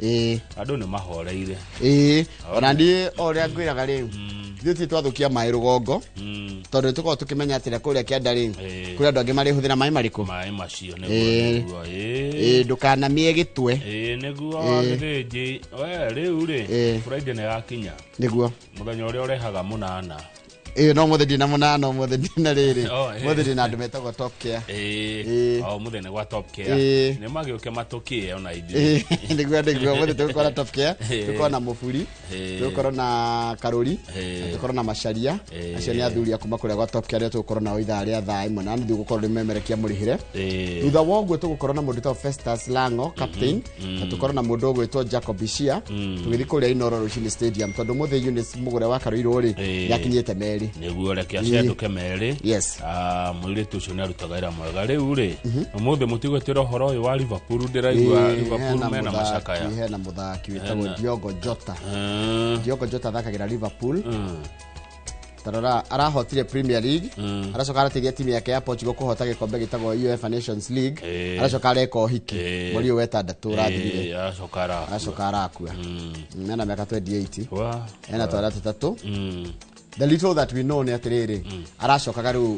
Ĩĩ. Andũ nĩ mahoreire. Ĩĩ, ona niĩ o ũrĩa ngwĩraga rĩ, ithuĩ ti twathukia maĩ rũgongo, tondũ tũkoragwo tũkĩmenya atĩrĩa kũrĩa kĩanda rĩ, kũrĩ andũ angĩ marĩhũthĩra maĩ marĩkũ? Maĩ macio. Ĩĩ. Nĩguo, nĩguo, ĩĩ. Ĩĩ, ndũkanamie gĩtwe. Ĩĩ, nĩguo wagĩthĩnji we rĩu rĩ, Friday nĩ yakinya. Nĩguo. Mũthenya ũrĩa ũrehaga mũnana. Ĩĩ, no mũthĩ ndina mũnana, ũmũthĩ ndina rĩrĩ. Oh, ĩĩ. Mũthĩ ndina andũ metagwo Top Care. Ĩĩ. Ĩĩ. O mũthenya gwa Top Care. Ĩĩ. Nĩ magĩũke matũkĩe ona ithuĩ. Ĩĩ, nĩguo mũthĩ tũgũkorwo na Top Care, Ĩĩ. tũgũkorwo na mũburi, Ĩĩ. tũgũkorwo na karũri, Ĩĩ. na tũkorwo na macaria. Ĩĩ. Acio nĩ athuri a kuma kũrĩa gwa Top Care arĩa tũgũkorwo nao ithaa rĩa thaa 1 na nuthu gũkorwo nĩ memerekia mũrĩhĩre. Thutha wa ũguo tũgũkorwo na mũndũ wĩtagwo Festus Lango captain, na tũkorwo na mũndũ ũgwĩtwo Jacob Ishia, tũgĩthiĩ kũrĩa Inoro rũcinĩ stadium, tondũ mũthĩ Eunice mũgũre wa Karũirũ rĩ, Ĩĩ. nĩakinyĩte merĩ. Nĩguo, reke acendũke merĩ. Yes. Ah, mũirĩtu ũcio nĩ arutaga wĩra mwega. Rĩu rĩ, ũmũthĩ mũtigwĩtĩra ũhoro ũyũ wa Liverpool? Ndĩraigua Ĩĩ, Liverpool hena mena macakaya. Hena mũthaki wĩtagwo Diogo Jota. Diogo Jota athakagĩra Liverpool. Tarora, arahotire Premier League, aracoka arateithia timu yake ya Portugal kũhota gĩkombe gĩtagwo UEFA Nations League, aracoka areka ũhiki mweri ũyũ wetandatũ ũrathirire. Ĩĩ, aracoka arakua. Aracoka arakua. Ena mĩaka 28. Wa. Ena twana tũtatũ. The little that we know nĩ atĩrĩrĩ, aracokaga rĩu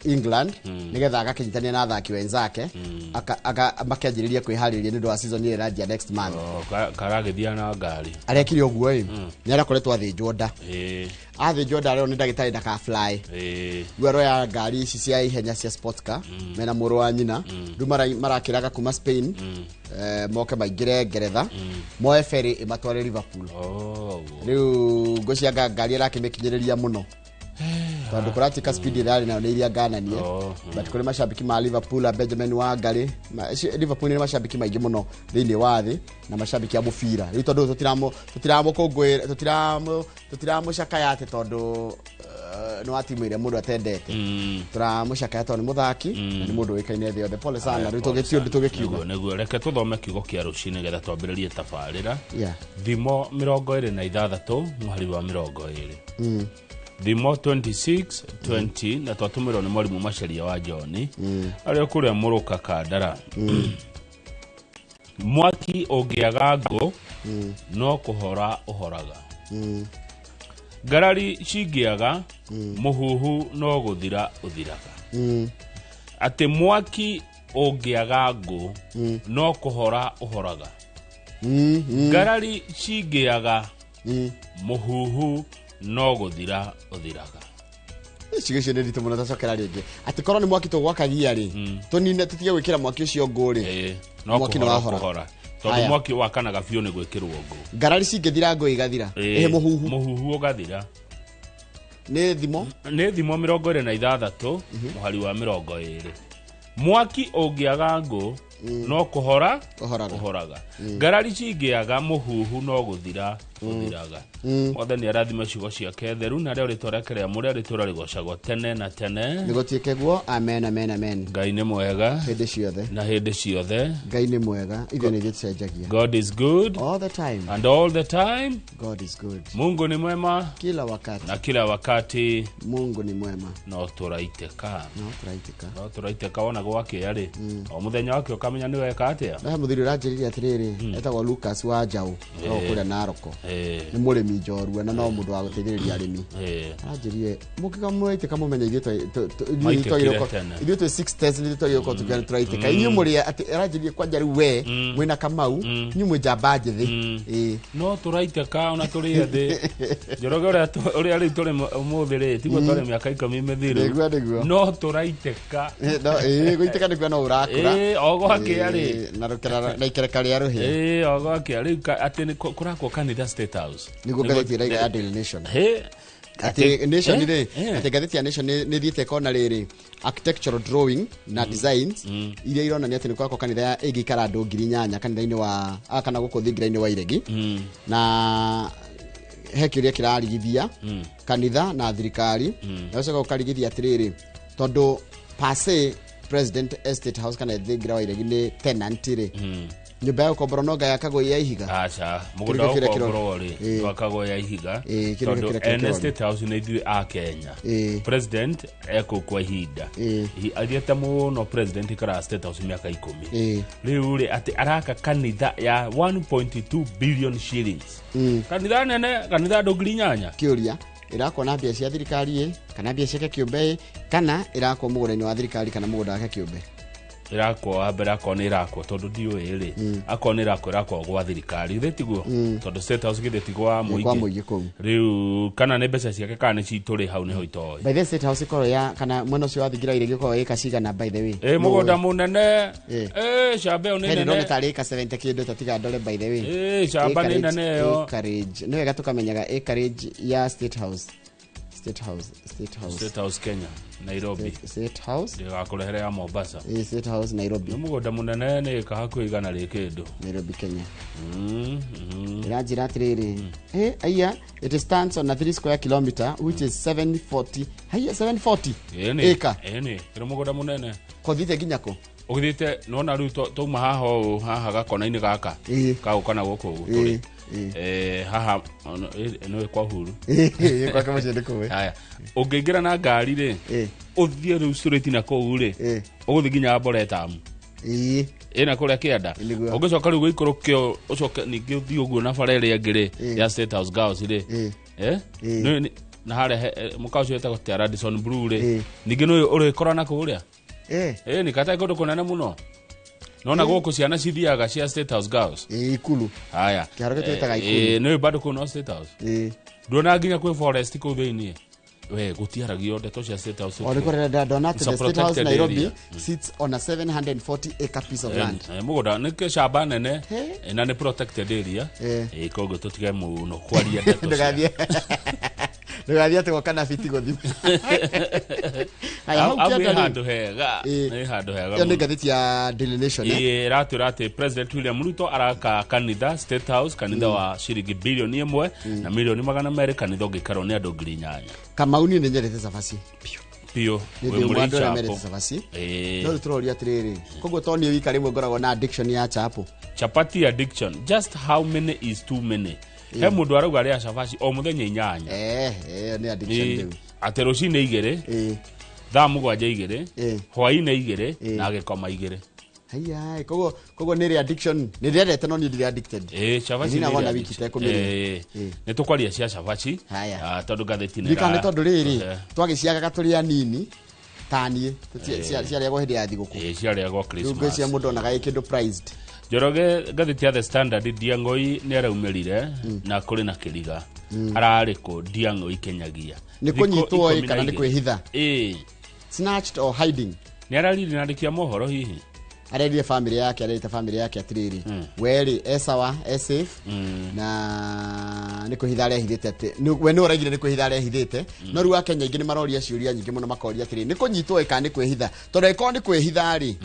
England nĩgetha agakĩnyitania na athaki wenzake, makĩanjĩrĩria kwĩharĩria nĩ ũndũ wa season ĩrĩa ĩranjia next month. Oh, karagĩthia na ngari. Arekire ũguo ĩ, nĩ arakoretwo athĩnjwo nda. Athĩnjwo nda arerwo nĩ ndagĩtarĩ ndaka fly. Rĩu aroya ngari ici cia ihenya cia sports car mena mũrũ wa nyina. Rĩu marakĩraga kuma Spain, moke maingĩre Ngeretha, moe ferry ĩmatware Liverpool. Oh, Rĩu ngwĩciria ngari arakĩmĩkinyĩrĩria mũno, tondũ kũratuĩka speed ĩrĩa arĩ nayo nĩ iria ngananie. Oh. But kũrĩ macambĩki ma Liverpool a Benjamin Wangari, Liverpool nĩ macambĩki maingĩ mũno thĩinĩ wa thĩ na macambĩki a mũbira. Rĩu tondũ tũtiramũkũngũĩra, tũtiramũcakaya atĩ tondũ nĩ wa timu ĩrĩa mũndũ atendete. Tũramũcakaya tondũ nĩ mũthaki na nĩ mũndũ ũĩkaine thĩ yothe. Pole sana. Rĩu tũgĩtio ũndũ tũgĩkiuga. Nĩguo, nĩguo, reke tũthome kiugo kĩa rũcinĩ getha twambĩrĩrie tabarĩra. Thimo 26 mũhari wa 20, Thimo 26 20, na twatũmĩrwo nĩ mwarimũ Macaria wa John arĩa kũrĩa Mũrũka Kandara. Mwaki ũngĩaga ngũ, no kũhora ũhoraga. Ngarari cingĩaga mũhuhu, no gũthira ũthiraga. Atĩ mwaki ũngĩaga ngũ, no kũhora ũhoraga. Ngarari cingĩaga mũhuhu, no gũthira ũthiraga. Ciugo icio nĩ nditũ mũno. Tacokera rĩngĩ. Atĩ korwo nĩ mwaki tũgwakagia rĩ, tũnine tũtige gwĩkĩra mwaki ũcio ngũ rĩ, Ĩĩ, no mwaki nĩ kũhora wahora. kũhora tondũ Haya. mwaki wakanaga biũ nĩ gwĩkĩrwo ngũ. Ngarari cingĩthira, ngũ igathira. Ĩĩ, ĩhĩ, mũhuhu. Mũhuhu ũgathira. Nĩ Thimo. Nĩ Thimo 26 mũhari wa 20. Mwaki ũngĩaga ngũ, no kũhora ũhoraga. Ũhoraga. Ngarari cingĩaga mũhuhu, no gũthira ũthiraga. Mwathani arathime ciugo ciake theru, na rĩo rĩtwa rĩake rĩa mũrĩa rĩtũra rĩgocagwo tene na tene. Nĩ gũtuĩke guo. Amen, amen, amen. Ngai nĩ mwega. Hĩndĩ ciothe. Na hĩndĩ ciothe. Ngai nĩ mwega, ithuĩ nĩ ithuĩ tũcenjagia. God is good all the time. And all the time. God is good. Mungu ni mwema kila wakati. Na kila wakati. Mungu ni mwema. No tũraitĩka. No tũraitĩka. No tũraitĩka. Wona gwakĩa rĩ, o mũthenya wake ũkamenya nĩ weka atĩa. He mũthuri ũranjĩrire atĩrĩrĩ, etagwo Lucas wa Njaũ, no kũrĩa Naroko. Nĩ mũrĩmi njorua na no mũndũ wa gũteithĩrĩria arĩmi. Aranjĩrire mũngĩka mũraitĩka mũmenye ithuĩ ithuĩ Maitĩkire twagĩrĩirwo tene. Ithuĩ twĩ six tens, ithuĩ twagĩrĩirwo gũkorwo tũkiuga nĩ tũraitĩka. Inyuĩ mũrĩ atĩ aranjĩrire kwanja rĩu we mwĩna Kamau, inyuĩ mwĩ njamba njĩthĩ. Ĩĩ. No tũraitĩka ona tũrĩ ethĩ, Njoroge. Ũrĩa rĩu tũrĩ ũmũthĩ rĩ, tiguo twarĩ mĩaka 10 mĩthiru. Nĩguo. No tũraitĩka. No, ĩĩ, gũitĩka nĩkuo no ũrakũra. Ĩĩ, o gwakĩa rĩ. Ĩĩ, na rũkera na ikereka rĩa rũhĩa. Ĩĩ, o gwakĩa rĩu atĩ nĩ kũrakwo kanitha State House. Nĩguo ngathĩti ĩraiga ya Daily Nation. Hĩ. Atĩ Nation rĩ, atĩ ngathĩti ya Nation nĩ thiĩte ĩkona rĩrĩ architectural drawing na designs iria ironania atĩ nĩ kwakwo kanitha ĩngĩikara andũ 8,000 kanitha-inĩ wa kana gũkũ thingira-inĩ wa Iregi. Na he kĩũria kĩrarigithia kanitha na thirikari, na ũcoka ũkarigithia atĩrĩrĩ, tondũ per se President Estate House kana thingira wa Iregi nĩ tenant rĩ. Nyũmba ya gũkomborwo no ngayakagwo ya ihiga. Aca, mũgũnda Kĩrĩa wa kĩrĩa kĩro- gũkomborwo rĩ, ndwakagwo ya ihiga, Kĩrĩa tondũ kĩrĩa kĩrĩa ene kĩronio. State House nĩ ithuĩ a Kenya. President ekũu kwa ihinda. Athiĩte mũno, president ikaraga State House mĩaka 10. Rĩu rĩ, atĩ araka kanitha ya 1.2 billion shillings, kanitha nene, kanitha andũ 8,000. Kĩũria, ĩrakwo na mbia cia thirikari ĩ, kana mbia ciake kĩũmbe ĩ, kana ĩrakwo mũgũnda-inĩ wa thirikari kana mũgũnda wake kĩũmbe? Ĩrakwo wa mbere, akorwo nĩ ĩrakwo, tondũ ndiũĩ rĩ, akorwo nĩ ĩrakwo, ĩrakwo gwa thirikari, githĩ tiguo? Tondũ State House githĩ ti gwa Kwa mũingĩ? mũingĩ kũu. Rĩu kana nĩ mbeca ciake kana nĩ citũ rĩ, hau nĩho itoĩ. By the State House ĩkorwo ya kana mwena ũcio wa thingira irĩgĩ ĩkorwo ĩka cigana, by the way? Ĩ mũgũnda mũnene. Ĩ. Ĩ camba ĩyo nĩ He nene. ndĩrona tarĩ ĩka 70 kĩndũ, tatiga ndore, by the way. Ĩ camba nĩ nene ĩyo. Acreage, nĩ wega tũkamenyaga acreage ya State House, State House, State House. State House Kenya, Nairobi. State House. Ndĩgakũrehere ya Mombasa. State House Nairobi. Nĩ mũgũnda mũnene, nĩ ĩka hakuhĩ 100 rĩ kĩndũ. Nairobi, Kenya. Ĩranjĩra atĩrĩrĩ, aya, it stands on a 3 square kilometer, which is 740, haiya, 740 Ĩni. acre. Ĩni, kĩrĩ mũgũnda mũnene. Kũthiĩte nginya kũ? Ũgĩthiĩte nona rĩu twauma haha ũũ, haha gakona-inĩ gaka kagũka na gũkũ ũguo tũrĩ. Haha nĩwe kwa Uhuru. Gwake mũciĩ nĩ kũĩ. Haya, ũngĩingĩra na ngari rĩ, ũthiĩ rĩu straight na kũu rĩ, ũgũthiĩ nginya Arboretum. Ĩna kũrĩa kĩanda. Nĩguo. Ũngĩcoka rĩu gũikũrũkio, ũcoke ningĩ ũthiĩ ũguo na bara ĩrĩa ĩngĩ rĩ, ya State House Girls rĩ. Na harĩa mũkawa ũcio wĩtagwo tia Radisson Blue rĩ, ningĩ nĩ ũrĩkora na kũrĩa. Nĩ kata kũndũ kũnene mũno, nona gũkũ ciana cithiaga cia State House Girls. Ikulu. Haya. Kĩharo gĩtũ gĩtaga Ikulu. Nĩ bado kũu no State House. Nduona nginya kwĩ forest kũu thĩiniĩ, we gũtiaragio ndeto cia State House. O nĩ ndona atĩ It's a the State House protected Nairobi area. sits on a 740 acre piece of land. Mũgũnda nĩ kĩcamba nene. He. Na nĩ protected area. Koguo tũtige mũno kwaria ndeto cia Ndũgathiĩ atĩ gwoka na biti gũthima. Haya, hau Hau kĩanda nĩ rĩ, handũ hega. Nĩ handũ hega Ĩyo nĩ mũno. ngathĩti ya Daily Nation, eh? Ĩĩ, ĩratwĩra atĩ President William Ruto araka kanitha State House, kanitha wa ciringi 1.2 bilioni, kanitha ũngĩikarwo nĩ andũ 8,000. Kamau, niĩ nĩ nyendete cabaci biũ. Biũ. Nĩ Wĩ ndĩ ũmwe mũrĩi andũ arĩa chapo. mendete cabaci. No rĩu tũroria atĩrĩrĩ, koguo to niĩ wika rĩmwe ngoragwo na addiction ya chapo? Chapati addiction, just how many is too many? He mũndũ arauga arĩa cabaci o mũthenya 8. Nĩ addiction rĩu. Atĩ rũcinĩ 2, thaa 7 2, hwainĩ 2, na agĩkoma 2. Haiya, koguo nĩ rĩ addiction, nĩ ndĩrendete, no niĩ ndirĩ addicted. Cabaci Nĩ nĩ wona ĩrĩ wiki addiction. tekũmĩrĩa. Nĩ tũkwaria cia cabaci. Haya. Tondũ ngathĩti nĩ Ndirikana nĩ tondũ rĩrĩ, twagĩciagaga tũrĩ anini taniĩ ciarĩagwo hĩndĩ ya thigũkũ. Ciarĩagwo Rĩu Christmas. ngwĩciria mũndũ onaga ĩ kĩndũ prized. Njoroge, ngathĩti ya The Standard, Ndiang'oi nĩ araumĩrire na kũrĩ na kĩriga, ararĩ kũ Ndiang'oi Kenyagia? Nĩ Thikũ kũnyitwo ĩ ikũmi na kana nĩ igĩrĩ. kwĩhitha? Snatched or hiding? Nĩ ararire na andĩki a mohoro hihi? Arerire family yake, arerite family yake atiriri, we rĩ e sawa, e safe, na nĩ kwĩhitha arehithĩte, atĩ we nĩ ũraigire nĩ kwĩhitha arehithĩte. No rĩu akenya aingĩ nĩ maroria ciũria nyingĩ mũno, makoria atĩrĩrĩ, nĩ kũnyitwo ĩ kana nĩ kwĩhitha? Tondũ angĩkorwo nĩ kwĩhitha rĩ,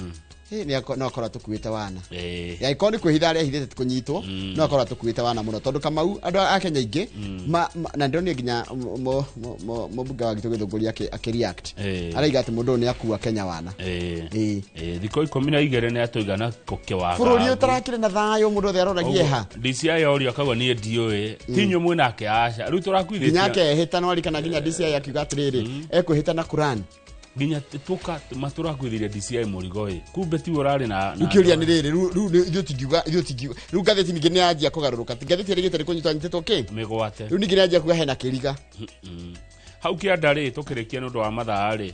no akorwo atũkuĩte wana. Angĩkorwo nĩ kwĩhitha arehithĩte ti kũnyitwo, no akorwo atũkuĩte wana mũno, tondũ Kamau andũ a Kenya aingĩ na ndĩronire nginya mũmbunge wa Gitũ Gĩthũngũri akĩ-react. Araiga atĩ mũndũ ũyũ nĩ akua Kenya wana. Thikũ 12 nĩ atũigana kũkĩwaga. Bũrũri ũtarakĩrĩ na thayũ, mũndũ othe aroragie ha. DCI orio akauga niĩ ndiũĩ, ti inyuĩ mwĩnake, aca rĩu Nginya tũrakuithĩtie. akehĩta, no arikana nginya DCI akiuga atĩrĩrĩ, ekwĩhĩta na Quran. Nginya tũka matũrakuithĩria DCI mũrigo ĩ, kumbe tiwe ũrarĩ na Rĩu kĩũria nĩ rĩrĩ, rĩu ithuĩ tũtingiuga. Rĩu ngathĩti ningĩ nĩ yanjia kũgarũrũka, ti ngathĩti ĩrĩgĩte nĩ kũnyitwo anyitĩtwo kĩ. Mĩgwate. Rĩu ningĩ nĩ yanjia kuga hena kĩriga. Hau kĩanda rĩ, tũkĩrĩkia nĩ ũndũ wa mathaa rĩ,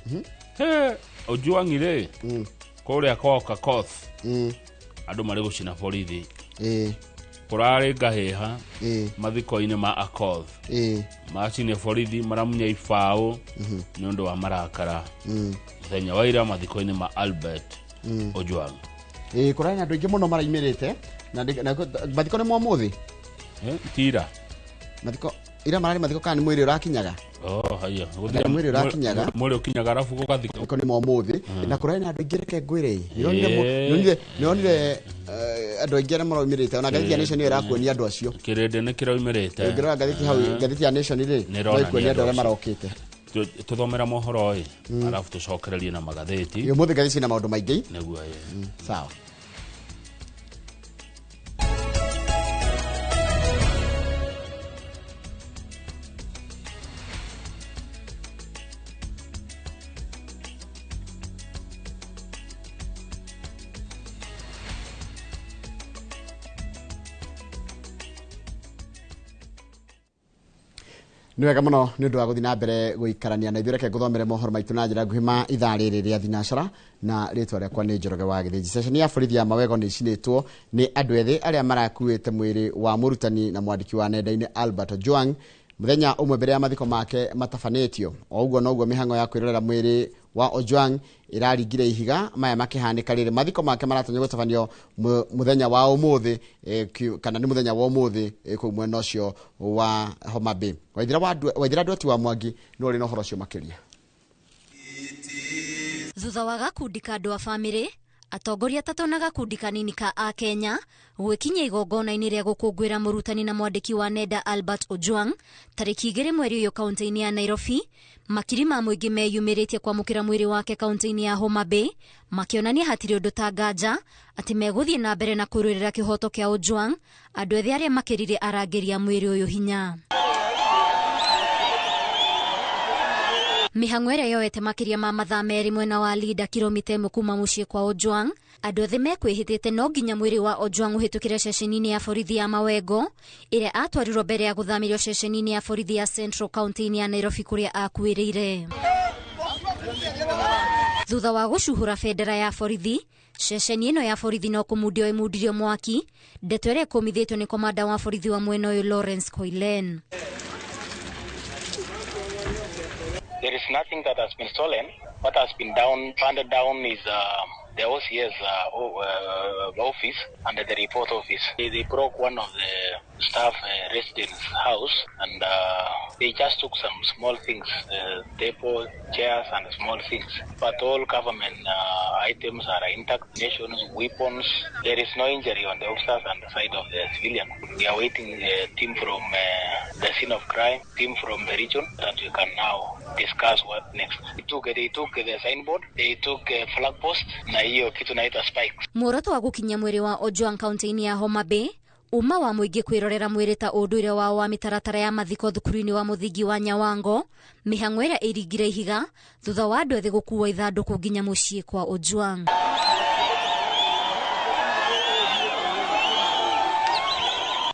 he Ojwang'i rĩ, kũrĩa kwa Okoth, andũ marĩ gũcina borithi. Kũrarĩ ngahĩha mathiko-inĩ ma Akoth. Macine borithi, maramunya ibaũ nĩ ũndũ wa marakara mũthenya wa ira mathiko-inĩ ma Albert Ojwang. Kũrarĩ na andũ aingĩ mũno maraimĩrĩte na mathiko nĩ momũthĩ. Tira. Mathiko ira mararĩ mathiko kana nĩ mwĩrĩ ũrakinyaga? Oh, haya. Nĩ mwĩrĩ ũrakinyaga. Mwĩrĩ ũkinyaga arabu gũgathikwo. Mathiko nĩ momũthĩ na kũrarĩ na andũ aingĩ, reke ngwĩre, nĩronire andũ aingĩ arĩa maraumĩrĩte, ona ngathĩti ya Nation nĩyo ĩrakuonia andũ acio. Kĩrĩndĩ nĩ kĩraumĩrĩte. Ũngĩrora ngathĩti hau, ngathĩti ya Nation rĩ, Nĩ no ĩronania ĩkuonia andũ andũ arĩa acio. marokĩte. Tũthomera mohoro ĩ, arabu tũcokererie na magathĩti. Ũmũthĩ ngathĩti ciĩna maũndũ maingĩ. Nĩguo ĩ. Sawa. Nĩ wega mũno nĩ ũndũ wa gũthiĩ na mbere gũikarania na ithuĩ. Reke ngũthomere mohoro maitũ na njĩra nguhĩ ma ithaa rĩrĩ rĩa thinacara, na rĩtwa rĩakwa nĩ Njoroge wa Gĩthĩnji. Ceceni ya borithi ya Mawego nĩ icinĩtwo nĩ andũ ethĩ arĩa marakuĩte mwĩrĩ wa mũrutani na mwandĩki wa nenda-inĩ Albert Ojwang mũthenya ũmwe mbere ya mathiko make matabanĩtio. O ũguo noguo mĩhang'o ya kwĩrorera mwĩrĩ wa Ojwang ĩraringire ihiga, maya makĩhanĩka rĩrĩ mathiko make maratanywo gũtabanio mũthenya wa ũmũthĩ, kana nĩ mũthenya wa ũmũthĩ, kũu mwena ũcio wa Homa Bay. Waithira Ndwati wa Mwangi nĩ ũrĩ na ũhoro ũcio makĩria. Thutha wa gakundi ka andũ a bamĩrĩ, atongoria atatũ na gakundi kanini ka Akenya gwĩkinyia igongona-inĩ rĩa gũkũngũĩra mũrutani na mwandĩki wa nenda Albert Ojwang tarĩki 2 mweri ũyũ kaunti-inĩ ya Nairobi, makiri ma mũingĩ meyumĩrĩtie kwamũkĩra mwĩrĩ wake kaunti-inĩ ya Homa Bay, makĩonania hatirĩ ũndũ ta nganja atĩ megũthiĩ na mbere na kũrũĩrĩra kĩhoto kĩa Ojwang, andũ ethĩ arĩa makĩrire arangĩri a mwĩrĩ ũyũ hinya. Mĩhang'o ĩrĩa yoete makĩria ma mathaa 2 mwena wa Linda kilomita 1 kuma mũciĩ kwa Ojwang, andũ ethĩ mekwĩhĩtĩte no nginya mwĩrĩ wa Ojwang ũhĩtũkĩre ceceni-inĩ ya borithi ya Mawengo ĩrĩa atwarirwo mbere ya gũthamĩrio ceceni-inĩ ya borithi ya Central kaunti-inĩ ya Nairobi kũrĩa akuĩrĩire. Thutha wa gũcuhũra bendera ya borithi, ceceni ĩno ya borithi no kũmundio ĩmundirio mwaki, ndeto ĩrĩa ĩkũmithĩtio nĩ komanda wa borithi wa mwena ũyũ Lawrence Koilen. There is nothing that has been stolen. What has been handed down is the OCS office and the report office. They broke one of the staff residents' house, and they just took some small things, table, chairs, and small things. But all government items are intact, nations, weapons. There is no injury on the officers and the side of the civilian. We are waiting a team from the scene of crime, team from the region, that we can now discuss what next. They took the signboard, they took a flag post, na hiyo kitu naitwa spikes. Muoroto wa gũkinyia mwĩrĩ wa Ojwang kaunti-inĩ ya Homa Bay, uma wa mũingĩ kwĩrorera mwĩrĩ ta ũndũire wao wa mĩtaratara ya mathiko thukuru-inĩ wa mũthingi wa Nyawango, mĩhang'o ĩrĩa ĩringire ihiga thutha wa andũ ethĩ gũkua ithandũkũ nginya mũciĩ kwa Ojwang.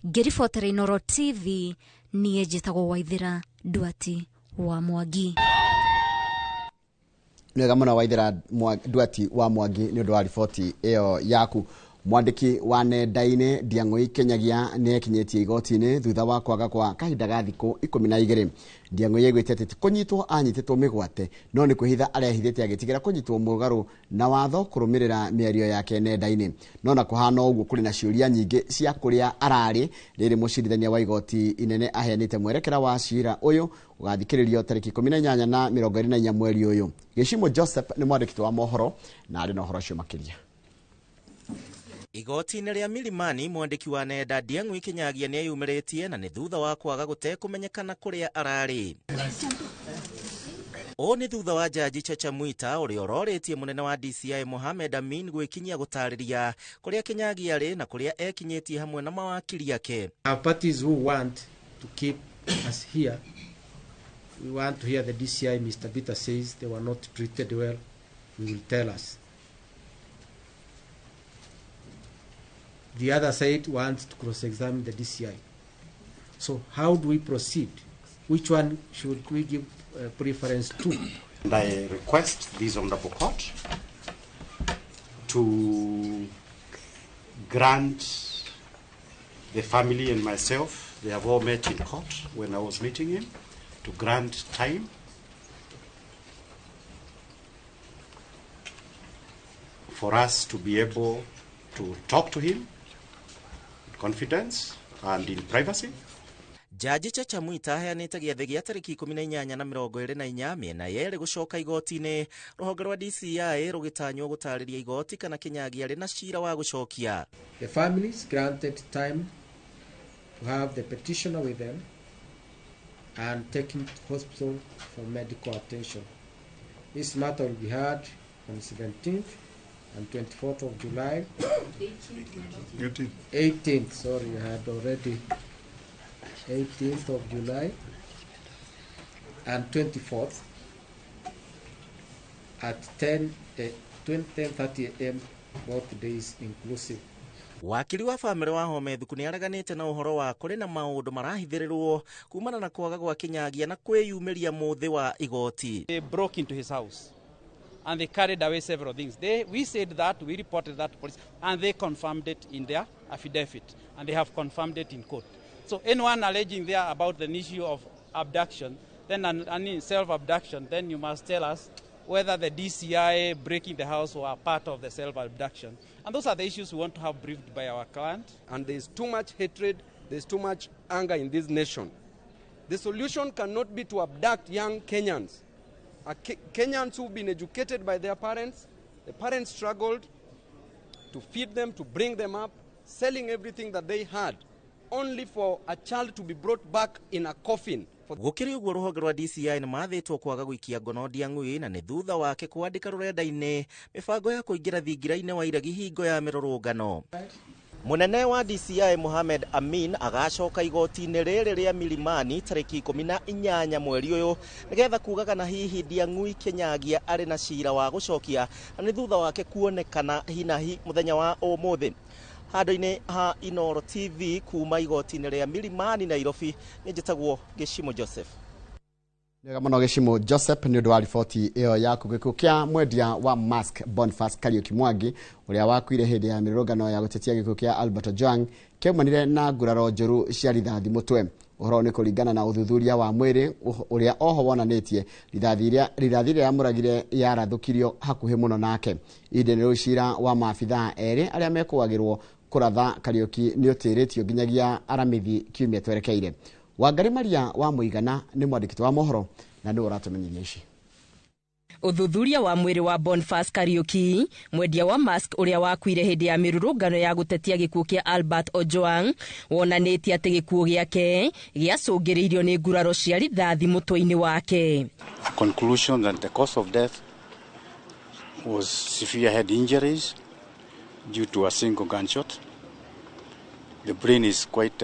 Ngĩribotera Inooro TV, niĩ njĩtagwo Waithĩra Ndwati wa Mwangi. Nĩ wega mũno Waithĩra Ndwati wa Mwangi nĩ ũndũ wa riboti ĩyo yaku. Mwandĩki wa nenda-inĩ Ndiang'ui Kinyagia nĩ ekinyĩtie igoti-inĩ thutha wa kwaga kwa kahinda ga thikũ 12. Ndiang'ui aiguĩte atĩ ti kũnyitwo anyitĩtwo mĩgwate, no nĩ kwĩhitha arehithĩte agĩtigĩra kũnyitwo mũgarũ na watho kũrũmĩrĩra mĩario yake nenda-inĩ. No na kũhana ũguo kũrĩ na ciũria nyingĩ cia kũrĩa ararĩ rĩrĩ mũcirithania wa igoti inene aheanĩte mwerekera wa cira ũyũ ũgathikĩrĩrio tarĩki 18 na 24 mweri ũyũ. Gĩcimo Joseph nĩ mwandĩki wa mohoro na arĩ na ũhoro ũcio makĩria. Igoti-inĩ rĩa Milimani, mwandĩki wa nenda Ndiang'ui Kinyagia nĩ eyumĩrĩtie na nĩ thutha wa kwaga gũtekũmenyekana kũrĩa ararĩ. Ũũ nĩ thutha wa Jaji Chacha Mwita ũrĩa ũrorĩtie mũnene wa DCI Mohamed Amin gwĩkinyia gũtarĩria kũrĩa Kinyagia arĩ na kũrĩa ekinyĩtie hamwe na mawakiri ake. Our parties who want to keep us here, we want to hear the DCI, Mr. Bitta says they were not treated well, we will tell us. The other side wants to cross-examine the DCI. So how do we proceed? Which one should we give preference to? And I request this honorable court to grant the family and myself, they have all met in court when I was meeting him, to grant time for us to be able to talk to him in confidence and in privacy. Jaji Chacha Mwita aheanĩte gĩathĩ gĩa tarĩki 18 na 24 mĩena yerĩ gũcoka igoti-inĩ. Rũhonge rwa DCI rũgĩtanywo gũtarĩria igoti kana Kinyagia arĩ na cira wa gũcokia. The families granted time to have the petitioner with them and take him to hospital for medical attention. This matter will be heard on 17th and 24th of July. 18th, sorry, I had already 18th of July and 24th at 10:30 a.m. both days inclusive. Wakiri wa bamĩrĩ wa Home Thuku nĩ areganĩte na ũhoro wa kũrĩ na maũndũ marahithĩrĩrwo kumana na kwaga gwa Kinyagia na kwĩyumĩria mũthĩ wa igoti. They broke into his house and they carried away several things. We said that, we reported that to police, and they confirmed it in their affidavit, and they have confirmed it in court. So anyone alleging there about the issue of abduction, then an self-abduction, then you must tell us whether the DCI breaking the house were part of the self-abduction. And those are the issues we want to have briefed by our client. And there's too much hatred, there's too much anger in this nation. The solution cannot be to abduct young Kenyans. Kenyans who've been educated by their parents. The parents struggled to feed them, to bring them up, selling everything that they had, only for a child to be brought back in a coffin. Gũkĩrĩ ũguo rũhonge rwa DCI nĩ mathĩtwo kwaga gũikia ngono Ndiang'ui na nĩ thutha wake kwandĩka rũrenda-inĩ mĩbango ya kũingĩra thingira-inĩ wa iregi hingo ya mĩrũrũngano. Mũnene wa DCI Mohamed Amin agacoka igoti-inĩ rĩrĩ rĩa Milimani tarĩki 18 mweri ũyũ nĩgetha kuga kana hihi Ndiang'ui Kinyagia arĩ na cira wa gũcokia na nĩ thutha wake kuonekana hinahi mũthenya wa ũmũthĩ. Handũ-inĩ ha Inooro TV kuma igoti-inĩ rĩa Milimani Nairobi, nĩ njĩtagwo Gĩcimo Joseph. Nĩwega mũno Gĩcimo Joseph nĩ ũndũ wa riboti ĩyo yaku. Gĩkuũ kĩa mwendia wa mask Boniface Kariuki Mwangi ũrĩa wakuire hĩndĩ ya mĩrũrũngano ya gũtetia gĩkuũ kĩa Albert Ojwang kĩaumanire na nguraro njũru cia rithathi mũtwe. Ũhoro nĩ kũringana na ũthuthuria wa mwĩrĩ ũrĩa oho wonanĩtie rithathi rĩrĩa yamũragire yarathũkirio hakuhĩ mũno nake. Ihinda-inĩ rĩu cira wa maabithaa erĩ arĩa mekũagĩrwo kũratha Kariuki nĩ ũtĩrĩtio nginyagia aramithi kiumia twerekeire. Wangari Maria wa Mũigana nĩ mwandĩki wa mohoro na nĩwe ũratũmenyithia ici. Ũthuthuria wa mwĩrĩ wa Boniface Kariuki, mwendia wa mask ũrĩa wakuire hĩndĩ ya mĩrũrũngano ya gũtetia gĩkuũ kĩa Albert Ojwang, wonanĩtie atĩ gĩkuũ gĩake gĩacũngĩrĩirio nĩ nguraro cia rithathi mũtwe-inĩ wake. A conclusion that the cause of death was severe head injuries due to a single gunshot. The brain is quite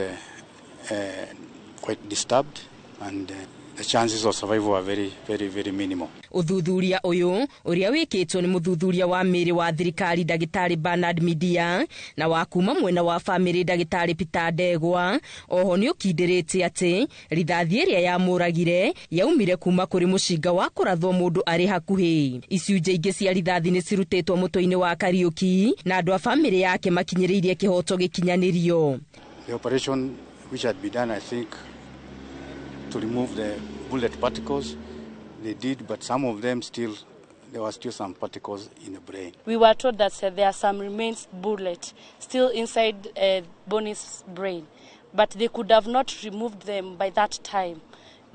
disturbed and the chances of survival are very, very, very minimal. Ũthuthuria ũyũ ũrĩa wĩkĩtwo nĩ mũthuthuria wa mĩĩrĩ wa thirikari ndagĩtarĩ Bernard Midia na wa kuma mwena wa bamĩrĩ ndagĩtarĩ Peter Ndegwa oho nĩ ũkindĩrĩte atĩ rithathi ĩrĩa yamũragire yaumire kuma kũrĩ mũcinga wa kũrathwo mũndũ arĩ hakuhĩ. Icunjĩ ingĩ cia rithathi nĩ cirutĩtwo mũtwe-inĩ wa Kariuki na andũ a bamĩrĩ yake makinyĩrĩirie kĩhoto gĩkinyanĩrio. The operation which had been done, I think, to remove the bullet particles, they did, but some of them still, there were still some particles in the brain. We were told that there are some remains bullet still inside Bonnie's brain, but they could have not removed them by that time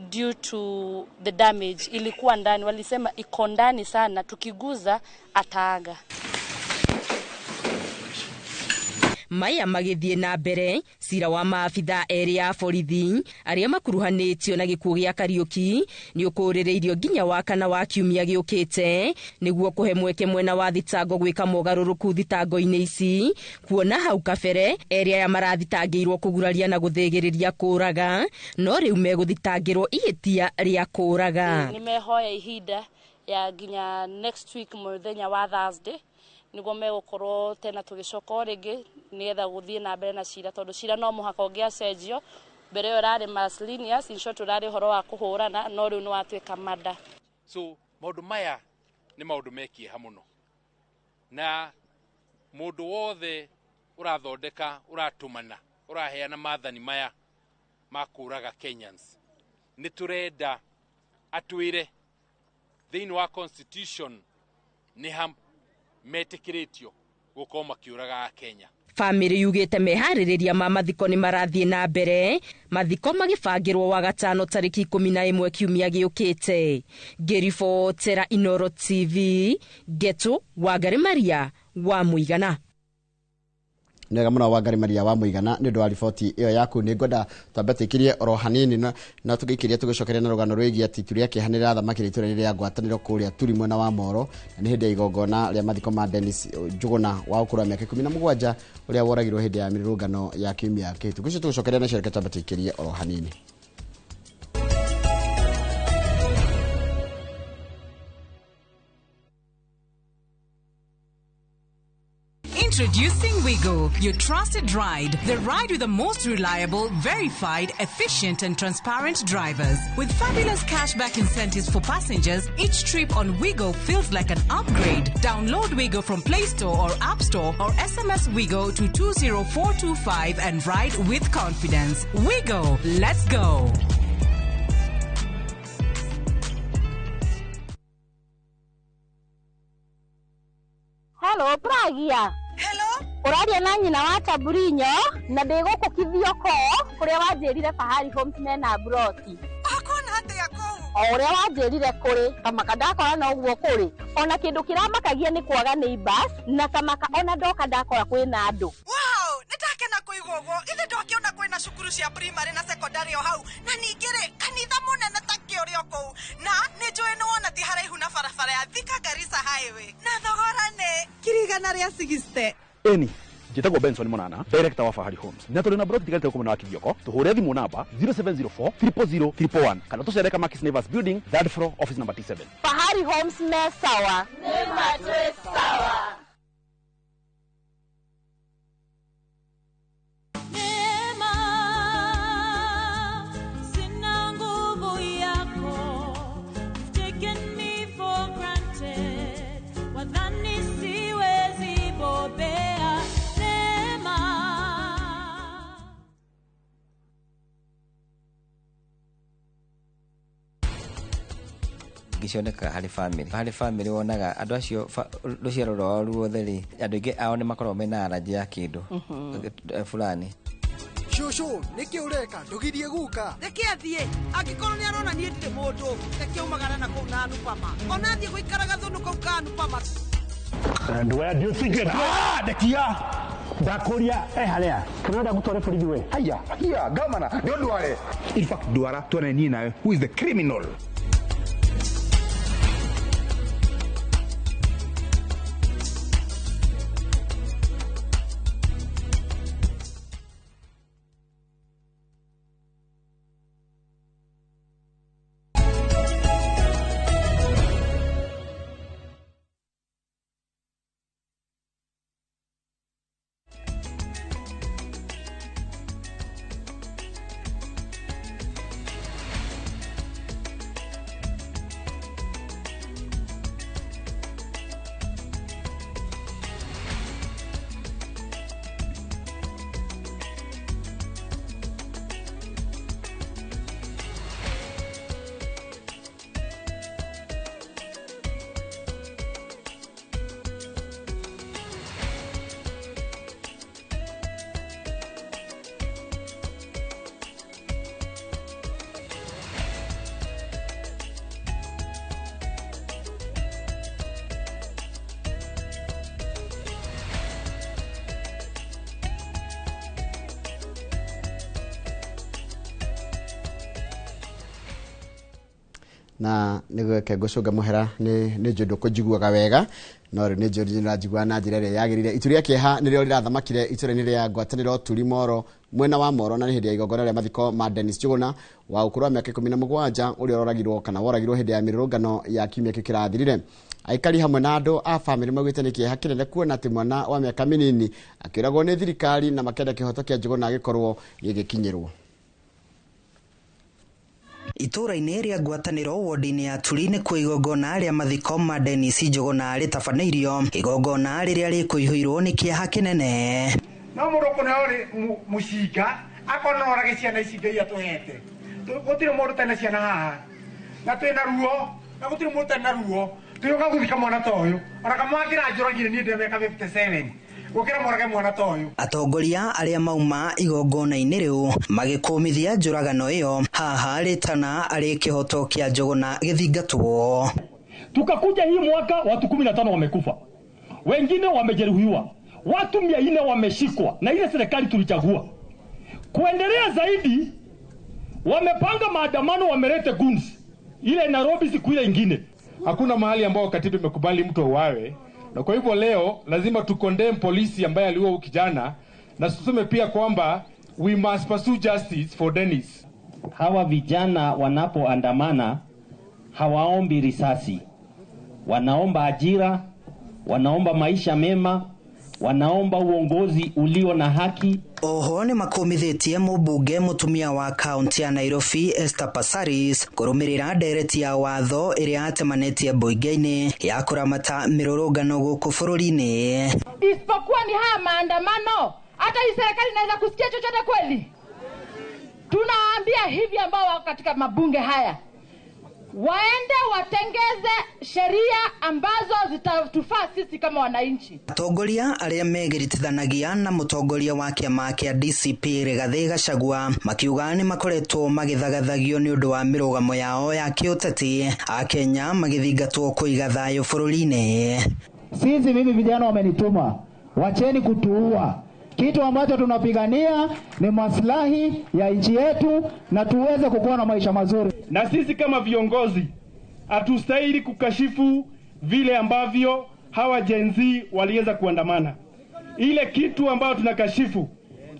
due to the damage. Ilikuwa ndani, walisema iko ndani sana, tukiguza ataaga. Maya magĩthiĩ na mbere cira wa maabithaa erĩ a borithi arĩa makuruhanĩtio na gĩkuũ gĩa Kariuki nĩ ũkũrĩrĩirio nginya wa kana wa kiumia gĩũkĩte nĩguo kũhe mweke mwena wa thitango gwĩka mogarũrũku thitango-inĩ ici kuona hau kabere erĩ aya marathitangĩirwo kũguraria na gũthĩgĩrĩria kũraga no rĩu megũthitangĩrwo ihĩtia rĩa kũraga. Nimehoya ihinda ya nginya next week mũthenya wa Thursday niguo megũkorwo tena tũgĩcoka rĩngĩ nĩgetha gũthiĩ na mbere na cira tondũ cira no mũhaka ũngĩacenjio. Mbere ĩyo ĩrarĩ miscellaneous, in short ũrarĩ ũhoro wa kũhũrana no rĩu nĩ watuĩka mada. So maũndũ maya nĩ maũndũ me kĩeha mũno na mũndũ wothe ũrathondeka ũratũmana ũraheana maathani maya ma kũraga Kenyans nĩ tũrenda atwĩre thĩinĩ wa constitution nĩ ha metĩkĩrĩtio gũkorwo makĩũraga Kenya. Bamĩrĩ yugĩte meharĩrĩria ma mathiko nĩ marathiĩ na mbere mathiko magĩbangĩrwo wagatano tarĩki 11 kiumia gĩũkĩte. Ngĩribotera Inooro TV Geto Wangari Maria wa Mũigana. Nĩwega mũno Wangari Maria wa Mũigana nĩ ũndũ wa riboti ĩyo yaku. Nĩ ngwenda twambe tũikirie oro hanini na tũgĩikiria tũgĩcokeria na rũgano rwĩgiĩ atĩ itu rĩa kĩeha nĩ rĩrathamakĩra itũũra rĩa ngwatanĩro kũrĩa Turi mwena wa Moro na nĩ hĩndĩ ya igongona rĩa mathiko ma Dennis Njuguna wa ũkũrũ wa mĩaka 17 ũrĩa woragirwo hĩndĩ ya mĩrũrũngano ya kiumia kĩhĩtũku. Ũcio tũgũcokeria nacio reke twambe tũikirie oro hanini. Introducing Wigo, your trusted ride. The ride with the most reliable, verified, efficient, and transparent drivers. With fabulous cashback incentives for passengers, each trip on Wigo feels like an upgrade. Download Wigo from Play Store or App Store or SMS Wigo to 20425 and ride with confidence. Wigo, let's go. Hello, Pragia. Hello. Ũraria na nyina wa Taburinyo na ndĩ gũkũ Kithioko kũrĩa wanjĩrire Fahari Homes mena broti. Akona atĩa kũu? O ũrĩa wanjĩrire kũrĩ kamaka ndakora no ũguo kũrĩ. Ona kĩndũ kĩramakagia nĩ kwaga neighbors na kamaka ona ndoka ndakora kwĩna andũ. Wow, nĩndakena kũigua ũguo. Ithe ndwakĩona kwĩna cukuru cia primary na secondary o hau na ningĩ rĩ kanitha mũnene ta kĩũrĩ o kũu na nĩ njũĩ nĩ wona ti haraihu na barabara ya Thika Garissa Highway na thogora nĩ 160,000. Eni njĩtagwo Benson Monana, director wa Fahari Homes, na tũrĩ na broti tigarĩte gũkũ mwena wa Kithioko. Tũhũre thimũ namba 0704 000 111 kana tũcere Kamakis Neighbors Building, third floor, office number T7. Fahari Homes me sawa. Nĩ matwĩ sawa. Sina nguvu yako. You've taken me for granted. Wadhani siwezi bobea. Neema. Gĩcionekaga harĩ family, harĩ family wonaga andũ acio rũciaro rwao ruothe rĩ, andũ aingĩ ao nĩ makoragwo mena allergy ya kĩndũ fulani. Cũcũ, nĩkĩ ũreka? Ndũgirie guka. Reke athiĩ, angĩkorwo nĩ arona niĩ ndirĩ mũndũ, reke aumagare na kũu na Anupama. Ona athiĩ gũikaraga thũnũ kũu ka Anupama. And where do you think it? Ah, ndekia. Ndakũria e harĩa. Kana ndagũtware borithi we. Haya, hia, gamana, ndio ndware. In fact, ndwara tuone niĩ nawe who is the criminal. Na nĩgweke ngũcũnga mũhera nĩ njũndũ kũnjiguaga wega no rĩu nĩ njũndũ nĩranjigua na njĩra ĩrĩa yagĩrĩire. Itu rĩa kĩeha nĩrĩo rĩrathamakire itũra-inĩ rĩa ngwatanĩro Turi Moro mwena wa Moro, na nĩ hĩndĩ ya igongona rĩa mathiko ma Dennis Njuguna wa ũkũrũ wa mĩaka 17 ũrĩa ũroragirwo kana woragirwo hĩndĩ ya mĩrũrũngano ya kiumia kĩu kĩrathirire. Aikari hamwe na andũ a bamĩrĩ maugĩte nĩ kĩeha kĩnene kuona atĩ mwana wa mĩaka mĩnini akĩũragwo nĩ thirikari na makenda kĩhoto kĩa Njuguna gĩkorwo gĩgĩkinyĩrwo. Itũra-inĩ rĩa ngwatanĩro wodi-inĩ ya Turi nĩkuo igongona rĩa mathiko ma Dennis Njuguna rĩtabanĩirio, igongona rĩrĩa rĩkũihũirwo nĩ kĩeha kĩnene. No mũndũ ũkũneo rĩ mũcinga akona orage ciana ici Ngai atũhete. Gũtirĩ mũndũ ũtarĩ na ciana haha na twĩna ruo, na gũtirĩ mũndũ ũtarĩ na ruo. Tũgĩũka gũthika mwana ta ũyũ ona kamwakĩra njũragire niĩ ndĩ mĩaka 57 gũkĩra morage mwana ta ũyũ. Atongoria arĩa mauma igongona-inĩ rĩu magĩkũmithia njũragano ĩyo haha rĩtana arĩ kĩhoto kĩa Njuguna gĩthingatwo. Tukakuja hii mwaka watu 15 wamekufa, wengine wamejeruhiwa, watu 400 wameshikwa na ile serikali tulichagua. Kuendelea zaidi, wamepanga maandamano, wamelete guns ile Nairobi siku ile ingine. Hakuna mahali ambao katiba imekubali mtu auawe, na kwa hivyo leo lazima tukondemn polisi ambaye aliua huyu kijana, na tuseme pia kwamba we must pursue justice for Dennis. Hawa vijana wanapoandamana hawaombi risasi, wanaomba ajira, wanaomba maisha mema. Wanaomba uongozi ulio na haki. Oho nĩ makũmithĩtie mũmbunge mũtumia wa kaunti ya Nairobi Esther Passaris kũrũmĩrĩra ndereti ya watho ĩrĩa atemanĩtie mbunge-inĩ ya kũramata mĩrũrũngano gũkũ bũrũri-inĩ. Isipokuwa ni haya maandamano, hata hii serikali inaweza kusikia chochote kweli? Tunawaambia hivi ambao wako katika mabunge haya, waende watengeze sheria ambazo zitatufaa sisi kama wananchi. Atongoria arĩa megiritithanagia na mũtongoria wa kĩama kĩa DCP Rigathĩ Gachagua makiuga nĩ makoretwo magĩthagathagio nĩ ũndũ wa mĩrũgamo yao ya kĩũteti, Akenya magĩthingatwo kũiga thayũ bũrũri-inĩ. Sisi mimi vijana wamenituma, wacheni kutuua. Kitu ambacho tunapigania ni maslahi ya nchi yetu na tuweze kukuwa na maisha mazuri. Na sisi kama viongozi hatustahili kukashifu vile ambavyo hawa Gen Z waliweza kuandamana. Ile kitu ambayo tunakashifu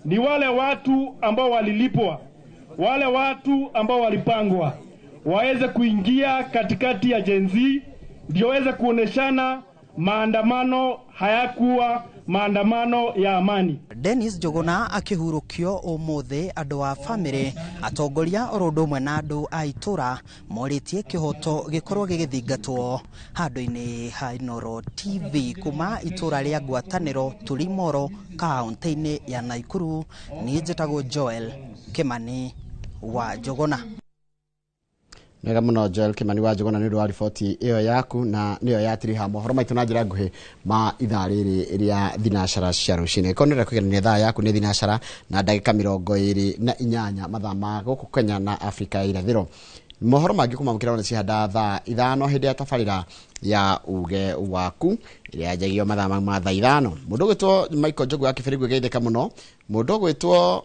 ni wale watu ambao walilipwa, wale watu ambao walipangwa waweze kuingia katikati ya Gen Z ndio waweze kuoneshana maandamano hayakuwa maandamano ya amani. Dennis Njuguna akĩhurũkio ũmũthĩ andũ a bamĩrĩ atongoria oro ũndũ ũmwe na andũ a itũra morĩtie kĩhoto gĩkorwo gĩgĩthingatwo handũ-inĩ ha Inooro TV kuma itũra rĩa ngwatanĩro Tulimoro kaunti-inĩ ya Nakuru. Niĩ njĩtagwo Joel Kimani wa Njuguna. Mega muno Joel Kimani wa Njuguna nĩ ũndũ wa riboti ĩyo yaku na nĩyo yatiriha mohoro maitũ na njĩra nguhĩ ma ithaa rĩrĩ rĩa thinacara cia rũcinĩ. Korwo nĩũrenda kũiganania thaa yaku nĩ thinacara na ndagĩka 28 mathaa ma gũkũ Kenya na Afrika ya irathĩro. Mohoro mangĩ kũmamũkĩra ona cihanda thaa 5 hĩndĩ ya tabarĩra ya uge waku ĩrĩa yanjagio mathaa ma thaa 5. Mũndũ ũgwĩtwo Michael Njogu wa Kĩbĩrĩgũ geithĩka mũno. Mũndũ ũgwĩtwo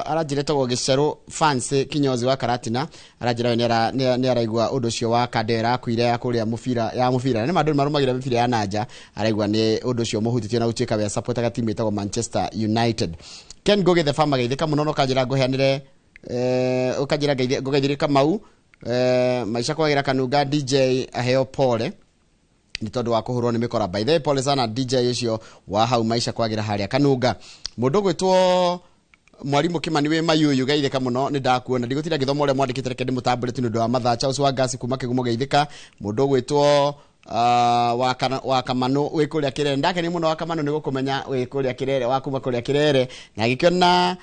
aranjĩra etagwo Gĩcerũ Fancy kinyozi wa Karatina aranjĩra we nĩ araigua ũndũ ũcio wa Kandera akuire ya kũrĩa mũbira ya mũbira. Nĩ ma andũ nĩmarũmagĩrĩra mĩbira ya nanja, araigua nĩ ũndũ ũcio mũhutĩtio na gũtuĩka we supportaga timu ĩtagwo Manchester United. Ken Ngugi the Farmer geithĩka mũno no kanjĩra ngũheanĩre ukanjĩra ngũgeithĩrie Kamau maisha kwagĩra Kanunga DJ aheo pole nĩ tondũ wa kũhũrwo nĩ mĩkora. By the way, pole sana DJ ũcio wa hau maisha kwagĩra harĩa Kanunga. Mũndũ ũgwĩtwo Mwarimu Kimani wĩ Mayuyu geithĩka mũno nĩ ndakuona ndigũtinda ngĩthoma ũrĩa mwandĩkĩte, reke ndĩmũtambũre tu nĩ ũndũ wa mathaa. Charles wa Ngasi kuma Kĩgumo geithĩka. Mũndũ ũgwĩtwo wa Kamano wĩ kũrĩa Kĩrere, ndakeni mũno wa Kamano nĩ gũkũmenya wĩ kũrĩa Kĩrere, wa kuma kũrĩa Kĩrere, na gĩkĩona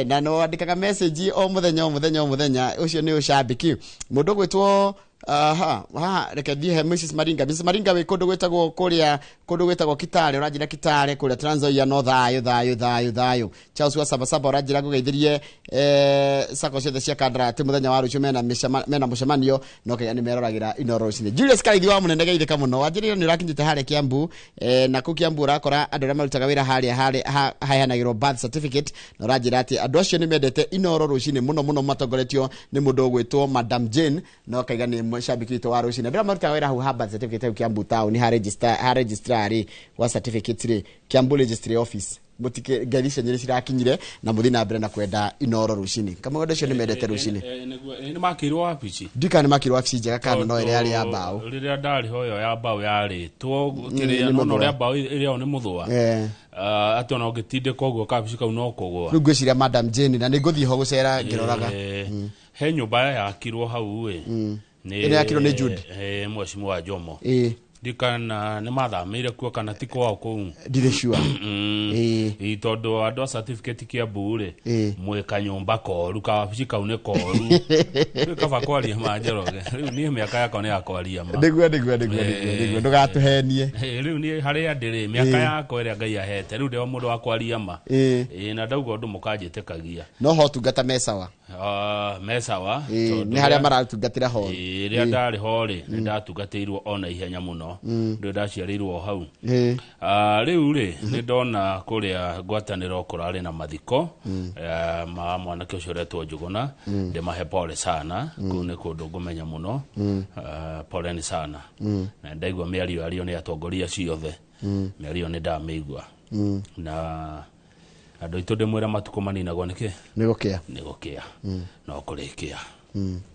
na no andĩkaga message o mũthenya o mũthenya o mũthenya, ũcio nĩ ũcambĩki. Mũndũ ũgwĩtwo haha reke thiĩ he Mrs Maringa. Mrs Maringa wĩ kũndũ gwĩtagwo kũrĩa kũndũ gwĩtagwo Kitale, ũranjĩra Kitale kũrĩa Trans Nzoia no thayũ thayũ thayũ thayũ. Charles wa Sabasaba ũranjĩra ngũgeithĩrie sako ciothe cia Kandarati mũthenya wa rũciũ mena mũcemanio no kaiga nĩ meroragĩra Inooro rũcinĩ. Julius Karithi wa mũnene geithĩka mũno, wanjĩrĩire nĩ ũrakinyĩte harĩa Kiambu, na kũu Kiambu ũrakora andũ arĩa marutaga wĩra harĩa haheanagĩrwo birth certificate, na ũranjĩra atĩ andũ acio nĩ mendete Inooro rũcinĩ mũno mũno matongoretio nĩ mũndũ ũgwĩtwo Madam Jane, no kaiga nĩ shabiki witũ wa rũcinĩ. Andũ arĩa marutaga wĩra hau ha birth certificate hau Kiambu town ha registrar wa certificate rĩ, Kiambu registry office, mũtike ngeithi cianyu nĩ cirakinyire na mũthiĩ na mbere na kwenda Inooro rũcinĩ. Kamau andũ acio nĩ mendete rũcinĩ. Nĩ makĩirwo wabici? Ndiũĩ kana nĩ makĩirwo wabici njega kana no ĩrĩa yarĩ ya mbaũ. Rĩrĩa ndarĩ ho ĩyo ya mbaũ yarĩtwo kĩrĩa no ũrĩa mbaũ ĩrĩa nĩ mũthũa. Atĩ ona ũngĩtindĩka ũguo kabici kau no kũgũa. Rĩu ngwĩciria Madam Jane na nĩ ngũthiĩ ho gũcera ngĩroraga. He nyũmba yakirwo hau ĩ. Ĩrĩa yakirwo nĩ Jude. Mheshimiwa Jomo. Ndikana nĩ mathamĩire kuo kana ti kwao kũu. Ndirĩ sure. Ĩ tondũ andũ a certificate Kiambu rĩ mwĩ kanyũmba koru kawabici kau nĩ koru. Rĩu kaba kwaria ma Njoroge. Rĩu niĩ mĩaka yakwa nĩ ya kwaria ma. Nĩguo nĩguo nĩguo nĩguo ndũgatũhenie. Rĩu niĩ harĩa ndĩrĩ mĩaka yakwa ĩrĩa Ngai ahete rĩu ndĩ o mũndũ wa kwaria ma. Na ndauga ũndũ mũkanjĩtĩkagia. No ho tungata me sawa. Me sawa. Nĩ harĩa maratungatĩra ho. Rĩrĩa ndarĩ ho rĩ nĩ ndatungatĩirwo ona ihenya mũno. Ndĩ ndaciarĩirwo hau. Rĩu rĩ nĩ ndona kũrĩa ngwatanĩro kũrarĩ na mathiko ma mwanake ũcio ũretwo Njuguna, ndĩmahe pole sana, kũu nĩ kũndũ ngũmenya mũno, poleni sana. Na ndaigua mĩario yario nĩ atongoria ciothe, mĩario nĩ ndamĩigua. Na andũ aitũ ndĩmwĩra matukũ maninagwo nĩkĩ? Nĩ gũkĩa. Nĩ gũkĩa. No kũrĩkĩa.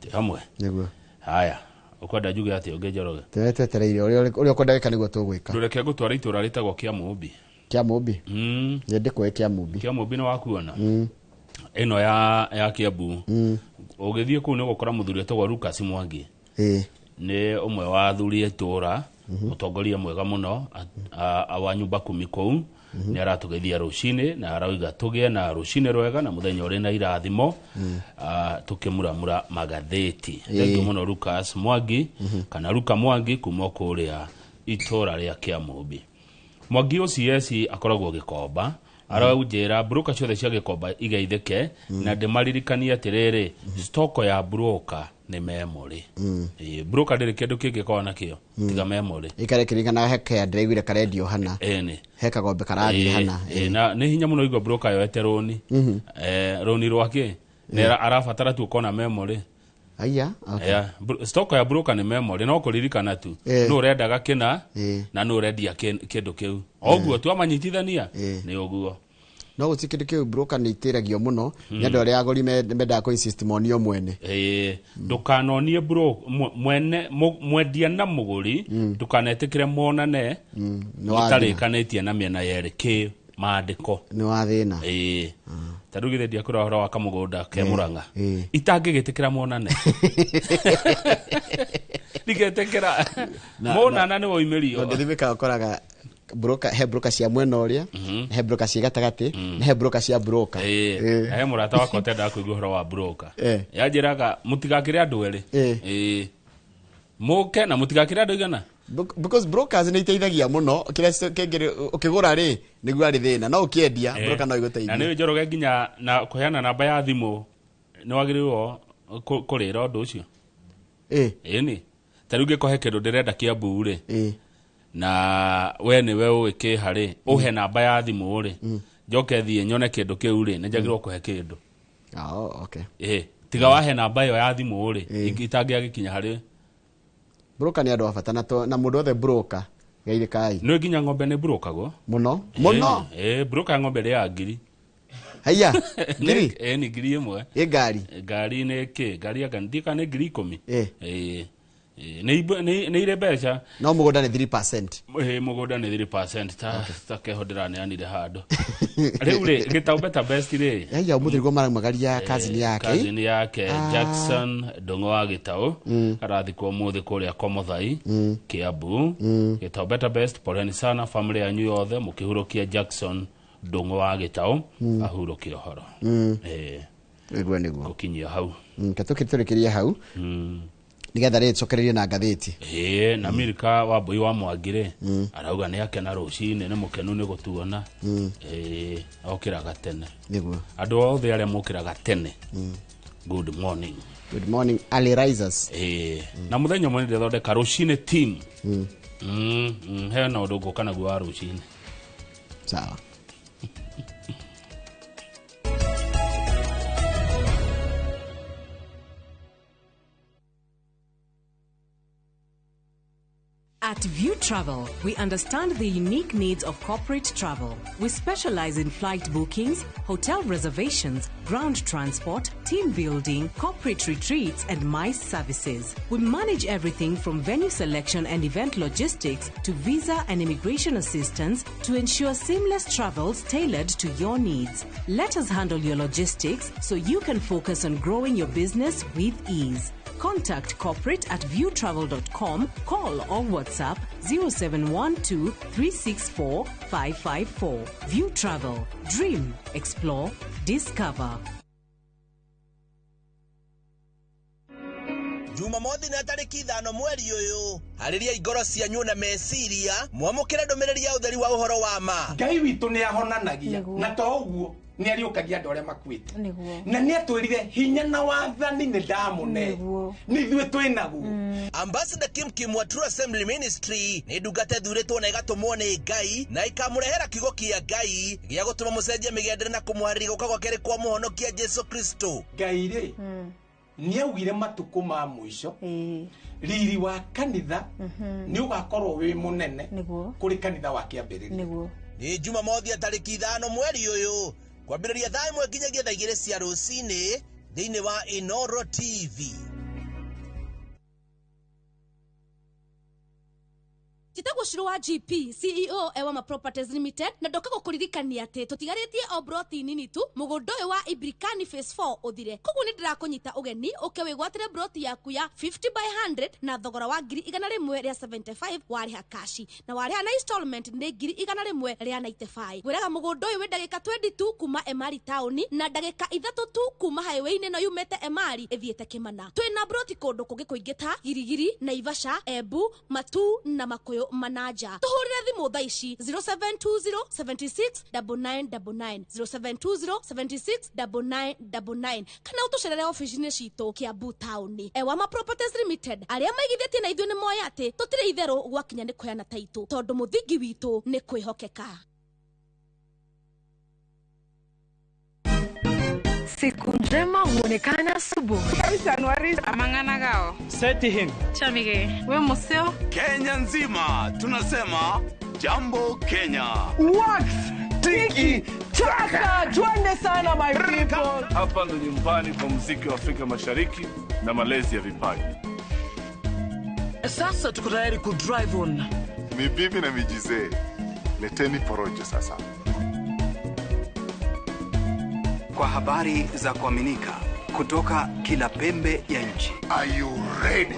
Tĩ hamwe? Nĩguo. Haya. Ũkwenda njuge atĩa ũngĩ Njoroge? Tũrĩa twetereire ũrĩa ũkwenda gwĩka nĩguo tũgwĩka. Ndũreke ngũtware itũra rĩtagwo Kĩamũmbi. Kĩamũmbi? Nĩ ndĩkũĩ Kĩamũmbi. Kĩamũmbi nĩ wakuona? Ĩno ya Kiambu. Ũgĩthiĩ kũu nĩ ũgũkora mũthuri wĩtagwo Lucas Mwangi. Nĩ ũmwe wa athuri a itũra, mũtongoria mwega mũno wa nyumba kumi kũu. Nĩ aratũgeithia rũcinĩ na arauga tũgĩe na rũcinĩ rwega na mũthenya ũrĩ na irathimo, tũkĩmuramura magathĩti. Thengiũ mũno Lucas Mwangi, kana Luka Mwangi kuma kũrĩa itũra rĩa Kĩamũmbi. Mwangi OCS akoragwo Gĩkomba, araunjĩra broker ciothe cia Gĩkomba igeithĩke, na ndĩmaririkanie atĩrĩrĩ, stoko ya broker nĩ memory. Broker ndĩrĩ kĩndũ kĩngĩ ĩkoragwo nakĩo tiga memory. Ikare kĩringana he kea ndĩraiguire karendio hana. Ĩni. He kagombe karathiĩ hana. Na nĩ hinya mũno igua broker yoete rũni. Rũni rwake nĩ arabatara tu ũkona memory. Aya, okay. Yeah. Stock ya broker nĩ memory, no kũririkana tu nũ ũrendaga kĩna na nũ ũrendia kĩndũ kĩu. Oguo tu amanyitithania nĩ ũguo. No gũtirĩ kĩndũ kĩu broker nĩ itĩragio mũno nĩ andũ arĩa agũri mendaga kũ insist monio mwene. Ndũkanonie mwene mwendia na mũgũri, ndũkanetĩkĩre monane mũtarĩkanĩtie na mĩena yerĩ kĩ maandĩko. Nĩ wa thĩna. Ta rĩu githĩ ndiakwĩra ũhoro wa kamũgũnda ke Mũrang'a. Itangĩgĩtĩkĩra monane. Ndigetĩkĩra. Monana nĩ woimĩrio. Ũngĩthimĩka ũkoraga broker, he broker cia mwena ũrĩa, he broker cia gatagatĩ, na he broker cia broker. He mũrata wakwa ũtendaga kũigua ũhoro wa broker. Yanjĩraga mũtigakĩre andũ erĩ. Mũke na mũtigakĩre andũ igana. Because brokers nĩ iteithagia mũno, kĩrĩa kĩngĩ ũkĩgũra rĩ nĩguo arĩ thĩna, no ũkĩendia broker no ĩgũteithie. Na nĩ Njoroge nginya na kũheana namba ya thimũ nĩ wagĩrĩirwo kũrĩra ũndũ ũcio. Ĩni. Ta rĩu ngĩkũhe kĩndũ ndĩrenda Kiambu rĩ, na we nĩwe ũĩ kĩha rĩ, ũhe namba ya thimũ rĩ, njoke thiĩ nyone kĩndũ kĩu rĩ, nĩ njagĩrĩirwo kũhe kĩndũ. Oh, okay. Tiga wahe namba ĩyo ya thimũ rĩ, itangĩagĩkinya harĩ. Broker nĩ andũ a bata na mũndũ wothe broker geithĩkai. Nĩ nginya ng'ombe nĩ brokagwo? Mũno. Mũno. Broker ya ng'ombe ĩrĩaga ngiri. Haiya, ngiri? Nĩ ngiri ĩmwe. Ĩ ngari? Ngari nĩ kĩ? Ngari anga ndiũĩ kana nĩ ngiri 10. Nĩ irĩ mbeca. No mũgũnda nĩ 3%. Mũgũnda nĩ 3%, ta keho ndĩraneanire handũ. Rĩu rĩ, Gĩtau Better Best rĩ. Haiya, ũmũthĩ nĩguo maraumagaria cousin yake. Cousin yake Jackson Ndung'u wa Gĩtau arathikwo ũmũthĩ kũrĩa Komothai, Kiambu. Gĩtau Better Best, poleni sana family yanyu yothe mũkĩhurũkia Jackson Ndung'u wa Gĩtau, ahurũkie ũhoro. Nĩguo nĩguo. Gũkinyia hau. Tũkĩtũrĩkĩrie hau. Nĩgetha rĩ tũcokererie na ngathĩti. Na Milka wa Mbui wa Mwangi rĩ, arauga nĩ akena rũcinĩ, nĩ mũkenu nĩ gũtuona. Okĩraga tene. Nĩguo. Andũ othe arĩa mokĩraga tene. Good morning. Good morning early risers. Na mũthenya ũmwe nĩndĩthondeka rũcinĩ team. He na ũndũ ngũka naguo wa rũcinĩ. Sawa. At View Travel, we understand the unique needs of corporate travel. We specialize in flight bookings, hotel reservations, ground transport, team building, corporate retreats, and MICE services. We manage everything from venue selection and event logistics to visa and immigration assistance to ensure seamless travels tailored to your needs. Let us handle your logistics so you can focus on growing your business with ease. Contact corporate at viewtravel.com, call or WhatsApp 0712 364 554. View Travel. Dream, explore, discover. Jumamothi na tarĩki 5 mweri ũyũ, harĩria ingoro cianyu na meciria, mwamũkĩre ndũmĩrĩri ya ũtheri wa ũhoro wa ma. Ngai witũ nĩ ahonanagia, na to ũguo nĩ ariũkagia andũ arĩa makuĩte. Na nĩ atwĩrire hinya na wathani nĩ ndamũne, nĩ ithuĩ twĩ naguo. Ambassador Kim Kim wa True Assembly Ministry nĩ ndungata ĩthurĩtwo na ĩgatũmwo nĩ Ngai na ĩkamũrehera kiugo kĩa Ngai gĩa gũtũma mũcenjie mĩgendere na kũmũharĩria gũka gwa kerĩ kwa mũhonokia Jesu Kristo. Ngai rĩ nĩaugire matukũ ma mũico riri wa kanitha nĩ ũgakorwo wĩ mũnene kũrĩ kanitha wa kĩambĩrĩria. Nĩ Jumamothi tarĩki 5 mweri ũyũ kwambĩrĩria thaa 1 nginyagia thaa 2 cia rũcinĩ thĩinĩ wa Inoro TV. Njĩtagwo Shiro wa GP CEO Ewama Properties Limited, na ndoka gũkũririkania atĩ tũtigarĩtie o broti nini tu mũgũnda ũyũ wa Ibrikani Phase 4 ũthire. Koguo nĩ ndĩrakũnyita ũgeni ũke wĩgwatĩre broti yaku ya 50 by 100 na thogora wa 175,000 warĩha kashi, na warĩha na installment nĩ 195,000. Ngwĩraga mũgũnda ũyũ wĩ ndagĩka 20 tu kuma Emari taũni na ndagĩka 3 tu kuma highway-inĩ ĩno yumĩte Emari ĩthiĩte Kĩmana. Twĩna broti kũndũ kũngĩ kũingĩ ta Girigiri, Naivasha, Embu, Matu na Makuyu Manaja. Tuhurire thimu thaa ici 0720 76 9999, 0720 76 9999, kana ũtũcerere ofici-inĩ citũ Kiambu taũni. Ewama Properties Limited, arĩa maigithĩtie na ithuĩ nĩ moĩ atĩ tũtirĩ itherũ gwakinya nĩ kũheana taitũ, tondũ mũthingi witũ nĩ kwĩhokeka. Siku njema huonekana asubuhi. Amang'ana Seti him. Chamige. We museo. Kenya nzima tunasema jambo Kenya. Wax tiki taka, twende sana my people. Hapa ndo nyumbani kwa muziki wa Afrika Mashariki na malezi ya vipaji. Sasa tuko tayari ku drive on. Ni bibi na mijizee. Leteni porojo sasa. Kwa habari za kuaminika kutoka kila pembe ya nchi. Are you ready?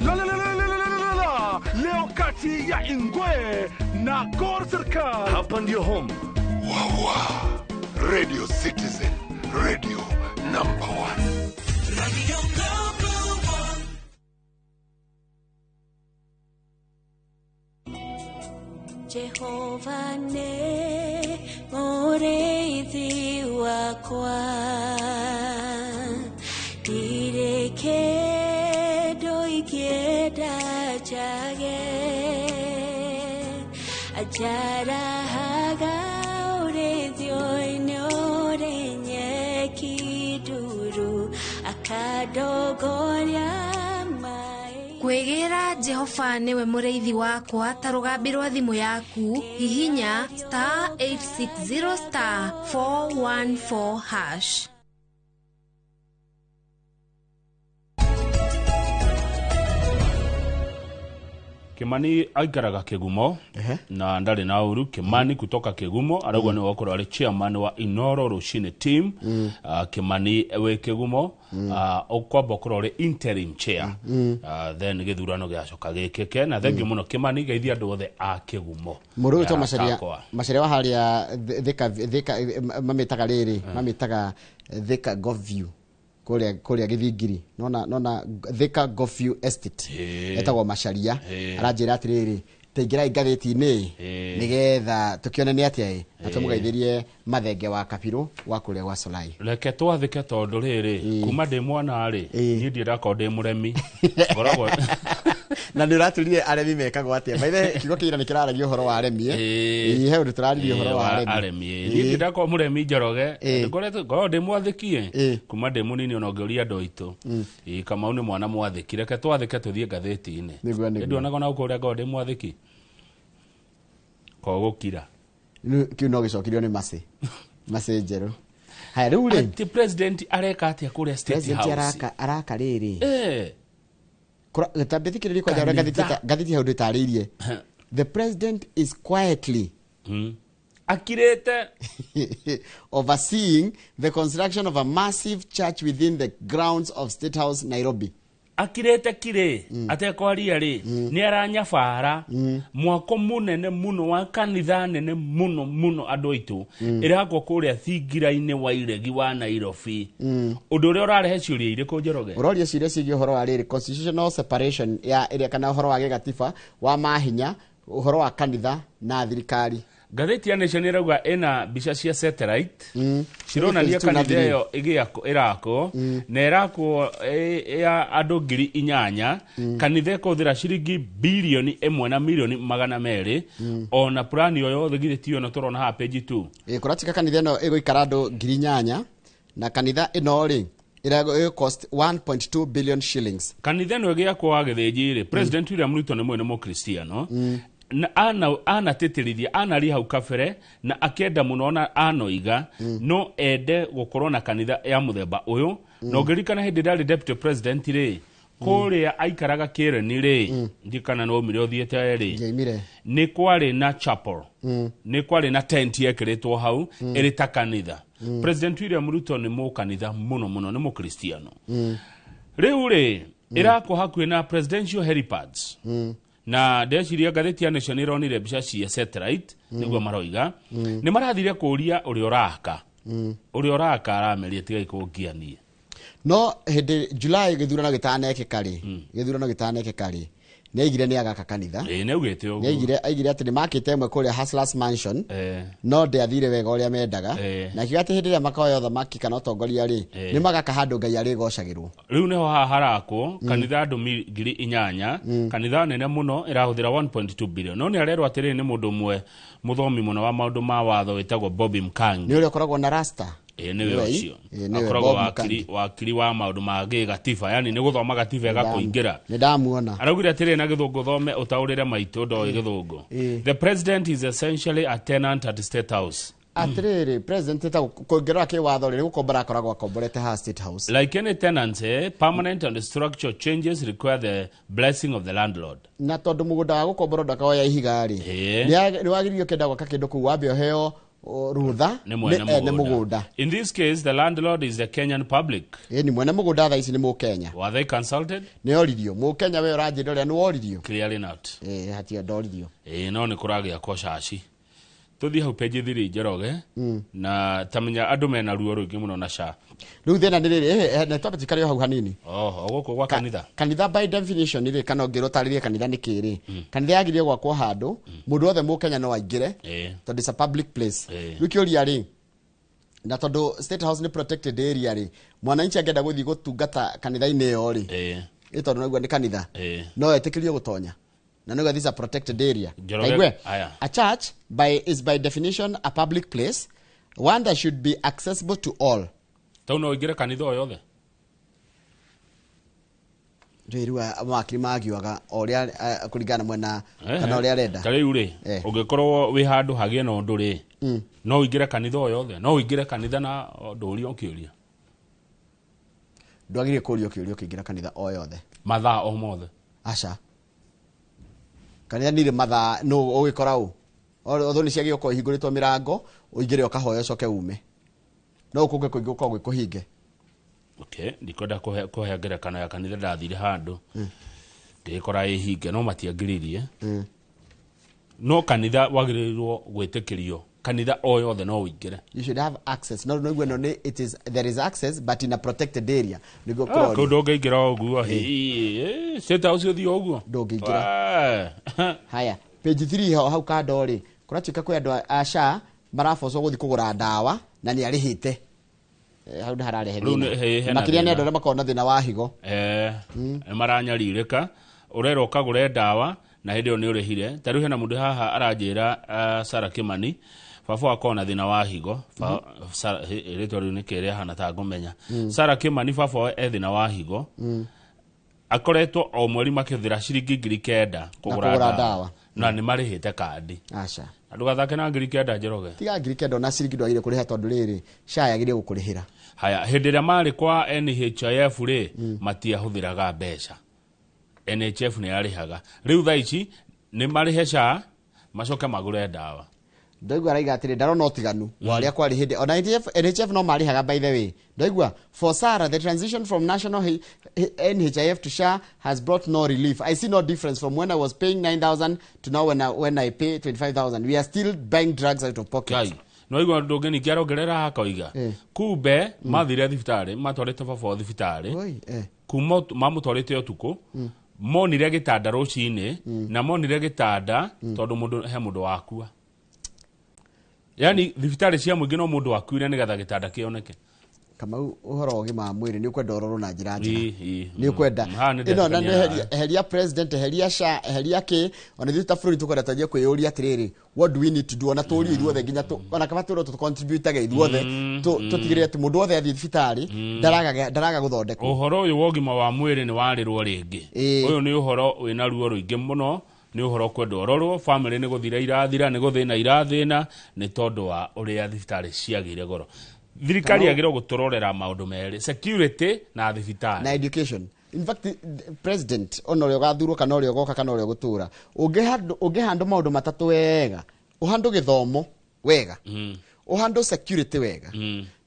La la la la la la la. Leo kati ya Ingwe na Gor Serikal. Hapa ndio home. Wawa. Radio Citizen, radio number 1. Radio number 1. Jehova ne mũrĩithi wakwa, ndirĩ kĩndũ ingĩenda njage, anjarahaga ũrĩithio-inĩ ũrĩ nyeki nduru, akandongoria. Kwĩgĩra Jehova nĩwe mũrĩithi wakwa ta rũgambi rwa thimũ yaku, hihinya *860 *414#. Kimani aikaraga Kigumo na ndarĩ na ũru. Kimani kutoka Kigumo arauga nĩ wakorwo arĩ chairman wa Inoro Rushini team. Kimani wĩ Kigumo, ũkwamba ũkorwo ũrĩ interim chair, then gĩthurano gĩacoka gĩkĩke. Na thengiũ mũno Kimani, geithia andũ othe a Kigumo. Mũndũ ũyũ Macharia, Macharia wa harĩa Thika, Thika mamĩtaga rĩrĩ, mamĩtaga Thika Golf View kũrĩa Gĩthingiri, nona Thika Golf View Estate etagwo Macharia. Aranjĩra atĩrĩrĩ, taingĩrai ngathĩti-inĩ nĩgetha tũkĩone nĩ atĩa ĩ, na tũmũgeithĩrie Mathenge wa Kabirũ wa kũrĩa gwa Solai. Reke twathĩke tondũ rĩrĩ, kuma ndĩ mwana rĩ, niĩ ndirĩ ndakorwo ndĩ mũremi. Ngoragwo na nĩ ũraturire aremi mekagwo atĩa. Maithe kiugo kĩira nĩ kĩraragia ũhoro wa aremi. He ũndũ tũraririe ũhoro wa aremi. Niĩ ndirĩ ndakorwo mũremi Njoroge, ngoretwo ndĩ mwathĩkie kuma ndĩ mũnini, ona ũngĩũria andũ aitũ. Kamau nĩ mwana mwathĩki. Reke twathĩke tũthiĩ ngathĩti-inĩ. Nduonaga ona gũkũ ũrĩa ngoragwo ndĩ mwathĩki. Kogũkira. Kĩu no gĩcokirio nĩ Macĩ njerũ. Haya rĩu rĩ, atĩ president areka atĩa kũrĩa State House? President araka rĩrĩ. Tambĩthikĩrĩria kwanja ũrĩa ngathĩti hau ndĩtarĩirie. The president is quietly akirĩte overseeing the construction of a massive church within the grounds of State House Nairobi. Akirĩte kirĩ atekwaria rĩ, nĩ aranyabara mwako mũnene mũno wa kanitha nene mũno mũno andũ aitũ ĩrakwo kũrĩa thingira-inĩ wa iregi wa Nairobi. Ũndũ ũrĩa ũrarehe ciũria irĩkũ Njoroge? Ũroria ciũria ciĩgiĩ ũhoro wa rĩrĩ constitutional separation ya ĩrĩa, kana ũhoro wa gĩgatiba wa mahinya, ũhoro wa kanitha na thirikari. Ngathĩti ya Nation ĩrauga ĩna mbica cia satellite cironania kanitha ĩyo ĩrakwo na ĩrakwo ya andũ 8,000. Kanitha ĩkũhũthĩra ciringi bilioni 1 na milioni 200. Ona plani o yothe githĩ tiyo ĩno tũrona haha page 2. Kũratika kanitha ĩno ĩgũikara andũ 8,000 na kanitha ĩno rĩ ĩragũ cost 1.2 billion shillings. Kanitha ĩno ĩgĩakwo wa Gĩthĩnji rĩ, President William Ruto nĩ mwene Mũkristiano na anatĩtĩrithia anaria hau kabere na akĩenda mũno na anoiga no ende gũkorwo na kanitha ya mũthemba ũyũ. Na ũngĩririkana hĩndĩ ĩrĩa arĩ deputy president rĩ, Kũrĩa aikaraga Kĩreni rĩ, ndikana no umire ũthiĩte rĩ, Njaimire. Nĩ kwarĩ na chapel, nĩ kwarĩ na tent yekĩrĩtwo hau ĩrĩ ta kanitha. President William Ruto nĩ mũkanitha mũno mũno, nĩ mũkristiano. Rĩu rĩ, ĩrakwo hakuhĩ na presidential helipads, na ndeciria ngathĩti ya Nation ĩronire mbica cia satellite. Nĩguo maroiga nĩ marathire kũria ũrĩa ũraka, ũrĩa ũraka arameria tigai kũngianie. No hĩndĩ July gĩthurano gĩtanekĩka rĩ, gĩthurano gĩtanekĩka rĩ, nĩ aigire nĩ agaka kanitha. Ĩĩ, nĩ augĩte ũguo. Nĩ aigire atĩ nĩ makĩte ĩmwe kũrĩa Hustlers Mansion, no ndĩathire wega ũrĩa mendaga, na akiuga atĩ hĩndĩ ĩrĩa makoya ũthamaki kana ũtongoria rĩ, nĩ magaka handũ Ngai arĩgocagĩrwo. Rĩu nĩho haha harakwo kanitha andũ 8,000, kanitha nene mũno ĩrahũthĩra 1.2 billion. No nĩ arerwo atĩrĩrĩ, nĩ mũndũ ũmwe mũthomi mũno wa maũndũ ma watho wĩtagwo Bobby Mkangi. Nĩ ũrĩa ũkoragwo na rasta. Ĩĩ, nĩwe. Nĩwe, Ũcio ĩĩ, nĩwe, akoragwo Bob wakiri, wakiri wa maũndũ ma gĩgatiba, yani nĩ gũthoma gatiba ĩgakũingĩra. Nĩ ndamuona. Araugire atĩrĩrĩ na gĩthũngũ, thome ũtaũrĩre maitũ, ndoĩ gĩthũngũ. The president is essentially a tenant at State House. Atĩrĩrĩ, president etagwo kũngĩrora kĩwatho rĩ, nĩ gũkombora akoragwo akomborete haha State House. Like any tenancy, permanent and structural changes require the blessing of the landlord. Na tondũ mũgũnda wa gũkombora ndakaoya ihiga rĩ, nĩ wagĩrĩire ũkĩenda gwaka kĩndũ kũu wambe ũheo rũtha nĩ mwene nĩ mũgũnda. In this case, the landlord is the Kenyan public. Ĩ, nĩ mwene mũgũnda thaa ici nĩ mũkenya. Were they consulted? Nĩ oririo mũkenya? We ũranjĩra ũrĩa nĩ woririo? Clearly not. Ĩ, hatia ndoririo. Ĩ, no nĩ kũragĩakwo caci. Tũthiĩ hau page 3, Njoroge, na tamenya andũ mena ruo rũingĩ mũno na SHA. Rĩu thĩna nĩ rĩrĩ, na twambe tuikare o hau hanini. Oho, gũkũ gwa kanitha. Kanitha by definition rĩ, kana ũngĩrwo ũtarĩrie kanitha nĩ kĩ rĩ, kanitha yagĩrĩire gwakwo handũ mũndũ wothe mũkenya no aingĩre, tondũ it's a public place. Rĩu kĩũria rĩ, na tondũ State House nĩ protected area rĩ, mwananchi angĩenda gũthiĩ gũtungata kanitha-inĩ ĩyo rĩ, ĩ tondũ naguo nĩ kanitha, no etĩkĩrio gũtonya, na nĩguo this is a protected area. Njoroge, Kaigue? Aya. A church is by definition a public place, one that should be accessible to all. Tau no ũingĩre kanitha o yothe. Rĩu mawakiri magiuaga o ũrĩa kũringana na mwena kana ũrĩa arenda. Ta rĩu rĩ, ũngĩkorwo wĩ handũ hagĩe na ũndũ rĩ, no ũingĩre kanitha o yothe, no ũingĩre kanitha na ndũrio kĩũria? Ndwagĩrĩire kũrio kĩũria ũkĩingĩra kanitha o yothe. Mathaa o mothe? Aca, kanitha nirĩ mathaa no ũgĩkora ũ otho nĩ ciagĩrĩirwo gũkorwo ihingũrĩtwo mĩrango, ũingĩre ũkahoya ũcoke ume, no kũngĩ kũingĩ gũkorwo gwĩ kũhinge. Okay, ndikwenda kũhe ngerekano ya kanitha ndathire handũ ngĩgĩkora ĩhinge, no matiangiririe. No kanitha wagĩrĩirwo gwĩtĩkĩrio, kanitha o yothe no ũingĩre. You should have access. No no no nĩ it is, there is access, but in a protected area nĩguo Ah, kũrorio. kũu ndũngĩingĩra ũguo. State House ũthiĩ ũguo? Ndũngĩingĩra. Haya, page 3 ho hau kando rĩ, kũratuĩka kwĩ andũ a SHA marabocwo gũthiĩ kũgũra ndawa na nĩ arĩhĩte. Hau nĩ hararehe Rĩu thĩna. hena Makĩria nĩ thĩna. andũ arĩa makoragwo na thĩna wa higo. Nĩ maranyarirĩka, ũrerwo ũkagũre ndawa na hĩndĩ ĩyo nĩ ũrĩhire. Ta rĩu hena mũndũ haha aranjĩra, Sarah Kimani, baba wakwa na thĩna wa higo. Rĩtwa rĩu nĩ kĩrĩa hana ta ngũmenya. Sarah Kimani, baba wa e thĩna wa higo, akoretwo o mweri makĩhũthĩra ciringi 9,000 kũgũra kũgũra ndawa ndawa. Na nĩ marĩhĩte kandi. Aca. Ndũgathake na 9,000, Njoroge. Tiga 9,000, na ciringi ndwagĩrĩire kũrĩha, tondũ rĩrĩ, SHA yagĩrĩire gũkũrĩhĩra. Haya, hĩndĩ ĩrĩa marĩ kwa NHIF rĩ, matiahũthĩraga mbeca, NHF nĩ yarĩhaga. Rĩu thaa ici nĩ marĩhe SHA macoke magũre ndawa. Ndaigua araiga atĩrĩ ndarona ũtiganu wa ũrĩa kwarĩ hĩndĩ ona NHF no marĩhaga. By the way, ndaigua for Sarah, the transition from national NHIF to SHA has brought no relief. I see no difference from when I was paying 9000 to now when I pay 25,000. We are still buying drugs out of pocket. Ngai, no igua ũndũ ũngĩ ningĩ arongerera akoiga kumbe mathire thibitarĩ, matwarĩte baba wao thibitarĩ kuma mamũtwarĩte ũtukũ, monire gĩtanda rũcinĩ, na monire gĩtanda tondũ mũndũ he mũndũ wakua, yani thibitarĩ cia mũingĩ no mũndũ wakuire nĩgetha gĩtanda kĩoneke. Kamau, ũhoro wa ũgima wa mwĩrĩ nĩ ũkwenda ũrorwo na njĩra njega. Ĩ, Nĩ ũkwenda Haha nĩ ĩno na ndetĩkania nĩ nawe. eheria president, eheria SHA, eheria kĩ, ona ithuĩ ta bũrũri tũkwenda twanjie kwĩyũria atĩrĩrĩ, what do we need to do? Ona tũrio ithuothe nginya ona kaba tũrwo tũcontributage ithuothe, tũtigĩrĩre atĩ mũndũ wothe athiĩ thibitarĩ ndaraga gũthondekwo. Ũhoro ũyũ wa ũgima wa mwĩrĩ nĩ warĩrwo rĩngĩ. Ũyũ nĩ ũhoro wĩna ruo rũingĩ mũno, nĩ ũhoro kwenda ũrorwo. Family nĩ gũthira irathira, nĩ gũthĩna irathĩna nĩ tondũ wa ũrĩa thibitarĩ ciagĩire goro. Thirikari Kamau- yagĩrĩirwo gũtũrorera maũndũ merĩ, security na thibitarĩ. Na education. In fact president ona ũrĩa ũgathurwo kana ũrĩa ũgoka kana ũrĩa ũgũtũra, ũngĩhandwo maũndũ matatũ wega, ũhandwo gĩthomo wega, ũhandwo security wega,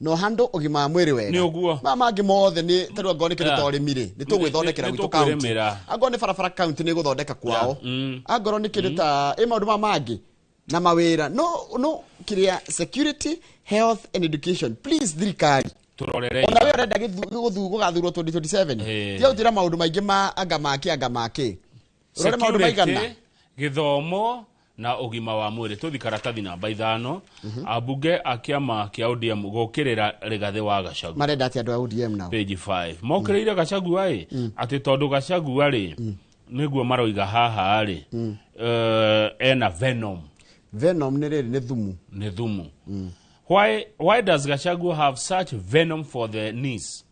na ũhandwo ũgima wa mwĩrĩ wega. Nĩ ũguo. Maya mangĩ mothe nĩ tarĩu angorwo nĩ kĩndũ ta ũrĩmi rĩ, nĩ tũgwĩthondekera Nĩ gwitũ county. tũkwĩrĩmĩra. Angorwo nĩ barabara county nĩ ĩgũthondeka kwao. Angorwo nĩ kĩndũ ta ĩ maũndũ maya mangĩ na mawĩra, no kĩrĩa security, health and education, please thirikari Tũrorere. Ona we ũrenda gũgathurwo 2027, tiga gũtwĩra maũndũ maingĩ ma anga make anga make, ũrore maũndũ maigana. Security, gĩthomo na ũgima wa mwĩrĩ. Tũthi karatathi namba 5. Ambunge a kĩama kĩa ODM gũkĩrĩra Rigathĩ wa Gachagua. Marenda atĩ andũ a ODM nao? Page 5, mokĩrĩire Gachagua ĩ atĩ tondũ Gachagua rĩ, nĩguo maroiga haha rĩ, ena venom. Venom nĩ rĩrĩ, nĩ thumu. Nĩ thumu. Why does Gachagua have such venom for the NIS?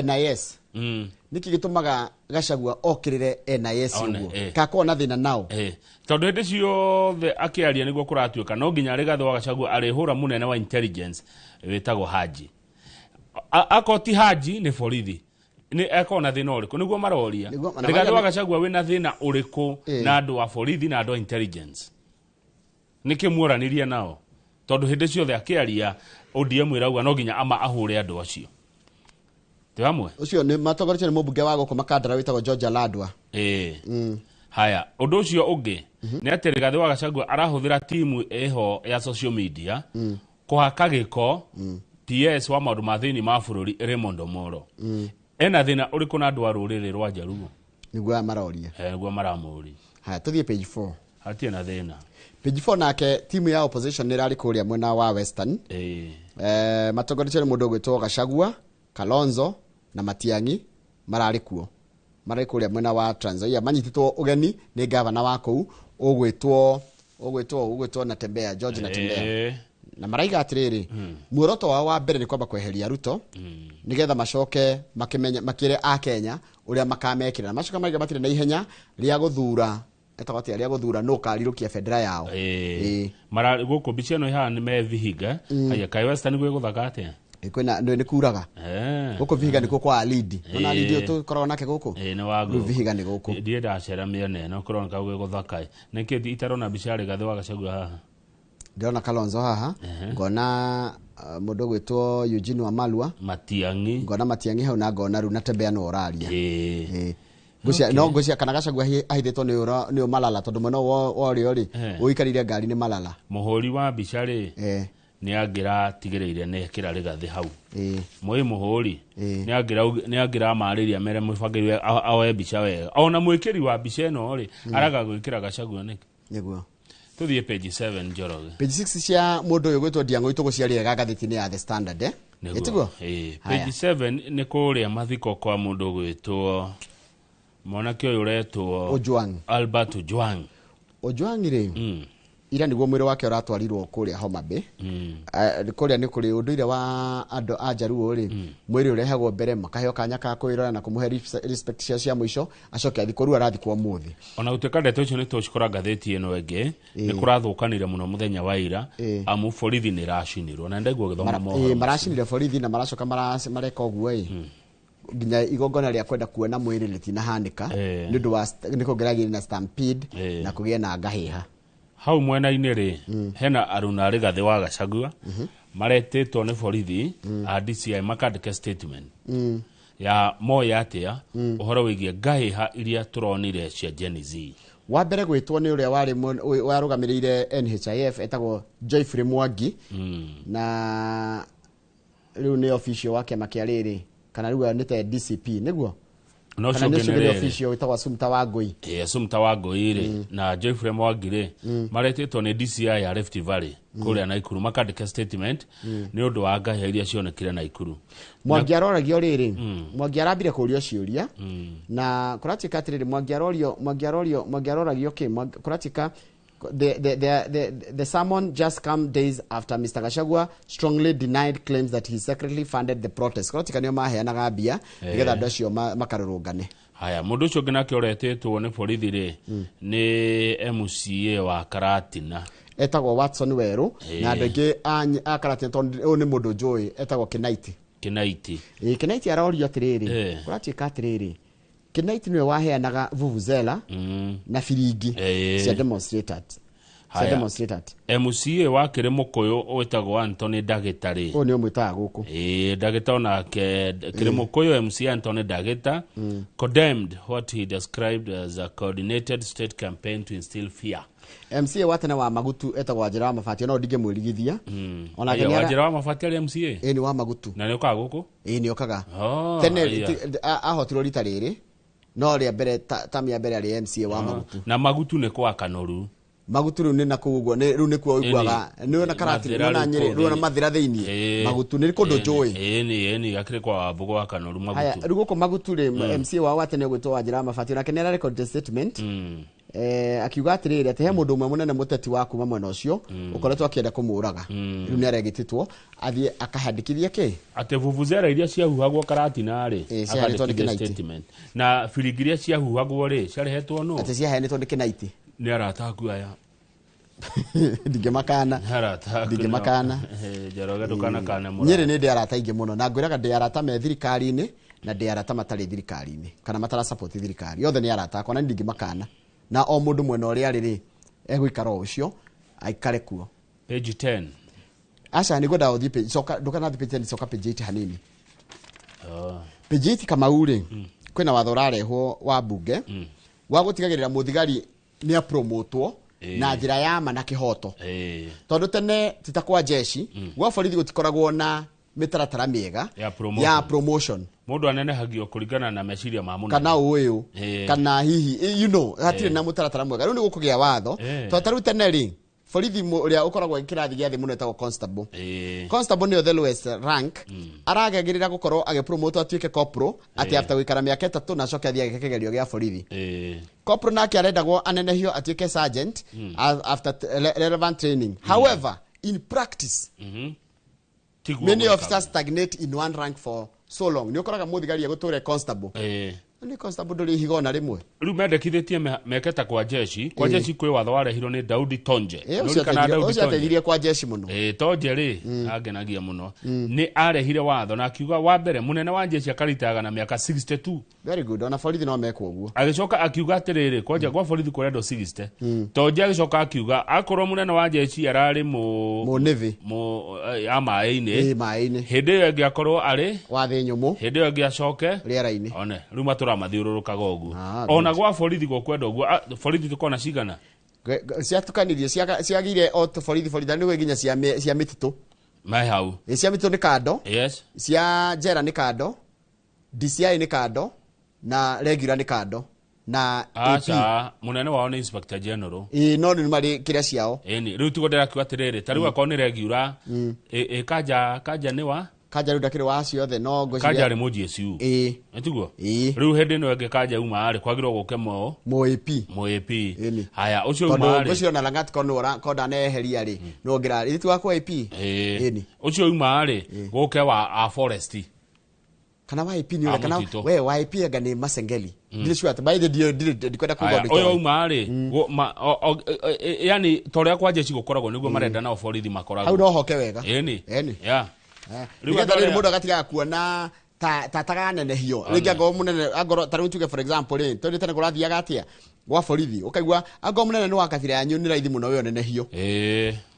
NIS. Nĩkĩ gĩtũmaga Gachagua okĩrĩre NIS One, ũguo? Kakorwo na thĩna nao. Tondũ hĩndĩ ciothe akĩaria nĩguo kũratuĩka no nginya Rigathĩ wa Gachagua arĩhũra mũnene wa intelligence wĩtagwo Haji. Akorwo ti Haji nĩ borithi, nĩ akorwo na thĩna ũrĩkũ nĩguo maroria. Nĩguo, na Rigathĩ wa Gachagua wĩna thĩna ũrĩkũ na andũ a borithi na andũ a intelligence? Nĩkĩ muoranirie nao? Tondũ hĩndĩ ciothe akĩaria ODM ĩrauga no nginya ama ahũre andũ acio. Tĩ hamwe? Ũcio nĩ matongoretio nĩ mũmbunge wa gũkũ Makandara wĩtagwo George Aladwa. Haya, ũndũ ũcio ũngĩ nĩ atĩ Rigathĩ wa Gachagua arahũthĩra timu ĩho ya social media kũhaka gĩko PS wa maũndũ ma thĩinĩ ma bũrũri Raymond Omolo. Ena thĩna ũrĩkũ na andũ a rũrĩrĩ rwa Jaluo? Nĩguo aya maroria. Nĩguo maramũria. Haya, tũthiĩ page 4. Hatirĩ na thĩna. Page 4 nake timu ya opposition nĩ ĩrarĩ kũrĩa mwena wa Western. Matongoretio nĩ mũndũ ũgwĩtwo Gachagua, Kalonzo na Matiang'i mararĩ kuo. Mararĩ kũrĩa mwena wa Trans Nzoia, manyitĩtwo ũgeni nĩ gavana wa kũu ũgwĩtwo Natembeya, George Natembeya. Na maraiga atĩrĩrĩ, muoroto wao wa mbere nĩ kwamba kweheria Ruto, nĩgetha macoke makĩmenye makĩre a Kenya ũrĩa makamekĩra, na macoka maraiga matirĩ na ihenya rĩa gũthura, etagwo atĩa, rĩa gũthura nũ ũkarirũkia bendera yao. Mara gũkũ mbica ĩno ĩhana nĩ me Vihiga. Haya, kaĩ Western gwĩ gũthaka atĩa? Kwĩna nĩ kuraga. Gũkũ Vihiga nĩkuo kwa Alidi. Ona Alidi ũyũ tũkoragwo nake gũkũ? Nĩ wa Rĩu Vihiga nĩ gũkũ. Ndiĩ ndacera mĩena ĩno kũroneka gwĩ gũthaka. Nĩkĩ itarona mbica ya Rigathĩ wa Gachagua haha? Ndĩrona Kalonzo haha, ngona mũndũ ũgwĩtwo Eugene Wamalwa, Matiang'i, ngona Matiang'i hau, na ngona rĩu Natembeya nĩwe ũraria. Ngũcia, no ngũcia kana Gachagua ahithĩtwo nĩ ũ Malala, tondũ mwena wa ũrĩo rĩ, ũikarire ngari nĩ Malala. Mũhũri wa mbica rĩ, nĩ angĩratigĩrĩire nĩ ekĩra Rigathĩ hau. Mũĩ mũhũri, nĩ angĩramarĩria mere mũbangĩri aoe mbica wega. Ona mwĩkĩri wa mbica ĩno rĩ, araga gwĩkĩra Gachagua nĩkĩ? Nĩguo. Tũthiĩ page 7 Njoroge. Page 6 cia mũndũ ũyũ gwĩtwo Ndiang'ũ itũgũciarĩre ngathĩti-inĩ ya The Standard, Nĩguo. Ĩtiguo? Haya. Page 7 nĩ kũrĩa mathiko kwa mũndũ gwĩtwo mwanake ũyũ ũretwo Ojwang. Albert Ojwang. Ojwang rĩ, ira nĩguo mwĩrĩ wake ũratwarirwo kũrĩa Homa Bay. Kũrĩa nĩ kũrĩ ũndũire wa andũ a Jaluo rĩ, mwĩrĩ ũrehagwo mbere makaheo kanya ka kwĩrora na kũmũhe respect cia mũico, acoke athikwo. Rĩu arathikwo ũmũthĩ. Ona gũtuĩka ndeto icio nĩ tũcikora ngathĩti ĩno ĩngĩ, nĩ kũrathũkanire mũno mũthenya wa ira, amu borithi nĩ ĩracinirwo na ndaigua ũgĩthoma mohoro macio. Maracinire borithi na maracoka mareka ũguo ĩ. Nginya igongona rĩa kwenda kuona mwĩrĩ rĩtinahanĩka, nĩ ũndũ wa nĩ kũngĩragĩire na stampede na kũgĩe na ngahĩha. Hau mwena-inĩ rĩ, hena aruna Rigathĩ wa Gachagua maretĩtwo nĩ borithi a DCI makandĩke statement ya moya atĩa ũhoro wĩgiĩ ngahĩha iria tũronire cia Gen Z. Wa mbere gwĩtwo nĩ ũrĩa warĩ warũgamĩrĩire NHIF etagwo Geoffrey Mwangi, na rĩu nĩ official wa kĩama kĩa rĩrĩ, kana rĩu nĩ ta DCP nĩguo? No Kana nĩ ũcio ũcio ũngĩ nĩ nĩ official wĩtagwo Assumpta Wangũi. Assumpta Wangũi rĩ, na Geoffrey Mwangi rĩ, maretĩtwo nĩ DCI ya Rift Valley kũrĩa Naikuru makandĩka statement nĩ ũndũ wa ngahĩha iria cionekire Naikuru. Mwangi aroragio rĩrĩ, Mwangi arambire kũũrio ciũria, na kũratuĩka atĩrĩrĩ, Mwangi arorio, Mwangi arorio, Mwangi aroragio kĩ? Mwangi, kũratuĩka the sermon just come days after Mr. Gachagua strongly denied claims that he secretly funded the protest. Kũratuĩka nĩo maheanaga mbia nĩgetha andũ acio makarũrũngane. Haya, mũndũ ũcio ũngĩ nake ũretĩtwo nĩ borithi rĩ, nĩ MCA wa Karatina. Etagwo Watson Weru, na andũ aingĩ a Karatina, tondũ ũyũ nĩ mũndũ njũĩ, etagwo Kĩnaiti. Kĩnaiti. Kĩnaiti arorio atĩrĩrĩ, kũratuĩka atĩrĩrĩ, Kĩnaiti nĩwe waheanaga vuvuzela na biringi cia demonstrators. Cia demonstrators. MCA wa Kĩrĩmũkũyũ wĩtagwo Anthony Ndagĩtarĩ. Ũyũ nĩ ũmwĩtaga gũkũ. Ĩĩ, Ndagĩta onake Kĩrĩmũkũyũ MCA Anthony Ndagĩta condemned what he described as a coordinated state campaign to instill fear. MCA wa tene wa Magutu etagwo Wanjĩra wa Mabati, no ndingĩmwĩrigithia. Onake nĩ Wanjĩra wa Mabati arĩ MCA? Ĩĩ, nĩ wa Magutu. Na nĩ ũkaga gũkũ? Ĩĩ, nĩ okaga. Tene ahotirwo rita rĩrĩ, no rĩa mbere tamu ya mbere arĩ MCA wa Magutu. Na Magutu nĩ kwa Kanoru. Magutu rĩu nĩ nakũu ũguo, rĩu nĩkuo ũiguaga, nĩ wona Karati, nĩ wona Nyĩrĩ, nĩ wona Mathĩra thĩinĩ. Magutu nĩ kũndũ njũĩ. Ĩĩ, akĩrĩ kwa Wambũgũ wa Kanoru Magutu. Haya, rĩu gũkũ Magutu rĩ, MCA wao wa tene ũgwĩtwo Wanjĩra wa Mabati, onake nĩ ararecord statement. Akiuga atĩrĩrĩ atĩ he mũndũ ũmwe mũnene mũteti wa kuma mwena ũcio ũkoretwo akĩenda kũmũraga. Rĩu nĩ aregĩtĩtwo athiĩ akahandĩkithie kĩ? Atĩ vuvuzela iria ciahuhagwo Karatina rĩ, ciaheanĩtwo nĩ Kĩnaiti. Statement. Na biringi iria ciahuhagwo rĩ, ciarehetwo nũ? Atĩ ciaheanĩtwo nĩ Kĩnaiti. Nĩ arata aku aya. Ndingĩmakana. Ndingĩmakana. Njoroge ndũkanakane mũno. Nyĩrĩ nĩ ndĩ arata aingĩ mũno na ngwĩraga ndĩ arata me thirikari-inĩ na ndĩ arata matarĩ thirikari-inĩ kana matara support thirikari. Othe nĩ arata akwa na ndingĩmakana. Na o mũndũ mwena ũrĩa arĩ rĩ, egũikara o ũcio aikare kuo. Page 10. Aca nĩ ngwendaga ũthiĩ page, coka ndũkanathiĩ page 10, coka page 8 hanini. Page 8 Kamau rĩ, kwĩna watho ũrarehwo wa mbunge wa gũtigagĩrĩra mũthigari nĩ apromotwo na njĩra ya ma na kĩhoto. Tondũ tene ti ta kwa jeshi, gwa borithi gũtikoragwo na mĩtaratara mĩega ya promotion. Mũndũ anenehagio kũringana na meciria ma mũnene. Kana ũyũ, kana hihi, you know, hatirĩ na mũtaratara mwega. Rĩu nĩ gũkũgĩa watho. Tondũ ta rĩu tene rĩ, borithi ũrĩa ũkoragwo kĩrathi gĩa thĩ mũno etagwo constable. Constable nĩyo the lowest rank. Aragagĩrĩra gũkorwo agĩpromote atuĩke corporal atĩ after gũikara mĩaka 3 na acoke athiĩ agĩke kĩgerio gĩa borithi. Corporal nake arendagwo anenehio atuĩke sergeant after relevant training. However, in practice, many officers stagnate in one rank for so long. Nĩ ũkoraga mũthigari egũtũre constable. Nĩ constable ndũrĩ ihiga ona rĩmwe. Rĩu mendekithĩtie meke ta kwa jeshi. Kwa jeshi kwĩ watho warehirwo nĩ Daudi Tonje. Ũcio ateithirie kwa jeshi mũno. Tonje rĩ, angenagia mũno. Nĩ arehire watho na akiuga wa mbere mũnene wa jeshi akaritaga na mĩaka 62. Very good. Ona borithi no mekwo ũguo. Agĩcoka akiuga atĩrĩrĩ, kwanja gwa borithi kũrendwo 60. Tonje agĩcoka akiuga akorwo mũnene wa jeshi ararĩ mu navy mu ya maĩ-inĩ. Maĩ-inĩ. Hĩndĩ ĩyo ĩngĩ akorwo arĩ wa thĩ nyũmũ. Hĩndĩ ĩyo ĩngĩ acoke rĩera-inĩ. One, rĩu matũra mathiũrũrũkaga ũguo. Ona gwa borithi gũkwenda ũguo, borithi tũkona cigana? Ciatukanirie, ciagire o borithi borithi nĩ nginya cia mĩtitũ. Mai hau. Cia mĩtitũ nĩ kando. Yes. Cia njera nĩ kando. DCI nĩ kando. Na regular nĩ kando. Na AP. Aca, mũnene wao nĩ Inspector General. Ĩĩ, no nĩ marĩ kĩrĩa ciao. Ĩni, rĩu tiguo ndĩrakiuga atĩrĩrĩ, ta rĩu akorwo nĩ regular, Kanja nĩ wa? Kanja rĩu ndakĩrĩ wa acio othe, no ngwĩciria Kanja arĩ mũ GSU. Ĩĩ. Nĩ tiguo? Ĩĩ. Rĩu hĩndĩ ĩno ĩngĩ Kanja uma rĩ, kwagĩrĩirwo gũke mũ AP. Mũ AP. Haya, ũcio uma Tondũ rĩ. ngwĩciria ona Langat ko ndaneheria rĩ, no ngĩra, ĩĩ ti wa kwa AP? Ĩĩ. Ũcio uma rĩ, gũke wa a forest. Kana wa AP nĩ ũrĩa, kana we wa AP anga nĩ Masengeli. Ndirĩ sure atĩ, by the way, ndikwenda kuga ũndũ Ũyũ itoĩ. uma rĩ, yani ta ũrĩa kwa jeshi gũkoragwo nĩguo marenda nao borithi makoragwo. Hau no hoke wega. Ĩni. Ĩni. Yeah. Rĩu Nĩgetha andũ rĩrĩ arĩa- mũndũ agatigaga kuona ta taganenehio. Rĩngĩ angorwo mũnene, angorwo ta rĩu tuge for example rĩ, tondũ tene kũrathiaga atĩa gwa borithi, ũkaigua angorwo mũnene nĩ wa kabira yanyu nĩ raithi mũno we ũnenehio.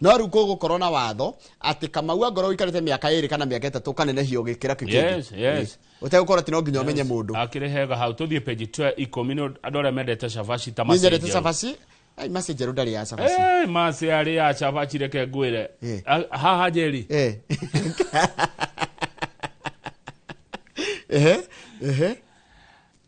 No rĩu gũgũkorwo na watho atĩ Kamau angorwo ũikarĩte mĩaka 2 kana mĩaka 3 ũkanenehio gĩkĩra kĩu kĩngĩ. Yes, yes. Ũtegũkorwo atĩ no nginya ũmenye mũndũ. Akĩrĩ hega hau tũthiĩ page 10 nĩ andũ arĩa mendete cabaci ta Niĩ nyendete Macenjeru. cabaci. Ai, Macenjeru ndarĩ ya cabaci. Mace arĩ ya cabaci reke ngwĩre. Haha Njeri. Ehe.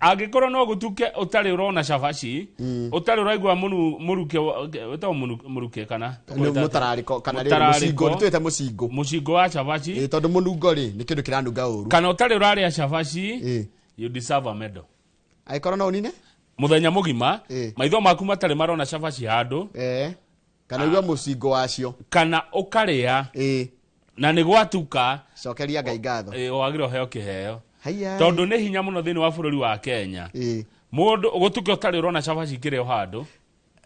Angĩkorwo no gũtuke ũtarĩ ũrona cabaci, ũtarĩ ũraigua mũruke wĩtagwo mũruke kana? Nĩ mũtararĩko kana rĩrĩ mũcingo, nĩ twĩte mũcingo. Mũcingo wa cabaci. Ĩĩ, tondũ mũnungo rĩ, nĩ kĩndũ kĩranunga ũru. Kana ũtarĩ ũrarĩa cabaci, you deserve a medal. Angĩkorwo no ũnine? Mũthenya mũgima, maitho maku matarĩ marona cabaci handũ. Kana ũigue mũcingo wacio. Kana ũkarĩa. Na nĩ gwatuka. Cokeria Ngai ngatho. Wagĩrĩirwo ũheo kĩheo. Haiya. Tondũ nĩ hinya mũno thĩinĩ wa bũrũri wa Kenya. Mũndũ gũtuke ũtarĩ ũrona cabaci ikĩrĩo handũ.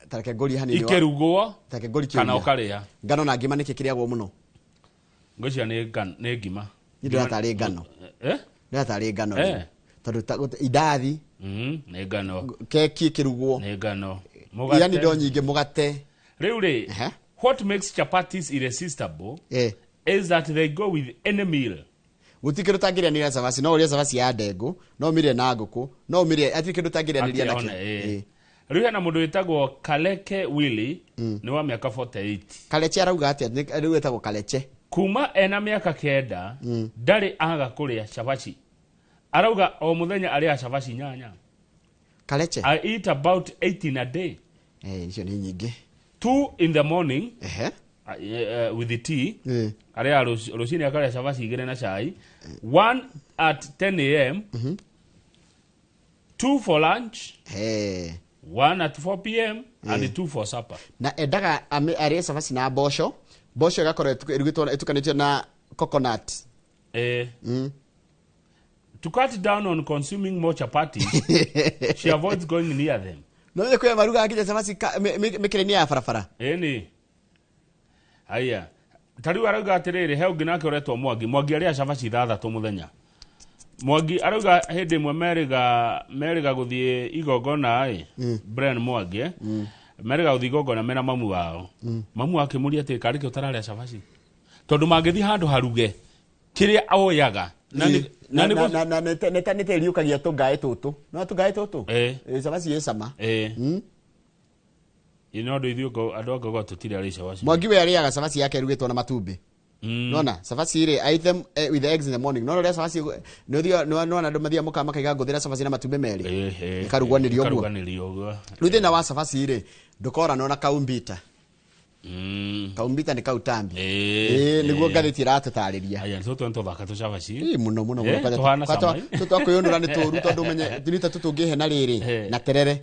Ta reke ngũrie hanini. Ikĩrugwo. Ta reke ngũrie Kana kĩũria. ũkarĩa. Ngano na ngima nĩkĩ kĩrĩagwo mũno? Ngwĩciria nĩ ngima. Niĩ ndĩrona tarĩ ngano. Ndĩrona tarĩ ngano. Tondũ indathi nĩ ngano, keki ĩkĩrugwo nĩ ngano, yani indo nyingĩ, mũgate. Rĩu rĩ, what makes chapatis irresistible is that they go with any meal. Gũtirĩ kĩndũ ũtangĩrĩanĩria na cabaci. No ũrĩe cabaci ya ndengũ, no ũmĩrĩe na ngũkũ, no ũmĩrĩe, hatirĩ kĩndũ ũtangĩrĩanĩria nakĩo. Rĩu hena mũndũ wĩtagwo Kaleke Willy, nĩ wa mĩaka 48. Kaleche arauga atĩa? Rĩu etagwo Kaleche. Kuma ena mĩaka 9 ndarĩ aga kũrĩa cabaci. Arauga o mũthenya arĩaga cabaci 8. Kaleche. I eat about 18 a day. Icio nĩ nyingĩ. 2 in the morning with the tea. Arĩa rũcinĩ akarĩa cabaci 2 na cai. 1 at 10 a.m. 2 for lunch. 1 at 4 p.m. and 2 for supper. Na endaga arĩe cabaci na mboco. Mboco ĩgakorwo ĩrugĩtwo ĩtukanĩtio na coconut. To cut down on consuming more chapati, she avoids going near them. No nĩ kwĩ marugaga nginya cabaci mĩkĩra-inĩ ya barabara. Ĩni. Haya. Ta rĩu arauga atĩrĩrĩ, he ũngĩ nake ũretwo Mwangi. Mwangi arĩaga cabaci 6 mũthenya. Mwangi arauga hĩndĩ ĩmwe merĩga gũthiĩ igongona ĩ, Brian Mwangi, merĩga gũthiĩ igongona mena mamu wao. Mamu akĩmũria atĩ karĩ kĩ ũtararĩa cabaci? Tondũ mangĩthiĩ handũ haruge kĩrĩa oyaga na nĩ tĩri ũkagia tũngaĩ tũtũ. No tũngaĩ tũtũ? Cabaci ĩ cama. No andũ ithuĩ andũ a Ngogo tũtirĩ arĩi cabaci. Mwangi we arĩaga cabaci yake ĩrugĩtwo na matumbĩ. Nona cabaci rĩ, I eat them with the eggs in the morning. Nona ũrĩa cabaci nĩona andũ mathiaga mũkawa makaiga ngũthĩra cabaci na matumbĩ merĩ. Ĩkaruganĩrio ũguo. Rĩu thĩna wa cabaci rĩ, ndũkoranwo na kaumbita. Kaumbita nĩ kautambi. Nĩguo ngathĩti ĩratũtarĩria. Aya, tũtũ nĩ tũthaka tũcabaci. Mũno mũno mũno. Tũtũ twakwĩyũnũra nĩ tũru tondũ ũmenye nĩ ta tũtũ ũngĩhe na rĩrĩ na terere.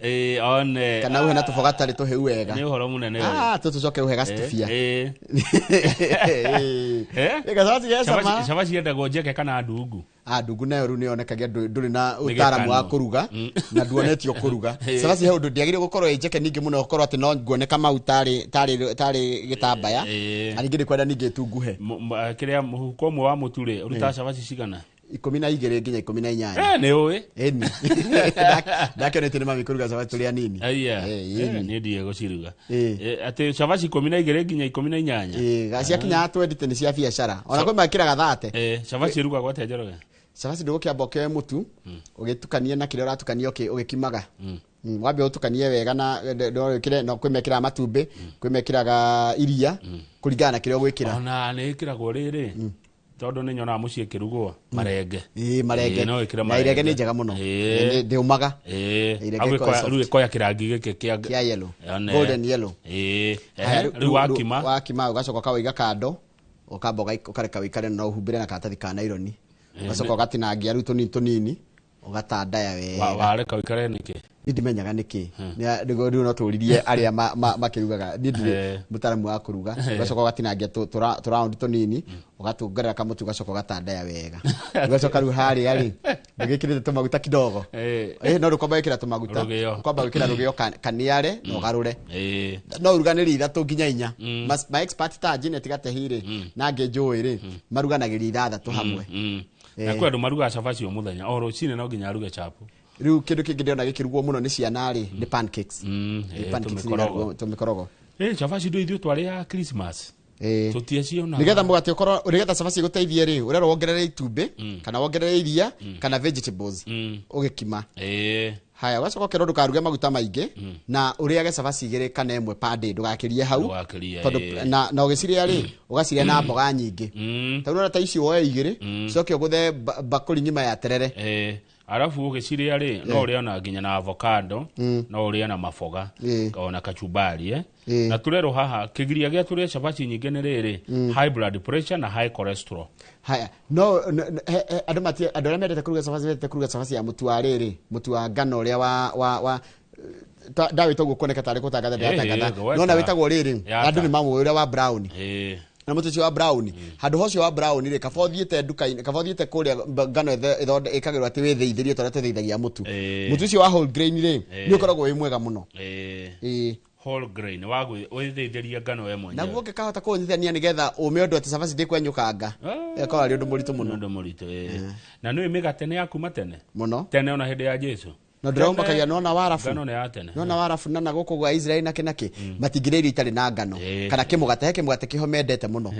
Kana ũhe na tũboga tarĩ tũhĩu wega. Nĩ ũhoro mũnene. Tũtũ ũcoke ũhe gacitubia. Cabaci ge cama. Cabaci yendagwo njeke kana ndungu. Ndungu nayo rĩu nĩyonekagia ndũrĩ na ũtaaramu wa kũruga na nduonetio kũruga. Cabaci he ũndũ ndĩagĩrĩire gũkorwo ĩ njeke ningĩ mũno gũkorwo atĩ no nguoneka mau tarĩ gĩtambaya. Na ningĩ ndĩkwenda ningĩ ĩtunguhe. Kĩrĩa mũhuko ũmwe wa mũtu rĩ, ũrutaga cabaci cigana? 12 nginya 18. Nĩ ũĩ? Ĩni. Ndakĩonetio nĩ mami kũruga cabaci tũrĩ anini. Niĩ ndiũĩ gũciruga. Atĩ cabaci 12 nginya 18. Ciakinya 20 nĩ cia biacara. Ona kwĩ mekĩraga 30. Cabaci ĩrugagwo atĩa Njoroge? Cabaci ndũgũkĩamba ũkĩoe mũtu ũgĩtukanie na kĩrĩa ũratukania ũgĩkimaga. Wambe ũtukanie wega na wĩkĩre, no kwĩ mekĩraga matumbĩ, kwĩ mekĩraga iria kũringana na kĩrĩa ũgwĩkĩra. Ona nĩ ĩkĩragwo rĩrĩ tondũ nĩ nyonaga mũciĩ ĩkĩrugwo marenge. Marenge. Na irenge nĩ njega mũno. Ndĩũmaga. Rĩu ĩkoya kĩrangi gĩkĩ kĩa yellow. Golden yellow. Rĩu wakima. Wakima ũgacoka ũkawĩiga kando, ũkamba ũkareka wĩikare na ũhumbĩre na karatathi ka naironi. Ũgacoka ũgatinangia rĩu tũnini tũnini, ũgatandaya wega. Wareka ũikare nĩkĩ? Niĩ ndimenyaga nĩkĩ. Rĩu no tũririe arĩa makĩrugaga. Niĩ ndirĩ mũtaaramu wa kũruga. Ũgacoka ũgatinangia tũraundi tũnini, ũgatuongerera kamũtu, ũgacoka ũgatandaya wega. Ũgacoka rĩu harĩa rĩ, ndũgĩkĩrĩte tũmaguta kidogo. No ndũkwamba gwĩkĩra tũmaguta. Ũkwamba gwĩkĩra rũgĩo kaniare na ũgarũre. No ũruganĩrie 3 nginya 4. Ma expert ta Janet Gatehi rĩ, na angĩ njũĩ rĩ, maruganagĩria 6 hamwe. Na kwĩ andũ marugaga cabaci o mũthenya, o rũcinĩ no nginya aruge chapo. Rĩu kĩndũ kĩngĩ ndĩrona gĩkĩrugwo mũno nĩ ciana rĩ, nĩ pancakes. Pancakes tũmĩkorogo. Cabaci ndũ ithuĩ twarĩaga Christmas. Tũtiacionaga. Nĩgetha mũgate ũkorwo, nĩgetha cabaci ĩgũteithie rĩ, ũrerwo wongerere itumbĩ, kana wongerere iria, kana vegetables ũgĩkima. Haya, ũgacoka ũkerwo ndũkaruge maguta maingĩ, na ũrĩage cabaci 2 kana 1 per day, ndũgakĩrie hau. Tondũ na ũgĩcirĩa rĩ, ũgacirĩa na mboga nyingĩ. Ta rĩu ta ici woe 2, ũcoke ũgũthe bakũri ng'ima ya terere. Arabu ũgĩcirĩa rĩ, no ũrĩe ona nginya na avocado, no ũrĩe na maboga, ona kachumbari. Na tũrerwo haha kĩgiria gĩa tũrĩe cabaci nyingĩ nĩ rĩrĩ, high blood pressure na high cholesterol. Haya, no andũ andũ arĩa mendete kũruga cabaci mendete kũruga cabaci ya mũtu wa rĩrĩ, mũtu wa ngano ũrĩa wa ndawĩta ũguo kuoneka tarĩ gũtangatha ndĩratangatha. No na wĩtagwo rĩrĩ, andũ nĩ mamũĩ ũrĩa wa brown. Na mũtu ũcio wa brown, handũ ha ũcio wa brown rĩ, kaba ũthiĩte nduka-inĩ, kaba ũthiĩte kũrĩa ngano ĩkagĩrwo atĩ wĩthĩithĩrie ta ũrĩa tũthĩithagia mũtu. Mũtu ũcio wa whole grain rĩ, nĩ ũkoragwo wĩ mwega mũno. Whole grain wa gwĩthĩithĩria ngano we mwenyewe. Naguo ũngĩkahota kũnyitithania nĩgetha ũme ũndũ atĩ cabaci ndĩkwenyũkanga, ĩkorwo arĩ ũndũ mũritũ mũno. Ũndũ mũritũ, ĩĩ. Na nĩũĩ mĩgate nĩ ya kuma tene mũno, tene ona hĩndĩ ya Jesu. Na ndĩraumakagia nona warabu. Ngano nĩ ya tene. Nona warabu na gũkũ gwa Israeli na kĩnakĩ matingĩrĩa irio itarĩ na ngano kana kĩmũgate, he kĩmũgate kĩho mendete mũno.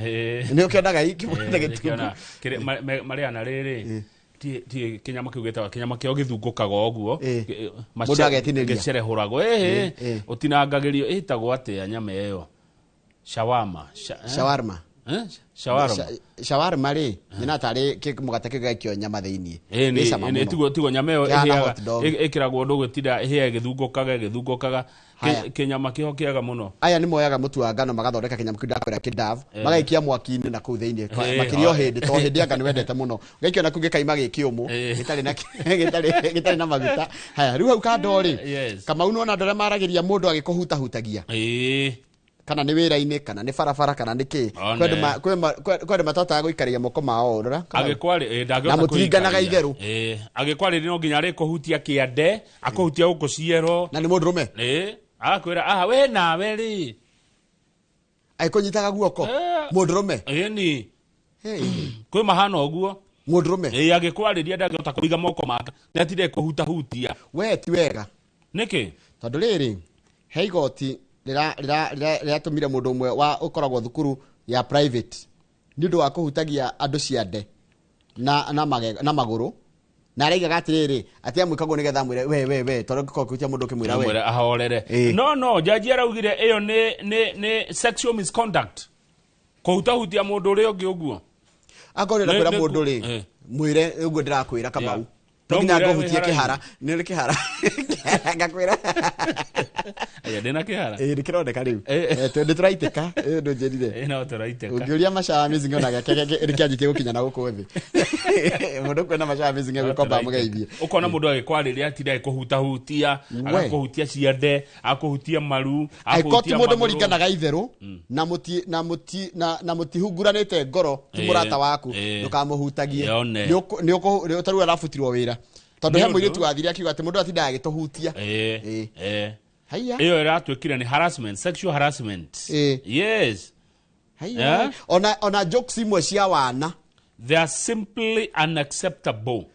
Nĩ ũkĩonaga kĩmũgate gĩtungu marĩa na rĩrĩ ti kĩnyama kĩu gĩtagwo kĩnyama kĩo gĩthungũkaga ũguo, mũndũ agetinĩria, gĩcerehũragwo, ũtinangagĩrio, ĩtagwo atĩa nyama ĩyo? Shawarma. Shawarma. Shawarma. Shawarma rĩ, nyona tarĩ kĩmũgate kĩu gĩgaikio nyama thĩinĩ. Ĩĩ, tigo nyama ĩyo ĩkĩragwo ũndũ gũtinda ĩhĩaga ĩgĩthungũkaga, kĩnyama kĩho kĩega mũno. Aya nĩ moyaga mũtu wa ngano magathondeka kĩnyamũ kĩu ndakwĩra kĩdav, magaikia mwaki-inĩ na kũu thĩinĩ, makĩria o hĩndĩ, tondũ hĩndĩ ya ngano wendete mũno, ũgaikia na kũu gĩkaima gĩ kĩũmũ, gĩtarĩ na maguta. Haya, rĩu hau kando rĩ, Kamau nĩwona andũ arĩa maragĩria mũndũ agĩkũhutahutagia, kana nĩ wĩra-inĩ, kana nĩ barabara, kana nĩ kĩ, kwĩ andũ matotaga gũikaria moko mao, rora na mũtiringanaga itherũ. Agĩkwarĩria no nginya arĩkũhutia kĩande, akũhutia gũkũ ciero, na nĩ mũndũrũme, agakwĩra aha we nawe rĩ, agĩkũnyitaga guoko mũndũrũme. Ĩni kwĩ mahana ũguo mũndũrũme, agĩkwarĩria ndangĩhota kũiga moko make, nĩatinde kũhutahutia. We ti wega. Nĩkĩ? Tondũ rĩrĩ, he igoti rĩratũmire mũndũ ũmwe wa ũkoragwo thukuru ya private nĩ ũndũ wa kũhutagia andũ ciande na magũrũ, na araigaga atĩrĩrĩ, atĩ amwĩkagwo nĩgetha amwĩre we we we, tondũ ũngĩkorwo ũkĩhutia mũndũ ũkĩmwĩra we ahorere. No jaji araugire ĩyo nĩ sexual misconduct, kũhutahutia mũndũ ũrĩa ũngĩ ũguo. Angorwo ũrenda kwĩra mũndũ rĩ, mwĩre ũguo ndĩrakwĩra Kamau, to nginya ngũhutie kĩhara, nĩ kĩhara ngakwĩra. Aya ndĩna kĩhara. Ĩĩ nĩ kĩroneka rĩu. Nĩ tũraitĩka, ĩĩ ndũnjĩrire. No tũraitĩka. Ũngĩũria Machawa Amazing ona gĩake nĩkĩanjĩtie gũkinya na gũkũ thĩ. Mũndũ kwĩna Machawa Amazing egwĩkomba amũgeithie. Ũkona mũndũ agĩkwarĩria atinda agĩkũhutahutia, agakũhutia ciande, agakũhutia maru, agakũhutia magũrũ. Mũndũ mũringanaga itherũ na mũtihunguranĩte ngoro, ti mũrata waku, ndũkamũhutagie. Nĩ tarĩu arabutirwo wĩra. Tondũ he mũirĩtu wathire akiuga atĩ mũndũ atindaga agĩtũhutia. Haya. Ĩyo ĩratuĩkire nĩ harassment, sexual harassment. Yes. Haya. Ona jokes imwe cia wana, they are simply unacceptable.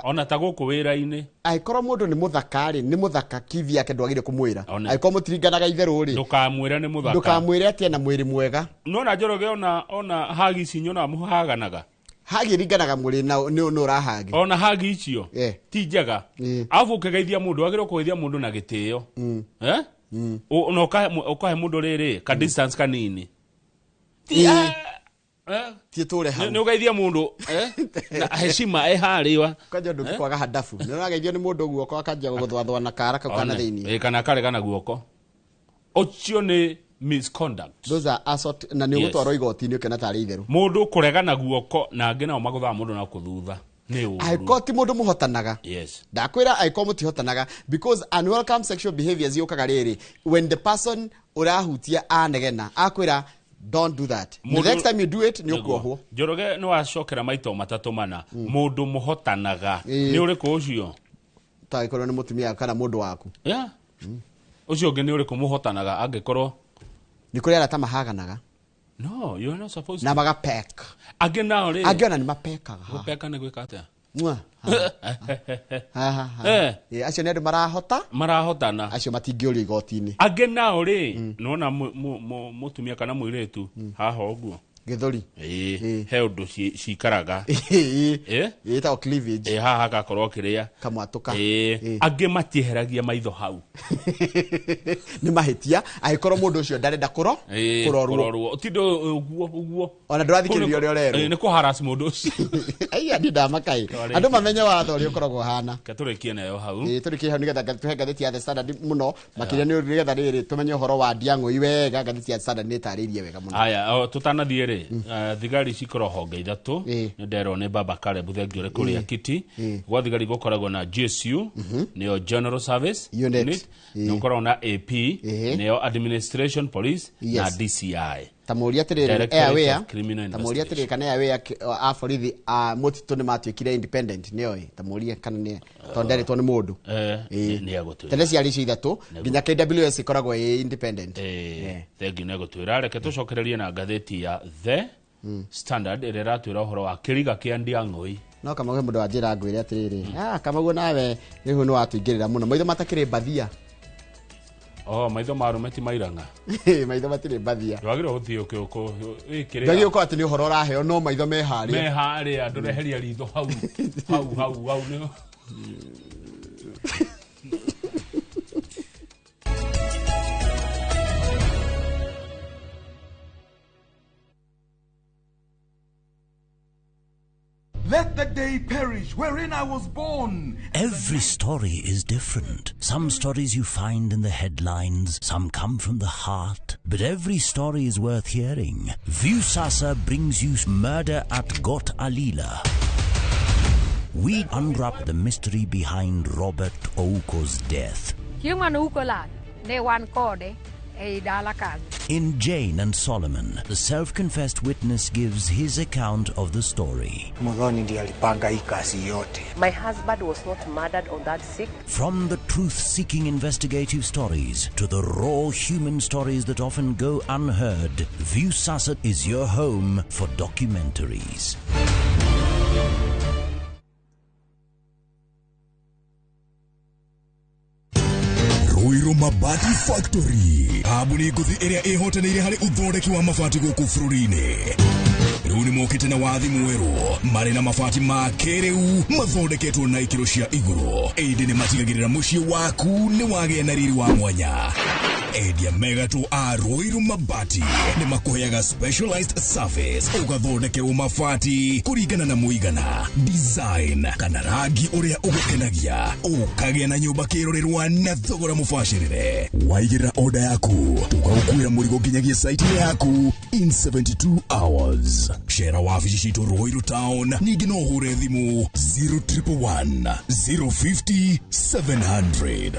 Ona ta gũkũ wĩra-inĩ. Angĩkorwo mũndũ nĩ mũthaka rĩ, nĩ mũthaka kivi yake ndwagĩrĩire kũmwĩra. Angĩkorwo mũtiringanaga itherũ rĩ, ndũkamwĩre nĩ mũthaka. Ndũkamwĩre atĩ ena mwĩrĩ mwega. Nona Njoroge ona hagi ici nyonaga mũhaganaga. Hagi ringanaga mwĩrĩ na nĩ ũrahagi. Ona hagi icio ti njega. Arabu ũkĩgeithia mũndũ wagĩrĩirwo kũgeithia mũndũ na gĩtĩo. Na ũkahe mũndũ rĩrĩ ka distance kanini. Ti tũre hau. Nĩ ũgeithia mũndũ na heshima ĩharĩwa. Kwanja ũndũ kwaga handabu. Nĩ ũrageithio nĩ mũndũ guoko akanjia gũgũthwathwa na kara kau kana thĩinĩ. Kana akaregana guoko. Ũcio nĩ misconduct. Those are assault, na nĩ ũgũtwarwo igoti-inĩ ũkĩona tarĩ itherũ. Mũndũ kũregana guoko na angĩ nao magũthaga mũndũ na kũthutha. Nĩ ũru. Angĩkorwo ti mũndũ mũhotanaga. Yes. Ndakwĩra angĩkorwo mũtihotanaga, because unwelcome sexual behaviors yũkaga rĩrĩ when the person ũrahutia anegena akwĩra don't do that. The next time you do it nĩ ũkuohwo. Njoroge nĩ wacokera maita matatũ mana. Mũndũ mũhotanaga nĩ ũrĩkũ ũcio? Ta angĩkorwo nĩ mũtumia kana mũndũ waku. Yeah. Ũcio ũngĩ nĩ ũrĩkũ mũhotanaga angĩkorwo nĩ kũrĩ arata mahaganaga? No, you are not supposed to. Na magapeka. Angĩ nao rĩ? Angĩ ona nĩ mapekaga. Gũpeka nĩ gwĩka atĩa? Mwa. Acio nĩ andũ marahota? Marahotana. Acio matingĩũrio igoti-inĩ. Angĩ nao rĩ, nĩwona mũtumia kana mũirĩtu haha ũguo. Gĩthũri. He ũndũ cikaraga. Ĩtagwo cleavage. Haha hagakorwo kĩrĩa. Kamwatũka. Angĩ matieheragia maitho hau. Nĩ mahĩtia angĩkorwo mũndũ ũcio ndarenda kũrorwo. Ũtinde ũguo ũguo. Ona ndũrathikĩrĩria ũrĩa ũrerwo. Nĩ kũharass mũndũ ũcio. Aiya niĩ ndamaka ĩ. Andũ mamenye watho ũrĩa ũkoragwo ũhana. Reke tũrĩkie nayo hau. Tũrĩkie hau nĩgetha tũhe ngathĩti ya The Standard mũno makĩria nĩ nĩgetha rĩrĩ tũmenye ũhoro wa Ndiang'ũi wega. Ngathĩti ya The Standard nĩ ĩtarĩirie wega mũno. Aya, tũtanathiĩ rĩ, thigari cikorwo honge ithatũ. Nĩ nderwo nĩ Baba Caleb Thengiũ ũrĩ kũrĩa Kiti. Gwa thigari gũkoragwo na GSU, nĩyo General Service Unit, nĩ gũkoragwo na AP, nĩyo Administration Police, na DCI. Ta mũũria atĩrĩrĩ Directorate of Airware Criminal ta mũũria atĩrĩrĩ kana Airware a borithi a mũtitũ nĩ matuĩkire independent nĩoĩ ta mũũrie kana nĩ tondũ nderetwo nĩ mũndũ. Nĩ egũtwĩra. Tene ciarĩ icio ithatũ nginya KWS ĩkoragwo ĩ independent. Thengiũ nĩ egũtwĩra. Reke tũcokererie na ngathĩti ya The Standard ĩrĩa ĩratwĩra ũhoro wa kĩriga kĩa Ndiang'ũi. No Kamau he mũndũ wanjĩra ngwĩre atĩrĩrĩ, Kamau nawe rĩu nĩ watũingĩrĩra mũno, maitho matakĩrĩ mbathia. Oh, maitho ma arũme ti mairang'a. Maitho matirĩ mbathia. Ndwagĩrĩirwo gũthiĩ wĩkĩrĩra. Ndwagĩrĩirwo gũkorwo atĩ nĩ ũhoro ũraheo no maitho me harĩa. Me harĩa, ndũreheria ritho hau hau hau hau nĩ. Let the day perish wherein I was born. Every story is different. Some stories you find in the headlines, some come from the heart. But every story is worth hearing. Viusasa brings you Murder at Got Alila. We unwrap the mystery behind Robert Ouko's death. In Jane and Solomon, the self-confessed witness gives his account of the story. My husband was not murdered on that sick. From the truth-seeking investigative stories to the raw human stories that often go unheard, Viusasa is your home for documentaries. Ruiru Mabati Factory kambuni ngũthi ĩrĩa ĩhotanĩire harĩ ũthondeki wa mabati gũkũ bũrũri-inĩ. Rĩu nĩ mokĩte na wathi mwerũ marĩ na mabati ma kĩrĩu mathondeketwo na ikĩro cia igũrũ, ĩndĩ nĩ matigagĩrĩra mũciĩ waku nĩ wagĩa na riri wa mwanya. Endia megatũ a Ruiru Mabati nĩ makũheaga specialized service ũgathondekerwo mabati kũringana na mũigana, design kana rangi ũrĩa ũgũkenagia, ũkagĩa na nyũmba kĩrorerwa na thogora mũbacĩrĩre. Waigĩrĩra order yaku tũgagũkuĩra mũrigo nginyagia site yaku in 72 hours. Cera wabici citũ Ruiru Town, ningĩ no ũhũre thimũ 0111 050 700.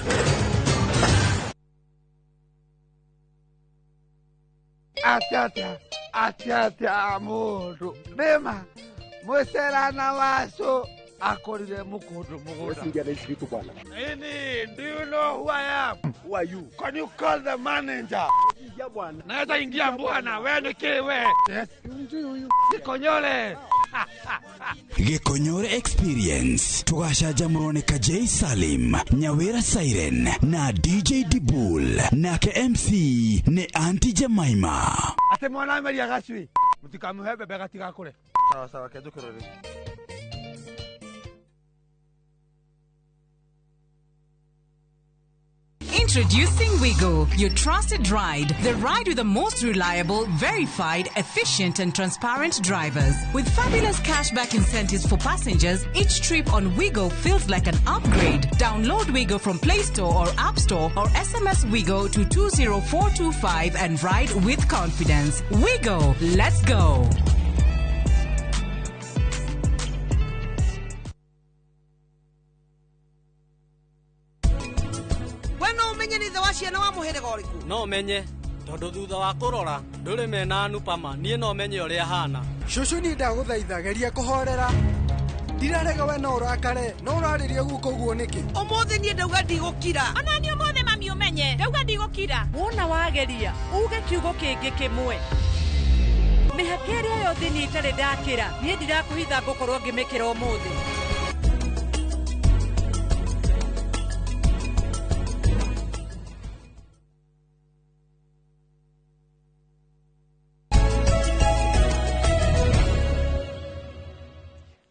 Atia atia atia mundu nema mweserana waco akorire mukundu mugunda. Nini, do you know who I am? Who are you? Can you call the manager? Naweza ingia bwana, wewe ni kiwe. Yes. Gikonyore. Gikonyore Experience tugacanjamũrwo nĩ Kajei Salim, Nyawira Siren na DJ Dibul, nake MC nĩ Auntie Jemima. Ate mwana ameria gacui mutikamuhe bebe gatigakure. Sawa sawa, kenjukirore. Introducing Wigo, your trusted ride. The ride with the most reliable, verified, efficient and transparent drivers. With fabulous cashback incentives for passengers, each trip on Wigo feels like an upgrade. Download Wigo from Play Store or App Store or SMS Wigo to 20425 and ride with confidence. Wigo, let's go. No menye tondu thutha wa kurora nduri mena Anupama nie no menye uria hana. Cucu ni ndaguthaitha geria kuhorera ndirarega we no urakare no urariria guko uguo niki umuthi nie ndauga ndigukira ona ni umuthi mami umenye ndauga ndigukira. Wona wageria uge kiugo kingi kimwe mihaka iria yothe ni itari ndakira nie ndirakuhitha ngukorwo ngimikira umuthi.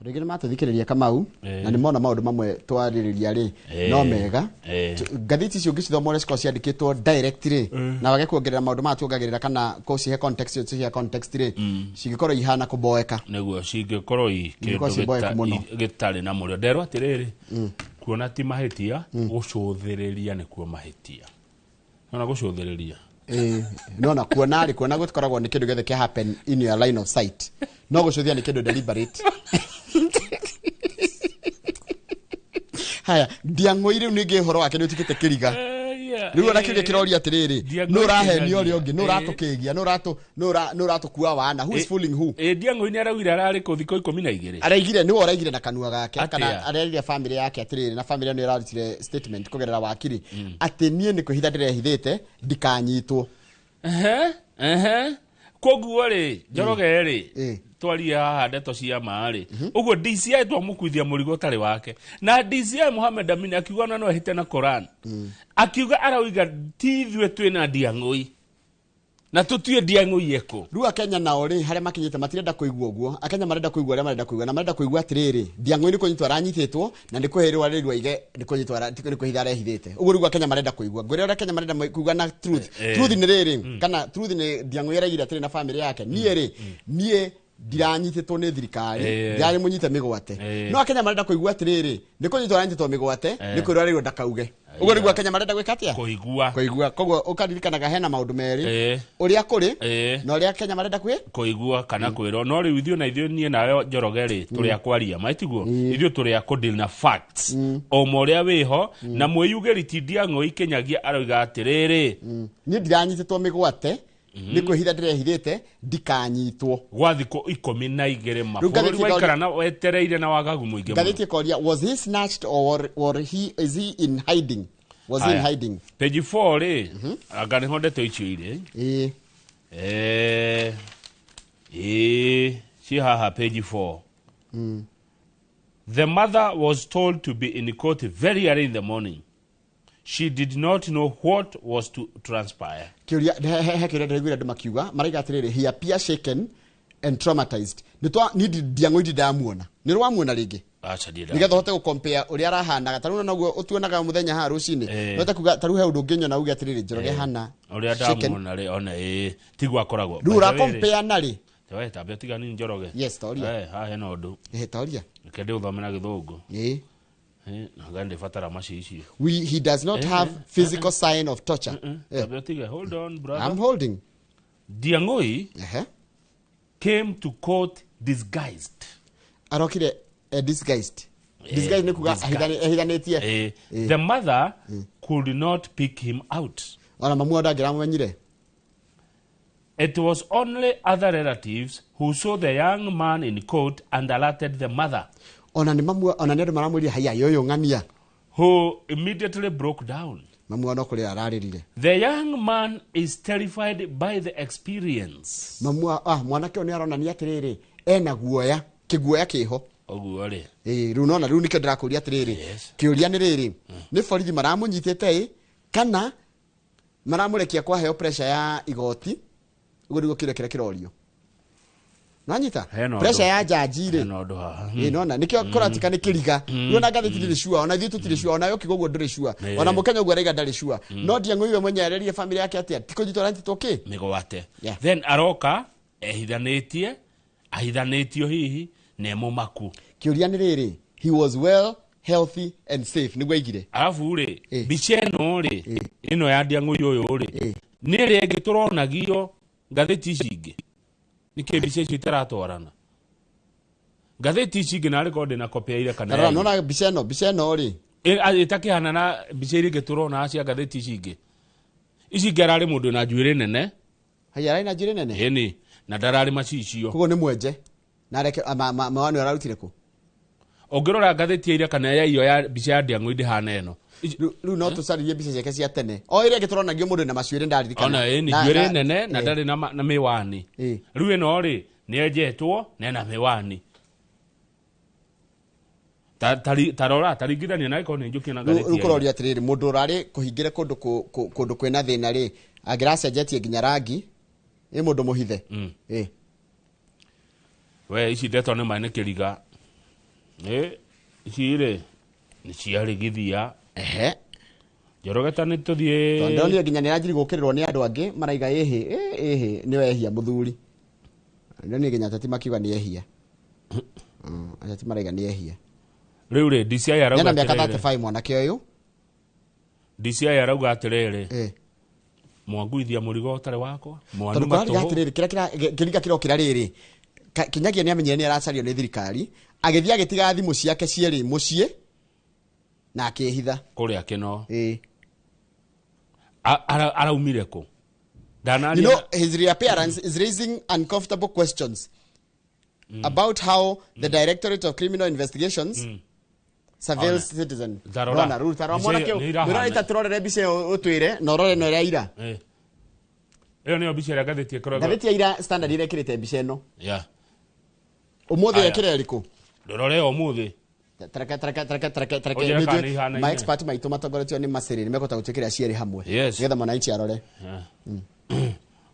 Rĩngĩ nĩmatũthikĩrĩria Kamau na nĩmona maũndũ mamwe twarĩrĩria rĩ no mega. Ngathĩti icio ũngĩcithoma ũrĩa cikoragwo ciandĩkĩtwo direct rĩ na wage kuongerera maũndũ maya tuongagĩrĩra kana kũcihe context ũcihe context rĩ cingĩkorwo ihana kũboeka. Nĩguo cingĩkorwo i kĩndũ gĩtarĩ na mũrĩo. Nderwo atĩrĩrĩ kuona ti mahĩtia gũcũthĩrĩria nĩkuo mahĩtia. Nona gũcũthĩrĩria no na kuona rĩ kuona gũkoragwo nĩ kĩndũ gĩothe kĩa happen in your line of sight no gũcũthia nĩ kĩndũ deliberate. Haya ndiang'oi rĩu ningĩ ũhoro wake nĩ ũtuĩkĩte kĩriga. Rĩu ona kĩũria kĩroria atĩrĩrĩ, nũ ũrahenio ũrĩa ũngĩ, nũ ũratũkĩgia, nũ ũratũkua wana, who is fooling who? Ĩ Ndiang'ũi nĩ araugire ararĩ kũ thikũ 12. Araigire, nĩwe ũraigire na kanua gake kana Atĩa? arerire family yake atĩrĩrĩ, na family ĩno ĩrarutire statement kũgerera wakiri atĩ niĩ nĩ kwĩhitha ndĩrehithĩte ndikanyitwo. Ehe, ehe. Koguo rĩ, Njoroge rĩ, twarie haha ndeto cia ma rĩ, ũguo DCI twamũkuithia mũrigo ũtarĩ wake, na DCI Mohamed Amin akiuga ona no ehĩte na Koran, akiuga arauga ti ithuĩ twĩna Ndiang'ũi na tũtiũĩ Ndiang'ũi ekũ. Rĩu Akenya nao rĩ, harĩa makinyĩte matirenda kũigua ũguo. Akenya marenda kũigua ũrĩa marenda kũigua, na marenda kũigua atĩrĩrĩ, Ndiang'ũi nĩ kũnyitwo aranyitĩtwo na nĩ kũhĩrwo arĩrwo aige nĩ kũnyitwo nĩ kwĩhitha arehithĩte. Ũguo nĩguo Akenya marenda kũigua. Ngwĩre ũrĩa Akenya marenda kũigua na truth. Truth nĩ rĩrĩ, kana truth nĩ Ndiang'ũi araigire atĩrĩ na family yake, niĩ rĩ, niĩ ndiranyitĩtwo nĩ thirikari, ndirarĩ mũnyite mĩgwate. No Akenya marenda kũigua atĩrĩrĩ, nĩ kũnyitwo aranyitĩtwo mĩgwate, nĩ kwĩrwo arĩrwo ndakauge. Ũguo nĩguo Akenya marenda gwĩka atĩa? Kũigua. Kũigua. Koguo ũkaririkanaga hena maũndũ merĩ, ũrĩa kũrĩ na ũrĩa Akenya marenda kwĩ kũigua kana kwĩrwo. No rĩu ithuĩ na ithuĩ niĩ nawe Njoroge rĩ, tũrĩ a kwaria ma tiguo, ithuĩ tũrĩ a kũdeal na facts o ma ũrĩa wĩho. Na mwĩyugĩri ti Ndiang'ũi Kĩnyagia arauga atĩrĩrĩ, niĩ ndiranyitĩtwo mĩgwate, nĩ kwĩhitha ndĩrehithĩte ndikanyitwo gwa thikũ 12 ma Rĩu bũrũri ngathĩti waikara na wetereire na wagagu mũingĩ mũno. Ngathĩti ĩkoria, was he snatched or he is he in hiding? Was he in Haya. hiding? Page 4 rĩ, anga nĩho ndeto icio irĩ. Ĩ ciĩ haha page 4. The mother was told to be in court very early in the morning. She did not know what was to transpire. Kĩũria he kĩũria ndĩraiguire andũ makiuga, maraiga atĩrĩrĩ, he appear shaken and traumatized. Nĩ twa niĩ Ndiang'ũi ndindamuona, nĩ rwamuona rĩngĩ? Aca, ndirĩ. Nĩgetha ũhote gũcompare ũrĩa arahanaga, ta rĩu noguo ũtuonaga mũthenya haha rũcinĩ, no ta kuga ta rĩu he ũndũ ũngĩnyona uge atĩrĩrĩ, Njoroge hana ũrĩa shaken. Ndamuona rĩ, ona ĩ tiguo akoragwo. Rĩu ũracompare na rĩ? We tambia tiga nini, Njoroge. Yes, toria. Haha hena ũndũ. Toria. Reke ndĩũthome na gĩthũngũ. Anga ndĩbatara macicio. He does not have physical sign of torture. Tambia tiga, hold on, brother. I'm holding. Ndiang'ũi came to court disguised. Arokire disguised. Disguised nĩ kuga ahithanĩtie. The mother could not pick him out. Ona mamu ndangĩramumenyire. It was only other relatives who saw the young man in court and alerted the mother, Ona nĩ mamu, ona nĩ andũ maramwĩrire haiya yoyo ng'ania, who immediately broke down. Mamu no kũrĩra ararĩrire. The young man is terrified by the experience. Mamu mwanake ũyũ nĩ aronania atĩrĩrĩ, ena guoya, kĩguoya kĩho. Ũguo rĩ. Ĩ rĩu nona, rĩu nĩkĩo ndĩrakũria atĩrĩrĩ, kĩũria nĩ rĩrĩ, nĩ borithi maramũnyitĩte ĩ kana maramũrekia kwaheo pressure ya igoti? Ũguo nĩguo kĩũria kĩrĩa kĩrorio. Nanyita Hena ũndũ. pressure ya jaji rĩ. Hena ũndũ haha. Ĩ nona nĩkĩo kũratika nĩ kĩriga. Rĩu ona ngathĩti ndĩrĩ sure, ona ithuĩ tũtirĩ sure, ona we ũkiuga ũguo ndũrĩ sure, ona mũkenya ũguo araiga ndarĩ sure. No Ndiang'ũi we mwenyewe arerire family yake atĩa? Ti kũnyitwo aranyitĩtwo kĩ? Mĩgwate. Then aroka ehithanĩtie, ahithanĩtio hihi na emũmaku. Kĩũria nĩ rĩrĩ, he was well, healthy and safe, nĩguo aigire. Arabu rĩ, mbica ĩno rĩ, ĩno ya Ndiang'ũi ũyũ rĩ, nĩ ĩrĩa ĩngĩ tũronagio ngathĩti ici ingĩ. Nĩkĩ mbica icio itaratwarana? Ngathĩti ici ingĩ narĩ korwo ndĩna copy ya ira kana Tarora ya ira. nona mbica ĩno rĩ. Ĩtakĩhana na mbica iria ingĩ tũrona cia ngathĩti ici ingĩ. Ici ingĩ ararĩ mũndũ na njuĩrĩ nene. Haiya, ararĩ na njuĩrĩ nene? Ĩni, na ndararĩ macicio. Koguo nĩ mwenje na areke mawani ararutire kũ? Ũngĩrora ngathĩti ya ira kana ya iyo ya mbica ya Ndiang'ũi ndĩhana ĩno. Rĩu no tũcaririe mbica ciake cia tene, o ĩrĩa ĩngĩ tũronagio mũndũ na macuĩrĩ ndaririkana. Ona ĩni njuĩrĩ nene na ndarĩ na mĩwani. Rĩu ĩno rĩ, nĩ enjetwo na ena mĩwani. Tarora taringithania na ĩkorwo nĩ njũkie na Rĩu ngathĩti rĩu ya kũroria atĩrĩrĩ, mũndũ ũrarĩ kũhingĩre kũndũ kũndũ kwĩna thĩna rĩ, angĩracenjetie nginya rangi, ĩ mũndũ mũhithe. We ici ndeto nĩ maĩ nĩ kĩriga. Ici rĩ nĩ ciarĩgithia. Njoroge ta nĩ tũthiĩ. Tondũ ndonire nginya nĩ aranjiri gũkĩrĩrwo nĩ andũ angĩ maraiga ĩhĩ ĩhĩ nĩ wehia mũthuri. Ndonire nginya ateti makiuga nĩ ehia. Ateti maraiga nĩ ehia. Rĩu rĩ, DCI arauga Ena mĩaka atĩrĩrĩ. 35 mwanake ũyũ. DCI arauga atĩrĩrĩ. Mwanguithia mũrigo ũtarĩ wakwa. Tondũ Mwanuma kũrariga tũhũ. atĩrĩrĩ, kĩrĩa kĩriga kĩrokĩra rĩrĩ, Kinyagia nĩ amenyire nĩ aracario nĩ thirikari, agĩthiĩ agĩtiga thimũ ciake cierĩ mũciĩ na akĩhitha. Kũrĩa Kĩno. Araumire kũ? You know, his reappearance is raising uncomfortable questions about how the Directorate of Criminal Investigations surveils citizen. Rona ruru tarora mwanake ũyũ turorere mbica ĩyo ũtwĩre na ũrore no ĩrĩa ira. Ĩyo nĩyo mbica ĩrĩa ngathĩti ĩkoragwo. Ngathĩti ya ira Standard ĩrekĩrĩte mbica ĩno. Yeah. Ũmũthĩ ĩkĩra ĩrĩkũ? Ndũrore ũmũthĩ. Tareke ma expert maitũ matongoretio nĩ Masiri nĩ mekũhota gũtwĩkĩra cierĩ hamwe nĩgetha mwananchi arore.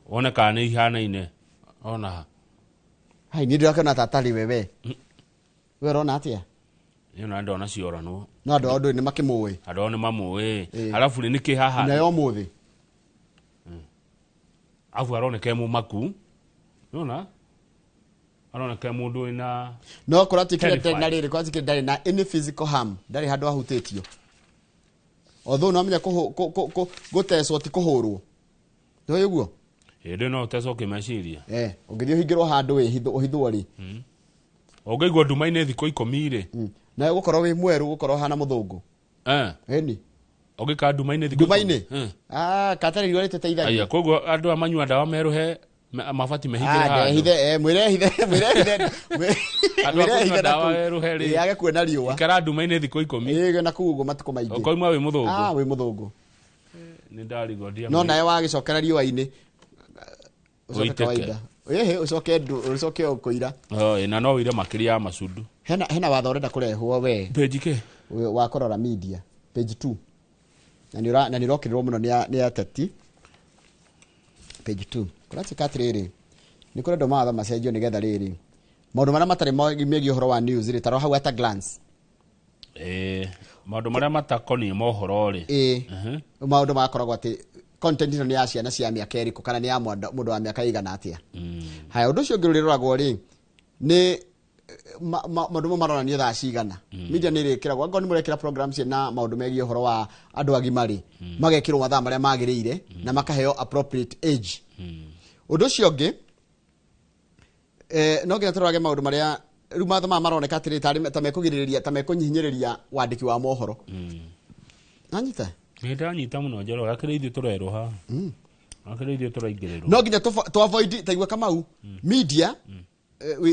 Wone kana nĩ ihanaine. Ona. Hai ni ndĩrakĩona ta atarĩ wewe. We ũrona atĩa? Niĩ ona ndona cioranwo. No andũ andũ nĩ makĩmũĩ. Andũ nĩ mamũĩ. Alafu nĩ nĩkĩ haha? Nayo ũmũthĩ. Alafu aroneka e mũmaku. Nĩwona? Aroneka mũndũ wĩna no kũratuĩkire na rĩrĩ kũratuĩkire ndarĩ na any physical harm, ndarĩ handũ ahutĩtio. Although no amenya gũtecwo ti kũhũrwo. Nĩũĩ ũguo? Hĩndĩ no ũtecwo kĩmeciria. Ũngĩthiĩ ũhingĩrwo handũ ũhithwo rĩ. Ũngĩigua nduma-inĩ thikũ 10 rĩ. Na gũkorwo wĩ mwerũ gũkorwo ũhana mũthũngũ. Ĩni. Ũngĩikara nduma-inĩ thikũ nduma-inĩ? Katarĩ riũa rĩtũteithagia. Aya, koguo andũ aya manyua ndawa merũhe mabati mehingĩre handũ. Ndehithe, mwĩre hithe. Andũ a kũnyua ndawa werũhe rĩ. Age kuona riũa. Ikara nduma-inĩ thikũ 10. Ĩ na kũu ũguo matukũ maingĩ. Ũkoima wĩ mũthũngũ. Wĩ mũthũngũ. Nĩ ndarigwo ndia. No nawe wagĩcokera riũa-inĩ. Ũcoke kawaida. Ĩhĩ ũcoke ũcoke ũkũira. Na no ũire makĩria ya macundu. Hena watho ũrenda kũrehwo we. Page kĩ? Wa kũrora media. Page 2. Na nĩ ũrokĩrĩrwo mũno nĩ ateti. Page 2. Kũratuĩka atĩrĩrĩ, nĩ kũrendwo mawatho macenjio nĩgetha rĩrĩ maũndũ marĩa matarĩ megiĩ ũhoro wa news rĩ, tarora hau at a glance. Maũndũ marĩa matakoniĩ mohoro rĩ. Maũndũ magakoragwo atĩ content ĩno nĩ ya ciana cia mĩaka ĩrĩkũ kana nĩ ya mũndũ wa mĩaka ĩigana atĩa. Haya, ũndũ ũcio ũngĩ ũrĩroragwo rĩ nĩ maũndũ mau maronanio thaa cigana. Media nĩ ĩrĩkĩragwo angĩkorwo nĩ mũrekĩra program ciĩna maũndũ megiĩ ũhoro wa andũ agima rĩ, magekĩrwo mathaa marĩa magĩrĩire na makaheo appropriate age. Ũndũ ũcio ũngĩ no nginya tũrorage maũndũ marĩa rĩu matho maya maroneka atĩrĩ ta mekũgirĩrĩria ta mekũnyihinyĩrĩria wandĩki wa mohoro. Nanyita? Nĩ ndanyita mũno Njoroge, akĩrĩ ithuĩ tũrerwo haha. Akĩrĩ ithuĩ tũraingĩrĩrwo. No nginya to avoid taigua Kamau media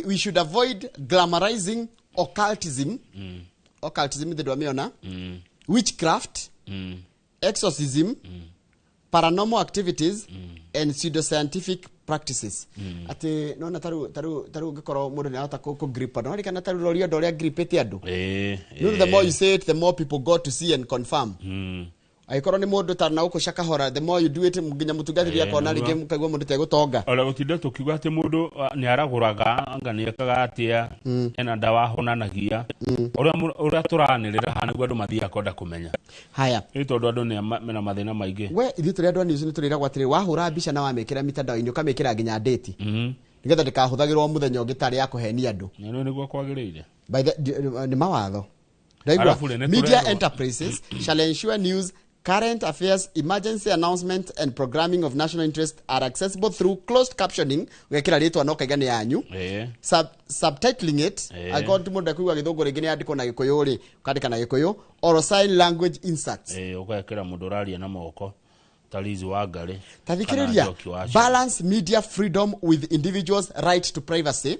we should avoid glamorizing occultism. Occultism nĩ ndwamĩona. Witchcraft, exorcism, paranormal activities and pseudoscientific practices. Ati nona taru ũngĩkorwo mũndũ nĩ arahota kũ grip andũ. Nĩwarikana taru rori andũ ũrĩa gripĩte andũ. The more you say it, the more people go to see and confirm. Angĩkorwo nĩ mũndũ ta na gũkũ Shakahora, the more you do it nginya mũtungatĩri akona rĩngĩ mũkaigua mũndũ tegũtonga. Ona gũtinda tũkiuga atĩ mũndũ nĩ aragũraga anga nĩ ekaga atĩa ena ndawa ahonanagia. Ũrĩa tũranĩrĩra haha nĩguo andũ mathiaga kwenda kũmenya. Haya. Nĩ tondũ andũ nĩ mena mathĩna maingĩ. We ithuĩ tũrĩ andũ a news nĩ tũrĩragwo atĩrĩ wahũra mbica na wamĩkĩra mitandao-inĩ ũkamĩkĩra nginya date. Nĩgetha ndĩkahũthagĩrwo mũthenya ũngĩ tarĩ ya kũhenia andũ. Na nĩguo kwagĩrĩire. By the nĩ mawatho. Media enterprises shall ensure news, current affairs, emergency announcement and programming of national interest are accessible through closed captioning. Ũgekĩra rĩtwa no kaiga nĩ yanyu. Subtitling it. Angĩkorwo ti mũndũ ekũigua gĩthũngũ rĩngĩ nĩ andĩkwo na gĩkũyũ rĩ, ũkandĩka na gĩkũyũ or sign language inserts. Ũgekĩra mũndũ ũraria na moko ta Liz Wangari. Ta thikĩrĩria, balance media freedom with individuals' right to privacy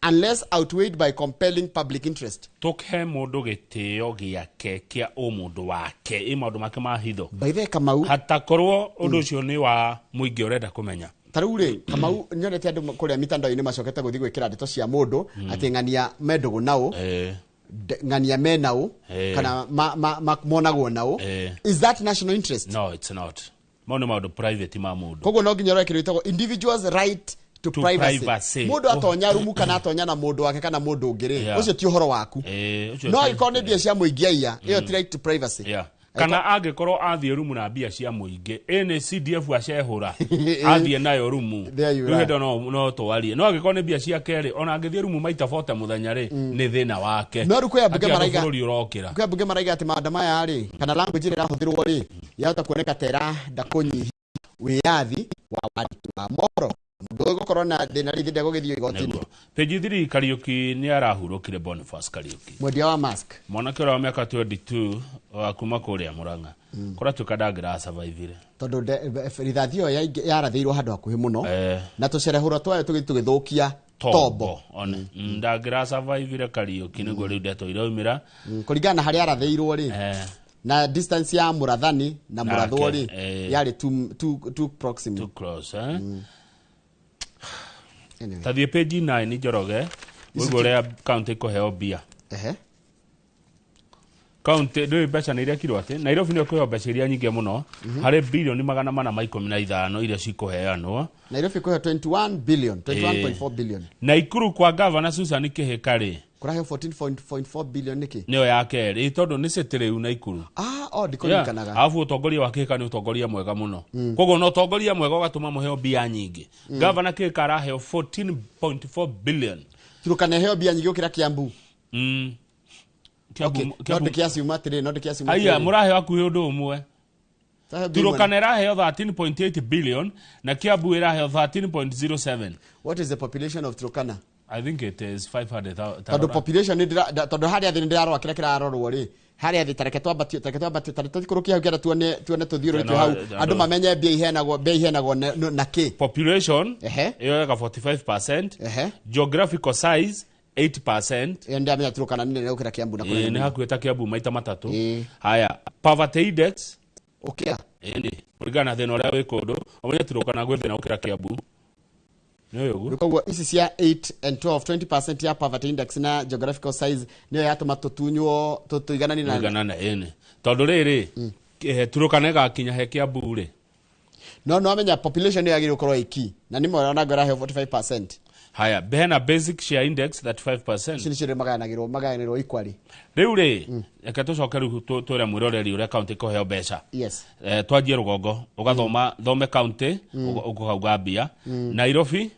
unless outweighed by compelling public interest. Tũhe mũndũ gĩtĩo gĩake kĩa ũmũndũ wake, ĩ maũndũ make ma hitho. By the way, Kamau, hatakorwo ũndũ ũcio nĩ wa mũingĩ ũrenda kũmenya. Ta rĩu rĩ, Kamau nyonete andũ kũrĩa mitandao-inĩ macokete gũthiĩ gwĩkĩra ndeto cia mũndũ atĩ ng'ania me ndũgũ naũ, ng'ania me naũ, kana monagwo naũ. Is that national interest? No, it's not. Mau nĩ maũndũ private ma mũndũ. Koguo no nginya ũrore kĩndũ gĩtagwo individuals' right to privacy. Mũndũ atonya rumu kana atonya na mũndũ wake kana mũndũ ũngĩ rĩ, ũcio ti ũhoro waku. No angĩkorwo nĩ mbia cia mũingĩ aiya, ĩyo ti right to privacy. Kana angĩkorwo athiĩ rumu na mbia cia mũingĩ, ĩ nĩ CDF acehũra, athiĩ nayo rumu. Rĩu hĩndĩ no twarie. No angĩkorwo nĩ mbia ciake rĩ, ona angĩthiĩ rumu maita 40 mũthenya rĩ, nĩ thĩna wake. No rĩu kwĩ ambunge maraiga, bũrũri ũrokĩra. Kwĩ ambunge maraiga atĩ maũndũ maya rĩ, kana language ĩrĩa ĩrahũthĩrwo rĩ, yahota kuoneka ta ĩrenda kũnyihia wĩyathi wa wandĩki wa mohoro. Ndũgũkorwo na thĩna rĩngĩ ndegũgĩthiĩ igoti-inĩ. Page 3 Kariuki nĩ arahurũkire Boniface Kariuki. Mwendia wa mask. Mwanake ũrĩa wa mĩaka 22 wa kuma kũrĩa Murang'a. Kũratuĩka ndangĩra survive-ire. Tondũ rithathi ĩyo yarathĩirwo handũ hakuhĩ mũno na tũcerehũra twayo tũgĩthiĩ tũgĩthũkia tombo. One. Ndangĩra survive-ire Kariuki nĩguo rĩu ndeto iraumĩra. Kũringana na harĩa arathĩirwo rĩ na distance ya mũrathani na mũrathwo rĩ yarĩ too proximate. Too close, eh? Tathiĩ page 9 Njoroge ũguo ũrĩa county ĩkũheo mbia. County ndũĩ mbeca nĩ irekirwo atĩ Nairobi nĩyo ĩkũheo mbeca iria nyingĩ mũno harĩ bilioni 415 iria cikũheanwo. Nairobi ĩkũheo 21 billion, 21.4 billion. Naikuru kwa gavana Susan Kihika rĩ kũraheo 14.4 billion nĩkĩ? Nĩyo ya kerĩ tondũ nĩ city rĩu Naikuru. Ndikũririkanaga. Alafu ũtongoria wa Kihika nĩ ũtongoria mwega mũno. Koguo na ũtongoria mwega ũgatũma mũheo mbia nyingĩ. Gavana Kihika araheo 14.4 billion. Turukana heo mbia nyingĩ gũkĩra Kiambu. No ndĩkĩaciuma atĩrĩ, no ndĩkĩaciuma Aya, mũraheo hakuhĩ ũndũ ũmwe. Turukana ĩraheo 13.8 billion na Kiambu ĩraheo 13.07. What is the population of Turkana? I think it is 500,000. Tondũ population nĩ tondũ harĩa thĩ nĩ ndĩrarora kĩrĩa kĩrarorwo rĩ harĩa thĩ tareke twambatio tũikũrũkie hau kĩanda tuone tũthiũrũrũkio hau andũ mamenye mbia iheanagwo na kĩ. Population ĩyoyaga 45%, geographical size 8%. Ĩyo ndĩramenya Turkana nĩ nene gũkĩra Kiambu na kũrĩa nĩ hakuhĩ ta Kiambu maita matatũ. Haya, poverty index ũkĩa ĩni kũringana na thĩna ũrĩa wĩ kũndũ ũmenye Turkana gwĩ thĩna gũkĩra Kiambu. Koguo ici cia 8 and 12 20% ya poverty index na geographical size niyo yatũma tũtunywo tũiganane na iganane ĩni tondũ rĩrĩ Turkana ĩgakinya he Kiambu rĩ no amenya population yagĩrĩirwo gũkorwo ĩki na nĩ mwana ngora 45%. Haya, hena basic share index 35%. Ici nĩcio magayanagĩrwo equally. Rĩu rĩ reke tũcoke rĩu twĩre mwĩroreri ũrĩa county ĩkũheo mbeca. Yes. Twanjie rũgongo ũgathoma thome county ũkauga mbia. Nairobi.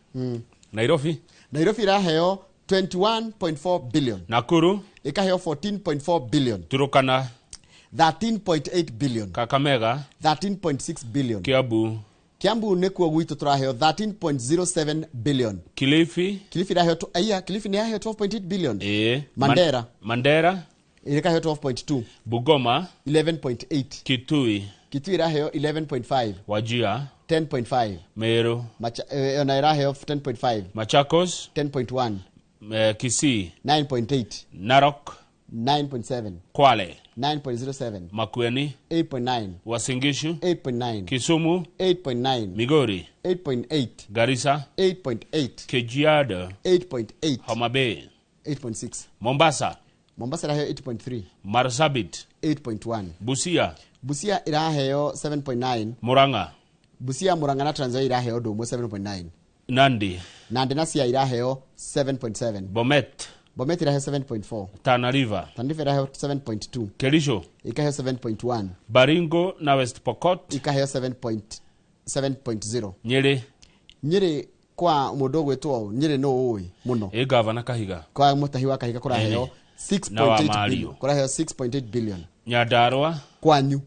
Nairobi ĩraheo 21.4 billion. Nakuru ĩkaheo 14.4 billion. Turukana 13.8 billion. Kakamega 13.6 billion. Kiambu Kiambu nĩkuo gwitũ tũraheo 13.07 billion. Kilifi ĩraheo Kilifi nĩ yaheo 12.8 billion. Mandera ĩkaheo 12.2. Bungoma 11.8. Kitui ĩraheo 11.5. Wajir 10.5. Meru ona ĩraheo 10.5. Machakos 10.1. Kisii 9.8. Narok 9.7. Kwale 9.07. Makueni 8.9. Uasin Gishu 8.9. Kisumu 8.9. Migori 8.8. Garissa 8.8. Kajiado 8.8. Homa Bay 8.6. Mombasa ĩraheo 8.3. Marsabit 8.1. Busia ĩraheo 7.9. Murang'a Busia, Murang'a na Trans Nzoia iraheo ũndũ ũmwe 7.9. Nandi na Siaya iraheo 7.7. Bomet iraheo 7.4. Tana River iraheo 7.2. Kericho ikaheo 7.1. Baringo na West Pokot ikaheo 7.0. Nyeri kwa mũndũ ũgwĩtwo Nyeri no ũĩ mũno. Ĩ gavana Kahiga kwa mũtahi wa Kahiga kũraheo 6.8 billion. Kũraheo 6.8 billion. Nyandarua kwanyu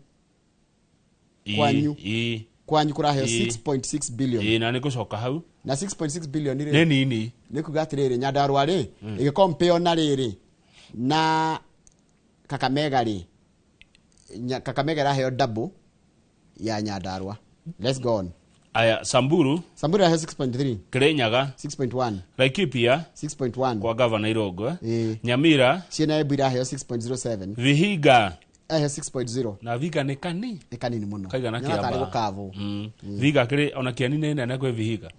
kũraheo 6.6 billion. Na nĩngũcoka hau na 6.6 billion rĩ nĩ nini nĩ kuga atĩrĩrĩ Nyandarua rĩ ĩgĩkompeo na rĩrĩ na Kakamega rĩ Kakamega ĩraheo double ya Nyandarua. Let's go on. Aya, Samburu ĩraheo 6.3. Kirinyaga 6.1. Laikipia 6.1 kwa gavana Irungu. Nyamira ciena Embu iraheo 6.07. Vihiga ĩraheo 6.0. Na Vihiga nĩ kani? Nĩ kanini mũno. Kaigana Nyonaga tarĩ Kĩambaa. gũkavwo. Vihiga kĩrĩ ona Kĩeni nĩ nene kwĩ Vihiga.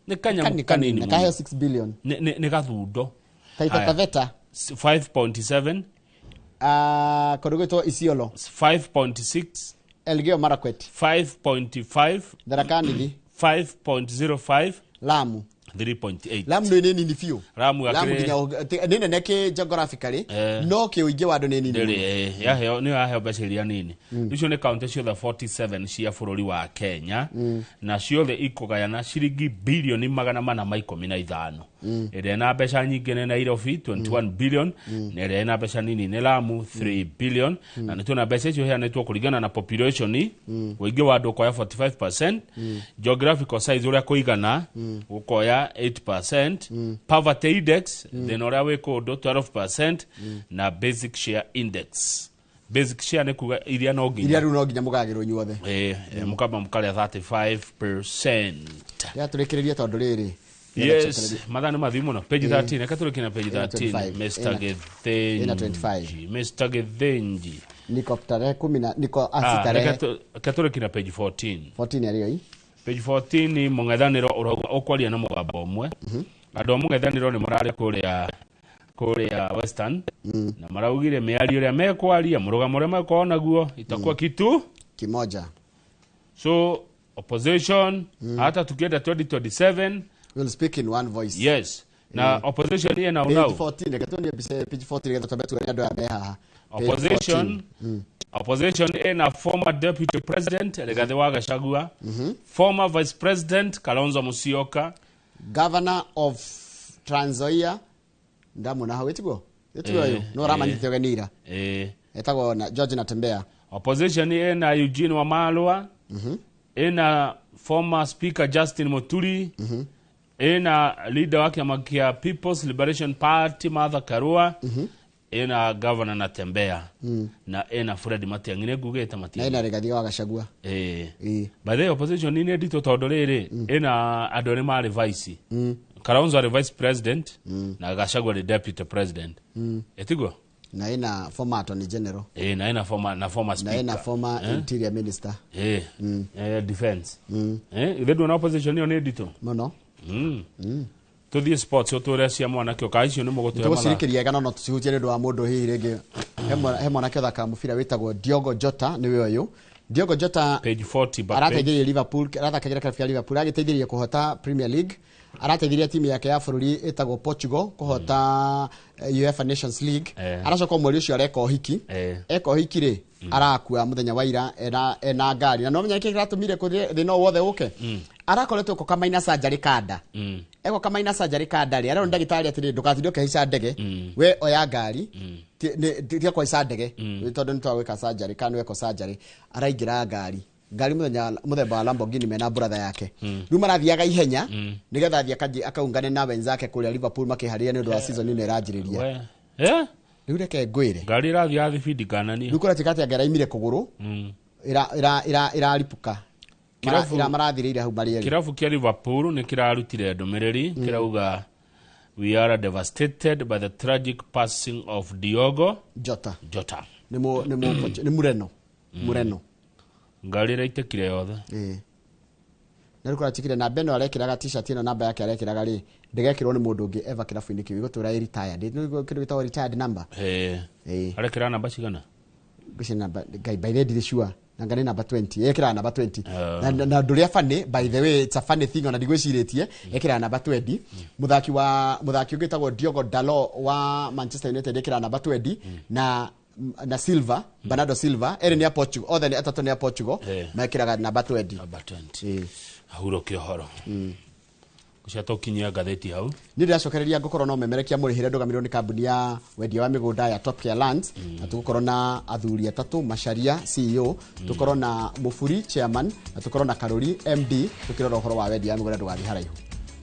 Nĩ kanyamũ kanini Na mũno. kaheo 6 billion. Nĩ gathundo. Taita Taveta 5.7. Kũndũ gwĩtwo Isiolo 5.6. Elgeyo Marakwet 5.5. Tharaka Nithi 5.05. Lamu 3.8. Lamu nĩ nini biũ. Lamu Lamu nginya nĩ nene kĩ geographically no kĩ ũingĩ wa andũ nĩ nini mũno. Yaheo nĩ yaheo mbeca iria nini. Icio nĩ kaunti ciothe 47 cia bũrũri wa Kenya na ciothe ikũgayana ciringi bilioni 415. Ĩrĩa ĩna mbeca nyingĩ nĩ Nairobi 21 billion, na ĩrĩa ĩna mbeca nini nĩ Lamu 3 billion. Na nĩ tuona mbeca icio iheanĩtwo kũringana na population, ũingĩ wa andũ ũkoya 45%, geographical size ũrĩa kũigana gũkoya 8%, poverty index thĩna ũrĩa wĩ kũndũ 12%, na basic share index. Basic share nĩ kuga iria no nginya, iria rĩu no nginya mũgagĩrwo inyuothe. Mũkamba mũkarĩa 35%. Yatũrĩkĩrĩria tondũ rĩrĩ. Yes, mathaa nĩ mathiu mũno. Page 13, reke tũrĩkie na page 13. Mr. Githinji, Mr. Githinji. Niko tarehe 10 na niko tarehe. Reke tũrĩkie na page 14. 14 arĩo i. Page 14, mũng'ethanĩro ũrauga ũkwaria na mũgambo ũmwe. Andũ a mũng'ethanĩro nĩ mararĩ kũrĩa Western, na maraugire mĩario ĩrĩa mekwaria, mũrũgamo ũrĩa mekorwo naguo itakuwa kitu kimoja. So opposition, hata tukienda 2027 we'll speak in one voice. Yes. Na opposition ina page unau 14, reke tuonie mbica page 14 getha twambe tuone andũ aya me haha. Opposition, opposition ina former deputy president Rigathi wa Gachagua, former vice president Kalonzo Musyoka, governor of Trans Nzoia ndamona hau ĩtiguo ĩtiguo no ramanyitĩte ũgenira etagwo na George Natembeya. Opposition ina Eugene Wamalwa, ina former speaker Justin Muturi, ina leader wa kiama kia People's Liberation Party Martha Karua, ina governor Natembeya, na ina Fred Matiang'i nĩ ngugĩte Matiang'i, na ina Rigathi wa Gachagua. By the way, opposition nĩ nditũ tondũ rĩrĩ ina andũ arĩa marĩ vice. Kalonzo ari vice president, na Gachagua ari deputy president. Etiguo? Na ina former attorney general. Na ina former, na former speaker. Na ina former interior minister. Defense. Ithe ndona opposition ĩyo nĩ nditũ. Mũno. Tuthiĩ sports ũtũre cia mwanake ũka icio nĩ mũgũtũhe mathaa. Tũgũcirikĩria kana no tũcihutie nĩ ũndũ wa mũndũ hihi rĩngĩ. He mwanake ũthakaga mũbira wĩtagwo Diogo Jota, nĩwe ũyũ. Diogo Jota page 40 back. Arateithĩrĩria Liverpool, arathakagĩra kĩrabu kĩa Liverpool, agĩteithĩrĩria kũhota Premier League. Arateithirie timu yake ya bũrũri ĩtagwo Portugal kũhota UEFA Nations League. Aracoka mweri ũcio areka ũhiki. Eka ũhiki rĩ, arakua mũthenya wa ira ena ngari. Na no menya nĩkĩ kĩratũmire thĩna ũyũ wothe ũke. Arakoretwo koka minor surgery kanda. Ekoka minor surgery kanda rĩ, arerwo nĩ ndagĩtarĩ atĩrĩ, ndũgatinde ũkĩhaica ndege, we oya ngari, tiga kũhaica ndege, tondũ nĩ twagwĩka surgery kana nĩ wekwo surgery. Araingĩra ngari. Ngari muthenya muthemba wa Lamborghini mena brother yake. Rĩu marathiaga ihenya nĩgetha athiĩ akaungane na wenzake kũrĩa Liverpool makĩharĩria nĩ ũndũ wa season ĩno ĩranjĩrĩria. Rĩu reke ngwĩre. Ngari ĩrathiĩ thibindi kanania. Rĩu kũratuĩka atĩ angĩraimire kũgũrũ ĩraripũka. Marathirĩire hau marĩ erĩ. Kĩrabu kĩa Liverpool nĩ kĩrarutire ndũmĩrĩri kĩrauga we are devastated by the tragic passing of Diogo Jota. Jota. Nĩ Mureno. Mureno. Ngari ĩraitĩkire yothe. Na rĩu kũratigire namba ĩno arekĩraga t-shirt ĩno, namba yake arekĩraga rĩ, ndĩgekĩrwo nĩ mũndũ ũngĩ ever kĩrabu-inĩ kĩu, ĩgũtũra ĩ retired. Nĩ kĩndũ gĩtagwo retired number. Arekĩra namba cigana? Ngwĩciria namba, Ngai, by the way ndirĩ sure. Nanga nĩ namba 20. Ekĩraga namba 20. Na ũndũ ũrĩa funny, by the way, it's a funny thing ona ndigwĩcirĩtie, ekĩraga namba 20. Mũthaki ũngĩ wĩtagwo Diogo Dalot wa Manchester United ekĩraga namba 20, na Silva, Bernardo Silva, ere ni a Portugal, othe ni atatũ nĩ a Portugal, mekĩraga namba 20. Namba 20. Ahurũke ũhoro. Ũcio tũkinyia ngathĩti hau. Nĩ ndĩracokereria ngũkorwo no memerekia mũrĩhĩre ndũgamĩrĩrwo nĩ kambuni ya wendia wa mĩgũnda ya Top Care Lands, na tũgũkorwo na athuri atatũ, Macharia CEO, tũkorwo na Mũburi chairman, na tũkorwo na Karuri MD, tũkĩrora ũhoro wa wendia wa mĩgũnda ndũgathiĩ haraihu.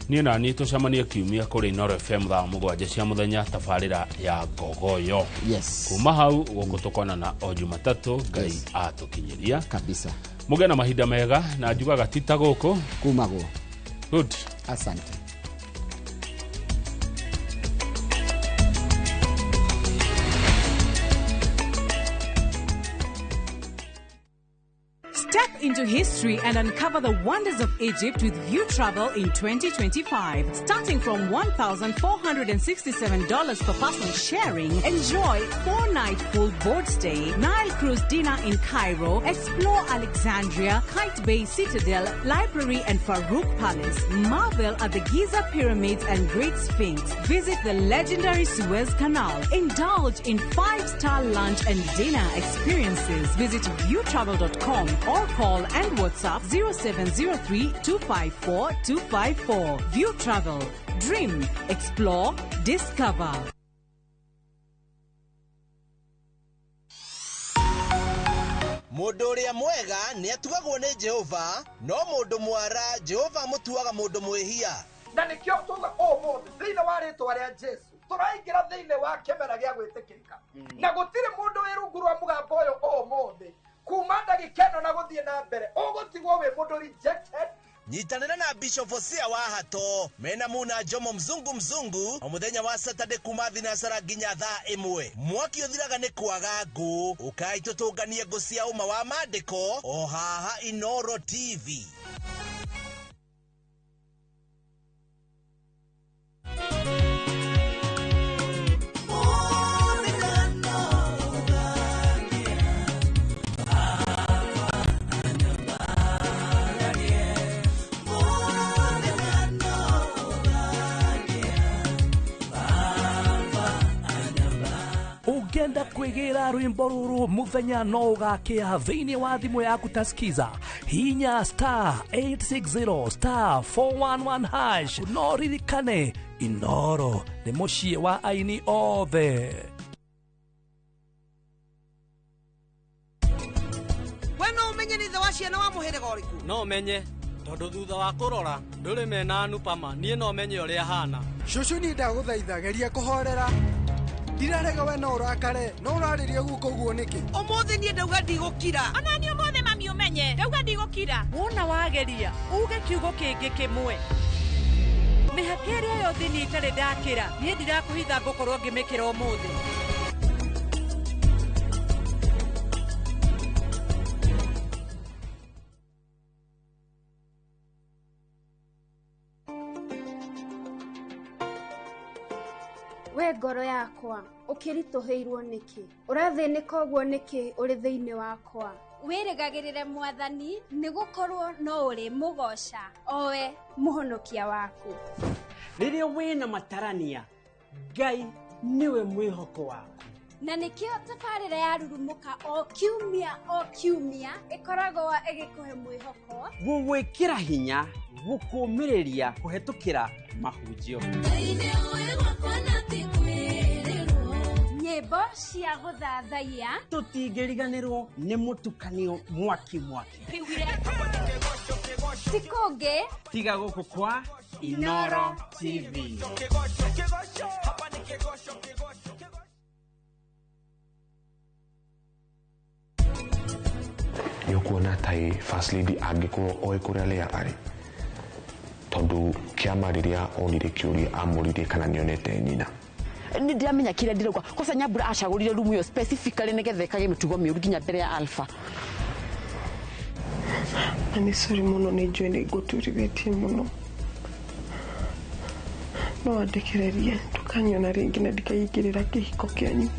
Niĩ na niĩ tũcemanie kiumia kũrĩ Inooro FM thaa 7 cia mũthenya, tabarĩra ya Ngogoyo. Yes. Kuma hau gũkũ tũkonana o Jumatatũ, Ngai atũkinyĩria. Kabisa. Mũgĩe na mahinda mega, na njugaga ti ta gũkũ kumagwo. Good. Asante. Step into history and uncover the wonders of Egypt with View Travel in 2025. Starting from $1,467 per person sharing, enjoy 4-night full board stay, Nile cruise dinner in Cairo, explore Alexandria, Kite Bay Citadel, Library and Farouk Palace, marvel at the Giza Pyramids and Great Sphinx, visit the legendary Suez Canal, indulge in 5-star lunch and dinner experiences. Visit viewtravel.com or call and WhatsApp 0703 254 254. View Travel. Dream, explore, discover. Mũndũ ũrĩa mwega nĩ atugagwo nĩ Jehova, no mũndũ mwara Jehova amũtuaga mũndũ mwĩhia. Na nĩkĩo tuga ũmũthĩ thĩinĩ wa rĩtwa rĩa Jesu tũraingĩra thĩinĩ wa kĩmera gĩa gwĩtĩkĩrĩka, na gũtirĩ mũndũ wĩ rungu rwa mũgambo ũyũ ũmũthĩ kuma ndagĩka ĩno na gũthiĩ na mbere ũgũtigwo wĩ mũndũ rejected. Nyitanĩra na Bishop Hosea wa Hato mena Muna Jomo mzungu mzungu o mũthenya wa Saturday kuma thinasara nginya thaa 1. Mwaki ũthiraga nĩ kwaga ngũ, ũkai tũtũnganie ngũ cia ũma wa maandĩko o haha Inoro TV. Ũngĩenda kwĩgĩra rwĩmbo rũrũ mũthenya no ũgakĩa thĩinĩ wa thimũ yaku ta skiza, hinya star 860 star 411 hash. No ririkane Inoro nĩ mũciĩ wa aini othe. We no ũmenye nĩ ithe wa ciana wa mũhĩrĩga ũrĩkũ? No menye tondũ thutha wa kũrora ndũrĩ mena Anupama, niĩ no menye ũrĩa hana. Cũcũ niĩ ndagũthaitha geria kũhorera. Ndirarega we no ũrakare, no ũrarĩria guko ũguo nĩkĩ? Ũmũthĩ niĩ ndauga ndigũkira. Ona niĩ ũmũthĩ mami ũmenye, ndauga ndigũkira. Wona wageria, uge kiugo kĩngĩ kĩmwe. Mĩhaka ĩrĩa yothe niĩ itarĩ ndakĩra, niĩ ndirakũhitha ngũkorwo ngĩmĩkĩra ũmũthĩ. We ngoro yakwa, ũkĩritũhĩirwo nĩkĩ? Ũrathĩnĩka ũguo nĩkĩ ũrĩ thĩinĩ wakwa? Wĩrĩgagĩrĩre Mwathani, nĩgũkorwo no ũrĩmũgooca, o we mũhonokia waku. Rĩrĩa wĩna matarania, Ngai nĩwe mwĩhoko waku. Na nĩkĩo tabarĩra ya Rurumũka o kiumia o kiumia ĩkoragwo ĩgĩkũhe mwĩhoko, gũgwĩkĩra hinya, gũkũmĩrĩria kũhetũkĩra mahunjio. Nyĩmbo cia gũthathaiya, tũtingĩriganĩrwo nĩ mũtukanio mwaki mwaki. Ti kũngĩ tiga gũkũ kwa Inoro TV. Nĩ ũkuona ta First Lady angĩkorwo oĩ kũrĩa Leah arĩ, tondũ kĩama rĩrĩa onire kĩũria amũririe kana nĩonete nyina. Nĩ ndiramenya kĩrĩa ndĩrauga kosa Nyambura acagũrire rumu ĩyo specifically nĩgetha ĩkage mĩtugo mĩũru nginya mbere ya Alpha. Na nĩ sorry mũno, nĩ njũĩ nĩ ngũturithĩtie mũno, no wandekererie ndũkanyona rĩngĩ na ndikaingĩrĩra kĩhiko kĩanyu.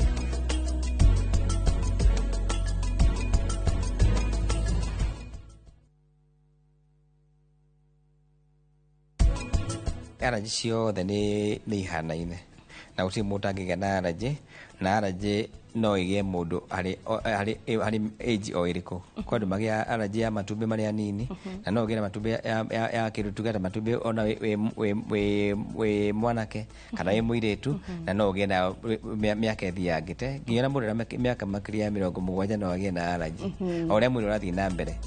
Allergy ciothe nĩ ihanaine na gũtirĩ mũndũ angĩgĩa na allergy, na allergy no ĩgĩe mũndũ harĩ age o ĩrĩkũ. Kwa andũ magĩa allergy ya matumbĩ marĩa nini, na no ũgĩe na matumbĩ ya kĩndũ tuge ta matumbĩ ona wĩ mwanake kana wĩ mũirĩtu, na no ũgĩe na mĩaka ĩthiangĩte nginya na mũndũ ũrĩa mĩaka makĩria ya 70 no agĩe na allergy o ũrĩa mwĩrĩ ũrathiĩ na mbere.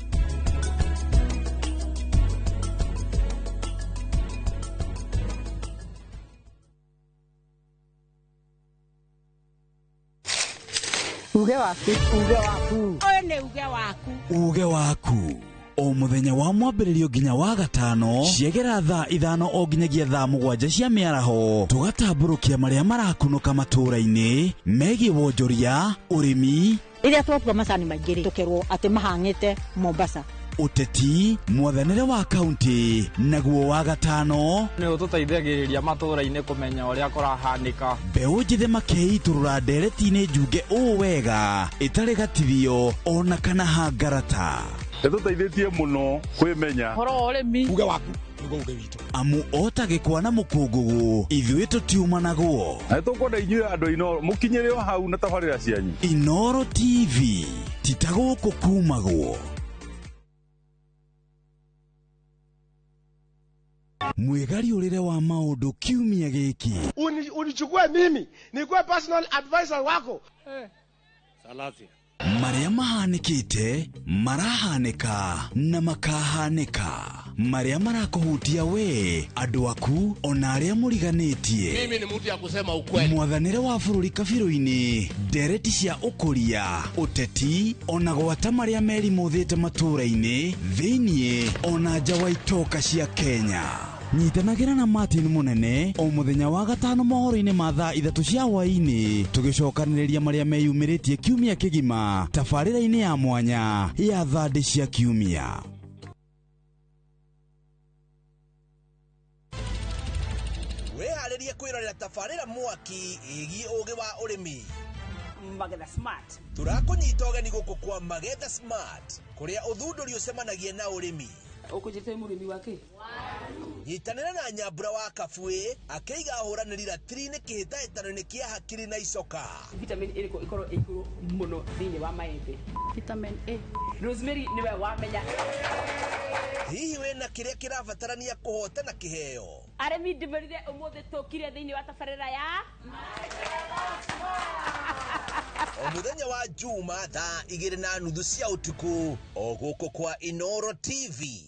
Uge waku, uge waku. Ũyũ nĩ uge waku. Uge waku. O mũthenya wa mwambĩrĩrio nginya wa gatano ciegera thaa 5 o nginyagia thaa 7 cia mĩaraho, tũgatambũrũkia marĩa marakunũka matũũra-inĩ megiĩ wonjoria, ũrĩmi, rĩrĩa twatua macani maingĩ rĩ, tũkerwo atĩ mahang'ĩte Mombasa, ũteti, mwathanĩre wa kaunti, naguo wa gatano nĩ ũtũteithagĩrĩria matũũra-inĩ kũmenya ũrĩa kũrahanĩka. Mbeũ njĩthĩ makeitũrũra ndereti-inĩ njunge ũũ wega ĩtarĩ gatithio ona kana hangarata. Ĩtũteithĩtie mũno kwĩmenya ũhoro wa ũrĩmi. Uge waku nĩguo uge witũ, amu ota gĩkwa na mũkũngũgũ ithuĩ tũtiumanagwo. Na nĩtũkwenda inyuĩ andũ a Inoro mũkinyĩre o hau na tabarĩra cianyu. Inoro TV ti ta gũkũ kumagwo. Mwĩgariũrĩre wa maũndũ kiumia gĩkĩ. Unichukue mimi nikuwe personal advisor wako. Salasia. Marĩa mahanĩkĩte, marahanĩka na makahanĩka. Marĩa marakũhutia we, andũ aku, ona arĩa mũriganĩtie. Mimi ni mtu ya kusema ukweli. Mwathanĩre wa bũrũri kabirũ-inĩ, ndereti cia ũkũria, ũteti, ona gwata marĩa merimũthĩte matũũra-inĩ, thĩiniĩ, ona nja wa itoka cia Kenya. Nyitanagĩra na Martin Munene o mũthenya wa gatano mohoro-inĩ ma thaa 3 cia hwaĩ-inĩ, tũgĩcokanĩrĩria marĩa meyumĩrĩtie kiumia kĩgima tabarĩra-inĩ ya mwanya ya thandĩ cia kiumia. Wĩharĩrie kwĩrorera tabarĩra mwaki ĩgiĩ ũgĩ wa ũrĩmi. Magetha Smart. Tũrakũnyita ũgeni gũkũ kwa Magetha Smart, kũrĩa ũthundũri ũcemanagia na ũrĩmi. Ũkũnjĩte mũrĩmi wake? Nyitanĩra na Nyambura wa Kabui akĩiga ahũranĩri ratiri-inĩ kĩhĩtahĩtano-inĩ kĩa hakiri na icoka. Vitamin ĩrĩkũ ĩkorwo ĩ igũrũ mũno thĩinĩ wa maembe? Vitamin A. Rosemary nĩwe wamenya. Hihi wĩna kĩrĩa kĩrabatarania kũhotana kĩheo? Arĩmi ndĩmerire ũmũthĩ tũkire thĩinĩ wa tabarĩra ya O mũthenya wa Juma thaa 2:30 cia ũtukũ o gũkũ kwa Inoro TV.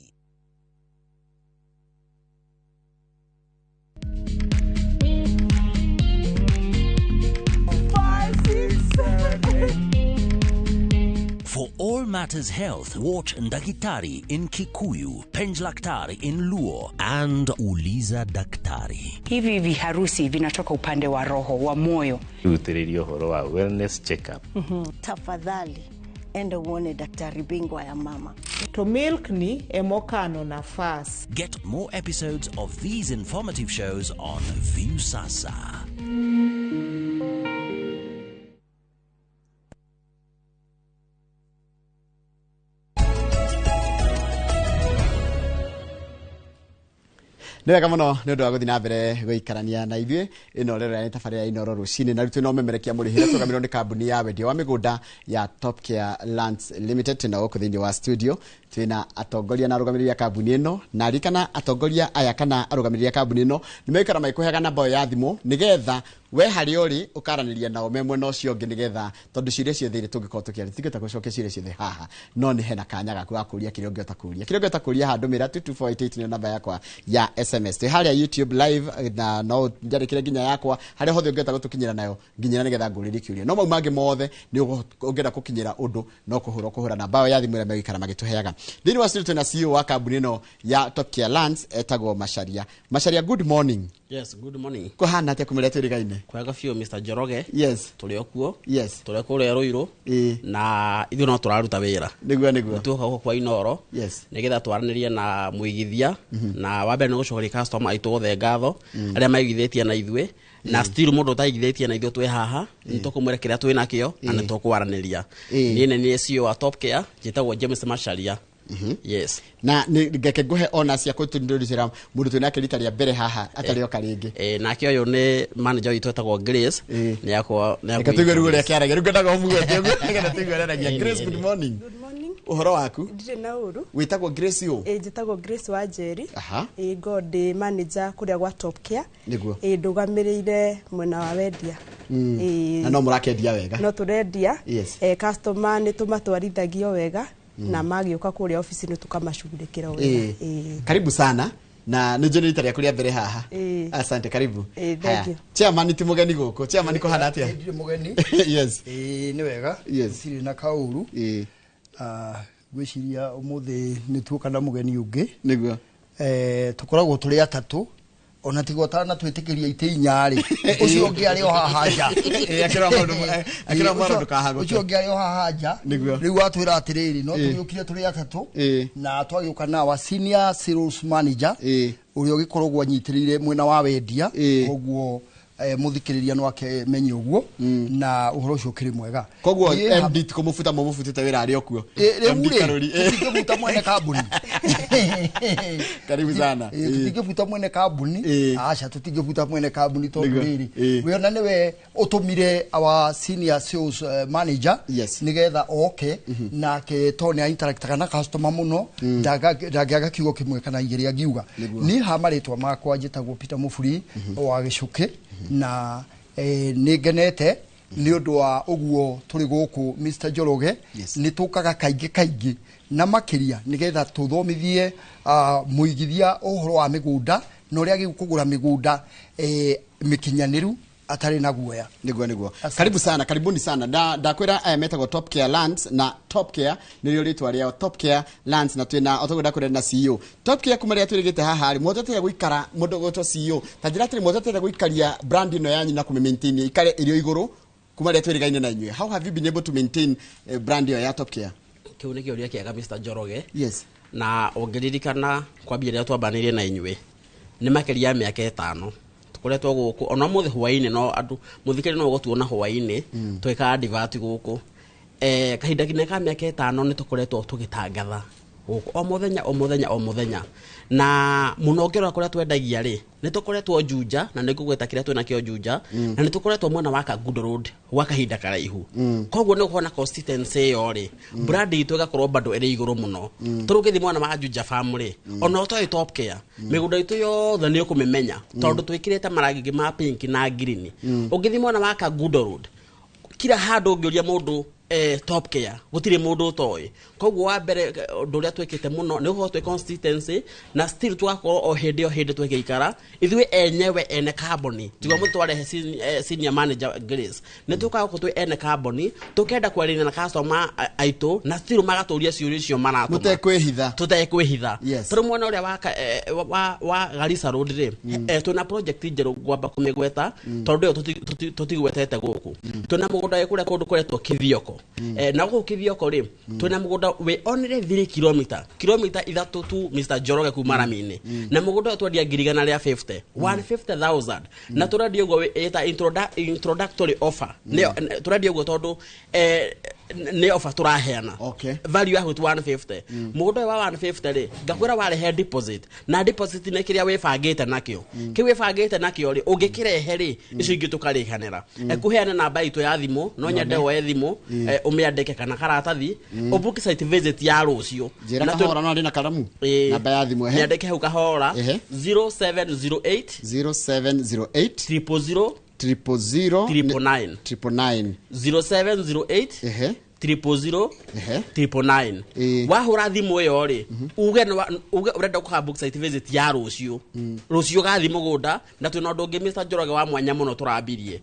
For all matters health, watch Ndagitari in Kikuyu, Penjlaktari in Luo, and Uliza Daktari. Hivi viharusi vinatoka upande wa roho, wa moyo. Rutĩrĩria ũhoro wa wellness check-up. Tafadhali, enda uone daktari bingwa ya mama. To milk ni emokano nafas. Get more episodes of these informative shows on Viusasa. Nĩ wega mũno nĩ ũndũ wa gũthiĩ na mbere gũikarania na ithuĩ ĩno rĩrĩa nĩ tabarĩra ya Inoro rũcinĩ na rĩu twĩna ũmemerekia mũrĩhĩre tũrũgamĩrĩirwo nĩ kambuni ya wendia wa mĩgũnda ya Top Care Lands Limited. Twĩna gũkũ thĩinĩ wa studio twĩna atongoria na arũgamĩrĩri a kambuni ĩno, na ririkana atongoria aya kana arũgamĩrĩri a kambuni ĩno nĩ megũikara magĩkũheaga namba ĩyo ya thimũ nĩgetha we harĩa ũrĩ ũkaranĩria nao me mwena ũcio ũngĩ, nĩgetha tondũ ciũria ciothe iria tũngĩkorwo tũkĩaria tũtingĩhota gũcokia ciũria ciothe haha, no nĩ hena kanya gaku ga kũũria kĩrĩa ũngĩhota kũũria. Kĩrĩa ũngĩhota kũũria haha ndũmĩra 22488 nĩyo namba yakwa ya SMS. Twĩ harĩa YouTube live na no njandĩkĩre nginya yakwa harĩa hothe ũngĩhota gũtũkinyĩra nayo nginyĩra nĩgetha ngũrĩrie kĩũria. No mau mangĩ mothe nĩ ũngĩenda gũkinyĩra ũndũ no kũhũra namba ĩyo ya thimũ ĩrĩa megũikara magĩtũheaga. Thĩinĩ wa studio twĩna CEO wa kambuni ĩno ya Top Care Lands etagwo Macharia. Macharia, good morning. Yes, good morning. Kũhana atĩa kumĩrĩa twĩrĩgaine? Kwega biũ Mr. Njoroge. Yes. Tũrĩ o kuo. Yes. Tũrĩ kũrĩa Ruiru. Na ithuĩ no tũraruta wĩra. Nĩguo nĩguo. Tuoka gũkũ kwa Inoro. Yes. Nĩgetha twaranĩrie na mũigithia. Na wa mbere nĩ gũcokeria customer aitũ othe ngatho arĩa maigithĩtie na ithuĩ. Na still mũndũ ũtaigithĩtie na ithuĩ twĩ haha nĩ tũkũmwĩra kĩrĩa twĩ nakĩo na nĩ tũkwaranĩria. Niĩ nĩ niĩ CEO wa Top Care, njĩtagwo James Macharia. Yes. Na ngeke nguhe ona cia kũtũndũrĩra mũndũ twĩ nake rita rĩa mbere haha atarĩ oka rĩngĩ. Nake ũyũ nĩ manager witũ etagwo Grace. Nĩ akwa Reke tũigue rĩu ũrĩa kĩaragia. Rĩu ngwendaga ũmũgwete ũguo nĩgetha tũigue ũrĩa aragia. Grace, good morning. Good morning. Ũhoro waku? Ndirĩ na ũru. Wĩtagwo Grace ũ? Njĩtagwo Grace wa Njeri. Aha. Ngo ndĩ manager kũrĩa gwa Top Care. Nĩguo. Ndũgamĩrĩire mwena wa wendia. Na no mũrakĩendia wega? No tũrendia. Yes. Customer nĩ tũmatwarithagio wega. Na magĩũka kũrĩa ofici-inĩ tũkamacugurĩkĩra wega. Karibu sana na nĩ njũĩ nĩ rita rĩaku rĩa mbere haha. Asante, karibu. Thank you. Chairman ti mũgeni gũkũ. Chairman kũhana atĩa? Ndirĩ mũgeni. Yes. Nĩ wega. Yes. Gũtirĩ na kaũru. Ngwĩciria ũmũthĩ nĩ tuoka na mũgeni ũngĩ. Nĩguo. Tũkoragwo tũrĩ atatũ. Ona tigo tana twĩtĩkĩria itĩ inya rĩ, ũcio ũngĩ arĩ o haha nja. Akĩra mwana ndũkahagũke. Ũcio ũngĩ arĩ o haha nja. Rĩu atwĩra atĩrĩrĩ, no tũgĩũkire tũrĩ atatũ na twagĩũka na wa senior sales manager ũrĩa ũgĩkoragwo anyitĩrĩire mwena wa wendia, koguo mũthikĩrĩria no akemenye ũguo na ũhoro ũcio ũkĩrĩ mwega. Koguo MD ti kũmũbuta mũmũbutĩte wĩra arĩ o kuo. Rĩu rĩ, tũtingĩbuta mwene kambuni. Karibu sana. Tutingĩbuta mwene kambuni, aca tutingĩbuta mwene kambuni tondũ rĩrĩ we ona nĩwe ũtũmire our senior sales manager nĩgetha oke nake tondũ nĩ interactaga na customer mũno, ndangĩaga kiugo kĩmwe kana igĩrĩ angiuga. Niĩ ha marĩtwa makwa njĩtagwo Peter Mũburi wa Gĩcũkĩ, na nĩ ngenete nĩ ũndũ wa ũguo tũrĩ gũkũ Mr. Njoroge. Nĩ tũkaga kaingĩ kaingĩ na makĩria nĩgetha tũthomithie mũigithia ũhoro wa mĩgũnda na ũrĩa agĩrĩirwo kũgũra mĩgũnda mĩkinyanĩru atarĩ na guoya. Niguo. Karibu sana, karibuni sana. Ndakwĩra aya metagwo Top Care Lands, na Top Care nĩrĩo rĩtwa rĩao, Top Care Lands, na twĩna otoguo ndakwĩra na CEO Top Care kuma rĩrĩa twĩrĩgĩte haha rĩ, mũhotete gũikara mũndũ gwĩtwo CEO ta njĩra atĩrĩ, mũhotete gũikaria brand ĩno yanyu na kũmĩ-maintain ĩikare ĩrĩ o igũrũ kuma rĩrĩa twĩrĩgaine na inyuĩ? How have you been able to maintain brand ĩyo ya Top Care? Kĩu nĩ kĩũria kĩega, Mr. Njoroge. Na ũngĩririkana kwambia rĩrĩa twambanĩirie na inyuĩ nĩ makĩria ya mĩaka 5 tũkoretwo gũkũ, ona ũmũthĩ hwaĩ-inĩ no andũ mũthikĩrĩria no ũgũtuona hwaĩ-inĩ twĩkaga advert gũkũ. Kahinda kinya ka mĩaka 5 nĩ tũkoretwo tũgĩtangatha gũkũ o mũthenya o mũthenya o mũthenya, na mũno ũngĩrora kũrĩa twendagia rĩ, nĩ tũkoretwo Juja, na nĩ ngũgweta kĩrĩa twĩnakĩo Juja, na nĩ tũkoretwo mwena wa Kangundo Road gwa kahinda karaihu. Koguo nĩ ũkuona constituency ĩyo rĩ, brand itũ ĩgakorwo bado ĩrĩ igũrũ mũno. Tondũ ũngĩthiĩ mwena wa Juja Farm rĩ, ona ũtoĩ Top Care, mĩgũnda itũ yothe nĩ ũkũmĩmenya tondũ twĩkĩrĩte marangi ma pink na green. Ũngĩthiĩ mwena wa Kangundo Road, kila handũ ũngĩũria mũndũ Top Care, gũtirĩ mũndũ ũtoĩ. Koguo wa mbere ũndũ ũrĩa twĩkĩte mũno nĩ gũkorwo twĩ constituency na still tũgakorwo o hĩndĩ o hĩndĩ twĩgĩikara ithuĩ enyewe ene kambuni, tiga mũndũ twarehe senior manager Grace, nĩ tũkaga gũkũ twĩ ene kambuni tũkenda kwaranĩria na customer aitũ, na still magatũria ciũria icio maratũma. Mũtekwĩhitha. Tũtekwĩhitha. Tondũ mwena ũrĩa wa Garissa Road rĩ, twĩna project njerũ ngwamba kũmĩgweta tondũ ĩyo tũtigwetete gũkũ. Twĩna mũgũnda wĩ kũrĩa kũndũ kũretwo Kithioko. Na gũkũ Kithioko rĩ, twĩna mũgũnda wĩ only 3 kilomita, kilomita 3 tu, Mr. Njoroge, kuma rami-inĩ, na mũgũnda ũyũ twendia 150,000, 150,000, na tũrendia ũguo ĩta introductory offer. Tũrendia ũguo tondũ nĩ offer tũraheana. Value yaku ti 150. Mũgũnda ũyũ wa 150 rĩ, ngakwĩra warehe deposit, na deposit nĩ kĩrĩa wĩbangĩte nakĩo, kĩu wĩbangĩte nakĩo rĩ, ũngĩkĩrehe rĩ, icio ingĩ tũkarĩhanĩra. Kũheana namba itũ ya thimũ, no nyende woe thimũ, ũmĩandĩke kana karatathi, ũbook site visit ya rũciũ. Njĩra kahora, no ndĩ na karamu. Namba ya thimũ, ehe. Mĩandĩke hau kahora. 0708 0708 000 000 999. 999. 0708 000 999. Wahũra thimũ ĩyo rĩ, uge uge ũrenda kũha book site visit ya rũciũ, rũciũ gathiĩ mũgũnda. Na twĩna ũndũ ũngĩ, Mr. Njoroge, wa mwanya mũno tũrambirie.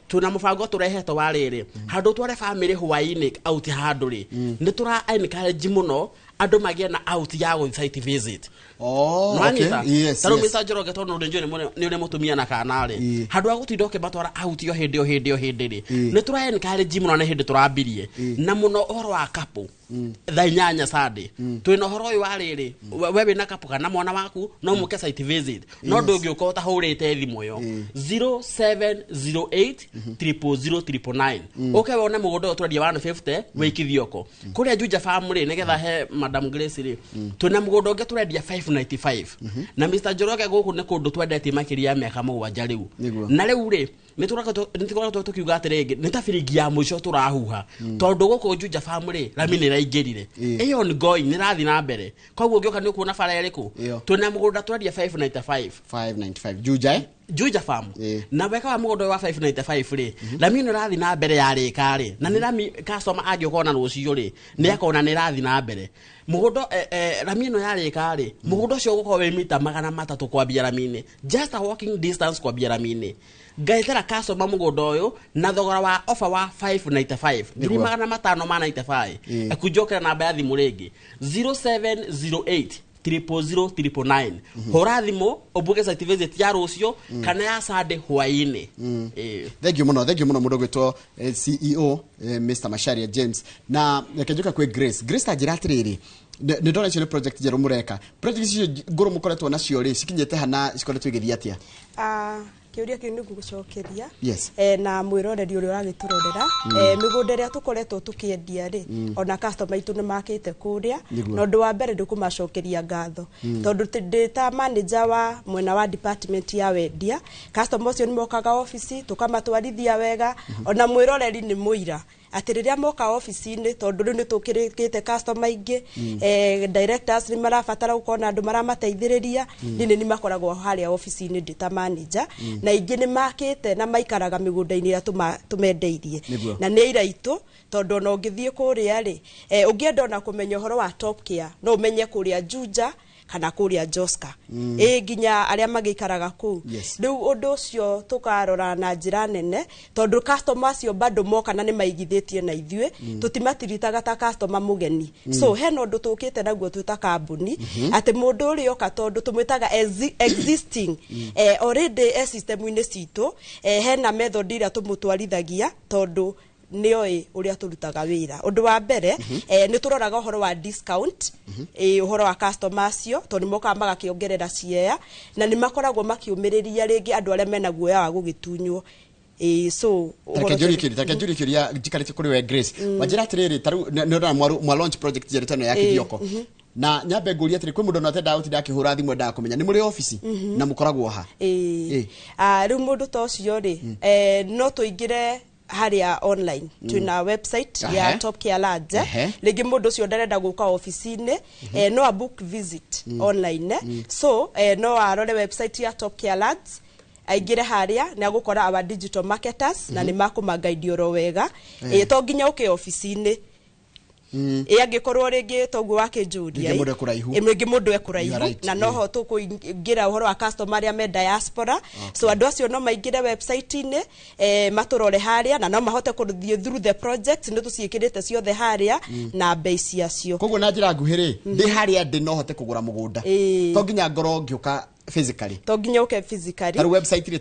Twĩna mũbango tũrehete wa rĩrĩ, handũ tware family hwaĩ-inĩ out handũ rĩ, nĩ tũra encourage mũno andũ magĩe na out ya gũthiĩ site visit. Nĩwanyita? Yes. Ta rĩu Mr. Njoroge, tondũ nĩ njũĩ nĩ ũrĩ mũtumia na kana rĩ, handũ ha gũtinda ũkĩmatwara out o hĩndĩ o hĩndĩ o hĩndĩ rĩ, nĩ tũra encourage mũno na hĩndĩ tũrambirie na mũno ũhoro wa couple thaa 8 Sunday. Twĩna ũhoro ũyũ wa rĩrĩ, we wĩna couple kana mwana waku no mũke site visit, no ndũngĩũka ũtahũrĩte thimũ ĩyo 0708 000 999, ũke wone mũgũnda ũyũ twendia 150 wĩ Kithioko kũrĩa Juja Farm rĩ, nĩgetha he Madam Grace rĩ, twĩna mũgũnda ũngĩ tũrendia 595. Na Mr. Njoroge, gũkũ nĩ kũndũ twendetie makĩria ya mĩaka 7 rĩu. Na rĩu rĩ, nĩ tũkoretwo tũkiuga atĩrĩngĩ nĩ ta biringi ya mũico tũrahuha, tondũ gũkũ Juja Farm rĩ, rami nĩ ĩraingĩrire, ĩyo ongoing, nĩ ĩrathiĩ na mbere. Koguo ũngĩũka nĩ ũkuona bara ĩrĩkũ. Twĩna mũgũnda twendia 595. 595 Juja, eh? Juja Farm. Na wega wa mũgũnda ũyũ wa 595 rĩ, rami ĩno ĩrathiĩ na mbere yarĩka rĩ, na nĩ rami customer angĩũka ona rũciũ rĩ, nĩ akona nĩ ĩrathiĩ na mbere mũgũnda. Rami ĩno yarĩka rĩ, mũgũnda ũcio ũgũkorwo wĩ mita 300 kwambia rami-inĩ, just a walking distance kwambia rami-inĩ. Ngaetera customer mũgũnda ũyũ na thogora wa offer wa 595, ngiri 595. Ekunjokera namba ya thimũ rĩngĩ, 0708 000 999. Hũra thimũ ũbuke site visit ya rũciũ kana ya Sunday hwaĩ-inĩ. Thank you muno, thank you muno, mũndũ gwĩtwo CEO Mr. Macharia James. Na reke njoke kwĩ Grace. Grace, ta njĩra atĩrĩrĩ, nĩ ndona icio nĩ project njerũ mũreka. Project icio ngũrũ mũkoretwo nacio rĩ, cikinyĩte hana, cikoretwo igĩthiĩ atĩa? Kĩũria kĩu nĩ ngũgũcokeria. Yes. Na mwĩroreri ũrĩa ũragĩtũrorera, mĩgũnda ĩrĩa tũkoretwo tũkĩendia rĩ, ona customer aitũ nĩ makĩte kũrĩa. Na ũndũ wa mbere ndĩkũmacokeria ngatho, tondũ ndĩ ta manager wa mwena wa department ya wendia, customer ũcio nĩ mokaga obici tũkamatwarithia wega. Ona mwĩroreri nĩ mũira atĩ rĩrĩa moka obici-inĩ, tondũ rĩu nĩ tũkĩrĩkĩte customer aingĩ, directors nĩ marabatara gũkorwo na andũ maramateithĩrĩria. Niĩ nĩ makoragwo harĩa obici-inĩ ndĩ ta manager, na ingĩ nĩ makĩte na maikaraga mĩgũnda-inĩ ĩrĩa tũmendeirie. Na nĩ aira itũ, tondũ ona ũngĩthiĩ kũrĩa rĩ, ũngĩenda ona kũmenya ũhoro wa Top Care, no ũmenye kũrĩa Juja kana kũrĩa Joska, ĩ nginya arĩa magĩikaraga kũu. Rĩu ũndũ ũcio tũkarora na njĩra nene, tondũ customer acio bado moka na nĩ maigithĩtie na ithuĩ, tũtimatiritaga ta customer mũgeni. So hena ũndũ tũkĩte naguo twĩ ta kambuni, atĩ mũndũ ũrĩa oka, tondũ tũmwĩtaga existing, already e system-inĩ citũ, hena method ĩrĩa tũmũtwarithagia, tondũ nĩoĩ ũrĩa tũrutaga wĩra. Ũndũ wa mbere, nĩ tũroraga ũhoro wa discount, ũhoro wa customer acio, tondũ nĩ mokaga magakĩongerera share na nĩ makoragwo makĩũmĩrĩria rĩngĩ andũ arĩa mena guoya wa gũgĩtunywo. So ũhoro Tareke njũrie kĩũria, tareke njũrie kĩũria njikarĩte kũrĩ we Grace. Wanjĩra atĩrĩrĩ, ta rĩu nĩ ndona mwa launch project njerũ ta ĩno ya Kĩthioko, na nyambe ngũrie atĩrĩ, kwĩ mũndũ ona ũtendaga gũtinda akĩhũra thimũ, endaga kũmenya nĩ mũrĩ obici na mũkoragwo ha? Rĩu mũndũ ta ũcio rĩ, no tũingĩre harĩa online. Twĩna website ya Top Care Lands. Rĩngĩ mũndũ ũcio ndarenda gũka obici-inĩ, no a book visit online. So no arore website ya Top Care Lands, aingĩre harĩa nĩ agũkora our digital marketers, na nĩ makũmangaidi oro wega. To nginya ũke obici-inĩ. Ĩ angĩkorwo rĩngĩ toguo wakĩnjũria, Rĩngĩ mũndũ e kũraihu. Rĩngĩ mũndũ e You are kũraihu, right. Na noho tũkũingĩra ũhoro wa customer arĩa me diaspora. So andũ acio no maingĩre website-inĩ, matũrore harĩa, na no mahote kũthiĩ through the project, nĩ tũciĩkĩrĩte ciothe harĩa na mbei ciacio. Koguo na njĩra nguhĩ rĩ, ndĩ harĩa ndĩ no hote kũgũra mũgũnda, to nginya ngorwo ngĩũka physically? To nginya ũke physically. Ta rĩu website rĩ,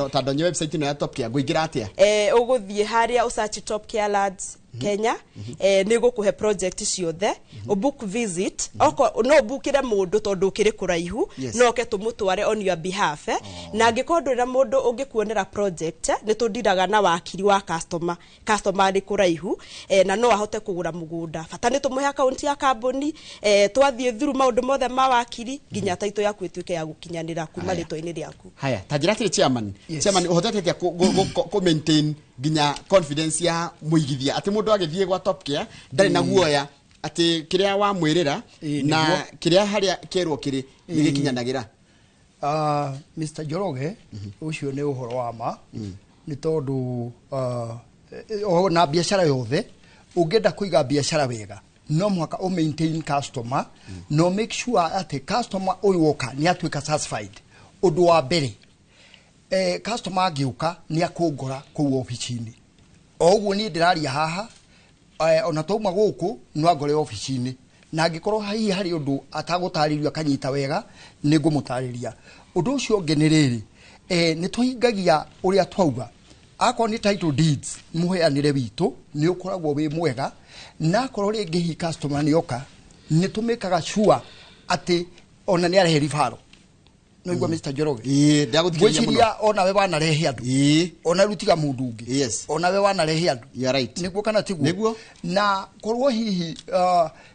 ta ndonye website ĩno ya Top Care, ngũingĩra atĩa? Ũgũthiĩ harĩa ũsearch Top Care Lands Kenya, nĩ gũkũhe project ciothe, ũbook visit. Oko no ũbookĩre mũndũ tondũ ũkĩrĩ kũraihu, no oke tũmũtware on your behalf. Na angĩkorwo ndũrĩ na mũndũ ũngĩkuonera project, nĩ tũndiraga na wakiri wa customer, customer arĩ kũraihu, na no ahote kũgũra mũgũnda. Bata nĩ tũmũhe account ya kambuni, twathiĩ through maũndũ mothe ma wakiri nginya title yaku ĩtuĩke ya gũkinyanĩra kuma rĩtwa-inĩ rĩaku. Haya, ta njĩra atĩrĩ, chairman. Yes. Chairman, ũhotete atĩa kũ maintain nginya confidence ya mũigithia, atĩ mũndũ agĩthiĩ gwa Top Care ndarĩ na guoya atĩ kĩrĩa wamwĩrĩra na kĩrĩa harĩa kĩerwo kĩrĩ nĩ gĩkinyanagĩra? Mr. Njoroge, ũcio nĩ ũhoro wa ma, nĩ tondũ o na biacara yothe, ũngĩenda kũiga biacara wega, no mũhaka ũ maintain customer, no make sure atĩ customer ũyũ woka nĩ atuĩka satisfied. Ũndũ wa mbere, customer angĩũka nĩ akũngora kũu obici-inĩ. O ũguo niĩ ndĩraria haha, ona twauma gũkũ no angore obici-inĩ, na angĩkorwo hihi harĩ ũndũ atagũtarĩrio akanyita wega, nĩ ngũmũtarĩria. Ũndũ ũcio ũngĩ nĩ rĩrĩ, nĩ tũhingagia ũrĩa twauga. Akorwo nĩ title deeds, mũheanĩre witũ nĩ ũkoragwo wĩ mwega, na akorwo rĩngĩ hihi customer nĩ oka, nĩ tũmĩkaga sure atĩ ona nĩ arehe referral. No igua, Mr. Njoroge? Ĩĩ, ndagũthikĩrĩria mũno. Ngwĩciria onawe wanarehe andũ, ona rĩu tiga mũndũ ũngĩ, onawe wanarehe andũ. You are right. Nĩguo kana tiguo? Nĩguo. Na korwo hihi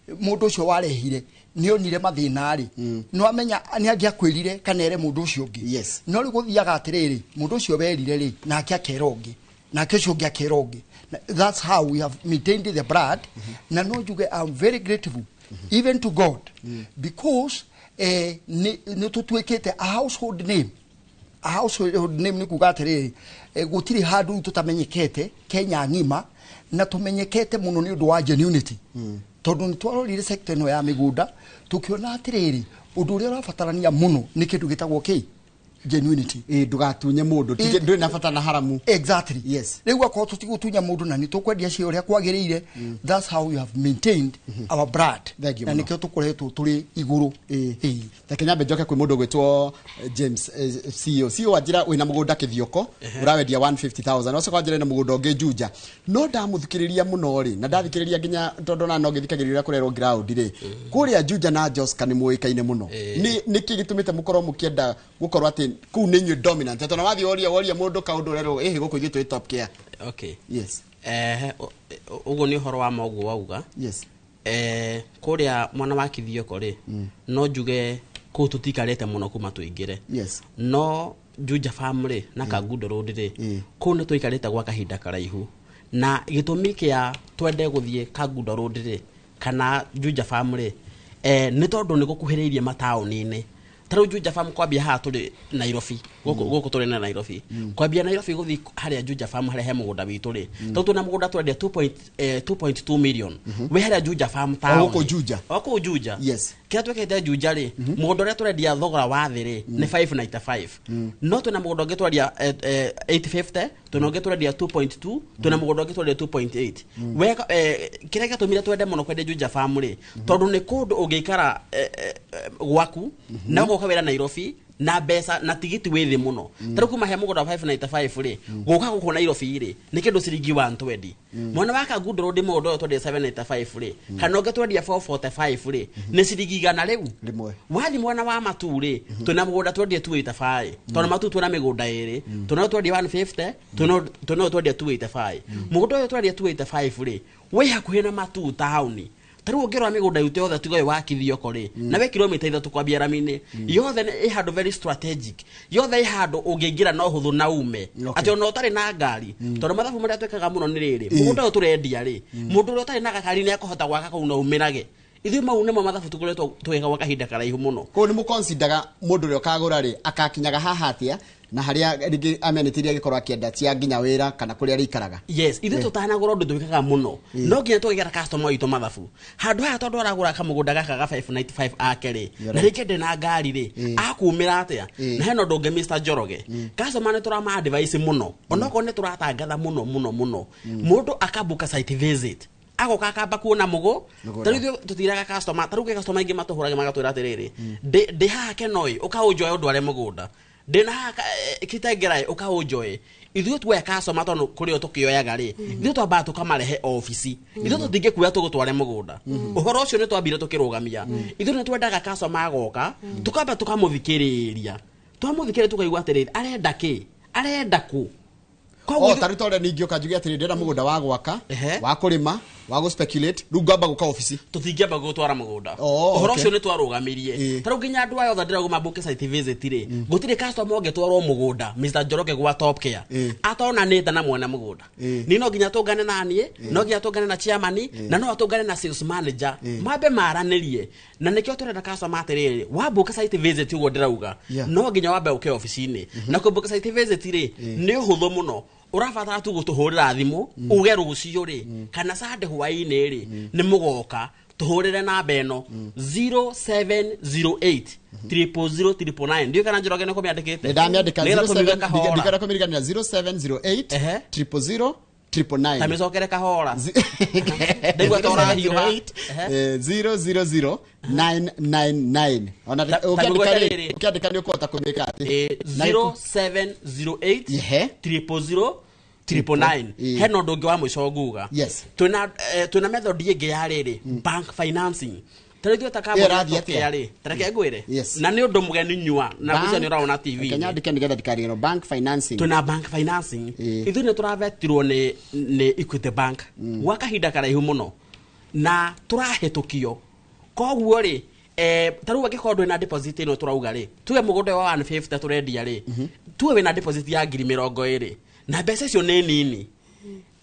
mũndũ ũcio warehire nĩ onire mathĩna rĩ, nĩ wamenya nĩ angĩakwĩrire kana ere mũndũ ũcio ũngĩ. No rĩu gũthiaga atĩrĩrĩ, mũndũ ũcio werire rĩ, nake akera ũngĩ, nake ũcio ũngĩ akera ũngĩ. That's how we have maintained the brand. Na no njuge I'm very grateful even to God, because nĩ tũtuĩkĩte a household name. A household name nĩ kuga atĩrĩrĩ, gũtirĩ handũ rĩu tũtamenyekete Kenya ng'ima, na tũmenyekete mũno nĩ ũndũ wa genuinity, tondũ nĩ twarorire sector ĩno ya mĩgũnda, tũkĩona atĩrĩrĩ, ũndũ ũrĩa ũrabatarania mũno nĩ kĩndũ gĩtagwo kĩ genuinity. Ĩ, ndũgatunye mũndũ. Ndũrĩ na bata na haramu. Exactly. Rĩu akorwo tũtigũtunya mũndũ na nĩ tũkwendia cia ũrĩa kwagĩrĩire, that's how we have maintained our brand. Thank you Na mũno. nĩkĩo tũkoretwo tũrĩ igũrũ. Reke nyambe njoke kwĩ mũndũ ũgwĩtwo James, CEO. CEO, wanjĩra wĩna mũgũnda Kĩthioko ũrawendia 150,000, wacoka wanjĩra wĩna mũgũnda ũngĩ Juja. No ndamũthikĩrĩria mũno rĩ, na ndathikĩrĩria nginya tondũ ona no ngĩthikagĩrĩria ũrĩa kũrerwo ground rĩ, kũrĩa Juja na Joska nĩ mũĩkaine mũno. Nĩ nĩkĩ gĩtũmĩte mũkorwo mũkĩenda gũkorwo atĩ kũu nĩ inyuĩ dominant tondũ wathiĩ woria mũndũ kaũndũ ũrerwo ĩhĩ gũkũ ithuĩ twĩ Top Care. Okay. Yes. Ũguo nĩ ũhoro wa ma ũguo wauga. Yes. Kũrĩa mwena wa Kithioko rĩ, no njuge kũu tũtikarĩte mũno kuma tũingĩre. Yes. No Juja Farm rĩ na Kangundo Road rĩ, kũu nĩ tũikarĩte gwa kahinda karaihu, na gĩtũmi kĩa twende gũthiĩ Kangundo Road rĩ kana Juja Farm rĩ, nĩ tondũ nĩ gũkuhĩrĩirie mataũni-inĩ. Ta rĩu Juja Farm kwambia haha tũrĩ Nairobi, gũkũ tũrĩ na Nairobi, kwambia Nairobi gũthiĩ harĩa Juja Farm harĩa he mũgũnda witũ rĩ, tondũ twĩna mũgũnda twendia 2.2 million wĩ harĩa Juja Farm town. O gũkũ Juja. O kũu Juja. Yes. Kĩrĩa twĩkĩte Juja rĩ, mũgũnda ũrĩa tũrendia thogora wa thĩ rĩ nĩ 595, no twĩna mũgũnda ũngĩ twendia 850, twĩna ũngĩ tũrendia 2.2, twĩna mũgũnda ũngĩ twendia 2.8. We kĩrĩa gĩatũmire twende mũno kwendia Juja Farm rĩ, tondũ nĩ kũndũ ũngĩikara gwaku na ũgoka wĩra Nairobi na mbeca na tigiti wĩ thĩ mũno. Ta rĩu kuma he mũgũnda wa 595 rĩ, gũka gũkũ Nairobi rĩ nĩ kĩndũ ciringi 120. Mwena wa Kangundo Road mũgũnda ũyũ twendia 795 rĩ, kana ũngĩ twendia 445 rĩ, nĩ ciringi 100 rĩu. Wathiĩ mwena wa Matu rĩ, twĩna mũgũnda twendia 285, tondũ Matu twĩna mĩgũnda ĩrĩ, twĩna ũyũ twendia 150, twĩna ũyũ twendia 285. Mũgũnda ũyũ twendia 285 rĩ, wĩ hakuhĩ na Matu taũni. Ta rĩu ũngĩrora mĩgũnda itũ yothe tiga ũyũ wa Kithioko rĩ, na wĩ kilomita 3 kwambia rami-inĩ, yothe ĩ handũ very strategic, yothe ĩ handũ ũngĩingĩra na ũhũthũ na ume, atĩ ona ũtarĩ na ngari, tondũ mathabu marĩa twĩkaga mũno nĩ rĩrĩ, mũgũnda ũyũ tũrendia rĩ, mũndũ ũrĩa ũtarĩ na gakari nĩ akũhota gwaka kũu na umĩrage. Ithuĩ mau nĩmo mathabu tũkoretwo tũgĩka gwa kahinda karaihu mũno. Kũu nĩ mũconsideraga mũndũ ũrĩa ũkagũra rĩ, akakinyaga haha atĩa na harĩa rĩngĩ amenity iria angĩkorwo akĩenda cia nginya wĩra kana kũrĩa arĩikaraga. Yes, ithuĩ tũtanagũra ũndũ twĩkaga mũno, no nginya tũgekĩra customer witũ mathabu handũ haha, tondũ aragũra kamũgũnda gaka ga 595 ake rĩ, na rĩngĩ ndĩ na ngari rĩ, akumĩra atĩa? Na hena ũndũ ũngĩ, Mr. Njoroge, customer nĩ tũrama advice mũno, onokorwo nĩ tũratangatha mũno mũno mũno, mũndũ akabuka site visit, agoka akamba kuona mũgũ. Mũgũnda. Ta rĩu ithuĩ tũtiraga customer, ta rĩu kwĩ customer aingĩ matũhũrage magatwĩra atĩrĩrĩ, ndĩ haha Kenoi, ũkaũnjoe ũndware mũgũnda, ndĩna haha Kitengela, ũkaũnjoe. Ithuĩ tuoya customer, tondũ kũrĩ o tũkĩoyaga rĩ, ithuĩ twambaga tũkamarehe obici. Ithuĩ tũtingĩkuoya tũgũtware mũgũnda. Ũhoro ũcio nĩ twambire tũkĩrũgamia. Ithuĩ nĩ twendaga customer agoka, tũkamba tũkamũthikĩrĩria, twamũthikĩrĩria tũkaigua atĩrĩrĩ, arenda kĩ, arenda kũ. O ta rĩu ta ũrĩa ningĩũka njuge atĩrĩ, ndĩrenda mũgũnda wa gwaka, wa kũrĩma, wa gũ speculate, rĩu ngamba gũka obici. Tũtingĩamba gũtwara mũgũnda. Ũhoro ũcio nĩ twarũgamirie. Ta rĩu nginya andũ aya othe ndĩrauga mambuke site visit rĩ, gũtirĩ customer ũngĩtwarwo mũgũnda, Mr. Njoroge, gwa Top Care atonanĩte na mwene mũgũnda. Ni no nginya tũngane na niĩ, no nginya tũngane na chairman, na no tũngane na sales manager, mambe maranĩrie. Na nĩkĩo tũrenda customer atĩrĩrĩ, wambuka site visit ũguo ndĩrauga, no nginya wambe ũke obici-inĩ. Na kũmbuka site visit rĩ, nĩ ũhũthũ mũno, ũrabatara tu gũtũhũrĩra thimũ, uge rũciũ rĩ kana Sunday hwaĩ-inĩ rĩ nĩ mũgoka. Tũhũrĩre namba ĩno, 0708 000 999. Ndiũĩ kana Njoroge nĩ kũmĩandĩkĩte. Nĩ ndamĩandĩka. Nĩgetha tũmiuge kahora. Ndikenda kũmĩririkania, 0708 000 999. Ta mĩcokere kahora, ndaigua ta ũrahiũha. 000 999. Ona Ta ũkĩandĩka mĩgwete rĩ, rĩrĩ. Ũkĩandĩka nĩ ũkũhota kũmĩka atĩ 0708 000 999. Hena ũndũ ũngĩ wa mũico nguga. Yes. Twĩna method ĩngĩ ya rĩrĩ, bank financing. Ta rĩu ithuĩ ta Ĩyo kambuni ya ĩrathiĩ Top atĩa? Care rĩ, ta reke ngwĩre, Yes. na nĩ ũndũ mũgeni nyua na ngwĩciria nĩ ũraona TV. Reke nyandĩke nĩgetha ndikariganĩrwo, bank financing. Twĩna bank financing. Ithuĩ nĩ tũrabetirwo nĩ Equity Bank gwa kahinda karaihu mũno na tũrahĩtũkio. Koguo rĩ, ta rĩu angĩkorwo ndwĩ na deposit ĩno tũrauga rĩ, tuge mũgũnda ũyũ wa 150 tũrendia rĩ, tuge wĩna deposit ya 20,000 na mbeca icio nĩ nini,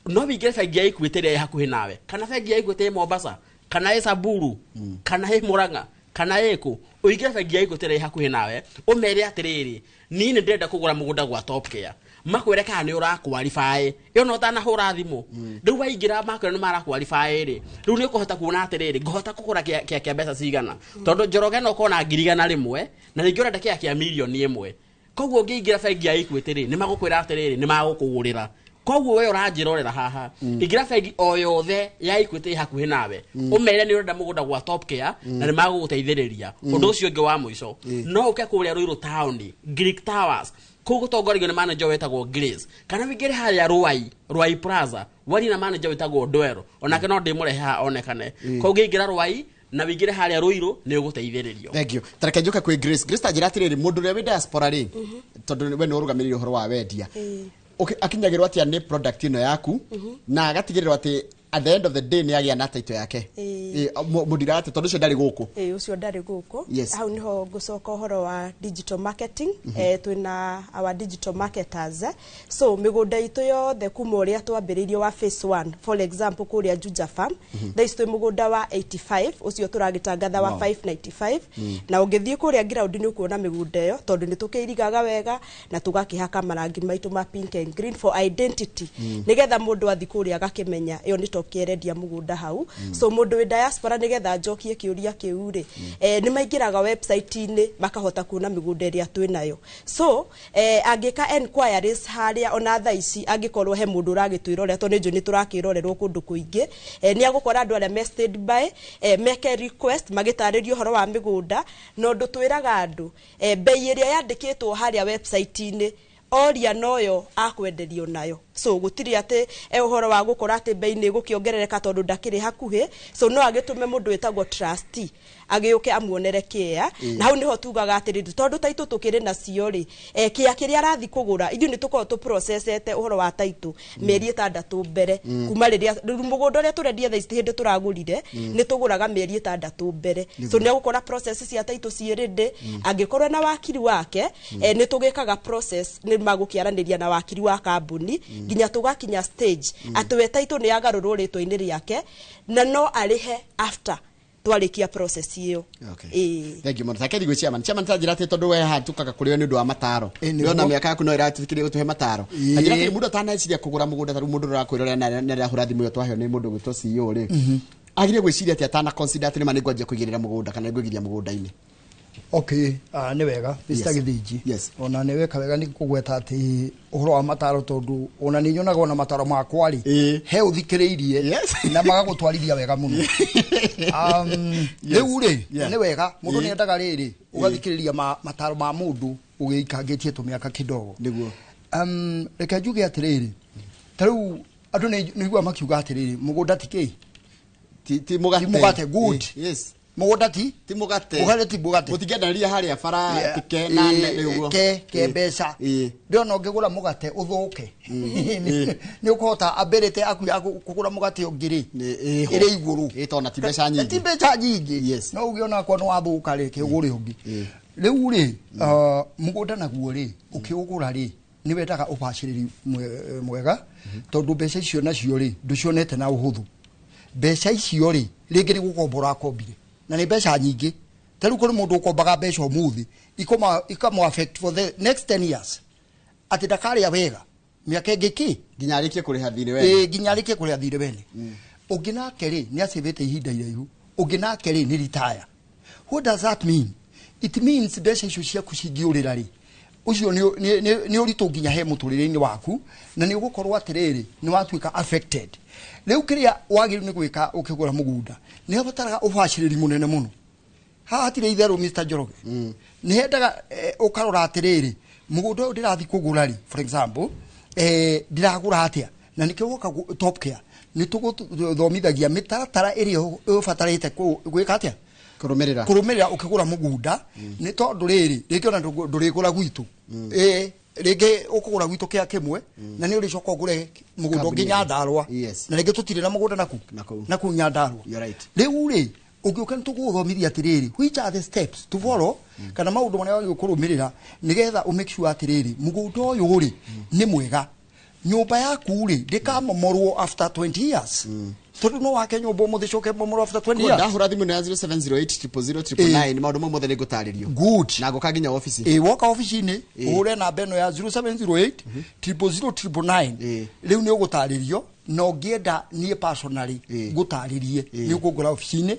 no wĩingĩre bengi ya Equity ĩrĩa ĩ hakuhĩ nawe, kana bengi ya Equity ĩ Mombasa, kana ĩ Samburu, kana ĩ Murang'a, kana ĩ kũ. Ũingĩre bengi ya Equity ĩrĩa ĩ hakuhĩ nawe, ũmere atĩrĩrĩ, niĩ nĩ ndĩrenda kũgũra mũgũnda gwa Top Care, makwĩre kana nĩ ũraqualify. Ĩyo no ũtanahũra thimũ rĩu, waingĩra makwĩra nĩ maraqualify rĩ, rĩu nĩ ũkũhota kuona atĩrĩrĩ, ngũhota kũgũra kĩa mbeca cigana, tondũ Njoroge no ũkorwo na 100,000 na rĩngĩ ũrenda kĩa 1,000,000. Koguo ũngĩingĩra bengi ya Equity rĩ, nĩ magũkwĩra atĩrĩrĩ, nĩ magũkũgũrĩra. Koguo we ũranjĩrorera haha, ingĩra bengi o yothe ya Equity ĩ hakuhĩ nawe, ũmere nĩ ũrenda mũgũnda gwa Top Care, na nĩ magũgũteithĩrĩria. Ũndũ ũcio ũngĩ wa mũico, no ũke kũrĩa Ruiru town, Greek Towers, kũu gũtongoragio nĩ manager wĩtagwo Grace, kana wĩingĩre harĩa Ruai Plaza, warie na manager wĩtagwo Ndwero, onake no ndĩmũrehe haha onekane. Koguo ũngĩingĩra Ruai Na wĩingĩre harĩa Ruiru nĩ ũgũteithĩrĩrio. Thank you. Tareke njoke kwĩ Grace. Grace, ta njĩra atĩrĩrĩ, mũndũ ũrĩa wĩ diaspora rĩ, tondũ we nĩ ũrũgamĩrĩire ũhoro wa wendia, akinyagĩrwo atĩa nĩ product ĩno yaku na agatigĩrĩrwo atĩ at the end of the day nĩ agĩa na title yake? Mũndiraga atĩ tondũ ũcio ndarĩ gũkũ. Ĩĩ, ũcio ndarĩ gũkũ. Hau nĩho ngũcoka ũhoro wa digital marketing. Twĩna our digital marketers. So mĩgũnda itũ yothe kuma ũrĩa twambĩrĩirie wa phase 1, for example kũrĩa Juja Farm, thaa ici twĩ mũgũnda wa 85, ũcio tũragĩtangatha wa 595. Na ũngĩthiĩ kũrĩa ground nĩ ũkuona mĩgũnda ĩyo, tondũ nĩ tũkĩirigaga wega na tũgakĩhaka marangi maitũ ma pink and green for identity, nĩgetha mũndũ athiĩ kũrĩa agakĩmenya ĩyo nĩ Top Care ĩrendia mũgũnda hau. So mũndũ wĩ diaspora, nĩgetha njokie kĩũria kĩu rĩ, nĩ maingĩraga website-inĩ makahota kuona mĩgũnda ĩrĩa twĩ nayo. So angĩka enquiries harĩa, ona thaa ici angĩkorwo he mũndũ ũragĩtwĩrorera, tondũ nĩ njũĩ nĩ tũrakĩrorerwo kũndũ kũingĩ, nĩ agũkora andũ arĩa me stand by, meke request magĩtarĩrio ũhoro wa mĩgũnda. Na ũndũ twĩraga andũ, bei ĩrĩa yandĩkĩtwo harĩa website-inĩ oria noyo akwenderio nayo. So gũtirĩ atĩ ũhoro wa gũkora atĩ bei nĩ ĩgũkĩongerereka tondũ ndakĩrĩ hakuhĩ. So no agĩtũme mũndũ wĩtagwo trustee agĩũke amuonere kĩa. Na hau nĩho tugaga atĩrĩrĩ, tondũ taitũ tũkĩrĩ nacio rĩ, kĩa kĩrĩa arathi kũgũra, ithuĩ nĩ tũkoragwo tũprocessete ũhoro wa taitũ mĩeri 6 mbere. Kuma rĩrĩa rĩu mũgũnda ũrĩa tũrendia thaa ici, ti hĩndĩ tũragũrire, nĩ tũgũraga mĩeri 6 mbere. So nĩ agũkora process cia taitũ ciĩ ready. Angĩkorwo na wakiri wake, nĩ tũgĩkaga process, nĩ magũkĩaranĩria na wakiri wa kambuni nginya tũgakinya stage atĩ we taitũ nĩ yagarũrwo rĩtwa-inĩ rĩake na no arĩhe after twarĩkia process ĩyo. Ĩĩ. Thank you mũno. Take thiĩ chairman. Chairman, ta njĩra atĩ tondũ we hatũkaga kũrĩ o nĩ ũndũ wa mataro, ndĩrona mĩaka yaku no ĩratwĩkĩria gũtũhe mataro. Ta njĩra atĩ mũndũ ataneciria kũgũra mũgũnda, ta rĩu mũndũ ũrakwĩrorera na nĩ arahũra thimũ ĩyo twaheo nĩ mũndũ gwĩtwo CEO rĩ, agire gwĩciria atĩ atana consider atĩ nĩma nĩ ngwanjia kũigĩrĩra mũgũnda kana nĩ ngũigithia mũgũnda-inĩ? Okay, nĩ wega Mr. Githinji. Ona nĩ weka wega nĩ kũgweta atĩ ũhoro wa mataro, tondũ ona nĩ nyonaga ona mataro makwa rĩ, he ũthikĩrĩirie na magagũtwarithia wega mũno. Rĩu rĩ, nĩ wega mũndũ nĩ endaga rĩrĩ ũgathikĩrĩria mataro ma mũndũ ũgĩikangĩtie tũmĩaka kidogo. Reke njuge atĩrĩrĩ, ta rĩu andũ nĩ iguaga makiuga atĩrĩrĩ, mũgũnda ti kĩ? Ti mũgate. Ti mũgate, good. Mũgũnda ti? Ti mũgate. Mũgate ti mũgate. Mũtingĩendanĩria harĩa bara ti ke na ne ũguo. Ke mbeca. Ndĩrona ũngĩgũra mũgate ũthũke, nĩ ũkũhota ability yaku ya kũgũra mũgate ũngĩ rĩ, ĩrĩ igũrũ. Tondũ na ti mbeca nyingĩ. Ti mbeca nyingĩ. No uge ona akorwo nĩ wathũka rĩ, kĩũgũre ũngĩ. Rĩu rĩ, mũgũnda naguo rĩ, ũkĩũgũra rĩ, nĩ wendaga ũbacĩrĩri mwega, tondũ mbeca icio nacio rĩ, ndũcionete na ũhũthũ. Mbeca icio rĩ, rĩngĩ nĩ gũkomba ũrakombire, na nĩ mbeca nyingĩ. Ta rĩu kũrĩ mũndũ ũkombaga mbeca ũmũthĩ, ikamu affect for the next 10 years, atĩ ndakarĩa wega mĩaka ĩngĩ kĩ? Nginya arĩkie kũrĩha thirĩ wene. Ĩĩ, nginya arĩkie kũrĩha thirĩ wene. Ũngĩ nake rĩ, nĩ acĩvĩte ihinda iraihu. Ũngĩ nake rĩ, nĩ retire. What does that mean? It means mbeca icio ciaku cingĩũrĩra rĩ, ũcio nĩ ũritũ nginya he mũtũrĩre-inĩ waku, na nĩ ũgũkorwo atĩrĩrĩ, nĩ watuĩka affected. Rĩu kĩrĩa wagĩrĩirwo nĩ gwĩka ũkĩgũra mũgũnda, nĩ habataraga ũbacĩrĩri mũnene mũno. Haha hatirĩ itherũ, Mr. Njoroge. Nĩ hendaga ũkarora atĩrĩrĩ, mũgũnda ũyũ ndĩrathiĩ kũgũra rĩ, for example, ndĩragũra atĩa? Na nĩkĩo woka Top Care, nĩ tũgũthomithagia mĩtaratara ĩrĩa ũbatarĩte gwĩka atĩa? Kũrũmĩrĩra. Kũrũmĩrĩra ũkĩgũra mũgũnda, nĩ tondũ rĩrĩ, rĩngĩ ona ndũrĩgũra gwitũ. Rĩngĩ ũkũgũra gwitũ kĩa kĩmwe, na nĩ ũrĩcoka ũgũre mũgũnda ũngĩ Kambuni ĩngĩ. Nyandarũa. Na rĩngĩ tũtirĩ na mũgũnda naku. Nakũu. Nakũu Nyandarũa. You're right. Rĩu rĩ, ũngĩũka nĩ tũgũthomithia atĩrĩrĩ, which are the steps to follow, kana maũndũ marĩa wagĩrĩirwo kũrũmĩrĩra nĩgetha ũ make sure atĩrĩrĩ, mũgũnda ũyũ rĩ, nĩ mwega. Nyũmba yaku rĩ, ndĩkamomorwo after 20 years. Tondũ no wake nyũmba ũmũthĩ coke momorwo after 20 Koguo years. ndahũra thimũ ĩno ya 0708 000 999, maũndũ mau mothe nĩ ngũtarĩrio. Good. Na ngũka nginya obici. Ĩĩ, woka obici-inĩ, ũhũre namba ĩno ya 0708 000 999. Rĩu nĩ ũgũtarĩrio, na ũngĩenda niĩ personally ngũtarĩrie, nĩ ũkũngora obici-inĩ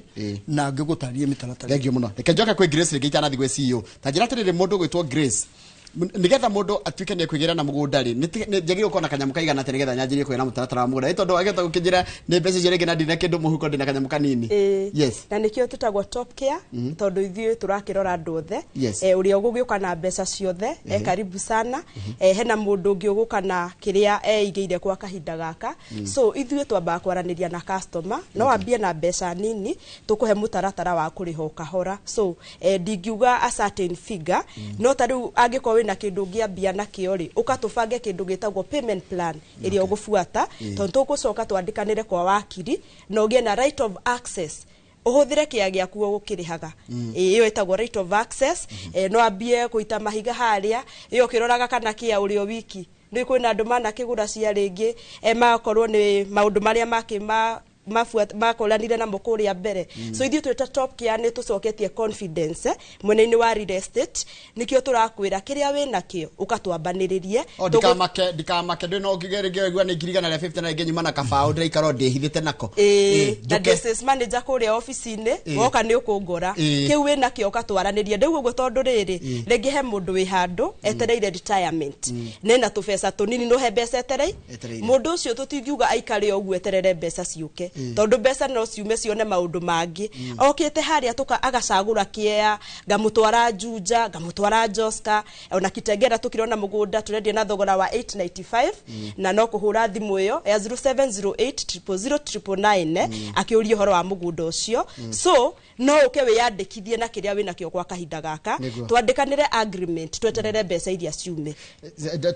na ngĩgũtarĩrie mĩtaratara. Thank you mũno. Reke njoke kwĩ Grace rĩngĩ itanathiĩ gwĩ CEO. Ta njĩra atĩrĩrĩ, mũndũ gwĩtwo Grace Nigetha mundu atuike ni kwigĩra na mũgũnda rĩ, njagĩrĩirwo gũkorwo na kanyamũ kaigana atĩa nĩgetha nyanjĩrie kũgĩa na mũtaratara wa mũgũnda? Ĩ tondũ agĩhota gũkĩnjĩra nĩ mbeca icio rĩngĩ na ndina kĩndũ mũhuko, ndĩna kanyamũ kanini. Yes. Na nĩkĩo tũtagwo Top Care, tondũ ithuĩ tũrakĩrora andũ othe. Ũrĩa ũgũgĩũka na mbeca ciothe, karibu sana. Hena mũndũ ũngĩ ũgũka na kĩrĩa eigĩire kwa kahinda gaka. So ithuĩ twambaga kwaranĩria na customer, no ambie na mbeca nini, tũkũhe mũtaratara wa kũrĩha o kahora. So ndingiuga a certain figure, no ta rĩu angĩkorwo wĩna kĩndũ ũngĩambia nakĩo rĩ, ũka tũbange kĩndũ gĩtagwo payment plan ĩrĩa ũgũbuata, tondũ tũgũcoka twandĩkanĩre kwa wakiri na ũgĩe na right of access, ũhũthĩre kĩa gĩaku ũgũkĩrĩhaga. Ĩyo ĩtagwo right of access. No ambie kũita mahiga harĩa ĩyo ũkĩroraga kana kĩa ũrĩ o wiki nĩ kwĩna andũ manakĩgũra cia rĩngĩ, magakorwo nĩ maũndũ marĩa makĩ ma makoranire namo kũrĩa mbere. So ithuĩ twĩta Top Care nĩ tũcoketie confidence mwena-inĩ wa real estate. Nĩkĩo tũrakwĩra kĩrĩa wĩnakĩo ũkatwambanĩrĩrie. O ndikamake, ndikamake, ndĩ no ngige rĩngĩ waigua nĩ 150,000 na rĩngĩ nyuma na kabaũ ndĩraikara o ndĩhithĩte nako. Na Njũke. ndĩ sales manager kũrĩa obici-inĩ, woka nĩ ũkũngora. Kĩu wĩnakĩo ũkatwaranĩria. Ndauga ũguo tondũ rĩrĩ, rĩngĩ he mũndũ wĩ handũ etereire retirement, nena tũbeca tũnini, no he mbeca eterei Etereire. Mũndũ ũcio tũtingiuga aikare o ũguo eterere mbeca ciũke, tondũ mbeca no ciume cione maũndũ mangĩ. Okĩte harĩa tũka agacagũra kĩea, ngamũtwara Juja, ngamũtwara Joska, ona Kitengera tũkĩrona mũgũnda tũrendia na thogora wa 895, na no kũhũra thimũ ĩyo ya 0708 000 999 akĩũria ũhoro wa mũgũnda ũcio. So no ũke wĩyandĩkithie na kĩrĩa wĩnakĩo kwa kahinda gaka, twandĩkanĩre agreement, tweterere mbeca iria ciume.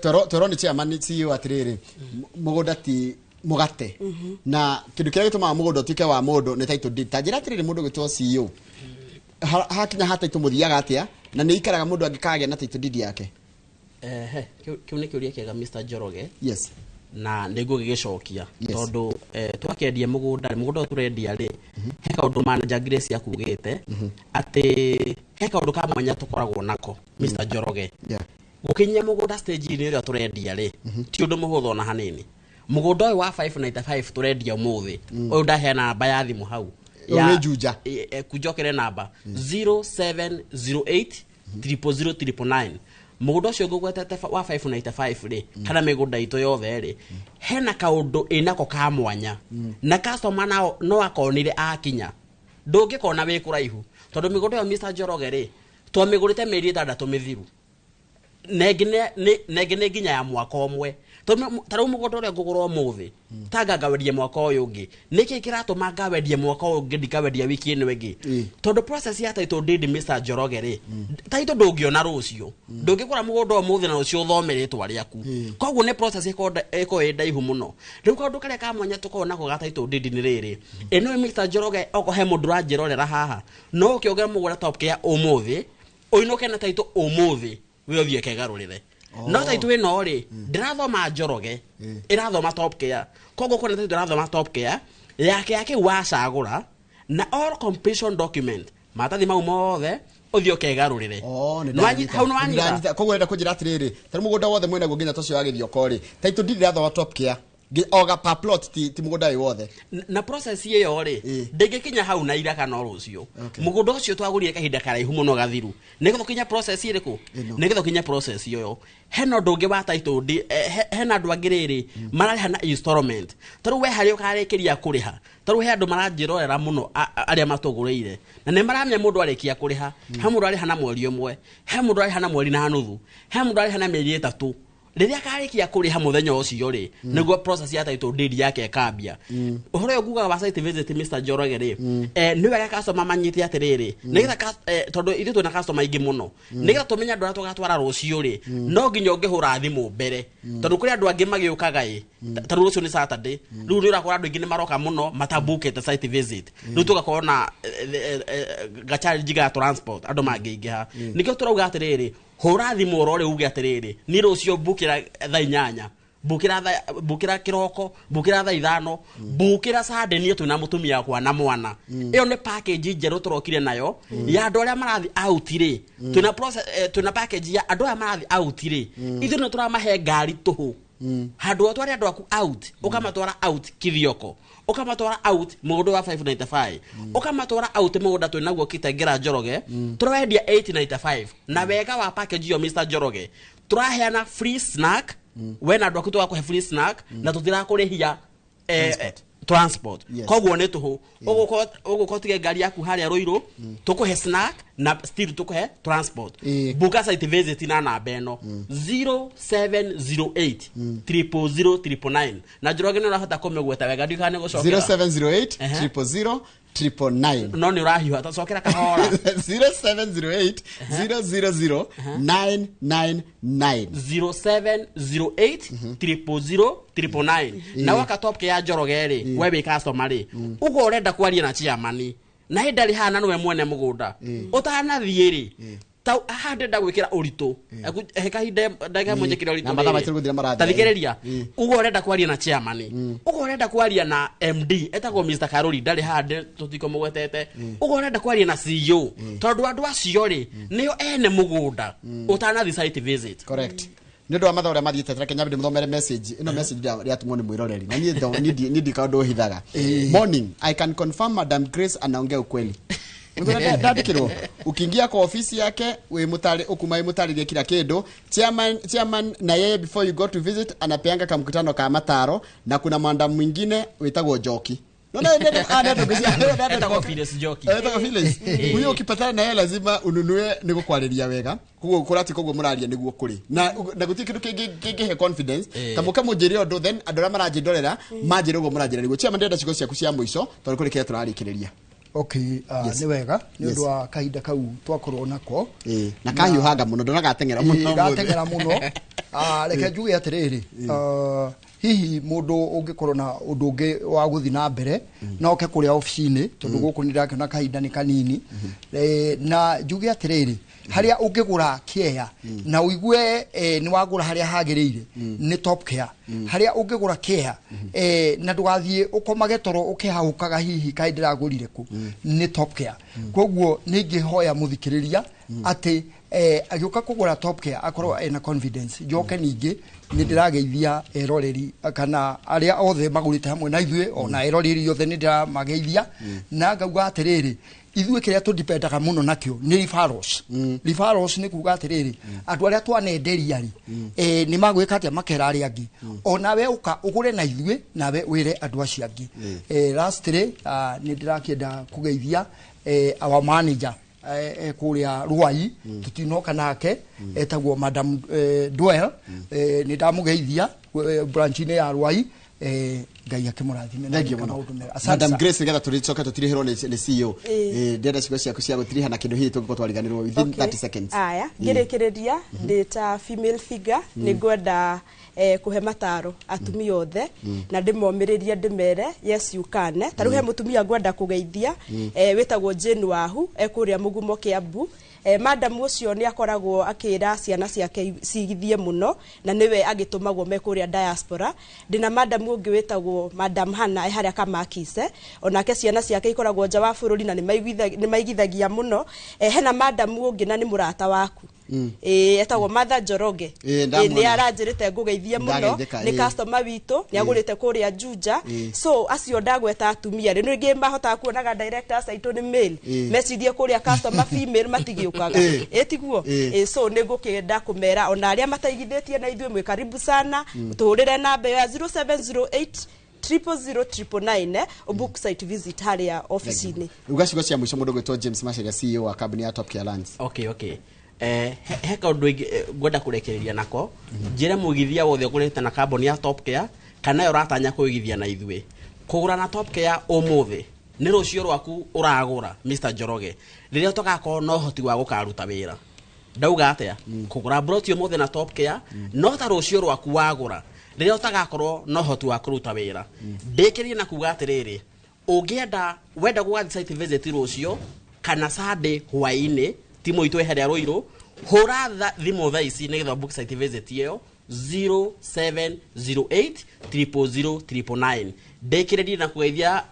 Twerwo nĩ chairman, CEO atĩrĩrĩ, mũgũnda ti mũgate, na kĩndũ kĩrĩa gĩtũmaga mũgũnda ũtuĩke wa mũndũ nĩ title deed. Ta njĩra atĩrĩrĩ, mũndũ gwĩtwo CEO hakinya ha title mũthiaga atĩa, na nĩ ikaraga mũndũ angĩkagĩa na title deed yake? Ehe, kĩu nĩ kĩũria kĩega, Mr. Njoroge. Na nĩ ngũgĩgĩcokia, tondũ twakĩendia mũgũnda rĩ, mũgũnda ũyũ tũrendia rĩ, he kaũndũ manager Grace akugĩte atĩ he kaũndũ ka mwanya tũkoragwo nako, Mr. Njoroge. Gũkinyia mũgũnda stage-inĩ ĩrĩa tũrendia rĩ, ti ũndũ mũhũthũ ona hanini. Mũgũnda ũyũ wa 595 tũrendia ũmũthĩ, ũyũ ndaheana namba ya thimũ hau. Ũyũ wĩ Juja. Kunjokere namba 0708 000 999. Mũgũnda ũcio ngũgwetete wa 595 rĩ, kana mĩgũnda itũ yothe rĩ, hena kaũndũ ĩnako ka mwanya, na customer nao no akonire akinya, ndũngĩkona wĩ kũraihu, tondũ mĩgũnda ĩyo, Mr. Njoroge rĩ, twamĩgũrĩte mĩeri 6 mĩthiru, na ĩngĩ nĩ nginya ya mwaka ũmwe. Tondũ ta rĩu mũgũnda ũrĩa ngũgũra ũmũthĩ, ta ngawendia mwaka ũyũ ũngĩ, nĩkĩ kĩratũma ngawendia mwaka ũyũ ũngĩ, ndikawendia wiki ĩno ĩngĩ? Tondũ process ya title deed, Mr. Njoroge rĩ, title ndũngĩona rũciũ. Ndũngĩgũra mũgũnda ũmũthĩ na rũciũ ũthome rĩtwa rĩaku. Koguo nĩ process ĩkoragwo ĩ ndaihu mũno. Rĩu kaũndũ karĩa ka mwanya tũkoragwo nako ga title deed nĩ rĩrĩ, ĩno Mr. Njoroge, okorwo he mũndũ ũranjĩrorera haha, no ũke ũgĩre mũgũnda Top Care ũmũthĩ, ũinũke na title ũmũthĩ, we ũthiĩ ũkegarũrĩre. No title ĩno rĩ, ndĩrathoma Njoroge, ĩrathoma Top Care. Koguo kwĩna title ĩrathoma Top Care yake yake wacagũra na all completion document, maratathi mau mothe, ũthiĩ ũkegarũrĩre. Nĩ Nĩwanyi- hau nĩwanyita? Ndanyita. Koguo ũrenda kũnjĩra atĩrĩrĩ, tarĩu mũgũnda wothe mwĩnaguo nginya ta ũcio wa Gĩthioko rĩ, title deed ĩrathoma Top Care oga per plot, ti mũgũnda wĩ wothe? Na process ĩyo rĩ, ndĩngĩkinya hau na ira kana o rũciũ. Mũgũnda ũcio twagũrire kahinda karaihu mũno gathiru nĩgetha ũkinye process ĩrĩkũ, nĩgetha ũkinye process ĩyo. Hena ũndũ ũngĩ wa title deed, hena andũ angĩ rĩrĩ mararĩha na installment. Ta rĩu we harĩa ũkarĩkĩria kũrĩha, ta rĩu he andũ maranjĩrorera mũno, arĩa matũgũrĩire na nĩ maramenya mũndũ arĩkia kũrĩha, he mũndũ arĩha na mweri ũmwe, he mũndũ arĩha na mweri na nuthu, he mũndũ arĩha na mĩeri 3. Rĩrĩa akarĩkia kũrĩha mũthenya ũcio rĩ, nĩguo process ya title deed yake ĩkambia. Ũhoro ũyũ ngugaga wa site visit, Mr. Njoroge rĩ, nĩ wega customer manyite atĩrĩrĩ, nĩgetha tondũ ithuĩ twĩna customer aingĩ mũno, nĩgetha tũmenye andũ arĩa tũgatwara rũciũ rĩ, no nginya ũngĩhũra thimũ mbere, tondũ kũrĩ andũ angĩ magĩũkaga ĩ ta rĩu rũciũ nĩ Saturday, rĩu nĩ ũrakora andũ aingĩ nĩ maroka mũno matabukĩte site visit. Rĩu tũgakorwo na ga challenge ga transport, andũ mangĩingĩha. Nĩkĩo tũrauga atĩrĩrĩ, hũra thimũ oro rĩu uge atĩrĩrĩ, niĩ rũciũ mbukĩra thaa 8, mbukĩra thaa, mbukĩra kĩroko, mbukĩra thaa 5, mbukĩra Sunday, niĩ twĩna mũtumia wakwa na mwana. Ĩyo nĩ package njerũ tũrokire nayo ya andũ arĩa marathiĩ out rĩ. Twĩna process, twĩna package ya andũ aya marathiĩ out rĩ. Ithuĩ nĩ tũramahe ngari tũhũ. Handũ ũtware andũ aku out, ũkamatwara out Kithioko, ũkamatwara out mũgũnda wa 595, ũkamatwara out mũgũnda twĩ naguo Kitengera Njoroge, tũrawendia 895. Na wega wa package ĩyo, Mr Njoroge, tũraheana free snack. We na andũ aku tũgakũhe free snack na tũtirakũrĩhia transport. Koguo nĩ tũhũ ũgũka ũtige ngari yaku harĩa Rũirũ, tũkũhe snack na still tũkũhe transport. Buka site visit na namba ĩno, 0708 000 999. Na Njoroge nĩ ũrahota kũmĩgweta wega, ndiũĩ kana nĩ gũcokera. 0708 000 999. No nĩ ũrahiũha, tacokera kahora. 0708 000 999. 0708 000 999. Na waka Top Care ya Njoroge rĩ, we wĩ customer rĩ, ũguo ũrenda kwaria na chairman na hĩndĩ arĩ haha na nĩwe mwene mũgũnda, ũtanathiĩ rĩ, ta haha ndĩrenda gwĩkĩra ũritũ. He kahinda ndagĩka ĩmwe njĩkĩre ũritũ Na mathaa rĩrĩ. maitũ nĩ gũthira marathira. Ta thikĩrĩria, ũguo ũrenda kwaria na chairman, ũguo ũrenda kwaria na MD etagwo Mr Karori, ndarĩ haha, tũtikũmũgwetete. Ũguo ũrenda kwaria na CEO, tondũ andũ acio rĩ nĩo ene mũgũnda, ũtanathiĩ site visit. Correct. Nĩ ũndũ wa mathaa ũrĩa mathiĩte, reke nyambe ndĩmũthomere message ĩno. Message rĩatũmwo nĩ mwĩroreri na niĩ niĩ ndikaga ũndũ ũhithaga. "Morning, I can confirm Madam Grace anaongea ukweli. Ndandĩkĩrwo ukiingia kwa ofisi yake wĩ ukuma wĩmũtarĩrie kila kĩndũ. Chairman na yeye before you go to visit anapeanga kamkutano ka mataro, na kuna madam mwingine wĩtagwo Njoki." No, no, no, no, ah, no, no, no, no, Etagwo Phyllis Njoki. Etagwo Phyllis. "Huyo ukipatana na yeye lazima ununue nĩ gũkwarĩria wega." Koguo kũrati, koguo mũraria nĩguo kũrĩ na gũtirĩ kĩndũ kĩngĩ kĩngĩhe confidence ta mũke mũnjĩre ũndũ, then andũ arĩa maranjĩndorera manjĩre ũguo mũranjĩra nĩguo. Chairman, ndĩrenda ciugo ciaku cia mũico tondũ kũrĩ kĩrĩa tũrarĩkĩrĩria. Okay, nĩ wega nĩ ũndũ wa kahinda kau twakorwo nako. Ĩĩ, na kahiũhanga mũno, ndona gateng'era mũno Ĩĩ, ũmũthĩ. gateng'era mũno. Reke njuge atĩrĩrĩ, hihi mũndũ ũngĩkorwo na ũndũ ũngĩ wa gũthiĩ na mbere no oke kũrĩa obici-inĩ, tondũ gũkũ nĩ ndĩrakĩona kahinda nĩ kanini. Na njuge atĩrĩrĩ, harĩa ũngĩgũra kĩea na ũigue nĩ wagũra harĩa hagĩrĩire nĩ Top Care. Harĩa ũngĩgũra kĩea na ndũgathiĩ ũkomage toro ũkĩhahũkaga hihi kaĩ ndĩragũrire kũ, nĩ Top Care. Koguo nĩ ingĩhoya mũthikĩrĩria atĩ agĩũka kũgũra Top Care akorwo ena confidence. Njoke ningĩ nĩ ndĩrageithia eroreri kana arĩa othe magũrĩte hamwe na ithuĩ, ona eroreri othe nĩ ndĩramageithia na ngauga atĩrĩrĩ, ithuĩ kĩrĩa tũdipendaga mũno nakĩo nĩ referrals. Referrals nĩ kuga atĩrĩrĩ, andũ arĩa twanenderia rĩ, nĩ magwĩka atĩa, makera arĩa angĩ. Onawe ũka ũgũre na ithuĩ, nawe wĩre andũ acio angĩ. Lastly, nĩ ndĩrakĩenda kũgeithia our manager kũrĩa Ruai, tutinoka nake, etagwo Madam Dwell. Nĩ ndamũgeithia branch-inĩ ya Ruai. Ngai akĩmũrathime na Thank you agĩka mũno. maũndũ mega. Asante Madam sana. Grace, nĩgetha tũrĩcoke tũtirihĩrwo nĩ CEO. Ndĩrenda ciugo ciaku cia gũtiriha na kĩndũ hihi tũngĩkorwo twariganĩrwo within 30 seconds. Aya, ngĩrĩkĩrĩria ndĩ ta female figure, nĩ ngwenda kũhe mataro atumia othe na ndĩmomĩrĩrie, ndĩmere yes you can. Ta rĩu he mũtumia ngwenda kũgeithia, wĩtagwo Jane Wahu, ekũrĩa Mũgumo Kĩambu. Madam ũcio nĩ akoragwo akĩra ciana ciake cigithie mũno na nĩwe agĩtũmagwo me kũrĩa diaspora. Ndĩna madam ũngĩ wĩtagwo Madam Hana, e harĩa Kamakise, onake ciana ciake ikoragwo nja wa bũrũri na nĩ maigithagia mũno. Hena madam ũngĩ na nĩ mũrata waku, ĩĩ, etagwo Martha Njoroge. Ĩĩ, Ĩĩ, ndamwona. nĩ aranjĩrĩte ngũgeithie mũno. Ndageithĩka, Nĩ ĩĩ. customer witũ, nĩ agũrĩte kũrĩa Juja. So acio ndagweta atumia rĩ, ningĩ mahotaga kuonaga directors aitũ nĩ male, mecirie kũrĩa customer female matigĩũkaga. Ĩ tiguo? Ĩĩ, so nĩ ngũkĩenda kũmera ona arĩa mataigithĩtie na ithuĩ, mwĩ karibu sana. Tũhũrĩre namba ĩyo ya 0708 000 999, book site visit harĩa ofici-inĩ. Uga ciugo cia mũico, mũndũ gwĩtwo James Macharia, CEO wa kambuni ya Top Care Lands. Okay, he kaũndũ ngwenda kũrekereria nako, njĩre mũigithia wothe ũgũrĩte na kambuni ya Top Care kana yo ũratanya kũigithia na ithuĩ, kũgũra na Top Care ũmũthĩ nĩ rũciũ rwaku ũragũra, Mr Njoroge, rĩrĩa ũtagakorwo na ũhoti wa gũkaruta wĩra. Ndauga atĩa? Kũgũra broti ũmũthĩ na Top Care no ta rũciũ rwaku wagũra, rĩrĩa ũtagakorwo na ũhoti wa kũruta wĩra. Ndĩkĩrie na kuga atĩrĩrĩ, ũngĩenda wenda gũgathiĩ site visit rũciũ kana Sunday hwaĩ-inĩ, timu itũ ĩharĩa Rũirũ, hũra thimũ thaa ici nĩgetha book site visit ĩyo, 0708 000 999. Ndĩkĩrĩrie na kũgeithia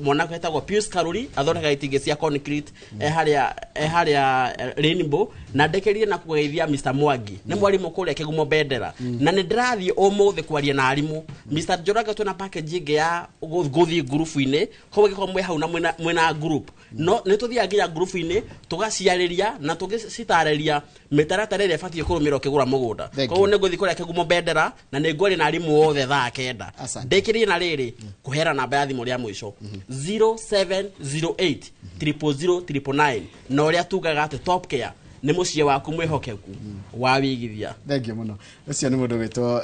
mwanake wetagwo Pius Karuri athondekaga itingĩ cia concrete harĩa Rainbow, na ndĩkĩrĩrie na kũgeithia Mr Mwangi nĩ mwarimũ kũrĩa Kĩgumo Bendera, na nĩ ndĩrathiĩ ũmũthĩ kwaria na arimũ. Mr Njoroge twĩna package ĩngĩ ya gũthiĩ ngurubu-inĩ, koguo gĩkorwo mwĩ hau na mwĩna group, no nĩ tũthiaga nginya ngurubu-inĩ tũgaciarĩria na tũgĩcitarĩria mĩtaratara ĩrĩa ĩbatiĩ kũrũmĩrĩrwo ũkĩgũra mũgũnda. Koguo nĩ ngũthiĩ kũrĩa Kĩgumo Bendera na nĩ ngwaria na arimũ othe thaa 9. Ndĩkĩrĩrie na rĩrĩ kũheana namba ya thimũ rĩa mũico 0708 000 999, na ũrĩa tugaga atĩ Top Care nĩ mũciĩ waku mwĩhokeku wa wĩigithia. Thank you mũno. Ũcio nĩ mũndũ wĩtwo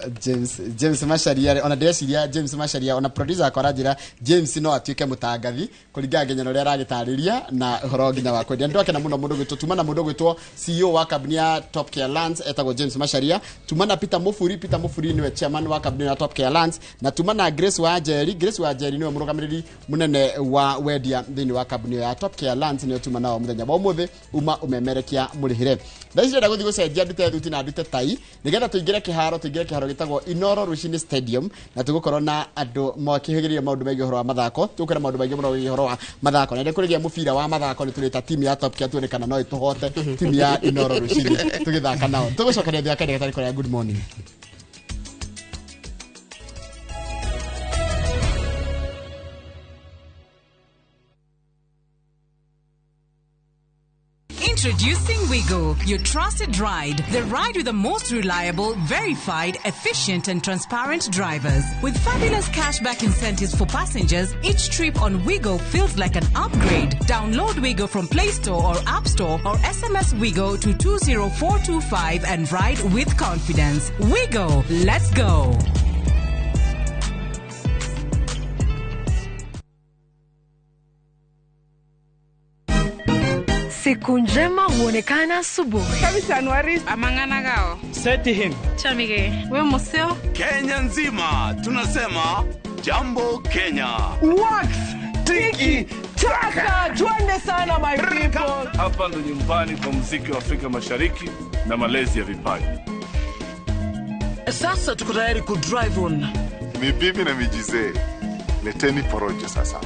James Macharia. Ona ndĩreciria James Macharia, ona producer akwa aranjĩra James no atuĩke mũtangathi kũringana nginya na ũrĩa aragĩtarĩria na ũhoro nginya wa kwendia. Nĩndwakena mũno mũndũ gwĩtwo tuma na mũndũ gwĩtwo CEO wa kambuni ya Top Care Lands etagwo James Macharia, tuma na Peter Mufuri. Peter Mufuri nĩwe chairman wa kambuni ya Top Care Lands, na tuma na Grace Wanjeri. Grace Wanjeri nĩwe mũrũgamĩrĩri mũnene wa wendia thĩinĩ wa kambuni ya Top Care Lands, nĩo tuma nao mũthenya wa ũmũthĩ uma ũmemerekia mũrĩhĩre. Thaa ici ndĩrenda gũthiĩ gũcenjia ndute thuti na ndute tai nĩgetha tũingĩre kĩharo gĩtagwo Inoro Rũcinĩ Stadium, na tũgũkorwo na andũ makĩhĩgĩrĩria maũndũ maingĩ ũhoro wa mathako. Tũgũkorwo na maũndũ maingĩ mũno wĩgiĩ ũhoro wa mathako, na kũrĩgia mũbira wa mathako nĩ tũrĩta timu ya Top Care tuone kana no ĩtũhote timu ya Inoro Rũcinĩ tũgĩthaka nao. Tũgũcokeria thĩ ya gatarĩ kũrĩa. Good morning. Introducing Wigo, your trusted ride. The ride with the most reliable, verified, efficient and transparent drivers. With fabulous cashback incentives for passengers, each trip on Wigo feels like an upgrade. Download Wigo from Play Store or App Store or SMS Wigo to 20425 and ride with confidence. Wigo, let's go. Siku njema huonekana asubuhi. Kabisa Anuari amangana gao. Seti him. Chamige. We museo. Kenya nzima tunasema jambo Kenya. Wax tiki taka twende sana my people. Hapa ndo nyumbani kwa muziki wa Afrika Mashariki na malezi ya vipaji. Sasa tuko tayari ku drive on. Ni bibi na mijize. Leteni porojo sasa.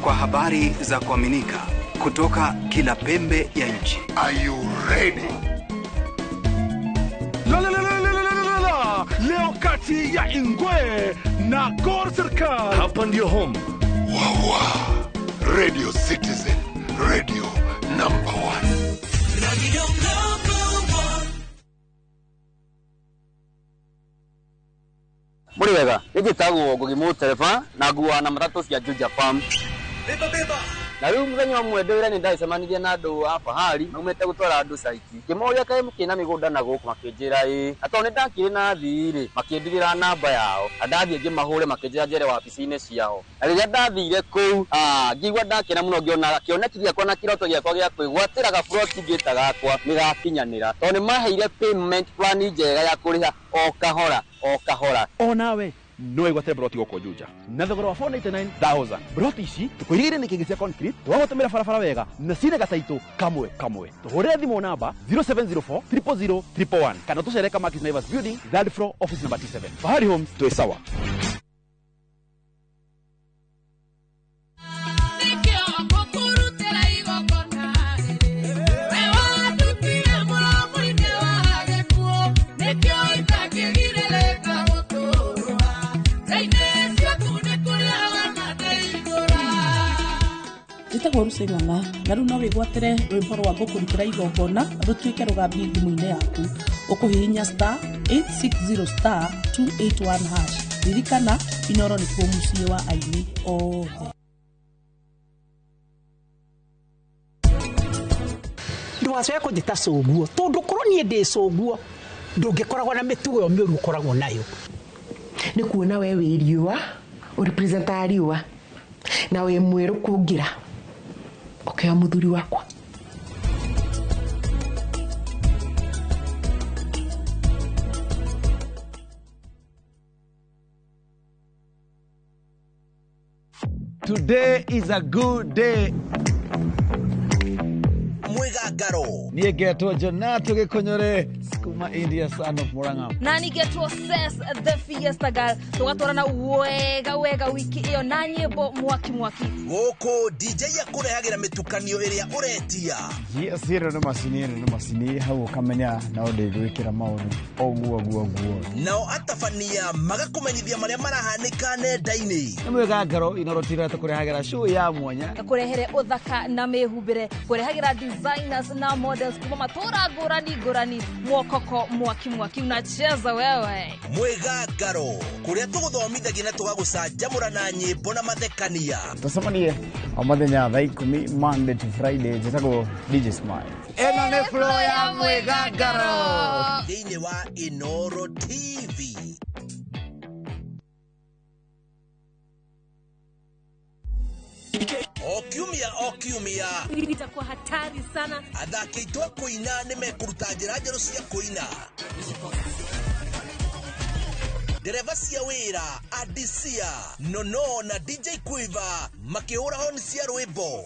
Kwa habari za kuaminika kutoka kila pembe ya nchi. Are you ready? La la la la la la la. Leo kati ya Ingwe na Gor Serikal. Hapa ndio home. Wawa. Radio Citizen, radio number 1. Radio number 1. Muri wega, nĩnjĩtagwo Ngugi Mũtereba na nguaga na matatũ cia Juja Farm. Beba beba. Na rĩu mũthenya ũmwe ndĩ wĩra nĩ ndacemanirie na andũ a Fahari maumĩte gũtwara andũ caiti. Ngĩmoria kaĩ mũkĩna mĩgũnda na gũkũ, makĩnjĩra ĩĩ. Na tondũ nĩ ndakĩrĩ na thii rĩ, makĩndigĩra namba yao. Na ndathiĩ ngĩmahũre makĩnjĩra njere wabici-inĩ ciao. Na rĩrĩa ndathire kũu, ngĩigua ndakena mũno ngĩona kĩoneki gĩakwa na kĩroto gĩakwa gĩa kwĩgwatĩra gaburoti ngĩta gakwa nĩgakinyanĩra. Tondũ nĩ maheire payment plan njega ya kũrĩha o kahora o kahora. Onawe no igwatĩre broti gũkũ Juja na thogora wa 499,000. Broti ici tũkũirigĩire nĩ kĩngĩ cia concrete twagũtũmĩra barabara wega na cina gataitũ kamwe kamwe. Tũhũrĩre thimũ namba 0704 000 111 kana tũcere Kamakis Naivas Building, third floor, office number T7. Fahari Homes, twĩ sawa. Njĩtagwo Lucy Ng'ang'a na rĩu no wĩgwatĩre rwĩmbo rwa ngũkũrutĩra igongona rũtuĩke rũgambi thimũ-inĩ yaku. Ũkũhihinya star 860 star 281 hash. Ririkana Inoro nĩkuo mũciĩ wa aini othe. Ndũgacoke kũnjĩta cũguo tondũ korwo niĩ ndĩ cũguo ndũngĩkoragwo na mĩtugo ĩyo mĩũru ũkoragwo nayo. Nĩ kuona we wĩ riũa ũrepresentaga riũa na wĩ mwerũ kũngĩra ũkĩoya mũthuri wakwa. Today is a good day. Mwigangaro. Niĩ ngetwo Jonato Gĩkũnyũre kuma India, son of Murang'a. Na nĩgetwo Ses the Fiesta Girl, tũgatwarana wega wega wiki ĩyo na nyĩmbo mwaki mwaki. Gũkũ DJ akũrehagĩra mĩtukanio ĩrĩa ũretia. Yes, ĩno nĩ macini, ĩno nĩ macini hau ũkamenya no ndĩgwĩkĩra maũndũ oguo guo guo. Nao atabania magakũmenyithia marĩa marahanĩka nenda-inĩ. Nĩ mwega ngaro inorotira tũkũrehagĩra show ya mwanya. Kũrehere ũthaka na mĩhumbĩre, kũrehagĩra designers na models kuma matũra ngũrani ngũrani, mwokoko mwaki mwaki unacheza wewe. Mwega ngaro kũrĩa tũgũthomithagia na tũgagũcanjamũra na nyĩmbo na mathekania. Tũcemanie o mũthenya thaa 10 Monday to Friday. Njĩtagwo DJ Smile. Ĩno nĩ flow ya mwega ngaro thĩinĩ wa Inoro TV. O kiumia itakuwa hatari sana. Athaki aitũ a kũina nĩ mekũruta njĩra njerũ cia kũina. Ndereba cia wĩra Adisia Nono na DJ Quiver makĩhũra honi cia rwĩmbo.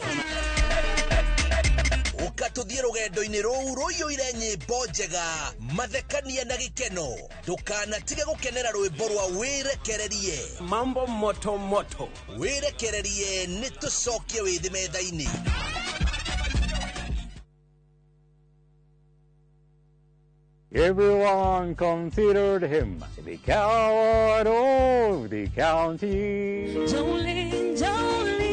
Ũka tũthiĩ rũgendo-inĩ rũu rũiyũire nyĩmbo njega, mathekania na gĩkeno. Ndũkanatige gũkenera rwĩmbo rwa wĩrekererie. Mambo moto moto. Wĩrekererie nĩ tũcokie wĩthĩ metha-inĩ. Everyone considered him the coward of the county. Jolene, Jolene.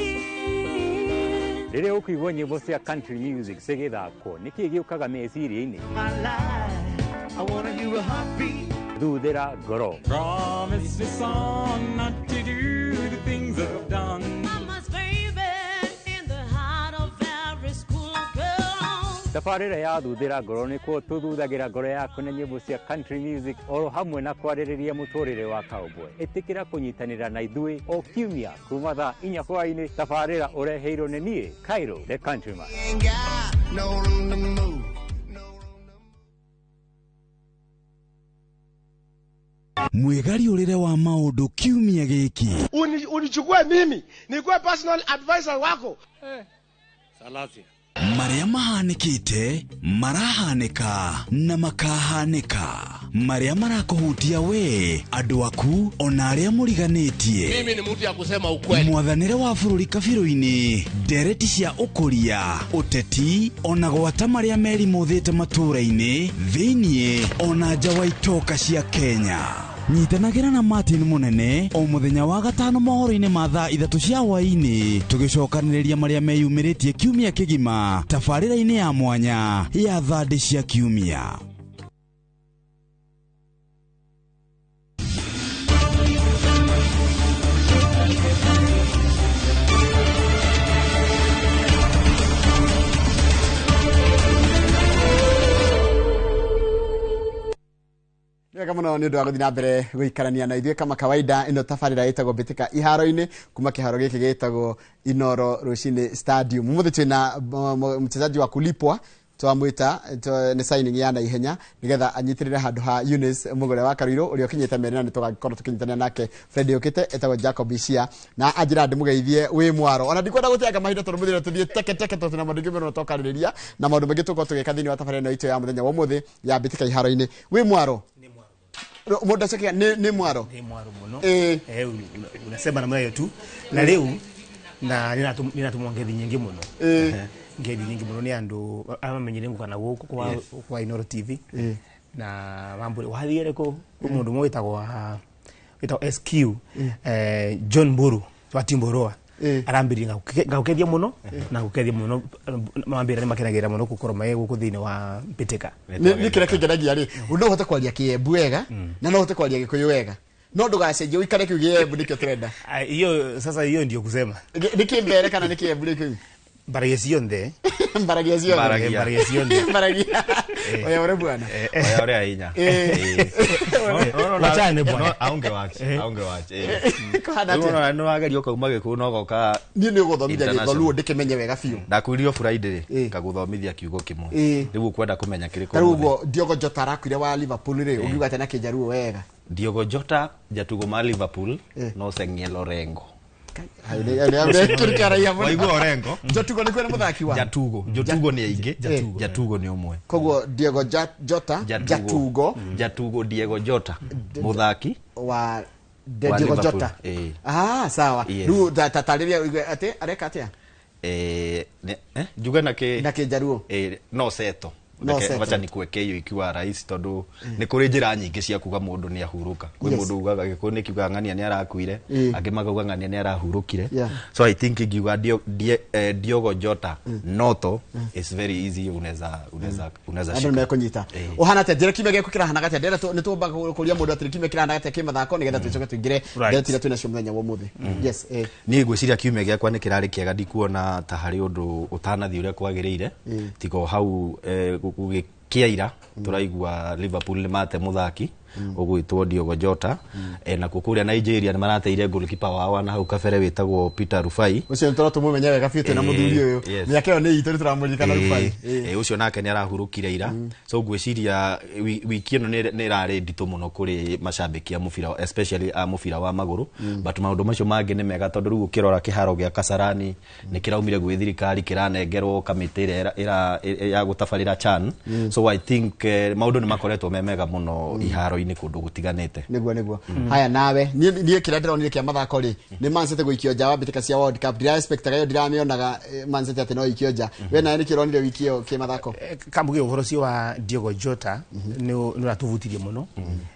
Rĩrĩa ũkũigua nyĩmbo cia country music cigĩthakwo, nĩkĩĩ gĩũkaga meciria-inĩ? Thuthĩra ngoro. Promise me son not to do the things I've done. Mama's baby in the heart of every school girl. Tabarĩra ya thuthĩra ngoro nĩkuo tũthuthagira ngoro yaku na nyĩmbo cia country music oro hamwe na kwarĩrĩria mũtũrĩre wa cowboy. Ĩtĩkĩra kũnyitanĩra na ithuĩ o kiumia kuma thaa 4 hwaĩ-inĩ. Tabarĩra ũreheirwo nĩ niĩ Cairo the Countryman. Mwĩgariũrĩre wa maũndũ kiumia gĩkĩ. Unichukue mimi nikuwe personal advisor wako. Salasia. Marĩa mahanĩkĩte, marahanĩka na makahanĩka. Marĩa marakũhutia we, andũ aku, ona arĩa mũriganĩtie. Mimi ni mtu ya kusema ukweli. Mwathanĩre wa bũrũri kabirũ-inĩ, ndereti cia ũkũria, ũteti, ona gwata marĩa merimũthĩte matũũra-inĩ, thĩiniĩ, ona nja wa itoka cia Kenya. Nyitanagĩra na Martin Munene o mũthenya wa gatano mohoro-inĩ ma thaa 3 cia hwaĩ-inĩ, tũgĩcokanĩrĩria marĩa meyumĩrĩtie kiumia kĩgima tabarĩra-inĩ ya mwanya ya thandĩ cia kiumia. Wega mũno nĩ ũndũ wa gũthiĩ na mbere gũikarania na ithuĩ kama kawaida. Ĩno tabarĩra ĩtagwo Mbĩtĩka Iharo-inĩ kuma kĩharo gĩkĩ gĩtagwo Inoro Rũcinĩ Stadium. Ũmũthĩ twĩna mchezaji wa kulipwa twamwĩta nĩ signing ya naihenya nĩgetha anyitĩrĩre handũ ha Eunice Mũgũre wa Karuirũ ũrĩa ũkinyĩte merĩ na nĩtũgakorwo tũkĩnyitanĩra nake Friday ũkĩte etagwo Jacob Ishia na anjĩra ndĩmũgeithie wĩ mwaro. Ona ndikwenda gũteanga mahinda tondũ mũthenya tũthiĩ teke teke tondũ twĩna maũndũ maingĩ mũno tũkarĩrĩria na maũndũ maingĩ tũgũkorwo tũgĩka thĩinĩ wa tabarĩra ĩno itũ ya mũthenya wa ũmũthĩ ya Mbĩtĩka Iharo-inĩ. Wĩ mwaro? Mũndũ acokia nĩ mwaro. Nĩ mwaro mũno. Unasema namna hiyo tu. Na leo na ninatumwa ngethi nyingi mũno. Ngethi nyingi mũno nĩ andũ amamenyire ngũkana gũkũ kwa Inoro TV. Na mambo wathiire kũ mũndũ ũmwe wĩtagwo SQ John Mburu wa Timboroa. Arambĩrĩria ngagũkethia mũno na ngũkethia mũno mambĩra nĩ makenagĩrĩra mũno gũkorwo me gũkũ thĩinĩ wa Mbĩtĩka. Nĩ kĩrĩa kĩngenagia rĩ, no ũhote kwaria Kĩembu wega na no ũhote kwaria Gĩkũyũ wega, no ndũgacenjie ũikare kĩu Kĩembu nĩkĩo tũrenda. Hiyo sasa, hiyo ndio kusema nĩ kĩmbere kana nĩ Kĩembu nĩ kĩu? Mbaragia cionthe. Mbaragia cionthe. Mbaragia cionthe. Mbaragia. Oya ore bwana. Oya ore ainya. Wachane bwana. Aunge wache, aunge wache. Kuhana atia? No wageria ukauma Gĩkũyũ no goka. Niĩ nĩ ũgũthomithia Gĩtholuo ndĩkĩmenye wega biũ. Ndakwĩrire Friday rĩ, ngagũthomithia kiugo kĩmwe. Rĩu ũkwenda kũmenya kĩrĩkũ? Ta rĩu ũguo Diogo Jota arakuire wa Liverpool rĩ, ũngiuga atĩa na Kĩnjaruo wega? Diogo Jota jatugo ma Liverpool no Seng'e Lorengo. Waigua Orengo. Jatugo nĩ kwĩna mũthaki wa Jatugo. Jatugo nĩ aingĩ. Jatugo nĩ ũmwe. Koguo Diego Jota, Jatugo. Jatugo Diego Jota mũthaki wa Diego Jota. Ah, sawa. Rĩu tatarĩria atĩ areka atĩa? Njuge na kĩ na kĩnjaruo. No seto. Wacha nikuweke hiyo ikiwa rahisi tondu ni kuri njira nyingi cia kuga mundu ni ahuruka. Kwi mundu ugaga gikuyu ni kiugaga ng'ania ni arakuire, angi makauga ng'ania ni arahurukire. So I think ingiuga Diogo Jota Noto is very easy, unaweza shika. Andu mekunyita. Uhana atia njira kiumia gĩaku kĩrahana atĩa? Ndĩrenda nĩ tũmba kũria mũndũ atĩrĩ kiumia kĩrahana atĩa kĩmathako nĩgetha tũcoke tũingĩre ndeto iria twĩnacio mũthenya wa ũmũthĩ. Yes. Niĩ ngwĩciria kiumia gĩakwa nĩ kĩrarĩ kĩega, ndikuona ta harĩ ũndũ ũtanathiĩ ũrĩa kwagĩrĩire, tiga o hau gũgĩkĩaira tũraigua Liverpool nĩ mate mũthaki ũgwĩtwo Diogo Jota, na kũrĩa Nigeria nĩ marateire goalkeeper wao na hau kabere wĩtagwo Peter Rufai. Ũcio nĩ tũramũmenya wega biũ twĩna mũthuri ũyũ, mĩaka ĩyo nĩ itũ nĩ tũramũririkana Rufai. Ũcio nake nĩ arahurũkire ira. So ngwĩciria wiki ĩno nĩ ĩrarĩ nditũ mũno kũrĩ macambĩki a mũbira, especially a mũbira wa magũrũ, but maũndũ macio mangĩ nĩ mega tondũ rĩu ũkĩrora kĩharo gĩa Kasarani nĩ kĩraumire gwĩ thirikari kĩranengerwo kamĩtĩ ĩrĩa ya gũtabarĩra CHAN. So I think maũndũ nĩ makoretwo me mega mũno iharo-inĩ kũndũ gũtiganĩte. Nĩguo. Haya nawe niĩ kĩrĩa ndĩronire kĩa mathako rĩ nĩ Man City gũikio nja wa mbĩtĩka cia World Cup. Ndira expectaga ĩyo, ndiramĩonaga Man City atĩ no ikio nja. We nawe nĩkĩ ũronire wiki ĩyo kĩ mathako? Kambuge ũhoro ũcio wa Diogo Jota nĩ ũratũvutirie mũno,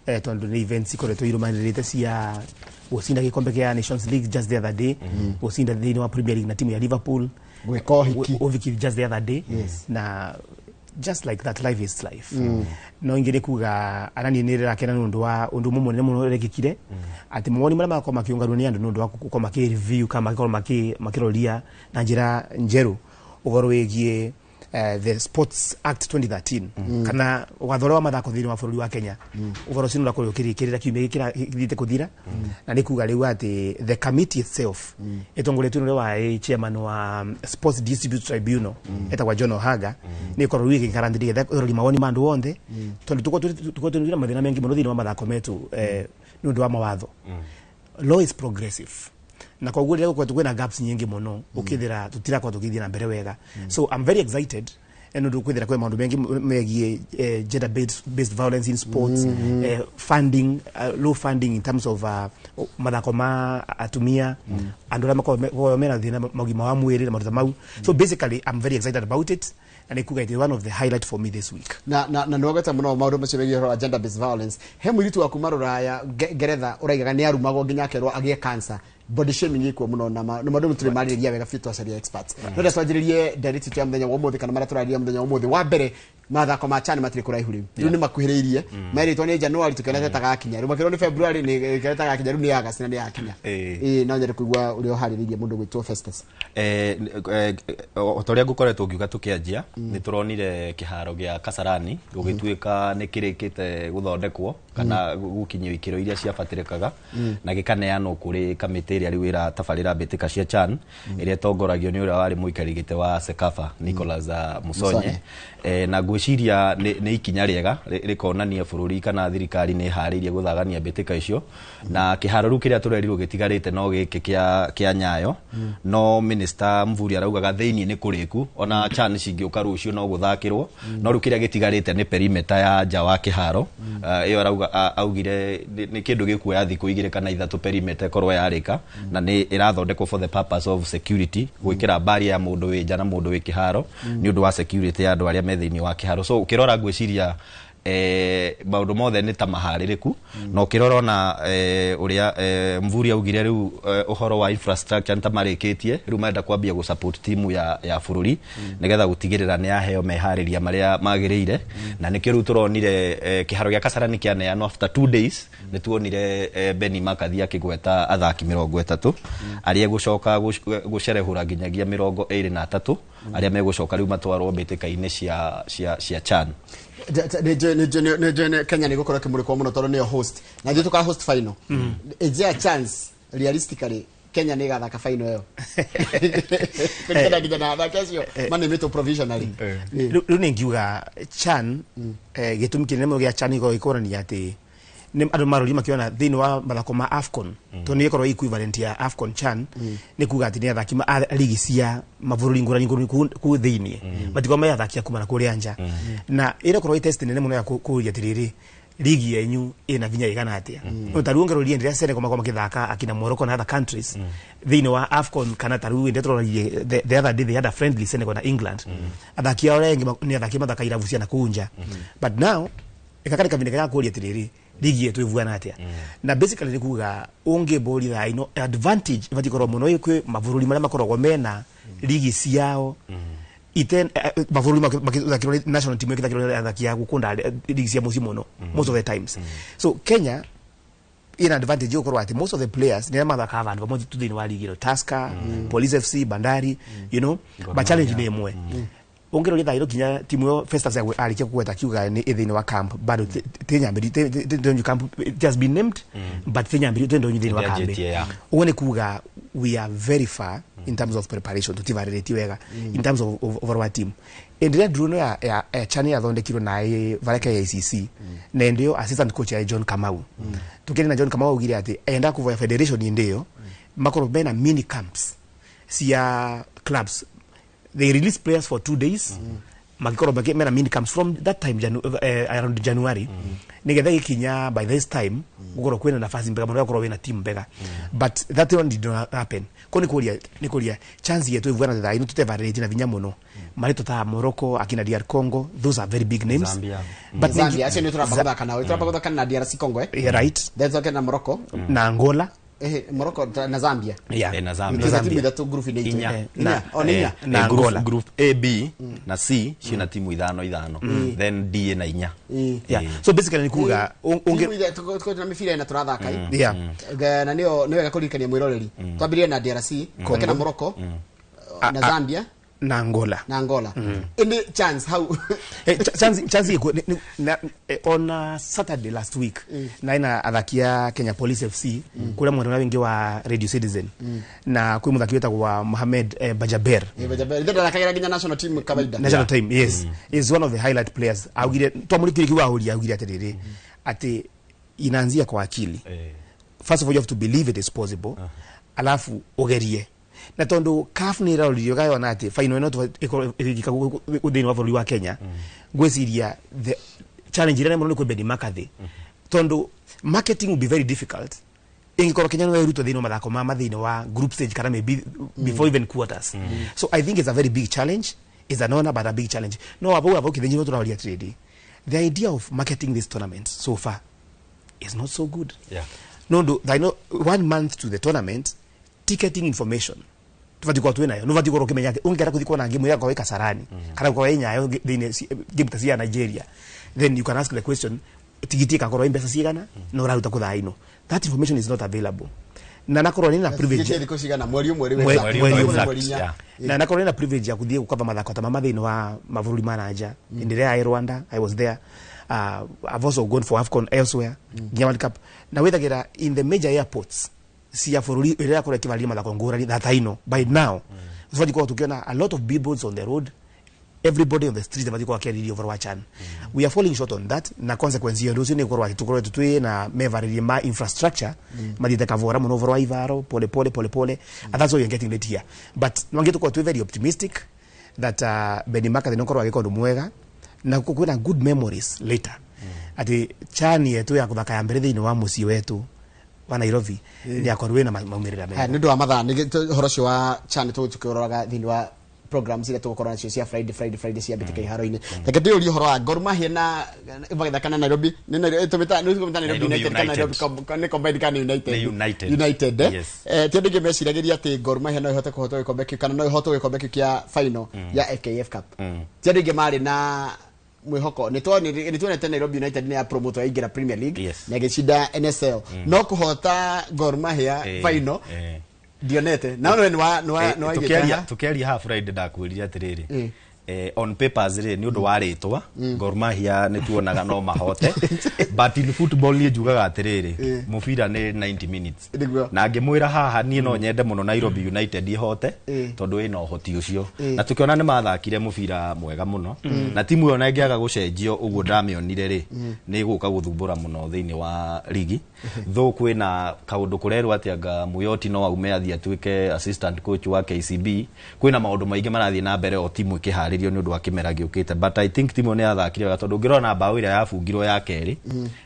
tondũ nĩ events ikoretwo irũmanĩrĩte cia gũcinda gĩkombe kĩa Nations League just the other day, gũcinda thĩinĩ wa Premier League na timu ya Liverpool, gwĩka ũhiki just the other day, na just like that, life is life. No ingĩ kuga anani nĩ rĩrakena nĩ ũndũ wa ũndũ mũnene mũno ũrekĩkire, atĩ mawoni marĩa magakorwo makĩũnganwo nĩ andũ nĩ ũndũ wa gũkorwo makĩ review kana magĩkorwo makĩroria na njĩra njerũ ũhoro wĩgiĩ the Sports Act 2013 kana watho ũrĩa wa mathako thĩinĩ wa bũrũri wa Kenya. Ũhoro ũcio nĩ ũrakorwo ũkĩrĩkĩrĩra kiumia gĩkĩ gĩthiĩte kũthira, na nĩ kuga rĩu atĩ the committee itself ĩtongoretio nĩ ũrĩa warĩ chairman wa Sports Dispute Tribunal etagwa John Ohaga, nĩ ĩkorwo rĩu ĩgĩkaranĩria nĩgetha ĩrori mawoni ma andũ othe, tondũ tũkorwo twĩna mathĩna maingĩ mũno thĩinĩ wa mathako metu nĩ ũndũ wa mawatho. Law is progressive, na koguo rĩrĩa gũkoretwo kwĩna gaps nyingĩ mũno ũkĩthira tũtirakorwo tũgĩthiĩ na mbere wega. So I'm very excited nĩ ũndũ kwĩthira kwĩ maũndũ maingĩ megiĩ gender based violence in sports, funding, low funding in terms of mathako ma atumia, andũ arĩa makoragwo mena thĩna ma ũgima wa mwĩrĩ na maũndũ ta mau. So basically I'm very excited about it, na nĩ kuga it is one of the highlight for me this week. Na nĩwagweta mũno maũndũ macio megiĩ ũhoro wa gender based violence. He mũirĩtu wa kuma Rũraya Ngeretha ũraigaga nĩ arumagwo nginya akerwo agĩe cancer. Body shaming ĩkuo mũno na maũndũ tũrĩ marĩrĩria wega biũ twacaria experts. No reke twanjĩrĩrie ndereti ya mũthenya wa ũmũthĩ kana marĩa tũrarĩrĩria mũthenya wa ũmũthĩ. Wa mbere, mathako ma CHAN matirĩ kũraihu rĩu. Rĩu nĩ makuhĩrĩirie. Merĩtwo nĩ January tũkĩona ta gakinya. Rĩu makĩrwo nĩ February nĩ kĩona ta gakinya, rĩu nĩ August na nĩ yakinya. No nyende kũigua ũrĩa ũharĩrĩirie mũndũ gwĩtwo Festus. O ta ũrĩa ngũkoretwo ngiuga tũkĩanjia, nĩ tũronire kĩharo gĩa Kasarani gũgĩtuĩka nĩ kĩrĩkĩte gũthondekwo kana gũkinyio ikĩro iria ciabatĩrĩkaga, na gĩkaneanwo kũrĩ kamĩtĩ ĩrĩa rĩu ĩratabarĩra mbĩtĩka cia CHAN ĩrĩa ĩtongoragio nĩ ũrĩa warĩ mũikarĩri gĩtĩ wa CECAFA Nicholas Musonye. Na ngwĩciria nĩ ikinya rĩega rĩkonania bũrũri kana thirikari nĩ ĩharĩirie gũthagania mbĩtĩka icio, na kĩharo rĩu kĩrĩa tũrerirwo gĩtigarĩte no gĩkĩ kĩa Nyayo. No Minister Mvuri araugaga thĩinĩ nĩ kũrĩku, ona CHAN cingĩũka rũciũ no gũthakĩrwo, no rĩu kĩrĩa gĩtigarĩte nĩ perimeter ya nja wa kĩharo. Ĩyo arauga augire nĩ kĩndũ gĩkuoya thikũ 2 kana 3 perimeter ĩkorwo yarĩka, na nĩ ĩrathondekwo for the purpose of security, gwĩkĩra barrier ya mũndũ wĩ nja na mũndũ wĩ kĩharo nĩ ũndũ wa security ya andũ arĩa me thĩinĩ wa kĩharo. So ũkĩrora ngwĩciria maũndũ mothe nĩ ta maharĩrĩku, na ũkĩrora ona ũrĩa Mvuri augire rĩu ũhoro wa infrastructure nĩ ta marĩkĩtie, rĩu marenda kwambia gũ support timu ya bũrũri nĩgetha gũtigĩrĩra nĩ yaheo meharĩria marĩa magĩrĩire. Na nĩkĩo rĩu tũronire kĩharo gĩa Kasarani kĩaneanwo after 2 days, nĩ tuonire Benny McCarthy akĩgweta athaki 30 arĩa egũcoka gũcerehũra nginyagia 23 arĩa megũcoka rĩu matwarwo mbĩtĩka-inĩ cia CHAN. Nĩ Kenya nĩ gũkorwo ĩkĩmũrĩkwo mũno tondũ nĩyo host, na ithuĩ tũka host final. Is there a chance realistically Kenya nĩ ĩgathaka final ĩyo? Kũringana nginya na athaki acio manĩmĩtwo provisionally. Rĩu nĩ ngiuga CHAN, gĩtũmi kĩnene mũno gĩa CHAN gĩkorwo gĩkũrania atĩ Nĩ andũ marori makiona thĩinĩ wa mathako ma AFCON, tondũ nĩ ĩkorwo equivalent ya AFCON CHAN, nĩ kuga atĩ nĩ athaki a ligi cia mabũrũri ngũrani ngũrani kuu thĩinĩ, matikorwo me athaki a kuma na kũrĩa nja, na ĩrakorwo ĩ test nene mũno ya kũũria atĩrĩrĩ, ligi yenyu ĩna vinya ĩgana atĩa. No ta rĩu ũngĩroria hĩndĩ ĩrĩa Senegal makorwo makĩthaka akina Morocco na other countries thĩinĩ wa AFCON, kana ta rĩu hĩndĩ ĩrĩa tũroririe the other day they had a friendly, Senegal na England, athaki ao arĩa angĩ nĩ athaki mathaka irabu cia na kũu nja. But now ĩkakarĩ kavinda ga kũũria atĩrĩrĩ, ligi yetu ĩvuana atĩa? Na basically nĩ kuga ũngĩmbũria thaa ino, advantage ĩbatiĩ korwo mũno ĩ kwĩ mabũrũri marĩa makoragwo mena ligi ciao iten mabũrũri makĩthakĩrwo nĩ national team, ĩkĩthakĩrwo nĩ athaki a gũkũnda ligi cia mũciĩ mũno most of the times. So Kenya ina advantage yo atĩ most of the players nĩ arĩa mathakaga vandũ vamwe tu thĩinĩ wa ligi ĩno, Tusker, Police FC, Bandari, but challenge nĩ ĩmwe. Ũngĩroria thaa ino nginya timu ĩyo Festus arĩkia kũgweta akiuga nĩ ĩ thĩinĩ wa camp, bado ti nyambĩri ti ndonyu camp. It has been named, but ti nyambĩri ti ndonyu thĩinĩ wa kambi. Ndĩanjĩtie, yeah. Ũguo nĩ kuga we are very far in terms of preparation, tutivarĩrĩtie wega in terms of overall team. Hĩndĩ ĩrĩa nduru ĩno ya CHAN yathondekirwo na ĩ varĩa KICC, na hĩndĩ ĩyo assistant coach ya John Kamau, tukĩrĩ na John Kamau, augire atĩ enda kũvoya federation hĩndĩ ĩyo makorwo mena mini camps cia clubs, they release players for 2 days, magikorwo mena mini camps from that time around January, nigetha gikinya by this time gukorwo kwina nafasi mbega muno ya gukorwo wina team mbega. But that one did not happen. Ko ni kuria chance yetu ivugana thaa ino tutevarĩrĩtie na vinya muno marĩtwa ta Morocco, akina DR Congo, those are very big names. Zambia. But Zambia acio nĩ tũramba gũthaka nao, tũramba gũthaka na DRC Congo, eh? Yeah, right. Then tũthake na Morocco. Na Angola. Morocco na Zambia. Yeah. Na Zambia. Na timu ithatũ group-inĩ itũ. Inya. Inya. O nĩ inya. Na Angola. Group A, B na C ciĩna timu ithano ithano, then D ĩna inya. Yeah. So basically ni kuga Timu ithatũ na mĩbira ĩna tũrathaka i. Na nĩyo nĩ wega kũririkania mwĩroreri, twambĩrĩrie na DRC, tũthake na Morocco, na Zambia, na Angola. Na Angola. Ĩndĩ chance hau? Chance iko on Saturday last week na ina athaki a Kenya Police FC kuria mwena ũrĩa wingĩ wa Radio Citizen, na kwĩ mũthaki wĩtagwo wa Mohamed Bajaber. Bajaber ithe ndathakagĩra nginya national team kawaida. National team, yes. Is one of the highlight players. Augire twamũrĩkire kiuga ahuria augire atĩrĩrĩ, atĩ inaanzia kwa akili. First of all, you have to believe it is possible, alafu ugerie. Na tondu CAF nä ĩraroririo gayona atĩ final ĩno ĩkorwo ĩgĩka thĩinĩ wa bũrũri wa Kenya, ngwĩciria the challenge ĩrĩa nene mũno nĩ kwĩ Benny McCarthy, tondu marketing will be very difficult ingĩkorwo Kenya no ĩrutwo thĩinĩ wa mathako ma thĩinĩ wa group stage kana maybe before even quarters. So I think it's a very big challenge. It's an honor but a big challenge. No abo kithenyi tũrahoria trade, the idea of marketing this tournament so far is not so good. No ndo I know one month to the tournament, ticketing information tubati kwa twinayo no bati korwo kimenya ati ungera kuthi kuona game yakwa Kasarani kana kwa Nyayo thiini game ta cia Nigeria, then you can ask the question, tigiti ikakorwo i mbeca cigana no ũraruta kũ thaa ino? That information is not available. Na nakorwo nina privilege thikũ cigana? Mweri ũmwe rĩu. Mweri Mweri ũmwe. inya. Na nakorwo nina privilege ya kuthie gukava mathako ta mama thiini wa mabũrũri ma nanja. Hĩndĩ ĩrĩa ya Rwanda, I was there. I've also gone for AFCON elsewhere, nginya World Cup, na withagira in the major airports cia bũrũri ĩrĩa ĩrakorwo ĩkĩvarĩria mathako ngũrani thaa ino. By now tũbatiĩ gũkorwo tũkĩona a lot of billboards on the road, everybody on the street abatiĩ gũkorwo akĩarĩria ũhoro wa CHAN. We are falling short on that, na consequence ya ũndũ ũcio nĩ gũkorwo atĩ tũkoretwo twĩ na mevarĩrie ma infrastructure mathiĩte kavora mũno, ũhoro wa ivaro pole pole pole pole, and that's why we are getting late here. But nwangi tũkorwo twĩ very optimistic that Benny McCarthy nĩ ũkorwo agĩka ũndũ mwega na kwĩna good memories later atĩ CHAN yetu ya kũthaka ya mbere thĩinĩ wa mũciĩ wetu wa Nairobi nĩ akorwo wĩna maumĩrĩra mega. Haya, nĩ ũndũ wa mathaa nĩ ũhoro ũcio wa CHAN tũkĩũroraga thĩinĩ wa programs iria tũgũkorwo nacio cia Friday, Friday, Friday cia mbĩtĩka iharo-inĩ. Reke ndĩũrie ũhoro wa Gor Mahia na magĩthaka na Nairobi, nĩ Nairobi tũmĩta, nĩ tũmĩta Nairobi Nairobi United kana United. Nairobi nĩ combined kana United? Nĩ United. United, eh? Yes. Ti andũ aingĩ meciragĩria atĩ Gor Mahia no ĩhote kũhotwo gĩkombe kĩu kana no ĩhotwo gĩkombe kĩu kĩa final ya FKF Cup. Ti andũ aingĩ marĩ na mwĩhoko. Nĩ tuonete Nairobi United nĩ ya promote yaingĩra Premier League na ĩgĩcinda NSL, no kũhota Gor Mahia final ndionete na no nĩ wa Tukiaria haha Friday ndakwĩrire atĩrĩrĩ, On papers rĩ, nĩ ũndũ wa rĩtwa, Gor Mahia nĩ tuonaga no mahote, but in football niĩ njugaga atĩrĩrĩ, mũbira nĩ 90 minutes. Na ngĩmwĩra haha, niĩ no nyende mũno Nairobi United ihote, tondũ ĩna ũhoti ũcio, na tũkĩona nĩ mathakire mũbira mwega mũno, na timu ĩyo na ĩngĩaga gũcenjio ũguo ndamĩonire rĩ, nĩ ĩgũka gũthumbũra mũno thĩinĩ wa ligi. Though kwĩna kaũndũ kũrerwo atĩ anga Muyoti no aume athiĩ atuĩke assistant coach wa KCB, kwĩna maũndũ maingĩ marathiĩ na mbere o timu ĩkĩharĩrio nĩ ũndũ wa kĩmera gĩũkĩte, but I think timu ĩyo nĩ yathakire wega, tondũ ũngĩrora na mbaũ ĩrĩa yabungirwo ya kerĩ,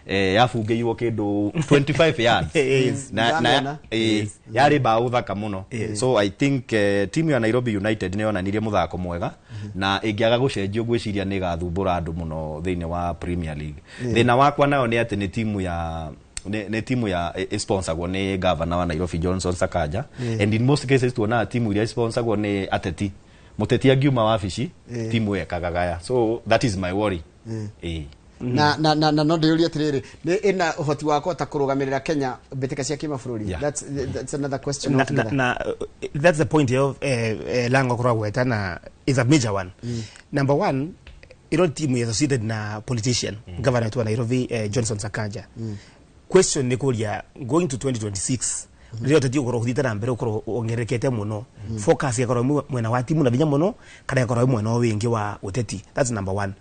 yabungĩirwo kĩndũ 25 yards. Na Ndamĩona. Yarĩ mbaũ thaka mũno. So I think timu ya Nairobi United nĩ yonanirie mũthako mwega, na ĩngĩaga gũcenjio, ngwĩciria nĩ ĩgathumbũra andũ mũno thĩinĩ wa Premier League. Thĩna wakwa nayo nĩ atĩ nĩ timu ya ĩsponsagwo nĩ governor wa Nairobi, Johnson Sakaja, and in most cases tuonaga timu iria sponsagwo nĩ ateti, mũteti angiuma wabici, timu ĩyo ĩkagagaya. So that is my worry. Na no ndĩyũrie atĩrĩrĩ, nĩ ĩna ũhoti wa kũhota kũrũgamĩrĩra Kenya mbĩtĩka cia kĩmabũrũri? That's another question na, na, altogether. Na that's the point yo lango kuragweta, na is a major one. Number one, iro team is associated na politician, governor wetu wa Nairobi, Johnson Sakaja. Question ni kuria, going to 2026, rĩrĩa ũteti ũkorwo ũthiĩte na mbere, ũkorwo wongererekete mũno, focus ĩgakorwo mwena wa timu na vinya mũno, kana ĩgakorwo ĩ mwena wĩngĩ wa ũteti? That's number one.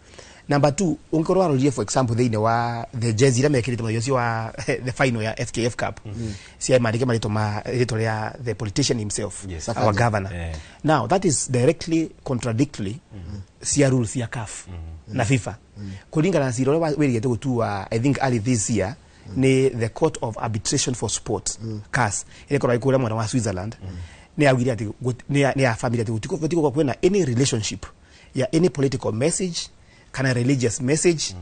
Number two, ũngĩkorwo warorire, for example, thĩinĩ wa the jezi iria mekĩrĩte mũthenya ũcio wa the final ya FKF Cup, cia mandĩke marĩtwa ma rĩtwa rĩa the politician himself, Yes. our governor. Now that is directly contradictory cia rules cia CAF na FIFA, kũringana na cira ũrĩa wĩrĩgĩte gũtua, I think early this year, nĩ the Court of Arbitration for Sport, CAS, ĩrĩa ĩkoragwo ĩ kũrĩa mwena wa Switzerland. Nĩ yaugire atĩ nĩ yabamire atĩ gũtigũkorwo kwĩna any relationship ya any political message kana religious message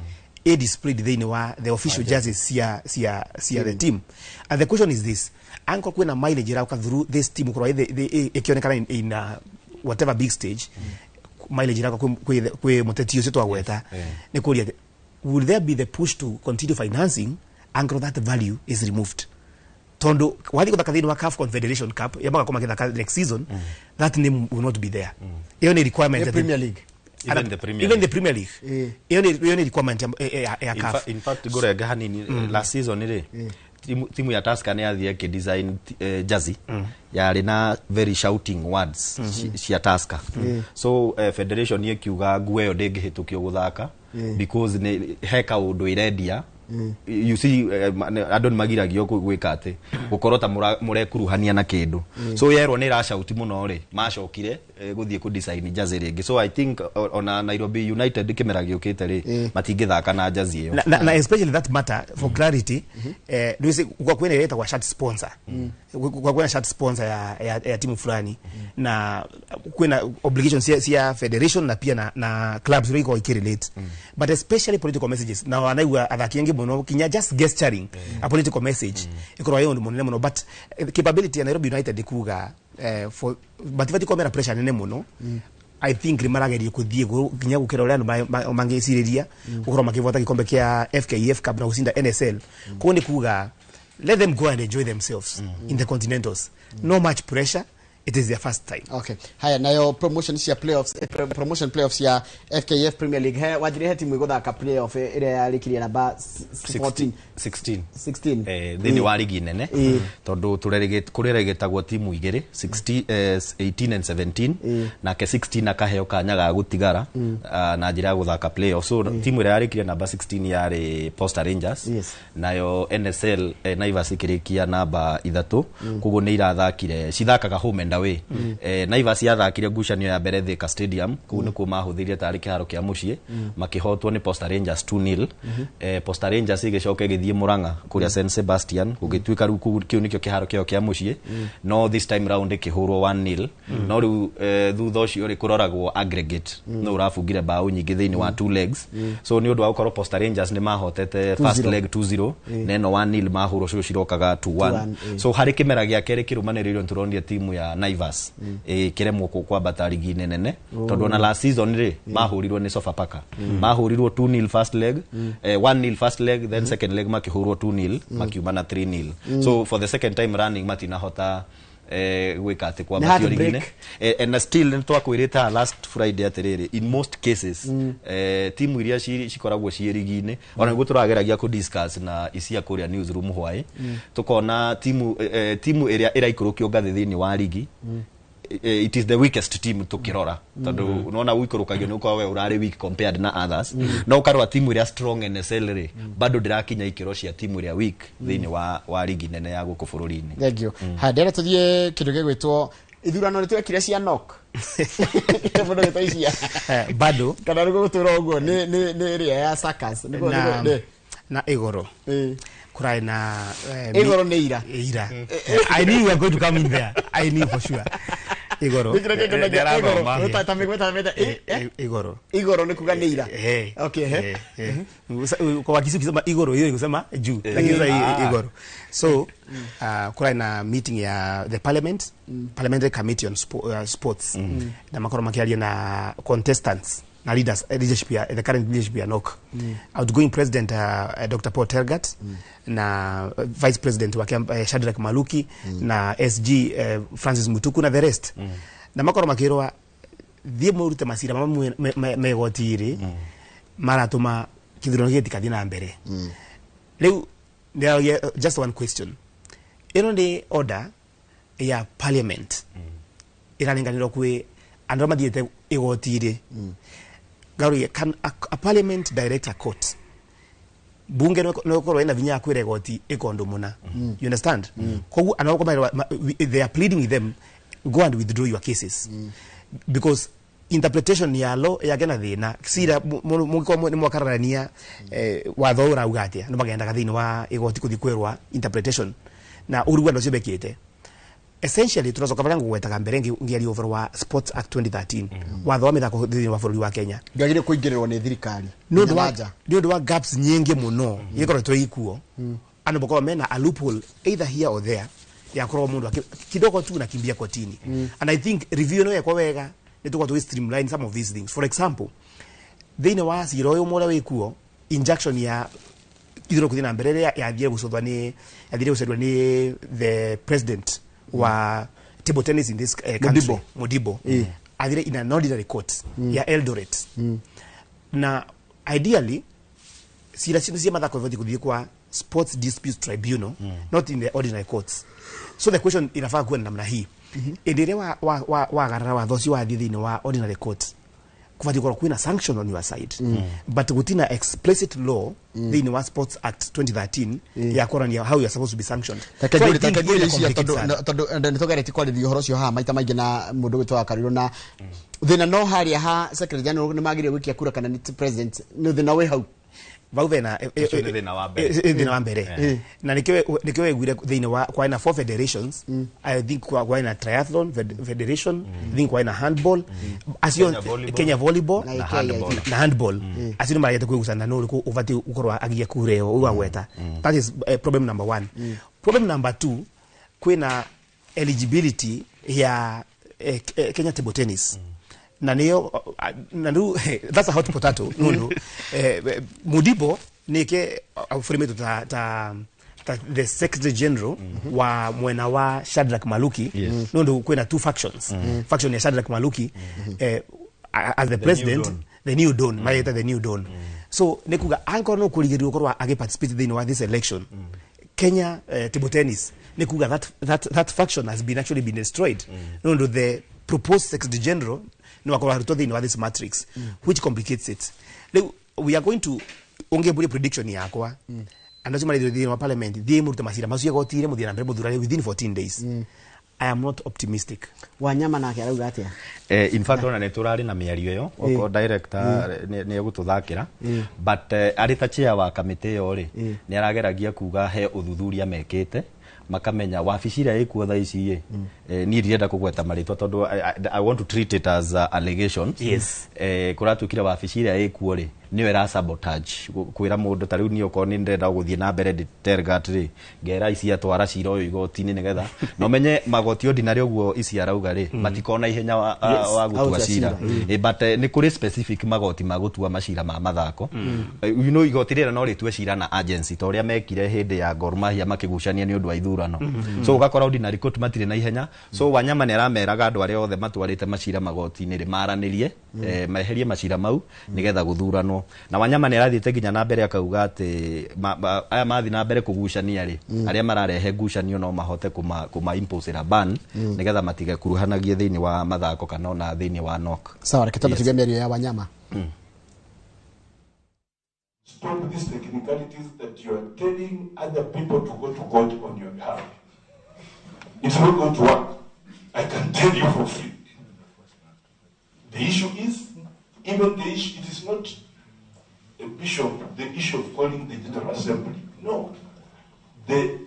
ĩ displayed thĩinĩ wa the official jerseys cia the team. And the question is this: angĩkorwo kwĩna mileage ĩrauka through this team, korwo ĩkĩonekana in whatever big stage, mileage ĩrauka kwĩ mũteti ũcio twagweta, nĩ kũria atĩ, will there be the push to continue financing angĩkorwo that value is removed? Tondu wathiĩ gũthaka thĩinĩ wa CAF Confederation Cup ya magakorwo magĩthaka next season, that name will not be there. Ĩyo nĩ requirement Nĩ Premier League. Even the Premier Even League. the Premier League, ĩyo nĩ requirement ya In CAF. In fact, ngũrenga hanini, last season rĩ, timu ya Tusker nĩ yathire ĩkĩdesign jersey yarĩ na very shouting words cia Tusker. So federation ĩkiuga nguo ĩyo ndĩngĩhĩtũkio gũthaka, because nĩ he kaũndũ ĩrendia. You see, andũ nĩ magiragio gwĩka atĩ gũkorwo ta mũrekuruhania na kĩndũ. So yerwo nĩ ĩracauti mũno rĩ, macokire gũthiĩ kũ design jersey rĩngĩ. So I think ona Nairobi United kĩmera gĩũkĩte rĩ, matingĩthaka na jersey ĩyo. Na especially that matter, for clarity, nĩwĩci kwa kwĩna ĩtagwo shirt sponsor, kwa kwĩna shirt sponsor ya timu fulani, na kwĩna obligations cia federation na pia na clubs iria ikoragwo ikirelate, but especially political messages, na wanaigua athaki aingĩ mũno kinya just gesturing a political message ikoragwo ĩ ũndũ mũnene mũno. But capability ya Nairobi United kuga for batibati komera pressure nene mũno, I think nĩ marageria kũthiĩ nginya gũkĩra ũrĩa andũ mangĩcirĩria, gũkorwo makĩvota gĩkombe kĩa FKF Cup na gũcinda NSL. Koguo nĩ kuga let them go and enjoy themselves in the continentals, no much pressure, it is their first time. Okay, haya, nayo promotion cia playoffs, promotion playoffs ya FKF Premier League, he wanjire he timu iguthaka playoff ĩrĩa yarĩkirie namba 14? 16. 16. Thĩinĩ wa rigi nene, tondũ kũreregetagwo timu igĩrĩ, 16, 18 and 17, nake 16 akaheo kanya ga gũtigara, na njĩra ya gũthaka playoff. So timu ĩrĩa yarĩkirie namba 16 yarĩ Posta Rangers. Nayo NSL, Naivas ĩkĩrĩkia namba 3. Koguo nĩ irathakire, cithakaga home and away. Naivas yathakire ngucanio ya mbere Thika Stadium, kũu nĩkuo mahũthĩrire tarĩ kĩharo kĩa mũciĩ, makĩhotwo nĩ Posta Rangers 2-0. Posta Rangers ĩgĩcoka ĩgĩthiĩ Murang'a kũrĩa St Sebastian, gũgĩtuĩka rĩu kĩu nĩkĩo kĩharo kĩao kĩa mũciĩ, no this time round ĩkĩhũrwo 1-0. No rĩu thutha ũcio rĩ, kũroragwo aggregate, no ũrabungire mbaũ nyingĩ thĩinĩ wa two legs. So nĩ ũndũ wa gũkorwo Posta Rangers nĩ mahotete first 2-0. leg 2-0, na ĩno 1-0 mahũrwo, cio cirokaga 2-1. 2-1. So harĩ kĩmera gĩa kerĩ kĩrũmanĩrĩirio, nĩtũronire timu ya Naivas ĩkĩremwo kwambata rigi-inĩ nene, tondũ ona last season rĩ, mahũrirwo nĩ Sofapaka. Mahũrirwo 2-0 first leg, 1-0 first leg, then second leg makĩhũrwo 2-0, makiuma na 3-0. So for the second time running matinahota Gwĩka atĩ kwambatio rigi-inĩ, and still nĩ twakwĩrĩte last Friday atĩrĩrĩ, in most cases timu iria cikoragwo ciĩ rigi-inĩ, ona nĩguo tũrageragia kũ discuss na isia kũrĩa newsroom hwaĩ, tukona timu ĩrĩa ĩraikũrũkio ngathĩ thĩinĩ wa rigi, it is the weakest team tukirora, tondu unaona uikurukagio ni ukorwo we urari weak compared na others, no ukarora timu iria strong NSL ri bado ndirakinya ikiro cia timu iria weak thiini wa ligi nene ya guku bururi-ini. Thank you. Ha ndere tuthie kindu gigwitwo ithurano nitwekire cia knock mundu gitwa icia bado kana niguo gutura uguo ni ria ya suckers niguo na igoro kurai na igoro ni ira ira. I knew you were going to come in there. I knew for sure. Igoro igoro igoro ni kuga ni ira. Okay, kwa Kisumu kusema igoro hiyo kusema juu, lakini sasa igoro. So kurai na meeting ya the parliament parliamentary committee on sports, na makoro makiaria na contestants na leaders, leadership ya the current leadership ya NOC, outgoing president Dr. Paul Tergat, na vice president wake Shadrack Maluki, na SG Francis Mutuku na the rest, na makoro makirwa thie murute masira mamwe megotiri maratuma kithurano gitikathi na mbere. Riu just one question, ino ni order ya parliament irarenganirwo kwi andu mathiete igotiri. Gauri, can a parliament direct a court? Bunge no korwo ina vinya kwire goti ikondo muna. You understand? Koguo anako they are pleading with them, go and withdraw your cases. Because interpretation ya law ya gena thina sira mungiko ni mwakararania watho urauga atia no magendaga thiini wa igoti kuthi kwirwa interpretation na urugu andu acio bekite. Essentially turacoka baria ngugwetaga mbere ngiaria ũhoro wa Sports Act 2013, watho wa mĩthako thĩinĩ wa bũrũri wa Kenya ndwagĩrĩire kũingĩrĩrwo nĩ thirikari nĩ ũndũ wa gaps nyingĩ mũno ikoretwo ikuo, andũ makorwo mena a loophole either here or there ya korwo mũndũ kidogo tu nakimbia kotini. And I think review no yakwa wega nĩ tũkorwo tũgĩ streamline some of these things. For example, thĩinĩ wa cira ũyũ ũmwe ũrĩa wĩkuo, injunction ya ithurano kũthiĩ na mbere ĩrĩa yathire gũcothwa nĩ yathire gũcerwo nĩ the president wa table tennis in this country, Modibo, athire in an ordinary court ya Eldoret. Na ideally cira cia mathako ibatiĩ gũthiĩ kwa Sports Dispute Tribunal, not in the ordinary courts. So the question inafaa kuwa namna hii, ĩndĩ ĩrĩa wagarara watho ũcio wathiĩ thĩinĩ wa ordinary court, kubatiĩ gũkorwo kwĩna sanction on your side, but gutina explicit law thĩinĩ wa Sports Act 2013 ya kuonania how you are supposed to be sanctioned. Tondu nĩ tũgeretie kwarĩrĩria ũhoro ũcio haha maita maingĩ na mũndũ gwĩtwo wa Karuro, na thĩna no harĩa ha secretary general nĩ magĩrĩire gũikia kura kana nĩ president, nĩ thĩna wĩ hau vau vena thĩna wa mbere, na nikio weguire thĩinĩ wa kwaina 4 federations. I think kwaina triathlon federation, I think kwaina handball, acio Kenya volleyball na handball, acio nĩ maragete kwĩgucana no ũrĩkũ ũbatiĩ gũkorwo agiye kura ĩyo ũgagweta. That is problem number 1. Problem number 2, kwĩna eligibility ya Kenya table tennis, na niyo na ndu that's a hot potato nundu Mudibo nike afurimeto ta the secretary general wa mwena wa Shadrack Maluki, nundu kwina two factions, faction ya Shadrack Maluki as the president, the new dawn, mareta the new dawn. So nikuga anko no kurigirirwo korwa agi participate thini wa this election, Kenya table tennis nikuga that faction has been actually been destroyed, nundu the proposed secretary general no akorwo arutwo thĩinĩ wa this matrix, which complicates it. We are going to onge prediction yakwa, andũ acio marĩ thĩinĩ wa parliament thiĩ mũrute macira macio igoti-inĩ mũthiĩ na mbere mũthurane within 14 days. I am not optimistic. Wanyama nake arauga atia? In fact ona nĩ tũrarĩ na mĩario ĩyo okorwo director nĩ egũtũthakĩra, but arĩ ta chair wa kamĩtĩ ĩyo rĩ, nĩ arageragia kuga he ũthuthuria mekĩte makamenya wabici ĩrĩa ĩkuo thaa ici ĩ, niĩ ndirenda kũgweta marĩtwa tondũ I want to treat it as allegations. Yes. Kũratuĩkire wabici ĩrĩa ĩkuo rĩ Nĩyo ĩra sabotage kwĩra mũndũ ta rĩu niĩ okorwo nĩ ndĩrenda gũthiĩ na mbere ndĩ Tergat rĩ, ngera ici atwara cira ũyũ igoti-inĩ nĩgetha na ũmenye magoti ordinary ũguo ici arauga rĩ, matikona ihenya wa, wa gũtua Gũtua cira. cira. But nĩ kũrĩ specific magoti ma gũtua macira ma mathako. You know igoti rĩrĩ no rĩtue cira na agency ta ũrĩa mekire hĩndĩ ya Gor Mahia makĩgucania nĩ ũndũ wa ithurano. So ũgakora ordinary court matirĩ na ihenya. So Wanyama nĩ arameraga andũ arĩa othe matwarĩte macira magoti-inĩ rĩ maranĩrie, meherie macira mau nĩgetha gũthuranwo. Na Wanyama nĩ arathiĩte nginya na mbere akauga atĩ aya mathiĩ na mbere kũgucania rĩ, arĩa mararehe ngucanio no mahote kũma impose ban nĩgetha matigekuruhanagie thĩinĩ wa mathako kana ona thĩinĩ wa NOC. Sawa, reke twambe Yes. tuigue mĩario ya Wanyama. Stop these technicalities that you are telling other people to go to court on your behalf. It's not going to work. I can tell you for free. The issue is, even the issue, it is not a bishop, the issue of calling the General Assembly. No. The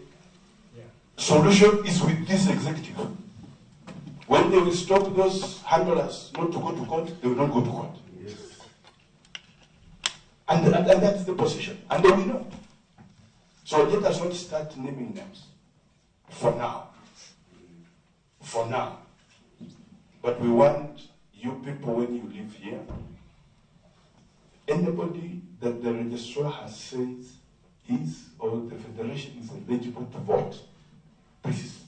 solution is with this executive. When they will stop those handlers not to go to court, they will not go to court. And that's the position. And they will know. So let us not start naming names. For now. For now. But we want you people, when you live here, anybody that the registrar has said is or the federation is eligible to vote, please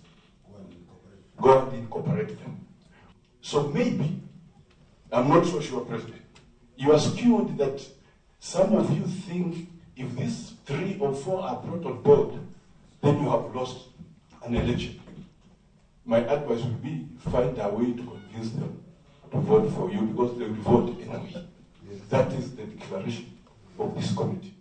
go and incorporate them. So maybe, I'm not so sure, President, you are skewed that some of you think if these 3 or 4 are brought on board, then you have lost an election. My advice would be find a way to convince them to vote for you, because they will vote anyway. That is the declaration of this committee.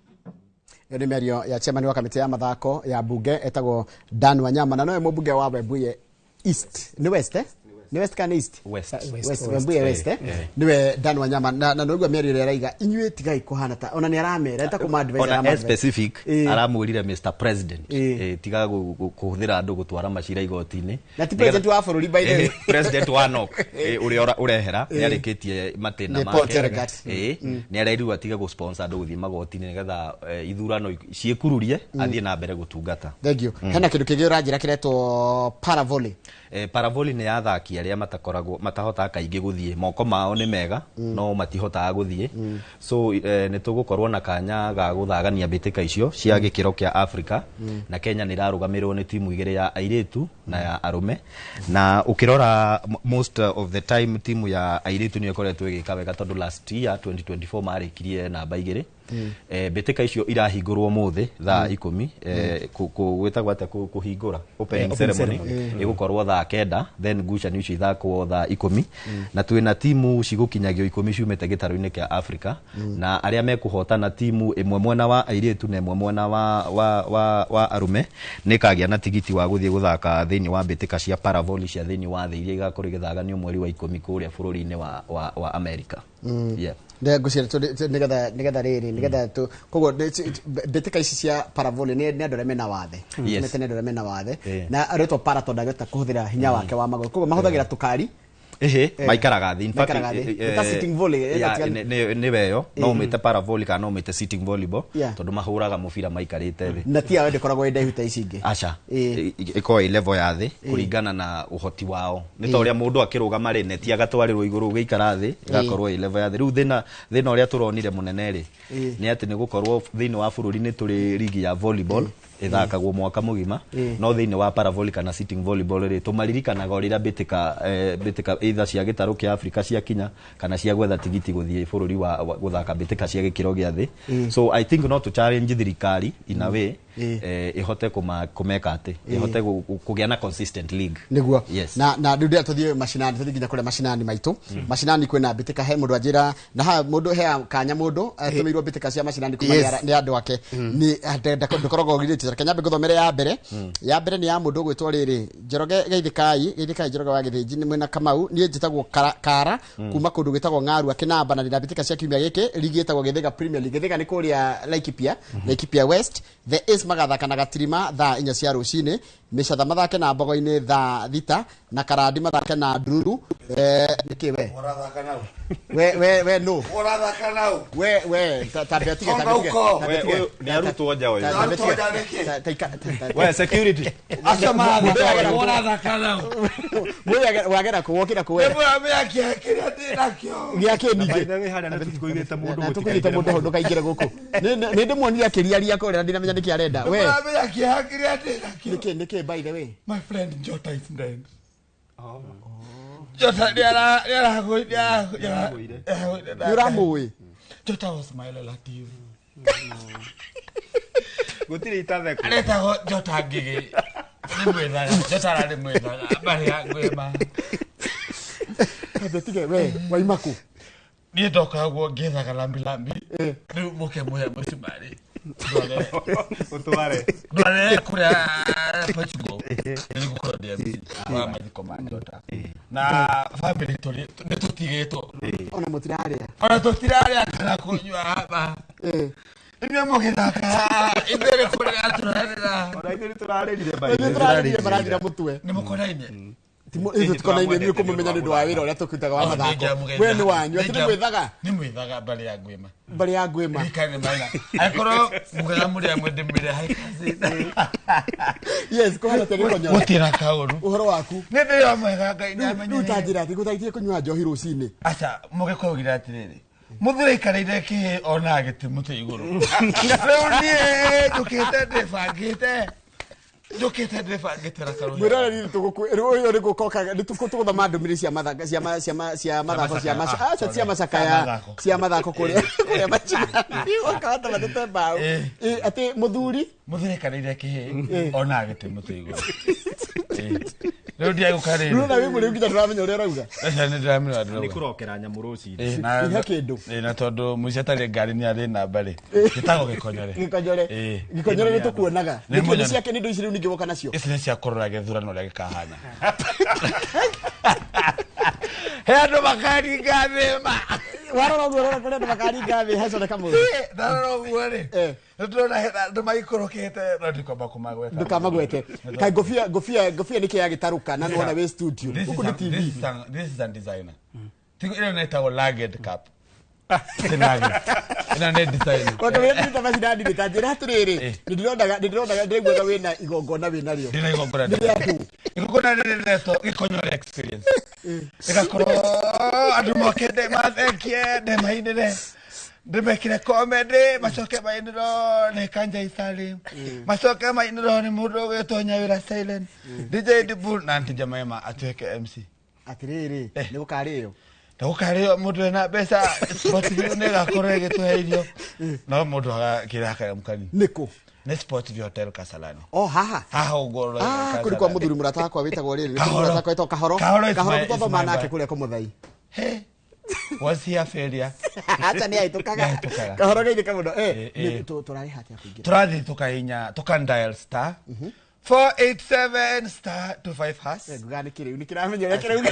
Ĩyo nĩ mĩario ya chairman wa kamĩtĩ ya mathako ya bunge etagwo Dan Wanyama, na nowe mũmbunge wa Webuye East. Nĩ West, eh? Nĩ West kana East? West. West, Webuye West, eh? Nĩwe Dan Wanyama, na nĩwaigua mĩario ĩrĩa araiga inyuĩ tigai kũhana ta ona nĩ aramera eta kũma advise. Ona arama specific aramwĩrire Mr President, tiga kũhũthĩra andũ gũtwara macira igoti-inĩ. Na ti president wa bũrũri, by the way. President wa NOC, ũrĩa ũrehera nĩ arĩkĩtie matĩna Nĩ Paul Tergat. Nĩ arerirwo atige gũ-sponsor andũ gũthiĩ magoti-inĩ nĩgetha ithurano ciĩkururie athiĩ na mbere gũtungata. Thank you. Hena kĩndũ kĩngĩ ũranjĩra kĩretwo paravolley. Paravolley nĩ ya athaki arĩa matakoragwo matahotaga kaingĩ gũthiĩ, moko mao nĩ mega no matihotaga gũthiĩ. So nĩ tũgũkorwo na kanya ga gũthagania mbĩtĩka icio cia gĩkĩro kĩa Africa. Na Kenya nĩ ĩrarũgamĩrĩrwo nĩ timu igĩrĩ, ya airĩtu na ya arũme. Na ũkĩrora most of the time timu ya airĩtu nĩyo ĩkoretwo ĩgĩka wega, tondũ last year 2024 marĩkirie namba 2. Mbĩtĩka icio irahingũrwo mũthĩ thaa 10. Gwĩtagwo atĩa kũhingũra? Opening Opening ceremony ceremony. Ĩgũkorwo thaa 9, then ngucanio icio ithakwo thaa 10. Na twĩna timu cigũkinyagio 10 ciumĩte gĩtarũ-inĩ kĩa Africa. Na arĩa mekũhotana, timu ĩmwe mwena wa airĩtu na ĩmwe mwena wa arũme, nĩ ĩkagĩa na tigiti wa gũthiĩ gũthaka thĩinĩ wa mbĩtĩka cia paravolley cia thĩinĩ wa thĩ iria igakorwo igĩthaganio mweri wa 10 kũrĩa bũrũri-inĩ wa America. Yeah. Ngwĩciria nĩgetha rĩrĩ nĩgetha tu koguo mbĩtĩka ici cia paravolley nĩ andũ arĩa mena wathe. Yes. Mete nĩ andũ arĩa mena wathe. Na arĩtwo para tondũ angĩhota kũhũthĩra hinya wake wa magũrũ, koguo mahũthagĩra tũkari. Ĩhĩ, maikaraga thĩ. In fact, Maikaraga thĩ. Nĩ ta sitting volley, nĩ weyo no ũmĩte paravolley kana no ũmĩte sitting volleyball, tondũ mahũraga mũbira maikarĩte thĩ. Na ti yao ndĩkoragwo ĩ ndaihu ta ici ingĩ. Aca, ĩkoragwo ĩ level ya thĩ kũringana na ũhoti wao. Nĩ ta ũrĩa mũndũ akĩrũgama rĩ, neti agatwarĩrwo igũrũ, ũgĩikara thĩ ĩgakorwo ĩ level ya thĩ. Rĩu thĩna ũrĩa tũronire mũnene rĩ, nĩ atĩ nĩ gũkorwo thĩinĩ wa bũrũri nĩ tũrĩ ligi ya volleyball ĩthakagwo mwaka mũgima, no thĩinĩ wa paravolley kana sitting volleyball rĩ, tũmaririkanaga o rĩrĩa mbĩtĩka either cia gĩtarũ kĩa Africa ciakinya kana cia gwetha tigiti gũthiĩ bũrũri wa gũthaka mbĩtĩka cia gĩkĩro gĩa thĩ. So I think no tũ challenge thirikari in a way ĩhote kũmeka atĩ ĩhote kũgĩa na consistent league. Nĩguo. Yes. Na rĩu ndĩrenda tũthiĩ macinani, tũthiĩ nginya kũrĩa macinani maitũ. Macinani kwĩna mbĩtĩka, he mũndũ anjĩra na haha mũndũ he kanya mũndũ atũmĩirwo mbĩtĩka cia macinani kuma nĩ andũ ake. Nĩ ndũkoragwo ũgirĩtie. Reke nyambe ngũthomere ya mbere. Ya mbere nĩ ya mũndũ ũgwĩtwo rĩrĩ Njoroge Geithĩkai, Geithĩkai Njoroge wa Gĩthĩnji, nĩ mwena Kamau. Niĩ njĩtagwo Kara kuma kũndũ gwĩtagwo Ng'arua Kĩnamba, na ndĩna mbĩtĩka cia kiumia gĩkĩ. Ligi ĩtagwo Gĩthĩga Premier League. Gĩthĩga nĩ kũrĩa Laikipia, Laikipia West. The Ace Base magathaka na Gatirima thaa 4 cia rũcinĩ, Mĩcatha mathake na Mbogo-inĩ thaa 6 na Karandi mathake na Ndururu. Nĩkĩ we? Ũrathaka nau. We no. Ũrathaka nau. We ta betige ta betige. We nĩ arutwo nja ũyũ. Arutwo nja nĩkĩ? We security. Acio marathaka ũrathaka nau. Wagera kũ wokĩra kũ we? Nĩmũramenya kĩeha kĩrĩa ndĩnakĩo. Gĩa kĩ ningĩ? By the way, harĩa nĩ tũkũigĩte mũndũ Na tũkũigĩte mũndũ hau ndũkaingĩre gũkũ. Nĩ ndĩmuonire akĩriaria kũrĩa na ndinamenya nĩkĩ arenda. We. Nĩmũramenya kĩeha kĩrĩa ndĩnakĩo. Nĩkĩ by the way? My friend Jota is dead. Jota nĩaragũire. Nĩũramũĩ? Jota was my relative. Gũtirĩ itathekwo. Aretagwo Jota Ngigĩ. Nĩ mwĩthaga. Jota ararĩ mwĩthaga. Mbarĩ ya Ngwĩma. Kabetige we waima kũ? Niĩ ndokoragwo ngĩethaga lambilambi. Rĩu mũke mũhe mũcumarĩ. Ũtware. Ndware kũrĩa Portugal. Nĩ ngũkorwo ndĩ MC wa mathiko ma Jota. Na family tũrĩ nĩ tũtigĩtwo. Ona mũtirarĩa. Ona tũtirarĩa kana kũnyua haha. Inyuĩ mũgĩthaka ithuĩ nĩ kũrĩra tũrarĩra. Ona ithuĩ nĩ tũrarĩrire by Ithuĩ tũrarĩrire marathira mũtwe. Nĩ mũkoraine? Ithuĩ tũkonaine nĩ kũmũmenya nĩ ũndũ wa wĩra ũrĩa tũkĩrutaga wa mathako. We nĩ wanyu atĩ nĩ mwĩthaga? Nĩ mwĩthaga mbarĩ ya Ngwĩma. Mbarĩ ya Ngwĩma. Ririkane maina. Angĩkorwo mũgega mũrĩ amwe ndĩmwĩre hi cousin. Yes, kũhana atĩa Gĩkonyore? Gũtirĩ kaũru. Ũhoro waku? Nĩ ndĩ o mwega Ngai nĩ amenyerete. Rĩu ta njĩra atĩ gũtaitie kũnyua njohi rũcinĩ. Aca mũgĩkũyũ augire atĩrĩrĩ. Mũthuri aikarĩire kĩhĩ ona gĩtĩ mũtĩ igũrũ. Rĩu niĩ njũkĩte ndĩbangĩte. Njũkĩte ndĩbangĩte na karũhĩa. Mwĩroreri ũyũ nĩ gũkoka nĩ tũgũthoma ndũmĩrĩri cia mathako cia mathako cia aca cia macakaya cia mathako kũrĩa kũrĩa macindano. Wakahota matete mbaũ. Atĩ mũthuri aikarĩire kĩhĩ ona gĩtĩ mũtĩ igũrũ. Rĩu ndiagũka rĩrĩ. Rĩu na wĩ mũrĩu nginya ndũramenya ũrĩa ũrauga. Aca nĩ ndĩramenya ũrĩa ndĩrauga. Nĩ kũrokera nyamũ rũcinĩ. Ihe kĩndũ. Na tondũ mũici atarĩ ngari nĩ arĩ namba rĩ. Gĩtagwo Gĩkonyore. Gĩkonyore. Gĩkonyore nĩ tũkuonaga. Nĩ ciake nĩ indo ici rĩu ningĩ woka nacio. Ici nĩ cia kũrora gĩthurano ũrĩa gĩkahana. He andũ makaringa thĩ ma. Warora ũguo ũrona kũrĩa andũ makaringa thĩ haconeka mũndũ. Ndarora ũguo rĩ. Nĩ ndĩrona he andũ maikũrũkĩte no ndikwamba kũmagweta. Ndũkamagwete. Kaĩ ngobia nĩkĩ yagĩtarũka na nĩwona wĩ studio. Gũkũ nĩ TV. This is a designer. Tigo ĩno ĩtagwo lugged cap. Ti lugged. Ĩno nĩ designer. Wakĩmenya tũrĩ ta macindani nĩ ta njĩra atĩrĩrĩ, nĩndĩronaga ndĩraiguaga wĩna igongona wĩnarĩo. Ndĩna igongona. Nĩ rĩa kũ? Igongona rĩrĩ rĩretwo Gĩkonyore experience. Rĩgakorwo andũ moke ndĩmathekie, ndĩmainĩre. Ndĩmekire comedy, macoke mainĩrwo nĩ Kanja Isari. Macoke mainĩrwo nĩ mũndũ ũgwĩtwo Nyawĩra Silent. DJ Dibu na Aunty Jemima atuĩke MC. Atĩrĩrĩ, nĩ gũkarĩo. Gũkarĩo mũndũ ena mbeca Sport View nĩ ĩgakorwo ĩgĩtũhe irio. No mũndũ agakĩra akaremũkani. Nĩkũ? Nĩ Sport View Hotel Kasarani. Oh haha. Haha ũguo. Kũrĩ kwa mũthuri mũrata wakwa wĩtagwo rĩrĩ. Mũrata wakwa wĩtagwo Kahoro. Kahoro tũthoma nake kũrĩa kũmũthai. Was he a failure? Acha nĩ ahĩtũkaga. Kahoro geithĩka mũno. Tũrarĩha atĩa kũingĩra? Tũrathiĩ tũkahinya tũka dial star 487 star 25 hash. Nguga nĩ kĩrĩu nĩ kĩramenya ũrĩa kĩrauga.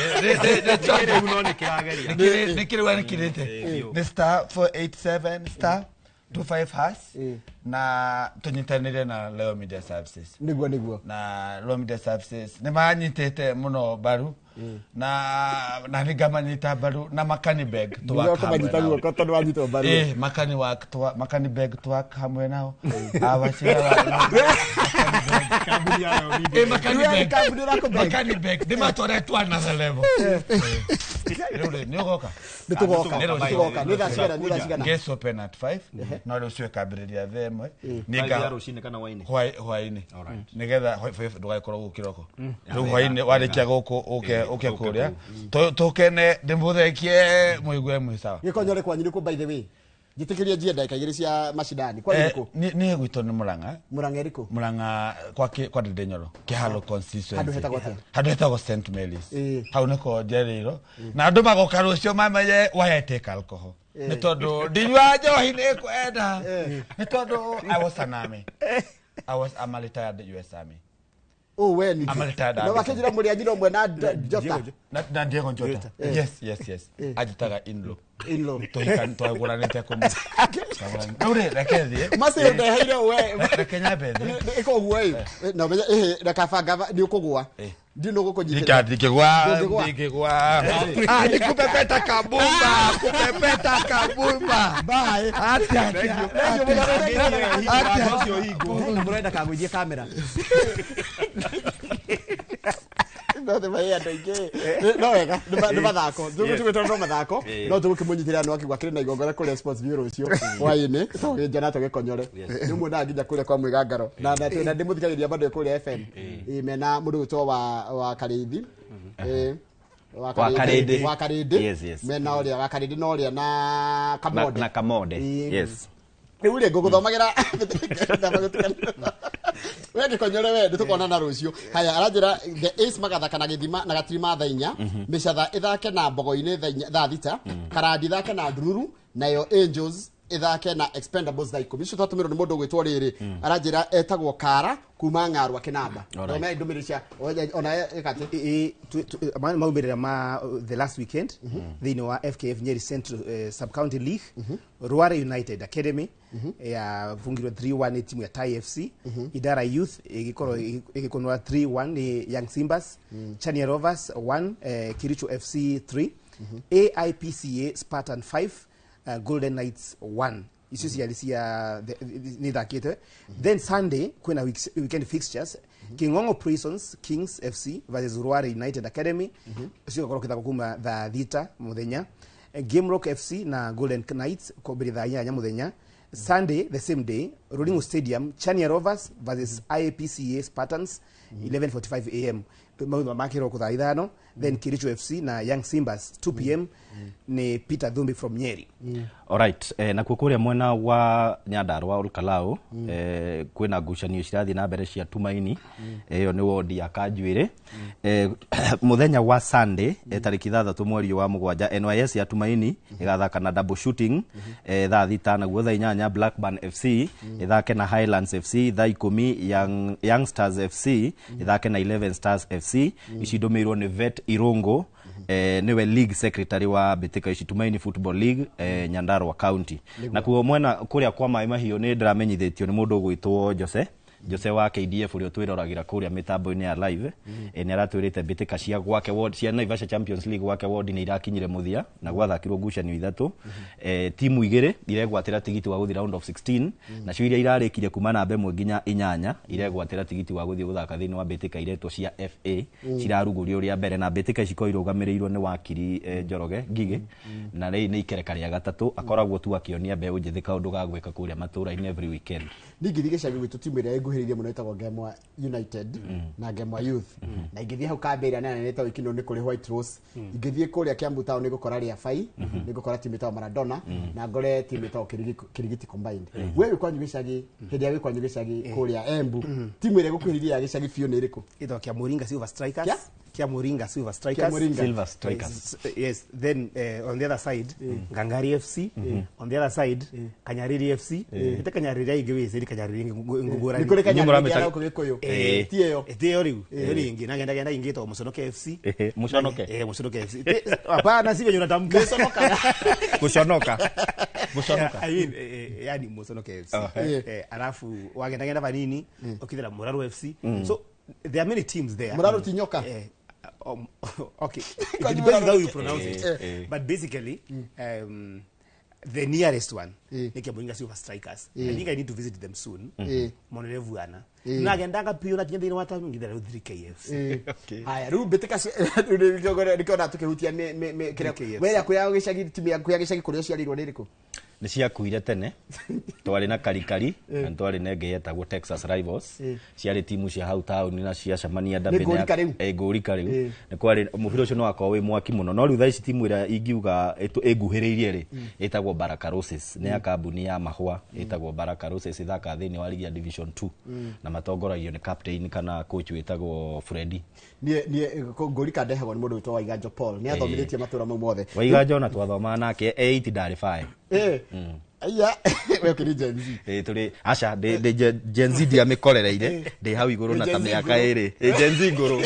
Kĩrĩu no nĩ kĩrageria. Nĩ kĩrĩu nĩ kĩrĩte. Nĩ star 487 star 25 hash na tũnyitanĩre na Leo Media Services. Nĩguo. Na Leo Media Services nĩ manyitĩte mũno mbaru na nĩ ngamanyita mbaru na Makani Bag tũwaka hamwe nao. Tondũ wanyitwo mbaru. Makani work Makani Bag tũwaka hamwe nao. Awacira kambuni ya Leo Media. Makani Bag. Makani Bag. Ndĩmatware to another level. Rĩu nĩ ũgoka? Nĩ tũgoka. Nĩ thaa cigana? Guest open at 5. No rũciũ ĩkambĩrĩria thaa 1. Nĩ rũcinĩ kana hwainĩ? Hwainĩ. Nĩgetha ndũgagĩkorwo gũkũ kĩroko. Rĩu hwainĩ warĩkia gũkũ ũke kũrĩa. Tũkene ndĩmũthekie mũigue mwĩ sawa. Gĩkonyore kwanyu nĩ kũ by the way? Njĩtĩkĩrie njie ndagĩka igĩrĩ cia macindani. Kwanyu nĩ kũ? Niĩ gwitũ nĩ Mũrang'a. Mũrang'a ĩrĩkũ? Mũrang'a kwa Ndĩndĩ Nyoro, Kĩharo constituency. Handũ hetagwo atĩa? Handũ hetagwo St Mary's. Hau nĩko njereirwo. Na andũ magoka rũciũ mamenye why I take alcohol. Nĩ tondũ ndinyua njohi nĩ kwenda. Nĩ tondũ I was an army. I'm a retired US Army. Oh we ni. Ama retired. Na wakĩnjĩra mũrĩ anyina ũmwe na Jota. Na Diego Jota. Yes. Ajitaga in-law. In-law. Twagũranĩte kũmwe. Rĩu reke thiĩ. Macio ndeheire we. Reke nyambe thiĩ. Ĩka ũguo ĩ. Na ũmenye ĩhĩ rekabanga nĩ ũkũgũa. Ndiũ nĩ ũgũkũnyitĩrĩra. Ndingĩgwa, ndingĩgwa. Ah, ni kupepeta kabumba, kupepeta kabumba. Bye. Atia, atia. Ũcio hingo. Mũrenda kagũithie kamera. No nĩ maĩ andũ aingĩ. No wega, nĩ mathako. Tũgũtũgĩtwo no mathako. No tũgũkĩmũnyitĩrĩra no akigwa kĩrĩ na igongona kũrĩa Sports Bureau ũcio. Hwaĩ-inĩ, tũgĩnja na tũgĩkonyore. Nĩ muonaga nginya kũrĩa kwa Mwĩgangaro. Na na ndĩmũthikagĩrĩria bado kũrĩa FM. Mena mũndũ ũgwĩtwo wa Karĩithi. Wa Karĩndĩ. Wa Karĩndĩ. Yes. Mena ũrĩa wa Karĩndĩ na ũrĩa na Kamode. Na Kamode. Yes. Rĩu rĩ ngũgũthomagĩra we gĩkonyore we nĩtũkonana rũciũ. Haya aranjĩra the Ace magathaka na gĩthima na gatirima thaa 4, mĩcatha ĩthake na mbogo-inĩ thaa 6, karandi ĩthake na ndururu, nayo Angels ĩthake na Expendables thaa 10. Icio twatũmĩrwo nĩ mũndũ ũgwĩtwo rĩrĩ aranjĩra etagwo Kara kuma Ng'arwa Kĩnamba. Thomea ndũmĩrĩri cia ona ĩkatĩ maumĩrĩra ma the last weekend thĩinĩ wa FKF Nyeri Central Sub-County League, Rware United Academy yabungirwo 3-1 nĩ timu ya Tai FC, Idara Youth ĩgĩkorwo ĩgĩkonwa 3-1 nĩ Young Simbas, Chania Rovers 1, Kiricho FC 3, AIPCA Spartan 5, Golden Knights 1. Icio ciarĩ cia nĩ ithakĩte. Then Sunday kwĩna weekend fixtures. King'ong'o Prisons Kings FC versus Rware United Academy cigakorwo kĩthako kuma thaa 6 mũthenya. Game Rock FC na Golden Knights kwambĩrĩria thaa 8 mũthenya. Sunday the same day Ruringu Stadium Chania Rovers versus IAPCA Spartans 11:45 am maũndũ ma kĩroko thaa 5. Then Kericho FC na Young Simbas 2 pm ni Peter Thumbi from Nyeri. Alright, nakuo kuria mwena wa Nyandarua Olkalau, kwina ngucanio cirathi na mbere cia Tumaini, iyo ni wodi ya Kanjuire. Muthenya wa Sunday, tariki 6 mweri wa 7, NYS ya Tumaini igathaka na double shooting, thaa 6 naguo thaa 8 Blackburn FC ithake na Highlands FC, thaa 10 Young Stars FC ithake na 11 Stars FC. Ici ndũmĩirwo nĩ Vet Irungu, niwe league secretary wa Mbĩtĩka ici Tumaini Football League, Nyandarua County. Na kuo mwena kuria kwa Mai Mahiũ nĩ ndĩramenyithĩtio nĩ mũndũ ũgwĩtwo Jose wa KDF ũrĩa twĩroragĩra kũrĩa mĩtambo-inĩ ya live, nĩ aratwĩrĩte mbĩtĩka cia gwake ward cia Naivasha Champions League gwake ward nĩ irakinyire mũthia na gwathakirwo ngucanio 3, timu 2 iregwatĩra tigiti wa gũthiĩ round of 16, nacio iria irarĩkirie kuma namba 1 nginya 8 iregwatĩra tigiti wa gũthiĩ gũthaka thĩinĩ wa mbĩtĩka iretwo cia FA cirarugũrio rĩa mbere, na mbĩtĩka ici irũgamĩrĩirwo nĩ wakiri Njoroge Ngigĩ, na rĩu nĩ ikereka rĩa gatatũ akoragwo tu akĩonia mbeũ njĩthĩ kaũndũ ga gwĩka kũrĩa matũũra-inĩ every weekend. Ningĩ gĩcagi gwitũ timu ĩrĩa ĩnguhĩrĩirie mũno ĩtagwo Ngemwa United na Ngemwa Youth, na ingĩthiĩ hau kambĩ ĩrĩa nene ĩtagwo Ikino nĩ kũrĩ White Rose, ingĩthiĩ kũrĩa Kiambu Town nĩngũkora Rĩabai, nĩngũkora timu ĩtagwo Maradona, na ngore timu ĩtagwo Kirigiti Combined. We wĩ kwanyu gĩcagi, hĩndĩ ĩrĩa wĩ kwanyu gĩcagi kũrĩa Embu, timu ĩrĩa ĩgũkuhĩrĩirie ya gĩcagi biũ nĩ ĩrĩkũ? Ĩtagwo Kiamuringa Silver Strikers. Kiamuringa Silver Strikers. Silver Strikers. Yes, then on the other side Ngangari FC, on the other side Kanyariri FC. Ite Kanyariri aingi wese ni Kanyariri ngugura. Ni kuri Kanyariri ya Gikuyu. Tie Tie riu. Iyo ingi na genda genda ingi to Musonoke FC. Musonoke. Musonoke FC. Hapana si venye unatamka. Musonoka. Kushonoka. Musonoka. I mean, yani Musonoke FC. Alafu wagenda genda vanini ukithira Muraru FC. So there are many teams there. Muraru tinyoka. Okay, it depends how you pronounce it. But basically, the nearest one, ni Kiamuringa Silver Strikers. I think I need to visit them soon. Monerevuana. Na gendanga pio na kinya thini wa town ngithera 3KFC. Okay. Haya, riu mbĩtĩka nĩkĩona tũkĩhutia kĩrĩa. We yaku ya gĩcagi, timu yaku ya gĩcagi kũrĩa ũciarĩirwo nĩ ĩrĩkũ? Nĩ ciakuire tene, twarĩ na Karikari, na twarĩ na ĩngĩ yetagwo Texas Rivals, ciarĩ timu cia hau taũni na ciacemania Nĩ ngũrika rĩu? Ngũrika rĩu. Nĩ kwarĩ mũbira ũcio nĩ wakoragwo wĩ mwaki mũno, no rĩu thaa ici timu ĩrĩa ingiuga ĩnguhĩrĩirie rĩ, ĩtagwo Baraka Roses, nĩ ya kambuni ya mahũa ĩtagwo Baraka Roses, ĩthakaga thĩinĩ wa ligi ya Division 2, na matongoragio nĩ captain kana coach wĩtagwo Freddy. Niĩ ngũrika ndehagwo nĩ mũndũ wĩtagwo Waiganjo Paul, nĩ athomithĩtie matũũra mau mothe. Waiganjo na twathomaga nake 8 ndarĩ 5. Aya we kiri Gen Z. Turi aca ndi Gen Z ndiamĩkorereire ndĩ hau igũrũ na ta mĩaka ĩrĩ. Gen Z ngũrũ.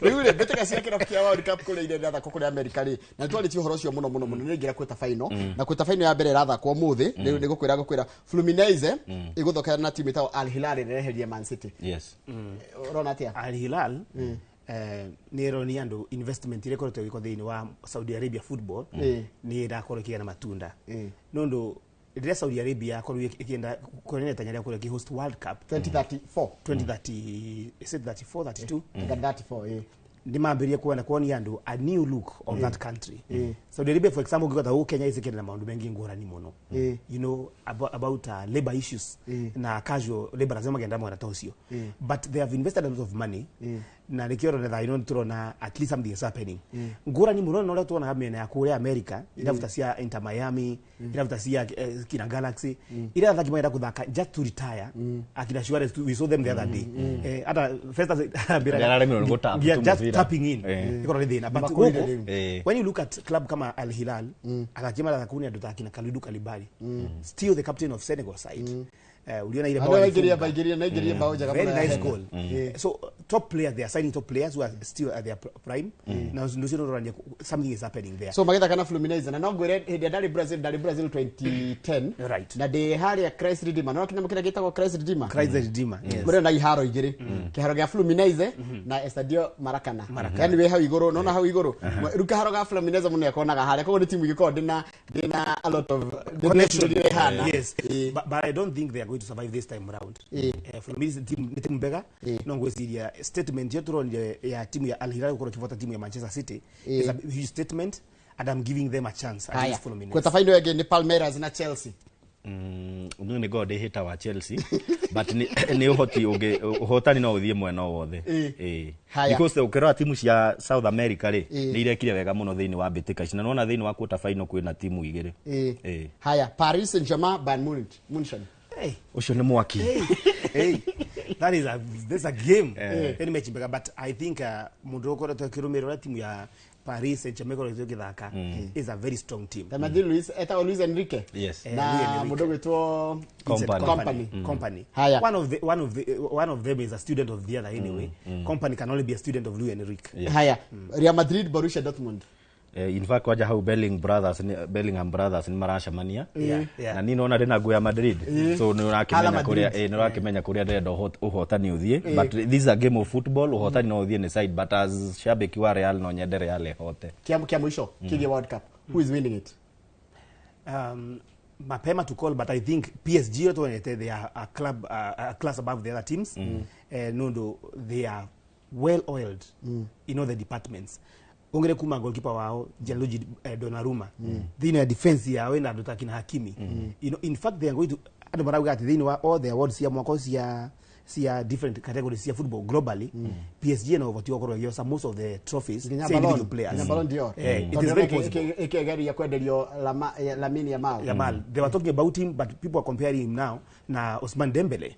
Rĩu rĩ mbĩtĩka cia kĩrabu kĩa World Cup kũrĩa iria irathakwo kũrĩa America rĩ na nĩtwarĩtie ũhoro ũcio mũno mũno mũno nĩingĩra quarter final na quarter final ya mbere ĩrathakwo ũmũthĩ rĩu nĩgũkwĩra Fluminense ĩgũthokera na timu ĩtagwo Al Hilal ĩrĩa ĩreherie Man City. Yes. Ũrona atĩa? Al Hilal nä ĩronia andũ investment ĩrĩa ĩkoretwo ĩgĩkwo thĩinĩ wa Saudi Arabia football nĩ ĩrakorwo ĩkĩgĩa na matunda nĩ ũndũ rĩrĩa Saudi Arabia yakorwo ĩkĩenda kuonania itanya rĩa gũkorwo ĩkĩ host World Cup 2034 2030 is it 34 32 34 nĩ mambĩrĩrie kuona kuonia andũ a new look of that country. Saudi Arabia for example ũngĩkota gũkũ Kenya ĩcĩkĩte na maũndũ maingĩ ngũrani mũno you know about labor issues na casual laborers magenda mwena ta ũcio but they have invested a lot of money na nĩkĩo ũrona thaa ĩno nĩtũrona at least something is happening ngũrani mũno na ũrĩa tuonaga mĩena ya kũrĩa America irabu cia Inter Miami irabu cia kina Galaxy iria athaki magenda kũthaka just to retire akina Suarez we saw them the other day hata Festus yeah, just tapping in ĩkorwo nĩ thĩna but gũkũ when you look at club kama Al Hilal athaki marathaka nĩ andũ ta akina Kalidou Koulibaly still the captain of Senegal side uliona ile bao aliingiria bao njega very nice goal. So top players, they are signing top players who are still at their prime. Na ndio something is happening there. So magethaka na Fluminense na no ngwire hindi ndari Brazil 2010 right na ndi haria Christ Redeemer no kinamo kira gitagwo Christ Redeemer. Christ Redeemer, yes. Muri na iharo igiri kiharo gia Fluminense na Estadio Maracana yani we hau iguru no na hau iguru riu kiharo ga Fluminense muno ekonaga haria koguo ni timu igikorwo ndina a lot of connection. Yes, but I don't think they are going to survive this time round. Fluminense team ni timu mbega no ngwiciria statement yetu ya timu ya Al Hilal gukorwo ikivota timu ya Manchester City is a huge statement and I'm giving them a chance against Fluminense. Quarter final again ni Palmeiras na Chelsea. Niĩ nĩ ngoragwo ndĩ hater wa Chelsea but nĩ ũhoti ũngĩ ũhotani no ũthiĩ mwena o wothe. Because ũkĩrora timu cia South America rĩ nĩ irekire wega mũno thĩinĩ wa mbĩtĩka ici na nĩwona thĩinĩ wa quarter final kwĩna timu igĩrĩ. Haya, Paris Saint-Germain Bayern Munich. Ũcio nĩ mwaki. Hey, that is a game. Any match mbega but I think mũndũ ũkoretwo akĩrũmĩrĩra timu ya Paris Saint-Germain ĩkoretwo ĩgĩthaka is a very strong team. Ta Madrid Luis etagwo Luis Enrique. Yes. Na mũndũ ũgwĩtwo Company. Haya. One of them is a student of the other anyway. Company can only be a student of Luis Enrique. Haya. Real Madrid Borussia Dortmund. In fact waja hau Bellingham Brothers ni maracemania na ni nona ndina nguo ya Madrid so ni urakimenya kuria ni urakimenya kuria ndĩrenda ũhotani ũthiĩ but this is a game of football ũhotani no ũthiĩ ni side but as shabiki wa Real no nyende Real ĩhote. Kia mwisho kige World Cup who is winning it? Mapema to call but I think PSG yote they are a club a class above the other teams. No they are well oiled in all the departments. Ongere kuma goalkeeper wao Gianluigi Donnarumma thĩinĩ ya defense yao ina andũ ta kina Hakimi. You know, in fact they are going to andũ marauga atĩ thĩinĩ wa all the awards cia mwaka cia different categories cia football globally PSG na ũhoti wa gũkorwo ĩgĩosa most of the trophies cia individual players. Ballon d'Or. It is very possible. Ĩkĩgeria kwenderio Lamine Yamal. Yamal. They were talking about him but people are comparing him now na Ousmane Dembele,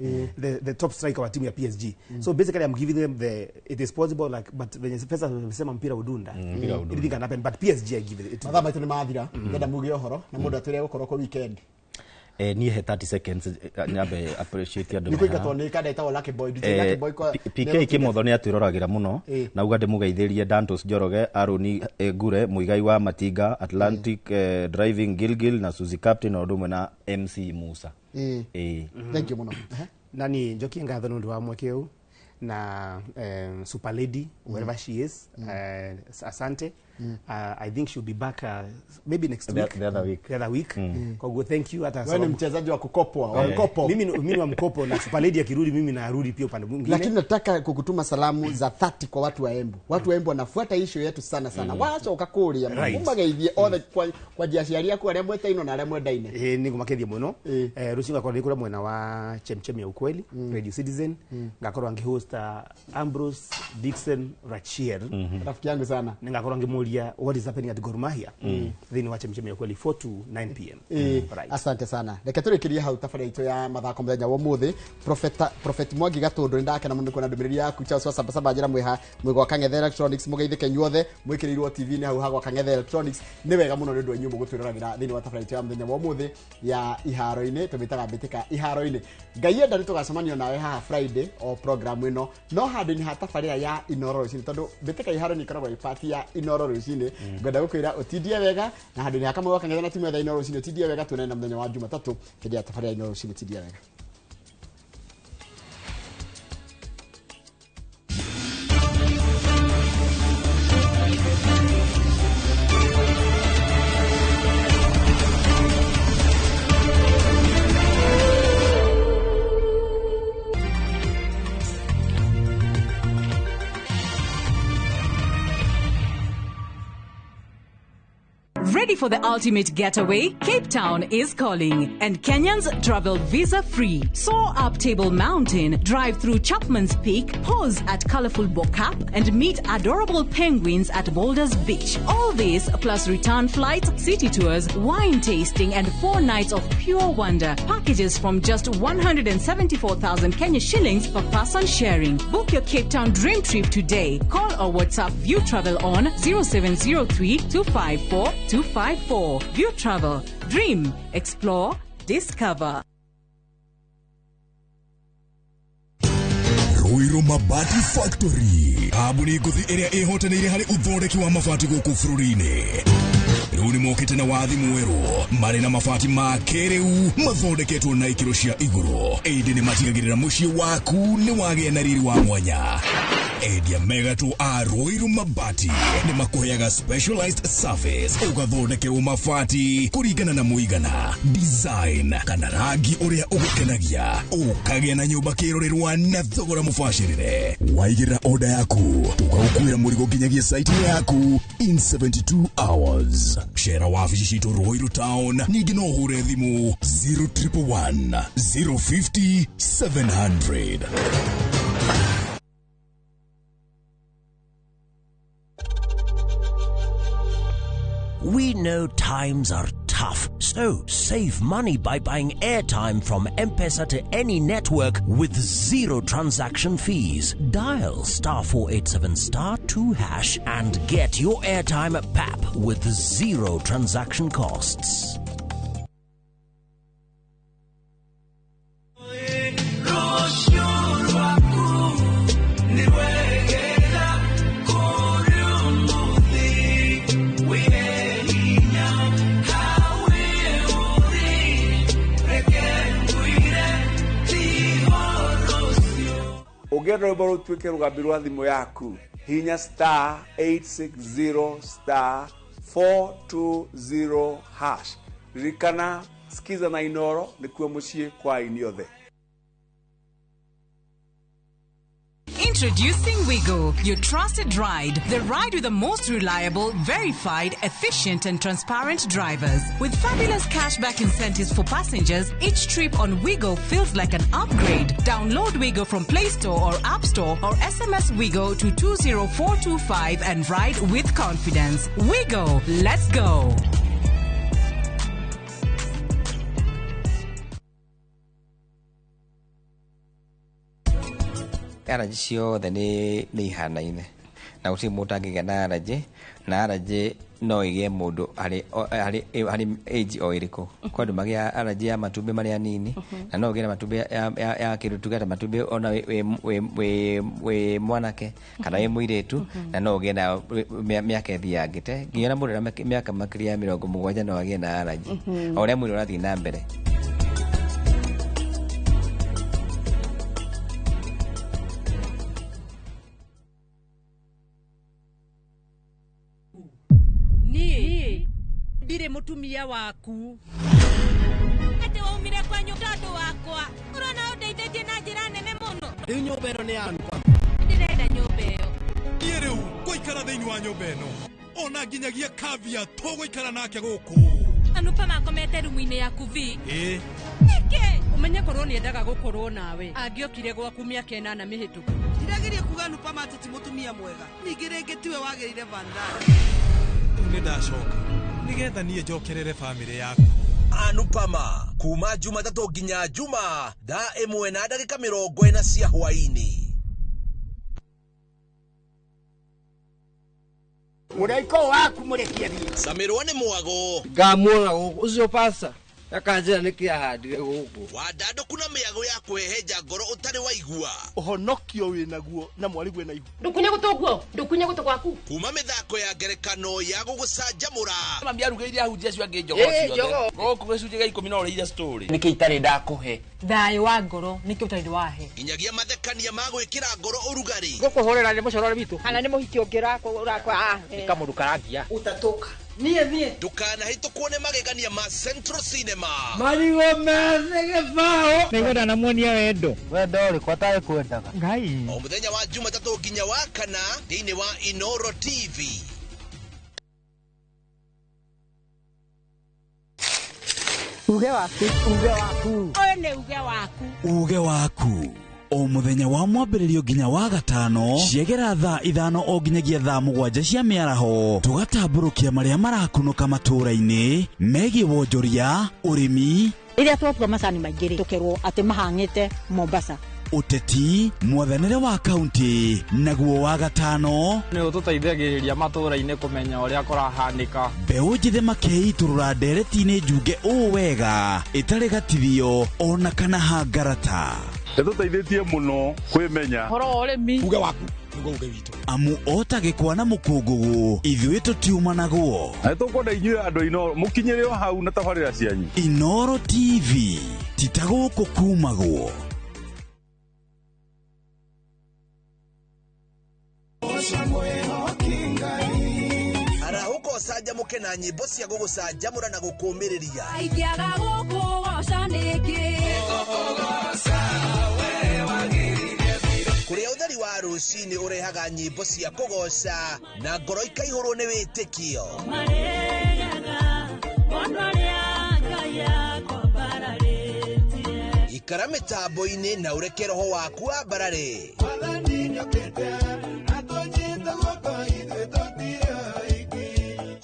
the top striker wa timu ya PSG. So basically I'm giving them the it is possible like but when pesa wamesema mpira udunda. Anything can happen but PSG I give it. Mathaa maitũ nĩ mathira ngenda muge ũhoro na mũndũ atwĩre gũkorwo kũ weekend. Niĩ he 30 seconds nyambe appreciate andũ nĩ kũingatwo nĩ kanda ĩtagwo Lucky Boy DJ Lucky Boy kwa PK Kimotho nĩ atwĩroragĩra mũno na uga ndĩmũgeithĩrie Dantos Njoroge Aroni Ngure Muigai wa Matinga Atlantic Driving Gilgil na Suzy Captain o ũndũ ũmwe na MC Musa. Thank you mũno. Nani njokie ngatho nĩ ũndũ wa mweke ũyũ na Super Lady wherever she is asante. I think she'll be back maybe next week. The other week. Koguo thank you hata wewe ni mchezaji wa kukopwa, wa mkopo. Mimi wa mkopo na Super Lady akirudi mimi narudi pia upande mwingine. Lakini nataka kukutuma salamu za 30 kwa watu wa Embu. Watu wa Embu wanafuata issue yetu sana sana. Wacha ukakuria mumageithie othe kwa jiaciari aku aria mwetaino na aria mwendaine. Ningumakethie muno. Rucio ngakorwo ndĩ mwena wa Chemchemi ya Ukweli, Radio Citizen, ngakorwo ngihost Ambrose Dixon Rachier. Rafiki yangu sana. Ningakorwo ngimuria kwĩyũria what is happening at Gor Mahia thĩinĩ wa chemchemi ya kweli 4 to 9 pm. Right. Asante sana. Reke tũrĩkĩrie hau tabarĩra itũ ya mathako mũthenya wa ũmũthĩ. Prophet Mwangi Gatũndũ, nĩndakena mũno nĩ kuona ndũmĩrĩri yaku. Charles wa Sabasaba njĩra mwĩha mwĩgwa Kang'ethe Electronics, mũgeithĩke inyuothe mwĩkĩrĩirwo TV-inĩ hau hagwa Kang'ethe Electronics. Nĩ wega mũno nĩ ũndũ wa inyuĩ mũgũtwĩroragĩra thĩinĩ wa tabarĩra itũ ya mũthenya wa ũmũthĩ ya iharo-inĩ, tũmĩtaga mbĩtĩka iharo-inĩ. Ngai enda nĩtũgacemanio nawe haha Friday o program ĩno, no handũ-inĩ ha tabarĩra ya Inoro rũcinĩ, tondũ mbĩtĩka iharo-inĩ ĩkoragwo ĩ part ya Inoro rũcinĩ. Ngwenda gũkwĩra ũtindie wega, na handũ-inĩ ha Kamau wa Kang'ethe na timu yothe ya Inoro rũcinĩ, ũtindie wega. Tuonane na mũthenya wa Jumatatũ hĩndĩ ya tabarĩra ya Inoro rũcinĩ. Tindie wega. Ready for the ultimate getaway? Cape Town is calling, and Kenyans travel visa-free. Soar up Table Mountain, drive through Chapman's Peak, pause at colorful Bo-Kaap, and meet adorable penguins at Boulders Beach. All this plus return flights, city tours, wine tasting, and 4 nights of pure wonder. Packages from just 174,000 Kenya shillings per person sharing. Book your Cape Town dream trip today. Call or WhatsApp View Travel on 0703 254 254. View Travel. Dream, explore, discover. Ruiru Mabati Factory, kambuni ngũthi ĩrĩa ĩhotanĩire harĩ ũthondeki wa mabati gũkũ bũrũri-inĩ. Rĩu nĩ mokĩte na wathi mwerũ, marĩ na mabati ma kĩrĩu mathondeketwo na ikĩro cia igũrũ, ĩndĩ nĩ matigagĩrĩra mũciĩ waku nĩ wagĩa na riri wa mwanya. Endia megatũ a Ruiru Mabati nĩ makũheaga specialized service, ũgathondekerwo mabati kũringana na mũigana, design kana rangi ũrĩa ũgũkenagia, ũkagĩa na nyũmba kĩrorerwa na thogora mũbacĩrĩre. Waigĩrĩra order yaku, tũgagũkuĩra mũrigo nginyagia site yaku in 72 hours. Cera wabici citũ Ruiru Town, ningĩ no ũhũre thimũ 0111 050 700. We know times are tough, so save money by buying airtime from M-Pesa to any network with zero transaction fees. Dial *487*2# and get your airtime at PAP with zero transaction costs. Ũngĩenda rwĩmbo rũtuĩke rũgambi rwa thimũ yaku, hinya *860*420#. Ririkana, sikiza na Inoro nĩkuo mũciĩ kwa aini othe. Introducing Wigo, your trusted ride. The ride with the most reliable, verified, efficient and transparent drivers. With fabulous cashback incentives for passengers, each trip on Wigo feels like an upgrade. Download Wigo from Play Store or App Store or SMS Wigo to 20425 and ride with confidence. Wigo, let's go. Allergy ciothe nĩ ihanaine na gũtirĩ mũndũ ũtangĩgĩa na allergy, na allergy no ĩgĩe mũndũ harĩ age o ĩrĩkũ. Kwĩ andũ magĩaga allergy ya matumbĩ marĩ anini, na no ũgĩe na matumbĩ ya kĩndũ tuge ta matumbĩ ona wĩ mwanake kana wĩ mũirĩtu, na no ũgĩe na mĩaka ĩthiangĩte nginya ona mũndũ na mĩaka makĩria ya 70 no agĩe na allergy o ũrĩa mwĩrĩ ũrathiĩ na mbere. Ndirĩ mũtumia waku. Atĩ waumire kwanyu tondũ wakwa. Ũrona ũndeithĩtie na njĩra nene mũno. Rĩu nyũmba ĩno nĩ yakwa. Ndĩrenda nyũmba ĩyo. Niĩ rĩu ngũikara thĩinĩ wa nyũmba ĩno. Ona nginyagia kavia tũgũikara nake gũkũ. Anupa makomete rumu-inĩ yaku vi. Ĩĩ. Nĩkĩ? Ũmenye korwo nĩendaga gũkorwo nawe. Angĩokire gwaku mĩaka 8 mĩhĩtũku. Ndirageria kuga Anupa atĩ ti mũtumia mwega. Ningĩ rĩngĩ tiwe wagĩrĩire Vandana. Nĩngacoka nĩgetha niĩ njokerere bamĩrĩ yaku. Anupama kuma Jumatatũ nginya Juma thaa 1:40 cia hwaĩ-inĩ. Mũraika waku mũrekie thiĩ. Camirwo nĩ mwago. Ngamuona gũkũ ũcio pasta akanjĩra nĩkĩ ahandire gũkũ. Wandandũku na mĩago ya kũhehenja ngoro ũtarĩ waigua. Ũhonokio wĩnaguo na mwarĩguo na ihu. Ndũkunye gũtũ guo, ndũkunye gũtũ gwaku. Kuma mĩthako ya ngerekano ya gũgũcanjamũra. Mami arugĩire ahunjia acio angĩ njogoo ciothe. Gũkũ gĩcunjĩ gĩa 10 no ũrĩire story. Nĩkĩ itarĩ ndakũhe? Thayũ wa ngoro nĩkĩ ũtarĩ wahe. Nginyagia mathekania ma gwĩkĩra ngoro ũrugarĩ. Gũkũhũrĩra nĩ mũcorore witũ. Kana nĩ mũhiki ũngĩ ũrakwa. Nĩ kamũndũ karangia. Ũtatũka. Niĩ niĩ. Ndũkanahĩtũkwo nĩ magegania ma Central Cinema. Marigũ methĩ gĩbaũ. Nĩngwenda namuonia wendo. Wendo ũrĩkũ atarĩ kwendaga? Ngai. O mũthenya wa Jumatatũ nginya wa kana thĩinĩ wa Inoro TV. Uge waku. Uge waku. Ũyũ nĩ uge waku. Uge waku. O mũthenya wa mwambĩrĩrio nginya wa gatano ciegera thaa 5 o nginyagia thaa 7 cia mĩaraho tũgatambũrũkia marĩa marakunũka matũũra-inĩ megiĩ wonjoria, ũrĩmi, rĩrĩa twatua macani maingĩ rĩ tũkerwo atĩ mahang'ĩte Mombasa, ũteti, mwathanĩre wa kaunti, naguo wa gatano nĩ ũtũteithagĩrĩria matũũra-inĩ kũmenya ũrĩa kũrahanĩka. Mbeũ njĩthĩ makeitũrũra ndereti-inĩ njunge ũũ wega ĩtarĩ gatithio ona kana hangarata. Ĩtũteithĩtie mũno kwĩmenya ũhoro wa ũrĩmi. Uge waku nĩguo uge witũ. Amu ota gĩkwa na mũkũngũgũ ithuĩ tũtiumanagwo. Na nĩtũkwenda inyuĩ andũ Inoro mũkinyĩre o hau na tabarĩra cianyu. Inoro TV ti ta gũkũ kumagwo. Arahũka ũcanjamũke na nyĩmbo cia gũgũcanjamũra na gũkũũmĩrĩria. Ingĩaga gũkũgoca nĩkĩ? Kũrĩa ũtheri wa rũcinĩ ũrehaga nyĩmbo cia kũgoca na ngoro ikaihũrwo nĩ wĩtĩkio. Ikara mĩtambo-inĩ na ũreke roho waku wambarare.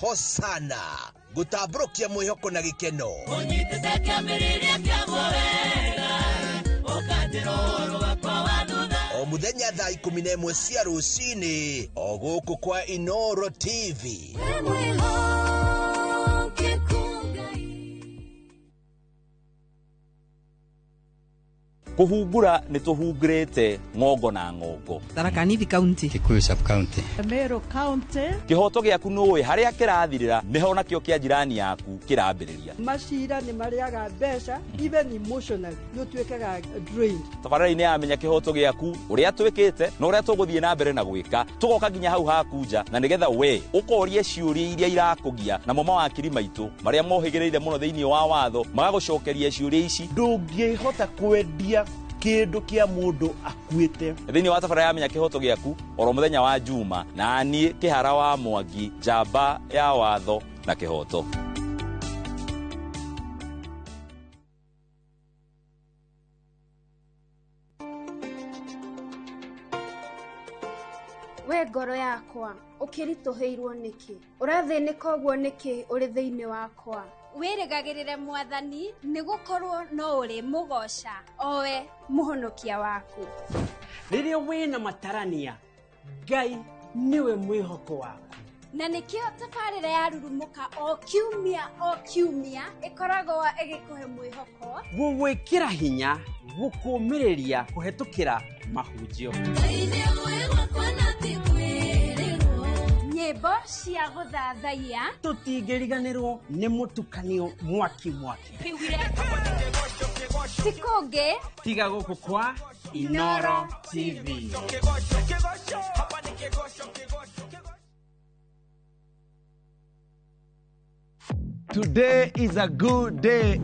Hosana gũtambũrũkia mwĩhoko na gĩkeno. Ũnyitĩte kĩambĩrĩria kĩaguo wega, ũkanjĩra ũhoro wakwa wa thutha. O mũthenya thaa 11 cia rũcinĩ o gũkũ kwa Inoro TV. Kũhungura nĩ tũhungurĩte ng'ongo na ng'ongo. Tharaka Nithi County, Kikuyu sub county, Meru County. Kĩhoto gĩaku nũĩ harĩa kĩrathirĩra nĩho nakĩo kĩa jirani yaku kĩrambĩrĩria. Macira nĩ marĩaga mbeca even emotionally nĩ ũtuĩkaga drained. Tabarĩra-inĩ ya Menya Kĩhoto Gĩaku ũrĩa twĩkĩte na ũrĩa tũgũthiĩ na mbere na gwĩka tũgoka nginya hau haku nja na nĩgetha we ũkorie ciũria iria irakũgia namo mawakiri maitũ marĩa mohĩgĩrĩire mũno thĩinĩ wa watho magagũcokeria ciũria ici. Ndũngĩhota kwendia kĩndũ kĩa mũndũ akuĩte. Thĩinĩ wa tabarĩra ya Menya Kĩhoto Gĩaku oro mũthenya wa Juma na niĩ Kĩhara wa Mwangi, njamba ya watho na kĩhoto. We ngoro yakwa ũkĩritũhĩirwo nĩkĩ? Ũrathĩnĩka ũguo nĩkĩ ũrĩ thĩinĩ wakwa? Wĩrĩgagĩrĩre mwathani nĩgũkorwo no ũrĩ mũgoca owe mũhonokia waku. Rĩrĩa wĩna matarania Ngai nĩwe mwĩhoko waku. Na nĩkĩo tabarĩra ya Rurumũka o kiumia o kiumia ĩkoragwo ĩgĩkũhe mwĩhoko, gũgwĩkĩra hinya, gũkũũmĩrĩria kũhetũkĩra mahunjio. Nyĩmbo cia gũthathaiya, tũtingĩriganĩrwo nĩ mũtukanio mwaki mwaki. Ti kũngĩ tiga gũkũ kwa Inoro TV. Today is a good day.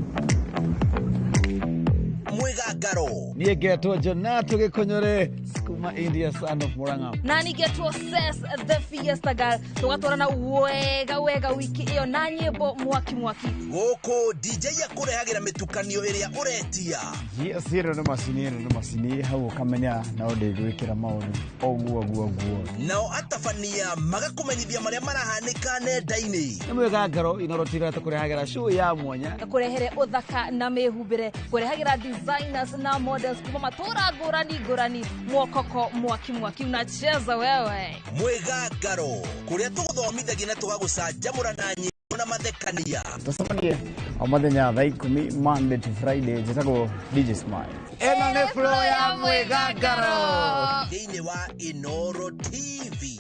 Mwĩgangaro. Niĩ ngetwo Jonato Gĩkũnyore. Kuma India, son of Murang'a. Na ningĩ Ses the Fiesta Girl tũgatwarana wega wega wiki ĩyo na nyĩmbo mwaki mwaki. Gũkũ DJ akũrehagĩra mĩtukanio ĩrĩa ũretia. Yes, ĩno nĩ macini, ĩno nĩ macini, hau ũkamenya no ndĩgwĩkĩra maũndũ ũguo ũguo ũguo. Nao atabania magakũmenyithia marĩa marahanĩka nenda-inĩ. Nĩ mwega ngaro Inoro TV tũkũrehagĩra show ya mwanya. Kũrehere ũthaka na mĩhumbĩre, kũrehagĩra designers na models kuma matũra ngũrani ngũrani, mwokoko mwaki mwaki unacheza wewe. Mwega ngaro kũrĩa tũgũthomithagia na tũgagũcanjamũra na nyĩmbo na mathekania. Tũcemanie o mũthenya thaa 10 Monday to Friday. Njĩtagwo DJ Smile. Ĩno nĩ flow ya mwega ngaro thĩinĩ wa Inoro TV.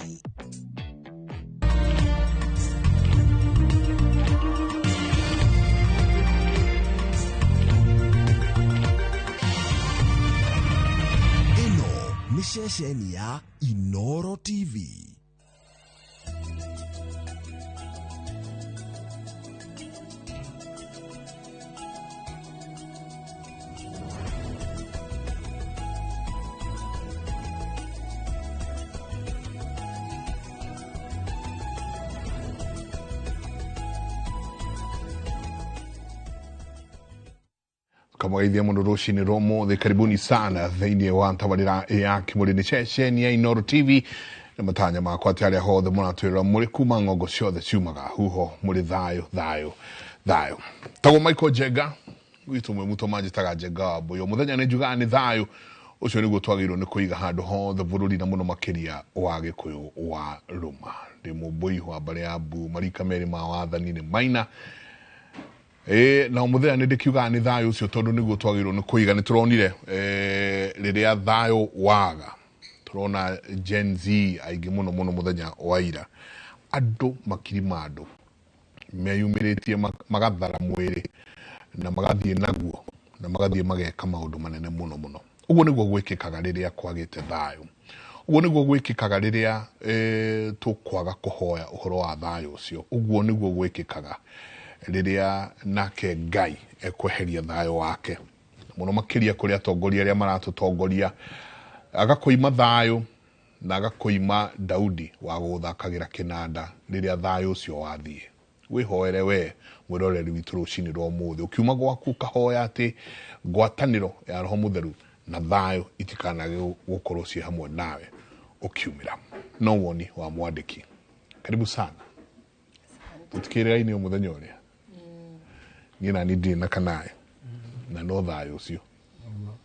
Ĩno nĩ ceceni ya Inoro TV. Kamwageithia muno rucini rwa umuthi, karibuni sana thiini wa tabarira ya kimuri ni ceceni ya Inoro TV na matanya makwa ati aria hothe muratwirora muri kuma ng'ongo ciothe ciumaga huho muri thayo thayo thayo. Tagwo Michael Jenga gwitu mwe muto manjitaga Jenga wa Mbuyu. Muthenya ni njugaga ni thayo ucio niguo twagĩrĩirwo nĩ kũiga handũ hothe bũrũri na mũno makĩria wa Gĩkũyũ wa Rũma. Ndĩ mũmbũi wa mbarĩ ya Mbu, marika merĩ ma wathani nĩ Maina. Na muthenya nĩ ndĩkiugaga nĩ thayũ ũcio tondũ nĩguo twagĩrĩirwo nĩ kũiga. Nĩ tũronire rĩrĩa thayũ waga, tũrona Gen Z aingĩ mũno mũno mũthenya wa ira, andũ makiri ma andũ meyumĩrĩtie magathara mwĩrĩ na magathiĩ naguo na magathiĩ mageka maũndũ manene mũno mũno. Ũguo nĩguo gwĩkĩkaga rĩrĩa kwagĩte thayũ. Ũguo nĩguo gwĩkĩkaga rĩrĩa tũkwaga kũhoya ũhoro wa thayũ ũcio. Ũguo nĩguo gwĩkĩkaga rĩrĩa nake Ngai ekweheria thayũ wake mũno makĩria kũrĩ atongoria arĩa maratũtongoria, agakũima thayũ na agakũima Daudi wa gũthakagĩra kĩnanda rĩrĩa thayũ ũcio wathiĩ. Wĩhoere we mwĩroreri witũ rũcinĩ rwa ũmũthĩ, ũkiuma gwaku ũkahoya atĩ ngwatanĩro ya Roho Mũtheru na thayũ itikanage gũkorwo ciĩ hamwe nawe ũkiumĩra. No woni wa mwandĩki. Karibu sana. Tũtikĩrĩra-inĩ o mũthenya ũrĩa niĩ nani ndirĩ na kanaĩ na no thayũ ũcio.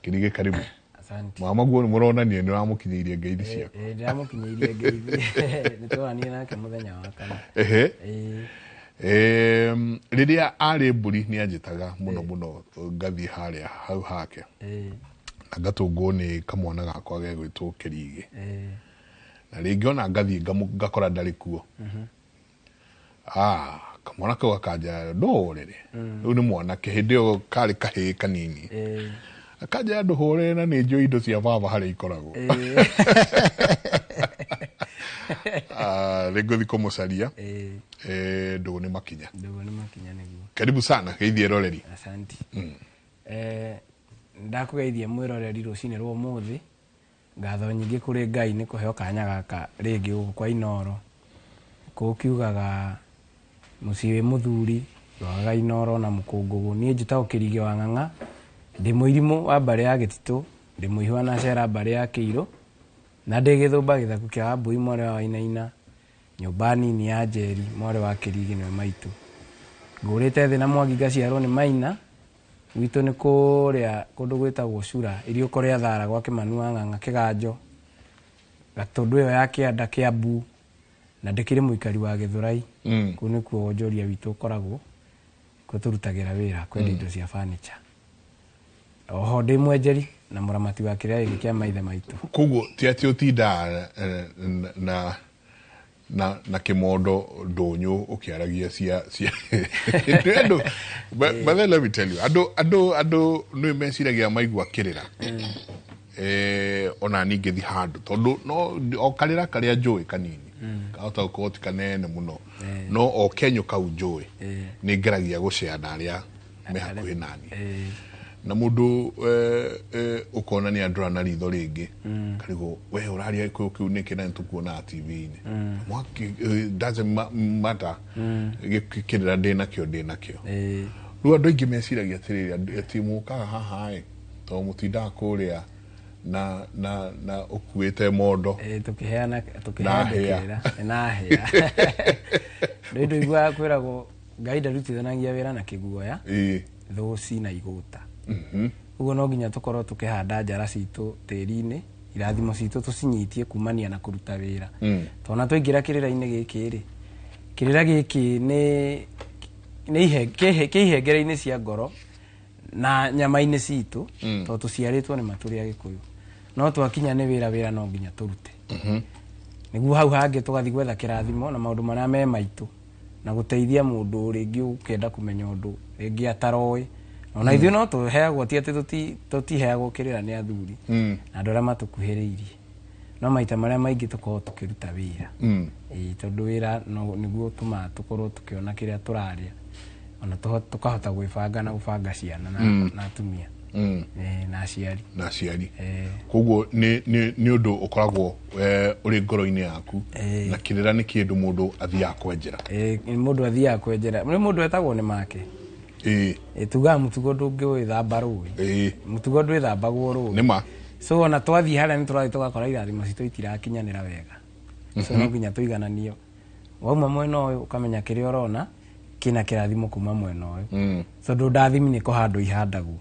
Kĩrige karibu. Asante. Mama guo nĩ mũronania nĩ ũramũkinyĩirie ngeithi ciaku. Ndĩramũkinyĩirie ngeithi. Nĩ twaranire nake mũthenya wa kana. Ehe. Rĩrĩa arĩ mbũri nĩ anjĩtaga mũno mũno ngathiĩ harĩa hau hake na ngatũngwo nĩ kamwana gakwa gegwĩtwo Kĩrigĩ. Na rĩngĩ ona ngathiĩ ngakora ndarĩ kuo. Kamwana kau gakanja ndũhũrĩre. Rĩu nĩ mwanake hĩndĩ ĩyo karĩ kahĩĩ kanini. Akanja ndũhũrĩre na nĩ njũĩ indo cia baba harĩa ikoragwo. Nĩ ngũthiĩ kũmũcaria. Ndũgũ nĩ makinya. Ndũgũ nĩ makinya nĩguo. Karibu sana geithie eroreri. Asante. Ndakũgeithia mwĩroreri rũcinĩ rwa ũmũthĩ. Ngatho nyingĩ kũrĩ Ngai nĩ kũheo kanya gaka rĩngĩ gũkũ kwa Inoro. Kũu kiugaga mũciĩ wĩ mũthuri ndwagaga Inoro na mũkũngũgũ. Niĩ njĩtagwo Kĩrigĩ wa Ng'ang'a, ndĩ mũirimũ wa mbarĩ ya Gĩtitũ, ndĩ mũihwa na cera mbarĩ ya Kĩirũ, na ndĩ gĩthũmba gĩthaku kĩa Wambui mwarĩ wa Wainaina, nyũmba nini ya Njeri mwarĩ wa Kĩrigĩ nĩwe maitũ. Ngũrĩte thĩ na Mwangi ngaciarwo nĩ Maina, gwitũ nĩ kũrĩa kũndũ gwĩtagwo Cura, iriũko rĩa Thara gwa Kĩmanu wa Ng'ang'a Kĩganjo, Gatũndũ ĩyo ya kĩanda Kĩambu, na ndĩkĩrĩ mũikari wa Gĩthũrai. Kũu nĩkuo wonjoria witũ ũkoragwo, kuo tũrutagĩra wĩra kwendia indo cia furniture. Oho ndĩ mwenjeri na mũramati wa kĩrĩa gĩkĩ kĩa maithe maitũ. Koguo ti atĩ ũtindaga na kĩmondo ndũnyũ ũkĩaragia cia andũ. But then let me tell you, andũ nĩ meciragia maigua kĩrĩra. Ona niĩ ngĩthiĩ handũ tondũ no o karĩra karĩa njũĩ kanini kahota gũkorwo ti kanene mũno, no o kenyũ kau njũĩ nĩ ngeragia gũcea na arĩa me hakuhĩ nani. Na mũndũ ũkona nĩ andũra na ritho rĩngĩ karigwo we ũraria gĩkũyũ kĩu nĩkĩ na nĩtũkuonaga TV-inĩ. Mwaki doesn't matter, kĩrĩra ndĩnakĩo ndĩnakĩo. Rĩu andũ aingĩ meciragia atĩrĩrĩ, atĩ mũkaga haha ĩ tondũ mũtindaga kũrĩa na na na ũkuĩte mondo. Tũkĩheana tũkĩheana kĩrĩra na hĩa. Rĩu ndũiguaga kwĩragwo Ngai ndarutithanagia wĩra na kĩguoya, thũci na igũta. Ũguo no nginya tũkorwo tũkĩhanda njara citũ tĩri-inĩ, irathimo citũ tũcinyitie kumania na kũruta wĩra. Tondũ twaingĩra kĩrĩra-inĩ gĩkĩ rĩ, kĩrĩra gĩkĩ nĩ kĩ ihengere-inĩ cia ngoro na nyama-inĩ citũ, tondũ tũciarĩtwo nĩ matũrĩ a Gĩkũyũ. No twakinya nĩ wĩra, wĩra no nginya tũrute. Nĩguo hau hangĩ tũgathiĩ gwetha kĩrathimo na maũndũ marĩa me maitũ, na gũteithia mũndũ rĩngĩ ũkĩenda kũmenya ũndũ rĩngĩ ataroĩ. Ona ithuĩ no tũheagwo, ti atĩ tũtiheagwo kĩrĩra nĩ athuri na andũ arĩa matũkuhĩrĩirie, no maita marĩa maingĩ tũkoragwo tũkĩruta wĩra. Tondũ wĩra nĩguo ũtũmaga tũkorwo tũkĩona kĩrĩa tũrarĩa, ona tũkahota gwĩbanga na gũbanga ciana na atumia na aciari. Na aciari. Koguo nĩ ũndũ ũkoragwo ũrĩ ngoro-inĩ yaku, na kĩrĩra nĩ kĩndũ mũndũ athiaga kwenjera. Mũndũ athiaga kwenjera, nĩ mũndũ etagwo nĩ make. Tugaga mũtugo ndũngĩwĩthamba rũĩ, mũtugo ndwĩthambagwo rũĩ. Nĩma. So ona twathiĩ harĩa nĩ tũrathiĩ tũgakora irathimo citũ itirakinyanĩra wega. So no nginya tũigananio. Wauma mwena ũyũ ũkamenya kĩrĩa ũrona kĩna kĩrathimo kuma mwena ũyũ. Tondũ ndathimi nĩ kũhandwo ihandagwo.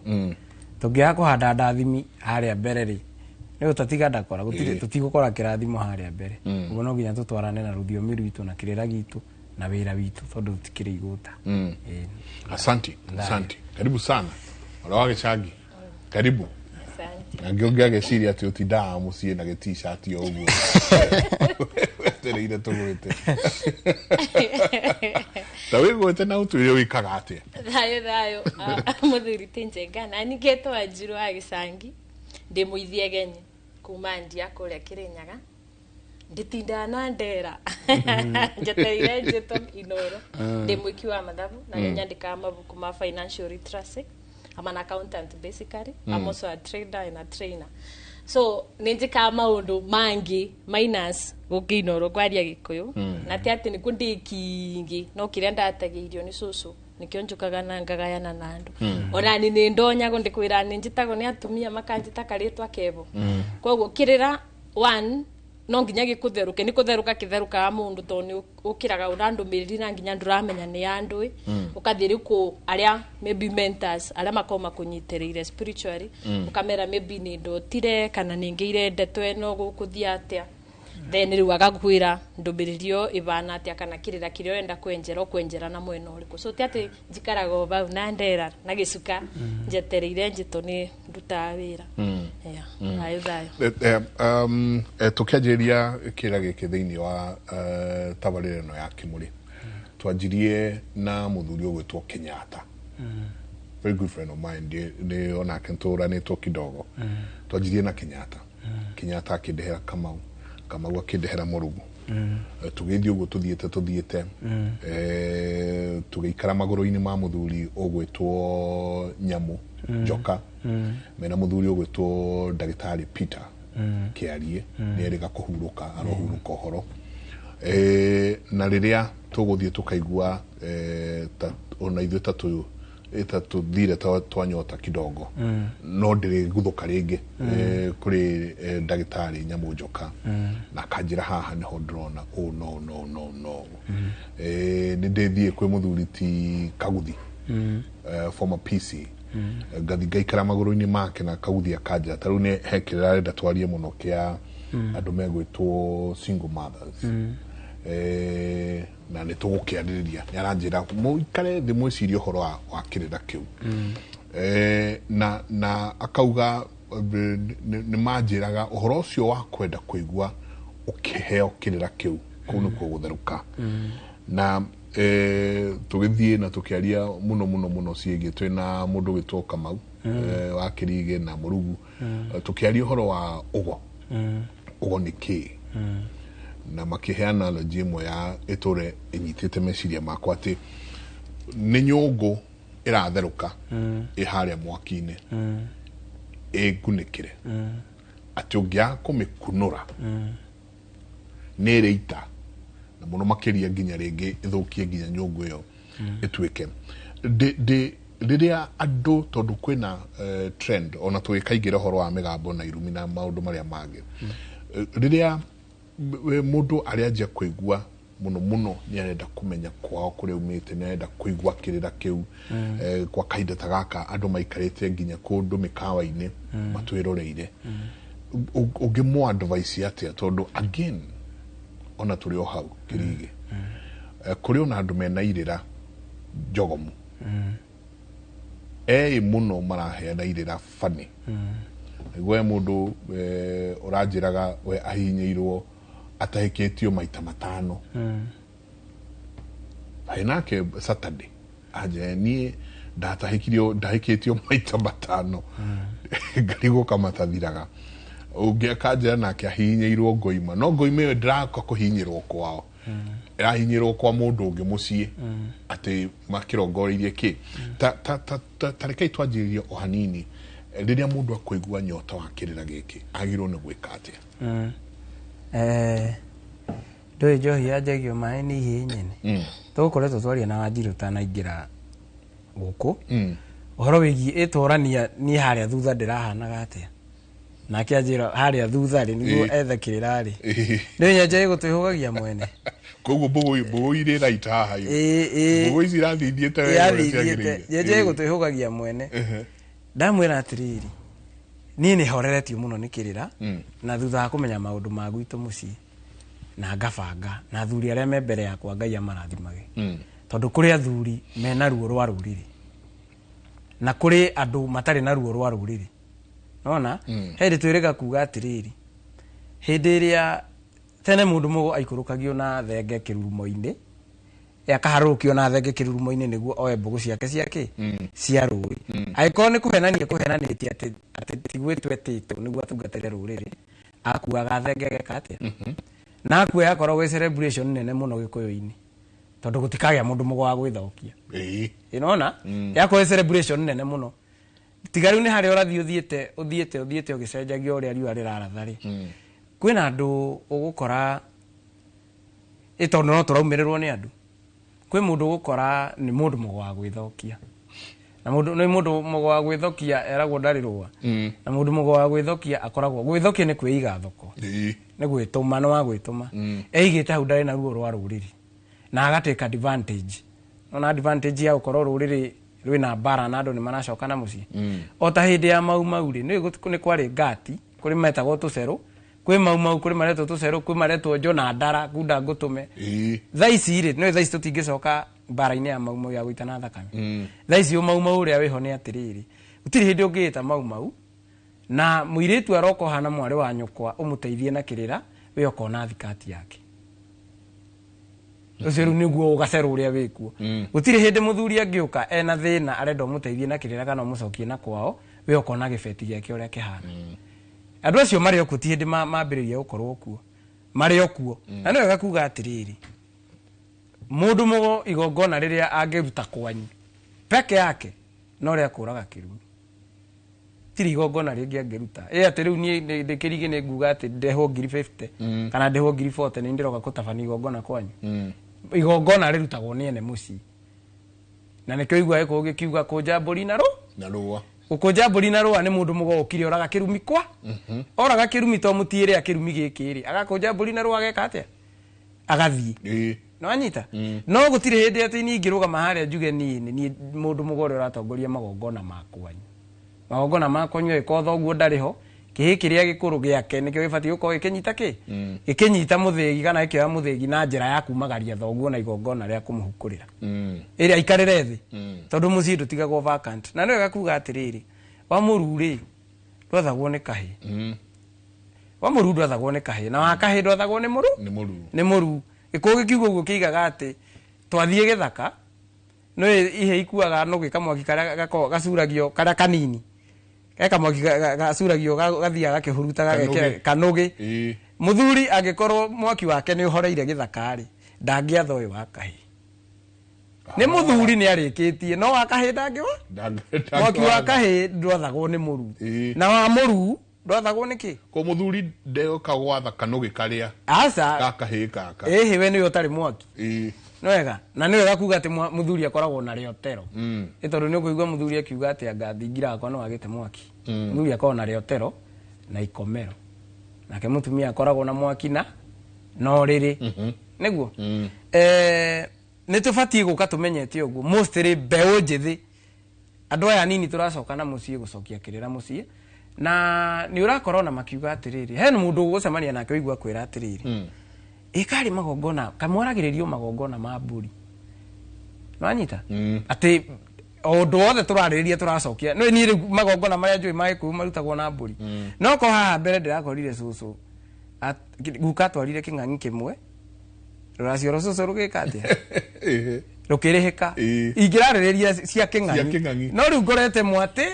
Tũngĩaga kũhanda ndathimi harĩa mbere rĩ, nĩ ũtatiga ndakora, gũtirĩ tũtigũkora kĩrathimo harĩa mbere. Ũguo no nginya tũtwarane na rũthiomi rwitũ na kĩrĩra gitũ na wĩra witũ tondũ tũtikĩrĩ igũta. Asante, asante. Karibu sana. Ũrĩa wa gĩcagi. Karibu. Asante. Angĩ ageciria atĩ ũtindaga mũciĩ na gĩ-t-shirt o ũguo. Wetereire tũgwĩte. Ta wĩgwĩte na ũtwĩre wĩkaga atĩa? Thayũ thayũ. Mũthuri ti Njenga na ningĩ Wanjiru wa gĩcangi, ndĩ mũithie genyi kuma ndia kũrĩa Kĩrĩnyaga. Nditindaga na ndera njetereire njĩtwo Inoro. Ndĩ mwĩki wa mathabu na nĩ nyandĩkaga mabuku ma financial literacy. I'm an accountant basically. I'm also a trader and a trainer. So nĩ njĩkaga maũndũ mangĩ minus gũkĩ Inoro kwaria Gĩkũyũ. Na ti atĩ nĩkuo ndĩ kingĩ, no kĩrĩa ndatagĩirio nĩ cũcũ nĩkĩo njũkaga na ngagayana na andũ. Ona ni nĩ ndonyagwo ndĩkwĩra nĩ njĩtagwo nĩ atumia makanjĩta karĩtwa kebo. Koguo kĩrĩra one no nginya gĩkũtherũke, nĩ kũtherũka kĩtherũkaga mũndũ tondũ nĩ ũkĩraga ũra ndũmĩrĩri na nginya ndũramenya nĩ ya andũ. Ũkathiĩ rĩu kũ arĩa maybe mentors arĩa makoragwo makũnyitĩrĩire spiritually, ũkamera maybe nĩ ndotire kana nĩ ngĩire ndeto ĩno gũkũthiĩ atĩa. Then rĩu agakwĩra ndũmĩrĩri ĩyo ĩbana atĩa kana kĩrĩra kĩrĩa ũrenda kwenjera ũkwenjera na mwena ũrĩkũ. So ti atĩ njikaraga o bau na ndera na gĩcuka njetereire njĩtwo nĩ ndutaga wĩra. Thayũ thayũ. Tũkĩanjĩrĩria kĩrĩra gĩkĩ thĩinĩ wa tabarĩra ĩno ya Kĩmũrĩ, twanjirie na mũthuri ũgwĩtwo Kenyatta. Very good friend of mine, nĩ onake nĩtũranĩtwo kidogo. Twanjirie na Kenyatta. Kenyatta akĩndehera Kamau, Kamau akĩndehera Mũrugũ. Tũgĩthiĩ ũguo tũthiĩte tũgĩikara magũrũ-inĩ ma mũthuri ũgwĩtwo Nyamũ Njoka, mena mũthuri ũgwĩtwo Ndagĩtarĩ Peter Kĩarie, nĩ erĩga kũhurũka, arohurũka ũhoro. Na rĩrĩa tũgũthiĩ tũkaigua ona ithuĩ ta tũthire twanyota kidogo, no ndĩrĩguthũka rĩngĩ kũrĩ Ndagĩtarĩ Nyamũ Njoka, na akanjĩra haha nĩho ndĩrona oh no no no no. Nĩ ndĩthiĩ kwĩ mũthuri ti Kaguthi, former PC, ngathi ngaikara magũrũ-inĩ make na Kaguthi akanjĩra ta rĩu nĩ he kĩrĩra arenda twarie mũno kĩa andũ megwĩtwo single mothers. Na nĩ tũgũkĩarĩrĩria, nĩ aranjĩra mũikare thĩ mwĩcirie ũhoro wa kĩrĩra kĩu. Na akauga nĩ manjĩraga ũhoro ũcio wa kwenda kũigua ũkĩheo kĩrĩra kĩu, kũu nĩkuo gũtherũka. Na tũgĩthiĩ na tũkĩaria mũno mũno mũno ciĩgiĩ twĩna mũndũ wĩtwo Kamau wa Kĩrigĩ na Mũrugu, tũkĩaria ũhoro wa ũgo. Ũgo nĩ kĩĩ? Na makĩhe analogy ĩmwe ya ĩtũre ĩnyitĩte meciria makwa atĩ nĩ nyũngũ Ĩratherũka ĩ harĩa mwaki-inĩ, ĩngunĩkĩre, atĩ ũngĩaga kũmĩkunũra nĩ ĩrĩita na mũno makĩria nginya rĩngĩ ĩthũkie nginya nyũngũ ĩyo ĩtuĩke ndĩ rĩrĩa andũ, tondũ kwĩna trend ona tũgĩkaingĩra ũhoro wa mĩgambo na irumi na maũndũ marĩa mangĩ. Rĩrĩa mũndũ arĩanjia kũigua mũno mũno nĩ arenda kũmenya kwao kũrĩa umĩte, nĩ arenda kũigua kĩrĩra kĩu. Kwa kahinda ta gaka andũ maikarĩte nginya kũndũ mĩkawa-inĩ matwĩroreire, ũngĩmũ advice atĩa? Tondũ again ona tũrĩ o hau kĩrigĩ, kũrĩ ona andũ mena irĩra njogomu ĩ mũno maraheana irĩra bani. Nĩguo he mũndũ ũranjĩraga we ahinyĩirwo atahĩkĩtio maita 5. He nake Saturday anjĩra niĩ ndatahĩkirio ndahĩkĩtio maita 5, ngarigwo kamatathiraga. Ũngĩ akanjĩra nake ahinyĩirwo ngoima, no ngoima ĩyo ndĩraka kũhinyĩrwo kwao, ĩrahinyĩrwo kwa mũndũ ũngĩ mũciĩ, atĩ makĩrongoreirie kĩ. Ta ta ta ta rekei twanjĩrĩrie o hanini. Rĩrĩa mũndũ akũigua nyota wa kĩrĩra gĩkĩ, agĩrĩirwo nĩ gwĩka atĩa? Ndũĩ njohi yanjagio maĩ nĩ ihĩĩ nyene. Tũgũkoretwo twaria na Wanjirũ ũtanaingĩra gũkũ ũhoro wĩgiĩ ĩtũrania niĩ harĩa thutha ndĩrahanaga atĩa, nake anjĩra harĩa thutha rĩ nĩguo ethe kĩrĩra rĩ, nĩ nyenje ĩgũtwĩhũgagia mwene. Koguo mbũgũ irĩ right haha mbũgũ ici irathiĩ ithiĩte wega ũrĩa ciagĩrĩire. Nyenje ĩgũtwĩhũgagia mwene. Ndamwĩra atĩrĩrĩ, niĩ nĩ horeretio mũno nĩ kĩrĩra na thutha wa kũmenya maũndũ ma gwitũ mũciĩ na ngabanga na athuri arĩa me mbere yakwa, Ngai amarathimage, tondũ kũrĩ athuri mena ruo rwa rũrĩrĩ na kũrĩ andũ matarĩ na ruo rwa rũrĩrĩ. Nona he hĩndĩ twĩrĩga kuga atĩrĩrĩ, hĩndĩ ĩrĩa tene mũndũ mũgo aikũrũkagio na thenge kĩrurumo-inĩ, akaharũrũkio na thenge kĩrurumo-inĩ nĩguo oe mbũgũ ciake ciake cia rũĩ, angĩkorwo nĩ kũhenania kũhenanĩtie atĩ ti gwĩtwo etĩtwo nĩguo atungatĩre rũrĩrĩ, akuaga thenge ageka atĩa? Na akua yakoragwo ĩ celebration nene mũno gĩkũyũ-inĩ, tondũ gũtikagĩa mũndũ mũgo wa gwĩthokia. Ĩnona yakorwo ĩ celebration nene mũno. Tiga rĩu nĩ harĩa ũrathiĩ ũthiĩte ũthiĩte ũthiĩte ũgĩcenjagia ũrĩa riũa rĩraratha rĩ, kwĩna andũ ũgũkora ĩ tondũ no tũraumĩrĩrwo nĩ andũ, kwĩ mũndũ ũgũkora nĩ mũndũ mũgo wa gwĩthokia, na mũndũ nĩ mũndũ mũgo wa gwĩthokia eragwo ndarĩ rũa, na mũndũ mũgo wa gwĩthokia akoragwo gwĩthokia nĩ kwĩiga thoko, nĩ gwĩtũma, nĩ wa gwĩtũma, eigĩte hau ndarĩ na ruo rwa rũrĩrĩ na agatake advantage. Nona advantage ya gũkorwo rũrĩrĩ rwĩna mbara na andũ nĩ maracoka na mũciĩ. O ta hĩndĩ ya Mau Mau rĩ, nĩ kwarĩ ngati, kũrĩ metagwo tũcerũ, kwĩ Mau Mau, kũrĩ maretwo tũcerũ, kwĩ maretwo njo na ndara kunda ngũtũme. Thaa ici rĩ, nĩ thaa ici tũtingĩcoka mbara-inĩ ya Mau Mau ya gũitana thakame. Thaa ici Mau Mau ũrĩa wĩho nĩ atĩrĩrĩ, gũtirĩ hĩndĩ ũngĩĩta Mau Mau na mũirĩtu aroka ũhana mwarĩ wa nyũkwa ũmũteithie na kĩrĩra, we ũkona thikati yake. Ũcio rĩu nĩguo ũgacerũ ũrĩa wĩkuo. Gũtirĩ hĩndĩ mũthuri angĩũka ena thĩna arenda ũmũteithie na kĩrĩra kana ũmũcokie na kwao, we ũkona gĩbeti gĩake ũrĩa kĩhana. Andũ acio marĩ okuo ti hĩndĩ mambĩrĩria gũkorwo kuo, marĩ okuo. Na nĩ wega kuga atĩrĩrĩ, mũndũ mũgo igongona rĩrĩa angĩruta kwanyu peke yake no rĩa kũraga kĩrumi, tirĩ igongona rĩngĩ angĩruta. Ĩ atĩ rĩu niĩ ndĩ kĩrigĩ nĩ nguga atĩ ndehwo ngiri 50 kana ndehwo ngiri 40 nĩ ndĩroka gũtabania igongona kwanyu. Igongona rĩrutagwo nĩ ene mũciĩ, na nĩkĩo ũiguaga gĩkũyũ gĩkiuga kũnja mbũri na na rũa. Gũkũnja mbũri na rũa nĩ mũndũ mũgo ũkire oraga kĩrumi kwa oraga kĩrumi to mũtiĩrĩa kĩrumi gĩkĩ rĩ, agakũnja mbũri na rũa ageka atĩa? Agathiĩ. No anyita no gũtirĩ hĩndĩ atĩ niĩ ingĩrũgama harĩa njuge niĩ nĩ niĩ mũndũ mũgo ũrĩa ũratongoria magongona ma kwanyu. Magongona ma kwanyu angĩkorwo thoguo ndarĩ ho, kĩhĩ kĩrĩa gĩkũrũ gĩake nĩkĩo gĩbatiĩ gũkorwo gĩkĩnyita kĩ? Gĩkĩnyita mũthĩgi kana gĩkĩoya mũthĩgi na njĩra ya kumagaria thoguo na igongona rĩa kũmũhukũrĩra. Ĩrĩa aikarĩre thĩ. Tondũ mũciĩ ndũtigagwo vacant. Na nĩ wega kuga atĩrĩrĩ, wa mũru rĩ, ndwathagwo nĩ kahĩĩ. Wa mũru ndwathagwo nĩ kahĩĩ, na wa kahĩĩ ndwathagwo nĩ mũru? Nĩ mũru. Nĩ mũru. Gĩkũyũ gĩkiuga ũguo kĩigaga atĩ twathiĩ gĩthaka, no ihe ikuaga nũgĩ kamwaki karĩa gacuragio karĩa kanini. Ke kamwaki gacuragio gathiaga gakĩhurutaga Kanũgĩ. kanũgĩ. Mũthuri angĩkorwo mwaki wake nĩ ũhoreire gĩthaka rĩ, ndangĩatha ũyũ wa kahĩĩ. Nĩ mũthuri nĩ arĩkĩtie no wa kahĩ ndangĩwa mwaki wa kahĩ ndwathagwo nĩ mũru na wa mũru ndwathagwo nĩ kĩ Ko mũthuri ndeoka gwatha kanũgĩ karĩa aca gaka hĩ gaka. Ĩhĩ we nĩwe ũtarĩ mwaki. Ĩĩ. Nĩ wega na nĩ wega kuga atĩ mũthuri akoragwo na rĩotero. Ĩ tondũ nĩ ũkũigua mũthuri akiuga atĩ anga thingira wakwa no wagĩte mwaki. Mũthuri akoragwo na rĩotero na ikomero, nake mũtumia akoragwo na mwaki na ũrĩrĩ. Nĩguo nĩ tũbatiĩ gũka tũmenyete ũguo mostly mbeũ njĩthĩ, andũ aya anini tũracoka na mũciĩ gũcokia kĩrĩra mũciĩ, na nĩ ũrakora ona makiuga atĩrĩrĩ, he mũndũ ũgũcemania nake ũigua kwĩra atĩrĩrĩ, ĩkarĩ magongona kamwaragĩrĩrio magongona ma mbũri, nĩwanyita atĩ o ũndũ wothe tũrarĩrĩria tũracokia no niĩ rĩu magongona marĩa njũĩ ma Gĩkũyũ marutagwo na mbũri. No ko haha mbere ndĩrakorire cũcũ guka atwarire kĩng'ang'i kĩmwe rũracio rũcũcũ rũgĩka atĩa rũkĩrĩhĩka. Ingĩrarĩrĩria cia kĩng'ang'i no rĩu ngorete mwatĩ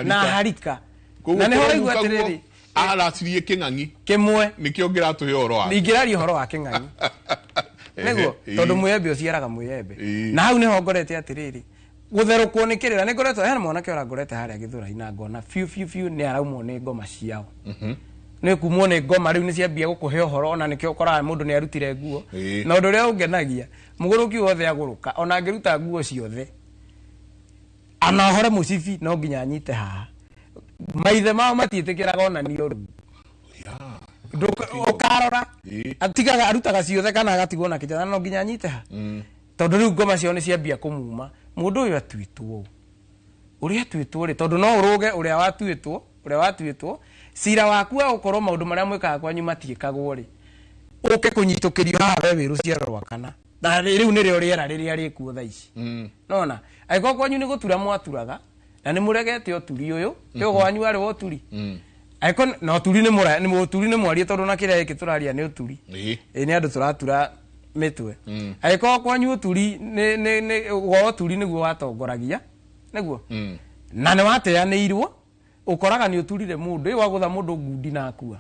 na harika na nĩho ũraigua atĩrĩrĩ aracirie kĩng'ang'i kĩmwe nĩkĩo ngĩratũhe ũhoro wa ingĩraria ũhoro wa kĩng'ang'i nĩguo tondũ mwĩembe ũciaraga mwĩembe. Na hau nĩho ngorete atĩrĩrĩ gũtherũkwo nĩ kĩrĩra nĩ ngoretwo hena mwanake ũrangorete harĩa Gĩthũrai na ngona biũ biũ biũ nĩ araumwo nĩ ngoma ciao. Nĩ kumwo nĩ ngoma rĩu nĩ ciambia gũkũhe ũhoro ona nĩkĩo ũkoraga mũndũ nĩ arutire nguo. Na ũndũ ũrĩa ũngenagia mũgũrũki wothe agũrũka ona angĩruta nguo ciothe ana ohore mũcibi no nginya anyite haha. Maithe mao matiĩtĩkĩraga ona nĩ ũru. Ũkarora atigaga arutaga ciothe kana agatigwo na kĩjana no nginya anyite ha tondũ rĩu ngoma ciao nĩ ciambia kũmuma. Mũndũ ũyũ atuĩtwo ũrĩa atuĩtwo rĩ tondũ no ũrũge ũrĩa watuĩtwo cira waku wa gũkorwo maũndũ marĩa mwĩkaga kwanyu matiĩkagwo rĩ ũke kũnyitũkĩrio haha we wĩ rũciaro rwa kana na rĩu nĩrĩo rĩera rĩrĩa rĩkuo thaa ici. Nona angĩkorwo kwanyu nĩ gũtura mwaturaga na nĩ mũregete ũturi ũyũ rĩu kwanyu warĩ wa ũturi angĩkorwo na ũturi nĩ ũturi nĩ mwarie tondũ na kĩrĩa gĩkĩ tũraria nĩ ũturi ĩ nĩ andũ tũratura mĩtwe. Angĩkorwo kwanyu ũturi nĩ wa ũturi nĩguo watongoragia nĩguo na nĩ wateanĩirwo ũkoraga nĩ ũturire mũndũ ĩ wagũtha mũndũ ngundi na akua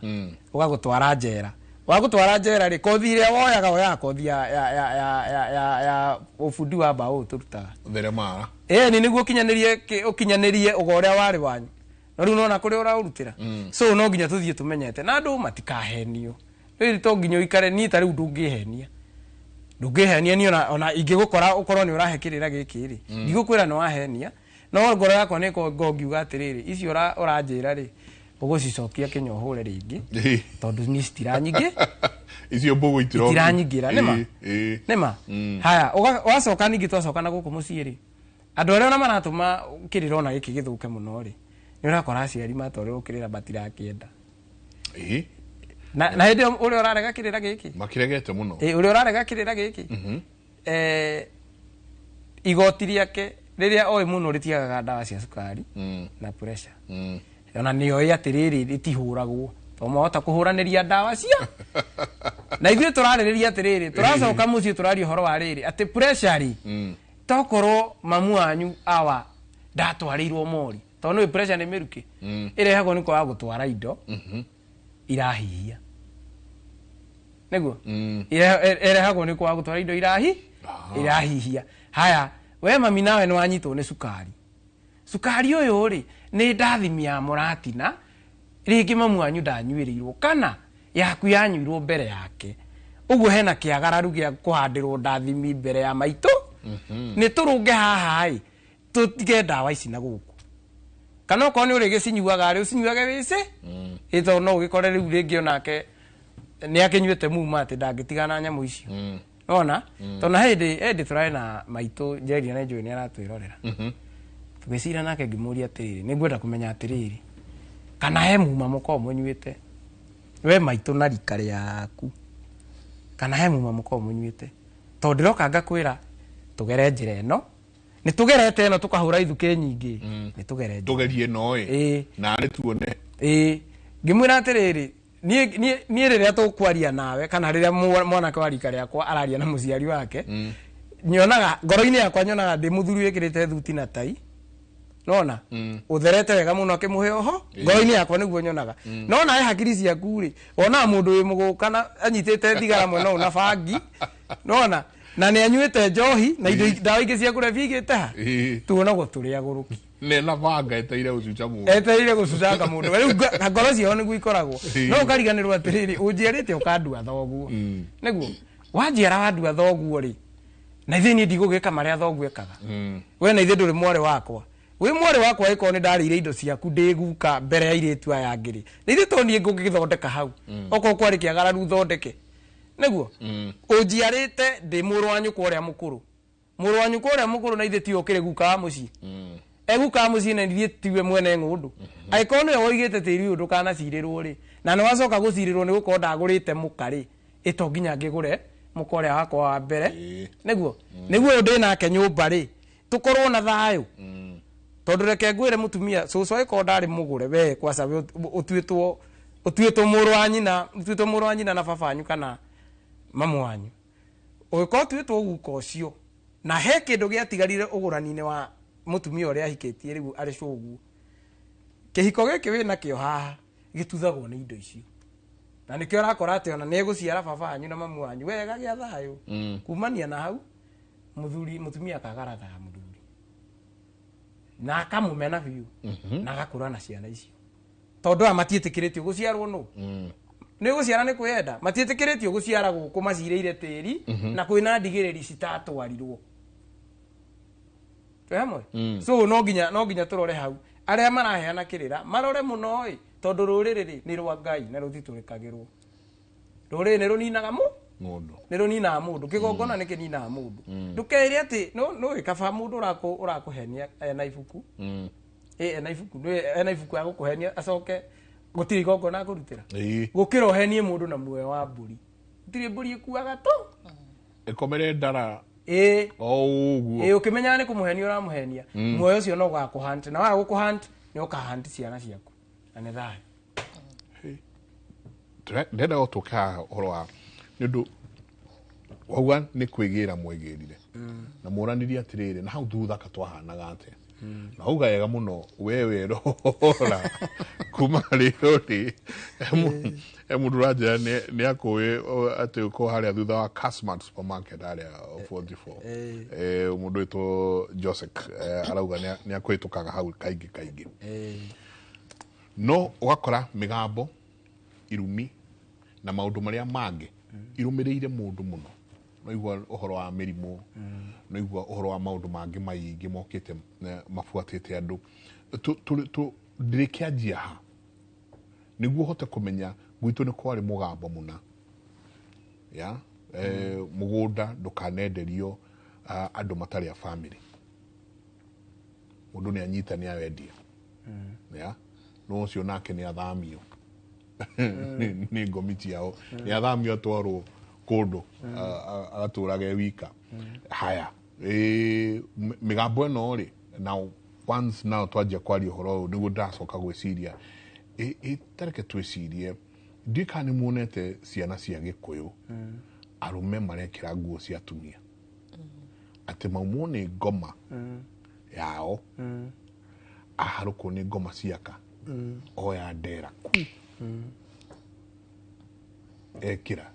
ũgagũtwara njera wagũtwara njera rĩ kothi ĩrĩa woyaga woyaga kothi ya ũbundi wa mbaũ tũrutaga theremara ĩni nĩguo ũkinyanĩrie ũga ũrĩa warĩ wanyu no rĩu nona kũrĩa ũraũrutĩra. So no nginya tũthiĩ tũmenyete na andũ matikahenio rĩrĩ to nginya ũikare niĩ ta rĩu ndũngĩhenia niĩ ona ingĩgũkora ũkorwo nĩ ũrahe kĩrĩra gĩkĩ rĩ ndigũkwĩra nĩ wahenia no ngoro yakwa nĩ ngiuga atĩrĩrĩ icio ũranjĩra rĩ ũgũcicokia kinya ũhũre rĩngĩ tondũ niĩ citiranyingĩ icio mbũgũ itiranyingĩra nĩma nĩma. Haya wacoka ningĩ twacoka na gũkũ mũciĩ rĩ andũ arĩa ona maratũma kĩrĩra ona gĩkĩ gĩthũke mũno rĩ nĩ ũrakora aciari matwarĩrwo kĩrĩra matirakĩenda. Na hĩndĩ ĩyo ũrĩa ũrarega kĩrĩra gĩkĩ makiregete mũno ũrĩa ũrarega kĩrĩra gĩkĩ igoti rĩake rĩrĩa oĩ mũno rĩtiagaga ndawa cia cukari na pressure ona nĩ oĩ atĩrĩrĩ rĩtihũragwo tondũ mwahota kũhũranĩria ndawa cia na ithuĩ tũrarĩrĩria atĩrĩrĩ tũracoka mũciĩ tũraria ũhoro wa rĩrĩ atĩ pressure rĩ tokorwo mamu wanyu awa ndatwarĩirwo mori tondũ nĩ pressure nĩ mĩrukĩ ĩrehagwo nĩ kwaga gũtwara indo irahihia nĩguo ĩrehagwo nĩ kwaga gũtwara indo irahihia. Haya we mami nawe nĩ wanyitwo nĩ cukari cukari ũyũ rĩ nĩ ndathimi ya mũratina rĩngĩ mamu wanyu ndanyuĩrĩirwo kana yaku yanyuirwo mbere yake ũguo hena kĩagararu gĩa kũhandĩrwo ndathimi mbere ya maitũ nĩ tũrũnge haha ĩ tũtige ndawa ici na gũkũ kana okorwo nĩ ũrĩgĩcinyuaga rĩ ũcinyuage wĩcĩ ĩ tondũ no ũgĩkore rĩu rĩngĩ onake nĩ akĩnyuĩte muma atĩ ndangĩtigana na nyamũ icio nona tondũ na hĩndĩ tũrarĩ na maitũ Njeria na njũĩ nĩ aratwĩrorera tũgĩcira nake ngĩmũria atĩrĩrĩ nĩ ngwenda kũmenya atĩrĩrĩ kana he muma mũkoragwo mũnyuĩte we maitũ na rika rĩaku kana he muma mũkoragwo mũnyuĩte tondũ ndĩroka ngakwĩra tũgere njĩra ĩno nĩ tũgerete ĩno tũkahũra ithukĩ nyingĩ nĩ tũgere tũgerie ĩno ĩ na arĩ tuone ĩ ngĩmwĩra atĩrĩrĩ niĩ rĩrĩa tũkwaria nawe kana rĩrĩa mwanake wa rika rĩakwa araria na mũciari wake nyonaga ngoro-inĩ yakwa nyonaga ndĩ mũthuri wĩkĩrĩte thuti na tai nona ũtherete wega mũno akĩmũhe oho ngoro-inĩ yakwa nĩguo nyonaga no nawe hakiri ciaku rĩ wonaga mũndũ wĩ mũgũka na anyitĩte thigara mwena ũyũ na bangi nona Na nĩ anyuĩte njohi na indo ndawa ingĩ cia kũrebia igĩte ha, tuonagwo tũrĩ agũrũki. Nena banga eteire gũcuca mũndũ. Etereire gũcucanga mũndũ. Rĩu ngoro ciao nĩguo ikoragwo. No ũkariganĩrwo atĩrĩrĩ, ũnjiarĩte ũkandua thoguo. Nĩguo wanjiara wandua thoguo rĩ, na ithuĩ niĩ ndigũgĩka marĩa thoguo ekaga. We na ithuĩ ndũrĩ mwarĩ wakwa. Wĩ mwarĩ wakwa ĩkorwo nĩ ndarĩire indo ciaku ndĩ guka mbere ya airĩtu aya angĩ rĩ, na ithuĩ to niĩ ngũgĩthondeka hau. Okorwo kwarĩ kĩagararu thondeke. Nĩguo ũnjiarĩte ndĩ mũrũ wa nyũkwa ũrĩa mũkũrũ. Mũrũ wa nyũkwa ũrĩa mũkũrũ na ithuĩ tiwe ũkĩrĩ guka wa mũciĩ. Eguka wa mũciĩ na ithuĩ tiwe mwene ng'ũndũ. Angĩkorwo nĩwe woigĩte tĩri ũyũ ndũkanacirĩrwo rĩ, na nĩ wacoka gũcirĩrwo nĩ gũkorwo ndagũrĩte mũka rĩ, ĩ to nginya ngĩgũre mũka ũrĩa wakwa wa mbere. Nĩguo nĩguo ũyũ ndĩ nake nyũmba rĩ, tũkorwo na thayũ. Tondũ reke ngwĩre mũtumia, cũcũ angĩkorwo ndarĩ mũgũre, we kwaca we ũtuĩtwo mũrũ wa nyina, ũtuĩtwo mũrũ wa nyina na baba wanyu kana mamu wanyu. Ũngĩkorwo ũtuĩtwo guka ũcio, na he kĩndũ gĩatigarire ũgũrani-inĩ wa mũtumia ũrĩa ahikĩtie rĩu arĩ cũguo, kĩhiko gĩkĩ wĩnakĩo haha gĩtuthagwo nĩ indo icio. Na nĩkĩo ũrakora atĩ ona nĩegũciara baba wanyu na mamu wanyu wega gĩa thayũ. Kumania na hau mũthuri mũtumia akagarathaga mũthuri na akamũmena biũ na agakũra na ciana icio, tondũ aya matiĩtĩkĩrĩtio gũciarwo nũ. Nĩ gũciara nĩ kwĩyenda, matiĩtĩkĩrĩtio gũciara gũkũ macirĩire tĩri. Na kwĩna ndigĩrĩri citatwarirwo. Twĩ hamwe? So no nginya tũrore hau arĩa maraheana kĩrĩra marore mũno ĩ, tondũ rũrĩrĩ rĩ nĩ rwa Ngai na rũtitũrĩkagĩrwo. Rũrĩrĩ nĩ rũninaga mũndũ, nĩ rũninaga mũndũ. Kĩgongona nĩ kĩninaga mũndũ. Ndũkeĩre atĩ no kaba mũndũ ũrakũhenia ena ibuku. Ena ibuku, ena ibuku ya gũkũhenia acoke gũtirĩ igongona akũrutĩra. Gũkĩra ũhenie mũndũ na muoyo wa mbũri. Gũtirĩ mbũri ĩkuaga tu. Ĩkomere ndara. O ũguo. Ũkĩmenyaga nĩ kũmũhenia ũramũhenia. Muoyo ũcio no ũgakũhunt, na waga gũkũhunt nĩ ũkahunt ciana ciaku. Na nĩ thayũ. Ndĩrenda gũtũka haha ũhoro wa nĩ ũndũ wauga nĩ kwĩgĩra mwĩgĩrire. Na mũranirie atĩrĩrĩ, na hau thutha ka twahanaga atĩa. Na wauga wega mũno we werora kuma rĩrĩ rĩ, he mũndũ ũranjĩra nĩ akũĩ atĩ ũkorwo harĩa thutha wa Kasmart supermarket harĩa 44. Mũndũ wĩtwo Joseph arauga nĩ akũhĩtũkaga hau kaingĩ kaingĩ. No ũgakora mĩgambo, irumi na maũndũ marĩa mangĩ irũmĩrĩire mũndũ mũno. No igua ũhoro wa mĩrimũ, no igua ũhoro wa maũndũ mangĩ maingĩ mokĩte mabuatĩte andũ. Ndĩrĩkĩanjia ha nĩguo ũhote kũmenya gwitũ nĩ kwarĩ mũgambo mũna. Ya mũgũnda ndũkanenderio andũ matarĩ a family. Mũndũ nĩ anyita nĩ awendia. Ya no ũcio nake nĩ athamio. Nĩ ngomi ciao. Nĩ athamio atwarwo kũndũ agatũraga e wika. Haya, mĩgambo ĩno rĩ, now once now twanjia kwaria ũhoro ũyũ nĩguo ndĩracoka gwĩciria, tareke twĩcirie, ndiũĩ kana nĩ muonete ciana cia Gĩkũyũ arũme marekĩra nguo cia atumia, atĩ maumwo nĩ ngoma yao, aharũkwo nĩ ngoma ciaka, oya ndera ku ekĩra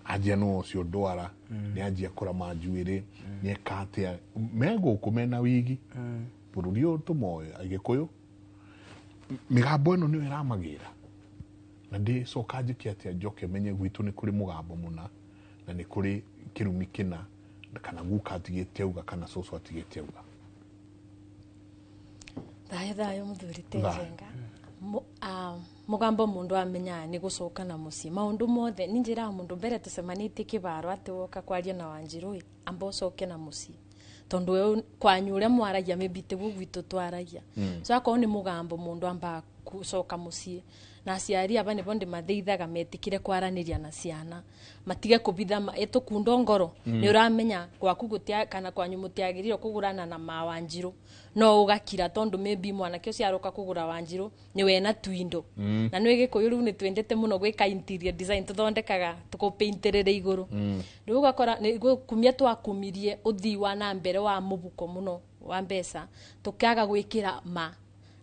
anjia no ũcio ndwara, nĩ anjia kũrama njuĩrĩ, nĩ eka atĩa, me gũkũ mena wigi bũrũri ũyũ tũmoĩ Agĩkũyũ, mĩgambo ĩno nĩyo ĩramagĩra. Na ndĩcoka njĩke atĩa njoke menye gwitũ nĩ kũrĩ mũgambo mũna na nĩ kũrĩ kĩrumi kĩna, kana guka atigĩte auga kana cũcũ atigĩte auga. Thayũ thayũ mũthuri Njenga. Mũgambo mũndũ amenya nĩ gũcoka na mũciĩ maũndũ mothe nĩ njĩraga mũndũ mbere tũcemanĩtie kĩbaro atĩ woka kwaria na Wanjirũ amba ũcoke na mũciĩ, tondũ we kwanyu ũrĩa mwaragia maybe tiguo gwitũ twaragia. So akorwo nĩ mũgambo mũndũ ambaga gũcoka mũciĩ, na aciari aba nĩbo ndĩmatheithaga metĩkĩre kwaranĩria na ciana, matige kũbitha ĩtũkundo ngoro. Nĩ ũramenya gwaku gũtia kana kwanyu mũtiagĩrĩirwo kũgũrana na ma Wanjirũ, no ũgakira tondũ maybe mwanake ũcio aroka kũgũra Wanjirũ nĩ wena twindo. Na nĩ Gĩkũyũ rĩu nĩ twendete mũno gwĩka interior design, tũthondekaga tũkũpaintĩrĩra igũrũ. Rĩu ũgakora nĩ gũkumia twakumirie ũthii wa na mbere wa mũbuko mũno wa mbeca, tũkaga gwĩkĩra ma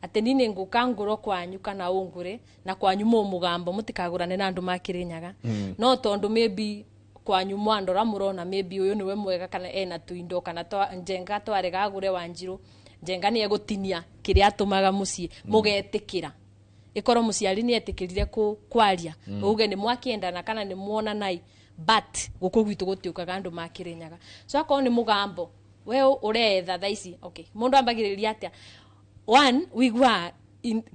atĩ niĩ nĩ ngũka ngũro kwanyu kana ũngũre na kwanyu mũ mũgambo mũtikagũrane na andũ ma Kĩrĩnyaga. No tondũ maybe Kwanyu mwandora murona maybe uyu niwe mwega kana ena tuindo kana Njenga twarega agure Wanjiru, Njenga ni egutinia kiria atumaga mucii mugetikira ikorwo muciari ni etikirire kwaria uge ni mwakiendana kana ni muonanai, but guku gwitu gutiukaga andu makirinyaga. So akorwo ni mugambo we uretha thaa ici, okay, mundu ambagiriria atia? One, wigua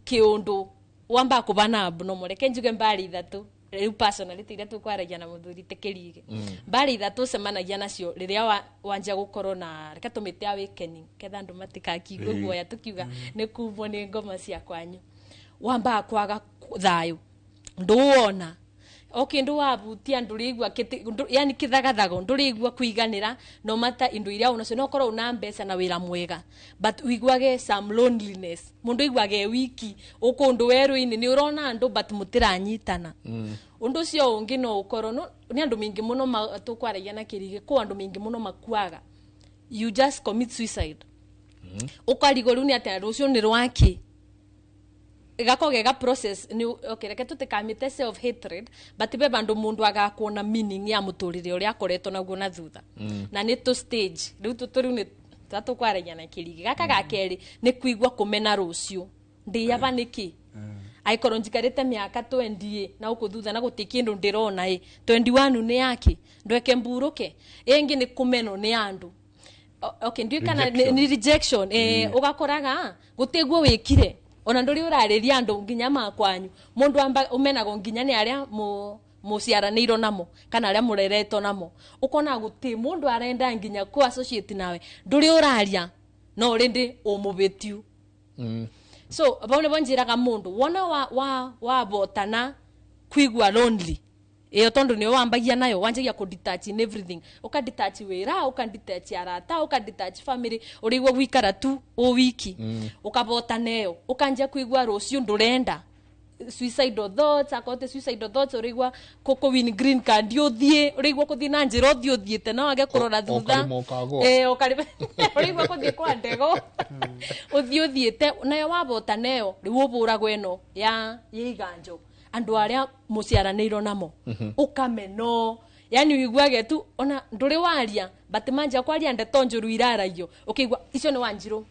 kiundu wamba kubana abnormal. Reke njuge mbari ithatu riu personality iria tukwaragia na muthuri tikirige. Mbari ithatu cemanagia nacio riria wanjia gukorwo na, reke tumite awakening ketha andu matikakigue guoya tukiuga ni kumwo ni ngoma cia kwanyu. Wamba kwaga thayu, nduwona o kindu wabutia ndurigua, yani kithagathago ndurigua kuiganira no mata indu iria unacio, no korwo una mbeca na wira mwega, but uiguage some loneliness. Mundu iguage wiki ukundu weru-ini ni urona andu but mutiranyitana. Undu ucio ungi no ukorwo no ni andu mingi muno tukwaragia na kirige ku andu mingi muno makuaga, you just commit suicide. Ukarigwo riu ni atia rucio ni rwaki gakogega process ni okay, reke tutikamite self hatred, but be bandu mundu agakuona meaning ya muturire uria akoretwo naguo na thutha. Na ni to stage riu tuturiu ni tatukwaragia na kirigi gaka ga keri ni kuigua kumena rucio ndiyaba niki aikorwo njikarite miaka 20 na uku thutha na guti kindu ndirona i 21 ni yaki ndweke mburuke ingi ni kumeno ni andu. Okay, ndiu kana ni rejection ugakoraga gutiguo wikire ona nduri urariria andu nginya makwanyu mundu amba umenago nginya ni aria muciaranĩirwo namo kana aria mureretwo namo, ukona guti mundu arenda nginya ku associate nawe nduri uraria no rindi umubitiu. So bau ni bonjiraga mundu wona wa wa botana kwigua lonely iyo tondu ni wambagia nayo wanjagia ku detach in everything, uka detach wira, uka detach arata, uka detach family, urigwa gwikara tu o wiki. Ukabota neyo ukanja kwigua rucio ndurenda suicidal thoughts, akote suicidal thoughts urigwa koko win green card uthie urigwa kuthi na njira uthie uthiete no age kurora thutha ukarima urigwa kuthie kwa ndego uthie uthiete nayo wabota neyo riu uburagwo eno ya iganjo andu aria muciaranĩirwo namo. Ukameno yani wiguage tu ona nduri waria but manja kwaria ndeto njuru iraragio ukigwa icio ni Wanjiru,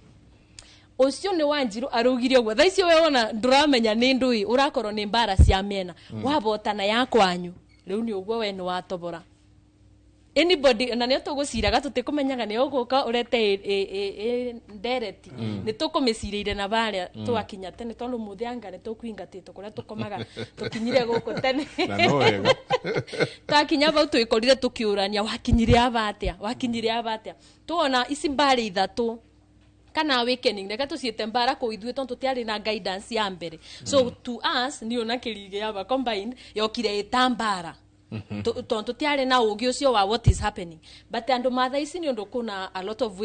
ucio ni Wanjiru arugire uguo. Thaa icio we ona nduramenya ni ndui urakorwo ni mbara cia mena. Wabotana ya kwanyu riu ni uguo we ni watobora anybody na nä tågåciraga tå tä kå menyaga nä å gå ka å rete ndereti nä tå kå mä cirä ire na barä twakinya tene tondå må thä anga nä tå kuingatä two kå rä a tå komaga tå kinyire gå kå tene. Twakinya bau twä korire tå kä å rania wakinyire aba atä a, wakinyire aba atä a, tuona ici mbarä ithatå kana awakening reke tuciite mbara kå ithuä tondå tutiarä na guidance ya mbere. So to us ni ona kä yaba combined yokire ä mbara tondu tutiarä na å ũcio wa what is happening, but andu matha ici ni undu kuna a lot of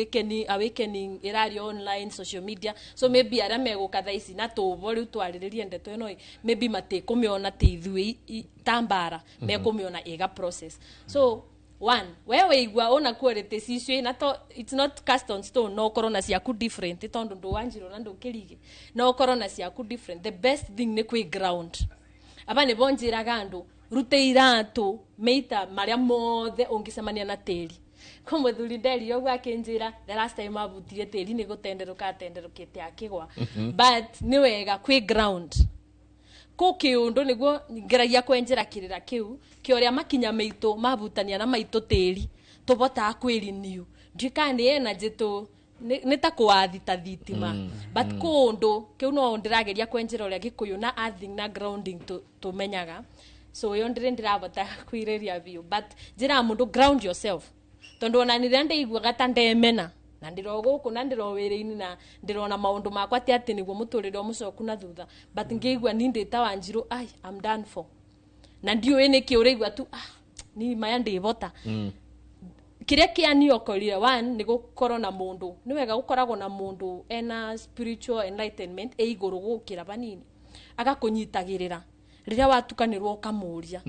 awakening irario online social media, so maybe aria meguka thaa ici na tubo riu twariririe ndeto ino maybe matikumiona ti ithuĩ ta mbara, mekumiona iga process. So one, we weigua ona quality cicio na to it's not cast on stone, no ukorwo na ciaku different tondu ndu Wanjiru na ndu kirige no ukorwo na ciaku different. The best thing ni kwi ground aba ni bonjiraga andu rute iratu meita maria mothe ungicemania na tiri ko muthuri nderi uguo akinjira the last time abutire tiri ni gutenderuka atenderukite akigwa. But ni wega kwi ground ku kiundu niguo ngeragia kwenjera kirira kiu kia uria makinya maitu mabutania na maitu tiri tubotaga kwiriniu ndiũĩ ni energy tu ni ta kwathi ta thitima. But kundu kiu no ndirageria kwenjera uria gikuyu na earthing na grounding tumenyaga. So yo ndire ndirabota kwiriria biu, but njira mundu ground yourself tondu ona nire ndiguaga ta ndemena na ndiro guku na ndiro wira-ini na ndirona maundu makwa ti ati niguo muturire mucoku na thutha, but ngigua ni ndita Wanjiru ai I'm done for na ndiũĩ nĩkĩ ũraigua tu ni maya ndibota. Kiria kia niokorire one ni gukorwo na mundu ni wega gukoragwo na mundu ena spiritual enlightenment e iguru gukira banini agakunyitagirira riria watukanirwo ukamuria.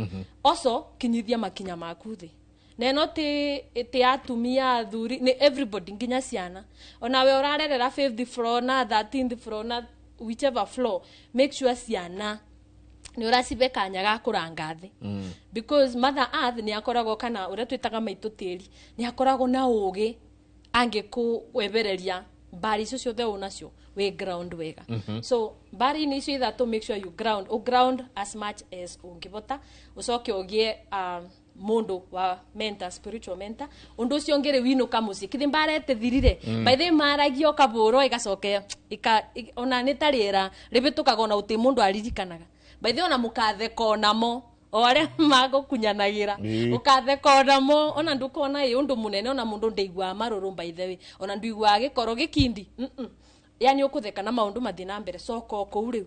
Also kinyithia makinya maku thi na ĩno ti atumia athuri ni everybody nginya ciana onawe urarerera 5th floor na 13th floor na whichever floor, make sure ciana Nĩ ũracibe kanya ga kũranga thĩ, because Mother Earth nĩ akoragwo, kana ũrĩa twĩtaga maitũ tĩri, nĩ akoragwo na ũgĩ angĩkũwebereria mbari icio ciothe ũnacio wĩ ground wega. So mbari-inĩ icio ithatũ, make sure you ground, u ground as much as ũngĩbota, ũcoke ũgĩe mũndũ wa mentor, spiritual mentor. Ũndũ ũcio ũngĩ, rĩu inũka mũciĩ kithi mbara ĩtĩthirire. By the way, maragia ũkabũrwo ĩgacoke ona nĩ ta rĩera rĩbĩtũkaga, ona ũtĩ mũndũ aririkanaga. By the way, ona mũkatheka onamo o arĩa magũkunyanagĩra, ũkatheka onamo, ona ndũkona ĩ ũndũ mũnene, ona mũndũ ndaiguaga marũrũ. By the way, ona nduiguaga gĩkoro gĩkindi. Yani ũkũtheka na maũndũ mathiĩ na mbere. Coka o kũu rĩu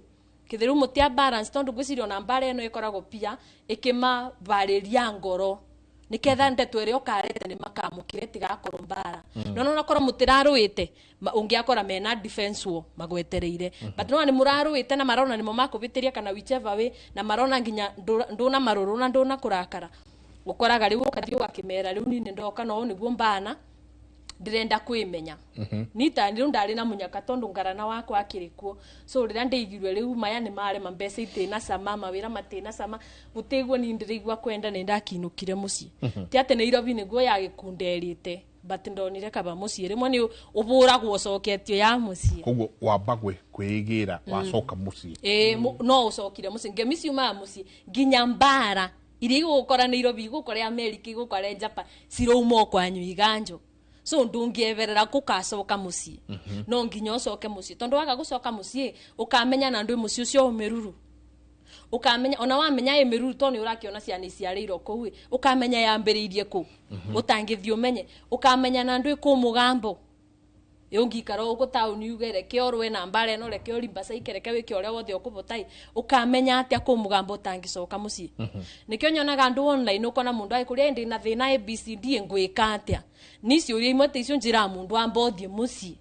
kĩthĩ rĩu mũtia balance, tondũ ngwĩciria ona mbara ĩno ĩkoragwo pia ĩkĩmabarĩria ngoro niketha ndeto ĩrĩa ũkarete nĩ makamũkĩre, tigakorwo mbara. No onakorwo mũtirarũĩte, ũngĩakora mena defense wo magwetereire, but no nĩ mũrarũĩte na marona nĩmo makũbĩtĩria kana whichever way, na marona nginya ndũna marũrũ na ndũna kũrakara, ũkoraga rĩu ũkathiĩ ũgakĩmera, rĩu niĩ nĩndoka no nĩguo mbana ndĩrenda kwĩmenya. Nita rĩu ndarĩ na mũnyaka tondũ ngarana wakwa akĩrĩ kuo. So rĩrĩa ndĩigirwe rĩu maya nĩ marema, mbeca itĩna cama, mawĩra matĩna cama, gũtĩguo ni ndĩraigua kwenda, nĩ ndakinũkire mũciĩ. Ti atĩ Nairobi nĩguo yagĩkunderĩte, but ndonire kaba mũciĩ rĩmwe nĩ ũbũragwo ũcoketio ya mũciĩ. Koguo wamba kwĩgĩra wacoka mũciĩ. Ĩĩ, no ũcokire mũciĩ, ngemi ciumaga mũciĩ, nginya mbara iria igũgũkora Nairobi, igũkora America, igũkora Japan, cirauma o kwanyu iganjo. So ndũngĩeberera gũkacoka mũciĩ. No nginya ũcoke mũciĩ, tondũ waga gũcoka mũciĩ ũkamenya na ndwĩ mũciĩ ũcio mĩruru, ũkamenya ona wamenya ĩ mĩruru, tondũ nĩ ũrakĩona ciana iciarĩirwo kũu ĩ, ũkamenya yambĩrĩirie kũ. Ũtangĩthiĩ ũmenye, ũkamenya na ndwĩ kũ mũgambo ũngĩikara ũguo taũni uge reke ũrũe na mbara ĩno, reke ũrimbacaike, reke wĩke ũrĩa wothe ũkũbota ĩ, ũkamenya atĩa kũ mũgambo ũtangĩcoka mũciĩ. Nĩkĩo nyonaga andũ online, ũkona mũndũ agĩkũria ndĩ na thĩna ABCD, ngwĩka atĩa? Ni ciũria imwe ta icio njĩraga mũndũ amba ũthiĩ mũciĩ.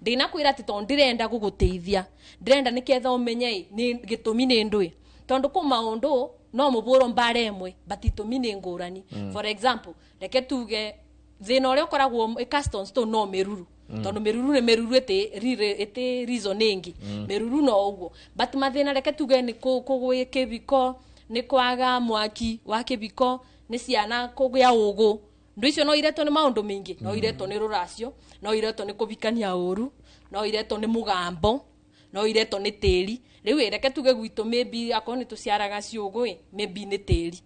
Ndĩnakwĩra atĩ tondũ ndĩrenda gũgũteithia, ndĩrenda nĩketha ũmenye ĩ nĩ gĩtũmi nĩ ndũĩ, tondũ kũ maũndũ no mũbũrwo mbara ĩmwe but itũmi nĩ ngũrani. For example, reke tuge thĩna ũrĩa ũkoragwo ĩ customs to no mĩruru, tondũ mĩruru nĩ mĩruru, ĩtĩ rire ĩtĩ reason ĩngĩ. Mĩruru no ũguo, but mathĩna reke tuge nĩ kũgwĩ kĩbiko, nĩ kwaga mwaki wa kĩbiko, nĩ ciana kũgĩa ũgũ, ndũ icio no iretwo nĩ maũndũ maingĩ, no iretwo nĩ rũracio, no iretwo nĩ kũbikania ũru, no iretwo nĩ mũgambo, no iretwo nĩ tĩri. Rĩu ĩ reke tuge gwitũ maybe akorwo nĩ tũciaraga ciũgũ ĩ, maybe nĩ tĩri.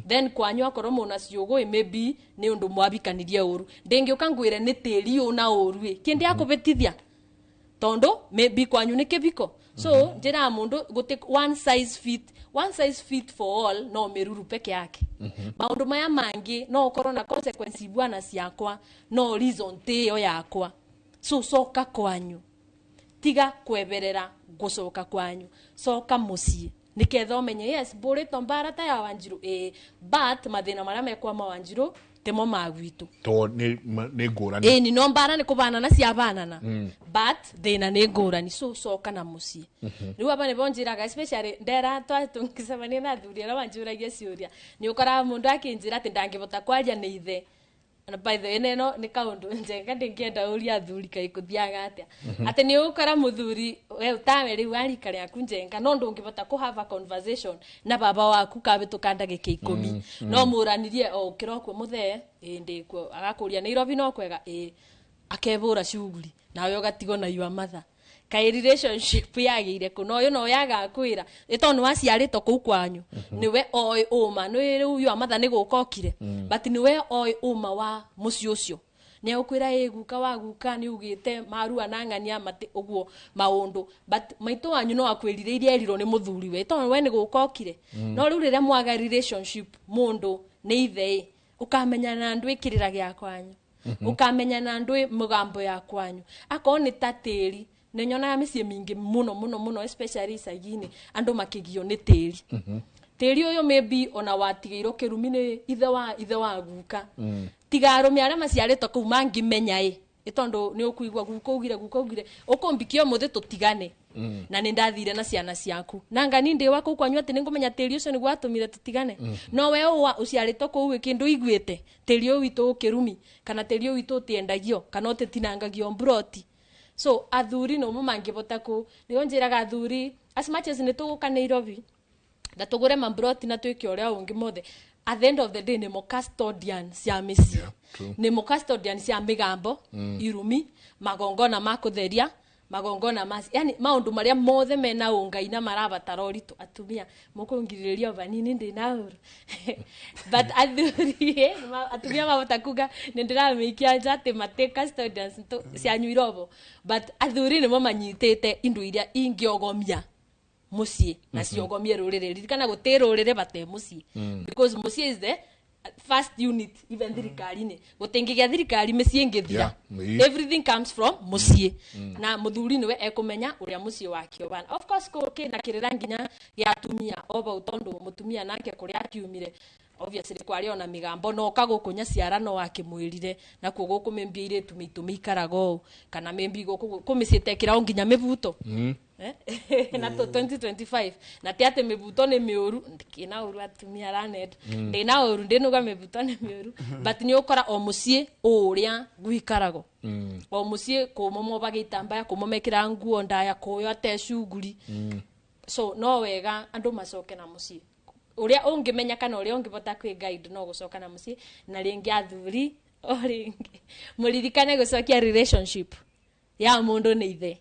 Then kwanyu akorwo mũna ciũgũ ĩ, maybe nĩ ũndũ mwabikanirie ũru. Ndĩngĩũka ngwĩre nĩ tĩri ũna ũru ĩ, kĩndĩ akũbĩtithia tondu maybe kwanyu nĩ kĩbiko. So njĩraga mũndũ gũtĩ one size fit for all, no mĩruru peke yake. Maũndũ maya mangĩ no ũkorwo na consequence bwana ciakwa, no reason tĩyo yakwa. So coka kwanyu, tiga kweberera gũcoka kwanyu, coka mũciĩ niketha ũmenye yes mbũrĩtwo mbara ta ya Wanjiru ĩĩ, but mathĩna marĩa mekwa ma Wanjiru timo ma gwitũ. To nĩ ngũrani. Ĩni no mbara nĩ kũbanana ciabanana, but thĩna nĩ ngũrani. So coka na mũciĩ. Rĩu aba nĩbo njĩraga, especially ndera twatũngĩcemania na athuri arĩa manjũragia ciũria, nĩ ũkoraga mũndũ akĩnjĩra atĩ ndangĩbota kwaria nĩ ithe. Na by the way, neno nĩ kaũndũ njenga ndĩngĩenda ũria athuri kaĩ kũthiaga atĩa, atĩ nĩ ũgũkora mũthuri we tawe rĩu wa rika rĩaku njenga, no ndũngĩbota kũ have a conversation na baba waku kabĩtũka ndagĩka 10. No mũranirie o ũkĩrokwo mũthee, ĩĩ ndĩkuo, agakũria Nairobi no kwega, ĩĩ, akebũra shughuli, nawe ũgatigwo na your mother. Kaĩ relationship yagĩire kũ? No ũyũ no yagakwĩra ĩ tondũ nĩ waciarĩtwo kũu kwanyu, nĩwe oĩ ũma nĩ rĩu your mother nĩ gũka okire, but nĩwe oĩ ũma wa mũciĩ ũcio. Nĩ egũkwĩra ĩ guka wa guka nĩ ugĩte marua na ng'ania matĩ ũguo maũndũ, but maitũ wanyu no akwĩrire iria erirwo nĩ mũthuri we, tondũ we nĩ gũka okire. No rĩu rĩrĩa mwaga relationship mũndũ nĩ ithe ĩ, ũkamenya na ndũ ĩkĩrĩra gĩa kwanyu, ũkamenya na ndũ mũgambo ya kwanyu, akorwo nĩ ta tĩri. Nĩ nyonaga mĩciĩ mĩingĩ mũno mũno mũno, especially icagi-inĩ, andũ makĩgio nĩ tĩri. Tĩri ũyũ maybe ona watigĩirwo kĩrumi nĩ ithe wa guka. Tiga arũme arĩa maciarĩtwo kũu mangĩmenya ĩ, tondũ nĩ ũkũigua guka ugire, guka ugire ũkũmbikia ũmũthĩ tũtigane, na nĩ ndathire na ciana ciaku na ngani ndĩ wa kũu kwanyu, atĩ nĩ ngũmenya tĩri ũcio nĩguo watũmire tũtigane. No we ũwa ũciarĩtwo kũu ĩ, kĩndũ iguĩte tĩri ũyũ witũ ũkĩrumi, kana tĩri ũyũ witũ ũtiendagio, kana ũtĩtinangagio mburoti. So athuri no mangĩbota kũ, nĩo njĩraga athuri, as much as nĩ tũgũka Nairobi Na tũgũre mambroti na twĩke ũrĩa ũngĩ mothe, at the end of the day nĩmo custodian cia mĩciĩ, nĩmo custodian cia mĩgambo, irumi, magongona ma kũtheria, magongona ma, yani maũndũ marĩa mothe mena ũngai na marabatara ũritũ. Atumia mũkũngirĩrĩria o vanini, ndĩna ũru, but athuri, atumia mahota kuga nĩ ndĩramĩikia nja atĩ matĩ custodians cianyu irobo, but athuri nĩmo manyitĩte indo iria ingĩogomia mũciĩ na ciogomie rũrĩrĩ. Ririkana gũtĩ rũrĩrĩ bate mũciĩ, because mũciĩ is the first unit. Even thirikari-inĩ, gũtingĩgĩa thirikari mĩciĩ ĩngĩthira. Everything comes from mũciĩ, na mũthuri nĩwe ekũmenya ũrĩa mũciĩ wake ũbana. Of course kĩna kĩrĩra nginya gĩa atumia o bau, tondũ mũtumia nake kũrĩa akiumire, obviously kwarĩ ona mĩgambo no oka gũkũ nyaciara no akĩmwĩrire nakuo gũkũ mĩmbi airĩtu mĩitũ mĩikaraga ũũ kana mĩmbi gũkũ kũmĩciĩtekĩra o nginya mĩbuto. Na to 2025 na ti atĩ mĩbuto nĩ mĩũru, ndikĩna ũru atumia aranenda, ndĩna ũru, ndĩnuga mĩbuto nĩ mĩũru, but nĩ ũkora o mũciĩ ũrĩa gũikaragwo, o mũciĩ kũmo mobaga itambaya, kũmo mekĩraga nguo ndaya, kũyo ate cuguri. So no wega andũ macoke na mũciĩ. Ũrĩa ũngĩmenya kana ũrĩa ũngĩbota kwĩ guide no gũcoka na mũciĩ. Na rĩngĩ athuri, o rĩngĩ mũririkane gũcokia relationship ya mũndũ nĩ ithe,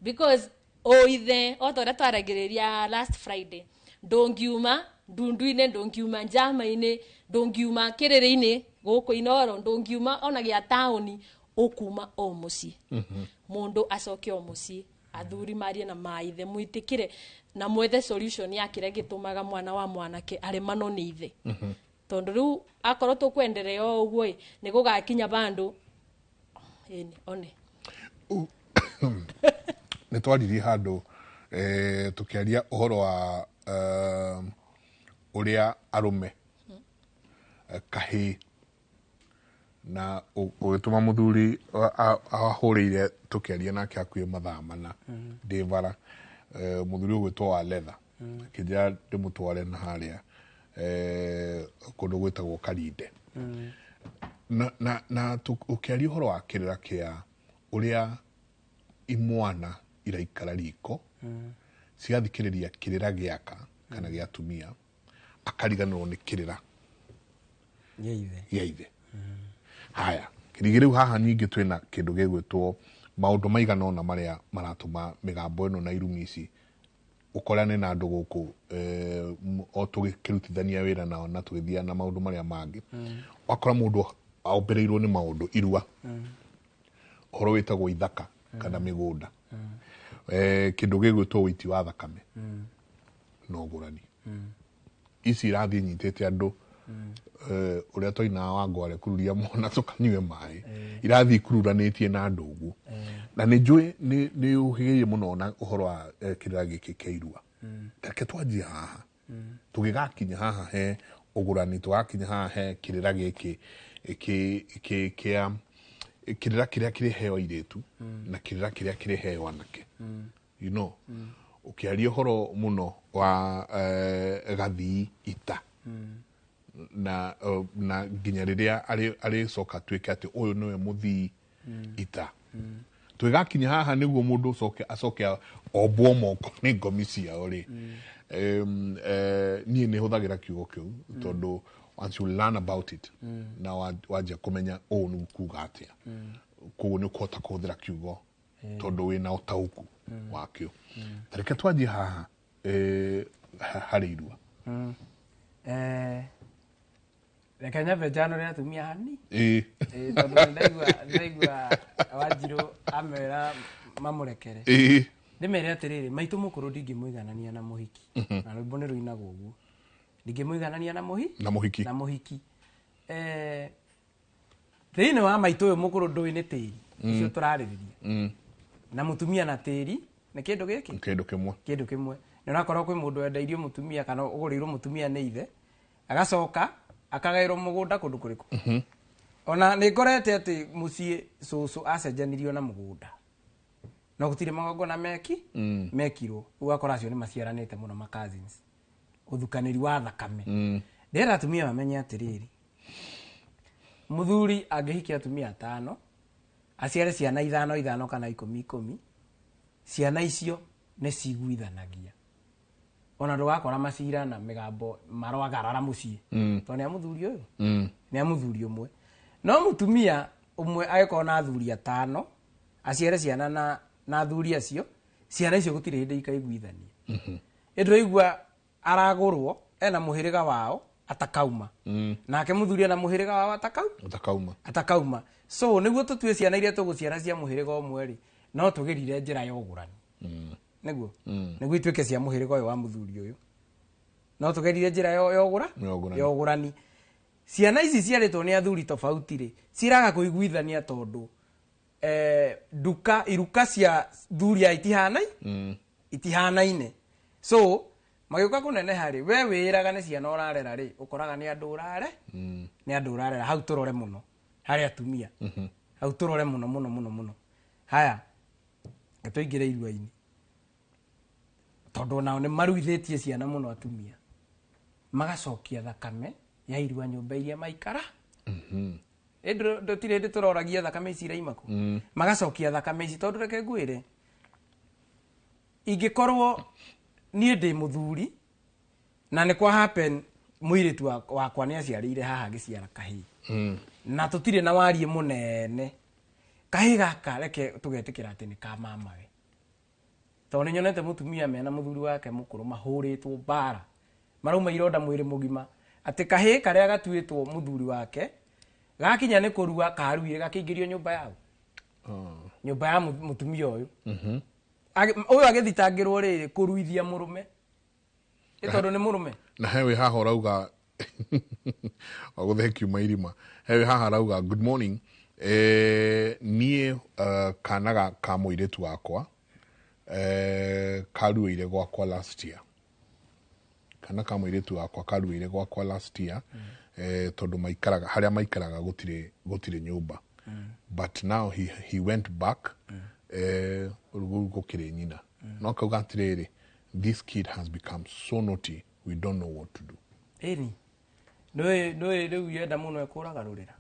because o ithe, o ta ũrĩa twaragĩrĩria last Friday, ndũngiuma ndundu-inĩ, ndũngiuma njama-inĩ, ndũngiuma kĩrĩrĩ-inĩ gũkũ Inoro, ndũngiuma ona gĩa taũni, ũkuma o mũciĩ. Mũndũ acoke o mũciĩ, athuri marie na maithe, mwĩtĩkĩre na mwethe solution ya kĩrĩa gĩtũmaga mwana wa mwanake aremanwo nĩ ithe, tondũ rĩu akorwo tũkwenderea o ũguo ĩ, nĩ gũgakinya bandũ ĩni one. Nĩ twaririe handũ, tũkĩaria ũhoro wa ũrĩa arũme, kahĩĩ na ũgĩtũma mũthuri ahũrĩire, tũkĩaria nake hakuhĩ mathaa 4 ndĩ bara, mũthuri ũgwĩtwo wa letha, akĩnjĩra ndĩmũtware na harĩa kũndũ gwĩtagwo Karinde, na ũkĩaria ũhoro wa kĩrĩra kĩa ũrĩa imwana iraikara riko, cigathikĩrĩria kĩrĩra gĩaka kana gĩa atumia, akariganĩrwo nĩ kĩrĩra gĩa ithe. Gĩa ithe. Haya, kĩrigi rĩu haha ningĩ twĩna kĩndũ gĩgwĩtwo maũndũ maigana ũna marĩa maratũma mĩgambo ĩno na irumi ici ũkorane na andũ gũkũ, o tũgĩkĩrutithania wĩra nao na tũgĩthiaga na maũndũ marĩa mangĩ, wakora mũndũ aombĩrĩirwo nĩ maũndũ irua, ũhoro wĩtagwo ithaka kana mĩgũnda, kĩndũ gĩgwĩtwo ũiti wa thakame na ũgũrani. Ici irathiĩ nyitĩte andũ, ũrĩa twainaga wa ngware kururia mwana tũkanyue maĩ, irathiĩ ikururanĩtie na andũ ũguo. Na nĩ njũĩ nĩ ũhĩgĩrĩire mũno na ũhoro wa kĩrĩra gĩkĩ kĩa irua. Reke twanjie haha, tũgĩgakinya haha he ũgũrani, tũgakinya haha he kĩrĩra gĩkĩ kĩa kĩrĩra kĩrĩa kĩrĩheo airĩtu na kĩrĩra kĩrĩa kĩrĩheo anake. Ũkĩaria ũhoro mũno wa gathii ita na nginya rĩrĩa arĩcoka atuĩke atĩ ũyũ nĩwe mũthii ita, twĩgakinya haha nĩguo mũndũ acoke ombwo moko nĩ ngomi ciao rĩ. Niĩ nĩ hũthagĩra kiugo kĩu tondũ once you learn about it na wanjia kũmenya ũũ nĩ kuga atĩa, koguo nĩ ũkũhota kũhũthĩra kiugo tondũ wĩna ũtaũku wakĩo. Ta reke twanjie haha, harĩ irua. Reke nyambe njanũre atumia hani. Ĩĩ. Tondũ nĩndaigua Wanjirũ amera mamũrekere. Ndĩmere atĩrĩrĩ, maitũ mũkũrũ ndingĩmũiganania na mũhiki. Na rwĩmbo nĩ rũinagwo ũguo, ndingĩmũiganania na mũhi Na mũhiki. Na mũhiki. Thĩinĩ wa maitũ ũyũ mũkũrũ ndũĩ nĩ tĩri ũcio tũrarĩrĩria, na mũtumia na tĩri nĩ kĩndũ gĩkĩ kĩndũ kĩmwe. Kĩndũ kĩmwe. Nĩ ũrakorwo kwĩ mũndũ wendeirio mũtumia kana ũgũrĩirwo mũtumia nĩ ithe, agacoka akagaĩrwo mũgũnda kũndũ kũrĩkũ. Ona nĩ ngorete atĩ mũciĩ cũcũ acenjanirio na mũgũnda, no gũtirĩ magongona meki mekirwo. Ũgakora acio nĩ maciaranĩte mũno, ma cousins, ũthukanĩri wa thakame. Ndĩrenda atumia mamenye atĩrĩrĩ, mũthuri angĩhikia atumia atano, aciare ciana ithano ithano kana 10 10, ciana icio nĩ ciguithanagia. Ona ndũgakora macira na mĩgambo maroagarara mũciĩ. Tondũ nĩ a mũthuri ũyũ. Nĩ a mũthuri ũmwe. No mũtumia ũmwe angĩkorwo na athuri atano, aciare ciana na athuri acio, ciana icio gũtirĩ hĩndĩ ikaiguithania. Ĩndĩraigua aragũrwo ena mũhĩrĩga wao atakauma. Nake mũthuri ena mũhĩrĩga wao atakauma. Atakauma. So nĩguo tũtue ciana iria tũgũciara cia mũhĩrĩga ũmwe rĩ, no tũgĩrire njĩra ya ũgũrani. Nĩguo? Nĩguo ituĩke cia mũhĩrĩga ũyũ wa mũthuri ũyũ. No tũgerire njĩra ya ũgũra? Ya ũgũrani. Ya ũgũrani. Ciana ici ciarĩtwo nĩ athuri tofauti rĩ, ciraga kũiguithania tondũ nduka iruka cia thuri aya itihanaine. So magĩũka kũneneha rĩ, we wĩraga nĩ ciana ũrarera rĩ, ũkoraga nĩ andũ ũrare, nĩ andũ ũrarera. Hau tũrore mũno harĩ atumia. Hau tũrore mũno mũno mũno mũno. Haya, tũingĩre irua-inĩ. Tondũ nao nĩ maruithĩtie ciana mũno atumia. Magacokia thakame ya irua nyũmba iria maikara. Ndũtirĩ hĩndĩ tũroragia thakame ici iraima kũ. Magacokia thakame ici tondũ reke ngwĩre. Ingĩkorwo niĩ ndĩ mũthuri na nĩ kwa happen mũirĩtu wakwa nĩ aciarĩire haha agĩciara kahĩĩ. Na tũtirĩ na wariĩ mũnene. Kahĩĩ gaka reke tũgetĩkĩra atĩ nĩ ka mamawe. Tondũ nĩ nyonete mũtumia mena mũthuri wake mũkũrũ mahũrĩtwo mbara. Marauma ironda mwĩrĩ mũgima. Atĩ kahĩĩ karĩa gatuĩtwo mũthuri wake gakinya nĩ kũrua karuire gakĩingĩrio nyũmba yao. Nyũmba ya mũtumia ũyũ. Ũyũ agĩthitangĩrwo rĩrĩ kũruithia mũrũme. Ĩ tondũ nĩ mũrũme. Na hewe haha ũrauga wagũthe kiuma irima. Hewe haha arauga good morning. Niĩ kana ka mũirĩtu wakwa karuĩire gwakwa last year. Kana ka mũirĩtu wakwa karuĩire gwakwa last year tondũ maikaraga harĩa maikaraga gũtirĩ nyũmba. But now he went back gũkĩrĩ nyina. No kauga atĩrĩrĩ, this kid has become so naughty, we don't know what to do. Ĩni. Nĩũĩ rĩu yenda mũno ĩkũragarũrĩra.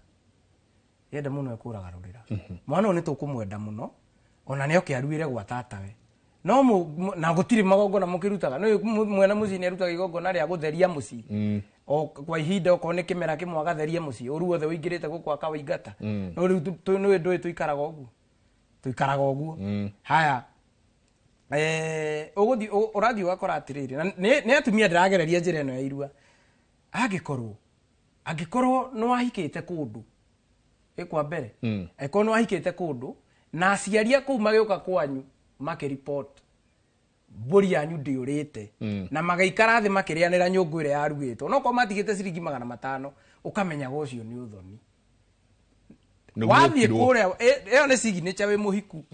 Yenda mũno ĩkũragarũrĩra. Mwana ũyũ nĩ tũkũmwenda mũno, ona nĩ oke aruĩre gwa tatawe. No na gũtirĩ magongona mũkĩrutaga. Nĩũĩ mwene mũciĩ nĩ arutaga igongona rĩa gũtheria mũciĩ. O kwa ihinda okorwo nĩ kĩmera kĩmwe agatheria mũciĩ, ũru wothe ũingĩrĩte gũkũ akaũingata. No rĩu nĩũĩ ndũĩ tũikaraga ũguo. Tũikaraga ũguo. Haya. Ũgũthiĩ ũrathiĩ ũgakora atĩrĩrĩ, na nĩ atumia ndĩragereria njĩra ĩno ya irua. Angĩkorwo nĩ wahikĩte kũndũ, ĩ kwa mbere, angĩkorwo nĩ wahikĩte kũndũ, na aciari a kũu magĩũka kwanyu makĩripot mbũri yanyu ndĩũrĩte, na magaikara thĩ makĩrĩanĩra nyũngũ ĩrĩa yarugĩtwo, no korwo matigĩte ciringi 500, ũkamenyaga ũcio nĩ ũthoni. Wathiĩ kũrĩa, ĩyo nĩ signature wĩ mũhiku.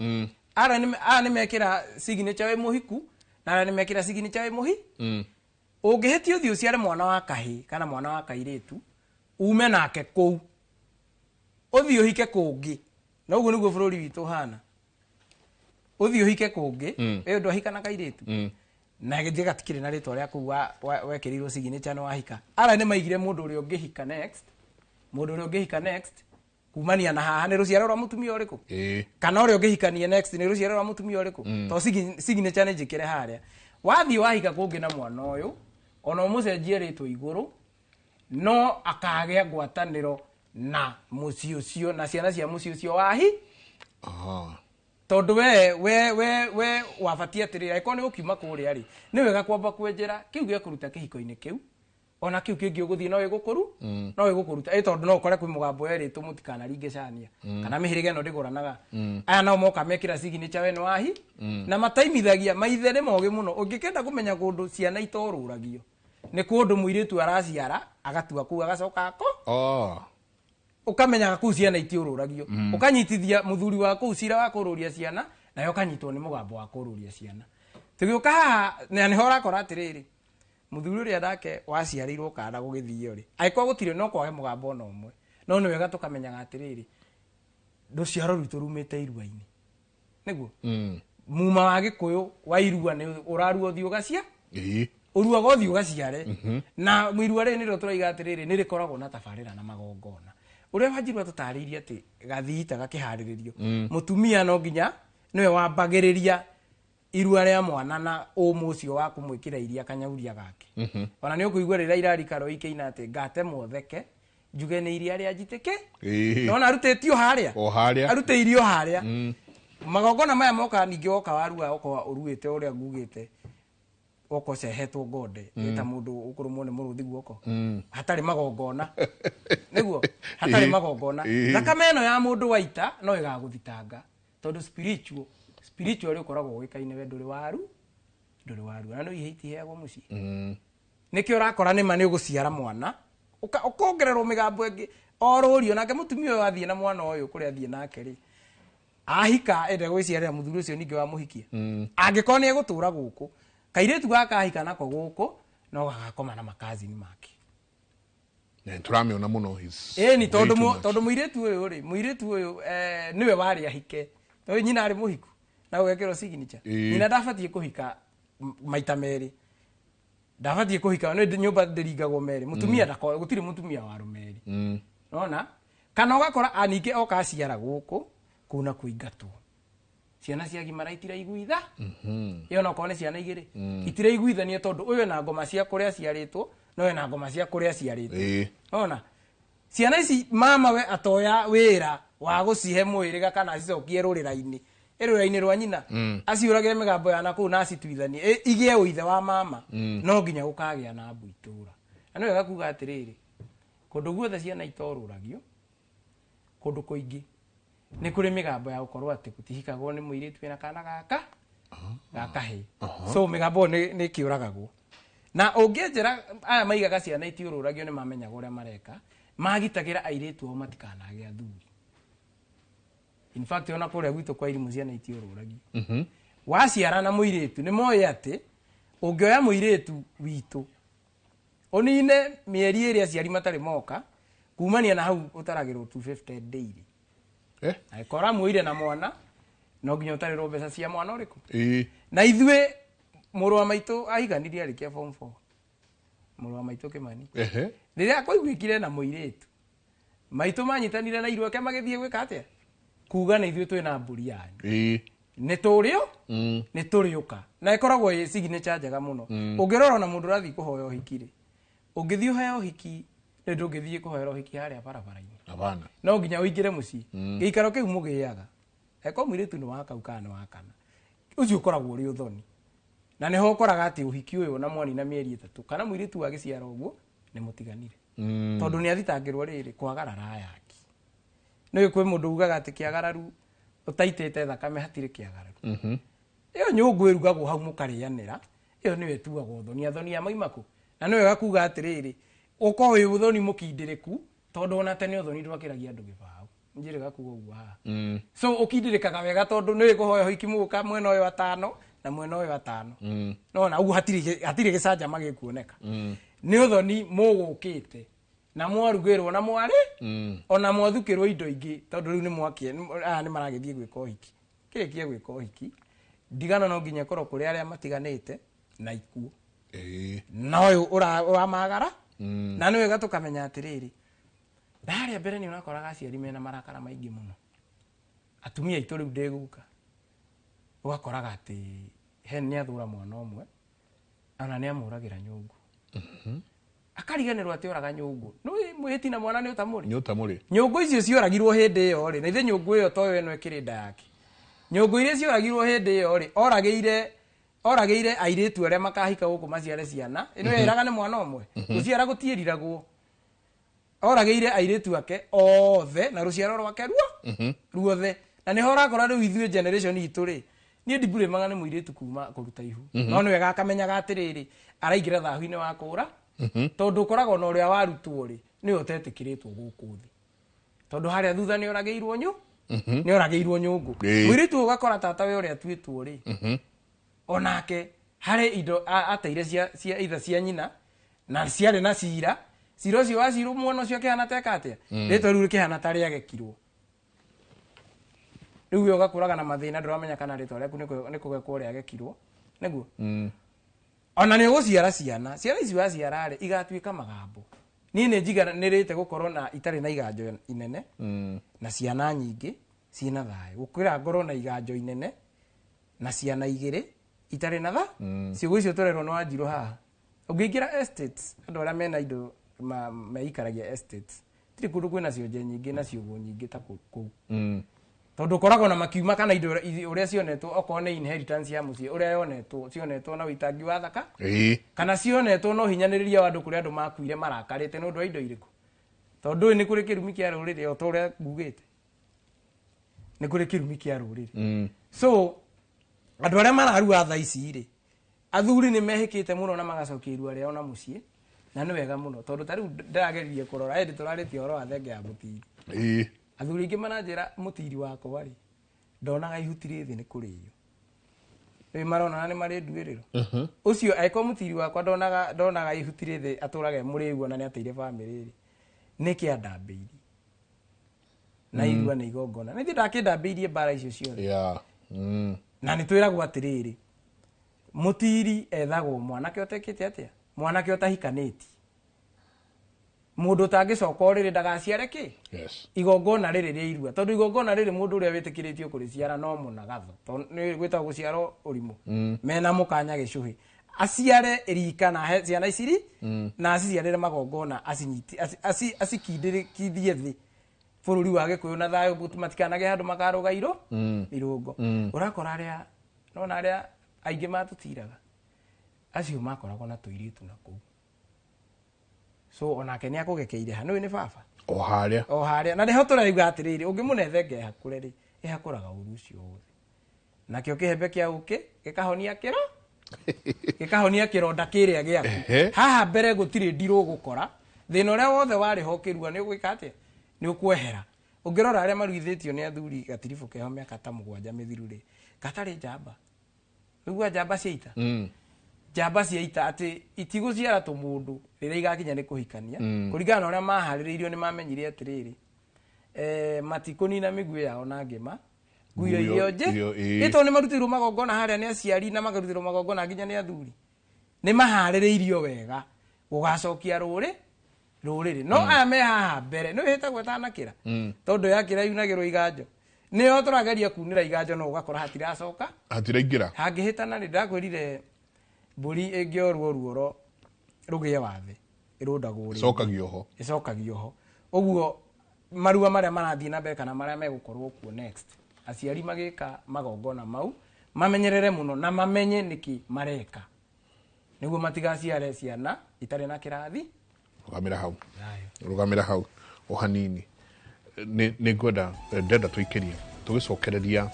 Aya nĩ mekĩra signature wĩ mũhiku, na aya nĩ mekĩra signature wĩ mũhi. Ũngĩhĩtia ũthiĩ ũciare mwana wa kahĩĩ kana mwana wa kairĩtu, ume nake kũu, ũthiĩ ũhike kũngĩ. Na ũguo nĩguo bũrũri witũ ũhana. Ũthiĩ ũhike kũngĩ, ĩyo ndwahika na kairĩtu. Na gĩthiĩ gatikĩrĩ na rĩtwa rĩa kũu wekĩrĩirwo signature nĩ wahika. Ara nĩ maigire mũndũ ũrĩa ũngĩhika next, mũndũ ũrĩa ũngĩhika next, kumania na haha nĩ rũciaro rwa mũtumia ũrĩkũ? Kana ũrĩa ũngĩhikania next nĩ rũciaro rwa mũtumia ũrĩkũ? To signature nĩ njĩkĩre harĩa. Wathiĩ wahika kũngĩ na mwana ũyũ, ona ũmũcenjie rĩtwa igũrũ, no akagĩa ngwatanĩro na mũciĩ ũcio, na ciana cia mũciĩ ũcio wahi. Tondũ we wabatie atĩrĩrĩ, angĩkorwo nĩ ũkiuma kũrĩa rĩ, nĩ wega kwamba kwenjera kĩu gĩa kũruta kĩhiko-inĩ kĩu, ona kĩu kĩngĩ ũgũthiĩ no ĩgũkũru, no ĩgũkũruta. Ĩ tondũ no ũkore kwĩ mũgambo werĩtwo mũtikanaringe cania, kana mĩhĩrĩga ĩno ndĩgũranaga. Aya nao moka mekĩra signature we nĩ wahi, na mataimithagia maithe nĩ mogĩ mũno. Ũngĩkenda kũmenya kũndũ ciana itorũragio, nĩ kũndũ mũirĩtu araciara agatua kũu agacoka ako. Ũkamenyaga kũu ciana itiũrũragio. Ũkanyitithia mũthuri wa kũu cira wa kũrũria ciana, nawe ũkanyitwo nĩ mũgambo wa kũrũria ciana. Tũgĩũka haha, na nĩho ũrakora atĩrĩrĩ, mũthuri ũrĩa nake waciarĩirwo kana gũgĩthio rĩ, angĩkorwo gũtirĩ no kwage mũgambo ona ũmwe. No nĩ wega tũkamenyaga atĩrĩrĩ, rũciaro rwitũ rumĩte irua-inĩ. Nĩguo? Muma wa Gĩkũyũ wa irua nĩ ũrarua ũthiĩ ũgacia? Ũruaga ũthiĩ ũgaciare. Na irua rĩrĩ nĩrĩo tũraiga atĩrĩrĩ, nĩ rĩkoragwo na tabarĩra na magongona. Ũrĩa Wanjiru atũtarĩirie atĩ gathiita gakĩharĩrĩrio, mũtumia no nginya nĩwe wambagĩrĩria Irua rĩa mwana na ũmũ ũcio wa kũmwĩkĩra iria kanyauria gake. Ona nĩ ũkũigua rĩrĩa irarikaro ikĩina atĩ ngate motheke njuge nĩ iria rĩa njitĩke. Nona arutĩtio harĩa. O harĩa. Arutĩirio harĩa. Magongona maya moka ningĩ woka warua okorwo ũruĩte ũrĩa ngugĩte woka ũcehetwo ngonde ta mũndũ ũkũrũmwo nĩ mũrũthi guoko. Hatarĩ magongona. Nĩguo hatarĩ magongona. Thakame ĩno ya mũndũ waita no ĩgagũthitanga tondũ spiritual ũkoragwo ũĩkaine we ndũrĩ waru na no ihe itiheagwo mũciĩ. Nĩkĩo ũrakora nĩma nĩ ũgũciara mwana ũkongererwo mĩgambo ĩngĩ o rũrio nake mũtumia ũyũ athiĩ na mwana ũyũ kũrĩa athiĩ nake rĩ ahika ende gwĩciarĩra mũthuri ũcio ningĩ wamũhikia. Angĩkorwo nĩ egũtũra gũkũ kairĩtu gaka ahika nako gũkũ no gagakoma na makazini make. Na tũramĩona mũno. Ĩni tondũ mũirĩtu ũyũ rĩ mũirĩtu ũyũ nĩwe warĩ ahike tondũ nyina arĩ mũhiku na ũgekĩrwo signature. Nyina ndabatiĩ kũhika maita merĩ. Ndabatiĩ kũhika nĩ nyũmba ndĩringagwo merĩ. Mũtumia ndako gũtirĩ mũtumia wa arũme erĩ. Nona kana ũgakora ningĩ oka aciara gũkũ kuna kũingatwo. Ciana ciagimara itiraiguitha. Ĩyo no korwo nĩ ciana igĩrĩ. Itiraiguithania tondũ ũyũ na ngoma cia kũrĩa ciarĩtwo na ũyũ na ngoma cia kũrĩa ciarĩtwo. Nona ciana ici mama we atoya wĩra wa gũcihe mwĩrĩga kana acicokie rũrĩra-inĩ. Rũrĩra-inĩ rwa nyina. Aciũragĩre mĩgambo ya nakũu na acituithanie igĩe ũithe wa mama. No nginya gũkagĩa na mbu itũra. Na nĩ wega kuga atĩrĩrĩ kũndũ guothe ciana itorũragio kũndũ kũingĩ nĩ kũrĩ mĩgambo ya gũkorwo atĩ gũtihikagwo nĩ mũirĩtu wĩna kana gaka gakahĩ. So mĩgambo nĩ kĩũragagwo. Na ũngĩnjĩra aya maigaga ciana itiũrũragio nĩ mamenyaga ũrĩa mareka magitagĩra airĩtu ao matikanagĩe athuri. In fact ona kũrĩa gwitũ kwa irimũ ciana itiũrũragio. Waciara na mũirĩtu nĩ moĩ atĩ ũngĩoya mũirĩtu witũ ũnine mĩeri ĩrĩa aciari matarĩ moka kumania na hau ũtaragĩrwo 250 daily. Angĩkorwo mũire na mwana no nginya ũtarĩrwo mbeca cia mwana ũrĩkũ. Na ithuĩ mũrũ wa maitũ ahiganirie arĩkia form 4. Mũrũ wa maitũ Kĩmani. Rĩrĩa kũiguĩkire na mũirĩtu maitũ manyitanire na iru ake magĩthiĩ gwĩka atĩa kuga na ithuĩ twĩna mbũri yanyu. Nĩ tũrĩo nĩ tũrĩũka na ĩkoragwo ĩ signature njega mũno. Ũngĩrora ona mũndũ ũrathiĩ kũhoya ũhiki rĩ ũngĩthiĩ ũheo ũhiki nĩ ndũngĩthiĩ kũhoera ũhiki harĩa barabara-inĩ. Hapana. No nginya ũingĩre mũciĩ. Gĩikaro kĩu mũgĩaga eko mũirĩtu nĩ wa kau kana nĩ wa kana ũcio ũkoragwo ũrĩ ũthoni. Na nĩho ũkoraga atĩ ũhiki ũyũ na mwanina mĩeri 3 kana mũirĩtu agĩciara ũguo nĩ mũtiganire. Tondũ nĩ athitangĩrwo rĩrĩ kwagarara yaki. Nĩ kwĩ mũndũ ugaga atĩ kĩagararu ũtaitĩte thakame hatirĩ kĩagararu. Ĩyo nyũngũ ĩrugagwo hau mũkarĩanĩra ĩyo nĩyo ĩtuagwo ũthoni. Athoni a mauma kũ? Na nĩ wega kuga atĩrĩrĩ ũkorwo wĩ ũthoni mũkindĩrĩku tondũ ona tene ũthoni ndwakĩragia andũ gĩbaũ. Njĩrĩga kuga ũguo haha. So ũkindĩrĩkaga wega tondũ nĩ kũhoya ũhiki mũgũka mwena ũyũ atano na mwena ũyũ atano. Nona ũguo hatirĩ gĩcanjama gĩkuoneka. Nĩ ũthoni mũgũkĩte na mwarugĩrwo na mwarĩ ona mwathukĩrwo indo ingĩ tondũ rĩu nĩ mwakie aya nĩ maragĩthiĩ gwĩka ũhiki. Kĩrĩkia gwĩka ũhiki ndigano no nginya ĩkorwo kũrĩ arĩa matiganĩte na ikuũ. Na ũyũ ũramagara na nĩ wega tũkamenya atĩrĩrĩ harĩa mbere nĩ ũrakoraga aciari mena marakara maingĩ mũno. Atumia aitũ rĩu ndĩguka ũgakoraga atĩ he nĩ athũra mwana ũmwe ona nĩ amũragĩra nyũngũ. Akariganĩrwo atĩ oraga nyũngũ. Nĩ mwĩhĩti na mwana nĩ ũtamũrĩ. Nĩ ũtamũrĩ. Nyũngũ icio cioragirwo hĩndĩ ĩyo rĩ na ithe nyũngũ ĩyo toyo ĩno ĩkĩrĩ nda yake. Nyũngũ iria cioragirwo hĩndĩ ĩyo rĩ oragĩire airĩtu arĩa makahika gũkũ maciare ciana. Ĩno ĩraga nĩ mwana ũmwe. Gũciara gũtiĩriragwo. Oragĩire airĩtu ake othe na rũciaro rwake ruo ruothe. Na nĩho ũrakora rĩu ithuĩ generation itũ rĩ niĩ ndimburĩmaga nĩ mũirĩtu kuma kũruta ihu. No nĩ wega akamenyaga atĩrĩrĩ araingĩra thahu-inĩ wa kũra tondũ ũkoragwo na ũrĩa warutwo rĩ nĩwe ũtetĩkĩrĩtwo gũkũ thĩ. Tondũ harĩa thutha nĩ oragĩirwo nĩ oragĩirwo nyũngũ. Mũirĩtu ũgakora tata we ũrĩa atuĩtwo rĩ onake harĩ indo ateire cia itha cia nyina na ciarĩ na cira. Cira ũcio wacirwo mwana ũcio akĩhana ta eka atĩa rĩtwa rĩu rĩkĩhana ta rĩagekirwo. Rĩu we ũgakũraga na mathĩna ndũramenya kana rĩtwa rĩaku nĩ kũgekwo rĩagekirwo nĩguo. Ona nĩ ũgũciara ciana ciana ici waciara rĩ igatuĩka magambo. Niĩ nĩ njiganĩrĩte gũkorwo na itarĩ na iganjo inene na ciana nyingĩ ciĩna thayũ gũkĩra ngorwo na iganjo inene na ciana igĩrĩ Itarĩ na tha. Ciugo icio tũrerwo nĩ Wanjirũ haha. Ũngĩingĩra estates, andũ arĩa mena indo meikaragia estates, tirĩ kũndũ kwĩna cionje nyingĩ na ciũgũ nyingĩ ta kũu. Tondũ ũkoragwo na makiuma kana indo ũrĩa cionetwo, okorwo nĩ inheritance ya mũciĩ ũrĩa yonetwo, cionetwo na ũitangi wa thaka kana cionetwo na ũhinyanĩrĩria wa andũ kũrĩa andũ makuire marakarĩte nĩ ũndũ wa indo irĩkũ. Tondũ ũyũ nĩ kũrĩ kĩrumi kĩa rũrĩrĩ, o ta ũrĩa ngugĩte, nĩ kũrĩ kĩrumi kĩa rũrĩrĩ. So andũ arĩa mararua thaa ici rĩ, athuri nĩ mehĩkĩte mũno na magacokia irua rĩao na mũciĩ, na nĩ wega mũno tondũ ta rĩu ndĩrageririe kũrora ĩndĩ tũrarĩtie ũhoro wa thenge ya mũtiri. Athuri aingĩ maranjĩra mũtiri wakwa rĩ, ndonaga ihuti rĩ thĩ nĩ kũrĩo. Rĩu maronana nĩ marĩ nduĩrĩro. Ũcio angĩkorwo mũtiri wakwa ndonaga ihuti rĩ thĩ atũraga e mũrĩu ona nĩ ateire bamĩrĩ rĩ, nĩkĩ andambĩirie? Na irua nĩ igongona. Nĩ ndakĩndambĩirie mbara icio ciothe. Na nĩ twĩragwo atĩrĩrĩ, mũtiri ethagwo mwanake ũtekĩte atĩa? Mwanake ũtahikanĩtie. Mũndũ ũtangĩcoka ũrĩrĩ ndagaciare kĩ? Yes. Igongona rĩrĩ rĩa irua. Tondũ igongona rĩrĩ mũndũ ũrĩa wĩtĩkĩrĩtio kũrĩciara no mũnagatho. Tondũ nĩ gwĩtagwo gũciarwo ũrimũ. Mena mũkanya gĩcũhĩ. Aciare rika na ahe ciana ici ri, na aciciarĩre magongona, acikindĩrĩkithie thĩ bũrũri wa Gĩkũyũ na thayũ, matikanagĩe handũ makarũga irũngo. Ũrakora arĩa, nona arĩa aingĩ matũtiraga, acio makoragwo na tũirĩtu na kũu. So onake nĩ akũgekeire ha, nĩũĩ nĩ baba. O harĩa. O harĩa. Na nĩho tũrauga atĩrĩrĩ, ũngĩmũne thenge ĩhakũre rĩ, ĩhakũraga ũru ũcio wothe. Nakĩo kĩhembe kĩa ũkĩ gĩkahonia kĩro, gĩkahonia kĩronda kĩrĩa gĩaku. Haha mbere gũtirĩ ndirũ ũgũkora, thĩna ũrĩa wothe warĩ ho ũkĩrua nĩ ũgwĩka atĩa? Nĩ ũkwehera. Ũngĩrora arĩa maruithĩtio nĩ athuri gatiribũ keho mĩaka ta 7 mĩthiru rĩ, gatarĩ njamba. Ũigua njamba cia ita? Njamba cia ita atĩ itigũciara tũmũndũ rĩrĩa igakinya nĩ kũhikania. Kũringana na ũrĩa maharĩrĩirio nĩ mamenyire atĩrĩrĩ, matikũnina mĩguĩ yao na ngĩma, nguyo irio nje. Nĩ tondũ nĩ marutĩirwo magongona harĩa nĩ aciari na makarutĩrwo magongona nginya nĩ athuri. Nĩ maharĩrĩirio wega gũgacokia rũrĩrĩ. No aya me haha mbere nĩ wĩhĩtagwo ĩtanakĩra. Tondũ yakĩra yunagĩrwo iganjo. Nĩyo tũrageria kunĩra iganjo no ũgakora hatiracoka. Hatiraingĩra. Hangĩhĩtana rĩ, ndakwĩrire mbũri ĩngĩorwo ruoro rũgĩe wathe, ĩrũndagwo rĩngĩ. Ĩcokagio ho. Ĩcokagio ho. Ũguo marua marĩa marathiĩ na mbere kana marĩa megũkorwo kuo next, aciari magĩka magongona mau, mamenyerere mũno na mamenye nĩkĩ mareka, nĩguo matigaciare ciana itarĩ na kĩrathi. Rũgamĩra hau. Rũgamĩra hau o hanini. Nĩ ngwenda, ndenda tũikĩrie, tũgĩcokereria,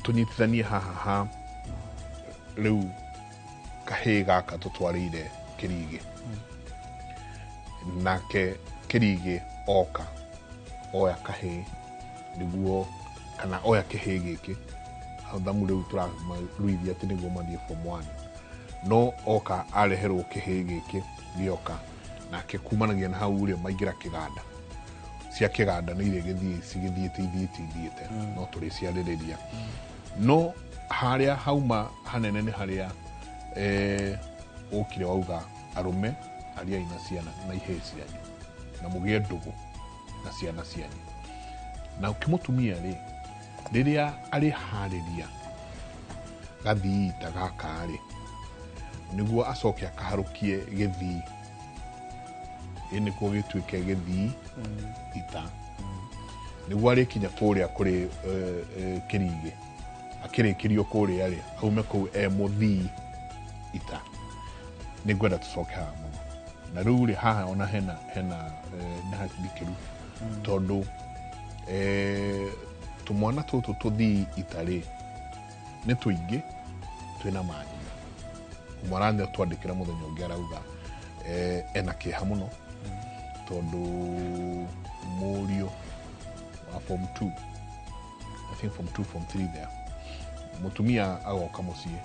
tũnyitithanie haha ha rĩu kahĩĩ gaka tũtwarĩire Kĩrigĩ. Nake Kĩrigĩ oka oya kahĩĩ nĩguo, kana oya kĩhĩĩ gĩkĩ, thamu rĩu tũramaruithia atĩ nĩguo mathiĩ form 1. No oka areherwo kĩhĩĩ gĩkĩ gĩoka, nake kumanagia na hau rĩ maingĩra kĩganda. Cia kĩganda nĩ irĩ gĩthiĩ cigĩthiĩte ithiĩte ithiĩte, no tũrĩciarĩrĩria. No harĩa hauma hanene nĩ harĩa ũkire wauga arũme ariai na ciana na ihĩĩ cianyu na mũgĩe ndũgũ na ciana cianyu. Na ũkĩmũtumia rĩ, rĩrĩa arĩharĩria gathii ta gaka rĩ, nĩguo acoke akaharũkie gĩthii, ĩ nĩkuo gĩtuĩke gĩthii ita, nĩguo arĩkinya kũrĩa kũrĩ Kĩrigĩ, akĩrĩkĩrio kũrĩa rĩ, aume kũu e mũthii ita. Nĩ ngwenda tũcoke haha mũno. Na rĩu rĩ, haha ona hena nĩ handikĩru, tondũ tũmwana tũtũ tũthii ita rĩ, nĩ tũingĩ twĩna manyina. Ũmwe arathiĩ twandĩkĩra mũthenya ũngĩ arauga, ena kĩeha mũno, tondũ mũriũ wa form 2, I think form 2, form 3 there, mũtumia agoka mũciĩ,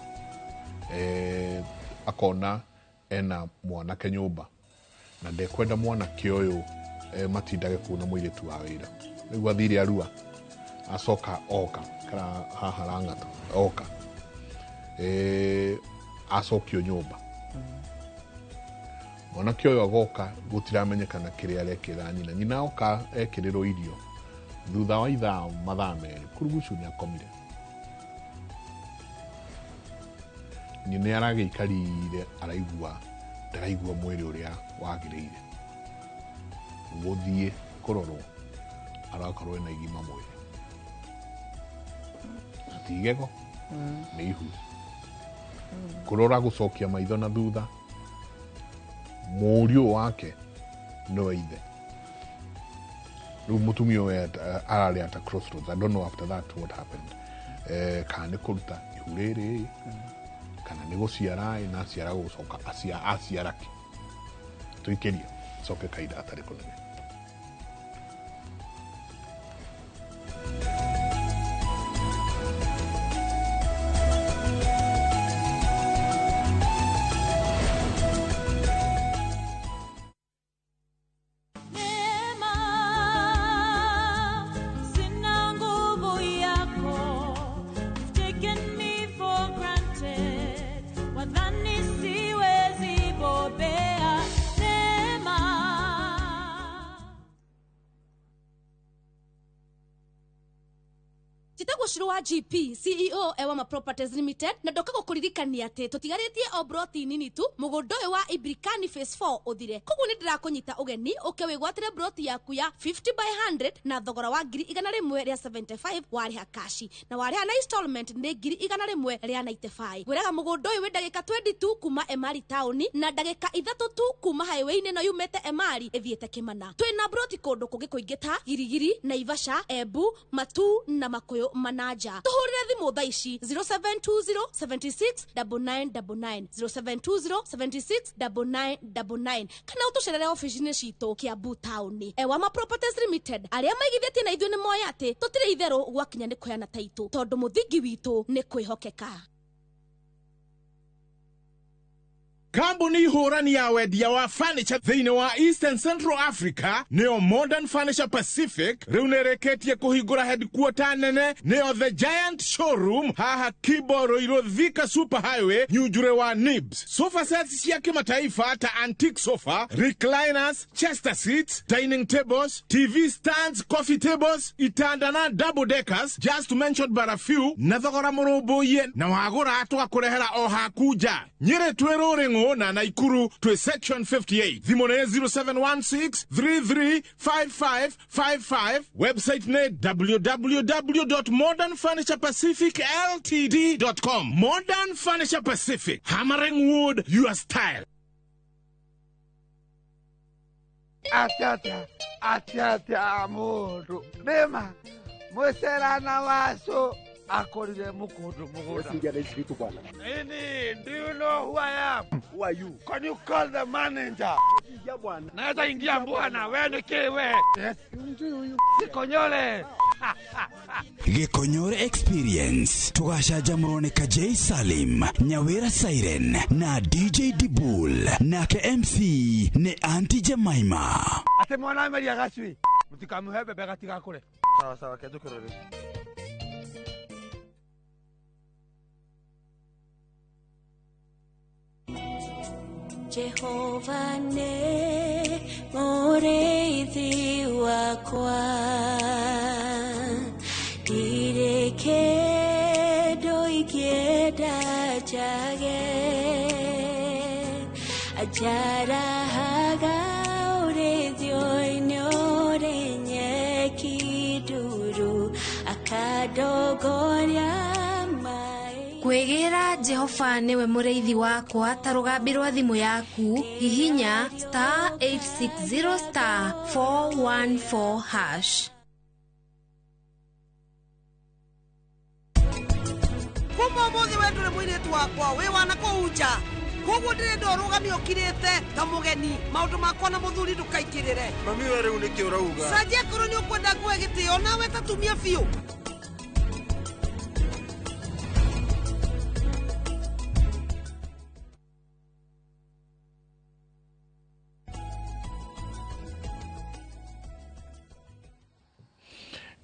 akona ena mwanake nyũmba na ndekwenda mwanake ũyũ matindage kũu na mũirĩtu wa wĩra. Rĩu athire arua, acoka oka kana haha Lang'ata oka, acokio nyũmba. Mwanake ũyũ agoka gũtiramenyekana kĩrĩa arekĩra nyina. Nyina oka ekĩrĩrwo irio, thutha wa ithaa mathaa merĩ kurugucu nĩ akomire. Nĩ aragĩikarire araigua ndaraigua mwĩrĩ ũrĩa wagĩrĩire. Gũthiĩ kũrorwo arakorwo ena igima mwĩrĩ. Na ti igego, nĩ ihu. Kũrora gũcokia maitho na thutha, mũriũ wake nĩwe ithe. Rĩu mũtumia ũyũ ararĩ at a crossroads. I don't know after that what happened. Kana nĩ kũruta ihu rĩrĩ, kana nĩ gũciara ĩ, na aciara gũcoka aciara kĩ. Tũikĩrie coke kahinda gatarĩ kũnene. Neema, sina nguvu yako. You've taken me for granted. Wadhani siwezi bobea. Neema. Njĩtagwo Shiro wa GP CEO Ewama Properties Limited na ndoka gũkũririkania atĩ tũtigarĩtie o broti nini tu mũgũnda ũyũ wa Ibrikani Phase 4 ũthire. Koguo nĩ ndĩrakũnyita ũgeni ũke wĩgwatĩre broti yaku ya 50 by 100 na thogora wa 175,000 warĩha kashi na warĩha na installment nĩ 195,000. Ngwĩraga mũgũnda ũyũ wĩ ndagĩka 20 tu kuma Emali taũni na ndagĩka 3 tu kuma highway-inĩ ĩno yumĩte Emali ĩthiĩte Kĩmana. Twĩna broti kũndũ kũngĩ kũingĩ ta Girigiri, Naivasha, Embu, Matuu na Makuyu Manaja. Tuhurire thimũ thaa ici 0720 76 9999 0720 76 9999 kana ũtũcerere ofici-inĩ citũ Kiambu taũni. Ewama Properties Limited arĩa maigithĩtie na ithuĩ nĩ moĩ atĩ tũtirĩ itherũ gwakinya nĩ kũheana taitũ tondũ mũthingi witũ nĩ kwĩhokeka. Kambuni hũrani ya wendia wa furniture thĩinĩ wa Eastern Central Africa nĩyo Modern Furniture Pacific rĩu nĩrĩkĩtie kũhingũra headquarter nene nĩyo The Giant Showroom haha Kibo Ruiru Thika Super Highway Nyunjure wa Nibs. Sofa sets cia kimataifa ta antique sofa, recliners, chester seats, dining tables, TV stands, coffee tables, itanda na double deckers, just to mention but a few, na thogora mũrũmbũiye na wagũra tũgakũrehera o haku nja. Nyĩrĩ twĩ Rũrĩng'ũ na Naikuru twĩ section 58. Thimũ nĩ 0716 335555. Website nĩ www.modernfurniturepacificltd.com. Modern Furniture Pacific, hammering wood your style. Atia atia atia mundu nima mwicerana wacu akorire mukundu mugunda. Nini, do you know who I am? Who are you? Can you call the manager? Naweza ingia bwana, wewe ni kiwe. Yes. Sikonyole. Gĩkonyore Experience tũgacanjamũrwo nĩ Kajei Salim, Nyawĩra Siren na DJ Dibul, nake MC nĩ Auntie Jemima. Ate mwana ameria gacui mũtikamuhe mbembe gatigakũre. Sawa sawa, kenjũkĩrwo rĩu. Jehova nĩ mũrĩithi wakwa, ndirĩ kĩndũ ingĩenda njage. Anjarahaga ũrĩithio-inĩ ũrĩ nyeki nduru, akandongoria. Kwĩgĩra Jehova nĩwe mũrĩithi wakwa ta rũgambi rwa thimũ yaku, hihinya star 860 star 414 hash. Kuma ũmũthĩ we ndũrĩ mũirĩtu wakwa, wĩ wana kũu nja. Koguo ndĩrenda ũrũgame ũkirĩte ta mũgeni, maũndũ makwa na mũthuri ndũkaingĩrĩre. Mami we rĩu nĩkĩ ũrauga? Canjia korwo nĩ ũkwenda nguhe gĩtĩo, nawe ta tumia biũ.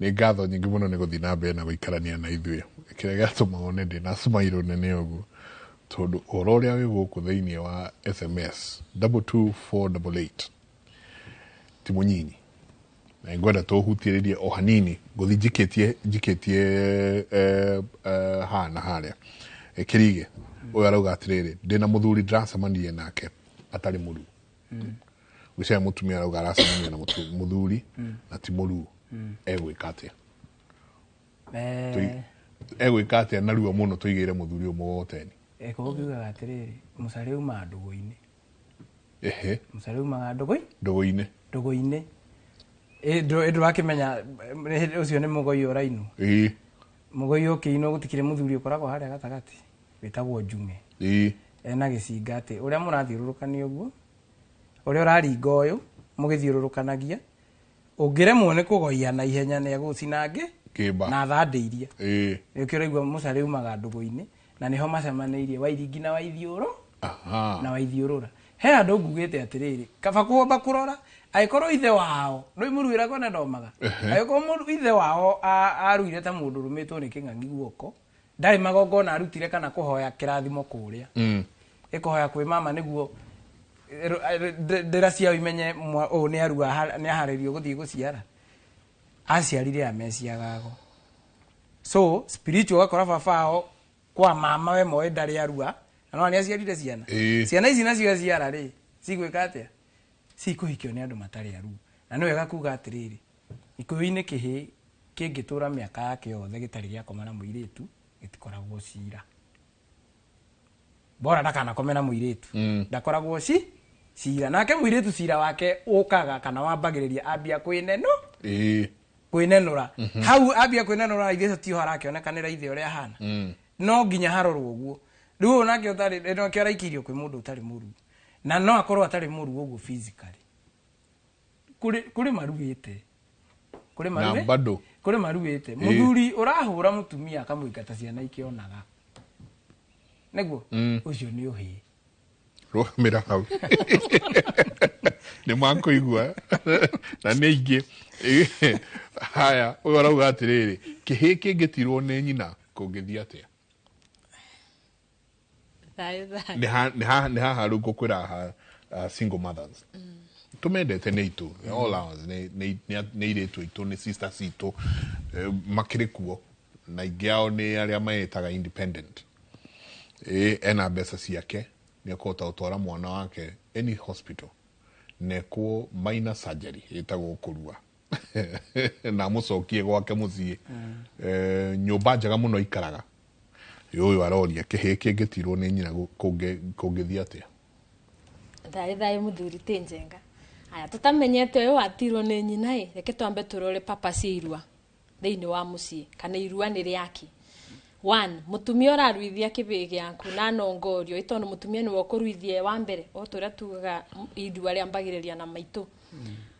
Nĩ ngatho nyingĩ mũno nĩ gũthiĩ na mbere na gũikarania na ithuĩ. Kĩrĩa gĩatũma wone ndĩna smile nene ũguo tondũ ũhoro ũrĩa wĩ gũkũ thĩinĩ wa SMS 22488 ti mũnyinyi, na ngwenda tũhutĩrĩrie o hanini ngũthiĩ njikĩtie haha na harĩa. Kĩrige Ũyũ arauga atĩrĩrĩ, ndĩna mũthuri ndĩracemanirie nake atarĩ mũruu. Gwĩciria mũtumia arauga aracemania na mũthuri na ti mũruu. Egwĩka atĩa? Egwĩka atĩa narua mũno tũigĩre mũthuri ũyũ mũgogoteni? Koguo kiugaga atĩrĩrĩ, mũcare umaga ndũgũ-inĩ. Ehe. Mũcare umaga ndũgũ-inĩ. Ndũgũ-inĩ. Ndũgũ-inĩ. Ndũrakĩmenya ũcio nĩ mũgoi ũrainwo. Ĩĩ. Mũgoi ũkĩinwo gũtikĩrĩ mũthuri ũkoragwo harĩa gatagatĩ wĩtagwo njung'e. Ĩĩ. Ena gĩcinga atĩ ũrĩa mũrathiũrũrũkania ũguo, ũrĩa ũraringa ũyũ mũgĩthiũrũrũkanagia, ũngĩremwo nĩ kũgoia na ihenya nĩ egũcinange Kĩmba. na thandĩ iria. Ĩĩ. Nĩkĩo ũraigua mũcare umaga ndũgũ-inĩ na nĩho macemanĩirie wairingi na waithiũrũ. Aha. Na waithiũrũra. He andũ ngugĩte atĩrĩrĩ, kaba kũhomba kũrora angĩkorwo ithe wao nĩ mũruĩra kona ndomaga. Angĩkorwo ithe wao aruire ta mũndũ ũrũmĩtwo nĩ kĩng'ang'i guoko, ndarĩ magongona arutire kana kũhoya kĩrathimo kũrĩa. Ĩkũhoya kwĩ mama nĩguo ndĩra ciao imenye ũũ nĩ arua nĩ aharĩrio gũthiĩ gũciara. Aciarire ameciagago. So spiritual ũgakora baba wao kwa mama we moĩ ndarĩ arua na no nĩ aciarire ciana. Ciana ici nacio aciara rĩ cigwĩka atĩa? Cikũhikio nĩ andũ matarĩ aruu. Na nĩ wega kuga atĩrĩrĩ, Gĩkũyũ-inĩ kĩhĩ kĩngĩtũra mĩaka yake yothe gĩtarĩ gĩakoma na mũirĩtu gĩtikoragwo cira. Bora ndakanakome na mũirĩtu. Ndakoragwo cira. Nake mũirĩtu cira wake ũkaga kana wambagĩrĩria ambia kwĩneno. Kwĩnenũra. Hau ambia kwĩnenũra ithe tiho arakĩonekanĩra ithe ũrĩa ahana. No nginya harorwo ũguo. Rĩu ũyũ nake ũtarĩ, nake araikĩirio kwĩ mũndũ ũtarĩ mũruu. Na no akorwo atarĩ mũruu ũguo physically. Kũrĩ maruĩte. Kũrĩ maruĩte. Na bado. Kũrĩ maruĩte. Mũthuri ũrahũra mũtumia akamũingata ciana ikĩonaga. Nĩguo? Ũcio nĩ ũhĩĩ. Rũgamĩra hau. Nĩ makũigua. Na nĩ aingĩ. Haya, ũyũ arauga atĩrĩrĩ, kĩhĩĩ kĩngĩtirwo nĩ nyina kũngĩthiĩ atĩa? Thayũ, thayũ. Nĩ haha rĩu ngũkwĩra single mothers. Tũmendete nĩ itũ, all ours, nĩ airĩtu aitũ, nĩ sisters itũ, makĩrĩ kuo. Na aingĩ ao nĩ arĩa meĩtaga independent. Ena mbeca ciake, nĩ ekũhota gũtwara mwana wake any hospital. Nekwo minor surgery ĩtagwo kũrua. Na amũcokie gwake mũciĩ. Nyũmba njega mũno ikaraga. Ũyũ aroria kĩhĩĩ kĩngĩtirwo nĩ nyina kũngĩthiĩ atĩa? Thayũ thayũ mũthuri ti njenga. Aya tũtamenyete ũyũ watirwo nĩ nyina ĩ, reke twambe tũrore papa cia irua thĩinĩ wa mũciĩ kana irua nĩ rĩake. One, mũtumia ũraruithia kĩbĩĩ gĩaku na nongorio ĩ tondũ mũtumia nĩwe ũkũruithia wa mbere o ta ũrĩa tugaga irua rĩambagĩrĩria na maitũ.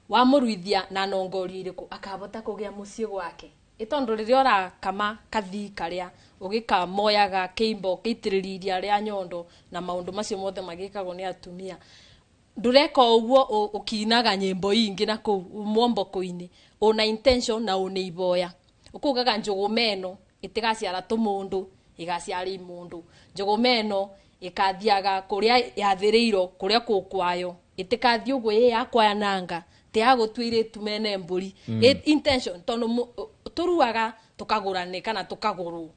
Wamũruithia na nongorio irĩkũ akabota kũgĩa mũciĩ gwake. Ĩ tondũ rĩrĩa ũrakama kathii karĩa ũgĩkamoyaga kĩimbo ũkĩitĩrĩria iria rĩa nyondo na maũndũ macio mothe magĩkagwo nĩ atumia. Ndũreka ũguo ũkinaga nyĩmbo ingĩ na kũu mwomboko-inĩ ũna intention na ũna iboya. Ũkugaga njũgũma ĩno ĩtigaciara tũmũndũ ĩgaciara imũndũ. Njũgũma ĩno ĩkathiaga kũrĩa yathĩrĩirwo kũrĩa kũkwayo ĩtĩkathiĩ ũguo ĩ yakwayananga ti ya gũtua irĩtu mene mbũri. Intention tondũ tũruaga tũkagũrane kana tũkagũrwo.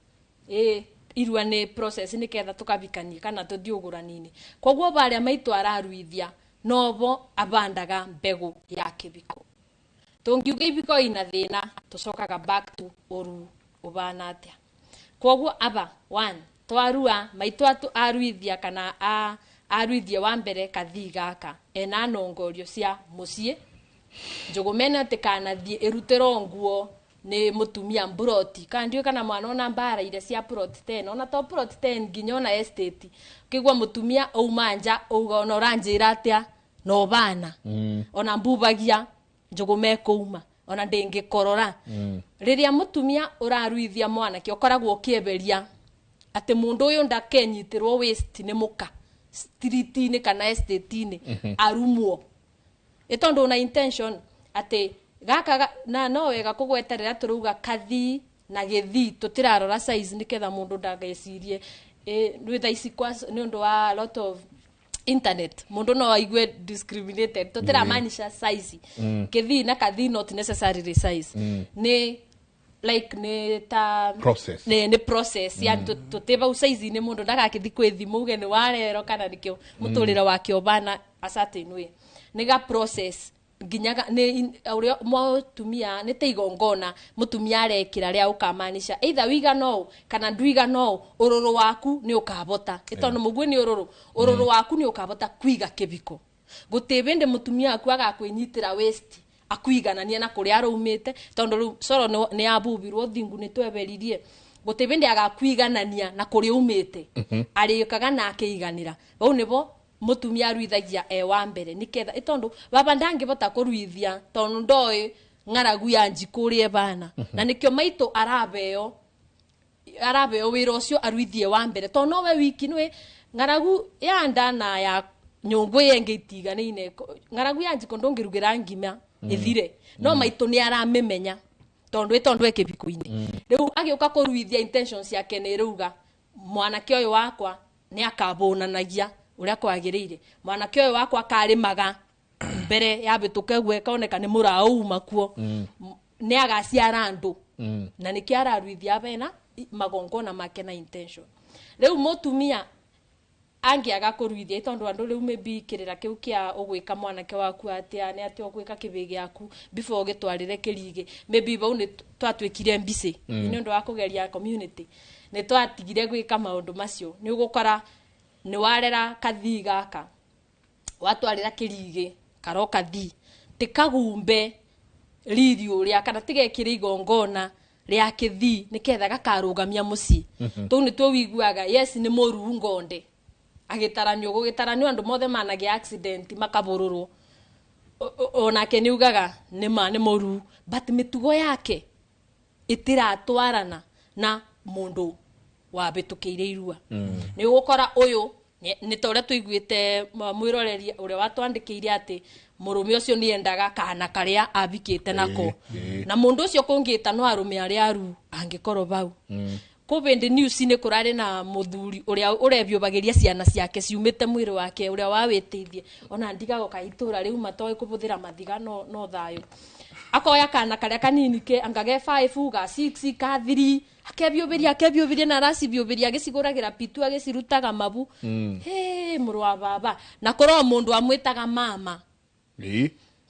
Irua nĩ process nĩgetha tũkabikanie kana tũthiĩ ũgũrani-inĩ. Koguo barĩa maitũ araruithia nobo abandaga mbegũ ya kĩbiko. Tũngiuga ibiko ina thĩna tũcokaga back to ũruu ũbana atĩa. Koguo aba one twarua maitũ aruithia kana aruithia wa mbere kathii gaka ena nongorio cia mũciĩ. Njũgũma ĩno ĩtikanathiĩ ĩrutĩrwo nguo nĩ mũtumia mburoti kana ndiũĩ kana mwana ona mbara iria cia plot 10 ona to plot 10 nginya ona estate ũkĩigua mũtumia auma nja auga ona ũranjĩra atĩa no bana ona mbubagia njũgũma ĩkũuma ona ndĩngĩkorora. Rĩrĩa mũtumia ũraruithia mwanake ũkoragwo ũkĩeberia atĩ mũndũ ũyũ ndakenyitĩrwo waste nĩ mũka street-inĩ kana estate-inĩ arumwo. Ĩ tondũ una intention atĩ gaka na no wega kũgweterera tũrauga kathii na gĩthii tũtirarora size nĩgetha mũndũ ndagecirie nĩ thaa ici nĩ ũndũ wa lot of internet mũndũ no aigue discriminated tũtiramaanisha size. Gĩthii na kathii not necessarily size. Nĩ Like ni ta Process. Ni process yani tuteba usaizi ni mundu ndagakithi kwithima uge ni warero kana nikio muturire wake obana a certain way ni ga process nginyaga ni uria mutumia ni ta igongona mutumia arekira ria ukamanisha either wiga no kana ndwiga no ururu waku ni ukabota itondo mugue ni ururu ururu waku ni ukabota kwiga kibiko gutibinde mutumia aku agakwinyitira waste akuiganania na kuria araumite tondu riu coro ni abubirwo thingu ni tweberirie gutibinde agakwiganania na kuria umite arikaga na akiiganira bau nibo mutumia aruithagia e wa mbere niketha itondu baba ndangibota kuruithia tondu ndoi ng'aragu ya njiku rie bana na nikio maitu arabeo wira ucio aruithie wa mbere tondu nowe wiki nwe ng'aragu ya nda na ya nyungu yenge itiganine ng'aragu ya njiku ndungirugira ngima ithire no maitu ni aramimenya tondu itondu ekibikuini riu agiuka kuruithia intentions yake ni ruga mwanake uyu wakwa ni akabunanagia uria kwagiriire mwanake uyu wakwa akarimaga mbere yabituke gweka oneka ni murauma kuo ni agaciara andu na nikio araruithia bena magongona make na intention riu mutumia angiaga kuruithia tondu andu riu maybe kirira kiu kia ugwika mwanake waku atia ni atia ugwika kibi giaku before ugitwarire kirige maybe bau ni twatwikire mbisi ni undu wa kugeria community ni twatigire gwika maundu macio ni ugukora ni warera kathii gaka watwarira kirige karoka thi tikagumbe riri uria kana tigekire igongona ria kithii niketha gakarugamia mucii tuu ni tuo wiguaga yes ni muru ngonde agitaranio gugitaranio andu mothe managia accident makabururwo onake ni ugaga ni ma ni muru but mitugo yake itiratwarana na mundu wabitukiire irua ni ugukora uyu ni ta uria tuiguite mwiroreri uria watwandikiire ati murume ucio ni endaga kana karia abikite nako na mundu ucio kungita no arume aria aru angikorwo bau kubindi news ni kurari na muthuri uria urebiubagiria ciana ciake ciumite mwiri wake uria wawitithie ona ndigago ka itura riu matoi kubuthira mathiga no thayo akoya kana karia kanini ke angage 5 ga 6 ka 3 akebiubiria na aracibiubiria agiciguragira pitu agicirutaga mabu he muru wa baba na korwo mundu amwitaga mama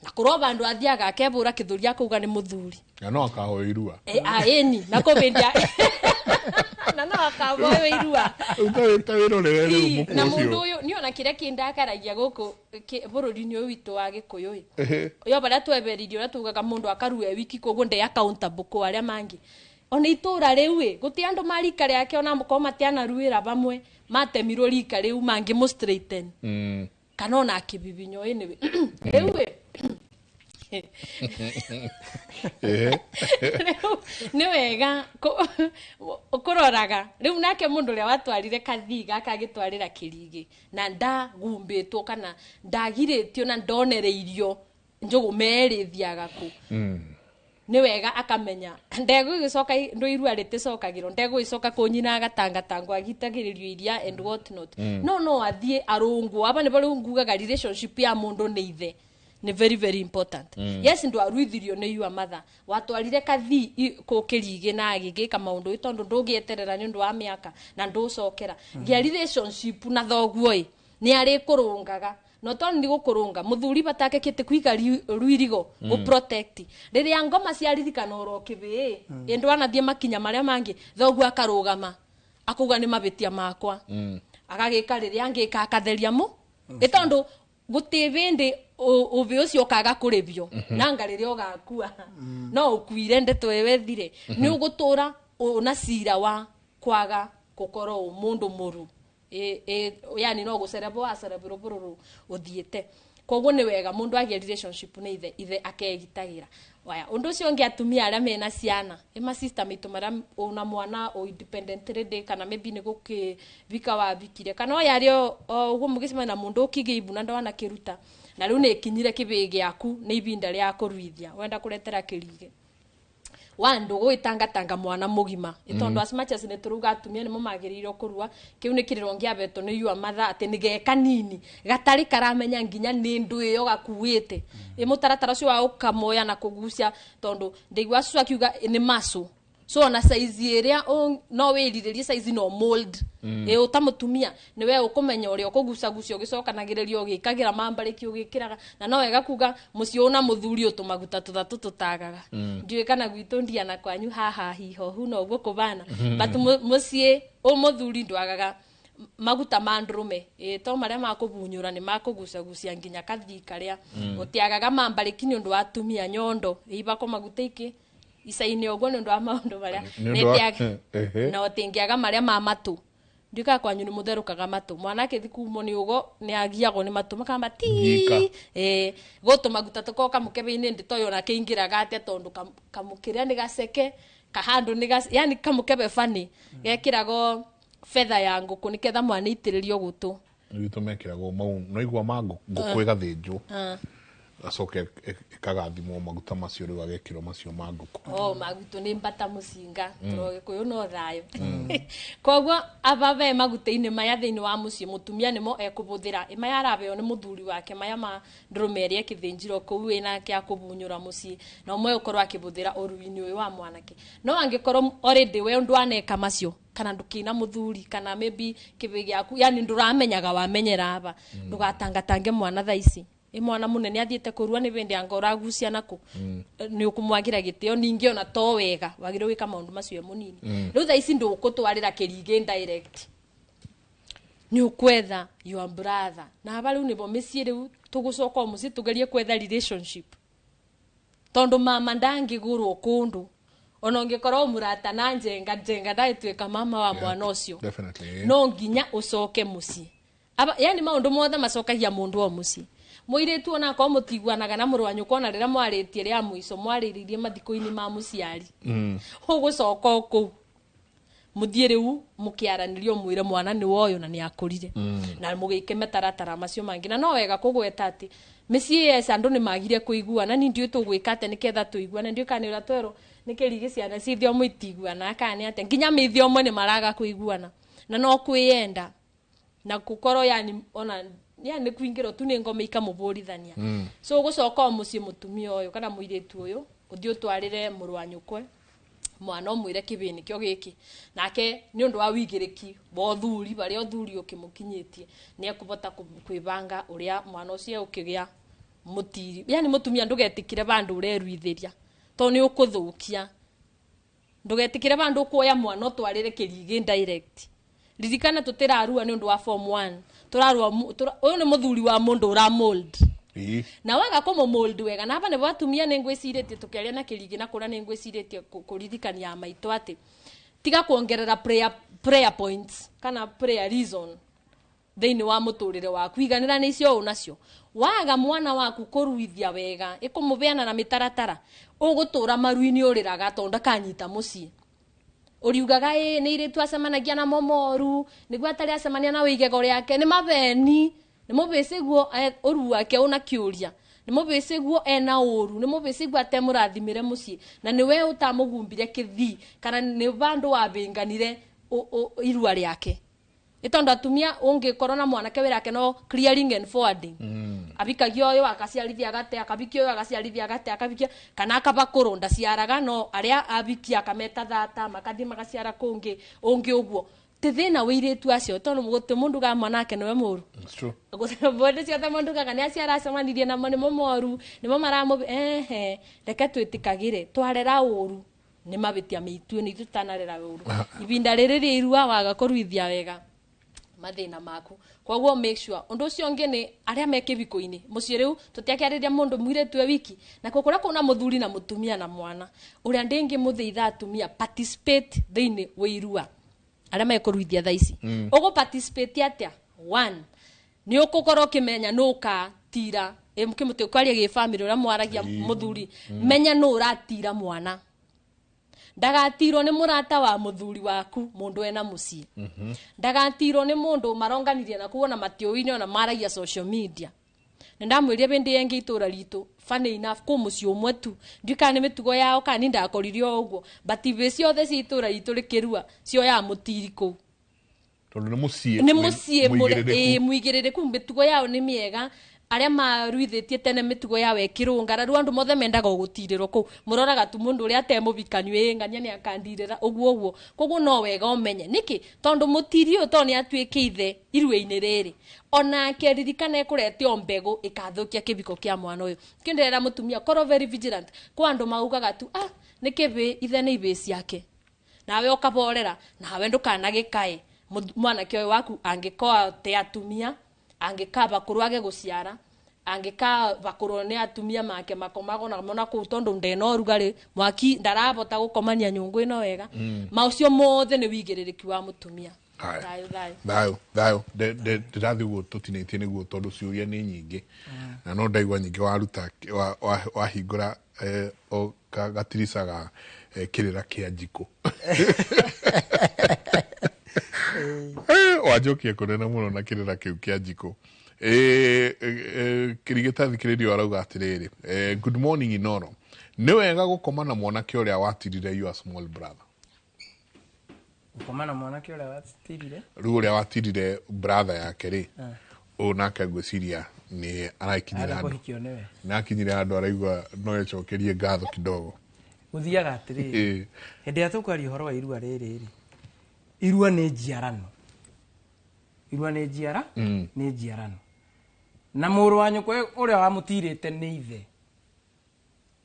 na korwo bandu athiaga akebura kithuria kuga ni muthuri na no akahoyo irua eni na kubindia na no akahoyo irua na mundu uyu ni ona kiria kindakaragia guku bururi-ini uyu witu wa Gikuyu yo baria tweberirie uria tugaga mundu akarue wiki koguo nde accountable ku aria mangi ona itura riu guti andu marika riake ona mukorwo matianaruira bamwe matemirwo rika riu mangi mu straighten kana ona akibibinyo anyway riu ni wega kuroraga riu nake mundu uria watwarire kathii gaka agitwarira kirigi na ndagumbitwo kana ndagiritio na ndonereirio njugu merithiaga ku ni wega akamenya ndegu igicoka ndo irua riticokagirwo ndegu icoka kunyina agatangatangwo agitagiririo iria and what not no athie arungwo aba ni bari ngugaga relationship ya mundu ni ithe ni very very important yes ndo aruithirio ni your mother watwarire kathii kukirige na agigika maundu tondu ndungieterera ni undu wa miaka na nducokera gia relationship na thoguo i ni ari kurungaga no tondu ni gukurunga muthuri batake kite kwiga ruirigo gu protect riria ngoma ciaririkana oro kibi indu anathie makinya maria mangi thoguo akarugama akuga ni mabitia makwa agagika riria angika akatheria mu itondu gutibindi ubi ucio kaga kuribio nanga riria ugakua no ukuire ndeto wethire ni ugutura una cira wa kwaga gukorwo mundu muru yani no gucerebwo acerebwo bururu uthiite koguo ni wega mundu agie relationship ni ithe akegitagira waya undu ucio ngi atumia aria mena ciana ima sister mitu maria una mwana o independent ready kana maybe ni gukivika wabikire kana o yari o uguo mugicemania na mundu ukigia ibu na ndwana kiruta na riu ni kinyire kibi giaku ni ibinda ria kuruithia wenda kuretera kirige wandu gwitangatanga mwana mugima itondo as much as ni turuga atumia ni mumagiriirwo kurua kiu ni kiriro ngiabetwo ni yua matha ati ni geka nini gatari karamenya nginya ni ndu iyo gakuite i mutaratara ucio wa ukamoya na kugucia tondu ndigwa cucu akiuga ni macu So ona size ĩrĩa no wĩrirĩrie size no mold. Ĩ ũta mũtumia nĩwe ũkũmenya ũrĩa ũkũgucagucia ũgĩcokanagĩrĩria ũgĩkagĩra mambarĩki ũgĩkĩraga na no wega kuga mũciĩ ũna mũthuri ũtũmaguta tũthatũ tũtagaga. Ndiũĩ kana gwitũ ndiana kwanyu haha hihohu no ũguo kũbana. But mũciĩ mũthuri ndwagaga maguta ma ndũrũme ĩ to marĩa makũbunyũra nĩ makũgucagucia nginya kathii karĩa. Gũtiagaga mambarĩki nĩ ũndũ wa atumia nyondo ĩibakwo maguta ikĩ icainĩ ũguo nĩ ũndũ wa maũndũ marĩa na ũtingĩaga marĩa ma matũ. Ndika kwanyu nĩ mũtherũkaga matũ mwanake thi kumwo nĩ ũgo nĩ agiagwo nĩ matũ makamba ti gũtũ maguta tũkorwo kamũkebe-inĩ ndĩtoĩ ona kĩingĩraga atĩa tondũ kamũkĩrĩa nĩ gaceke kahandũ nĩ gaceke yani kamũkebe bani gekĩragwo fedha ya ngũkũ nĩketha mwana itĩrĩrio gũtũ. Gwitũ mekĩragwo mau no igua ma ngũkũ ĩgathĩnjwo acoke ĩkagathimwo maguta macio rĩu agekĩrwo macio ma ngũkũ. Oh maguto nĩ mbata mũcinga tũro Gĩkũyũ no thayũ. Koguo aba be maguta-inĩ maya thĩinĩ wa mũciĩ mũtumia nĩmo ekũbũthĩra maya arabeo nĩ mũthuri wake maya ma ndũrũme ĩrĩa ĩkĩthĩnjirwo kũu ĩnake akũbunyũra mũciĩ na ũmwe ũkorwo akĩbũthĩra ũrui-inĩ ũyũ wa mwanake. No angĩkorwo already we ndwaneka macio kana ndukina muthuri kana maybe kĩbĩ gĩaku yani ndũramenyaga wamenyera aba ndũgatangatange mwana thaa ici ĩ mwana munene athiĩte kũrua nĩ bĩndĩ anga ũragucia nakũ nĩ ũkũmwagĩra gĩtĩo ningĩ ona to wega wagĩrĩirwo gwĩka maũndũ macio mũnini. Rĩu thaa ici ndũgũtwarĩra kĩrigĩ direct nĩ ũkwetha your brother na aba rĩu nĩbo mĩciĩ rĩu tũgũcoka o mũciĩ tũgerie kwetha relationship tondũ mama ndangĩgũrwo kũndũ ona ũngĩkorwo mũrata na njenga njenga ndagĩtuĩka mama wa mwana ũcio. No nginya ũcoke mũciĩ aba yani maũndũ mothe macokagia mũndũ o mũciĩ. Mũirĩtu ona akorwo mũtiguanaga na mũrũ wa nyũkwa ona rĩrĩa mwarĩtie rĩa mũico mwarĩrĩirie mathiko-inĩ ma mũciari ũgũcoka o kũu mũthiĩ rĩu mũkĩaranĩrio mwĩre mwana nĩ woyũ na nĩ akũrire na mũgĩke mĩtaratara macio mangĩ. Na no wega kũgweta atĩ mĩciĩ yes andũ nĩ magire kũiguana ni ndiũĩ tũgwĩka atĩa nĩketha tũiguane ndiũĩ kana nĩ ũrĩa twerwo nĩ kĩrigĩ ciana cithiomo itiguanaga kana nĩ atĩa nginya mĩthiomo nĩ maraga kũiguana na no kwĩyenda na gũkorwo yani ona yani kuingĩrwo tu nĩ ngoma ikamũbũrithania. So ũgũcoka o mũciĩ mũtumia ũyũ kana mũirĩtu ũyũ ũthiĩ ũtwarĩre mũrũ wa nyũkwe mwana ũmwĩre kĩbĩ nĩkĩo gĩkĩ nake nĩ ũndũ wa wĩigĩrĩki wa ũthuri barĩa ũthuri ũkĩmũkinyĩtie nĩ ekũbota kwĩbanga ũrĩa mwana ũcio ũkĩgĩa mũtiri yani mũtumia ndũgetĩkĩre bandũ ũreruithĩria tondũ nĩ ũkũthũkia ndũgetĩkĩre bandũ ũkuoya mwana ũtwarĩre kĩrigĩ direct. Ririkana tũtĩrarua nĩ ũndũ wa form 1 tũrarua ũyũ nĩ mũthuri wa mũndũ ũra mold na waga kũmũ mold wega na aba nĩbo atumia nĩ ngwĩcirĩtie tũkĩaria na kĩrigĩ na kũrĩa nĩ ngwĩcirĩtie kũririkania maitũ atĩ tiga kuongerera prayer points kana prayer reason thĩinĩ wa mũtũrĩre waku iganĩra nĩ icio ũnacio waga mwana waku kũruithia wega ĩkũmũbeana na mĩtaratara ũgũtũra maru-inĩ ũrĩraga tondũ ndakanyita mũciĩ ũriugaga ĩ nĩ irĩtu acemanagia na momoru nĩguo atarĩ acemania na wĩigego rĩake nĩ mabeni nĩ mũbĩcĩguo ũru wake ũna kĩũria nĩ mũbĩcĩguo ena ũru nĩ mũbĩcĩguo atemũrathimĩre mũciĩ na nĩwe ũtamũgumbire kĩthii kana nĩ bandũ wabĩnganire irua rĩake nĩ tondũ atumia ũngĩkorwo na mwanake wĩrake no clearing and forwarding abikagia ũyũ akaciarithia gate akabikia ũyũ agaciarithia gate akabikia kana akabakũrũ ndaciaraga no arĩa abikia akameta thata makathiĩ magaciara kũngĩ ũngĩ ũguo ti thĩna wĩirĩtu acio tondũ gũtĩ mũndũ ga mwanake nĩwe mũru bondĩ ciothe mũndũ gaga nĩ acio aracemanirie namo nĩmo moru nĩmo maramũ ehe reke twĩtĩkagĩre twarera ũru nĩ mabĩtia mĩitũ nĩ ithuĩ tũtanarera ũru ibinda rĩrĩ rĩa irua waga kũruithia wega mathĩna maku koguo make sure ũndũ ũcio ũngĩ nĩ arĩa me kĩbiko-inĩ mũciĩ rĩu tũtiakĩarĩria mũndũ mũirĩtu e wiki na kũrĩa kũna mũthuri na mũtumia na mwana ũrĩa ndĩngĩmũthĩitha atumia participate thĩinĩ wa irua arĩa mekũruithia thaa ici ũgũ participate atĩa one nĩ ũgũkorwo ũkĩmenya nũ ũkatira kĩmũtĩ ũkwaria gĩbamĩrĩ ũrĩa mwaragia mũthuri menya nũ ũratira mwana ndagatirwo nĩ mũrata wa mũthuri waku mũndũ ena mũciĩ ndagatirwo nĩ mũndũ maronganirie na kuona matiũine ona maragia social media na ndamwĩrire bĩndĩ yengĩ itũra ritũ funny enough kũ mũciĩ ũmwe tu ndiũĩ kana nĩ mĩtugo yao kana nĩ ndakoririe o ũguo but ibĩ ciothe cia itũra ritũ rĩkĩrua cioyaga mũtiri kũu tondũ nĩ mũciĩ nĩ mũciĩ mũigĩrĩrĩku mĩtugo yao nĩ mĩega Arĩa maruithĩtie tene mĩtugo ya wekĩrũngara rĩu andũ mothe mendaga gũtirĩrwo kũu mũroraga tu mũndũ ũrĩa atemũvikanu ĩ ng'ania nĩ akandirĩra ũguo ũguo koguo no wega ũmenye nĩkĩ tondũ mũtiri ũyũ tondũ nĩ atuĩke ithe irua-inĩ rĩrĩ onake ririkana ekũrete o mbegũ ĩkathũkia kĩbiko kĩa mwana ũyũ kĩnderera mũtumia korwo very vigilant kwa andũ maugaga tu ah nĩ kĩbĩ ithe nĩ ibĩ ciake nawe ũkaborera nawe ndũkanagĩkae mwanake ũyũ waku angĩkoa te atumia angĩka bakũrũ age gũciara angĩka bakũrũ nĩ atumia make makomago na mona kũu tondũ ndena ũrugarĩ mwaki ndarabota gũkomania nyũngũ ĩno wega. Maũcio mothe nĩ wĩigĩrĩrĩki wa mũtumia. Thayũ thayũ. Thayũ thayũ. Ndĩrathiĩ ũguo tũtinĩtie nĩguo tondũ ciũria nĩ nyingĩ na no ndaigua nyingĩ waruta wahingũra gatirica ga kĩrĩra kĩa njiko. Wanjokia kũnene mũno na kĩrĩra kĩu kĩa njiko. Kĩrigĩta thikĩrĩrio arauga atĩrĩrĩ, good morning Inoro, nĩ wega gũkoma na mwanake ũrĩa watirire your small brother. Gũkoma na mwanake ũrĩa watirire? Rĩu ũrĩa watirire brother yake rĩ, ũyũ nake ngwĩciria nĩ arakinyire handũ. Nĩ akinyire handũ araigua no ecokerie ngatho kidogo. Gũthiaga atĩrĩrĩ, hĩndĩ ĩrĩa tũkwaria ũhoro wa irua rĩrĩ rĩ, irua nĩ njiarano. Irua nĩ njiara, nĩ njiarano. Na mũrũ wa nyũkwa ũrĩa wamũtirĩte nĩ ithe.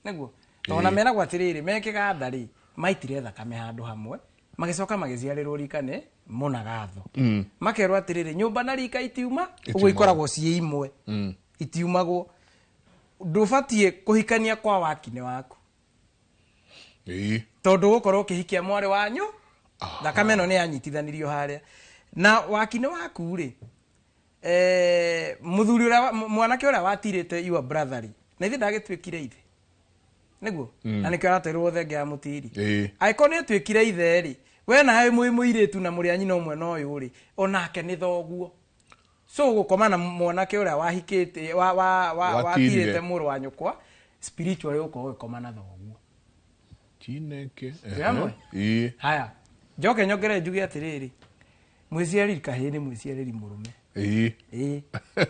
Nĩguo? Tondũ ona meragwo atĩrĩrĩ, me kĩganda rĩ, maitire thakame handũ hamwe, magĩcoka magĩciarĩrwo rika nĩ mũnagatho. Makerwo atĩrĩrĩ, nyũmba na rika itiuma, ũguo ikoragwo ciĩ imwe. Itiumagwo. Ndũbatiĩ kũhikania kwa wakinĩ waku. Tondũ ũgũkorwo ũkĩhikia mwarĩ wanyu, thakame ĩno nĩ yanyitithanirio harĩa. Na wakinĩ waku rĩ, mũthuri ũrĩa mwanake ũrĩa watirĩte your brother rĩ, na ithe ndagĩtuĩkire ithe. Nĩguo? Na nĩkĩo aratwarirwo thenge ya mũtiri. Angĩkorwo nĩ atuĩkire ithe rĩ, we nawe mwĩ mũirĩtu na mũrĩ a nyina ũmwe na ũyũ rĩ, onake nĩ thoguo. So gũkoma na mwanake ũrĩa wahikĩte, watirĩte mũrũ wa nyũkwa, spiritually ũgũkorwo ũgĩkoma na thoguo. Chineke. Haya, njoke nyongere njuge atĩrĩrĩ, mwĩciarĩri kahĩĩ nĩ mwĩciarĩri mũrũme.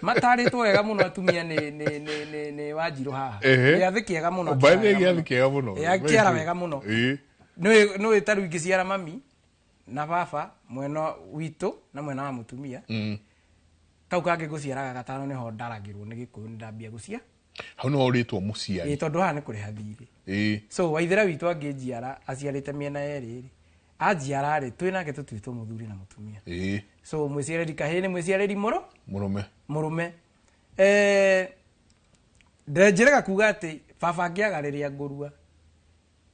Matarĩtwo wega mũno atumia nĩ Wanjirũ haha. Gĩathĩ kĩega mũno. Gĩathĩ kĩega mũno. Kĩara wega mũno. Nĩũĩ ta rĩu ingĩciara mami na baba mwena witũ na mwena wa mũtumia, kau kangĩ ngũciaraga gatano nĩho ndaragĩrwo nĩ Gĩkũyũ nĩ ndambia gũcia. Hau nĩho ũrĩtwo mũciari. Tondũ haha nĩ kũrĩha thirĩ. So waithĩra witũ angĩnjiara aciarĩte mĩena yerĩ rĩ, anjiara rĩ, twĩ nake tũtuĩtwo mũthuri na mũtumia. So mwĩciarĩri kahĩĩ nĩ mwĩciarĩri mũrũme. Mũrũme. Njĩrega kuga atĩ baba angĩaga rĩrĩa ngũrua,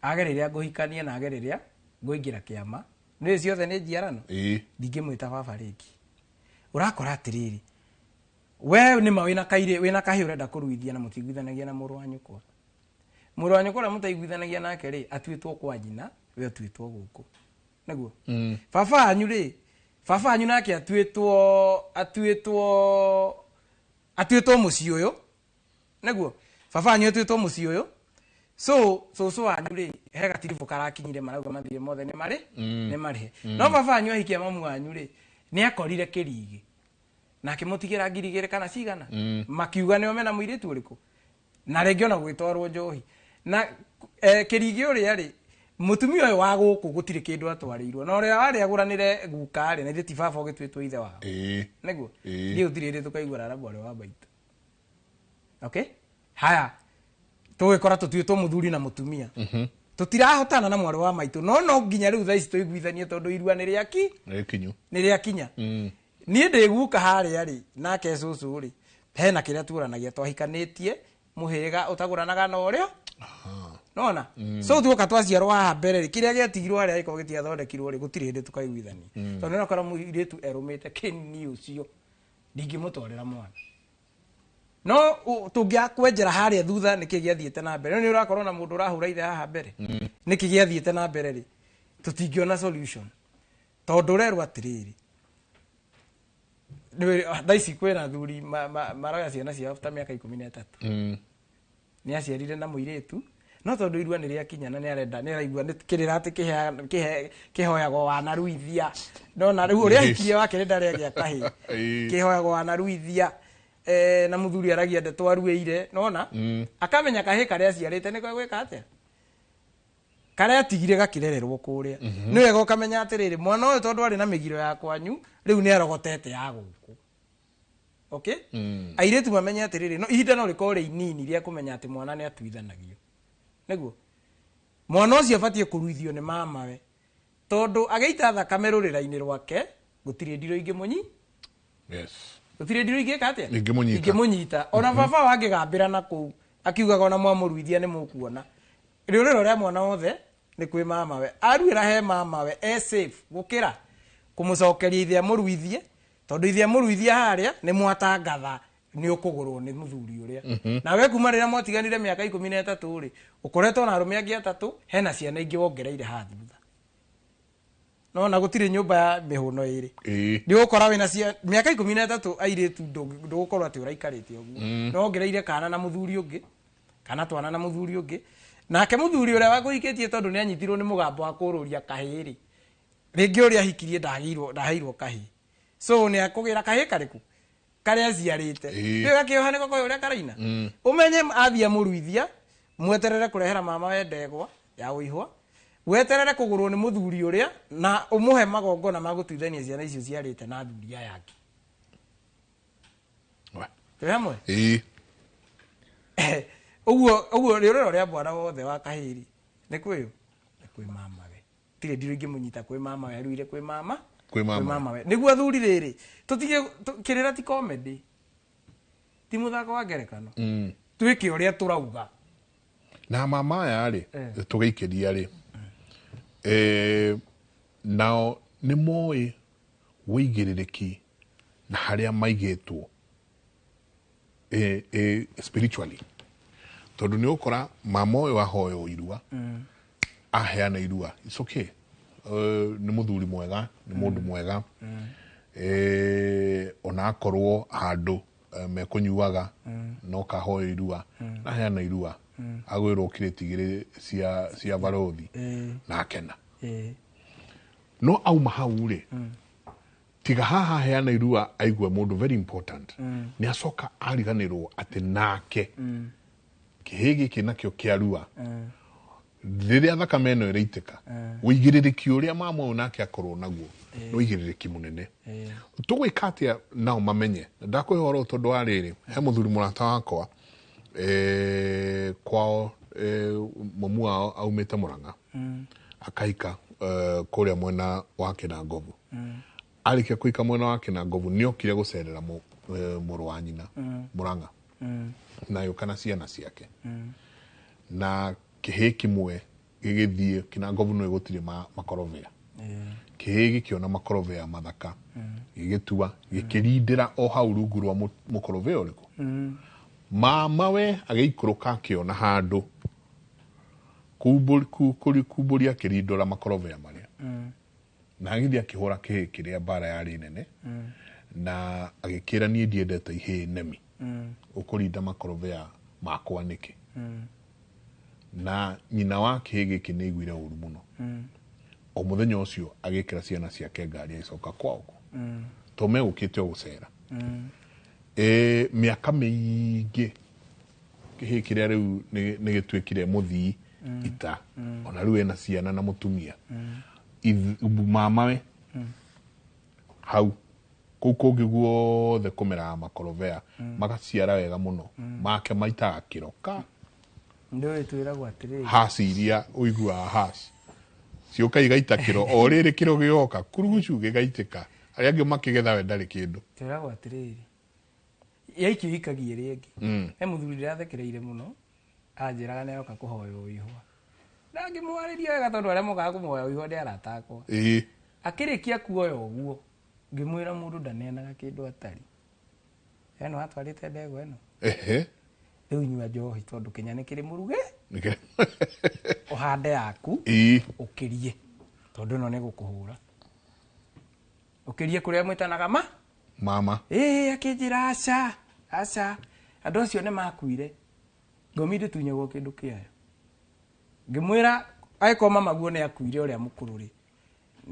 age rĩrĩa ngũhikania na age rĩrĩa ngũingĩra kĩama, nĩ ciothe nĩ njiarano. Ndingĩmwĩta baba rĩngĩ. Ũrakora atĩrĩrĩ, we nĩma wĩna kairĩ, wĩna kahĩĩ ũrenda kũruithia na mũtiiguithanagia na mũrũ wa nyũkwa. Mũrũ wa nyũkwa ũrĩa mũtaiguithanagia nake rĩ, atuĩtwo kwa nyina, we ũtuĩtwo gũkũ. Nĩguo? Baba wanyu rĩ, baba wanyu nake atuĩtwo mũciĩ ũyũ. Nĩguo? Baba wanyu atuĩtwo mũciĩ ũyũ. So cũcũ wanyu rĩ, he gatiribũ karakinyire marauga mathirĩ mothe nĩ marĩ, nĩ marĩhe. No baba wanyu ahikia mamu wanyu rĩ, nĩ akorire kĩrigĩ. Na akĩmũtigĩra 2,000 kana cigana. Makiuga nĩo mena mũirĩtu ũrĩkũ. Na rĩngĩ ona gwĩtwarwo njohi. Na kĩrigĩ ũrĩa rĩ, mũtumia ũyũ wa gũkũ gũtirĩ kĩndũ atwarĩirwo. Na ũrĩa warĩ agũranĩre guka rĩ, na ithuĩ ti baba ũgĩtuĩtwo ithe wao. Nĩguo? Ndiĩ gũtirĩ hĩndĩ tũkaigua rara mwarĩ wa maitũ. Okay? Haya, tũgĩkora tũtuĩtwo mũthuri na mũtumia. Tũtirahotana na mwarĩ wa maitũ. No no nginya rĩu thaa ici tũiguithanie tondũ irua nĩ rĩaki? Nĩ rĩakinya. Niĩ ndĩ guka harĩa rĩ, nake cũcũ rĩ, hena kĩrĩa tuoranagia twahikanĩtie, mũhĩrĩga ũtagũranaga na ũrĩa. Nona? So tuoka twaciarwo haha mbere rĩ, kĩrĩa gĩatigirwo harĩa gĩkorwo gĩtiathondekirwo rĩ, gũtirĩ hĩndĩ tũkaiguithania. Tondũ nĩ ũrakora mũirĩtu erũmĩte kĩni ũcio, ndingĩmũtwarĩra mwana. No tũngĩakwenjera harĩa thutha nĩkĩ gĩathiĩte na mbere. Nĩ ũrakorwo na mũndũ ũrahũra ithe haha mbere. Nĩkĩ gĩathiĩte na mbere rĩ, tũtingĩona solution. Tondũ ũrerwo atĩrĩrĩ, thaa ici kwĩna athuri maroya ciana ciao ta mĩaka 13. Nĩ aciarire na mũirĩtu, no tondũ irua nĩ rĩakinya na nĩ arenda, nĩ araigua nĩ kĩrĩra atĩ kĩhoyagwo wanaruithia. Nona rĩu ũrĩa ahikirie wake nĩ ndarĩ agĩa kahĩĩ. Kĩhoyagwo wanaruithia. na muthuri aragia ndeto aruĩire nona akamenya kahĩ karĩa aciarĩte nĩko gwĩka atĩa karĩa atigire gakĩrererwo kũrĩa. Nĩ wega ũkamenya atĩrĩrĩ, mwana ũyũ tondũ arĩ na mĩgiro ya kwanyu rĩu nĩ arogotete ya gũkũ. Okay, airĩtu mamenye atĩrĩrĩ, no ihinda no rĩkorwo rĩ inini rĩa kũmenya atĩ mwana nĩ atuithanagio. Nĩguo mwana ũcio abatiĩ kũruithio nĩ mamawe, tondũ agĩita thakame rũrĩra-inĩ rwake gũtirĩ ndirũ ingĩmũnyi. Yes. Gũtirĩ ndirũ ingĩka atĩa? Ingĩmũnyita. Ingĩmũnyita. Ona baba wangĩgambĩra na kũu akiugaga ona mwamũruithia nĩ mũkuona. Rĩũrĩro rĩa mwana wothe nĩ kwĩ mamawe. Aruĩra he mamawe e safe gũkĩra kũmũcokeria ithe amũruithie, tondũ ithe amũruithia harĩa nĩ mwatangatha nĩ ũkũgũrwo nĩ mũthuri ũrĩa. Nawe kuma rĩrĩa mwatiganire mĩaka 13 rĩ, ũkoretwo na arũme angĩ atatũ, hena ciana ingĩ wongereire haha thutha. No na gũtirĩ nyũmba ya mĩhũno ĩrĩ. Nĩ ũgũkora wĩna cia mĩaka 13 airĩtu ndũgũkorwo atĩ ũraikarĩte ũguo. No wongereire kana na mũthuri ũngĩ, kana twana na mũthuri ũngĩ. Nake mũthuri ũrĩa wakũhikĩtie tondũ nĩ anyitirwo nĩ mũgambo wa kũrũria kahĩĩ rĩ, rĩngĩ ũrĩa ahikirie ndaheirwo kahĩĩ. So nĩ akũgĩra kahĩĩ karĩkũ? Karĩa aciarĩte. Rĩu gakĩoha nĩko koĩ ũrĩa karaina. Ũmenye athiĩ amũruithia, mweterere kũrehera mama we ndegwa ya ũihwa, weterere kũgũrwo nĩ mũthuri ũrĩa na ũmũhe magongona ma gũtuithania ciana icio ciarĩte na athuri aya angĩ. Twĩ hamwe? Ĩĩ. Ũguo rĩũrĩro rĩa mwana wothe wa kahĩĩ nĩ kwĩũ? Nĩ kwĩ mamawe. Tirĩ ndirũ ingĩmũnyita kwĩ mamawe, aruire kwĩ mama. Kwĩ mama. Mamawe. Nĩguo athuri rĩrĩ, tũtige kĩrĩra ti comedy. Ti mũthako wa ngerekano. Twĩke ũrĩa tũrauga. Na mama aya rĩ, tũgĩikĩria rĩ, nao nĩ moĩ wĩigĩrĩrĩki na harĩa maigĩtwo spiritually. Tondũ nĩ ũkora mama ũyũ ahoywo irua, aheana irua, it's okay. Nĩ mũthuri mwega, nĩ mũndũ mwega. Ona akorwo handũ mekũnyuaga, no kahoyo irua, na aheana irua, agwĩrwo kirĩti igĩrĩ cia barothi, na akena. No auma hau rĩ, tiga haha aheana irua aigue mũndũ very important, nĩ acoka ariganĩrwo atĩ nake kĩhĩ gĩkĩ nakĩo kĩarua, rĩrĩa thakame ĩno ĩraitĩka, ũigĩrĩrĩki ũrĩa mama ũyũ nake akorwo naguo nĩ ũigĩrĩrĩki mũnene. Tũgwĩka atĩa nao mamenye? Ndakũhe ũhoro tondũ wa rĩrĩ, he mũthuri mũrata wakwa, kwao, mũmu wao aumĩte Mũrang'a, akahika kũrĩa mwena wa Kĩnangobu. Arĩkia kũhika mwena wa Kĩnangobu nĩ okire gũcerera mũrũ wa nyina Mũrang'a, na agĩũka na ciana ciake. Na kĩhĩĩ kĩmwe gĩgĩthiĩ Kĩnangobu nĩ gũtirĩ makorobia. Kĩhĩĩ gĩkĩona makorobia mathaka, gĩgĩtua, gĩkĩrindĩra o hau rungu rwa mũkorobia ũrĩkũ. Mama we agĩikũrũka akĩona handũ kumbũria akĩrindũra makorobia marĩa. Na agĩthiĩ akĩhũra kĩhĩĩ kĩrĩa mbara yarĩ nene, na agĩkĩra niĩ ndiendete ihĩĩ nemi, ũkũrinda makorobia makwa nĩkĩ? Na nyina wa kĩhĩĩ gĩkĩ nĩ aiguire ũru mũno. O mũthenya ũcio agĩkĩra ciana ciake ngari agĩcoka kwao. Tondũ megũkĩte o gũcera. Mĩaka mĩingĩ kĩhĩĩ kĩrĩa rĩu nĩ gĩtuĩkire mũthii ita, ona rĩu ena ciana na mũtumia. Mamawe hau kũu kũngĩ guothe kũmeraga makorobea, magaciara wega mũno, make maitaga kĩro ka Nĩũĩ twĩragwo atĩrĩrĩ, haci iria ũiguaga haci ciũka igaita kĩro o rĩrĩ kĩro gĩoka kurugucu gĩgaitĩka, arĩa angĩ makĩgetha we ndarĩ kĩndũ. Twĩragwo atĩrĩrĩ, yaikio ikagia ĩrĩa ĩngĩ. He mũthuri ndĩrathekereire mũno, anjĩraga nĩ aroka kũhoywo ũihwa. Na ngĩmwarĩria wega tondũ arĩa mokaga kũmũhoya ũihwa nĩ arata akwa. Akĩrĩkia kuoya ũguo, ngĩmwĩra mũndũ ndaneanaga kĩndũ atarĩ. Eno atwarĩte ndegwa ĩno. Rĩu nyua njohi tondũ Kenya nĩ kĩrĩ mũruge. Ũhande yaku, ũkĩrie tondũ ĩno nĩ gũkũhũra. Ũkĩrie kũrĩa mwĩtanaga ma? Mama. Akĩnjĩra aca, aca. Andũ acio nĩ makuire. Ngomi ndĩtunyagwo kĩndũ kĩayo. Ngĩmwĩra angĩkorwo mama guo nĩ akuire ũrĩa mũkũrũ rĩ,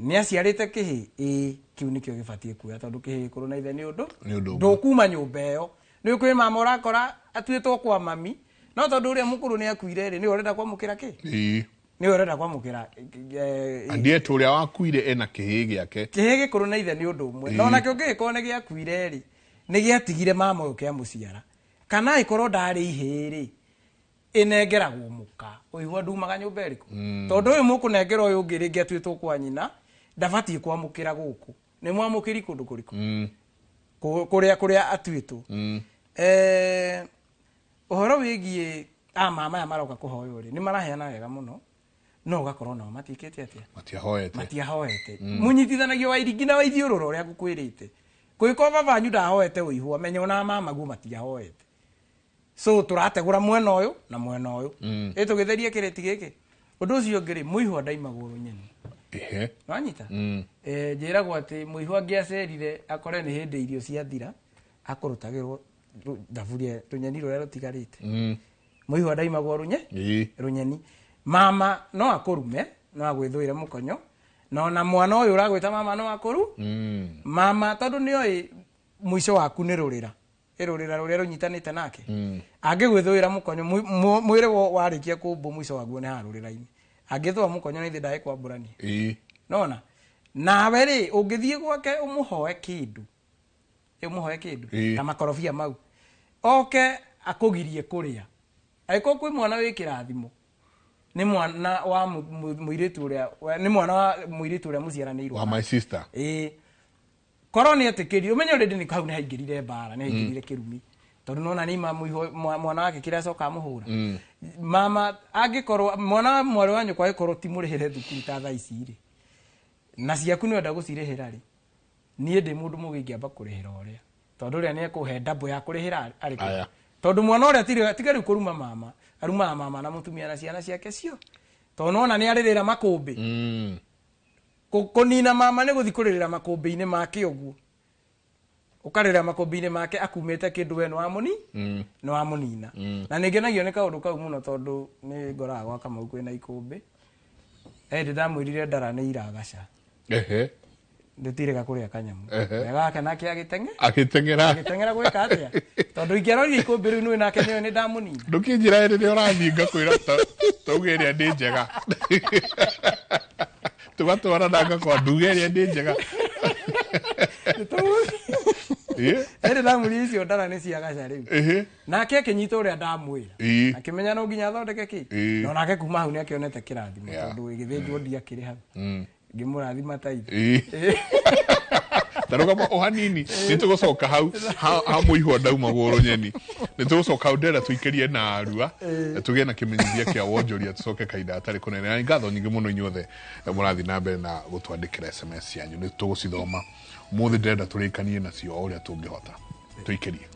nĩ aciarĩte kĩhĩĩ? Ĩĩ, kĩu nĩkĩo gĩbatiĩ kuoya tondũ kĩhĩĩ gĩkũrũ na ithe nĩ ũndũ Nĩ ũndũ ũmwe. ndũkuma nyũmba ĩyo. Nĩ kwĩ mama ũrakora atuĩtwo kwa mami no tondũ ũrĩa mũkũrũ nĩ akuire rĩ nĩwe ũrenda kwamũkĩra kĩ? Ĩĩ. Nĩwe ũrenda kwamũkĩra Andietwo ũrĩa wakuire ena kĩhĩĩ gĩake. Kĩhĩĩ gĩkũrũ na ithe nĩ ũndũ ũmwe. Ĩĩ. Na onakĩo kĩngĩkorwo nĩ gĩakuire rĩ nĩ gĩatigire mama ũyũ kĩamũciara. Kana ĩkorwo ndarĩ ihĩĩ rĩ ĩnengeragwo mũka ũigua ndumaga nyũmba ĩrĩkũ. Tondũ ũyũ mũkũnengera ũyũ ũngĩ rĩngĩ atuĩtwo kwa nyina ndabatiĩ kwamũkĩra gũkũ. Nĩ mwamũkĩri kũndũ kũrĩkũ? Kũrĩa atuĩtwo. Ũhoro wĩgiĩ mama aya maroka kũhoywo rĩ nĩ maraheana wega mũno no ũgakorwo nao matiĩkĩte atĩa? Matiahoete. Matiahoete. Mũnyitithanagio wa iringi na wa ithiũrũrũ ũrĩa ngũkwĩrĩte. Kũngĩkorwo baba wanyu ndahoete ũihwa menya ona mama guo matiahoete. So tũrategũra mwena ũyũ na mwena ũyũ. Ĩ tũgĩtherie kĩrĩti gĩkĩ. Ũndũ ũcio ũngĩ rĩ mũihwa ndaimagwo rũnyeni. Ehe. Wanyita? Njĩragwo atĩ mũihwa angĩacerire akore nĩ hĩndĩ irio ciathira akũrutagĩrwo thaburia tũnyeni rũrĩa rũtigarĩte. Mũihwa ndaimagwo rũnyeni. Mama no akũrume no agwĩthũire mũkonyo na ona mwana ũyũ ũragwĩta mama no akũru. Mama tondũ nĩoĩ mũico waku nĩ rũrĩra. Ĩrũrĩra rũrĩa rũnyitanĩte nake. Angĩgwĩthũĩra mũkonyo mwĩrĩ warĩkia kũmbwo mũico waguo nĩ haha rũrĩra-inĩ. Angĩthũa mũkonyo na ithe ndagĩkwambũrania. Nona nawe rĩ ũngĩthiĩ gwake ũmũhoe kĩndũ. Ũmũhoe kĩndũ ta makorobia mau. Oke akũgirie kũrĩa. Angĩkorwo kwĩ mwana wĩ kĩrathimo nĩ mwana wa mũirĩtu ũrĩa nĩ mwana wa mũirĩtu ũrĩa mũciaranĩirwo wa my sister. Ĩĩ. Korwo nĩ etĩkĩrie ũmenye already nĩ hau nĩ haingĩrire mbara nĩ haingĩrire kĩrumi tondũ nona nĩ ima mwana wake kĩrĩa acoka amũhũra. Mama angĩkorwo mwana wa mwarĩ wa nyũkwa angĩkorwo ti mũrĩhĩre thukuru ta thaa ici rĩ na ciaku nĩ wenda gũcirĩhĩra rĩ niĩ ndĩ mũndũ mũgĩ ingĩamba kũrĩhĩra ũrĩa tondũ ũrĩa nĩ ekũhe ndambo ya kũrĩhĩra arĩkũ. Tondũ mwana ũrĩa tiga rĩu kũruma mama arumaga mama na mũtumia na ciana ciake cio tondũ nona nĩ arĩrĩra makũmbĩ. Kũnina mama nĩ gũthiĩ kũrĩrĩra makũmbĩ-inĩ make ũguo. Ũkarĩrĩra makũmbĩ-inĩ make akumĩte kĩndũ we nĩ wamũnina. Na nĩ ngenagio nĩ kaũndũ kau mũno tondũ nĩ ngoraga gwa Kamau kwĩna ikũmbĩ. Hĩndĩ ndamwĩrire ndara nĩ iragaca. Ehe. Ndĩtirĩga kũrĩa kanyamũ. Wega wake nake agĩteng'era. Agĩteng'era gwĩka atĩa? Tondũ ingĩaroria ikũmbĩ rĩu nĩ nake nĩoĩ nĩ ndamũnina. Ndũkĩnjĩra rĩrĩa ũrathiĩ ngakwĩra tauge ĩrĩa nĩ njega. Tũgatwarana ngakwa nduge ĩrĩa nĩ njega. Hĩndĩ ndamwĩrire icio ndara nĩ ciagaca rĩu. Nake akĩnyita ũrĩa ndamwĩra. Akĩmenya no nginya athondeke kĩ. No nake kuma hau nĩ akĩonete kĩrathimo tondũ ĩgĩthĩnjwo ndiakĩrĩ hau. Ngĩmũrathima ta ithe. Tarũgama o hanini nĩ tũgũcoka hau ha mũihwa ndaumagwo rũnyeni. Nĩ tũgũcoka hau ndĩrenda tũikĩrie na arua tũgĩe na kĩmenyithia kĩa wonjoria tũcoke kahinda gatarĩ kũnene. Na ngatho nyingĩ mũno inyuothe mũrathiĩ na mbere na gũtwandĩkĩra SMS cianyu nĩ tũgũcithoma. Ũmũthĩ ndĩrenda tũrĩkanie nacio o ũrĩa tũngĩhota. Tũikĩrie.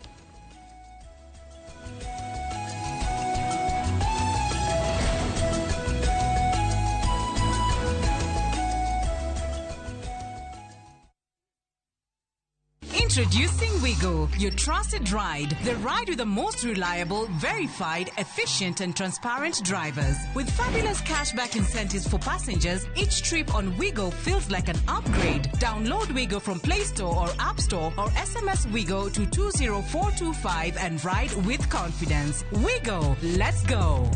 Introducing Wigo, your trusted ride. The ride with the most reliable, verified, efficient and transparent drivers. With fabulous cashback incentives for passengers, each trip on Wigo feels like an upgrade. Download Wigo from Play Store or App Store or SMS Wigo to 20425 and ride with confidence. Wigo, let's go.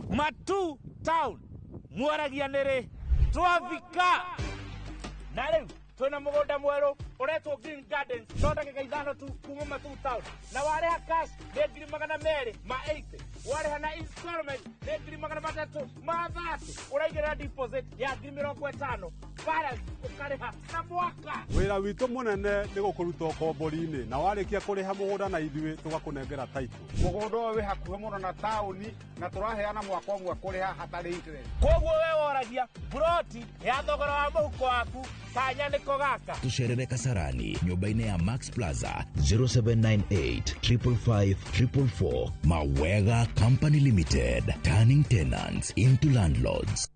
Matu Town. Mwaragia nĩrĩ twafika na rĩu twĩna mũgũnda mwerũ ũretwo Green Gardens no ndagĩka 5 tu kuma Matu Town na warĩha cash nĩ 280,000 warĩha na installment nĩ 330,000 ũraigĩrĩra deposit ya 50,000 balance ũkarĩha na mwaka. Wĩra witũ mũnene nĩ gũkũruta ũkombori-inĩ na warĩkia kũrĩha mũgũnda na ithuĩ tũgakũnengera title. Mũgũnda ũyũ wĩ hakuhĩ mũno na taũni na tũraheana mwaka ũmwe kũrĩha hatarĩ interest. Koguo we woragia buroti ya thogora wa mũhuko waku kanya nĩko gaka. Tucerere Kasarani nyũmba-inĩ ya Max Plaza 0798 555 444. Mawega Company Limited, turning tenants into landlords.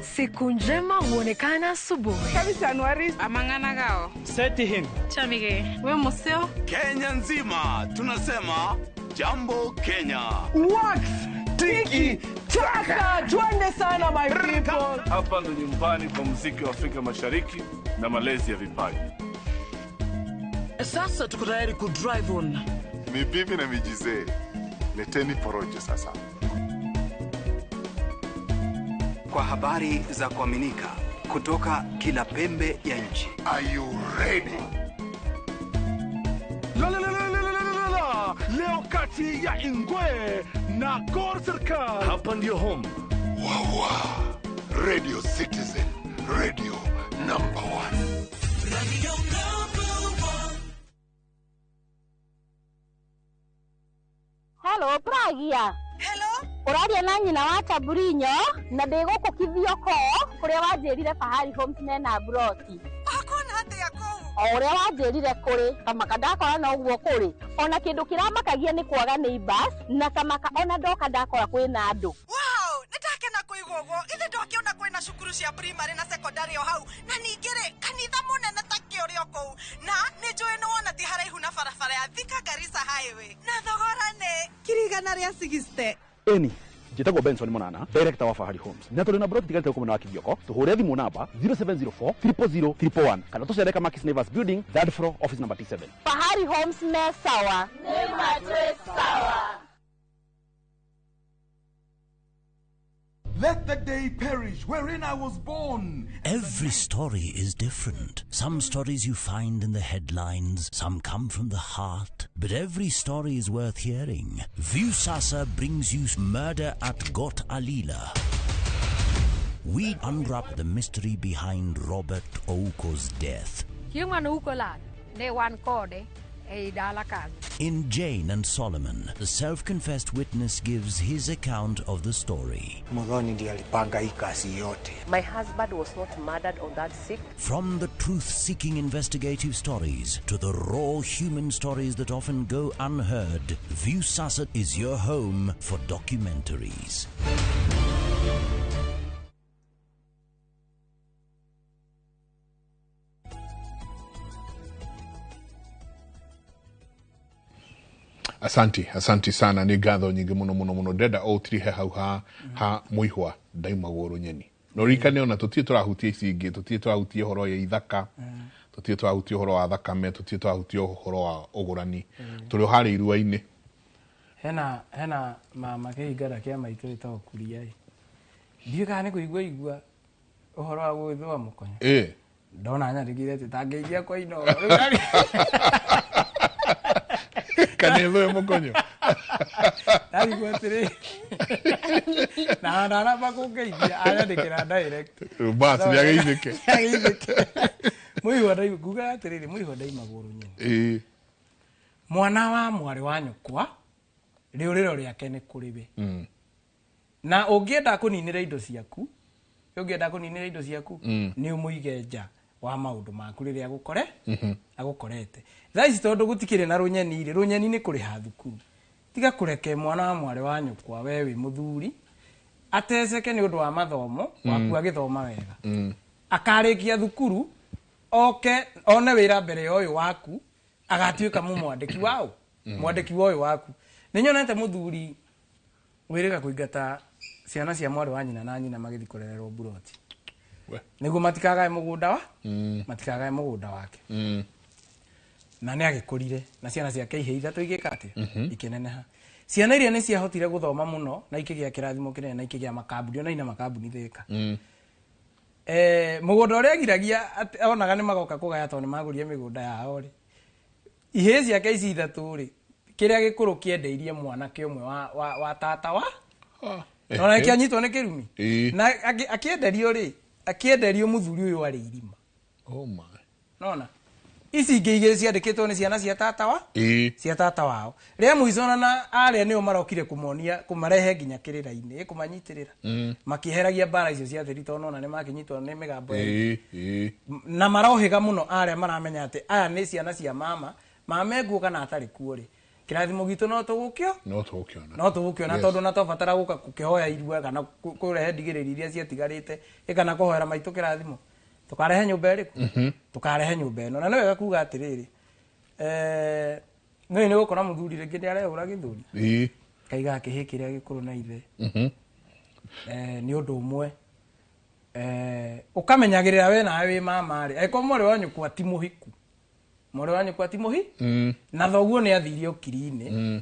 Siku njema huonekana asubuhi. Kabisa Anuari. Amangana gao. Seti hin. Chamige. We museo. Kenya nzima tunasema Jambo Kenya. Wax. Tiki taka, twende sana my people. Hapa ndo nyumbani kwa muziki wa Afrika Mashariki na malezi ya vipaji. Sasa tuko tayari ku drive on. Mibibi na mijizee, leteni porojo sasa. Kwa habari za kuaminika kutoka kila pembe ya nchi. Are you ready? La la la la la la la la. Leo kati ya Ingwe na Gor Serikal. Hapa ndio home. Wawa. Radio Citizen, radio number 1. Radio number 1. Hello, Pragia. Hello. Ũraria na nyina wa Taburinyo na ndĩ gũkũ Kithioko kũrĩa wanjĩrire Fahari Homes mena mburoti. Ũkuona atĩa kũu? O ũrĩa wanjĩrire kũrĩ kamaka ndakora no ũguo kũrĩ. Ona kĩndũ kĩramakagia nĩ kwaga neighbors na kamaka ona ndoka ndakora kwĩna andũ. Wow, nĩndakena kũigua ũguo. Ithe ndokĩona kwĩna cukuru cia primary na secondary o hau na ningĩ rĩ kanitha mũnene ta kĩũrĩ o kũu na nĩnjũĩ nĩwona ti haraihu na barabara ya Thika Garissa Highway na thogora nĩ 160,000. Eni njĩtagwo Benson Monana, director wa Fahari Homes, na tũrĩ na broti tigarĩte gũkũ mwena wa Kithioko. Tũhũre thimũ namba 0704 000 111 kana tũcere Kamakis Neighbors Building, third floor, office number T7. Fahari Homes me sawa. Nĩ matwĩ sawa. Let the day perish wherein I was born. Every story is different. Some stories you find in the headlines, some come from the heart. But every story is worth hearing. Viusasa brings you Murder at Got Alila. We unwrap the mystery behind Robert Ouko's death. In Jane and Solomon, the self-confessed witness gives his account of the story. My husband was not murdered on that sick. From the truth-seeking investigative stories to the raw human stories that often go unheard, Viusasa is your home for documentaries. Asanti, asanti sana nĩ ngatho nyingĩ mũno mũno mũno ndenda o tirihe hau ha ha mũihwa ndaimagwo rũnyeni no ririkane ona tũtirĩ tũrahutia ici ingĩ tũtirĩ tũrahutia ũhoro ya ithaka tũtirĩ tũrahutia ũhoro wa thakame tũtirĩ tũrahutia ũhoro wa ũgũrani tũrĩ o harĩa irua-inĩ. Hena mama kĩhingara kĩa maitũ ĩtagwo Kuria ĩ ndiũĩ kana nĩ kũigua igua ũhoro wa gwĩthũa mũkonyo ndona nyandĩkire atĩ tangĩigia kwa Inooro. Kanitho mũkonyo ndarigwo atĩrĩ na ndaramba kũngeithia anyandĩkĩra direct bas nĩageithĩke mũihwa ndaigua nguga atĩrĩrĩ mũihwa ndaimagwo rũnyeni mwana wa mwarĩ wa nyũkwa rĩũrĩro rĩake nĩ kũrĩ we na ũngĩenda kũninĩra indo ciaku nĩ ũmũige nja wa maũndũ maku rĩrĩa agũkore agũkorete. Thaa ici tondũ gũtikĩrĩ na rũnyeni rĩ, rũnyeni nĩ kũrĩha thukuru. Tiga kũreke mwana wa mwarĩ wa nyũkwa we wĩ mũthuri ateceke nĩ ũndũ wa mathomo waku agĩthoma wega akarĩkia thukuru oke one wĩra mbere ya ũyũ waku agatuĩka mũmwandĩki wao mwandĩki wa ũyũ waku. Nĩ nyonete mũthuri wĩrĩga kũingata ciana cia mwarĩ wa nyina na nyina magĩthiĩ kũrererwo mburoti nĩguo matikagae mũgũnda wa matikagae mũgũnda wake na nĩ agĩkũrire na ciana ciake ihĩ ithatũ igĩka atĩa ikĩneneha. Ciana iria nĩ ciahotire gũthoma mũno na ikĩgĩa kĩrathimo kĩnene na ikĩgĩa makambuni ona ina makambuni Thĩka. Mũgũnda ũrĩa agiragia onaga nĩ magoka kũgaya tondũ nĩ magũrire mĩgũnda yao rĩ, ihĩ ciake ici ithatũ rĩ, kĩrĩa gĩkũrũ kĩendeirie mwanake ũmwe wa tata wa ona kĩanyitwo nĩ kĩrumi na akĩenderio rĩ, akĩenderio mũthuri ũyũ arĩ irima. Oh my. Nona ici ingĩ igĩrĩ ciandĩkĩtwo nĩ ciana cia tata wa cia tata wao rĩa mũico na arĩa nĩo marokire kũmonia kũmarehe nginya kĩrĩra-inĩ kũmanyitĩrĩra makĩheragia mbara icio cia thiri tondũ nona nĩ makĩnyitwo nĩ mĩgambo na marohĩga mũno arĩa maramenya atĩ aya nĩ ciana cia mama mama ekuo kana atarĩ kuo rĩ kĩrathimo gitũ no tũgũkĩo no tũgũkĩona tondũ na twabatara gũka gũkĩhoya irua kana kũrehe ndigĩrĩri iria ciatigarĩte kana kũhoera maitũ kĩrathimo tukarehe nyũmba ĩrĩkũ tukarehe nyũmba ĩno. Na nĩ wega kuga atĩrĩrĩ nĩ nĩ gũkora mũthuri rĩngĩ nĩ arehũra gĩthũri Kaigaga kĩhĩ kĩrĩa gĩkũrũ na ithe. Nĩ ũndũ ũmwe ũkamenyagĩrĩra we nawe wĩ mama rĩ, angĩkorwo mwarĩ wa nyũkwa ti mũhiku, mwarĩ wa nyũkwa ti mũhi na thoguo nĩ athiire ũkiri-inĩ,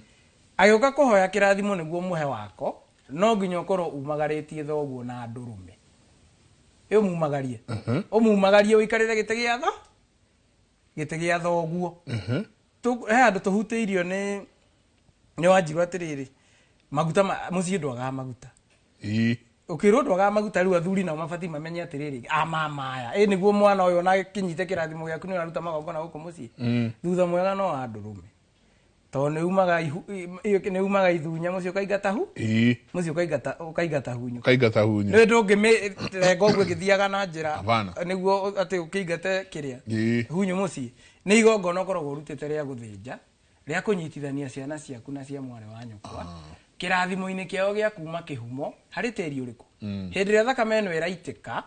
agĩũka kũhoya kĩrathimo nĩguo mũhe wako, no nginya ũkorwo umagarĩtie thoguo na ndũrũme. Ĩ ũmumagarie, ũmumagarie ũikarĩre gĩtĩ gĩa tho, gĩtĩ gĩa thoguo. He handũ tũhutĩirio nĩ Wanjiru atĩrĩrĩ, maguta mũciĩ ndwagaga maguta. Ũkĩrwo ndwagaga maguta rĩu athuri nao mabatiĩ mamenye atĩrĩrĩ, a mama aya, ĩ nĩguo mwana ũyũ ona akĩnyite kĩrathimo gĩaku nĩ ũraruta magongona gũkũ mũciĩ. Thutha mwega no wa ndũrũme, tondũ nĩ umaga ithunya mũciĩ ũkaingata hu, mũciĩ ũkaingata hunyũ, ũkaingata hunyũ. Nĩ ndũngĩmĩrenga ũguo ĩgĩthiaga na njĩra nĩguo atĩ ũkĩingate kĩrĩa hunyũ mũciĩ. Nĩ igongona ũkoragwo ũrutĩte rĩa gũthĩnja, rĩa kũnyitithania ciana ciaku na cia mwarĩ wa nyũkwa kĩrathimo-inĩ kĩao gĩa kuma kĩhumo harĩ tĩri ũrĩkũ. Hĩndĩ ĩrĩa thakame ĩno ĩraitĩka,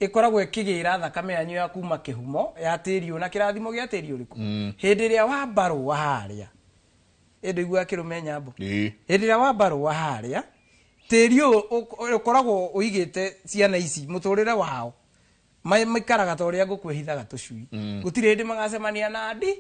ĩkoragwo ĩkĩgĩra thakame yanyu ya kuma kĩhumo ya tĩri ũyũ na kĩrathimo gĩa tĩri ũrĩkũ. Hĩndĩ ĩrĩa wambarũa harĩa, ĩndũ iguaga kĩrũme nyambo, hĩndĩ ĩrĩa wambarũa harĩa, tĩri ũyũ ũkoragwo ũigĩte ciana ici mũtũrĩre wao maikaraga ta ũrĩa ngũkũ ĩhithaga tũcui. Gũtirĩ hĩndĩ magacemania na ndi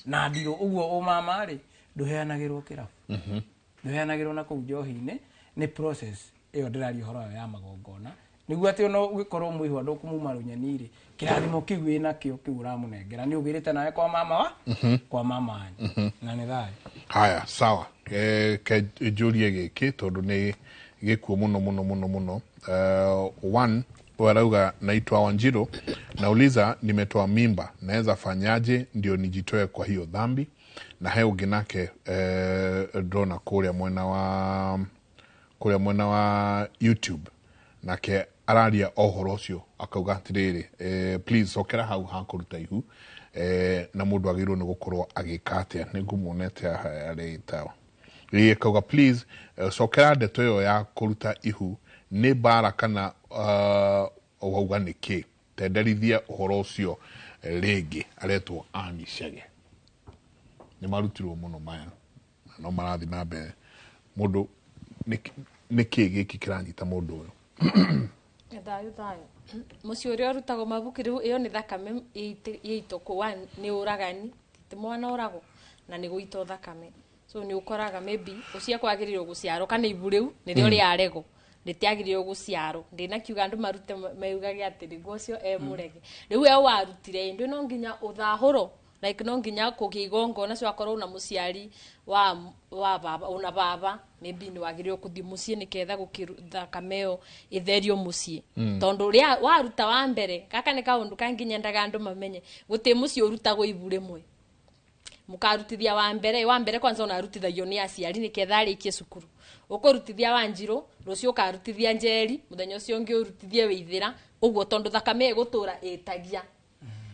na ndirũ. Ũguo ũmama rĩ, ndũheanagĩrwo kĩrabu, ndũheanagĩrwo na kũu njohi-inĩ. Nĩ process ĩyo ndĩraria ũhoro wayo ya magongona, nĩguo atĩ ona ũgĩkorwo mũihwa ndũkũmuma rũnyeni rĩ, kĩrathimo kĩu wĩnakĩo kĩu ũramũnengera nĩ ũgĩrĩte nawe kwa mama wa kwa mama wanyu, na nĩ thayũ. Haya, sawa. Ke njũrie gĩkĩ tondũ nĩ gĩkuo mũno mũno mũno mũno. One warauga, naitwa Wanjiru, nauliza nimetoa mimba, naweza fanyaje ndio nijitoe kwa hiyo dhambi? Na he ũngĩ nake ndona kũrĩa mwena wa YouTube, nake araria ũhoro ũcio akauga atĩrĩrĩ, please cokera hau ha kũruta ihu, na mũndũ agĩrĩirwo nĩ gũkorwo agĩka atĩa. Nĩ ngũmuonete haha arĩtawa ĩĩ, akauga please cokera ndeto ĩyo ya kũruta ihu, nĩ mbara kana wauga nĩ kĩ? Tenderithia ũhoro ũcio rĩngĩ. Aretwo Ann Chege. Nĩ marutirwo mũno maya no marathiĩ na mbere. Mũndũ nĩ kĩ gĩkĩ kĩranyita mũndũ ũyũ? Thayũ thayũ. Mũciĩ ũrĩa ũrutagwo mabuku rĩu ĩyo nĩ thakame ĩitwo kũ nĩ ũragani, ti mwana ũragwo na nĩ gũitwo thakame. So nĩ ũkoraga maybe ũcio kwagĩrĩirwo gũciarwo kana ibu rĩu nĩrĩo rĩaregwo, rĩtiagĩrĩirwo gũciarwo. Ndĩnakiuga andũ marute meugage atĩ nĩguo ũcio e mũrege. Rĩu we warutire ĩndĩ no nginya ũthahũrwo, like no nginya kũgĩa igongona cio akorwo una mũciari wa baba, una baba maybe nĩ wagĩrĩirwo kũthiĩ mũciĩ nĩketha thakame ĩyo ĩtherio mũciĩ. Tondũ rĩa waruta wa mbere, gaka nĩ kaũndũ kangĩ nyendaga andũ mamenye, gũtirĩ mũciĩ ũrutagwo ibu rĩmwe. Mũkarutithia wa mbere kwanza ũnarutithagio nĩ aciari nĩketha arĩkie cukuru. Ũkũrutithia Wanjiru, rũciũ ũkarutithia Njeri, mũthenya ũcio ũngĩ ũrutithie Wĩithĩra, ũguo tondũ thakame ĩgũtũra ĩtagia.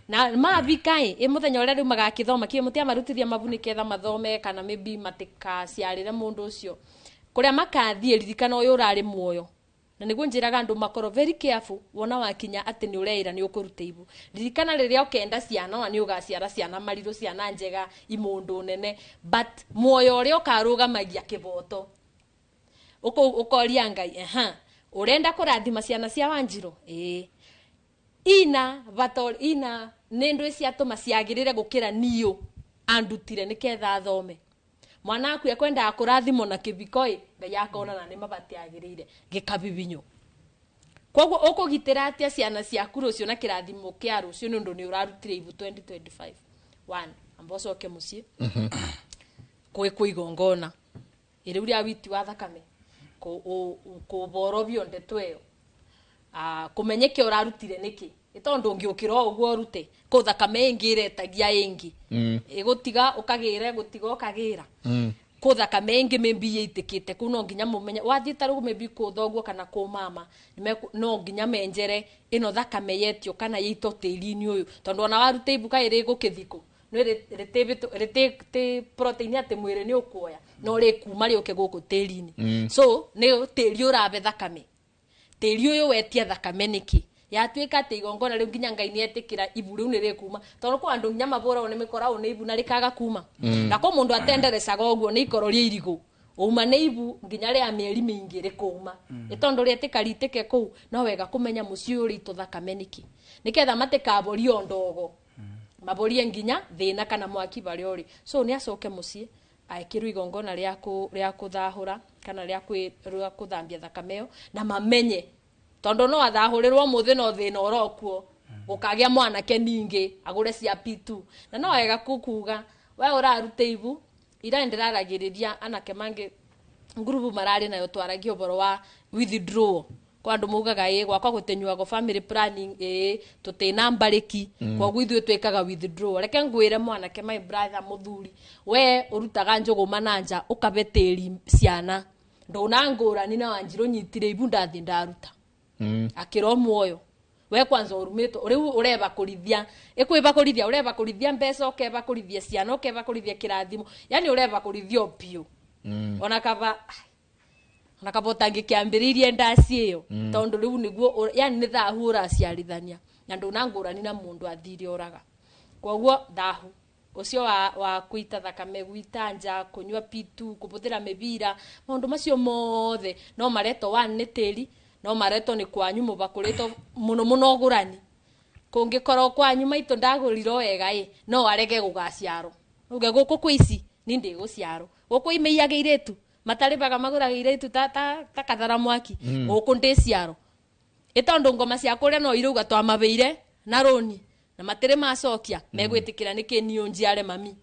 Na mabika ĩ mũthenya ũrĩa rĩu magakĩthoma kĩ mũtiamarutithia mabu nĩketha mathome kana maybe matikaciarĩre mũndũ ũcio. Kũrĩa makathiĩ ririkana ũyũ ũrarĩ muoyo. Na nĩguo njĩraga andũ makorwo very careful wona wakinya atĩ nĩ ũreĩra nĩ ũkũruta ibu. Ririkana rĩrĩa ũkenda ciana ona nĩ ũgaciara ciana marirũ, ciana njega, imũndũ nene, but muoyo ũrĩa ũkarũgamagia kĩboto. Ũkoria Ngai, ũrenda kũrathima ciana cia Wanjiru? Ĩĩ. Ina bato ina nĩ ndũ ciatũma ciagĩrĩre gũkĩra niũ andutire nĩketha athome. Mwana aku ekwendaga kũrathimwo na kĩbiko ĩ, Ngai akona na nĩ mabatiagĩrĩire gĩkabibinyo. Koguo ũkũgitĩra atĩa ciana ciaku rũciũ na kĩrathimo kĩa rũciũ nĩ ũndũ nĩ ũrarutire ibu 2025? One, amba ũcoke mũciĩ kwĩ igongona ĩrĩu rĩa witi wa thakame, kũborobio ndeto ĩyo, kũmenyeke ũrarutire nĩkĩ, tondu ũngĩũkĩra o ũguo ũrute kũ thakame ĩngĩ ĩretagia ĩngĩ, ĩgũtiga ũkagĩra, ĩgũtiga ũkagĩra, kũ thakame ĩngĩ maybe ĩitĩkĩte kũu, no nginya mũmenye wathiĩ ta rĩu maybe kũ thoguo kana kũ mama, no nginya menjere ĩno thakame yetio kana yaitwo tĩri-inĩ ũyũ, tondũ ona waruta ibu kaĩ rĩgũkĩthikũ no rĩtĩ protein atĩ mwĩrĩ nĩ ũkuoya no rĩkuma rĩũke gũkũ tĩri-inĩ. So nĩ tĩri ũrabe thakame, tĩri ũyũ wetia thakame nĩkĩ? Yatuĩka atĩ igongona rĩu nginya Ngai nĩetĩkĩra ibu rĩu nĩ rĩkuma, tondũ kwĩ andũ nginya mabũragwo nĩ mĩkoragwo nĩ ibu na rĩkaga kuma. Na kwĩ mũndũ atenderecaga ũguo nĩ ikoro rĩa irigũ, Uma nĩ ibu nginya rĩa mĩeri mĩingĩ rĩkũma. Nĩ tondũ rĩetĩka ritĩke kũu no wega kũmenya mũciĩ ũyũ ũrĩitwo thakame nĩkĩ. Nĩketha matikaborio ndogo. Maborie nginya thĩna kana mwaki barĩa ũrĩ. So nĩ acoke mũciĩ aekĩrwo igongona rĩa kũthahũra kana rĩa kũthambia thakame ĩyo na mamenye tondũ no athahũrĩrwo mũthĩ no thĩna orokuo. Gũkagĩa mwanake ningĩ agũre cia P2. Na no wega kukuga we ũraruta ibu ira ndĩraragĩrĩria anake mangĩ ngurubu mararĩ nayo twaragia ũhoro wa withdrawal. Kwa andũ maugaga ĩ gwakwa gũtinyuagwo family planning ĩ tũtĩna mbarĩki koguo ithuĩ twĩkaga withdrawal. Reke ngwĩre mwanake my brother mũthuri we ũrutaga njũgũma na nja ũkabe tĩri ciana ndũna ngũrani na Wanjirũ nyitire ibu ndathiĩ ndaruta. Akĩrwo muoyo we kwanza urumitwo riu ureba kurithia ikwiba kurithia ureba kurithia mbeca ukeba kurithia ciana ukeba kurithia kirathimo yani ureba kurithio biũ. Ona kaba ũtangĩkĩambĩrĩirie ndaci ĩyo tondũ rĩu nĩguo yani nĩ thahu ũraciarithania na ndũna ngũrani na mũndũ athire oraga. Koguo thahu ũcio wa kũita thakame gwita nja kũnyua P2 kũbũthĩra mĩbira maũndũ macio mothe no maretwo one nĩ tĩri no maretwo nĩ kwanyu mũbakũrĩtwo mũno mũno ũgũrani. Kũngĩkorwo kwanyu maitũ ndagũrirwo wega ĩ no arege gũgaciarwo. Uge gũkũ kwĩ ici ni ndĩgũciarwo. Gũkũ imeiyaga irĩtu matarĩbaga magũraga irĩtu ta kathara mwaki gũkũ ndĩciarwo. Ĩ tondũ ngoma cia kũrĩa no irauga twamabĩire na rũni na matĩrĩ macokia megwĩtĩkĩra nĩkĩ niũ njiare mami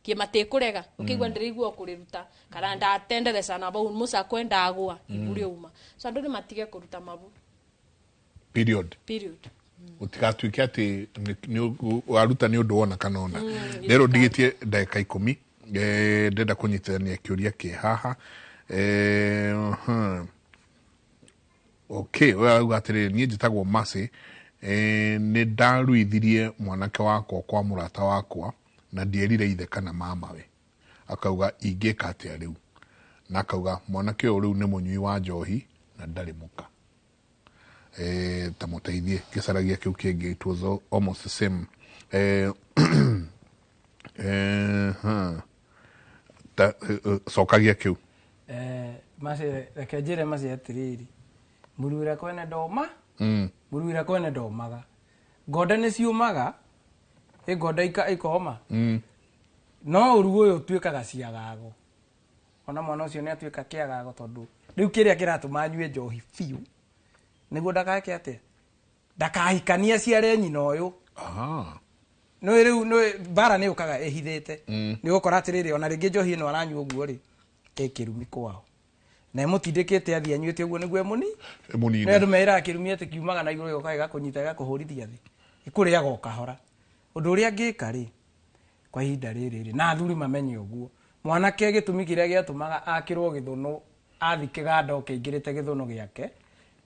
kĩ matikũrega ũkĩigua ndĩraigua kũrĩruta kana ndatendereca na bau mũcakwe ndagũa ibu rĩauma. So andũ nĩ matige kũruta mabu period. Ũtigatuĩke atĩ waruta nĩ ũndũ wona kana ona. Rero ndigĩtie ndagĩka 10 ndĩrenda kũnyitithania kĩũria kĩ haha. Okay, we auga atĩrĩrĩ niĩ njĩtagwo Mercy nĩ ndaruithirie mwanake wakwa kwa mũrata wakwa na ndierire ithe kana mamawe. Akauga ingĩka atĩa rĩu? Na akauga mwanake ũyũ rĩu nĩ mũnyui wa njohi na ndarĩ mũka. Ta mũteithie kĩcaragia kĩu kĩngĩ it was almost the same. Cokagia kĩu. Mercy reke njĩre Mercy atĩrĩrĩ mũruĩra kwene ndoma mũruĩra kwene ndomaga ngonda nĩ ciũmaga ĩ ngonda ikoma no ũrugu ũyũ ũtuĩkaga ciagago. Ona mwana ũcio nĩ atuĩka kĩagago tondũ rĩu kĩrĩa kĩratũma anyue njohi biũ nĩguo ndakake atĩa ndakahikania ciare nyina ũyũ. Nĩ rĩu nĩ mbara nĩ yũkaga ĩhithĩte. Nĩ ũgũkora atĩrĩrĩ ona rĩngĩ njohi ĩno aranyua ũguo rĩ ĩ kĩrumi kwao na ĩmũtindĩkĩte athiĩ anyuĩte ũguo nĩguo ĩmũnine. Nĩ andũ meraga kĩrumi atĩ kiumaga na igũrũ gĩgoka gĩgakũnyita gĩgakũhũrithia thĩ ĩkũrĩaga o kahora. Ũndũ ũrĩa angĩka rĩ kwa ihinda rĩrĩ rĩ na athuri mamenye ũguo mwanake gĩtũmi kĩrĩa gĩatũmaga akĩrwo gĩthũnũ athi kĩganda ũkĩingĩrĩte gĩthũnũ gĩake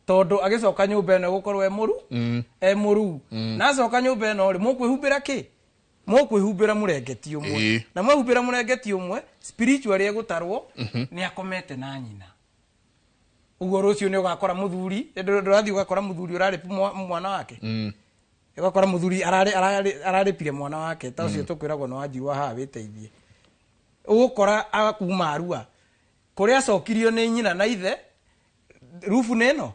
tondũ agĩcoka nyũmba ĩno gũkorwo e mũru na acoka nyũmba ĩno rĩ mũkwĩhumbĩra kĩ mũkwĩhumbĩra mũrengeti ũmwe na mwehumbĩra mũrengeti ũmwe spiritually egũtarwo nĩ akomete na nyina. Ũguo rũciũ nĩ ũgakora mũthuri ndũrathiĩ ũgakora mũthuri ũrarĩ mwana wake ũgakora mũthuri ararĩpire mwana wake ta ũcio tũkwĩragwo nĩ Wanjirũ haha wĩteithie. Ũgũkora akuma Arua kũrĩa acokirio nĩ nyina na ithe rufu nĩ ĩno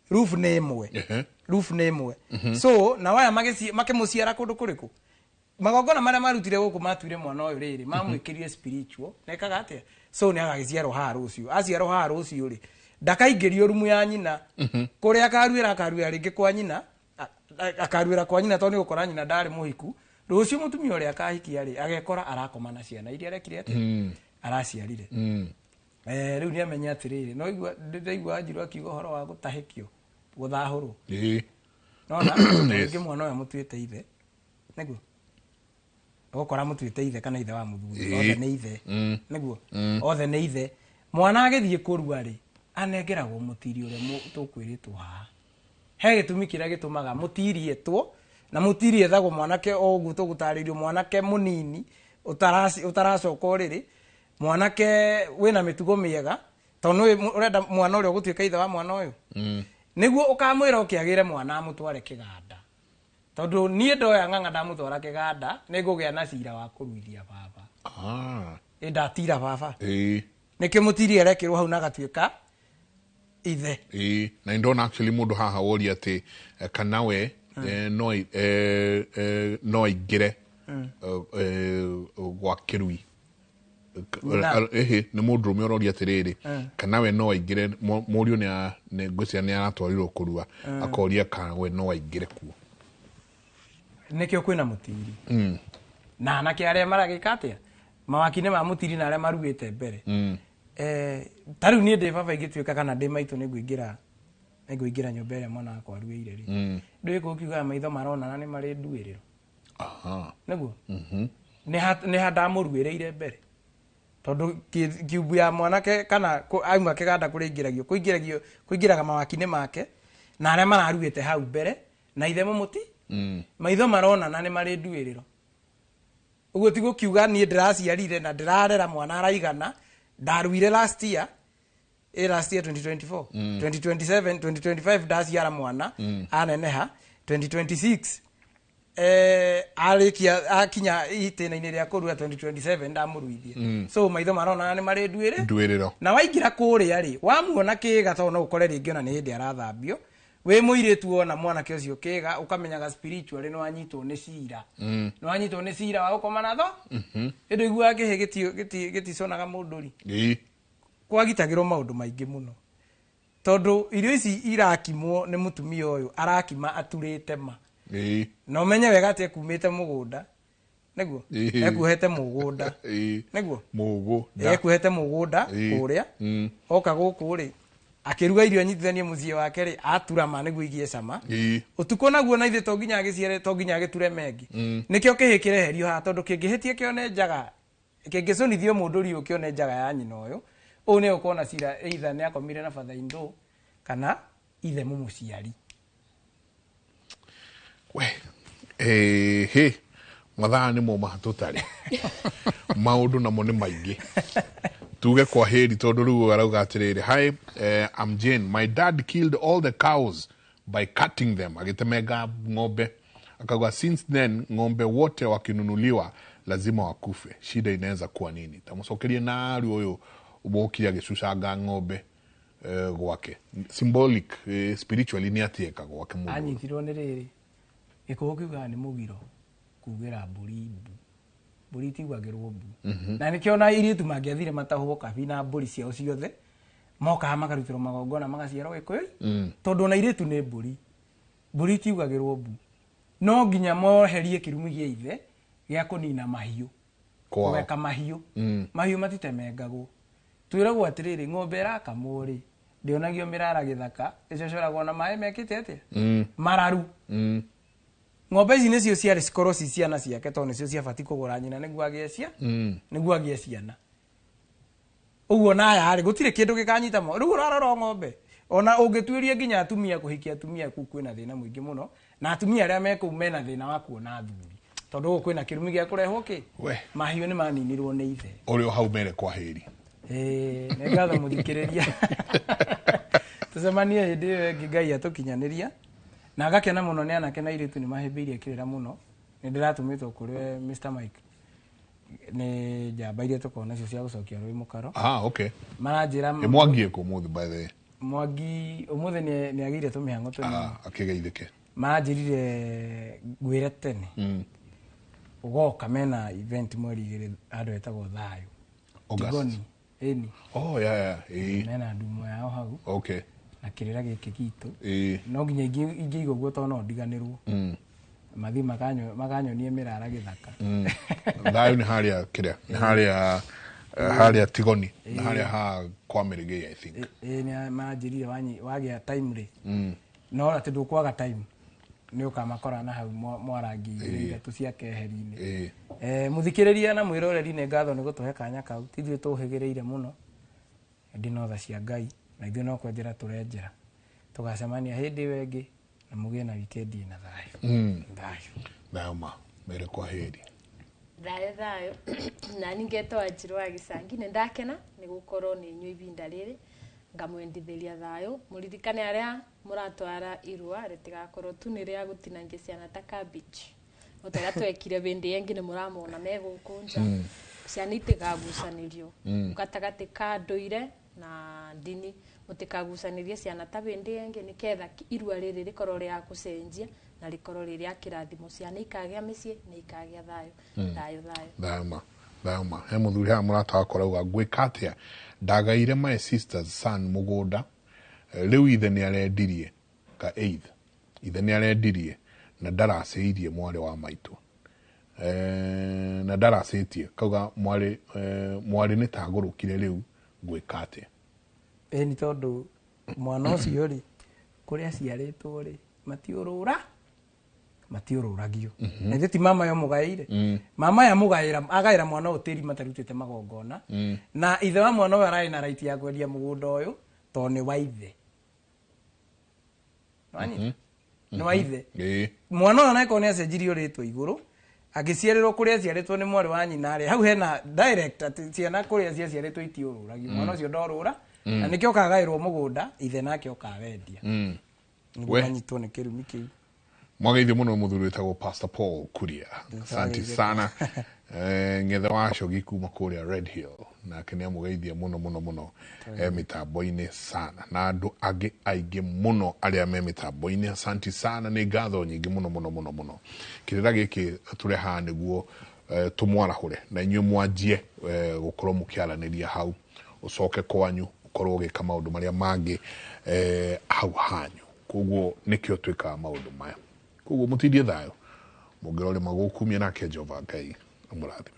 rufu nĩ ĩmwe rufu nĩ ĩmwe. So na waya makĩmũciara kũndũ kũrĩkũ magongona marĩa marutire gũkũ matuire mwana ũyũ rĩrĩ mamwĩkĩrire spiritual na ĩkaga atĩa so nĩ agagĩciarwo haha rũciũ aciarwo haha rũciũ rĩ ndakaingĩrio rumu ya nyina kũrĩa akaruĩra rĩngĩ kwa nyina akaruĩra kwa nyina tondũ nĩ gũkora nyina ndarĩ mũhiku rũciũ mũtumia ũrĩa akahikia rĩ agekora arakoma na ciana iria arekire atĩa araciarire. Rĩu nĩ amenye atĩrĩrĩ no igua ndaigua Wanjirũ akiuga ũhoro wa gũtahĩkio gũthahũrwo nona rĩngĩ mwana ũyũ amũtuĩte ithe nĩguo ũgũkora mũtuĩte ithe kana ithe wa mũthuri othe nĩ ithe nĩguo othe nĩ ithe. Mwana agĩthiĩ kũrua rĩ anengeragwo mũtiri ũrĩa tũkwĩrĩtwo haha. He gĩtũmi kĩrĩa gĩtũmaga mũtiri etwo na mũtiri ethagwo mwanake o ũguo tũgũtarĩirio mwanake mũnini ũtaracoka ũrĩrĩ mwanake wĩna mĩtugo mĩega tondũ nĩ ũrenda mwana ũrĩa ũgũtuĩka ithe wa mwana ũyũ nĩguo ũkamwĩra ũkĩagĩre mwana amũtware kĩganda tondũ niĩ ndoya ng'ang'a ndamũtwara kĩganda nĩ ngũgĩa na cira wa kũruithia baba. Ĩ ndatira baba. Nĩkĩo mũtiri arekĩrwo hau na agatuĩka ithe. Ĩĩ, na ndona actually mũndũ haha woria atĩ kana we no aingĩre gwa kĩrui. Ĩhĩ, nĩ mũndũrũme ũroria atĩrĩrĩ, kana we no aingĩre, mũriũ nĩ ngwĩciria nĩ aratwarirwo kũrua, akoria kana we no aingĩre kuo. Nĩkĩo kwĩna mũtiri. Na anake arĩa maragĩka atĩa mawaki-inĩ ma mũtiri na arĩa maruĩte mbere. Ta rĩu niĩ ndĩ baba ingĩtuĩka kana ndĩ maitũ nĩngũingĩra nyũmba ĩrĩa mwana wakwa aruĩire rĩ, ndũĩ kũkiugaga maitho maronana nĩ marĩ nduĩrĩro. Nĩguo nĩ ha ndamũruĩrĩire mbere, tondũ kiumbu ya mwanake kana auma kĩganda kũrĩa kũingĩraga mawaki-inĩ make na arĩa mararuĩte hau mbere na ithe mũmũti. Maitho maronana nĩ marĩ nduĩrĩro. Ũguo ti gũkiuga niĩ ndĩraciarire na ndĩrarera mwana araigana, ndaruire last year, last year 2024, 2027, 2025 ndaciara mwana aneneha, 2026 arĩkia akinya itĩna-inĩ rĩa kũrua 2027 ndamũruithia. So maitho maronana nĩ marĩ nduĩrĩro. Na waingĩra kũrĩa rĩ, wamuona kĩga tondũ no ũkore rĩngĩ ona nĩ hĩndĩ arathambio, wĩ mũirĩtu wona mwanake ũcio kĩga ũkamenyaga spiritually nĩ wanyitwo nĩ cira. Nĩ wanyitwo nĩ cira wa gũkoma na tho. Ĩndũ iguaga kĩhĩ gĩticonaga mũndũ ri. Kwagitagĩrwo maũndũ maingĩ mũno, tondũ irio ici irakimwo nĩ mũtumia ũyũ arakima aturĩte ma. Na ũmenye wega atĩ ekumĩte mũgũnda, nĩguo ekuohete mũgũnda, nĩguo ekuohete mũgũnda kũrĩa, oka gũkũ rĩ akĩruga irio anyitithanie mũciĩ wake rĩ, atura ma nĩguo igie cama. Ũtukũ naguo na ithe to nginya agĩciare, to nginya agĩture mengi. Nĩkĩo kĩhĩ kĩreherio haha, tondũ kĩngĩhĩtia kĩone njaga, kĩngĩcũnithio mũndũ riũ kĩone njaga ya nyina ũyũ, ũũ nĩ ũkona cira either nĩ akomire na father in law kana ithe mũmũciari. We, he, mathaa nĩ mo tũtarĩ. Maũndũ namo nĩ maingĩ. Tuge kwa heri tondũ rĩu arauga atĩrĩrĩ, hi, I'm Jane. My dad killed all the cows by cutting them. Agĩtemenga ng'ombe. Akauga since then ng'ombe wote wakinunuliwa lazima wakufe. Shida inaweza kuwa nini? Tamucokerie na rĩu ũyũ wokire agĩcucanga ng'ombe gwake. Symbolic, spiritually nĩ atĩeka gwake mũndũ. Anyitirwo nĩ rĩrĩ. Gĩkũyũ kiugaga nĩ mũgiro kugĩra mbũri mbu. Mbũri itiugagĩrwo mbu. Na nĩkĩo ona airĩtu mangĩathire matahwo kabi na mbũri ciao ciothe, mokaga makarutĩrwo magongona magaciarwo Gĩkũyũ, tondũ ona airĩtu nĩ mbũri. Mbũri itiugagĩrwo mbu. No nginya moherie kĩrumi gĩa ithe gĩa kũnina mahiũ. Kũweka mahiũ. Mahiũ matitemengagwo. Twĩragwo atĩrĩrĩ, ng'ombe ĩrakamwo rĩ, ndĩonagio mĩrara gĩthaka, ĩcocoragwo na maĩ mekĩte atĩa? Mararu. Ng'ombe ici nĩcio ciarĩ cikorwo ci ciana ciake, tondũ nĩcio ciabatiĩ kũgũra nyina nĩguo agĩe nĩguo agĩe ciana. Ũguo na aya rĩ, gũtirĩ kĩndũ gĩkanyita mo. Rĩu ũrarora ng'ombe, ona ũngĩtuĩria nginya atumia kũhikia atumia kũu kwĩna thĩna mũingĩ mũno, na atumia arĩa me kũu mena thĩna wa kuona athuri, tondũ gũkũ kwĩna kĩrumi gĩa kũrehwo kĩ? Mahiũ nĩ maninirwo nĩ ithe. Ũrĩ o hau mere kwa heri. Nĩ ngatho mũthikĩrĩria. Tũcemanie hĩndĩ ĩyo ĩngĩ Ngai atũkinyanĩria. Na ngakena mũno nĩ anake na airĩtu nĩ mahĩmbĩirie kĩrĩra mũno. Nĩ ndĩratũmĩtwo kũrĩ Mr. Mike nĩ njamba iria tũkoragwo nacio cia gũcokia rũĩ mũkaro. Okay. Maranjĩra Ĩ Mwangi ĩkũ ũmũthĩ by the way? Mwangi ũmũthĩ nĩ agĩire tũmĩhang'o tũnini. Akĩgeithĩke. Maranjĩrire ngwĩre tene. Ũgoka mena event mweri 2 handũ hetagwo Thayũ. Tigoni. Ĩni. Oh, yeah, yeah. Mena ndumo yao hau. Okay. Na kĩrĩra gĩkĩ gitũ. No nginya ingĩigua ũguo tondũ no ndiganĩrwo. Mathiĩ makanyonie mĩrara gĩthaka. Thayũ nĩ harĩa kĩrĩa, nĩ harĩa harĩa Tigoni, nĩ harĩa ha kwa Mĩrĩgĩi, I think. Nĩ manjĩrire wagĩa time rĩ. No atĩ ndũkwaga time. Nĩ ũkamakora na hau mwarangi igĩrĩ ithatũ cia keheri-inĩ. Mũthikĩrĩria na mwĩroreri nĩ ngatho nĩ gũtũhe kanya kau. Ti ithuĩ tũhĩgĩrĩire mũno. Ĩndĩ no tha cia Ngai, na ithuĩ no kwenjera tũrenjera. Tũgacemania hĩndĩ ĩyo ĩngĩ na mũgĩe na wikendi ĩna thayũ. Thayũ. Thayũ ma, mere kwa heri. Thayũ thayũ. Na ningĩ etwo Wanjirũ wa Gĩcangi, nĩ ndakena nĩ gũkorwo nĩ inyuĩ ibinda rĩrĩ ngamwendithĩria thayũ. Mũririkane arĩa mũratwara irua rĩtigakorwo tu nĩ rĩa gũtinangia ciana ta cabbage. O ta ũrĩa twekire hĩndĩ ĩngĩ nĩ mũramona me gũkũ nja. Ciana itigagucanĩrio gatagatĩ ka ndũire na ndini, mũtikagucanĩrie ciana ta bĩndĩ ĩngĩ, nĩketha irua rĩrĩ rĩkorwo rĩa gũcenjia na rĩkorwo rĩ rĩa kĩrathimo. Ciana ikagĩa mĩciĩ na ikagĩa thayũ. Thayũ thayũ. Thayũ thayũ ma. He mũthuri haha mũrata wakwa arauga ngwĩka atĩa, ndagaire my sister's son mũgũnda, rĩu ithe nĩ arendirie ka eighth, ithe nĩ arendirie na ndaracĩirie mwarĩ wa maitũ, na ndaracĩtie, kauga mwarĩ, mwarĩ nĩ tagũrũkire, rĩu ngwĩka atĩa? Ĩ nĩ tondũ mwana ũcio rĩ, kũrĩa aciarĩtwo rĩ, matiũrũra matiũrũragio. Na ithuĩ ti mama yo mũgaĩire, mama ya mũgaĩra agaĩra mwana ũyũ tĩri matarutĩte magongona, na ithe wa mwana ũyũ ararĩ na right ya kwendia mũgũnda ũyũ tondũ nĩ wa ithe. Nĩwanyita? Nĩ wa ithe. Mwana ũyũ onakorwo nĩ acenjirio rĩtwa igũrũ, agĩciarĩrwo kũrĩa aciarĩtwo nĩ mwarĩ wa nyina rĩ, hau hena direct atĩ ciana kũrĩa ciaciarĩtwo itiũrũragio. Mwana ũcio ndorũra, na nĩkĩo kagaĩrwo mũgũnda, ithe nake okawendia nĩguo manyitwo nĩ kĩrumi kĩu. Mwageithio mũno mũthuri wĩtagwo Pastor Paul Kuria, asante sana. Ng'ethe wa Cogi kuma kũrĩa Red Hill nake nĩ amũgeithia mũno mũno mũno, mĩtambo-inĩ sana, na andũ angĩ aingĩ mũno arĩa me mĩtambo-inĩ, asanti sana, nĩ ngatho nyingĩ mũno mũno mũno mũno. Kĩrĩra gĩkĩ tũrehaga nĩguo tũmwarahũre na inyuĩ mwanjie gũkorwo mũkĩaranĩria hau, ũcoke kwanyu ũkorwo ũgĩka maũndũ marĩa mangĩ hau hanyu. Koguo nĩkĩo twĩkaga maũndũ maya. Koguo mũtindie thayũ, mũngĩrore magũkumia, nake Jehova Ngai amũrathime.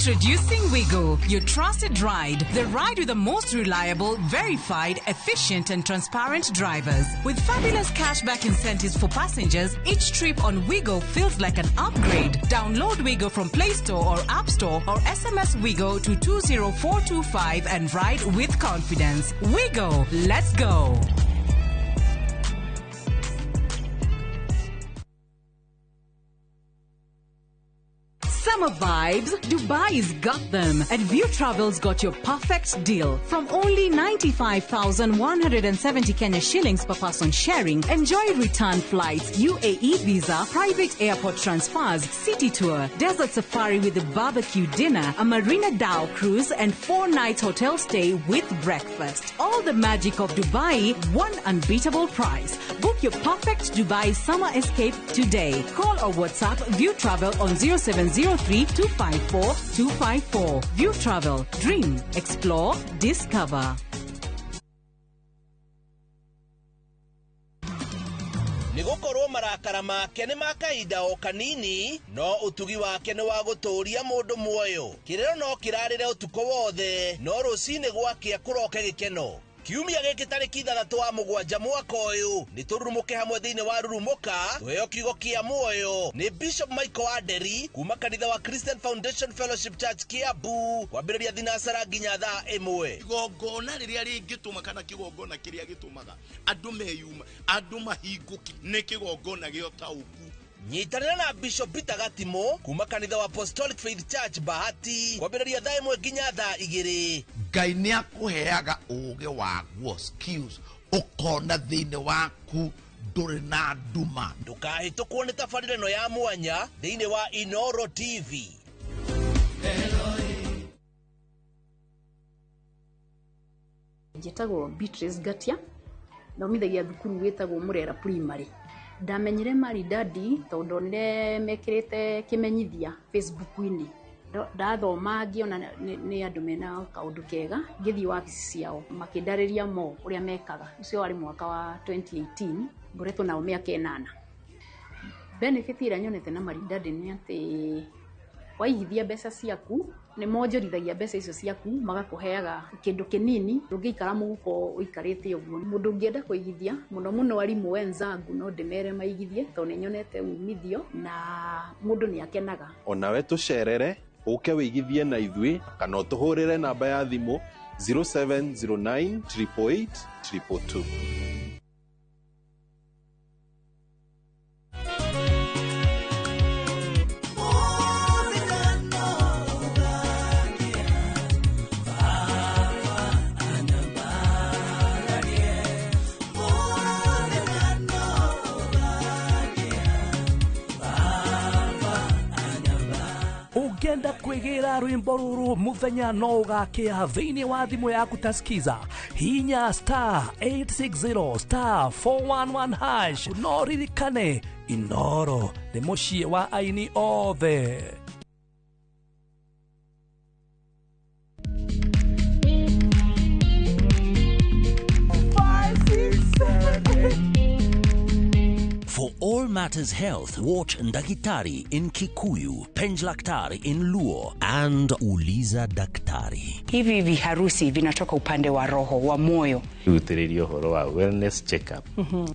Introducing Wigo, your trusted ride. The ride with the most reliable, verified, efficient and transparent drivers. With fabulous cashback incentives for passengers, each trip on Wigo feels like an upgrade. Download Wigo from Play Store or App Store or SMS Wigo to 20425 and ride with confidence. Wigo, let's go. Summer vibes, Dubai's got them. And View Travel's got your perfect deal. From only 95,170 Kenya shillings per person sharing, enjoy return flights, UAE visa, private airport transfers, city tour, desert safari with a barbecue dinner, a Marina Dhow cruise, and 4 nights hotel stay with breakfast. All the magic of Dubai, one unbeatable price. Book your perfect Dubai summer escape today. Call or WhatsApp View Travel on 0703 254 254. View Travel. Dream, explore, discover. Nĩ gũkorwo marakara make nĩ ma kahinda o kanini, no ũtugi wake nĩ wa gũtũũria mũndũ muoyo. Kĩrĩro no kĩrarĩre ũtukũ wothe, no rũcinĩ gwakĩa kũroke gĩkeno. Kiumia gĩkĩ tarĩki 6 wa 7 mwaka ũyũ nĩ tũrurumũke hamwe thĩinĩ wa Rurumũka, tũheo kiugo kĩa muoyo nĩ Bishop Michael Aderi kuma kanitha wa Christian Foundation Fellowship Church Kiambu, kwambĩrĩria thinacara nginya thaa 1. Igongona rĩrĩa rĩngĩtũma kana kĩgongona kĩrĩa gĩtũmaga andũ meyuma, andũ mahingũke, nĩ kĩgongona gĩa ũtaũku. Nyitanĩra na Bishop Peter Gatimo kuma kanitha wa Apostolic Faith Church Bahati, kwambĩrĩria thaa 1 nginya thaa 2. Ngai nĩ akũheaga ũũgĩ waguo, skills, ũkona thĩinĩ waku ndũrĩ na nduma. Ndũkahĩtũkwo nĩ tabarĩra ĩno ya mwanya thĩinĩ wa Inoro TV. Njĩtagwo Beatrice Ngatia, thomithagia thukuru wĩtagwo Murera Primary. Ndamenyire Maridadi tondũ ndonire mekĩrĩte kĩmenyithia Facebook-inĩ. Ndathoma ngĩona nĩ andũ mena kaũndũ kega, ngĩthiĩ wabici ciao makĩndarĩria mo ũrĩa mekaga. Ũcio warĩ mwaka wa 2018, ngoretwo nao mĩaka 8. Benefit ĩrĩa nyonete na Maridadi nĩ atĩ Waigithia mbeca ciaku nĩ monjorithagia mbeca icio ciaku magakũheaga kĩndũ kĩnini ndũngĩikara mũhuko ũikarĩte ũguo. Mũndũ ũngĩenda kũigithia mũno mũno arimũ wenzangu no ndĩmere maigithie tondũ nĩ nyonete umithio na mũndũ nĩ akenaga. Onawe tũcerere ũke wĩigithie na ithuĩ kana ũtũhũrĩre namba ya thimũ 0709 888 222. Ũngĩenda kwĩgĩra rwĩmbo rũrũ mũthenya no ũgakĩa thĩinĩ wa thimũ yaku ta skiza hinya star 860 star 411 hash no ririkane Inoro nĩ mũciĩ wa aini othe. For all matters health, watch Ndakitari in Kikuyu, Penjlaktari in Luo, and Uliza Daktari. Hivi viharusi vinatoka upande wa roho wa moyo. Utiririo horo wa wellness checkup.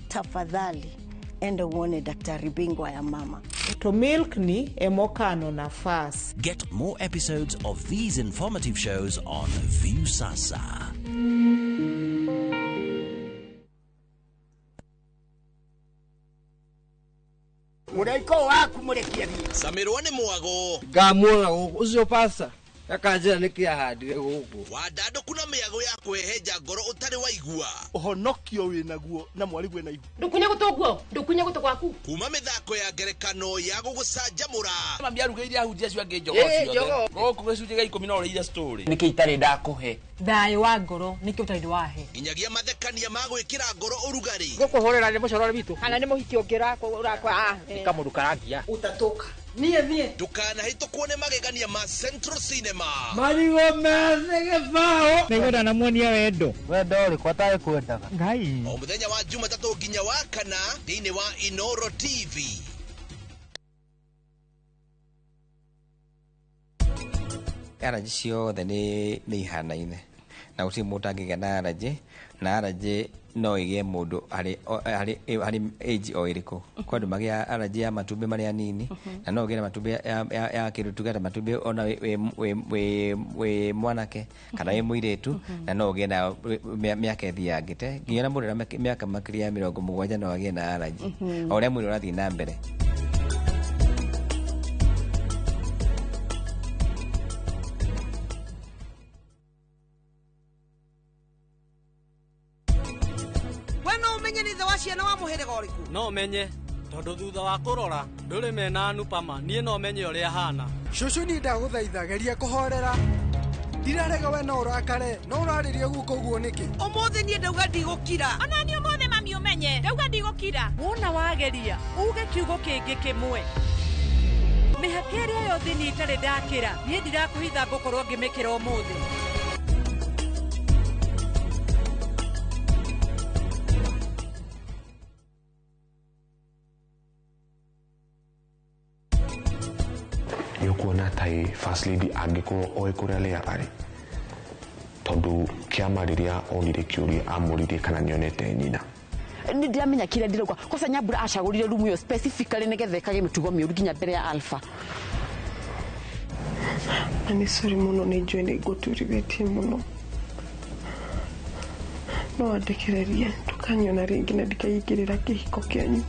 Tafadhali enda uone daktari bingwa ya mama. To milk ni emokano nafas. Get more episodes of these informative shows on Viusasa. Mũraiko waku mũrekie thiĩ. Samirwo nĩ mwago. Ngamuona gũkũ ũcio pasta akanjĩra nĩkĩ ahandire gũkũ. Wandandũku na mĩago ya kwĩhenja ngoro ũtarĩ waigua. Ũhonokio wĩnaguo na mwarigwe na ihu. Ndũkunye gũtũ guo, ndũkunye gũtũ gwaku. Kuma mĩthako ya ngerekano ya gũgũcanjamũra. Mami arugĩire ahunjia acio angĩ njogoo ciothe. Gũkũ gĩcunjĩ gĩa 10 no ũrĩire story. Nĩkĩ itarĩ ndakũhe? Thayũ wa ngoro nĩkĩ ũtarĩ wahe? Nginyagia mathekania ma gwĩkĩra ngoro ũrugarĩ. Gũkũhũrĩra nĩ mũcorore witũ. Kana nĩ mũhiki ũngĩ ũrakwa. Nĩ kamũndũ karangia. Utatoka. Niĩ thiĩ. Ndũkanahĩtũkwo nĩ magegania ma Central Cinema. Marigũ methĩ gĩbaũ. Nĩngwenda na muonia wendo. Wendo ũrĩkũ atarĩ kwendaga? Ngai. O mũthenya wa Jumatatũ nginya wa kana thĩinĩ wa Inoro TV. Allergy ciothe nĩ ihanaine na gũtirĩ mũndũ ũtangĩgĩa na allergy, na allergy no ĩgĩe mũndũ harĩ age o ĩrĩkũ. Kwĩ andũ magĩaga allergy ya matumbĩ marĩ anini, na no ũgĩe na matumbĩ ya kĩndũ tuge ta matumbĩ ona wĩ mwanake kana wĩ mũirĩtu, na no ũgĩe na mĩaka ĩthiangĩte nginya ona mũndũ wĩna mĩaka makĩria ya 70 no agĩe na allergy o ũrĩa mwĩrĩ ũrathiĩ na mbere. Ciana wa mũhĩrĩga ũrĩkũ? No menye tondũ thutha wa kũrora ndũrĩ mena Anupama niĩ no menye ũrĩa hana. Cũcũ niĩ ndagũthaitha geria kũhorera. Ndirarega we no ũrakare no ũrarĩria guka ũguo nĩkĩ? Ũmũthĩ niĩ ndauga ndigũkira. Ona niĩ ũmũthĩ mami ũmenye ndauga ndigũkira. Wona wageria uge kiugo kĩngĩ kĩmwe. Mĩhaka ĩrĩa yothe niĩ itarĩ ndakĩra niĩ ndirakũhitha ngũkorwo ngĩmĩkĩra ũmũthĩ. Nĩũkuona ta ĩ First Lady angĩkorwo oĩ kũrĩa Leah arĩ tondũ kĩama rĩrĩa onire kĩũria amũririe kana nĩonete nyina. Nĩ ndiramenya kĩrĩa ndĩrauga kosa Nyambura acagũrire rumu ĩyo specifically nĩgetha ĩkage mĩtugo mĩũru nginya mbere ya Alpha. Na nĩ sorry mũno nĩ njũĩ nĩ ngũturithĩtie mũno no wandekererie ndũkanyona rĩngĩ na ndikaingĩrĩra kĩhiko kĩanyu.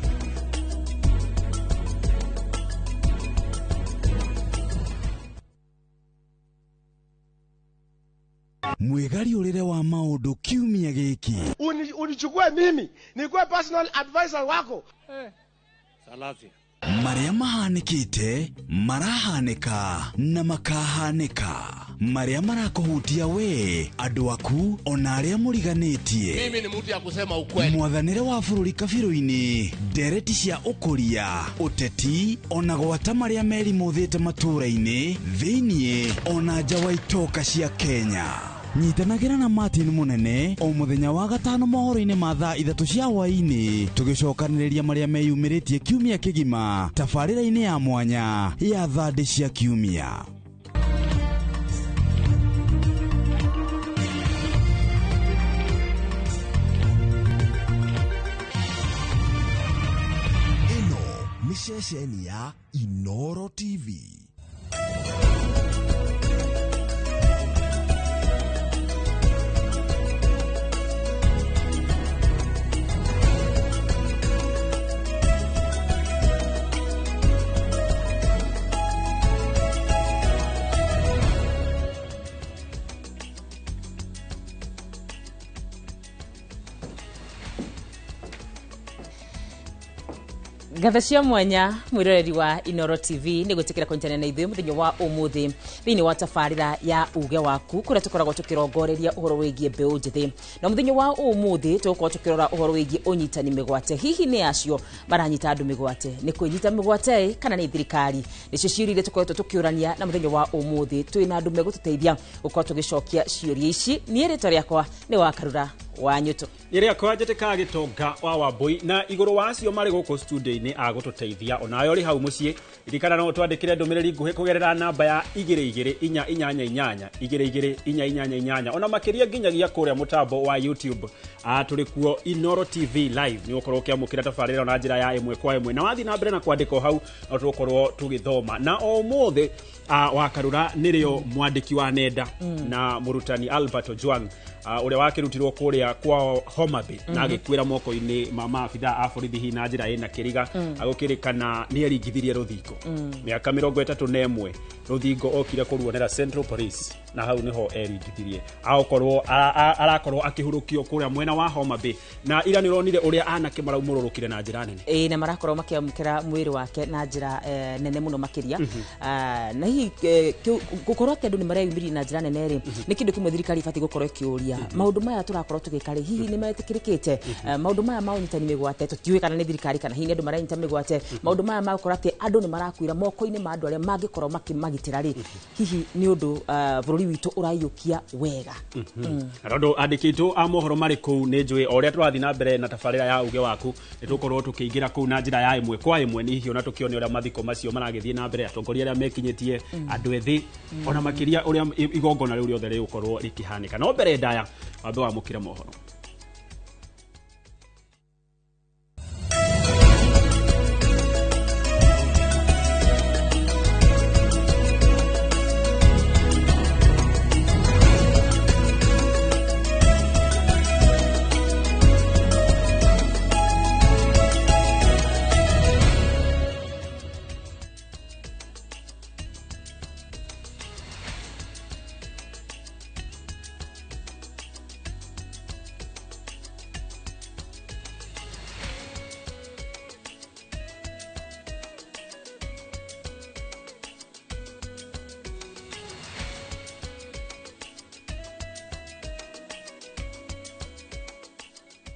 Mwĩgariũrĩre wa maũndũ kiumia gĩkĩ. Unichukue mimi nikuwe personal advisor wako. Salasia. Marĩa mahanĩkĩte marahanĩka na makahanĩka, marĩa marakũhutia we andũ aku ona arĩa mũriganĩtie. Mimi ni mtu ya kusema ukweli. Mwathanĩre wa bũrũri kabirũ-inĩ, ndereti cia ũkũria, ũteti ona gwata marĩa merimũthĩte matũũra-inĩ thĩiniĩ ona nja wa itoka cia Kenya. Nyitanagĩra na Martin Munene o mũthenya wa gatano mohoro-inĩ ma thaa 3 cia hwaĩ-inĩ, tũgĩcokanĩrĩria marĩa meyumĩrĩtie kiumia kĩgima tabarĩra-inĩ ya mwanya ya thandĩ cia kiumia. Ĩno nĩ ceceni ya Inoro TV. Ngatho cia mwanya mwiroreri wa Inoro TV nĩ gwĩtĩkĩra kũnyitanĩra na ithuĩ mũthenya wa ũmũthĩ thĩinĩ wa tabarĩra ya uge waku kũrĩa tũkoragwo tũkĩrongoreria ũhoro wĩgiĩ mbeũ njĩthĩ. Na mũthenya wa ũmũthĩ tũgũkorwo tũkĩrora ũhoro wĩgiĩ ũnyitani mĩgwate. Hihi nĩ acio maranyita andũ mĩgwate? Nĩ kwĩnyita mĩgwate kana nĩ thirikari? Nĩcio ciũria iria tũkoretwo tũkĩũrania na mũthenya wa ũmũthĩ twĩna andũ megũtũteithia gũkorwo tũgĩcokia ciũria ici. Niĩ rĩtwa rĩakwa nĩ Wakarura wa Nyuto. Rĩakwa njĩtĩkaga Gĩtonga wa Wambui, na igũrũ wa acio marĩ gũkũ studio-inĩ a gũtũteithia onawe ũrĩ hau mũciĩ ririkana no twandĩkĩre ndũmĩrĩri nguhĩ kũgerera namba ya 22488 22488 ona makĩria nginyagia kũrĩa mũtambo wa YouTube. Tũrĩ kuo Inoro TV live nĩ ũkorwo ũkĩamũkĩra tabarĩra na njĩra ya ĩmwe kwa ĩmwe, na wathiĩ na mbere na kwandĩka hau no tũgũkorwo tũgĩthoma. Na o ũmũthĩ Wakarura nĩrĩo mwandĩki wa nenda na mũrutani Albert Ojwang ũrĩa wakĩrutirwo kũrĩa kwao Homa Bay na agĩkuĩra moko-inĩ ma maabithaa a borithi hihi na njĩra ĩna kĩriga, agũkĩrĩkana nĩ eringithirie rũthingo mĩaka 31 rũthingo okire kũruonera Central Police, na hau nĩho eringithirie agokorwo arakorwo akĩhurũkio kũrĩa mwena wa Homa Bay. Na ira nĩ ũronire ũrĩa anake maraumũrũrũkire na njĩra nene. Ĩĩ, na marakorwo makĩamũkĩra mwĩrĩ wake na njĩra nene mũno makĩria. Na hihi gũkorwo atĩ andũ nĩ mareyumĩria na njĩra nene rĩ, nĩ kĩndũ kĩmwe thirikari ĩbatiĩ gũkorwo ĩkĩũria. Maũndũ maya tũrakorwo tũgĩka rĩ, hihi nĩ metĩkĩrĩkĩte? Maũndũ maya ma ũnyitani mĩgwate tũtiũĩ kana nĩ thirikari kana hihi nĩ andũ maranyita mĩgwate. Maũndũ maya ma gũkorwo atĩ andũ nĩ marakuĩra moko-inĩ ma andũ arĩa mangĩkorwo makĩmagitĩra rĩ, hihi nĩ ũndũ bũrũri witũ ũraiyũkia wega? Na tondũ andĩki aitũ a mohoro marĩ kũu nĩ njũĩ o ũrĩa tũrathiĩ na mbere na tabarĩra ya uge waku nĩ tũgũkorwo tũkĩingĩra kũu na njĩra ya ĩmwe kwa ĩmwe, nĩ hihi ona tũkĩone ũrĩa mathiko macio maragĩthiĩ na mbere, atongoria arĩa mekinyĩtie, andũ ethĩ, ona makĩria ũrĩa igongona rĩu rĩothe rĩgũkorwo rĩkĩhanĩka. No mbere ndaya wambe wamũkĩre mohoro.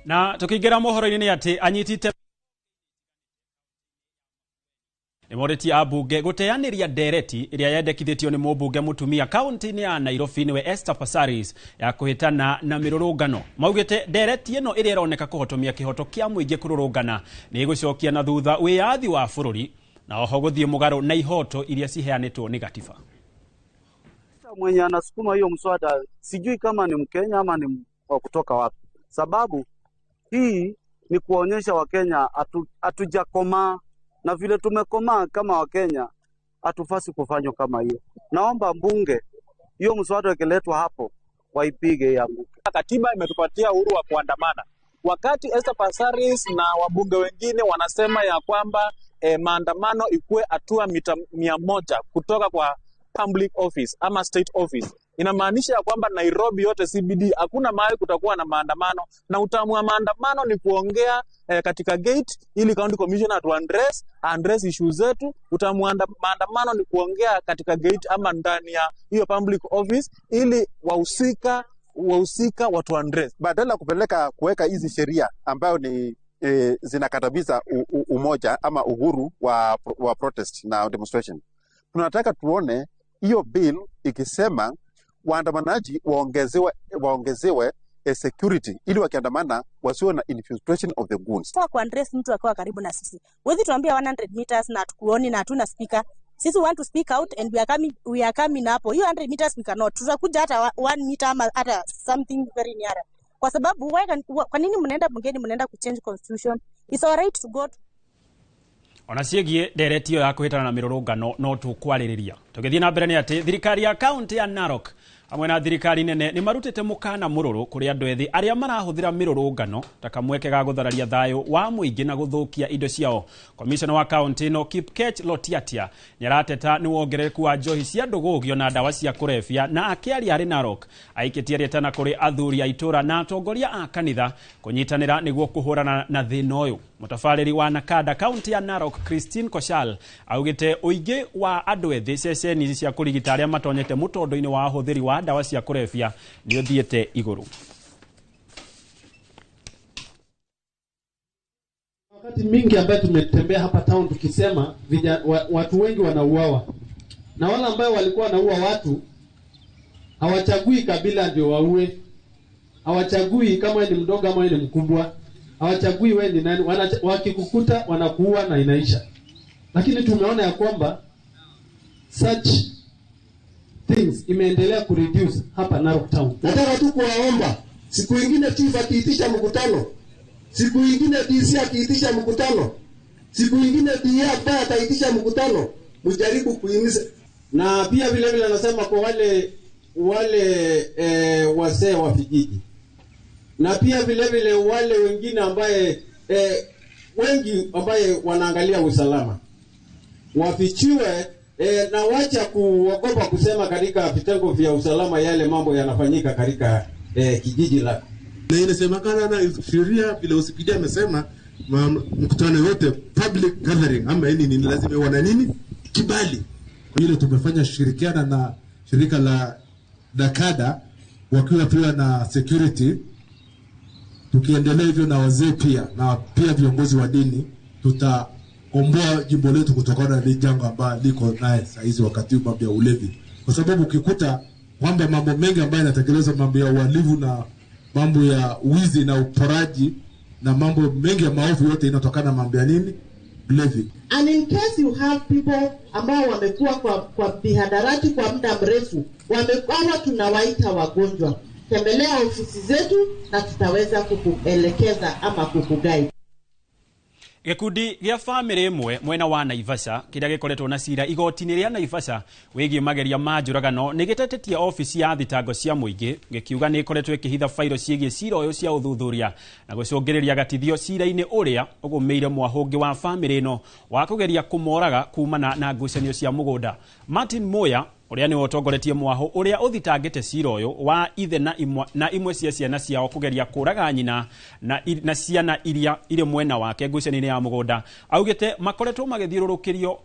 Na tukiingĩra mohoro-inĩ nĩ atĩ anyitite nĩmorĩtie ambunge gũteanĩria ndereti ĩrĩa yendekithĩtio nĩ mũmbunge mũtumia kaunti-inĩ ya Nairobi nĩwe Esther Passaris ya kũhĩtana na mĩrũrũngano. Maugĩte ndereti ĩno ĩrĩa ĩroneka kũhotomia kĩhoto kĩa mũingĩ kũrũrũngana nĩ ĩgũcokia na thutha wĩyathi wa bũrũri na oho gũthiĩ mũgarũ na ihoto iria ciheanĩtwo nĩ gatiba. Mwenye anasukuma hiyo mswada sijui kama ni Mkenya ama ni wa kutoka wapi, sababu hii ni kuwaonyesha Wakenya hatujakomaa, na vile tumekomaa kama Wakenya hatufasi kufanywa kama hiyo. Naomba mbunge hiyo mswada ikiletwa hapo waipige ianguke. Katiba imetupatia uhuru wa kuandamana. Wakati Esther Passaris na wabunge wengine wanasema ya kwamba maandamano ikue hatua mita 100 kutoka kwa public office ama state office, inamaanisha ya kwamba Nairobi yote CBD hakuna mahali kutakuwa na maandamano, na utamu wa maandamano ni kuongea katika gate ili county commissioner to address issues zetu. Utamu wa maandamano ni kuongea katika gate ama ndani ya hiyo public office ili wahusika watu address. Badala kupeleka kuweka hizi sheria ambayo ni zinakatabiza umoja ama uhuru wa protest na demonstration, tunataka tuone hiyo bill ikisema Waandamanaji waongezewe security ili wakiandamana wasiwe na infiltration of the goons. Kwa kuaddress mtu akiwa karibu na sisi. Wewe tuambia 100 meters na tukuoni na hatuna speaker. Sisi want to speak out and we are coming hapo. Hiyo 100 meters we cannot. Tutakuja hata 1 meter ama hata something very near. Kwa sababu kwa nini mnaenda bungeni, mnaenda kuchange constitution? It's our right to go. Ona ciĩgiĩ ndereti ĩyo ya kũhĩtana na mĩrũrũngano no tũkwarĩrĩria. Tũgĩthiĩ na mbere nĩ atĩ thirikari ya kaunti ya Narok hamwe na thirikari nene nĩ marutĩte mũkana mũrũrũ kũrĩ andũ ethĩ arĩa marahũthĩra mĩrũrũngano ta kamweke ga gũthararia thayũ wa mũingĩ na gũthũkia indo ciao. Komishona wa kaunti ĩno Kipkech Lotiatia nĩ arateta nĩ wongerereku wa njohi cia ndũgũgio na ndawa cia kũrebia, na akĩaria arĩ Narok aikĩtie rĩtana kũrĩ athuri a itũra na atongoria a kanitha kũnyitanĩra nĩguo kũhũrana na thĩna ũyũ. Mũtabarĩri wa Nakada kaunti ya Narok Christine Koshal augĩte ũingĩ wa andũ ethĩ ceceni cia kũrigita arĩa matonyete mũtondo-inĩ wa ahũthĩri wa ndawa cia kũrebia nĩ ũthiĩte igũrũ. Wakati mingi ambayo tumetembea hapa town tukisema watu wengi wanauawa, na wale ambao walikuwa wanaua watu hawachagui kabila ndio waue, hawachagui kama ni mdogo ama ni mkubwa, hawachagui wewe ni nani, wakikukuta wanakuua na inaisha. Lakini tumeona ya kwamba such things imeendelea kureduce hapa Narok town. Nataka tu kuwaomba, siku nyingine chief akiitisha mkutano, siku nyingine DC akiitisha mkutano, siku nyingine DA ambaye ataitisha mkutano, mjaribu kuhimiza. Na pia vile vile anasema kwa wale wazee wa vijiji, na pia vile vile wale wengine ambaye wengi ambaye wanaangalia usalama wafichiwe, na wacha kuogopa kusema katika vitengo vya usalama yale mambo yanafanyika katika kijiji lako. Na inasemekana na sheria vile OCPD amesema mkutano yote public gathering ama nini ni lazima wana nini kibali. Kwa hiyo tumefanya shirikiana na shirika la Nakada wakiwa pia na security, tukiendelea hivyo na wazee pia na pia viongozi wa dini, tutakomboa jimbo letu kutokana na janga ambalo liko naye saa hizi wakati mambo ya ulevi. Kwa sababu ukikuta kwamba mambo mengi ambayo yanatekelezwa, mambo ya uhalifu na mambo ya wizi na uporaji na mambo mengi ya maovu, yote inatokana mambo ya nini? Ulevi. And in case you have people ambao wamekuwa kwa mihadarati kwa muda mrefu, wamekuwa tunawaita wagonjwa, tembelea ofisi zetu na tutaweza kukuelekeza ama kukuguide. Gĩkundi gĩa bamĩrĩ ĩmwe mwena wa Naivasha kĩrĩa gĩkoretwo na cira igoti-inĩ rĩa Naivasha wĩgiĩ mageria ma njũragano nĩ gĩtetetie obici ya thitango cia mũingĩ gĩkiuga nĩ ĩkoretwo ĩkĩhitha bairo ciĩgiĩ cira ũyũ cia ũthuthuria na gũcũngĩrĩria gatithio cira-inĩ ũrĩa ũgũmĩire mwahũngĩ wa bamĩrĩ ĩno wa kũgeria kũmoraga kumana na ngucanio cia mũgũnda. Martin Moya ũrĩa nĩwe ũtongoretie mwahũ ũrĩa ũthitangĩte cira ũyũ wa ithe na imwe cia ciana ciao kũgeria kũraga nyina na ciana iria irĩ mwena wake ngucanio-inĩ ya mũgũnda augĩte makoretwo magĩthiũrũrũkio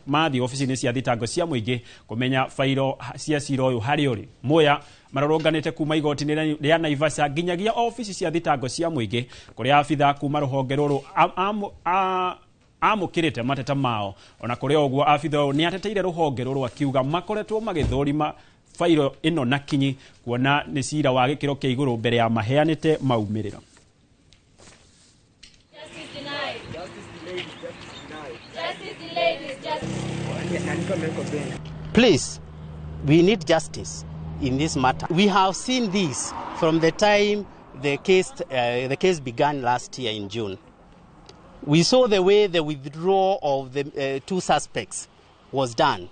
mathiĩ obici-inĩ cia thitango cia mũingĩ kũmenya bairo cia cira ũyũ harĩ ũrĩ. Moya marũrũnganĩte kuma igoti-inĩ rĩa Naivasha nginyagia obici cia thitango cia mũingĩ kũrĩa abithaa kuma rũhonge rũrũ amũkĩrĩte mateta mao. Ona kũrĩ ũguo abithaa ũyũ nĩ ateteire rũhonge rũrũ akiuga makoretwo magĩthũrima bairo ĩno na kinyi kuona nĩ cira wa gĩkĩro kĩa igũrũ mbere ya maheanĩte maumĩrĩra. Please, we need justice in this matter. We have seen this from the time the case began last year in June. We saw the way the withdrawal of the two suspects was done.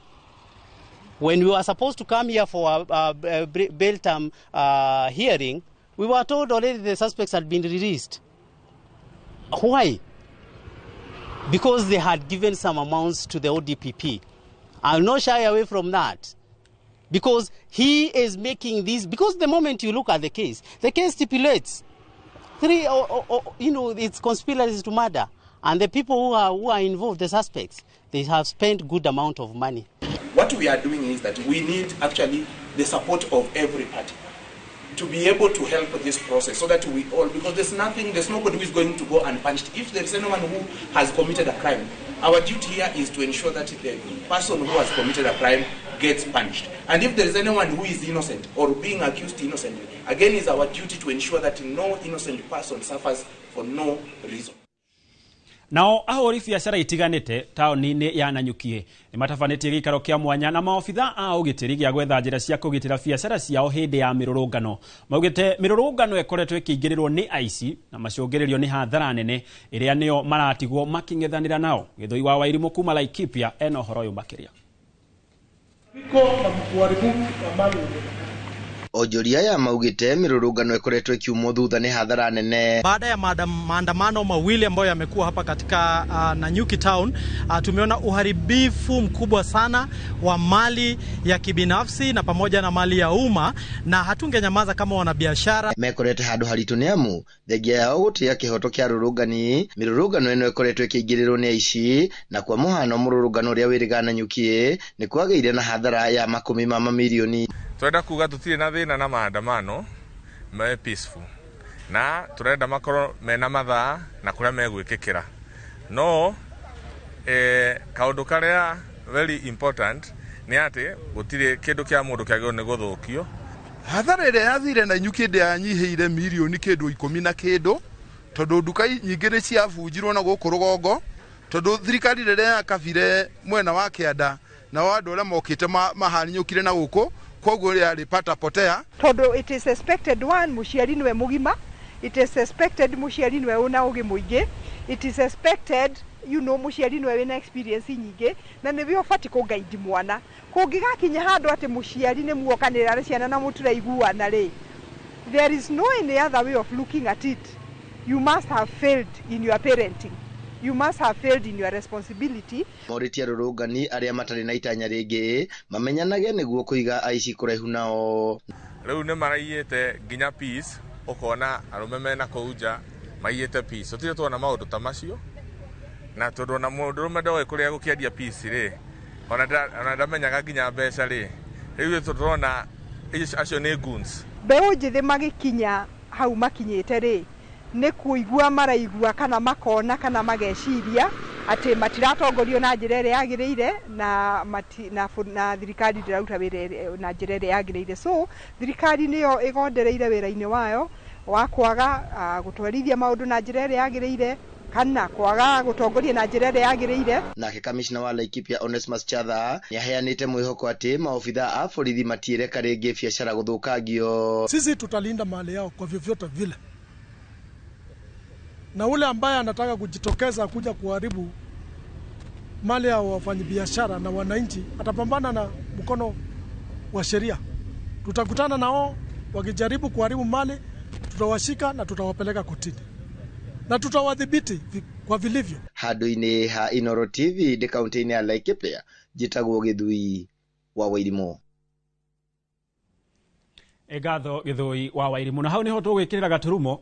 When we were supposed to come here for a bail term hearing, we were told already the suspects had been released. Why? Because they had given some amounts to the ODPP. I'll not shy away from that. Because he is making this, because the moment you look at the case stipulates three, it's conspiracy to murder. And the people who are involved, the suspects, they have spent good amount of money. What we are doing is that we need actually the support of every party to be able to help this process so that we all, because there's nobody who is going to go unpunished. If there is anyone who has committed a crime, our duty here is to ensure that the person who has committed a crime gets punished. And if there is anyone who is innocent or being accused innocently, again, it's our duty to ensure that no innocent person suffers for no reason. Nao ahũri biacara itiganĩte taũni-inĩ ya Nanyuki nĩ matabanĩtie gĩikaro kĩa mwanya na maobitha a ũgitĩri gĩa gwetha njĩra cia kũgitĩra biacara ciao hĩndĩ ya mĩrũrũngano. Maugĩte mĩrũrũngano ĩkoretwo ĩkĩingĩrĩrwo nĩ aici na macũngĩrĩrio nĩ hathara nene ĩrĩa nĩyo maratigwo makĩng'ethanĩra nao. Gĩthũi wa Wairimũ kuma Laikipia ena ũhoro ũyũ makĩria. Onjoria aya maugite mirurungano ikoretwo ikiumwo thutha ni hathara nene. Baada ya maandamano mawili ambayo yamekuwa hapa katika Nanyuki town, tumeona uharibifu mkubwa sana wa mali ya kibinafsi na pamoja na mali ya umma, na hatungenyamaza kama wanabiashara. Mekorete handu haritu ni amu thengia yao gutia kihoto kia rurungani mirurungano ino ikoretwo ikiingirirwo ni aici, na kwa muhano mururungano uria wiriga Nanyuki ni kwageire na hathara ya makumi ma mamirioni. Turenda kuga tutire na thina na maandamano me peaceful na turenda makorwo mena mathaa na kuria megwikikira, no kaundu karia very important ni ati gutire kindu kia mundu kiagirwo ni guthukio. Hathara ĩrĩa yathire Nanyuki ndĩanyihiire mirioni kĩndũ 10 na kĩndũ, tondũ nduka nyingĩ nĩ ciabunjirwo na gũkũ rũgongo, tondũ thirikari rĩrĩa yakabire mwena wa kĩanda na andũ arĩa mokĩte mahaninyũkire na gũkũ, koguo yarĩ pata potea. Tondũ it is expected one mũciari nĩwe mũgima, it is expected mũciari nĩwe ũna ũgĩ mũingĩ, it is expected mũciari nĩwe wĩna experience nyingĩ na nĩwe ũbatiĩ kũgaidi mwana. Kũngĩgakinya handũ atĩ mũciari nĩ muokanĩrĩra na ciana na mũtiraiguana rĩ, there is no any other way of looking at it. You must have failed in your parenting. You must have failed in your responsibility. Morĩtie arũrũngani arĩa matarĩ na itanya rĩngĩ mamenyanage nĩguo kũiga aici kũraihu nao. Rĩu nĩ maraiyĩte nginya peace, ũkona arũme mena kũu nja maiyĩte peace. Tũtirĩ tuona maũndũ ta macio, na tondũ ona mũndũrũme ndoĩ kũrĩa gũkĩendia peace rĩ, ona ndamenyaga nginya mbeca rĩ, rĩu tũrona acio nĩ goons. Mbeũ njĩthĩ magĩkinya hau makinyĩte rĩ, nĩ kũigua maraigua kana makona kana mageciria atĩ matiratongorio na njĩra ĩrĩa yagĩrĩire na thirikari ndĩraruta wĩra na njĩra ĩrĩa yagĩrĩire. So thirikari nĩyo ĩgondereire wĩra-inĩ wayo wa kwaga gũtwarithia maũndũ na njĩra ĩrĩa yagĩrĩire kana kwaga gũtongoria na njĩra ĩrĩa yagĩrĩire. Nake kamishna wa Laikipia Onesmus Chatha nĩaheanĩte mwĩhoko atĩ maobitha a borithi matiĩreka rĩngĩ biacara gũthũkangio. Sisi tutalinda mali yao kwa vyovyote vile, na ule ambaye anataka kujitokeza kuja kuharibu mali ya wafanyabiashara na wananchi atapambana na mkono wa sheria. Tutakutana nao wakijaribu kuharibu mali, tutawashika na tutawapeleka kotini na tutawadhibiti kwa vilivyo. Handũ-inĩ ha Inoro TV ndĩ kaunti-inĩ ya Laikipia, njĩtagwo Gĩthui wa Wairimũ. Ngatho Gĩthũi wa Wairimũ. Na hau niho tũgwĩkĩrĩra gaturumo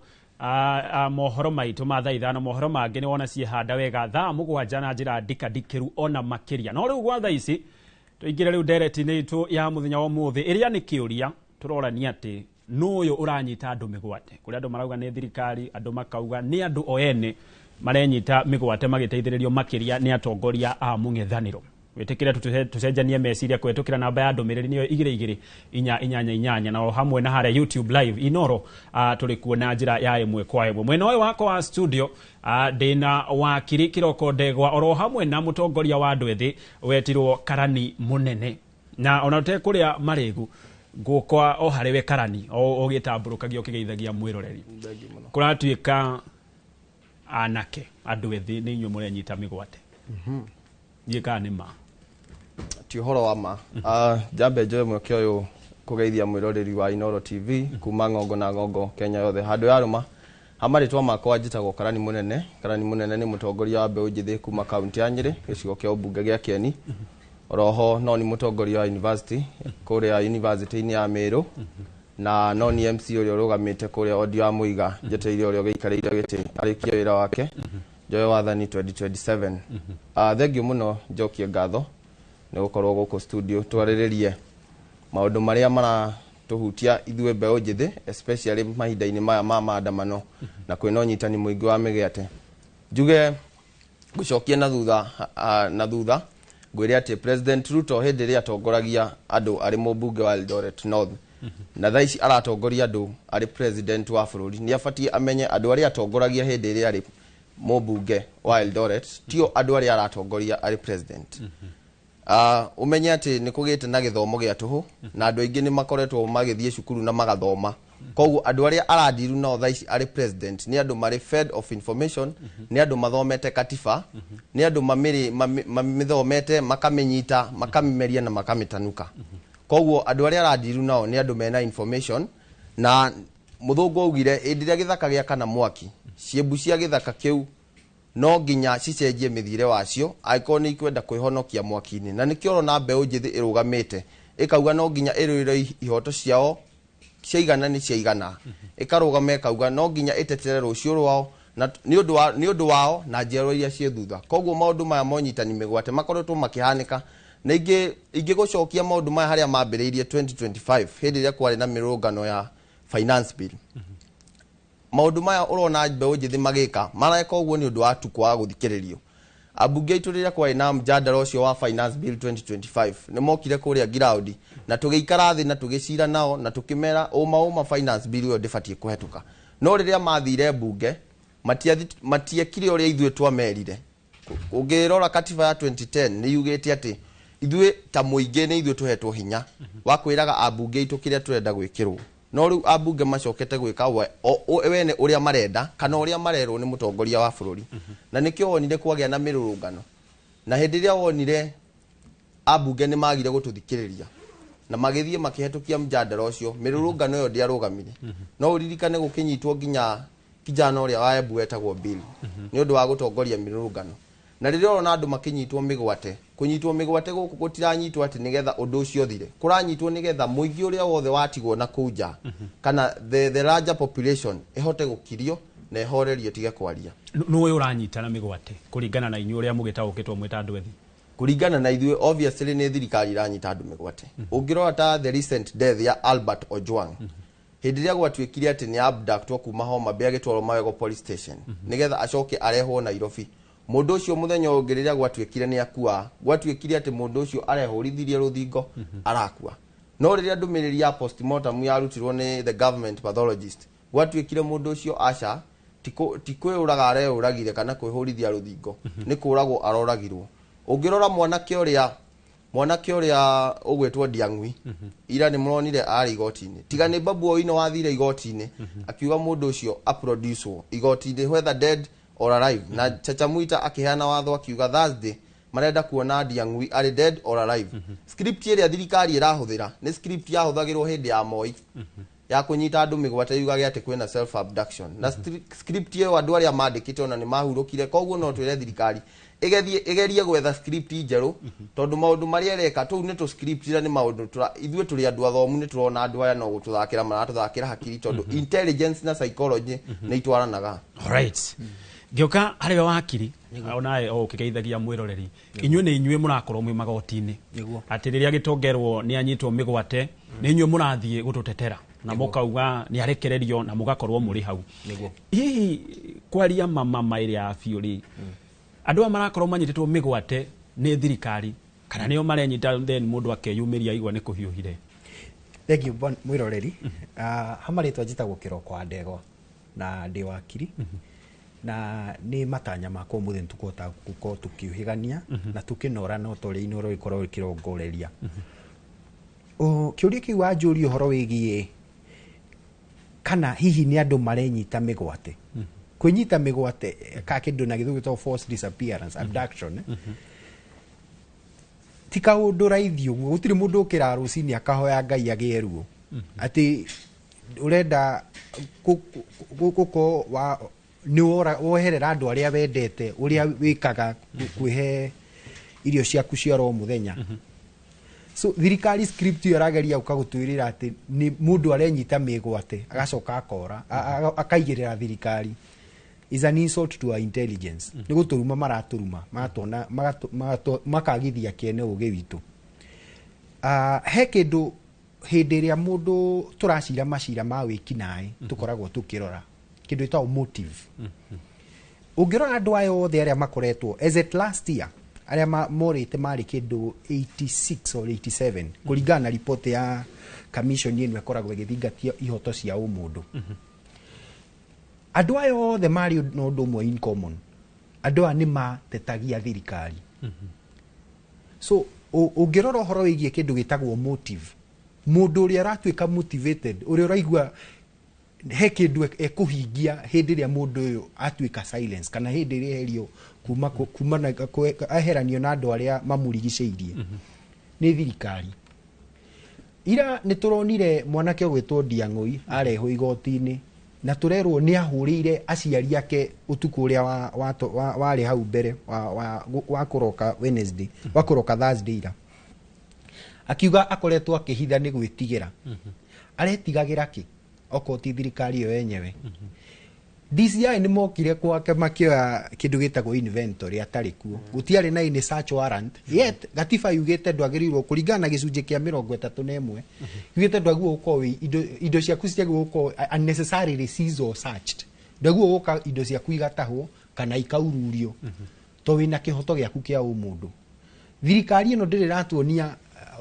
mohoro maitũ ma thaa 5. Mohoro mangĩ nĩ wona ciehanda wega thaa 7 na njĩra ndikandikĩru ona makĩria. No rĩu gwa thaa ici tũingĩre rĩu ndereti-inĩ itũ ya mũthenya wa ũmũthĩ ĩrĩa nĩ kĩũria tũrorania atĩ nũ ũyũ ũranyita andũ mĩgwate. Kũrĩa andũ marauga nĩ thirikari, andũ makauga nĩ andũ o ene marenyita mĩgwate magĩteithĩrĩrio makĩria nĩ atongoria a mũng'ethanĩro. Wĩtĩkĩre tũcenjanie meciria kũhetũkĩra namba ya ndũmĩrĩri nĩyo 2 2 4 8 8 na o hamwe na harĩa YouTube live Inoro tũrĩ kuo na njĩra ya ĩmwe kwa ĩmwe. Mwena ũyũ wakwa wa studio ndĩna wakiri Kĩroko Ndegwa oro hamwe na mũtongoria wa andũ ethĩ wetirwo Karani Mũnene, na ona ũtekũrĩa marĩgu ngũkwa o harĩ we Karani o ũgĩtambũrũkagia ũkĩgeithagia mwĩroreri. Kũratuĩka anake andũ ethĩ nĩ inyuĩ mũrenyita mĩgwate. Ndiĩ kana nĩ ma. Ti ũhoro wa ma. Njambe njoe mweke ũyũ kũgeithia mwĩroreri wa Inoro TV kuma ng'ongo na ng'ongo Kenya yothe handũ yarũma. Ha marĩtwa makwa njĩtagwo Karani Mũnene. Karani Mũnene nĩ mũtongoria wa mbeũ njĩthĩ kuma kaunti ya Nyĩrĩ, gĩcigo kĩa ũmbunge gĩa Kĩeni. Oroho no nĩ mũtongoria wa university kũrĩa university-inĩ ya Meru, na no nĩ MC ũrĩa ũrũgamĩte kũrĩa Odio wa Mũiga njetereire ũrĩa ũgĩikarĩire gĩtĩ arĩkie wĩra wake njoe wathani 2027. Thengiũ mũno, njokie ngatho nĩ gũkorwo gũkũ studio twarĩrĩrie maũndũ marĩa maratũhutia ithuĩ mbeũ njĩthĩ, especially mahinda-inĩ maya ma maandamano na kwĩna ũnyitani mũingĩ wa mĩgwate. Njuge ngũcokie na thutha Ngwĩre atĩ President Ruto hĩndĩ ĩrĩa atongoragia andũ arĩ mũmbunge wa Eldoret North na thaa ici aratongoria andũ arĩ president wa bũrũri, nĩ abatiĩ amenye andũ arĩa atongoragia hĩndĩ ĩrĩa arĩ mũmbunge wa Eldoret tio andũ arĩa aratongoria arĩ president. Umenye atĩ nĩ kũgĩte na gĩthomo gĩa tũhũ na andũ aingĩ nĩ makoretwo magĩthiĩ cukuru na magathoma. Koguo andũ arĩa arandiru nao thaa ici arĩ president nĩ andũ marĩ fed of information, nĩ andũ mathomete katiba, nĩ andũ mamĩthomete, makamĩnyita, makamĩmeria na makamĩtanuka. Koguo andũ arĩa arandiru nao nĩ andũ mena information. Na mũthũngũ augire hĩndĩ ĩrĩa gĩthaka gĩakana mwaki, ciĩmbu cia gĩthaka kĩu no nginya cicenjie mĩthiĩre wacio angĩkorwo nĩ ikwenda kwĩhonokia mwaki-inĩ. Na nĩkĩo ũrona mbeũ njĩthĩ ĩrũgamĩte ĩkauga no nginya ĩrũĩre ihoto ciao ciaigana nĩ ciaigana, ĩkarũgama ĩkauga no nginya ĩtetere rũciũ rwao na nĩ ũndũ wao na njiarwa iria ciĩ thutha. Koguo maũndũ maya ma ũnyitani mĩgwate makoretwo makĩhanĩka, na ingĩgũcokia maũndũ maya harĩa mambĩrĩirie 2025 hĩndĩ ĩrĩa kwarĩ na mĩrũngano ya finance bill. Maũndũ maya ũrona mbeũ njĩthĩ magĩka mareka ũguo nĩ ũndũ wa tu kwaga gũthikĩrĩrio. Ambunge aitũ rĩrĩa kwarĩ na mjadala ũcio wa finance bill 2025 nĩ mokire kũrĩa ground na tũgĩikara thĩ na tũgĩcira nao na tũkĩmera ũma ũma finance bill ĩyo ndĩbatiĩ kũhetũka. No rĩrĩa mathire mbunge matiekire ũrĩa ithuĩ twamerire. Ũngĩrora katiba ya 2010 nĩ yugĩte atĩ ithuĩ ta mũingĩ nĩ ithuĩ tũhetwo hinya wa kwĩraga ambunge aitũ kĩrĩa tũrenda gwĩkĩrwo. No rĩu ambunge macokete gwĩka wene ũrĩa marenda kana ũrĩa marerwo nĩ mũtongoria wa bũrũri. Na nĩkĩo wonire kwagĩa na mĩrũrũngano. Na hĩndĩ ĩrĩa wonire ambunge nĩ magire gũtũthikĩrĩria na magĩthiĩ makĩhetũkia mjadala ũcio, mĩrũrũngano ĩyo ndĩarũgamire. No ũririkane gũkĩnyitwo nginya kijana ũrĩa wa Embu wetagwo Bill nĩ ũndũ wa gũtongoria mĩrũrũngano. Na rĩrĩa ũrona andũ makĩnyitwo mĩgwate, kũnyitwo mĩgwate gũkũ gũtiranyitwo atĩ nĩgetha ũndũ ũcio ũthire, kũranyitwo nĩgetha mũingĩ ũrĩa wothe watigwo na kũu nja kana the larger population ĩhote gũkirio na ĩhorerio ĩtige kwaria. Nũũ ũranyita na mĩgwate kũringana na inyuĩ ũrĩa mũgĩtaũkĩtwo mwĩ ta andũ ethĩ? Kũringana na ithuĩ obviously nĩ thirikari iranyita andũ mĩgwate. Ũngĩrora ta the recent death ya Albert Ojwang, hĩndĩ ĩrĩa gwatuĩkire atĩ nĩ abductwo kuma Homa Bay agĩtwarwo Magego police station nĩgetha acoke arehwo Nairobi, mũndũ ũcio mũthenya ũngĩ rĩrĩa gwatuĩkire nĩ akua, gwatuĩkire atĩ mũndũ ũcio arehũrithirie rũthingo arakua. No rĩrĩa ndũmĩrĩri ya postmortem yarutirwo nĩ the government pathologist, gwatuĩkire mũndũ ũcio aca ti kwĩũraga areũragire kana kwĩhũrithia rũthingo, nĩ kũragwo aroragirwo. Ũngĩrora mwanake ũrĩa ũgwĩtwo Ndiang'ui, ira nĩ mũronire arĩ igoti-inĩ, tiga nĩ Babu Owino wathire igoti-inĩ akiuga mũndũ ũcio aproducewo igoti-inĩ whether dead or alive. Na Chacha Mwita akĩheana watho akiuga Thursday marenda kuona Ndiang'ui arĩ dead or alive. Script ĩrĩa thirikari ĩrahũthĩra nĩ script yahũthagĩrwo hĩndĩ ya Moi ya kũnyita andũ mĩgwate yugage atĩ kwĩna self abduction. Na script ĩyo andũ arĩa mandĩkĩte ona nĩ mahurũkire. Koguo no twĩre thirikari ĩgerie gwetha script njerũ, tondũ maũndũ marĩa ĩreka tũu nĩ tũ script ira nĩ maũndũ ithuĩ tũrĩ andũ athomu nĩ tũrona andũ aya no gũtũthakĩra maratũthakĩra hakiri, tondũ intelligence na psychology nĩ itwaranaga. Alright. Ngĩũka harĩ we wakiri onawe o ũkĩgeithagia mwĩroreri, inyuĩ nĩ inyuĩ mũrakorwo mwĩ magoti-inĩ atĩ rĩrĩa gĩtongerwo nĩ anyitwo mĩgwate nĩ inyuĩ mũrathiĩ gũtũtetera na mũkauga nĩ arekererio na mũgakorwo mũrĩ hau. Hihi kwaria mama ĩrĩa ya biũ rĩ, andũ aya marakorwo manyitĩtwo mĩgwate nĩ thirikari kana nĩo marenyita then mũndũ akeyumĩria aigua nĩ kũhiũhire? Thank you mwĩroreri. Hama rĩtwa njĩtagwo Kĩroko wa Ndegwa na ndĩ wakiri, na nĩ matanya makwa ũmũthĩ nĩtũkũhota gũkorwo tũkĩũhĩgania na tũkĩnorana o ta ũrĩa Inooro ĩkoragwo ĩkĩrongoreria. Kĩũria kĩu wanjũria ũhoro wĩgiĩ kana hihi nĩ andũ marenyita mĩgwate. Kwĩnyita mĩgwate ka kĩndũ na gĩthũngũ gĩtagwo forced disappearance, abduction, ti kaũndũ raithi ũguo. Gũtirĩ mũndũ ũkĩraga rũcinĩ akahoya Ngai agĩe ruo atĩ ũrenda gũkorwo nĩ woherera andũ arĩa wendete, ũrĩa wĩkaga kwĩhe irio ciaku cia oro mũthenya. So thirikari script ĩyo ĩrageria gũka gũtwĩrĩra atĩ nĩ mũndũ arenyita mĩgwate agacoka akora akaigĩrĩra thirikari is an insult to our intelligence. Nĩ gũtũruma maratũruma, magatona makagithia kĩene ũgĩ witũ. He kĩndũ hĩndĩ ĩrĩa mũndũ tũracira macira ma wĩkinaĩ tũkoragwo tũkĩrora kĩndũ gĩtagwo motive. Ũngĩrora andũ aya othe arĩa makoretwo as at last year, Arĩa morĩte marĩ kĩndũ 86 or 87 kũringana na ripoti ya commission ĩno ĩkoragwo ĩgĩthingatia ihoto cia ũmũndũ. Andũ aya othe marĩ na ũndũ ũmwe in common: andũ aya nĩ matetagia thirikari. So ũngĩrora ũhoro wĩgiĩ kĩndũ gĩtagwo motive, mũndũ ũrĩa aratuĩka motivated, ũrĩa ũraigua he kĩndũ ekũhingia hĩndĩ ĩrĩa mũndũ ũyũ atuĩka silence, kana hĩndĩ ĩrĩa eherio kuma na eheranio na andũ arĩa mamũrigicĩirie nĩ thirikari. Ira nĩ tũronire mwanake ũgwĩtwo Ndiang'ũi arehwo igoti-inĩ, na tũrerwo nĩ ahũrĩire aciari ake ũtukũ ũrĩa warĩ hau mbere wa kũroka Wednesday, wa kũroka Thursday ira, akiuga akoretwo akĩhitha nĩ gwĩtigĩra. Aretigagĩra kĩ okorwo ti thirikari ĩyo yenyewe? DCI nĩ mokire gwake makĩoya kĩndũ gĩtagwo inventory atarĩ kuo, gũtiarĩ na any search warrant, yet gatiba yugĩte ndwagĩrĩirwo, kũringana na gĩcunjĩ kĩa 31, yugĩte ndwagĩrĩirwo gũkorwo indo ciaku citiagĩrĩirwo gũkorwo unnecessarily seized or searched, ndwagĩrĩirwo gũka indo ciaku igatahwo kana ikaururio, to wĩna kĩhoto gĩaku kĩa ũmũndũ. Thirikari ĩno ndĩrĩ ĩratuonia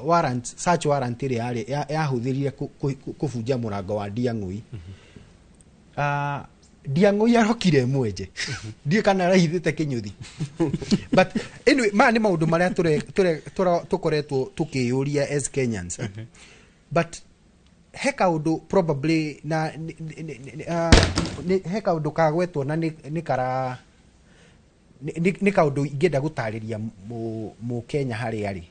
warrant, search warrant ĩrĩa yahũthĩrire kũbunja mũrango wa Ndiang'ũi. Ndiang'ũi arokire mwenje, ndiĩ kana arahithĩte kĩnyũthi, but anyway, maya nĩ maũndũ marĩa tũkoretwo tũkĩyũria as Kenyans. But he kaũndũ probably na he kaũndũ kagwetwo na nĩ kara nĩ kaũndũ ingĩenda gũtarĩria mũkenya harĩa arĩ.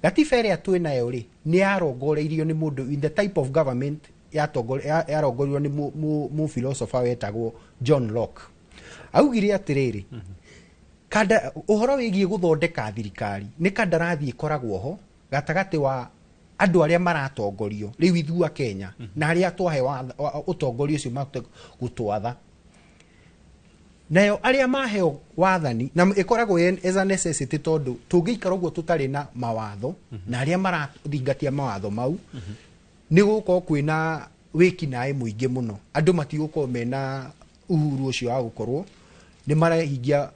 Gatiba ĩrĩa twĩ nayo rĩ, nĩ yarongoreirio nĩ mũndũ in the type of government yarongoreirio nĩ mũ philosopher wetagwo John Locke. Augire atĩrĩrĩ, kanda ũhoro wĩgiĩ gũthondeka thirikari nĩ kandarathi ĩkoragwo ho gatagatĩ wa andũ arĩa maratongorio, rĩu ithuĩ a Kenya, na arĩa twahe ũtongoria ũcio mahote gũtwatha. Nayo arĩa maheo wathani na ĩkoragwo as a necessity, tondũ tũngĩikara ũguo tũtarĩ na mawatho na arĩa marathingatia mawatho mau, nĩ gũgũkorwo kwĩna wĩkinaĩ mũingĩ mũno. Andũ matigũkorwo mena uhuru ũcio wa gũkorwo nĩ marahingia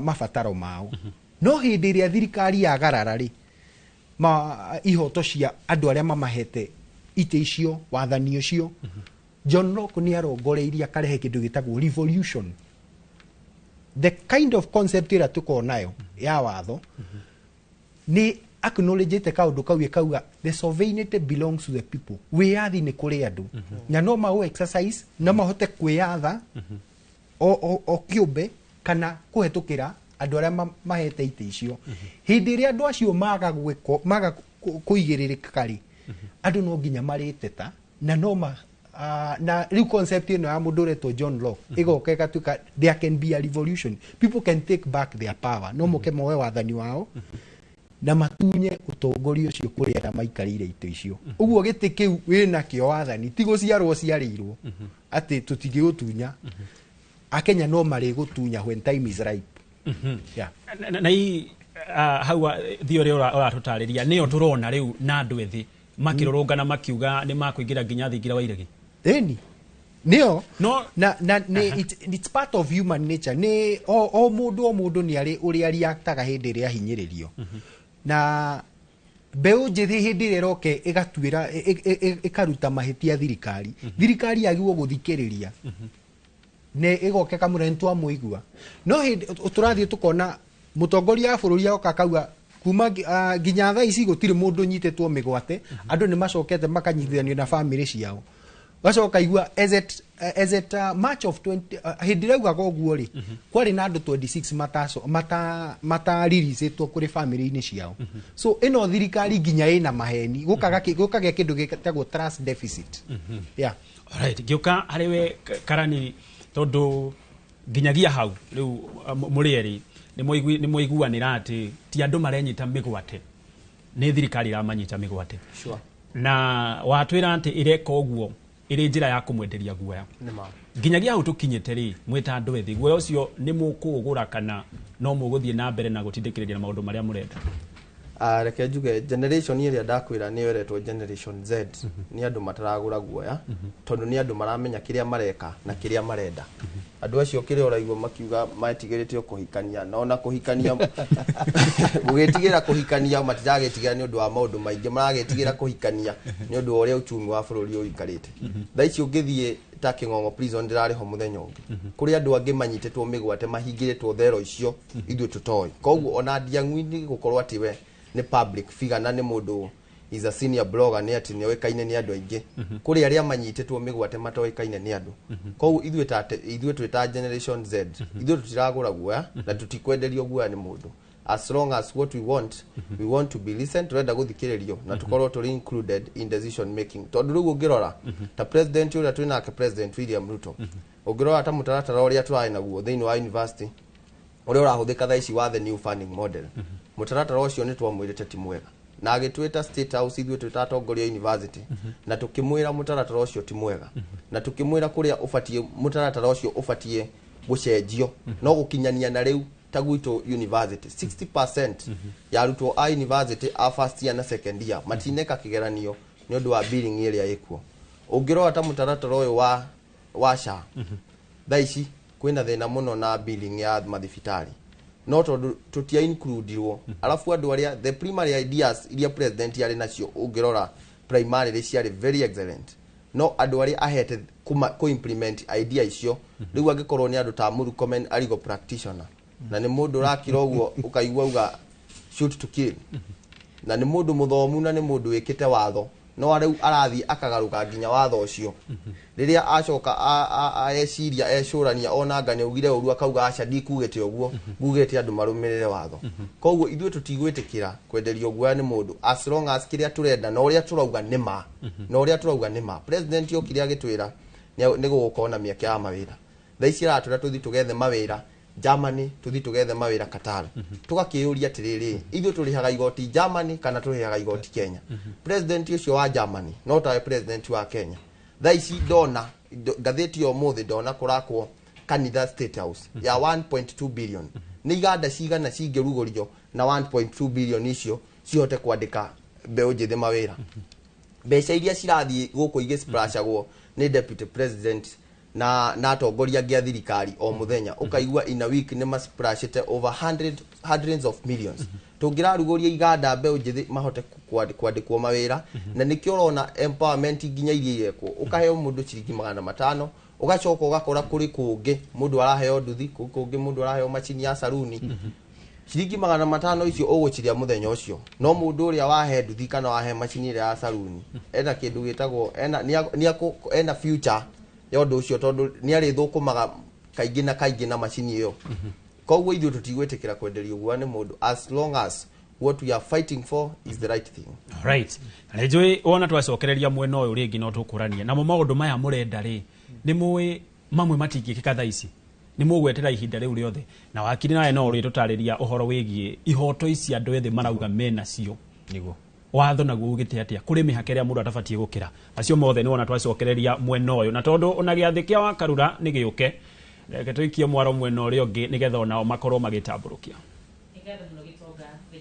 mabataro mao. No hĩndĩ ĩrĩa thirikari yagarara rĩ ma ihoto cia andũ arĩa mamahete itĩ icio, wathani ũcio, John Locke nĩ arongoreirie akarehe kĩndũ gĩtagwo revolution. The kind of concept ĩrĩa tũkorwo nayo ya watho nĩ acknowledgete kaũndũ kau, ĩkauga the sovereignty belongs to the people, wĩyathi nĩ kũrĩ andũ, na no maũ exercise, no mahote kwĩyatha o kĩũmbe kana kũhetũkĩra andũ arĩa mahete itĩ icio. Hĩndĩ ĩrĩa andũ acio maga gwĩko, maga kũigĩrĩrĩka rĩ, andũ no nginya marĩteta na no ma na rĩu concept ĩno ya mũndũ ũretwo John Locke ĩgoka ĩgatuĩka there can be a revolution, people can take back their power, no moke moe wathani wao na matunye ũtongoria ũcio kũrĩ arĩa maikarĩire itĩ icio. Ũguo gĩtĩ kĩu wĩna kĩo wathani ti gũciarwo ciarĩirwo atĩ tũtingĩgũtunya. Akenya no marĩgũtunya when time is ripe. Yeah. Na hii hau theory ũratũtarĩria nĩyo tũrona rĩu na andũ ethĩ makĩrũrũngana makiuga nĩ makũingĩra nginya thingira wa iregi. Ĩni nĩyo. No na nĩ it's part of human nature. Nĩ o mũndũ nĩ arĩ ũrĩa reactaga hĩndĩ ĩrĩa ahinyĩrĩrio. Na mbeũ njĩthĩ hĩndĩ ĩrĩa ĩroke ĩgatuĩra ĩkaruta mahĩtia thirikari, thirikari yagĩrĩirwo gũthikĩrĩria nĩ ĩgoke kamũra nĩ twamũigua. No hĩndĩ tũrathiĩ tũkona mũtongoria wa bũrũri agoka akauga kuma nginya thaa ici gũtirĩ mũndũ ũnyitĩtwo mĩgwate, andũ nĩ macokete makanyitithanio na bamĩrĩ ciao. Gacoka igua as at March of 20, hĩndĩ ĩrĩa augaga ũguo rĩ, kwarĩ na andũ 26 mata releasetwo kũrĩ bamĩrĩ-inĩ ciao. So ĩno thirikari nginya ĩna maheni, gũkagĩa kĩndũ gĩtagwo trust deficit. Yeah. Alright, ngĩũka harĩ we Karani, tondũ nginyagia hau rĩu mũrĩ erĩ nĩ mwaiguanĩra atĩ ti andũ marenyita mĩgwate, nĩ thirikari ĩramanyita mĩgwate. Na watwĩra atĩ ĩreka ũguo ĩrĩ njĩra ya kũmwenderia guoya. Nĩma. Nginyagia hau tũkinyĩte rĩ, mwĩta andũ ethĩ, guoya ũcio nĩ mũkũũgũra kana no mũgũthiĩ na mbere na gũtindĩkĩrĩria na maũndũ marĩa mũrenda? Reke njuge generation ĩrĩa ndakwĩra nĩyo ĩretwo Generation Z nĩ andũ mataragũra guoya, tondũ nĩ andũ maramenya kĩrĩa mareka na kĩrĩa marenda. Andũ acio kĩrĩa ũraigua makiuga metigĩrĩte o kũhikania, na ona kũhikania, gũgĩtigĩra kũhikania matiragĩtigĩra nĩ ũndũ wa maũndũ maingĩ, maragĩtigĩra kũhikania nĩ ũndũ wa ũrĩa uchumi wa bũrũri ũikarĩte. Thaa ici ũngĩthiĩ ta Kĩng'ong'o prison, ndĩrarĩ ho mũthenya ũngĩ, kũrĩ andũ angĩ manyitĩtwo mĩgwate mahingĩrĩtwo thero icio ithuĩ tũtoĩ. Koguo ona Ndiang'ui gũkorwo atĩ we nĩ public figure na nĩ mũndũ is a senior blogger, nĩ atĩ nĩ oĩkaine nĩ andũ aingĩ, kũrĩ arĩa manyitĩtwo mĩgwate matoĩkaine nĩ andũ. Koguo ithuĩ ta ithuĩ twĩ ta Generation Z, ithuĩ tũtiragũra guoya na tũtikwenderio guoya nĩ mũndũ. As long as what we want, we want to be listened, turenda gũthikĩrĩrio na tũkorwo tũrĩ included in decision making. Tondũ rĩu ũngĩrora ta president ũrĩa twĩ nake, President William Ruto, ũngĩrora ta mũtaratara ũrĩa tũrarĩ naguo thĩinĩ wa university, ũrĩa ũrahũthĩka thaa ici wa the new funding model, mũtaratara ũcio nĩ twamwĩrĩte ti mwega, na agĩtwĩta State House ithuĩ twĩ ta atongoria a university, na tũkĩmwĩra mũtaratara ũcio ti mwega, na tũkĩmwĩra kũrĩa ũbatiĩ mũtaratara ũcio ũbatiĩ gũcenjio. No gũkinyania na rĩu, ta gwitũ university, 60% ya arutwo a university a first year na second year matineka kĩgeranio nĩ ũndũ wa billing ĩrĩa ĩkuo. Ũngĩrora ta mũtaratara ũyũ wa SHA, thaa ici kwĩna thĩna mũno na billing ya mathibitarĩ, no tondũ tũtia includirwo. Alafu andũ arĩa the primary ideas iria president arĩ nacio, ũngĩrora primarily ciarĩ very excellent, no andũ arĩa ahete kũ implement idea icio rĩu angĩkorwo nĩ andũ ta Murkomen, a legal practitioner, na nĩ mũndũ ũrakira ũguo ũkaigua uga shoot to kill, na nĩ mũndũ mũthomu na nĩ mũndũ wĩkĩte watho, no rĩu arathiĩ akagarũka nginya watho ũcio. Rĩrĩa acoka eciria, ecũrania, ona anga nĩ augire ũru, akauga aca, ndikugĩte ũguo, ngugĩte andũ marũmĩrĩre watho. Koguo ithuĩ tũtigwĩtĩkĩra kwenderio guoya nĩ mũndũ as long as kĩrĩa tũrenda na ũrĩa tũrauga nĩ ma, na ũrĩa tũrauga nĩ ma. President okire agĩtwĩra nĩ gũgũkorwo na mĩeke ya mawĩra. Thaa ici aratwĩra tũthiĩ tũgethe mawĩra Germany, tũthiĩ tũgethe mawĩra Qatar. Tũgakĩyũria atĩrĩrĩ, ithuĩ tũrĩhaga igoti Germany kana tũrĩhaga igoti Kenya? President ũcio wa Germany no tawe president wa Kenya. Thaa ici ndona ngathĩti ya ũmũthĩ, ndona kũrakwo kanitha State House ya 1.2 billion. Nĩ iganda cigana cingĩrugũrio na 1.2 billion icio cihote kwandĩka mbeũ njĩthĩ mawĩra? Mbeca iria cirathiĩ gũkũ igĩsplashagwo nĩ deputy president na atongoria angĩ a thirikari o mũthenya, ũkaigua in a week nĩ masplashĩte over hundreds of millions. Tũngĩrarugũria iganda, mbeũ njĩthĩ mahote kwandĩkwo mawĩra. Na nĩkĩo ũrona empowerment nginya iria irekwo, ũkaheo mũndũ ciringi 500, ũgacoka ũgakora kũrĩ kũngĩ mũndũ araheo nduthi, kũrĩ kũngĩ mũndũ araheo macini ya saruni. Ciringi 500 icio ũgũciria mũthenya ũcio, no mũndũ ũrĩa wahe nduthi kana wahe macini ĩrĩa ya saruni ena kĩndũ gĩtagwo ena ena future ya ũndũ ũcio, tondũ nĩ arĩthũkũmaga kaingĩ na kaingĩ na macini ĩyo. Koguo ithuĩ tũtigwĩtĩkĩra kwenderio guoya nĩ mũndũ as long as what we are fighting for is the right thing. Right, na nĩ wona twacokereria mwena ũyũ rĩngĩ, no tũkũranie namo maũndũ maya mũrenda rĩ, nĩ mũĩ mamwe matingĩkĩka thaa ici, nĩ mũgwetera ihinda rĩu rĩothe. Na wakiri nawe no ũrĩtũtarĩria ũhoro wĩgiĩ ihoto ici andũ ethĩ marauga menacio. Nĩguo. Watho naguo ugĩte atĩa? Kũrĩ mĩhaka ĩrĩa mũndũ atabatiĩ gũkĩra? Macio mothe nĩ wona twacokereria mwena ũyũ, na tondũ ona gĩathĩ kĩa Wakarura nĩ gĩũke, reke tũikie mwaro mwena ũrĩa ũngĩ nĩgetha onao makorwo magĩtambũrũkia.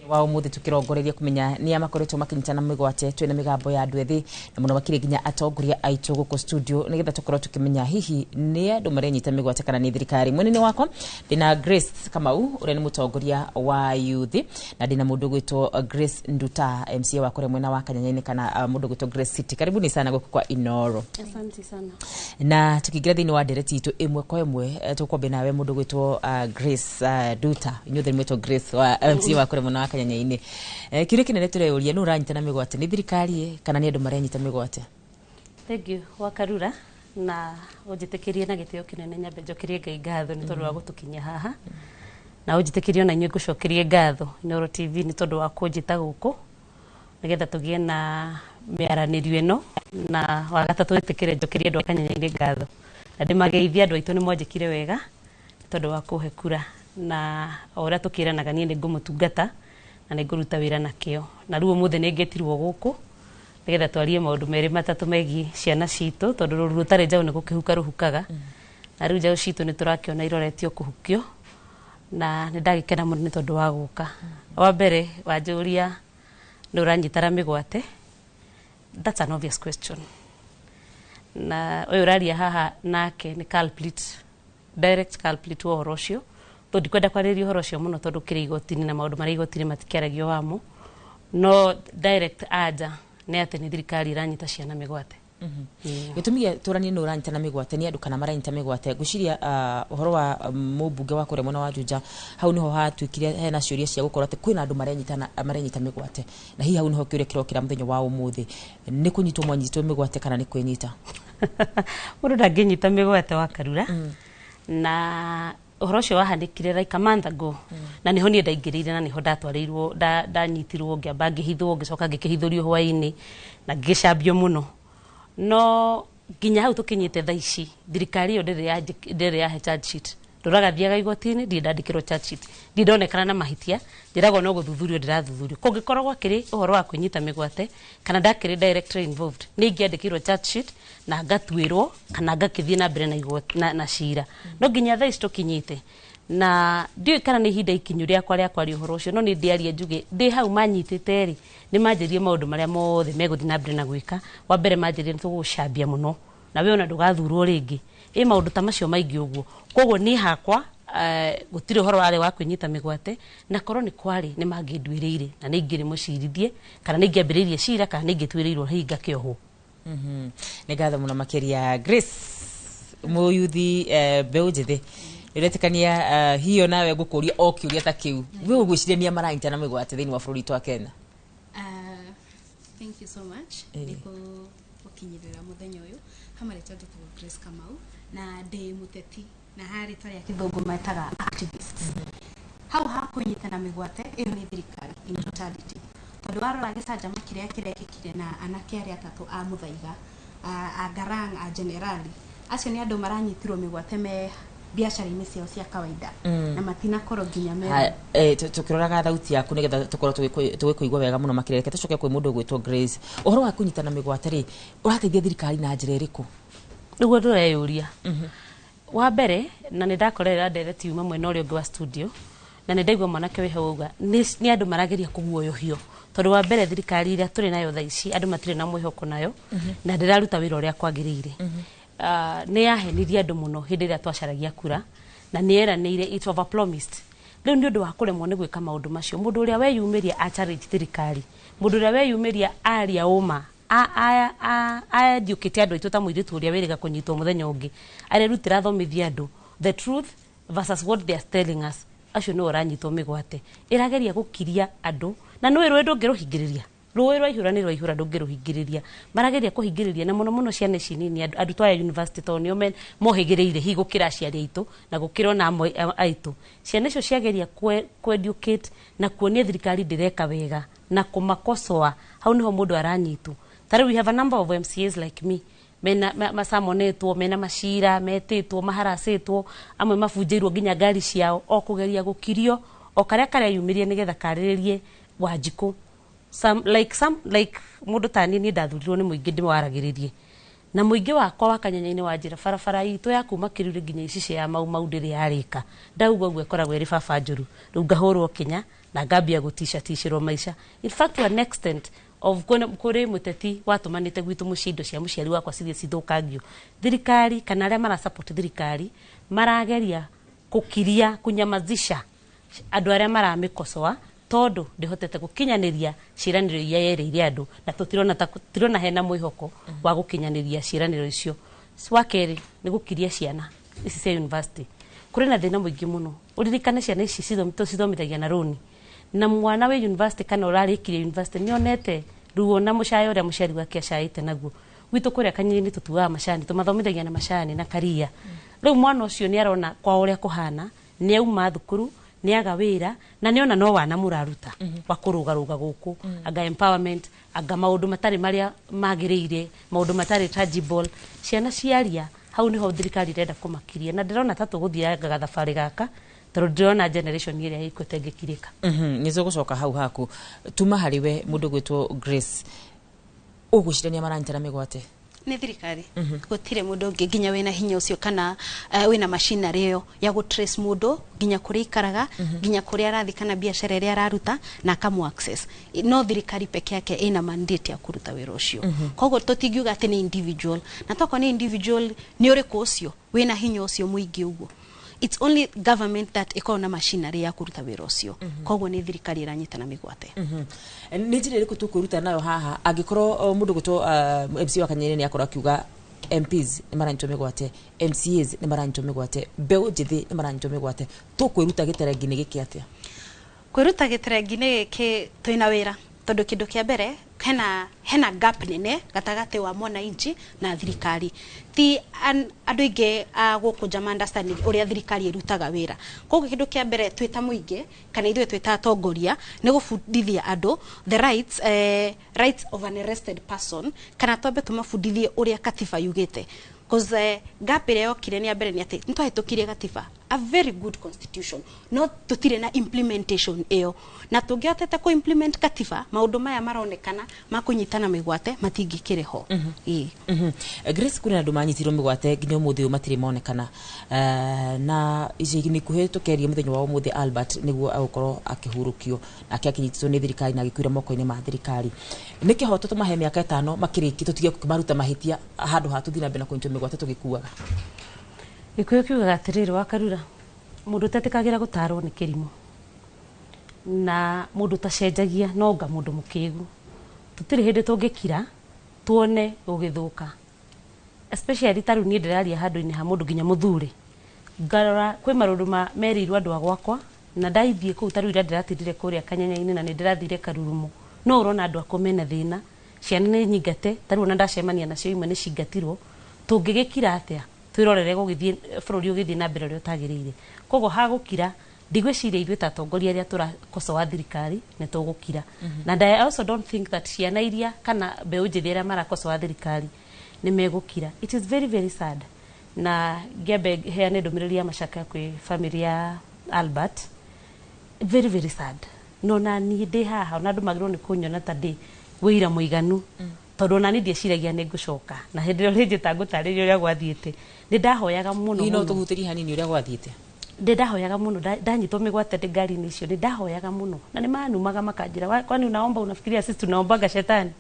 Wa umuthi tukirongoreria kumenya ni makoretwo makinyitana migwate. Twina migambo ya andu ethi na muno makiri nginya atongoria aitu guku studio, nigetha tukorwo tukimenya hihi ni andu marenyita migwate kana ni thirikari. Mwenene wakwa ndina Grace Kamau, uria ni mutongoria wa youth, na ndina mundu gwitwo Grace Nduta, MCA wa kuria mwena wa Kanyanya-ini, kana mundu gwitwo Grace City. Karibuni sana guku kwa Inoro. Asante sana. Na tukiingira thiini wa ndereti itu imwe kwa imwe, tukwambia nawe mundu gwitwo Grace Nduta, inyuothe mwitwo Grace wa MCA wa kuria mwena wa Kanyanya-inĩ. Kĩũria kĩnene tũreyũria, nũ ũranyitana mĩgwate, nĩ thirikari kana nĩ andũ marenyita mĩgwate? Thank you Wakarura, na ũnjĩtĩkĩrie na gĩtĩo kĩnene nyambe njokerie Ngai ngatho nĩ tondũ wa gũtũkinyia haha, na ũnjĩtĩkĩrie ona inyuĩ ngũcokerie ngatho Inooro TV nĩ tondũ wa kũnjĩta gũkũ nĩgetha tũgĩe na mĩaranĩrio ĩno. Na wagatatũ, ĩtĩkĩre njokerie andũ a Kanyanya-inĩ ngatho na ndĩmageithie. Andũ aitũ, nĩ mwanjĩkire wega nĩ tondũ wa kũhe kura, na o ũrĩa tũkĩranaga niĩ nĩ ngũmũtungata na nĩ ngũruta wĩra na kĩo. Na rĩu ũmũthĩ nĩ ngĩtirwo gũkũ nĩgetha twarie maũndũ merĩ matatũ megiĩ ciana citũ, tondũ rũru rũtarĩ njaũ nĩ gũkĩhuka rũhukaga, na rĩu njaũ citũ nĩ tũrakĩona iroretio kũhukio, na nĩ ndagĩkena mũno nĩ tondũ wa gũka. Wa mbere wanjũria nĩ ũranyitara mĩgwate, that's an obvious question, na ũyũ ũraria haha nake nĩ culprit. Direct culprit wa ũhoro ũcio, tondũ ndikwenda kwarĩrĩria ũhoro ũcio mũno tondũ kĩrĩ igoti-inĩ na maũndũ marĩa igoti-inĩ matikĩaragio wamo, no direct anja nĩ atĩ nĩ thirikari ĩranyita ciana mĩgwate. Gĩtũmi gĩa tũranie nĩ ũranyitana mĩgwate, nĩ andũ kana maranyita mĩgwate. Ngwĩciria ũhoro wa mũmbunge wa kũrĩa mwena wa Juja, hau nĩho hatuĩkire hena ciũria cia gũkorwo atĩ kwĩna andũ marenyita mĩgwate, na hihi hau nĩho kĩũria kĩrokĩra mũthenya wa ũmũthĩ, nĩ kũnyitwo mwanyitwo mĩgwate kana nĩ kwĩnyita? Mũndũ ndangĩnyita mĩgwate wa Karura. Na ũhoro ũcio wahanĩkire like a month ago, na nĩho niĩ ndaingĩrĩire na nĩho ndatwarĩirwo, ndanyitirwo, ngĩamba ngĩhithwo, ngĩcoka ngĩkĩhithũrio hwaĩ-inĩ na ngĩgĩcambio mũno. No nginya hau tũkinyĩte thaa ici, thirikari ĩyo ndĩrĩ yahe charge sheet. Ndũragathiaga igoti-inĩ, ndirĩ ndandĩkĩrwo charge sheet, ndirĩ ndonekana na mahĩtia, njĩragwo no gũthuthurio ndĩrathuthurio. Kũngĩkorwo gwakĩrĩ ũhoro wa kwĩnyita mĩgwate kana ndakĩrĩ directly involved, nĩ ingĩandĩkĩirwo charge sheet na ngatuĩrwo kana ngakĩthiĩ na mbere na igoti na cira. No nginya thaa ici tũkinyĩte, na ndiũĩ kana nĩ ihinda ikinyu rĩakwa rĩa kwaria ũhoro ũcio, no nĩ ndĩarie njuge ndĩ hau manyitĩte rĩ, nĩ manjĩrire maũndũ marĩa mothe megũthiĩ na mbere na gwĩka. Wa mbere manjĩrire nĩ tũgũgũcambia mũno na we ona ndũgathurwo rĩngĩ, ĩ maũndũ ta macio maingĩ ũguo. Koguo niĩ hakwa gũtirĩ ũhoro warĩ wa kwĩnyita mĩgwate, na korwo nĩ kwarĩ nĩ mangĩnduĩrĩire na nĩ ingĩrĩ mũcirithie kana nĩ ingĩambĩrĩirie cira kana nĩ ingĩtuĩrĩirwo hihi ngakĩohwo. Nĩ ngatho mũno makĩria, Grace mũyuthi, mbeũ njĩthĩ ũretĩkania. Hiyo nawe ngũkũria o kĩũria ta kĩu, we ũgwĩciria nĩa maranyitana mĩgwate thĩinĩ wa bũrũri witũ wa Kenya? Thank you so much nĩ gũkinyĩrĩra mũthenya ũyũ. Hama rĩtwa njĩtagwo Grace Kamau na ndĩ mũteti, na harĩ rĩtwa rĩa kĩthũngũ metaga activists. Hau ha kũnyitana mĩgwate, ĩyo nĩ thirikari in totality, tondũ warora gĩcanjama kĩrĩa kĩrekĩkire na anake arĩa atatũ a Mũthaiga, a Garang, a Generali, acio nĩ andũ maranyitirwo mĩgwate me biacara-inĩ ciao cia kawaida na matinakorwo nginya me Tũkĩroraga thauti yaku nĩgetha tũkorwo tũgĩkũigua wega mũno makĩria, reke tũcoke kwĩ mũndũ ũgwĩtwo Grace. Ũhoro wa kũnyitana mĩgwate rĩ, ũrateithia thirikari na njĩra ĩrĩkũ? Nĩguo ndĩreyũria. Wa mbere, na nĩ ndakorerera ndereti yuma mwena ũrĩa ũngĩ wa studio, na nĩ ndaigua mwanake wĩ hau auga nĩ andũ marageria kũguoyohio, tondũ wa mbere thirikari ĩrĩa tũrĩ nayo thaa ici, andũ matirĩ na mwĩhoko nayo na ndĩraruta wĩra ũrĩa kwagĩrĩire. Nĩ yahenirie andũ mũno hĩndĩ ĩrĩa twacaragia kura na nĩ yeranĩire, it over promised. Rĩu nĩ ũndũ wa kũremwo nĩ gwĩka maũndũ macio, mũndũ ũrĩa weyumĩria a challenge thirikari, mũndũ ũrĩa weyumĩria aria ũma, educate andũ aitũ, ta mũirĩtu ũrĩa wĩrĩga kũnyitwo mũthenya ũngĩ, arerutĩra athomithia andũ the truth versus what they are telling us, acio nĩo ũranyitwo mĩgwate. Ĩrageria gũkiria andũ, na nĩũĩ rũĩ ndũngĩrũhingĩrĩria, rũĩ rwaihũra nĩ rwaihũra, ndũngĩrũhingĩrĩria. Marageria kũhingĩrĩria na mũno mũno ciana ici nini, arutwo aya university, tondũ nĩo mohĩgĩrĩire hihi gũkĩra aciari aitũ na gũkĩra ona amwe aitũ. Ciana icio ciageria kũ-educate na kuonia thirikari ndĩreka wega na kũmakosoa, hau nĩho mũndũ aranyitwo. Ta rĩu we have a number of MCAs like me mena macamonetwo, mena macira metĩtwo, maharacĩtwo, amwe mabunjĩirwo nginya ngari ciao, o kũgeria gũkirio o karĩa kareyumĩria nĩgetha karĩrĩrie Wanjikũ. Some like mũndũ ta niĩ, niĩ ndathurirwo nĩ mũingĩ ndĩwaragĩrĩrie, na mũingĩ wakwa wa Kanyanya-inĩ wa njĩra barabara itũ ya kuma Kĩrurĩ nginya Icici ya Mau Mau ndĩrĩ yarĩka. Ndauga ũguo ĩkoragwo ĩrĩ baba njũru, rĩu ngahũrwo kinya na ngambia gũticaticĩrwo maica. In fact, to an extent of kũrĩ mũteti watũmanĩte gwitũ mũciĩ indo cia mũciari wakwa cithiĩ cithũkangio. Thirikari kana arĩa marasupport thirikari marageria gũkiria, kunyamazisha andũ arĩa maramĩkosoa, tondũ ndĩhotete gũkinyanĩria ciĩranĩro iria yerĩire andũ, na tũtirona ta tũtirona hena mwĩhoko wa gũkinyanĩria ciĩranĩro icio. Wa kerĩ nĩ gũkiria ciana ici cia university. Kũrĩ na thĩna mũingĩ mũno. Ũririkane ciana ici tũcithomithagia na rũni, na mwana wĩ university kana ũrarĩkirie university nĩ onete ruo na mũcayo ũrĩa mũciari wake acaĩte naguo. Gwitũ kũrĩa Kanyinyi tũtuaga macani, tũmathomithagia na macani na karia. Rĩu mwana ũcio nĩ arona kwa ũrĩa kũhana, nĩ auma thukuru, nĩ aga wĩra, na nĩ ona no wana mũraruta wa kũrũgarũga gũkũ, anga empowerment, anga maũndũ matarĩ marĩa magĩrĩire, maũndũ matarĩ tangible. Ciana ciaria, hau nĩho thirikari ĩrenda kũmakiria, na ndĩrona ta tũgũthianga gathabarĩ gaka, tondũ ndĩrona generation ĩrĩa ĩkuĩte ĩngĩkirĩka. Nĩ tũgũcoka hau haku. Tuma harĩ we mũndũ gwĩtwo Grace, ũgwĩcirania maranyitana mĩgwate? Nĩ thirikari, gũtirĩ mũndũ ũngĩ nginya wĩna hinya ũcio kana wĩna machinery ĩyo ya gũ trace mũndũ nginya kũrĩa ikaraga, nginya kũrĩa arathiĩ kana biacara ĩrĩa araruta na akamũ access. No thirikari peke yake ĩna mandate ya kũruta wĩra ũcio. Koguo tũtingiuga atĩ nĩ individual, na tokorwo nĩ individual, nĩ ũrĩkũ ũcio wĩna hinya ũcio mũingĩ ũguo? It's only government that ĩkoragwo na machinery ya kũruta wĩra ũcio. Koguo nĩ thirikari ĩranyitana mĩgwate. Nĩ njĩra ĩrĩkũ tũkwĩruta nayo haha angĩkorwo mũndũ gwĩtwo MC wa Kanyeri nĩ akorwo akiuga MPs nĩ maranyitwo mĩgwate, MCAs nĩ maranyitwo mĩgwate, mbeũ njĩthĩ nĩ maranyitwo mĩgwate, tũkwĩruta gĩterengi-inĩ gĩkĩ atĩa? Kwĩruta gĩterengi-inĩ gĩkĩ, twĩna wĩra, tondũ kĩndũ kĩa mbere hena gap nene gatagatĩ wa mwananchi na thirikari. Ti andũ aingĩ a gũkũ nja ma understanding ũrĩa thirikari ĩrutaga wĩra. Koguo kĩndũ kĩa mbere twĩ ta mũingĩ kana ithuĩ twĩ ta atongoria nĩ gũbundithia andũ the rights of an arrested person, kana twambe tũmabundithie ũrĩa katiba yugĩte. Cause gap ĩrĩa yokire nĩ ya mbere nĩ atĩ nĩ twahĩtũkirie gatiba, a very good constitution, no tũtirĩ na implementation ĩyo. Na tũngĩhotete kũ implement katiba, maũndũ maya maronekana ma kũnyitana mĩgwate matingĩkĩrĩ ho. Ĩĩ. Grace, kũrĩ na andũ manyitirwo mĩgwate nginya ũmũthĩ ũyũ matirĩ monekana. Na ica-inĩ ikuhĩ tũkeria mũthenya wa ũmũthĩ Albert nĩguo agũkorwo akĩhurũkio, nake akĩnyitĩtwo nĩ thirikari na agĩkuĩra moko-inĩ ma thirikari. Nĩ kĩhoto tũmahe mĩaka 5 makĩrĩkie, tũtige kũmaruta mahĩtia handũ ha tũthiĩ na mbere na kũnyitwo mĩgwate tũgĩkuaga? Gĩkũyũ kiugaga atĩrĩrĩ, wakarura, mũndũ ũtetĩkagĩra gũtarwo nĩ kĩrimũ, na mũndũ ũtacenjagia no nga mũndũ mũkĩgu. Tũtirĩ hĩndĩ tũngĩkira tuone gũgĩthũka, especially ta rĩu niĩ ndĩraria handũ-inĩ ha mũndũ nginya mũthuri. Ngarora kwĩ maũndũ ma merĩirwo andũ a gwakwa na ndaithiĩ kũu, ta rĩu ira ndĩratindire kũrĩa Kanyanya-inĩ na nĩ ndĩrathire Karurumo, no ũrona andũ akwa mena thĩna, ciana nĩ nyingate, ta rĩu ona ndacemania nacio imwe nĩ cingatirwo. Tũngĩgĩkira atĩa twĩrorere gũgĩthiĩ bũrũri ũgĩthiĩ na mbere ũrĩa ũtagĩrĩire? Koguo hagũkira, ndigwĩciria ithuĩ ta atongoria arĩa tũrakocoa thirikari nĩ tũgũkira. Na I also don't think that ciana iria kana mbeũ njĩthĩ arĩa marakocoa thirikari nĩ megũkira. It is very very sad, na ngĩambe heane ndũmĩrĩri ya macakaya kwĩ family ya Albert. Very very sad. No na niĩ ndĩ haha, ona andũ magĩrĩirwo nĩ kũnyona ta ndĩ wĩira mũiganu, tondũ ona niĩ ndieciragia nĩ ngũcoka, na hĩndĩ ĩrĩa ũrĩnjĩta ngũtarĩria ũrĩa gwathiĩte, nĩ ndahoyaga mũno Hihi no mũno. Tũhutĩrie hanini ũrĩa gwathiĩte. Ndĩ ndahoyaga mũno. Ndanyitwo mĩgwate ndĩ ngari-inĩ icio, nĩ ndahoyaga mũno na nĩ manumaga makanjĩra, "Kwani unaomba unafikiria sisi tunaombaga shetani?"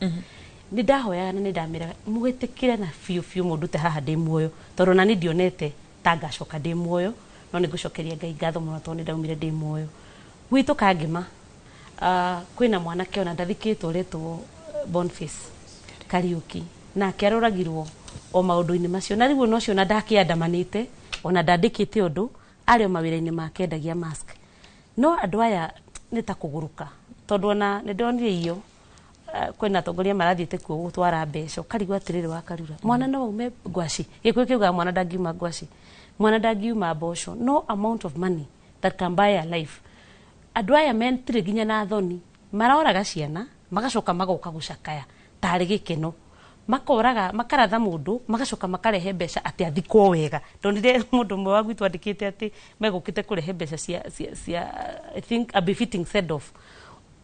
Nĩ ndahoyaga na nĩ ndamĩraga mũgĩtĩkĩre na biũ biũ mũndute haha ndĩ muoyo, tondũ ona niĩ ndionete ta ngacoka ndĩ muoyo. No nĩ ngũcokeria Ngai ngatho mũno tondũ nĩ ndaumire ndĩ muoyo. Gwitũ Kangema, kwĩna mwanake ona ndathikĩtwo ũretwo Boniface Kariuki, nake aroragirwo o maũndũ-inĩ macio. Na rĩu ona ũcio ona ndakĩandamanĩte, ona ndandĩkĩte ũndũ, arĩ o mawĩra-inĩ make endagia mask. No andũ aya nĩ ta kũgũrũka, tondũ ona nĩ ndonire iyo kwĩna atongoria marathiĩte kuo gũtwara mbeca, ũkarigwo atĩrĩrĩ, wakarura, mwana no aume ngwaci? Gĩkũyũ kiugaga mwana ndangiuma ngwaci, mwana ndangiuma mboco. No amount of money that can buy a life. Andũ aya metirĩ nginya na thoni, maroraga ciana magacoka magoka gũcakaya tarĩ gĩkeno, makoraga makaratha mũndũ, magacoka makarehe mbeca atĩ athikwo wega. Ndonire mũndũ ũmwe wa gwitũ andĩkĩte atĩ megũkĩte kũrehe mbeca cia I think a befitting send off.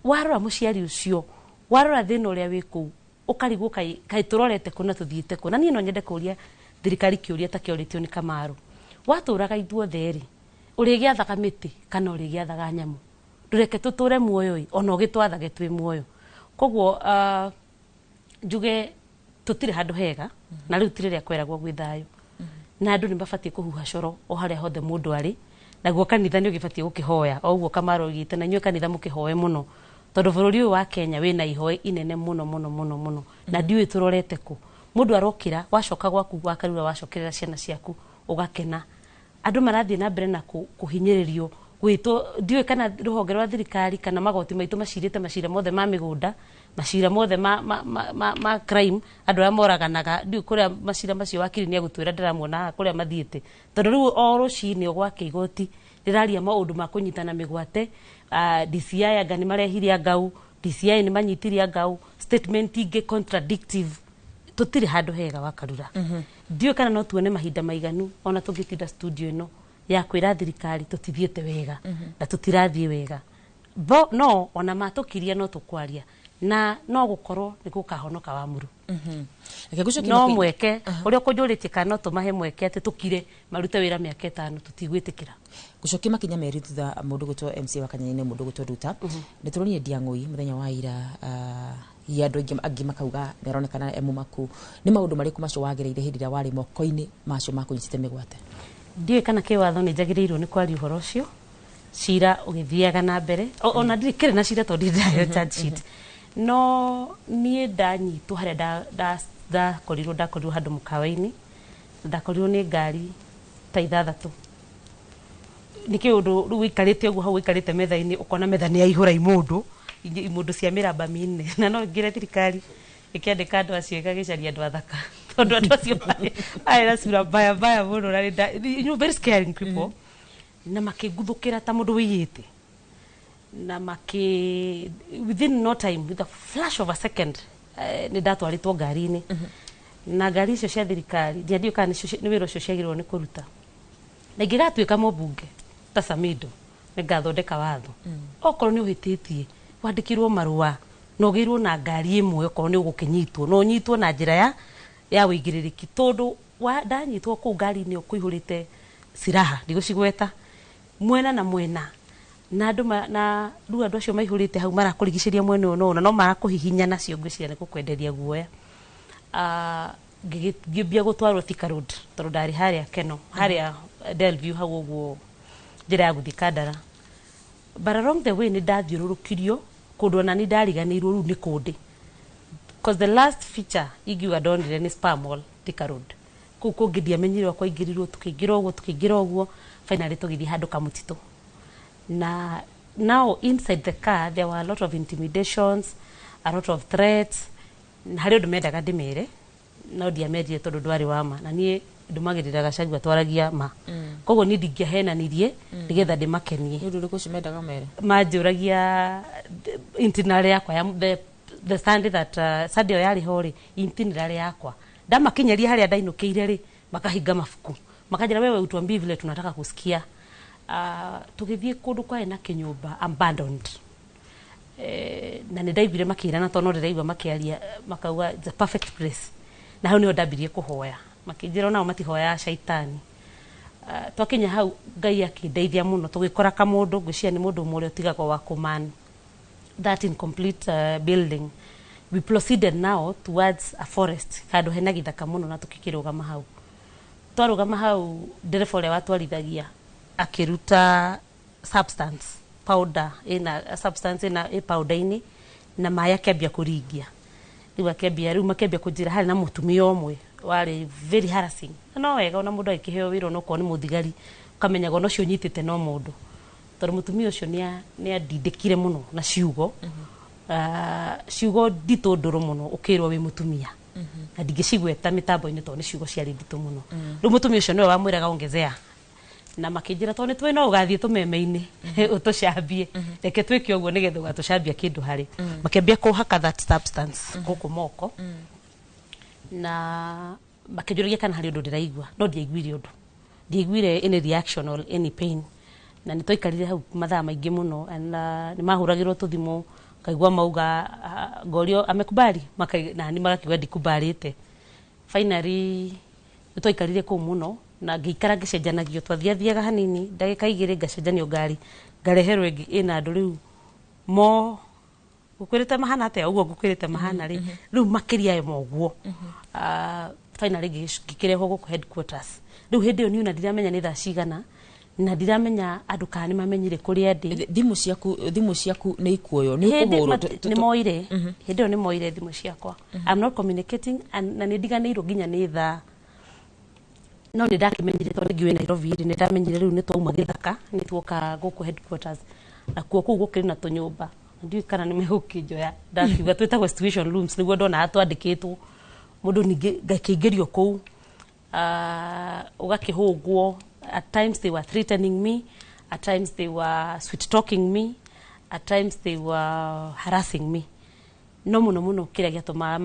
Warora mũciari ũcio, warora thĩna ũrĩa wĩ kũu, ũkarigwo kaĩ tũrorete kũ na tũthiĩte kũ. Na niĩ no nyende kũria thirikari kĩũria ta kĩorĩtio nĩ Kamaru: watũraga ithuothe rĩ, ũrĩgĩathaga mĩtĩ kana ũrĩgĩathaga nyamũ? Ndũreke tũtũre muoyo ĩ, ona ũgĩtwathage twĩ muoyo. Koguo njuge tũtirĩ handũ hega, na rĩu ti rĩrĩa kweragwo gwĩ thayũ, na andũ nĩ mabatiĩ kũhuha coro o harĩa hothe mũndũ arĩ. Naguo kanitha nĩ ũgĩbatiĩ gũkĩhoya o ũguo Kamaru oigĩte, na inyuĩ kanitha mũkĩhoe mũno, tondũ bũrũri ũyũ wa Kenya wĩna ihoe inene mũno mũno mũno mũno, na ndiũĩ tũrorete kũ. Mũndũ arokĩra, wacoka gwaku wakarura, wacokerera ciana ciaku ũgakena, andũ marathiĩ na mbere na kũhinyĩrĩrio gwĩtwo. Ndiũĩ kana rũhonge rwa thirikari kana magoti maitũ macirĩte macira mothe ma mĩgũnda, macira mothe ma crime, andũ arĩa moraganaga. Ndiũĩ kũrĩa macira macio, wakiri nĩ egũtwĩra, ndĩramuona haha, kũrĩa mathiĩte, tondũ rĩu o rũcinĩ o gwake igoti rĩraria maũndũ ma kũnyitana mĩgwate. DCI anga nĩ marehire angau, DCI nĩ manyitire angau, statement ingĩ contradictive. Tũtirĩ handũ hega, wakarura. Ndiũĩ kana no tuone mahinda maiganu ona tũngĩtinda studio ĩno ya kwĩra thirikari tũtithiĩte wega na tũtirathiĩ wega. Bo, no ona matũkiria no tũkwaria na no gũkorwo nĩ gũkahonoka wa mũru. Reke ngũcokie No mweke ũrĩa ũkũnjũrĩtie kana no tũmahe mweke atĩ tũkire marute wĩra mĩaka 5, tũtigwĩtĩkĩra. Gũcokia makinya merĩ thutha, mũndũ gwĩtwo MC wa Kanyanya, mũndũ gwĩtwo Nduta, nĩ tũronire Ndiang'ũi mũthenya wa ira. Hihi andũ aingĩ angĩ makauga nĩ aronekana e mũmaku. Nĩ maũndũ marĩkũ macio wagereire hĩndĩ ĩrĩa warĩ moko-inĩ macio ma kũnyitĩte mĩgwate? Ndiũĩ kana kĩwatho nĩ njagĩrĩirwo nĩ kwaria ũhoro ũcio, cira ũgĩthiaga na mbere. Ona ndirĩ kĩrĩ na cira tondũ ndirĩ ndaheo charge sheet, no niĩ ndanyitwo harĩa ndakorirwo handũ mũkawa-inĩ, ndakorirwo nĩ ngari ta 6. Nĩkĩ ũndũ rĩu wĩikarĩte ũguo hau wĩikarĩte metha-inĩ, ũkona metha nĩ yaihũra imũndũ, imũndũ cia mĩramba 4, na no ngĩre thirikari ĩkĩandĩka andũ acio ĩgagĩcaria andũ athaka, tondũ andũ acio marĩ na cura mbaya mbaya mũno na very scaring people, na makĩnguthũkĩra ta mũndũ wĩiyĩte, na makĩ within no time, with a flash of a second, nĩ ndatwarĩtwo ngari-inĩ, na ngari icio cia thirikari ndiandiũ kana nĩ wĩra ũcio ciagĩrĩirwo nĩ kũruta. Na ingĩgatuĩka mũmbunge ta Samido, nĩ ngathondeka watho, okorwo nĩ ũhĩtĩtie wandĩkĩrwo marũa na ũgĩrwo na ngari ĩmwe, okorwo nĩ ũgũkĩnyitwo na ũnyitwo na njĩra ya wĩigĩrĩrĩki, tondũ ndanyitwo kũu ngari-inĩ ĩyo kũihũrĩte silaha, ndigũcigweta, mwena na mwena, na andũ na rĩu andũ acio maihũrĩte hau marakũrigicĩria mwena ũyũ na ũyũ, na no marakũhihinya nacio, ngwĩciria nĩ gũkwenderia guoya. Ngĩambia gũtwarwo Thika Road, tondũ ndarĩ harĩa Keno, harĩa Delview hau ũguo njĩra ya gũthiĩ Kandara. But along the way nĩ ndathiũrũrũkirio kũndũ ona nĩ ndariganĩirwo rĩu nĩ kũndĩ, because the last feature ingiuga ndonire nĩ Spar Mall, Thika Road. Kũu kũngĩ ndiamenyire kwaingĩrirwo, tũkĩingĩra ũguo, tũkĩingĩra ũguo, finally tũgĩthiĩ handũ kamũtitũ. Na now inside the car there were a lot of intimidations, a lot of threats, na harĩ ũndũ mendaga ndĩmere no ndiamerire tondũ ndwarĩ wa ma, na niĩ ndũmagĩrĩra Gachagua twaragia ma, koguo niĩ ndingĩahenanirie nĩgetha ndĩmakenie. Nĩ ũndũ ũrĩkũ ũcio mendaga mere? Manjũragia itinerary yakwa ya the Sunday, that Sunday ĩyo yarĩ ho rĩ, itinerary yakwa. Ndamakinyeria harĩa ndainũkĩire rĩ, makahinga mabuku, makanjĩra, "Wewe utuambie vile tunataka kusikia." Tũgĩthiĩ kũndũ kwarĩ na kĩnyũmba abandoned, na nĩ ndaiguire makĩrana, tondũ no ndĩraigua makĩaria, makauga it's a perfect place, na hau nĩho ndambirie kũhoya, makĩnjĩra onao matihoyaga caitani. Twakinya hau Ngai akĩndeithia mũno, tũgĩkora kamũndũ, ngwĩciria nĩ mũndũ ũmwe ũrĩa ũtigagwo wa kũman that incomplete building. We proceeded now towards a forest, handũ hena gĩthaka mũno, na tũkĩkĩrũgama hau. Twarũgama hau, ndereba ũrĩa watwarithagia akĩruta substance powder, ĩna substance ĩna ĩ powder-inĩ na maĩ, akĩambia kũringia. Rĩu akĩambia, rĩu makĩambia kũnjĩra harĩ na mũtumia ũmwe warĩ very harassing. Na no wega ona mũndũ agĩkĩheo wĩra, onokorwo nĩ mũthigari, ũkamenyaga ona ũcio ũnyitĩte no mũndũ, tondũ mũtumia ũcio nĩ andindĩkire mũno na ciugo, ciugo nditũ ndũrũ mũno, ũkĩrwo wĩ mũtumia, na ndingĩcigweta mĩtambo-inĩ tondũ nĩ ciugo ciarĩ nditũ mũno. Rĩu mũtumia ũcio nĩwe wamwĩraga ongezea, na makĩnjĩra tondũ nĩ tũĩ no ũgathiĩ tũmeme-inĩ ũtũcambie, reke twĩke ũguo nĩgetha ũgatũcambia kĩndũ harĩ. Makĩambia kũhaka that substance gũkũ moko, na makĩnjũragia kana harĩ ũndũ ndĩraigua, no ndiaiguire ũndũ, ndiaiguire any reaction or any pain. Na nĩ twaikarire hau mathaa maingĩ mũno, and nĩ mahũragĩrwo tũthimũ, ngaigua mauga, ngorio amekubali, na nĩ magakiuga ndikubalĩte. Finally nĩ twaikarire kũu mũno, na ngĩikara ngĩcenjanagio, twathiathiaga hanini, ndagĩka 2 ngacenjanio ngari, ngareherwo ĩngĩ ĩna andũ rĩu mo ngũkwĩrĩte mahana atĩa ũguo ngũkwĩrĩte mahana rĩ, rĩu makĩria ma ũguo. Finally ngĩkĩrehwo gũkũ headquarters. Rĩu hĩndĩ ĩyo niĩ ona ndiramenya nĩ thaa cigana, na ndiramenya andũ kana nĩ mamenyire kũrĩa ndĩ. Thimũ ciaku nĩ ikuoywo, nĩ Hĩndĩ ũkũhũrwo? Nĩ moire, hĩndĩ ĩyo nĩ moire thimũ ciakwa. I'm not communicating and, na nĩ ndiganĩirwo nginya nĩ thaa, no nĩ ndakĩmenyire tondũ ngiuĩ Nairobi rĩ, nĩ ndamenyire rĩu nĩ twauma gĩthaka, nĩ tuoka gũkũ headquarters, na kuo kũu gũkĩrĩ na tũnyũmba, ndiũĩ kana nĩ megũkĩnjoya. Ndakiuga twĩtagwo situation rooms, nĩguo ndonaga twandĩkĩtwo mũndũ. Ningĩ ngakĩingĩrio kũu, ũgakĩhũngwo. At times they were threatening me, at times they were sweet talking me, at times they were harassing me, no mũno mũno kĩrĩa gĩatũmaga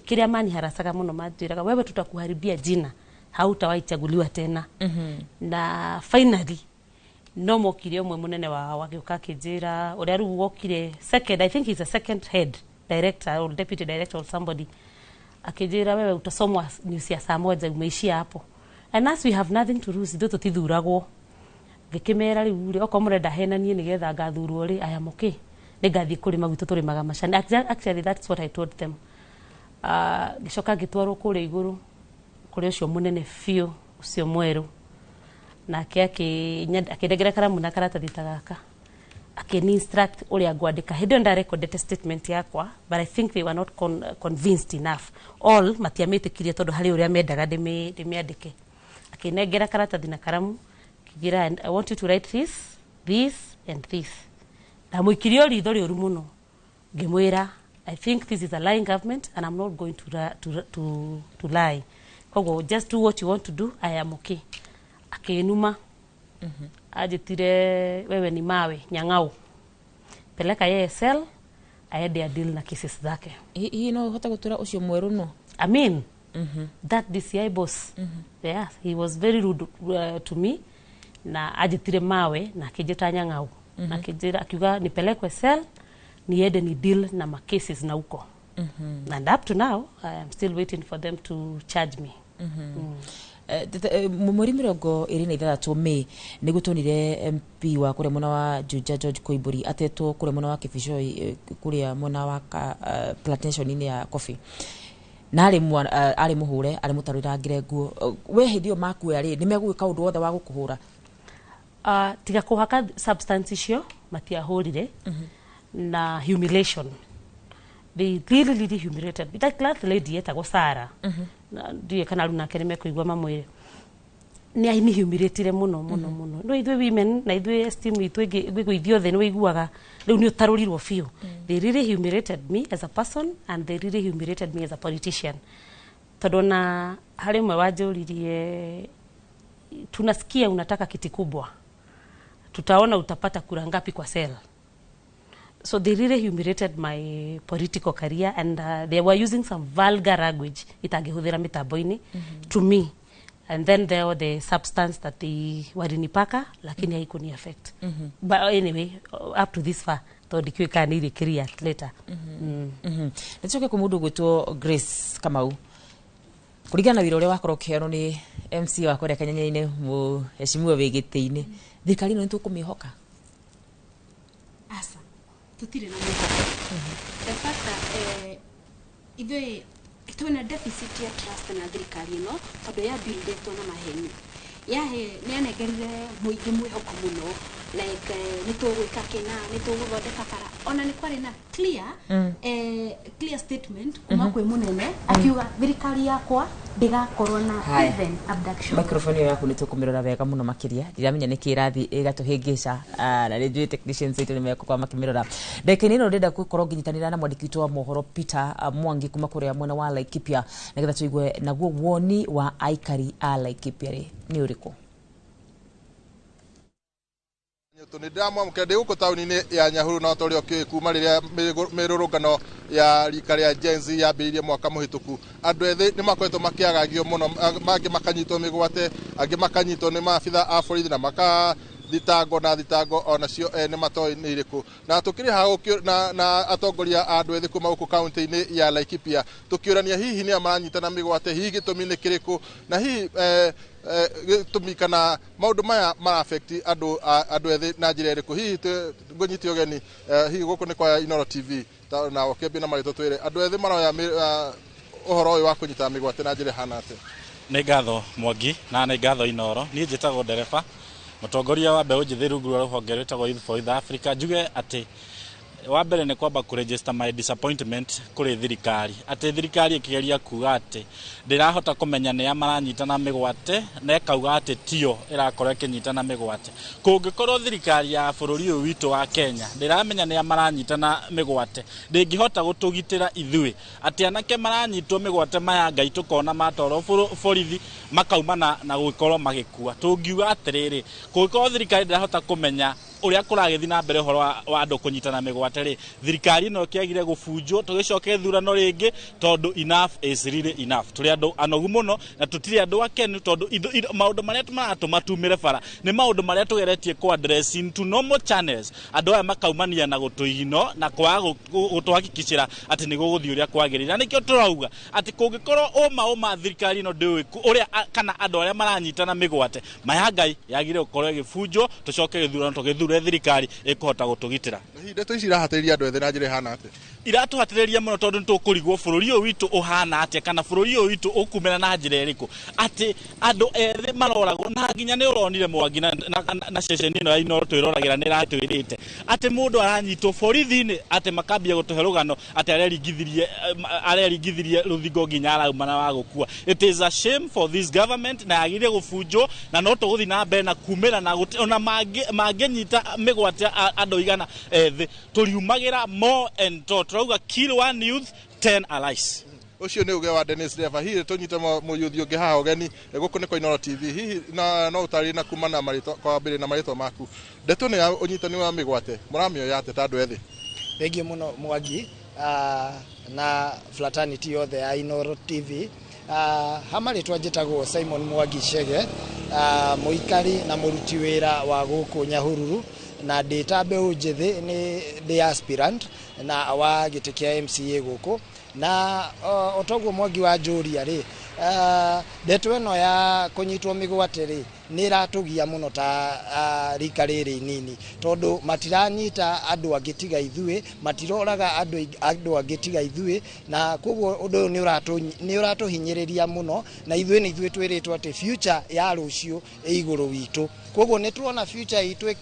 kĩrĩa maniharasaga mũno, manjĩraga, "Wewe tutakuharibia jina, hautawahi chaguliwa tena." Na finally no mokire ũmwe mũnene wao agĩũka akĩnjĩra, ũrĩa rĩu wokire second, I think he's a second head director or deputy director or somebody, akĩnjĩra, "Wewe utasomwa news ya saa 1, umeishia hapo." And as we have nothing to lose, ithuĩ tũtithuragwo, ngĩkĩmera rĩu rĩ, okorwo mũrenda henanie nĩgetha ngathurwo rĩ, I am okay, nĩngathiĩ kũrĩma gwitũ tũrĩmaga macani. Actually that's what I told them. Ngĩcoka ngĩtwarwo kũrĩa igũrũ kũrĩ ũcio mũnene biũ, ũcio mwerũ. Nake akĩndengera karamu na karatathi ta gaka, akĩni instruct ũrĩa ngwandĩka. Hĩndĩ ĩyo ndarekondete statement yakwa, but I think they were not convinced enough. All matiamĩtĩkirie tondũ harĩ ũrĩa mendaga ndĩmĩandĩke. Akĩnengera karatathi na karamu, akĩnjĩra, "I want you to write this, this and this." Ndamũikirie o ritho rĩũru mũno, ngĩmwĩra, "I think this is a lying government and I'm not going to lie. Koguo just do what you want to do, I am okay." Akĩnuma, anjĩtire, "Wewe ni mawe, nyang'au, peleka yeye cell aende adeal na cases zake." Hihi no ũhote gũtwĩra ũcio mwerũ no? I mean, that DCI boss, yeah, he was very rude to me, na anjĩtire mawe na akĩnjĩta nyang'au na akĩnjĩra, akiuga nipelekwe cell niende ni deal na ma cases na huko. And up to now I am still waiting for them to charge me. Mweri 26 Mĩ nĩguo tuonire MP wa kũrĩa mwena wa Juja George Koimburi atetwo kũrĩa mwena wa Kibicoi, kũrĩa mwena wa plantation-inĩ ya coffee, na arĩ mũhũre, arĩ mũtarũrangĩre nguo. We hĩndĩ ĩyo makuoya rĩ, nĩ megũgĩka ũndũ wothe wa gũkũhũra? Tiga kũhaka substance icio matiahũrire, na humiliation, they really really humiliated me. That class lady etagwo Sara, na ndiũĩ kana rĩu nake nĩ mekũigua mamwĩre nĩ aini humiliatire mũno mũno mũno. No ithuĩ women na ithuĩ esteem itũ ĩngĩgũithio thĩ, nĩ wĩiguaga rĩu nĩ ũtarũrirwo biũ. They really humiliated me as a person and they really humiliated me as a politician, tondũ ona harĩ ũmwe wanjũririe, "Tunasikia unataka kiti kubwa, tutaona utapata kura ngapi kwa cell." So they really humiliated my political career and they were using some vulgar language itangĩhũthĩra mĩtambo-inĩ to me. And then there were the substance that they walinipaka, lakini haikuni affect. But anyway, up to this far, tondũ ndikĩũĩ kana nĩ irĩkĩria later. Nĩtũcoke kwĩ mũndũ ũgwĩtwo Grace Kamau. Kũringana na wĩra ũrĩa wakorwo ũkĩheanwo nĩ MC wa kũrĩa Kanyanya-inĩ, mũheshimiwa wĩ gĩtĩ-inĩ, thirikari ĩno nĩ tũkũmĩhoka? Aca, tutirĩ na mwĩhoko. The fact that ithuĩ twĩna deficit ya trust na thirikari ĩno, tondũ yabuildĩtwo na maheni. Yahe nĩ yanengerire mũingĩ mwĩhoko mũno, like nĩ tũgwĩka kĩna, nĩ tũgũthondeka bara. Ona nĩ kwarĩ na clear clear statement kuma kwĩ mũnene, akiuga thirikari yakwa ndĩgakorwo na Haya. even abduction. Microphone ĩyo yaku nĩ tũkũmĩrora wega mũno makĩria. Ndiramenya nĩ kĩ ĩrathiĩ ĩgatũhĩngĩca. Na nĩ njũĩ technicians aitũ nĩ megũkorwo makĩmĩrora ndagĩka-inĩ ĩno. Ndĩrenda gũkorwo ngĩnyitanĩra na mwandĩki witũ wa mohoro Peter Mwangi kuma kũrĩa mwena wa Laikipia, nĩgetha tũigue naguo woni wa aikari a Laikipia rĩ nĩ ũrĩkũ. Nĩ ndĩramwamũkĩra ndĩ gũkũ taũni-inĩ ya Nyahururu, na ta ũrĩa ũkĩũĩ, kuma rĩrĩa mĩrũrũngano ya rika rĩa Gen Z yambĩrĩirie mwaka mũhĩtũku, andũ ethĩ nĩ makoretwo makĩagagio mũno, mangĩ makanyitwo mĩgwate, angĩ makanyitwo nĩ maabitha a borithi na makathitangwo na thitango onacio nĩ matoĩ nĩ irĩkũ. Na tũkĩrĩ haha na atongoria a andũ ethĩ kuma gũkũ kaunti-inĩ ya Laikipia, tũkĩũrania hihi nĩa maranyitana mĩgwate, hihi gĩtũmi nĩ kĩrĩkũ, na hihi gĩtũmi kana maũndũ maya mara affect andũ ethĩ na njĩra ĩrĩkũ. Hihi ngũnyite ũgeni hihi gũkũ nĩ kwa Inooro TV na ũkĩambia na marĩtwa, twĩre andũ ethĩ maroya ũhoro ũyũ wa kũnyita mĩgwate na njĩra ĩhana atĩa? Nĩ ngatho Mwangi, na nĩ ngatho Inooro. Niĩ njĩtagwo Ndereba, mũtongoria wa mbeũ njĩthĩ rungu rwa rũhonge rwĩtagwo Youth for Youth Africa. Njuge atĩ wa mbere nĩ kwamba kũ register my disappointment kũrĩ thirikari, atĩ thirikari ĩkĩgeria kuga atĩ ndĩrahota kũmenya nĩa maranyitana mĩgwate, na ĩkauga atĩ tio ĩrakorwo ĩkĩnyitana mĩgwate. Kũngĩkorwo thirikari ya bũrũri ũyũ witũ wa Kenya ndĩramenya nĩa maranyitana mĩgwate, ndĩngĩhota gũtũgitĩra ithuĩ atĩ anake maranyitwo mĩgwate maya Ngai tũkona matwarwo borithi makauma na gũkorwo magĩkua. Tũngiuga atĩrĩrĩ, kũngĩkorwo thirikari ndĩrahota kũmenya ũrĩa kũragĩthiĩ na mbere ũhoro wa andũ kũnyitana mĩgwate rĩ, thirikari ĩno ĩkĩagire gũbunjwo, tũgĩcoke ithurano rĩngĩ, tondũ enough is really enough. Tũrĩ andũ anogu mũno na tũtirĩ andũ akenu, tondũ maũndũ marĩa maratũma tumĩre bara nĩ maũndũ marĩa tũgeretie kũ address into normal channels, andũ aya makaumania na gũtũigino na kwaga gũtũhakikicĩra atĩ nĩ gũgũthiĩ ũrĩa kwagĩrĩire. Na nĩkĩo tũrauga atĩ kũngĩkorwo ũma thirikari ĩno ndĩũĩ ũrĩa kana andũ arĩa maranyitana mĩgwate maya Ngai yagĩrĩire gũkorwo ĩgĩbunjwo, tũcoke gĩthurano, tũgĩthure thirikari ĩkũhota gũtũgitĩra. Hihi ndeto ici irahatĩrĩria andũ ethĩ na njĩra ĩhana atĩa? Iratũhatĩrĩria mũno tondũ nĩtũkũrigwo bũrũri ũyũ witũ ũhana atĩa, kana bũrũri ũyũ witũ ũkumĩra na njĩra ĩrĩkũ, atĩ andũ ethĩ maroragwo. Na nginya nĩ ũronire Mwangi na ceceni ĩno ya Inooro twĩroragĩra nĩ ĩratwĩrĩte atĩ mũndũ aranyitwo borithi-inĩ, atĩ makambia gũtũhe rũgano atĩ areringithirie rũthingo nginya arauma na wa gũkua. It is a shame for this government na yagĩrĩire gũbunjwo, na no tũgũthiĩ na mbere na kumĩra na ona mangĩnyita mĩgwate andũ 100 ethĩ, tũriumagĩra more and to tũrauga kill one youth, 10 allies. Ũcio nĩ uge wa Dennis Deva. Hihi tũnyite mũyuthi ũngĩ haha ũgeni gũkũ nĩ kwa Inooro TV. Hihi na no ũtarĩrie na kuma na marĩtwa, kwambĩrĩria na marĩtwa maku, ndeto nĩ ya ũnyitani wa mĩgwate mũramĩoya atĩa ta andũ ethĩ? Thengiũ mũno Mwangi na fraternity yothe ya Inooro TV. Ha marĩtwa njĩtagwo Simon Mwangi Chege, mũikari na mũruti wĩra wa gũkũ Nyahururu, na ndĩ ta mbeũ njĩthĩ nĩ ndĩ aspirant na wa gĩtĩ kĩa MCA gũkũ. Na o toguo Mwangi wa njũria rĩ, ndeto ĩno ya kũnyitwo mĩgwate rĩ, nĩ ĩratũgia mũno ta rika rĩrĩ inini, tondũ matiranyita andũ angĩ tiga ithuĩ, matiroraga andũ angĩ tiga ithuĩ, na koguo ũndũ ũyũ nĩ ũratũhinyĩrĩria mũno, na ithuĩ nĩ ithuĩ twĩrĩtwo atĩ future ya rũciũ ĩ igũrũ witũ. Koguo nĩ tuona future itũ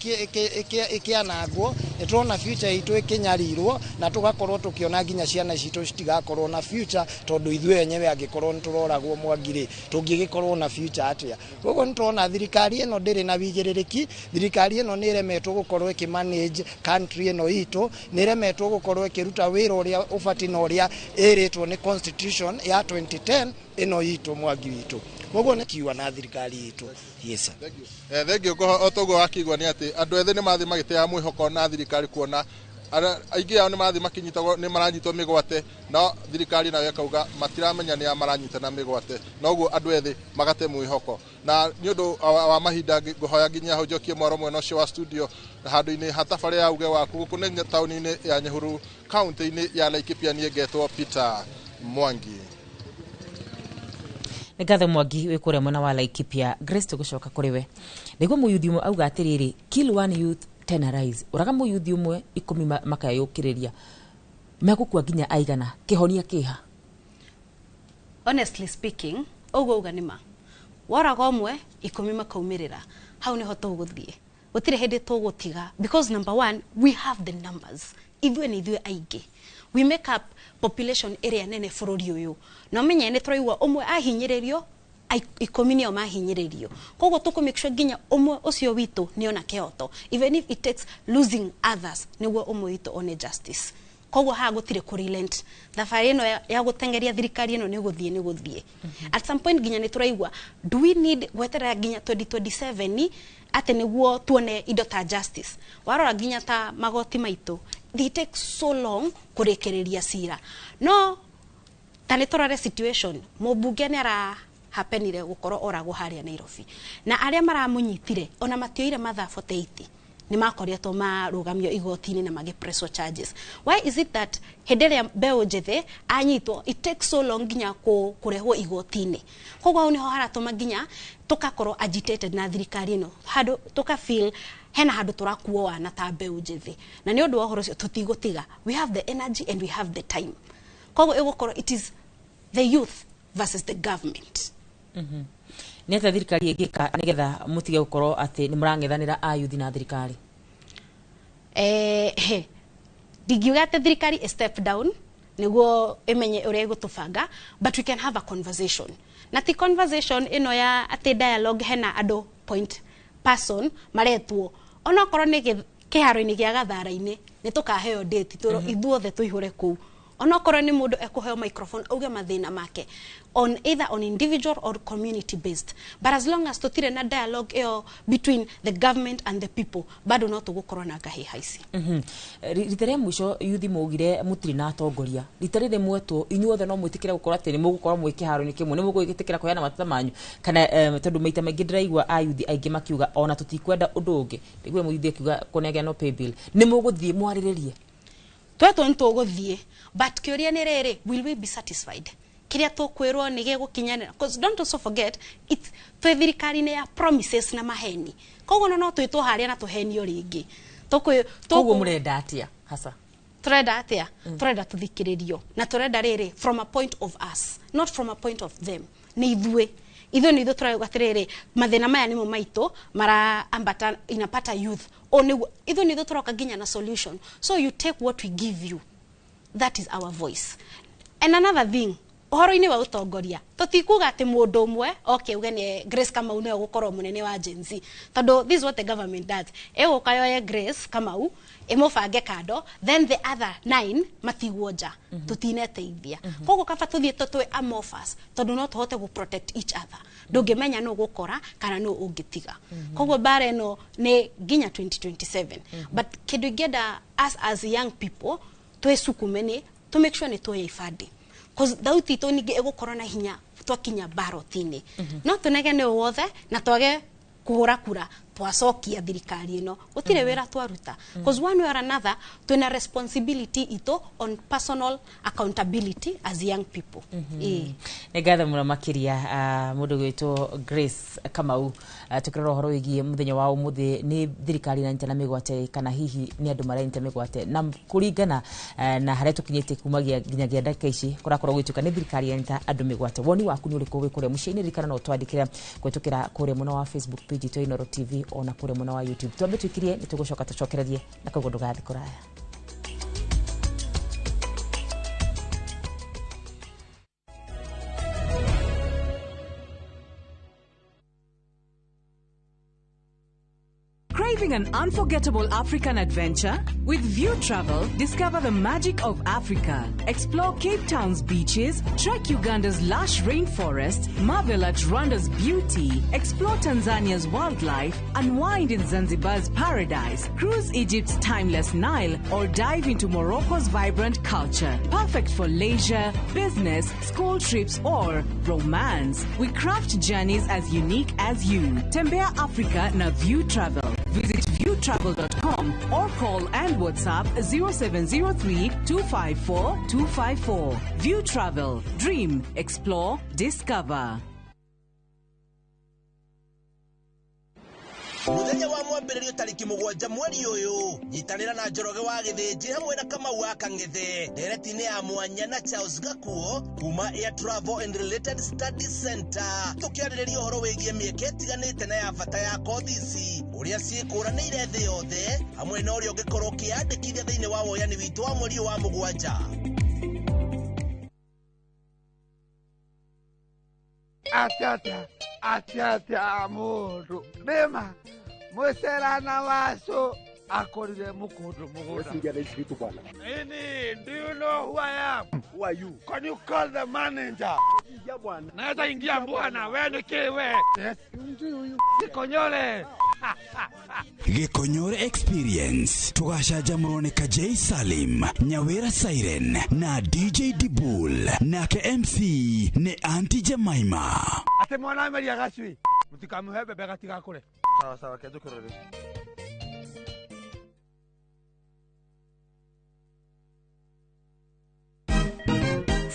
ĩkĩanangwo, nĩ tuona future itũ ĩkĩnyarirwo, na tũgakorwo tũkĩona nginya ciana citũ citigakorwo na future, tondũ ithuĩ enyewe angĩkorwo nĩ tũroragwo Mwangi rĩ, tũngĩgĩkorwo na future atĩa? Koguo nĩ tuona thirikari ĩno ndĩrĩ na wĩigĩrĩrĩki, thirikari ĩno nĩ ĩremetwo gũkorwo ĩkĩmanage country ĩno itũ, nĩ ĩremetwo gũkorwo ĩkĩruta wĩra ũrĩa ũbatiĩ na ũrĩa ĩrĩtwo nĩ constitution ya 2010 ĩno itũ Mwangi witũ. Koguo nĩ kiuga na thirikari itũ. Yes sir. Thank you. O toguo wakigua nĩ atĩ andũ ethĩ nĩ mathiĩ magĩteaga mwĩhoko na thirikari, kuona aingĩ ao nĩ mathiĩ makinyitagwo, nĩ maranyitwo mĩgwate, no thirikari nayo ĩkauga matiramenya nĩ a maranyitana mĩgwate, noguo andũ ethĩ magate mwĩhoko. Na nĩ ũndũ wa mahinda ngũhoya nginya hau njokie mwaro mwena ũcio wa studio handũ-inĩ ha tabarĩra ya uge waku gũkũ nĩ taũni-inĩ ya Nyahururu, kaunti-inĩ ya Laikipia. Niĩ ngetwo Peter Mwangi. Nĩ ngatho Mwangi wĩ kũrĩa mwena wa Laikipia. Grace, tũgũcoka kũrĩ we. Nĩguo mũyuthi ũmwe auga atĩrĩrĩ, kill one youth, 10 arise, ũraga mũyuthi ũmwe, 10 makayũkĩrĩria, megũkua nginya aigana? Kĩhonia kĩha? Honestly speaking, ũguo uga nĩ ma woraga ũmwe, 10 makaumĩrĩra. Hau nĩho tũgũthiĩ, gũtirĩ hĩndĩ tũgũtiga, because number one, we have the numbers. Ithuĩ nĩ ithuĩ aingĩ, we make up population ĩrĩa nene bũrũri ũyũ, na ũmenye nĩ tũraigua ũmwe ahinyĩrĩrio, 10 nĩo mahinyĩrĩrio. Koguo tũkũ make sure nginya ũmwe ũcio witũ nĩona kĩhoto, even if it takes losing others nĩguo ũmwe witũ one justice. Koguo haha gũtirĩ kũ relent. Thabarĩ ĩno ya gũteng'eria thirikari ĩno nĩ gũthiĩ, nĩ gũthiĩ. At some point nginya nĩ tũraigua, do we need gweterera nginya 2027 atĩ nĩguo tuone indo ta justice? Warora nginya ta magoti maitũ, they take so long kũrĩkĩrĩria cira. No ta nĩ tũrore situation, mũmbunge nĩ ara hapenire gũkorwo oragwo harĩa Nairobi, na arĩa maramũnyitire ona matioire mathaa 48 nĩ makoretwo marũgamio igoti-inĩ na magĩpresswo charges. Why is it that hĩndĩ ĩrĩa mbeũ njĩthĩ anyitwo, it takes so long nginya kũrehwo igoti-inĩ? Koguo hau nĩho haratũma nginya tũgakorwo agitated na thirikari ĩno, handũ tũka feel hena handũ tũrakuo wana ta mbeũ njĩthĩ. Na nĩ ũndũ wa ũhoro ũcio tũtigũtiga. We have the energy and we have the time. Koguo ĩgũkorwo it is the youth versus the government. Nĩ atĩa thirikari ĩngĩka nĩgetha mũtige gũkorwo atĩ nĩ mũrang'ethanĩra ayuthi na thirikari? Ndingiuga atĩ thirikari ĩ step down nĩguo ĩmenye ũrĩa ĩgũtũbanga, but we can have a conversation, na ti conversation ĩno ya atĩ dialogue hena andũ point person maretwo. Onokorwo nĩ kĩharo-inĩ gĩa gathara-inĩ, nĩ tũkaheo date twĩrwo ithuothe tũihũre kũu. Onokorwo nĩ mũndũ ekũheo microphone auge mathĩna make on either on individual or community based, but as long as tũtirĩ na dialogue ĩyo between the government and the people, bado no tũgũkorwo na ngahĩha ici. Rita rĩa mũico yuthi maugire mũtirĩ na atongoria. Rita rĩrĩ mwetwo inyuothe, no mwĩtĩkĩre gũkorwo atĩ nĩ mũgũkorwo mwĩ kĩharo-inĩ kĩmwe, nĩ mũgwĩtĩkĩra kũheana mateta manyu, kana tondũ maita maingĩ ndĩraigua ayuthi aingĩ makiuga ona tũtikwenda ũndũ ũngĩ, ndĩgue mũyuthi akiuga kũnengerwo pay bill, nĩ mũgũthiĩ mwarĩrĩrie? Twetwo nĩ tũgũthiĩ, but kĩũria nĩ rĩrĩ, will we be satisfied kĩrĩa tũkwĩrwo nĩ gĩgũkinyanĩra? Because don't also forget, it's twĩ thirikari-inĩ ya promises na maheni. Koguo no twĩtwo harĩa na tũhenio rĩngĩ. Koguo mũrenda atĩa hasa? Turenda atia? Turenda tuthikiririo na turenda riri from a point of us, not from a point of them. Ni ithuĩ, ithuĩ nĩ ithuĩ turauga atiriri mathĩna maya nĩmo maitũ mara ambata inapata youth o nĩ ithuĩ nĩ ithuĩ turoka nginya na solution. So you take what we give you, that is our voice. And another thing, ũhoro-inĩ wa ũtongoria tũtikuga atĩ mũndũ ũmwe okay uge nĩ Grace Kamau nĩwe ũgũkorwo mũnene wa Gen Z, tondũ this is what the government does. Ĩgũka yoye Grace Kamau ĩmũbange kando, then the other 9 matigwo nja, tũtineteithia. Koguo kaba tũthiĩ twĩ amorphous, tondũ no tũhote gũ protect each other. Ndũngĩmenya nũ ũgũkora kana nũ ũngĩtiga. Koguo mbara ĩno nĩ nginya 2027. But kĩndũ ingĩenda us as young people twĩcukume nĩ to make sure nĩ tuoya ibandĩ, cause thauti itũ ningĩ ĩgũkorwo na hinya twakinya ballot-inĩ. No tũnegene o wothe na twage kũhũra kura twacokia thirikari ĩno, gũtirĩ wĩra twaruta, cause one way or another twĩna responsibility itũ on personal accountability as young people. Ĩĩ. Nĩ ngatho mũno makĩria mũndũ gwĩtwo Grace Kamau. Tũkĩrora ũhoro wĩgiĩ mũthenya wa ũmũthĩ, nĩ thirikari ĩranyitana mĩgwate kana hihi nĩ andũ maranyita mĩgwate? Na kũringana na harĩa tũkinyĩte kumagia nginyagia ndagĩka ici, kũrakorwo gũgĩtuĩka nĩ thirikari ĩranyita andũ mĩgwate. Woni waku nĩ ũrĩkũ wĩ kũrĩa mũciĩ-inĩ? Ririkana no ũtwandĩkĩre kũhĩtũkĩra kũrĩa mwena wa Facebook page itũ ya Inooro TV ona kũrĩa mwena wa YouTube. Twambe twĩkirie, nĩ tũgũcoka tũcokererie na koguo ndũgathiĩ kũraya. Craving an unforgettable African adventure? With View Travel, discover the magic of Africa. Explore Cape Town's beaches, trek Uganda's lush rainforest, marvel at Rwanda's beauty, explore Tanzania's wildlife, unwind in Zanzibar's paradise, cruise Egypt's timeless Nile, or dive into Morocco's vibrant culture. Perfect for leisure, business, school trips, or romance. We craft journeys as unique as you. Tembea Africa na View Travel. Visit viewtravel.com or call and WhatsApp 0703 254 254. View Travel. Dream, explore, discover. Muthenya wa mwambĩrĩrio tarĩki 7 mweri ũyũ, nyitanĩra na Njoroge wa Gĩthĩnji hamwe na Kamau wa Kang'ethe ndereti-inĩ ya mwanya na Charles Gakuo kuma Air Travel and Related Studies Center, tũkĩarĩrĩria ũhoro wĩgiĩ mĩeke ĩtiganĩte na ya bata ya kothi ici, ũrĩa ciĩkũranĩire thĩ yothe, hamwe na ũrĩa ũngĩkorwo ũkĩyandĩkithia thĩinĩ wa woyani witũ wa mweri ũyũ wa 7. Atia atia atia mundu nima mwicerana wacu akorire mukundu mugunda. Ini, do you know who I am? Who are you? Can you call the manager? Naweza ingia bwana, wewe ni kiwe. Yes. Gikonyore. Gikonyore Experience tugacanjamũrwo nĩ Kajei Salim, Nyawira Siren na DJ Dibul, nake MC nĩ Auntie Jemima. Ate mwana ameria gacui mutikamuhe bebe gatigakure. Sawa sawa, kenjũkĩrore.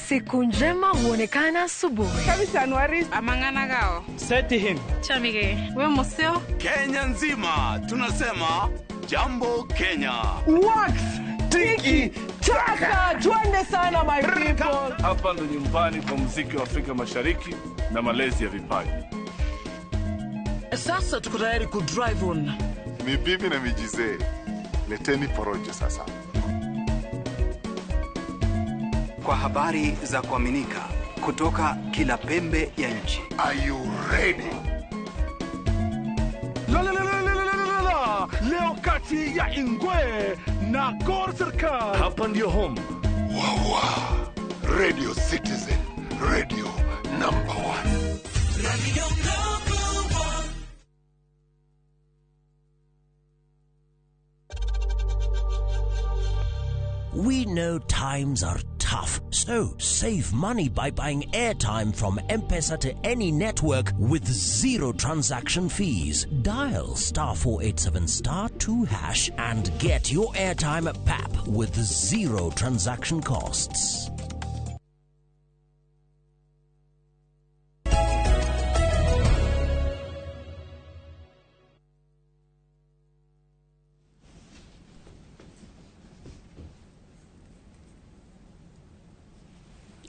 Siku njema huonekana asubuhi. Kabisa Anuari amangana gao. Seti him. Chamige. We museo. Kenya nzima tunasema jambo Kenya. Wax tiki taka, twende sana my people. Hapa ndo nyumbani kwa muziki wa Afrika Mashariki na malezi ya vipaji. Sasa tuko tayari ku drive on. Ni bibi na mijizee. Leteni porojo sasa. Kwa habari za kuaminika kutoka kila pembe ya nchi. Are you ready? La la la la la la la. Leo kati ya Ingwe na Gor Serikali. Hapa ndio home. Wawa. Radio Citizen, radio number 1. Radio number 1. We know times are tough, so save money by buying airtime from M-Pesa to any network with zero transaction fees. Dial *487*2# and get your airtime at PAP with zero transaction costs.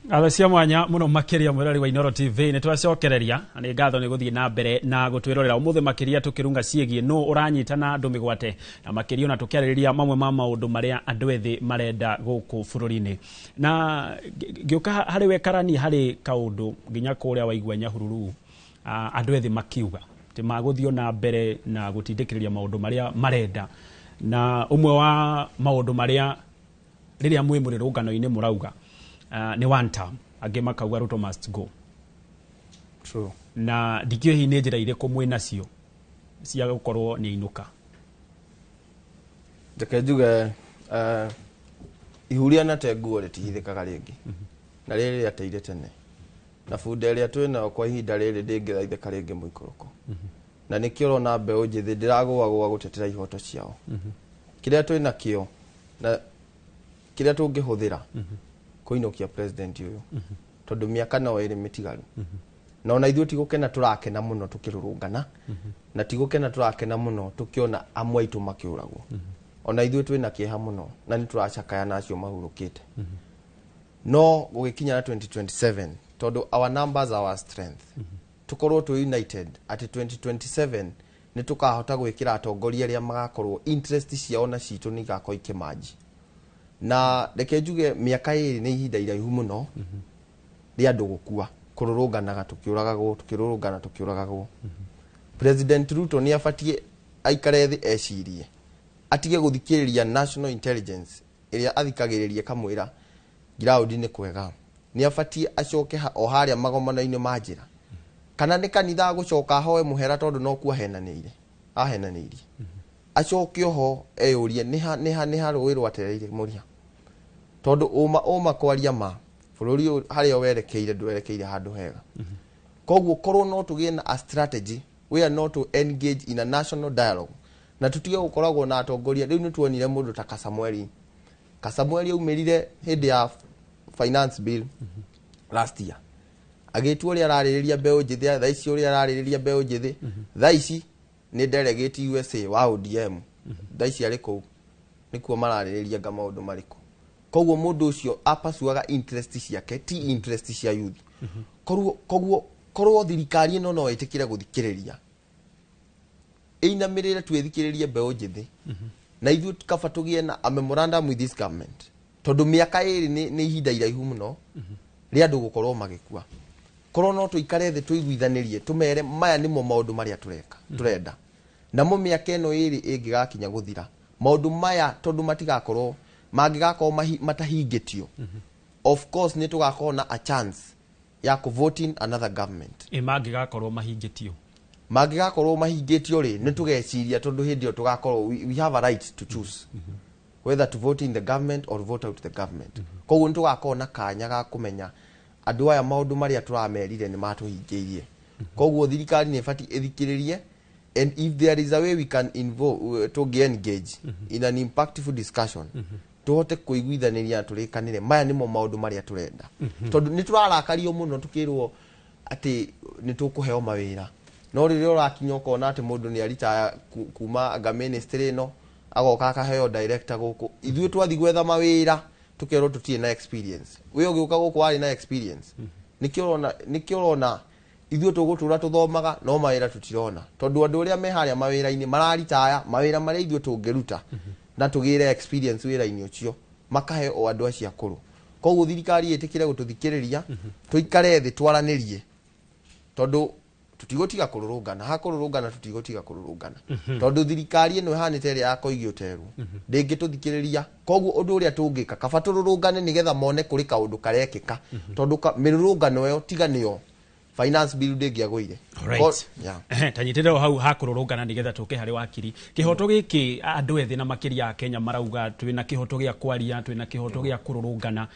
Ngatho cia mwanya muno makiria mwirori wa Inooro TV nĩ twacokereria na nĩ ngatho nĩ gũthiĩ na mbere na gũtwĩrorera ũmũthĩ makĩria tũkĩrunga ciĩgiĩ nũ ũranyita na andũ mĩgwate na makĩria ona tũkĩarĩrĩria mamwe ma maũndũ marĩa andũ ethĩ marenda gũkũ bũrũri-inĩ. Na ngĩũka harĩ we Karani, harĩ kaũndũ nginya kũrĩa waigua Nyahururu andũ ethĩ makiuga atĩ magũthiĩ na mbere na gũtindĩkĩrĩria maũndũ marĩa marenda, na ũmwe wa maũndũ marĩa rĩrĩa mwĩ mũrũrũngano-inĩ mũrauga ni one term, angĩ makauga Ruto must go. True. Na ndikĩũĩ hihi nĩ njĩra irĩkũ mwĩ nacio cia gũkorwo nĩ ainũka. Reke njuge ihu rĩa nate nguo rĩtihithĩkaga rĩngĩ na rĩrĩ rĩateire tene, na bunda ĩrĩa twĩ nayo kwa ihinda rĩrĩ ndĩngĩthaithĩka rĩngĩ mũikũrũko, na nĩkĩo ũrona mbeũ njĩthĩ ndĩragũagũa gũtetera ihoto ciao. Kĩrĩa twĩ nakĩo na kĩrĩa tũngĩhũthĩra kũinũkia president ũyũ, tondũ mĩaka no ĩrĩ mĩtigaru, na ona ithuĩ ti gũkena tũrakena mũno tũkĩrũrũngana, na ti gũkena tũrakena mũno tũkĩona amwe aitũ makĩũragwo. Ona ithuĩ twĩna kĩeha mũno na nĩ tũracakaya na acio mahurũkĩte. No gũgĩkinya na 2027, tondũ our numbers are our strength, tũkorwo twĩ united atĩ 2027 nĩ tũkahota gwĩkĩra atongoria arĩa magakorwo interest ciao na citũ nĩ igakorwo ikĩmanji. Na reke njuge mĩaka ĩrĩ nĩ ihinda iraihu mũno rĩa andũ gũkua, kũrũrũnganaga tũkĩũragagwo, tũkĩrũrũngana tũkĩũragagwo. President Ruto nĩ abatiĩ aikare thĩ ecirie, atige gũthikĩrĩria national intelligence ĩrĩa athikagĩrĩria kamwĩra ground nĩ kwega. Nĩ abatiĩ acoke o harĩa magomano-inĩ ma njĩra, kana nĩ kanitha agũcoka ahoe mũhera tondũ no kuo ahenanĩirie. Acoke oho eyũrie nĩha rũĩ rwatereire mũrĩa, tondũ ũma kwaria ma bũrũri harĩa werekeire ndwerekeire handũ hega. Koguo korwo no tũgĩe na a strategy, we are not to engage in a national dialogue, na tũtige gũkoragwo na atongoria. Rĩu nĩ tuonire mũndũ ta Kasamueli. Kasamueli aumĩrire hĩndĩ ya finance bill last year, agĩtua ũrĩa ararĩrĩria mbeũ njĩthĩ, thaa ici ũrĩa ararĩrĩria mbeũ njĩthĩ, thaa ici nĩ delegate USA wa ODM, thaa ici arĩ kũu nĩkuo mararĩrĩria nga maũndũ marĩkũ. Koguo mũndũ ũcio apasuaga interest ciake, ti interest cia youth. Koguo korwo thirikari ĩno no ĩtĩkĩre gũthikĩrĩria, ĩinamĩrĩre twĩthikĩrĩrie mbeũ njĩthĩ, na ithuĩ kaba tũgĩe na a memorandum with this government, tondũ mĩaka ĩrĩ nĩ ihinda iraihu mũno rĩa andũ gũkorwo magĩkua. Korwo no tũikare thĩ tũiguithanĩrie, tũmere maya nĩmo maũndũ marĩa tũreka tũrenda, namo mĩaka ĩno ĩrĩ ĩngĩgakinya gũthira, maũndũ maya tondũ matigakorwo mangĩgakorwo matahingĩtio, of course nĩ tũgakorwo na a chance ya kũ vote in another government. Mangĩgakorwo mahingĩtio, mangĩgakorwo mahingĩtio rĩ, nĩ tũgeciria, tondũ hĩndĩ ĩyo tũgakorwo we have a right to choose whether to vote in the government or vote out the government. Koguo nĩ tũgakorwo na kanya ga kũmenya andũ aya maũndũ marĩa tũramerire nĩ matũhingĩirie. Koguo thirikari nĩ ĩbatiĩ ĩthikĩrĩrie, and if there is a way we can involve to engage in an impactful discussion, tũhote kũiguithanĩria na tũrĩkanĩre maya nĩmo maũndũ marĩa tũrenda. Tondũ nĩ tũrarakario mũno tũkĩrwo atĩ nĩ tũkũheo mawĩra, no rĩrĩa ũrakinya ũkona atĩ mũndũ nĩ aritaya kuma anga ministry ĩno agoka akaheo director gũkũ. Ithuĩ twathiĩ gwetha mawĩra tũkerwo tũtirĩ na experience. We ũgĩũka gũkũ warĩ na experience. Nĩkĩo ũrona ithuĩ tũgũtũra tũthomaga no mawĩra tũtirona, tondũ andũ arĩa me harĩa mawĩra-inĩ mararitaya mawĩra marĩa ithuĩ tũngĩruta na tũgĩre experience wĩra-inĩ ũcio, makahe o andũ acio akũrũ. Koguo thirikari ĩtĩkĩre gũtũthikĩrĩria, tũikare thĩ twaranĩrie, tondũ tũtigũtiga kũrũrũngana, hakũrũrũngana tũtigũtiga kũrũrũngana, tondũ thirikari ĩno ĩhanĩte ĩrĩa ya Koigi Ũteru ndĩngĩtũthikĩrĩria. Koguo ũndũ ũrĩa tũngĩka kaba tũrũrũngane nĩgetha mone kũrĩ kaũndũ karekĩka, tondũ mĩrũrũngano ĩyo tiga nĩyo finance bill ndĩngĩagũire. Tanyitĩrĩra o hau hakũrũrũngana nĩgetha tũke harĩ wakiri. Kĩhoto gĩkĩ andũ ethĩ na makĩria a Kenya marauga twĩna kĩhoto gĩa kwaria, twĩna kĩhoto gĩa kũrũrũngana.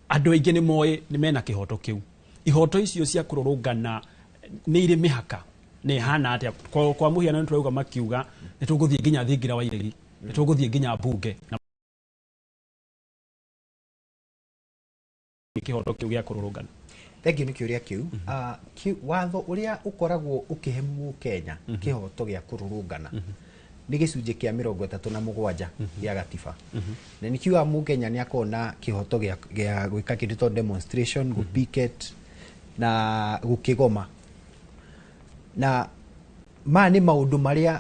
Andũ aingĩ nĩ moĩ nĩ mena kĩhoto kĩu. Ihoto icio cia kũrũrũngana nĩ irĩ mĩhaka, nĩ hana atĩa? Kwa mũhiano nĩ tũrauga makiuga nĩ tũgũthiĩ nginya thingira wa iregi, nĩ tũgũthiĩ nginya mbunge na kĩhoto kĩu gĩa kũrũrũngana. Thengiũ nĩ kĩũria kĩu. Watho ũrĩa ũkoragwo ũkĩhe Mũkenya kĩhoto gĩa kũrũrũngana Nĩ gĩcunjĩ kĩa 37 gĩa gatiba, na nĩ kiuga mũkenya nĩ akorwo na kĩhoto gĩa gwĩka kĩndũ to demonstration, gũ picket na gũkĩgoma. Na maya nĩ maũndũ marĩa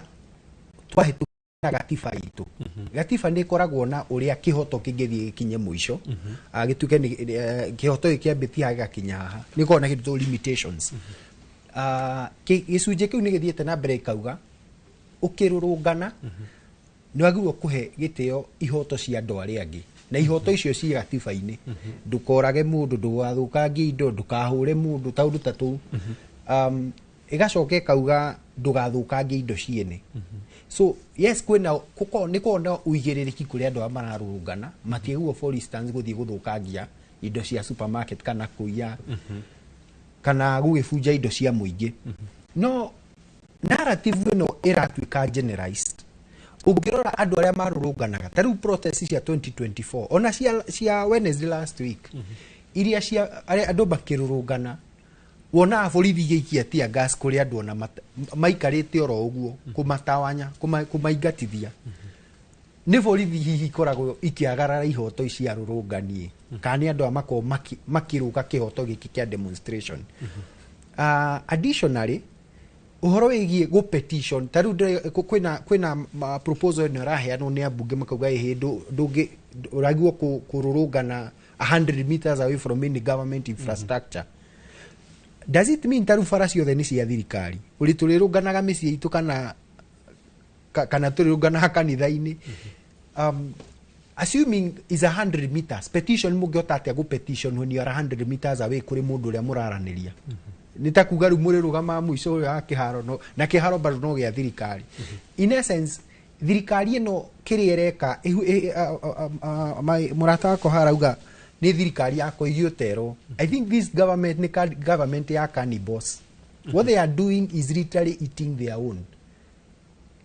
twahĩtũkĩra gatiba itũ. Gatiba nĩ ĩkoragwo na ũrĩa kĩhoto kĩngĩthiĩ gĩkinye mũico, gĩtuĩke nĩ kĩhoto gĩkĩ kĩambĩtie haha gĩgakinya haha. Nĩ ĩkoragwo na kĩndũ to limitations. Gĩcunjĩ kĩu nĩ gĩthiĩte na mbere ĩkauga ũkĩrũrũngana nĩ wagĩrĩirwo kũhe gĩtĩo ihoto cia andũ arĩa angĩ, na ihoto icio ciĩ gatiba-inĩ: ndũkorage mũndũ, ndũgathũkangie indo, ndũkahũre mũndũ, taũndũ ta tũu. Ĩgacoka ĩkauga ndũgathũkangie indo ciene. So yes, kwĩna gũkorwo nĩ korwo na ũigĩrĩrĩki kũrĩ andũ arĩa mararũrũngana. Matiagĩrĩirwo, for instance, gũthiĩ gũthũkangia indo cia supermarket kana kũiya kana gũgĩbunja indo cia mũingĩ. No narrative ĩno ĩratuĩka generalized. Ũngĩrora andũ arĩa marũrũnganaga ta rĩu protest cia 2024, ona cia Wednesday last week, iria cia arĩa andũ makĩrũrũngana, wonaga borithi igĩikia tear gas kũrĩ andũ ona maikarĩte oro ũguo, kũmatawanya, kũmaingatithia. Nĩ borithi hihi ikoragwo ikĩagarara ihoto ici cia arũrũngani, kana nĩ andũ aya makoragwo makĩrũga kĩhoto gĩkĩ kĩa demonstration? Additionally, ũhoro wĩgiĩ gũ petition, ta rĩu kwĩna proposal ĩno ĩraheanwo nĩ ambunge, makauga ĩhĩ ndũngĩ ũragirwo kũrũrũngana 100 meters away from any government infrastructure. Does it mean ta rĩu bara ciothe nĩ cia thirikari, ũrĩ tũrĩrũnganaga mĩciĩ itũ kana tũrĩrũnganaga kanitha-inĩ? Assuming is 100 meters petition, mũngĩhota atĩa gũ petition when you are 100 meters away kũrĩ mũndũ ũrĩa mũraranĩria? Nĩ ta kuga rĩu mũrĩrũgamaga mũico ũyũ wa kĩharo, no, na kĩharo bado no gĩa thirikari. In essence, thirikari ĩno kĩrĩa ĩreka mũrata wakwa harauga nĩ thirikari ya kũigio ũterwo. I think this government nĩ government ya cannibals. What they are doing is literally eating their own,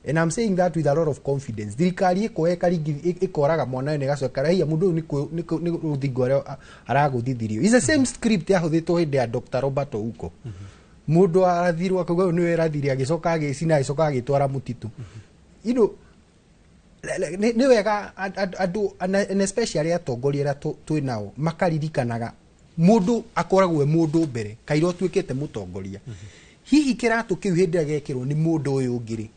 and I'm saying that with a lot of confidence. Thirikari ĩkoya ĩkaringi ĩkoraga mwana ũyũ na ĩgacoka ĩkarahia mũndũ ũyũ nĩ rũthingo arĩa aragũthithirio. It's the same script yahũthĩtwo hĩndĩ ya Dr. Robert Ouko. Mũndũ arathirwo akauga ũyũ nĩwe rathire, agĩcoka agĩcina, agĩcoka agĩtwara mũtitũ. Nĩ wega andũ and especially atongoria arĩa twĩ nao makaririkanaga mũndũ akoragwo e mũndũ mbere kaira ũtuĩkĩte mũtongoria. Hihi kĩratũ kĩu hĩndĩ ĩrĩa gekĩrwo nĩ mũndũ ũyũ ũngĩ rĩ,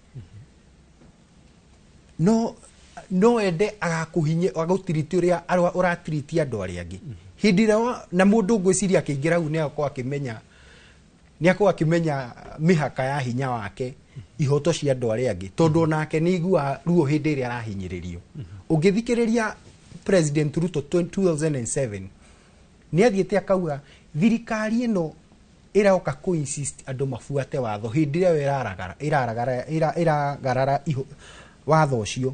no ende agakũhinye agũtiriti ũrĩa ũratiriti andũ arĩa angĩ hĩndĩ ĩrĩa na mũndũ ngwĩciria akĩingĩra hau nĩ akorwo akĩmenya mĩhaka ya hinya wake, ihoto cia andũ arĩa angĩ, tondũ onake nĩ aiguaga ruo hĩndĩ ĩrĩa arahinyĩrĩrio. Ũngĩthikĩrĩria President Ruto 2007, nĩ athiĩte akauga thirikari ĩno ĩroka kũ insist andũ mabuate watho hĩndĩ ĩrĩa yo ĩraragara ĩraragara ĩragarara watho ũcio.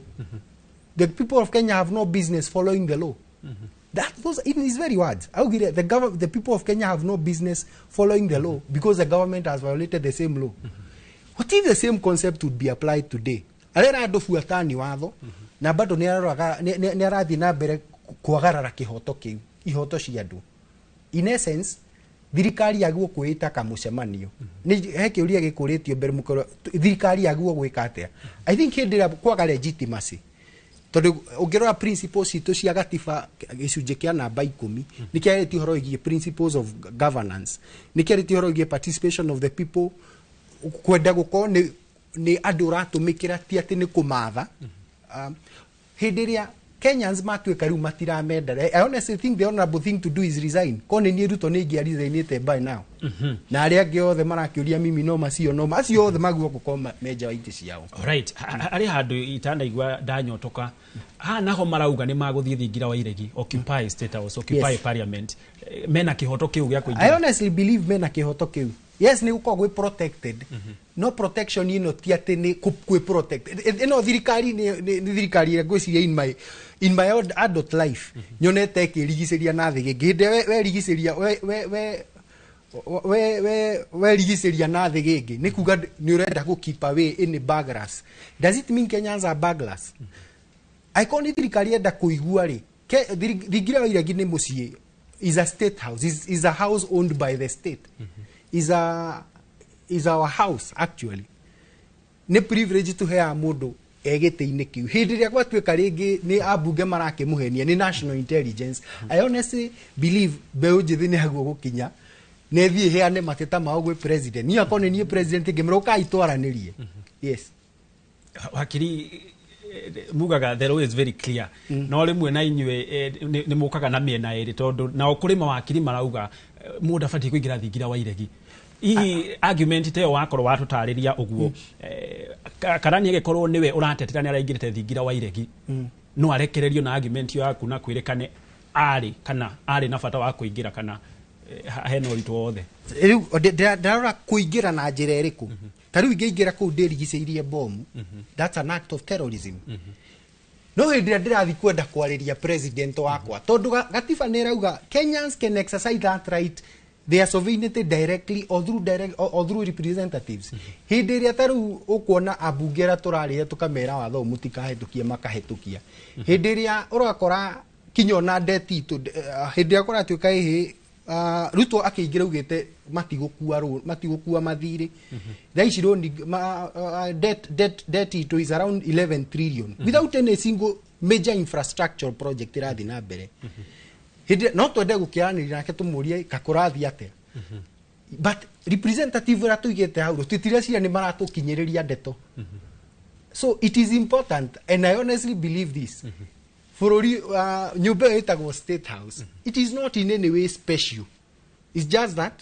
The people of Kenya have no business following the law. That those in his very words. Augire the people of Kenya have no business following the law because the government has violated the same law. What if the same concept would be applied today? Arera andũ buatani watho na bado nĩ aroraga nĩ arathiĩ na mbere kwagarara kĩhoto kĩu, ihoto cia andũ. In essence, thirikari yagĩrĩirwo kwĩĩta kamũcemanio. Nĩ he kĩũria gĩkũrĩtio mbere mũkũrũ, thirikari yagĩrĩirwo gwĩka atĩa? I think hĩndĩ ĩrĩa kwaga legitimacy, tondũ ũngĩrora principles citũ cia gatiba, gĩcunjĩ kĩa namba 10 nĩ kĩarĩtie ũhoro wĩgiĩ principles of governance, nĩ kĩarĩtie ũhoro wĩgiĩ participation of the people, kwenda gũkorwo nĩ andũ ũratũmĩkĩra, ti atĩ nĩ kũmatha. Hĩndĩ ĩrĩa Kenyans matuĩka rĩu matiramenda, I honestly think the honorable thing to do is resign. Ko nĩ niĩ Ruto, nĩ ingĩa resignĩte by now, na arĩa angĩ othe marakĩũria mimi no macio no macio othe magĩrĩirwo gũkorwo menja wa itĩ ciao. Alright, harĩ handũ itanaigua ndanyotoka haha naho marauga nĩ magũthiĩ thingira wa iregi, occupy State House, occupy Parliament. Mena kĩhoto kĩu gĩa I kũingĩra? honestly believe mena kĩhoto kĩu. Yes, nĩ gũkorwo gwĩ protected, no protection ĩno ti atĩ nĩ kwĩ protect. Ĩno thirikari nĩ thirikari ĩrĩa ngwĩciria in my old adult life nyonete ĩkĩrigicĩria na thĩ gĩngĩ. Hĩndĩ ĩrĩa werigicĩria we werigicĩria na thĩ gĩngĩ, nĩ kuga nĩ ũrenda gũ keep away any burglars. Does it mean Kenyans are burglars? Angĩkorwo nĩ thirikari enda kũigua rĩ, thingira wa iregi nĩ mũciĩ, is a state house, is a house owned by the state, is our house actually. Nĩ privilege tũheaga mũndũ. egĩtĩ-inĩ kĩu. Hĩndĩ ĩrĩa gwatuĩka rĩngĩ nĩ ambunge marakĩmũhenia nĩ national intelligence, I honestly believe mbeũ njĩthĩ nĩ haguo gũkinya nĩ thiĩ heane mateta mao gwĩ president. Niĩ akorwo nĩ niĩ president ngĩmwĩra ũkai twaranĩrie. Yes. Wakiri, mugaga the law is very clear, no rĩmwe na inyuĩ nĩ mũkaga na mĩena ĩrĩ, tondũ nao kũrĩ mawakiri marauga mũndũ abatiĩ kũingĩra thingira wa iregi. Hihi argument ta ĩyo wakorwo watũtarĩria ũguo, Karani agĩkorwo nĩwe ũratetera nĩ araingĩrĩte thingira wa iregi, no arekererio na argument ĩyo yaku na kwĩrĩkane arĩ kana arĩ na bata wa kũingĩra kana hena ũritũ wothe? Rĩu ndarora kũingĩra na njĩra ĩrĩkũ. Ta rĩu ingĩingĩra kũu ndĩrigicĩirie bomu, that's an act of terrorism. No hĩndĩ ĩrĩa ndĩrathiĩ kwenda kwarĩria president wakwa, tondũ gatiba nĩ ĩrauga Kenyans can exercise that right, their sovereignty directly or through direct or through representatives. Hĩndĩ ĩrĩa ta rĩu ũkuona ambunge arĩa tũrarĩra tũkamera watho mũtikahĩtũkie, makahĩtũkia. Hĩndĩ ĩrĩa ũrakora kinya ona ndeti itũ, hĩndĩ ĩrĩa kũratuĩka ĩhĩ Ruto akĩingĩra augĩte matigũkua mathirĩ. Thaa ici rũni debt itũ is around 11 trillion without any single major infrastructure project ĩrathiĩ na mbere. Hĩndĩ no twende gũkĩaranĩria nake tũmũrie kakũrathiĩ atĩa, but representative ũrĩa tũigĩte hau tũtireciria nĩ maratũkinyĩrĩria ndeto. So it is important, and I honestly believe this, bũrũri nyũmba ĩyo ĩtagwo State House, it is not in any way special, it's just that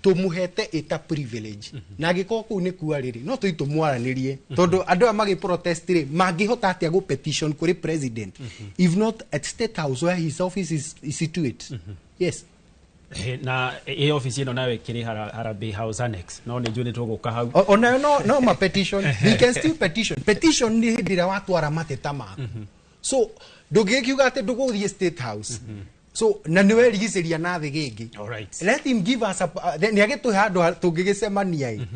tũmũhete ĩta privilege, na angĩkorwo kũu nĩ kuo rĩrĩ no tũi tũmwaranĩrie, tondũ andũ aya magĩ protest rĩ mangĩhota atĩa gũ petition kũrĩ president if not at State House where his office is situate? Yes. Na ĩ office ĩno nayo ĩkĩrĩ Harambee House Annex, no nĩ njũĩ nĩ tũgũka hau. Onayo no ma petition, he can still petition. Petition nĩ hĩndĩ ĩrĩa watwara mateta maku, so ndũngĩkiuga atĩ ndũgũthiĩ State House, so na nĩ werigicĩria na thĩ gĩngĩ. Let him give us nĩ agĩtũhe handũ tũngĩgĩcemania ĩ.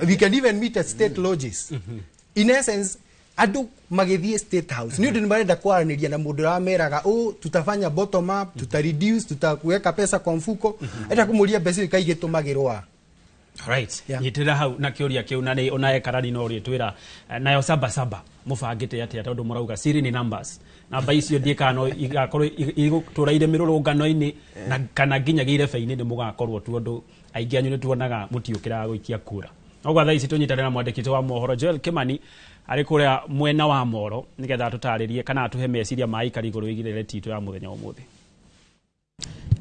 We can even meet at state lodges. In essence, andũ magĩthiĩ State House nĩ ũndũ nĩ marenda kwaranĩria na mũndũ ũrĩa wameraga ũ tutafanya bottom up, tuta reduce, tutakuweka pesa kwa mfuko, enda kũmũria mbeca icio kaigĩtũmagĩrwo a. Right. Nyitĩrĩra hau na kĩũria kĩu, na nĩ onaye Karani no ũrĩtwĩra nayo saba saba mũbangĩte atĩa, tondũ mũrauga siri ni numbers, namba icio ndiĩ kana no igakorwo igũtũra irĩ mĩrũrũngano-inĩ na kana nginyagia irebe-inĩ nĩ mũgakorwo tu, ũndũ aingĩ anyu nĩ tuonaga mũtiũkĩraga gũikia kura. Noguo thaa ici tũnyitanĩre na mwandĩki witũ wa mohoro Joel Kimani arĩ kũrĩa mwena wa Moro nĩgetha atũtarĩrie kana atũhe meciria ma aikari igũrũ wĩgiĩ ndereti itũ ya mũthenya wa ũmũthĩ.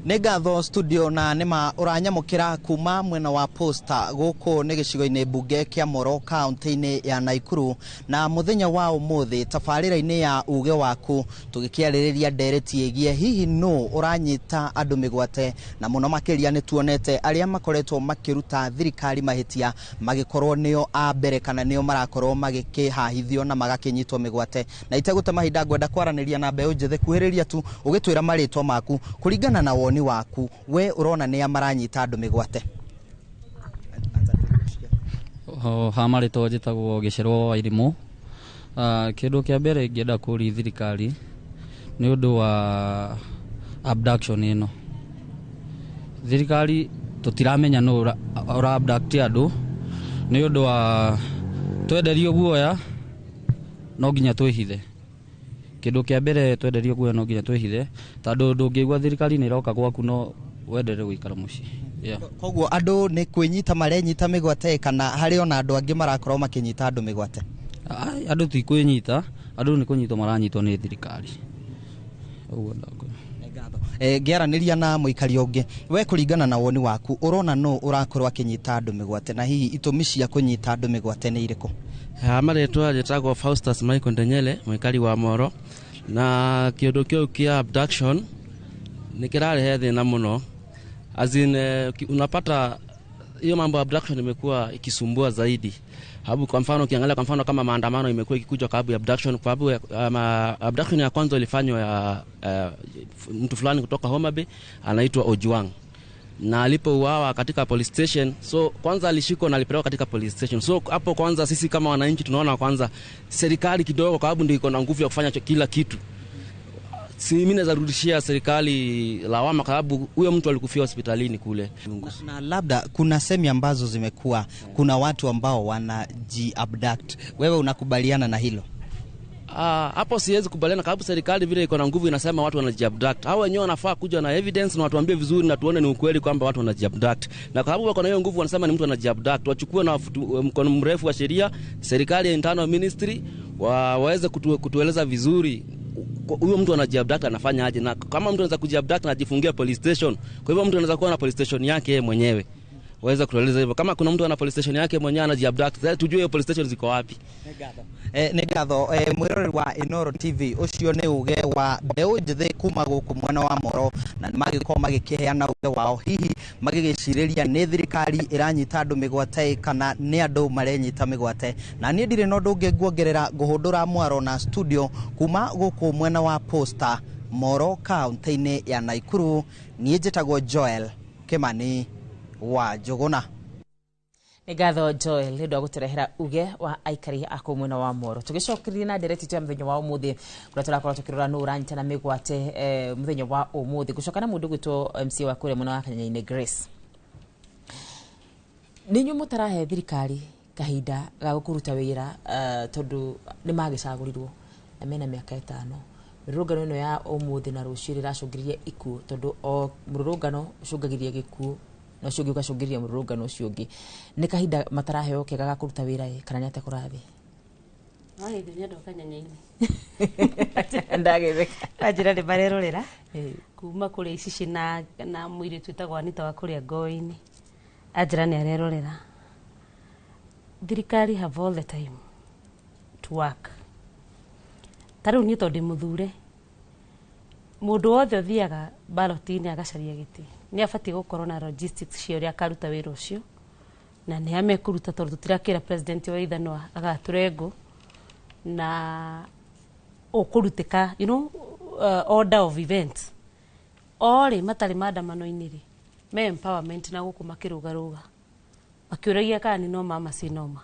Nĩ ngatho studio, na nĩma ũranyamũkĩra kuma mwena wa Posta gũkũ nĩ gĩcigo-inĩ mbunge kĩa Moro kaunti-inĩ ya Naikuru, na mũthenya wa ũmũthĩ tabarĩra-inĩ ya uge waku tũgĩkĩarĩrĩria ndereti ĩgiĩ hihi nũ ũranyita andũ mĩgwate, na mũno makĩria nĩ tuonete arĩa makoretwo makĩruta thirikari mahĩtia magĩkorwo nĩo a mbere kana nĩo marakorwo magĩkĩhahithio na magakĩnyitwo mĩgwate. Na itegũte mahinda ngwenda kwaranĩria na mbeũ njĩthĩ, kuhĩrĩria tu ũgĩtwĩra marĩtwa maku kũringana na woni waku, we ũrona nĩa maranyita andũ mĩgwate? Ha marĩtwa njĩtagwo Gĩcerwo wa Irimũ. Kĩndũ kĩa mbere ingĩenda kũũria thirikari nĩ ũndũ wa abduction ĩno. Thirikari tũtiramenya nũ ũra abduct andũ, nĩ ũndũ wa twenderio guoya no nginya twĩhithe. Kĩndũ kĩa mbere twenderio guoya no nginya twĩhithe, tondũ ndũngĩigua thirikari nĩ ĩroka gwaku no wenderere gũikara mũciĩ. Koguo andũ nĩ kwĩnyita marenyita mĩgwate kana harĩ ona andũ angĩ marakorwo makĩnyita andũ mĩgwate? Andũ ti kwĩnyita, andũ nĩ kũnyitwo maranyitwo nĩ thirikari. Ũguo ndakwĩra. Ngĩaranĩria na mũikari ũngĩ, we kũringana na woni waku ũrona nũ ũrakorwo akĩnyita andũ mĩgwate, na hihi itũmi cia kũnyita andũ mĩgwate nĩ irĩkũ? Ha marĩtwa njĩtagwo Faustus Michael Ndenyele, mũikari wa Moro, na kĩũndũ kĩu kĩa abduction nĩ kĩrarehe thĩna mũno. As in, unapata hiyo mambo ya abduction imekuwa ikisumbua zaidi. Habu kwa mfano ukiangalia kwa mfano kama maandamano imekuwa ikikuja kwa sababu ya abduction, kwa sababu abduction ya kwanza ilifanywa ya mtu fulani kutoka Homa Bay anaitwa Ojwang, na alipouawa katika police station. So kwanza alishikwa na alipelekwa katika police station. So hapo kwanza sisi kama wananchi tunaona kwanza serikali kidogo, kwa sababu ndio iko na nguvu ya kufanya kila kitu. Si mimi naweza rudishia serikali lawama kwa sababu huyo mtu alikufia hospitalini kule. Na labda kuna semi ambazo zimekuwa, kuna watu ambao wanaji-abduct. Wewe unakubaliana na hilo? Hapo siwezi kubaliana kwa sababu serikali vile iko na nguvu inasema watu wanajiabduct. Hao wenyewe wanafaa kuja na evidence na watuambie vizuri na tuone ni ukweli kwamba watu wanajiabduct. Na kwa sababu wako na hiyo nguvu wanasema ni mtu anajiabduct, wachukue na mkono mrefu wa sheria, serikali ya internal ministry waweze kutueleza vizuri huyo mtu anajiabduct anafanya aje, na kama mtu anaweza kujiabduct na ajifungia police station. Kwa hivyo mtu anaweza kuwa na police station yake yeye mwenyewe. Waweza kutueleza hivyo. Kama kuna mtu ana police station yake mwenyewe anajiabduct, sasa tujue hiyo police station ziko wapi. Nĩ ngatho mwĩroreri wa Inooro TV, ũcio nĩ uge wa mbeũ njĩthĩ kuma gũkũ mwena wa Moro, na nĩ magĩkorwo magĩkĩheana uge wao, hihi magĩgĩcirĩria nĩ thirikari ĩranyita andũ mĩgwate kana nĩ andũ marenyita mĩgwate. Na niĩ ndirĩ na ũndũ ũngĩ nguongerera, ngũhũndũra mwaro na studio kuma gũkũ mwena wa Posta, Moro, kaunti-inĩ ya Naikuru. Niĩ njĩtagwo Joel Kimani wa Njũgũna. Nĩ ngatho Joel nĩ ũndũ wa gũtũrehera uge wa aikari a kũu mwena wa Moro. Tũgĩcokereria na ndereti itũ ya mũthenya wa ũmũthĩ kũrĩa tũrakorwo tũkĩrora nũ ũranyitana mĩgwate mũthenya wa ũmũthĩ. Gũcoka na mũndũ gwĩtwo MC wa kũrĩa mwena wa Kanyanya-inĩ Grace. Nĩ inyuĩ mũtarahe thirikari kahinda ga kũruta wĩra tondũ nĩ magĩcagũrirwo na mena mĩaka 5. Mĩrũrũngano ĩno ya ũmũthĩ na rũciũ ĩracũngĩrĩria ikuũ tondũ o mũrũrũngano ũcũngagĩrĩria gĩkuũ na ũcio ũngĩ ũgacũngĩrĩria mũrũrũngano ũcio ũngĩ. Nĩ kahinda mataraheo kega ga kũruta wĩra ĩ kana nĩ atĩa kũrathiĩ? Wagĩithio nĩ andũ a Kanyanya-inĩ. Ndagĩtheka. Anjĩra nĩ marerorera kuma kũrĩa Icici na mũirĩtu wĩtagwo Anita wa kũrĩa Ngoi-inĩ. Anjĩra nĩ arerorera. Thirikari have all the time to work. Ta rĩu niĩ tondũ ndĩ mũthure, mũndũ wothe ũthiaga ballot-inĩ agacaria gĩtĩ nĩ abatiĩ gũkorwo na logistics cia ũrĩa akaruta wĩra ũcio, na nĩ amekũruta tondũ tũtirakĩra president wa ithanwa agatũre ngũ na ũkũrutĩka, you know, order of events. Orĩ matarĩ maandamano-inĩ rĩ, me empowerment na gũkũ makĩrũgarũga makĩũragia kana nĩ noma ama si noma.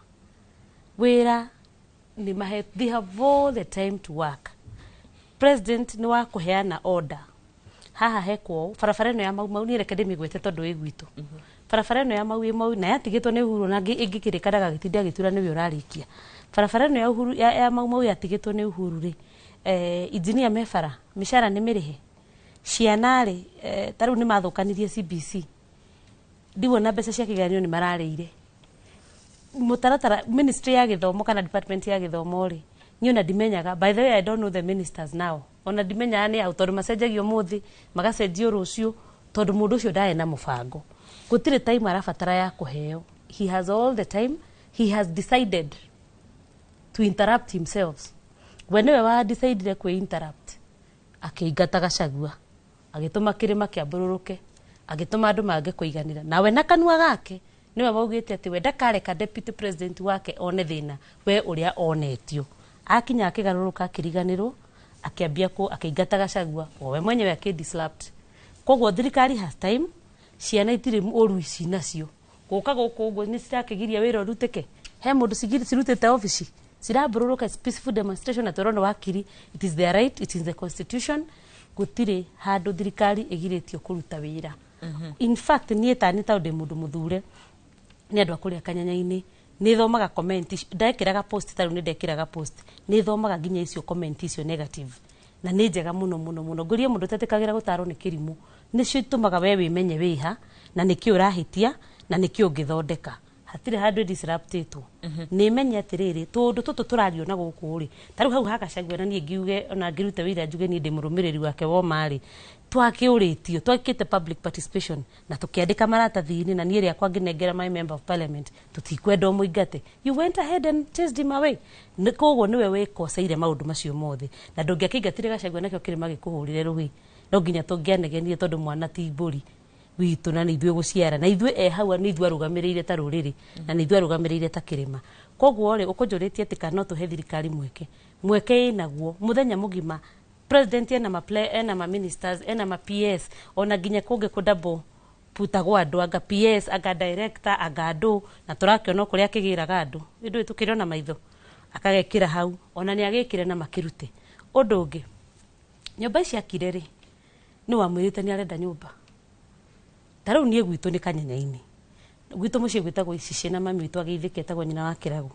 Wĩra nĩ mahe, they have all the time to work. President nĩ wa kũheana order. Haha hekwo barabara ĩno ya Mau Mau, niĩ reke ndĩmĩgwete tondũ ĩ gwitũ. Barabara ĩno ya Mau ĩ Mau na yatigĩtwo nĩ Uhuru na ĩngĩkĩrĩkanaga gĩtinda gĩtura nĩwe ũrarĩkia. Barabara ĩno ya Uhuru ya Mau Mau yatigĩtwo nĩ Uhuru rĩ, engineer me bara, mĩcara nĩ mĩrĩhe. Ciana rĩ, ta rĩu nĩ mathũkanirie CBC. Ndiwona mbeca cia kĩgeranio nĩ mararĩire. Mũtaratara ministry ya gĩthomo kana department ya gĩthomo rĩ, niĩ ona ndimenyaga. By the way, I don't know the ministers now. Ona ndimenyaga nĩ au tondũ macenjagio ũmũthĩ magacenjio rũciũ tondũ mũndũ ũcio ndarĩ na mũbango. Gũtirĩ time arabatara ya kũheo. He has all the time. He has decided to interrupt himself. We nĩwe wa decidire kwĩ interrupt. Akĩingata Gachagua, agĩtũma kĩrĩma kĩambũrũrũke, agĩtũma andũ mange kũiganĩra. Nawe na kanua gake nĩwe waugĩte atĩ we ndakareka deputy president wake one thĩna we ũrĩa onetio. Akinya akĩgarũrũka akĩriganĩrwo, akĩambia akĩingata Gachagua, o we mwenyewe akĩ-disrupt. Koguo thirikari has time, ciana itirĩ ũru ici nacio. Gũka gũkũ ũguo nĩ cirakĩgiria wĩra ũrutĩke. He mũndũ cirutĩte obici, cirambũrũrũka peaceful demonstration na tũrona wakiri, it is their right, it is the constitution. Gũtirĩ handũ thirikari ĩgirĩtio kũruta wĩra. In fact, niĩ ta nĩ tondũ ndĩ mũndũ mũthure, nĩ andũ a kũrĩa Kanyanya-inĩ, nĩ thomaga comment, ndekĩraga post ta rĩu nĩ ndekĩraga post, nĩ thomaga nginya icio comment icio negative. Na nĩ njega mũno mũno mũno. Ngũrie mũndũ ũtetĩkagĩra gũtarwo nĩ kĩrimũ, nĩcio itũmaga we wĩmenye wĩha na nĩkĩ ũrahĩtia na nĩkĩ ũngĩthondeka. Hatirĩ handũ disruptĩtwo. Nĩ menye atĩrĩrĩ, tũndũ tũtũ tũrario na gũkũ rĩ, ta rĩu hau ha Gachagua na niĩ ngiuge ona ngĩrute wĩra njuge niĩ ndĩ mũrũmĩrĩri wake woma rĩ, twakĩũrĩtio, twekĩte public participation na tũkĩandĩka maratathi-inĩ na niĩ rĩakwa ngĩnengera my member of parliament, tũtikwenda ũmũingate. You went ahead and chased him away. Koguo nĩwe wĩkoceire maũndũ macio mothe. Na ndũngĩakĩingatire Gachagua nakĩo kĩrĩma gĩkũhũrĩre rũhĩ. No nginya tũngĩanegenire tondũ mwana ti mbũri witũ na nĩ ithuĩ gũciara, na ithuĩ e hau nĩ ithuĩ arũgamĩrĩire ta rũrĩrĩ na nĩ ithuĩ arũgamĩrĩire ta kĩrĩma. Koguo rĩ, ũkũnjũrĩtie atĩ kana no tũhe thirikari mweke. Mweke ĩnaguo mũthenya mũgima. President ena ma play, ena ma ministers, ena ma PS, ona nginya kũngĩ kũ double putagwo andũ anga PS, anga director, anga andũ, na tũrakĩona kũrĩa akĩgĩraga andũ. Ĩndũ tũkĩrĩ ona maitho. Akagekĩra hau, ona nĩ agĩkĩre na makĩrute. Ũndũ ũngĩ, Nyũmba ici akire rĩ, nĩ wamwĩrĩte nĩ arenda nyũmba. Ta rĩu niĩ gwitũ nĩ Kanyenya-inĩ, gwitũ mũciĩ gwĩtagwo Icicĩ, na mami witũ agĩithĩka etagwo nyina wa Kĩrago.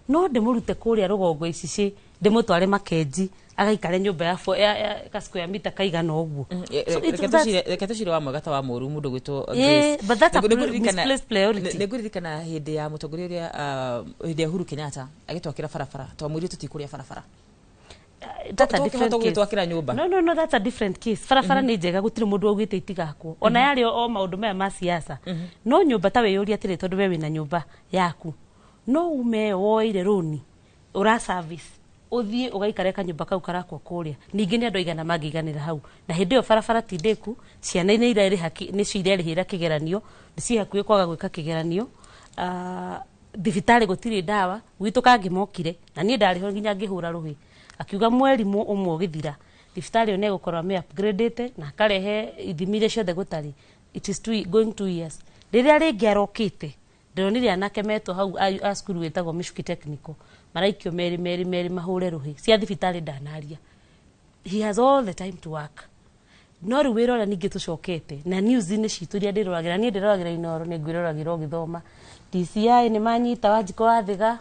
No ndĩmũrute kũrĩa rũgongo Icicĩ, ndĩmũtware Makenji agaikare nyũmba ya ka square meter kaigana ũguo? So Reke tũcire wa mwega ta wa mũru mũndũ gwĩtwo. Yeah, but that's a misplaced priority. Nĩngũririkana hĩndĩ ya mũtongoria ũrĩa, hĩndĩ ya Uhuru Kenyatta agĩtwakĩra barabara, twamwĩrire tũtikũrĩa barabara. That's a different case. Twakĩra nyũmba. No, that's a different case. Barabara nĩ njega, gũtirĩ mũndũ augĩte itigakwo, ona yarĩ o maũndũ maya ma siasa. No nyũmba, ta wĩyũrie atĩrĩ, tondũ we wĩna nyũmba yaku, no ume woire rũni ũra service, ũthiĩ ũgaikare kanyũmba kau karakwo kũrĩa? Ningĩ nĩ andũ aigana mangĩiganĩra hau? Na hĩndĩ ĩyo barabara ti ndĩku, ciana nĩ irerĩha, nĩcio irerĩhĩra kĩgeranio, nĩ ciĩ hakuhĩ kwaga gwĩka kĩgeranio. Thibitarĩ gũtirĩ ndawa. Gwitũ kangĩ mokire na niĩ ndarĩ ho nginya ngĩhũra rũhĩ, akiuga mweri ũmwe ũgĩthira thibitarĩ ĩyo nĩ egũkorwo ame upgradĩte na akarehe ithimi iria ciothe gũtarĩ. It is going 2 years. Rĩrĩa rĩngĩ arokĩte, ndĩronire anake metwo hau a cukuru wĩtagwo Michuki Technical maraikio merĩ merĩ merĩ mahũre rũhĩ cia thibitarĩ. Ndanaria, he has all the time to work. No rĩu wĩra ũrĩa ningĩ tũcokete na news-inĩ citũ iria ndĩroragĩra, niĩ ndĩroragĩra Inoro, nĩ ngwĩroragĩra ũgĩthoma, DCI nĩ manyita Wanjikũ wa Thĩga,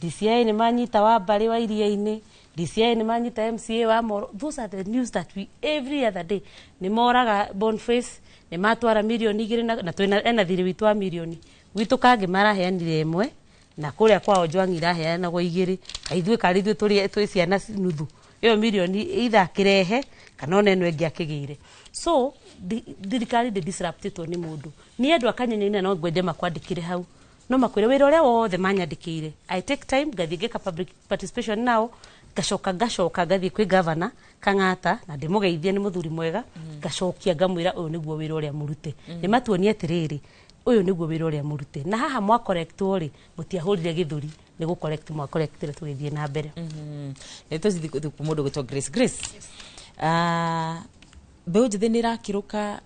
DCI nĩ manyita wa Mbarĩ wa Iria-inĩ, DCI nĩ manyita MCA wa Moro. Those are the news that we every other day. Nĩ moraga Boniface, nĩ matwara mirioni 2, na twĩna ena thirĩ witũ wa mirioni. Gwitũ kangĩ maraheanire 1, na kũrĩa kwao Njwang'i iraheanagwo 2. Kaithuĩ karĩ ithuĩ tũrĩ twĩ ciana nuthu ĩyo mirioni, either akĩrehe kana ona ĩno ĩngĩ akĩgĩire. So thirikari ndĩ disruptĩtwo nĩ mũndũ. Niĩ andũ a Kanyenya-inĩ no ngwende makwandĩkĩre hau, no makwĩre wĩra ũrĩa wothe manyandĩkĩire. I take time, ngathiĩ ngeka public participation nao, ngacoka ngathiĩ kwĩ governor Kang'ata na ndĩmũgeithie, nĩ mũthuri mwega. Ngacokia ngamwĩra, ũyũ nĩguo wĩra ũrĩa mũrute. Nĩ matuonie atĩrĩrĩ, ũyũ nĩguo wĩra ũrĩa mũrute, na haha mwakorektwo rĩ, mũtiahũrire gĩthũri, nĩ gũcorrect mwacorrectire, tũgĩthiĩ na mbere. Nĩ tũcithi mũndũ gwĩtwo Grace. Grace, mbeũ njĩthĩ nĩ ĩrakĩrũka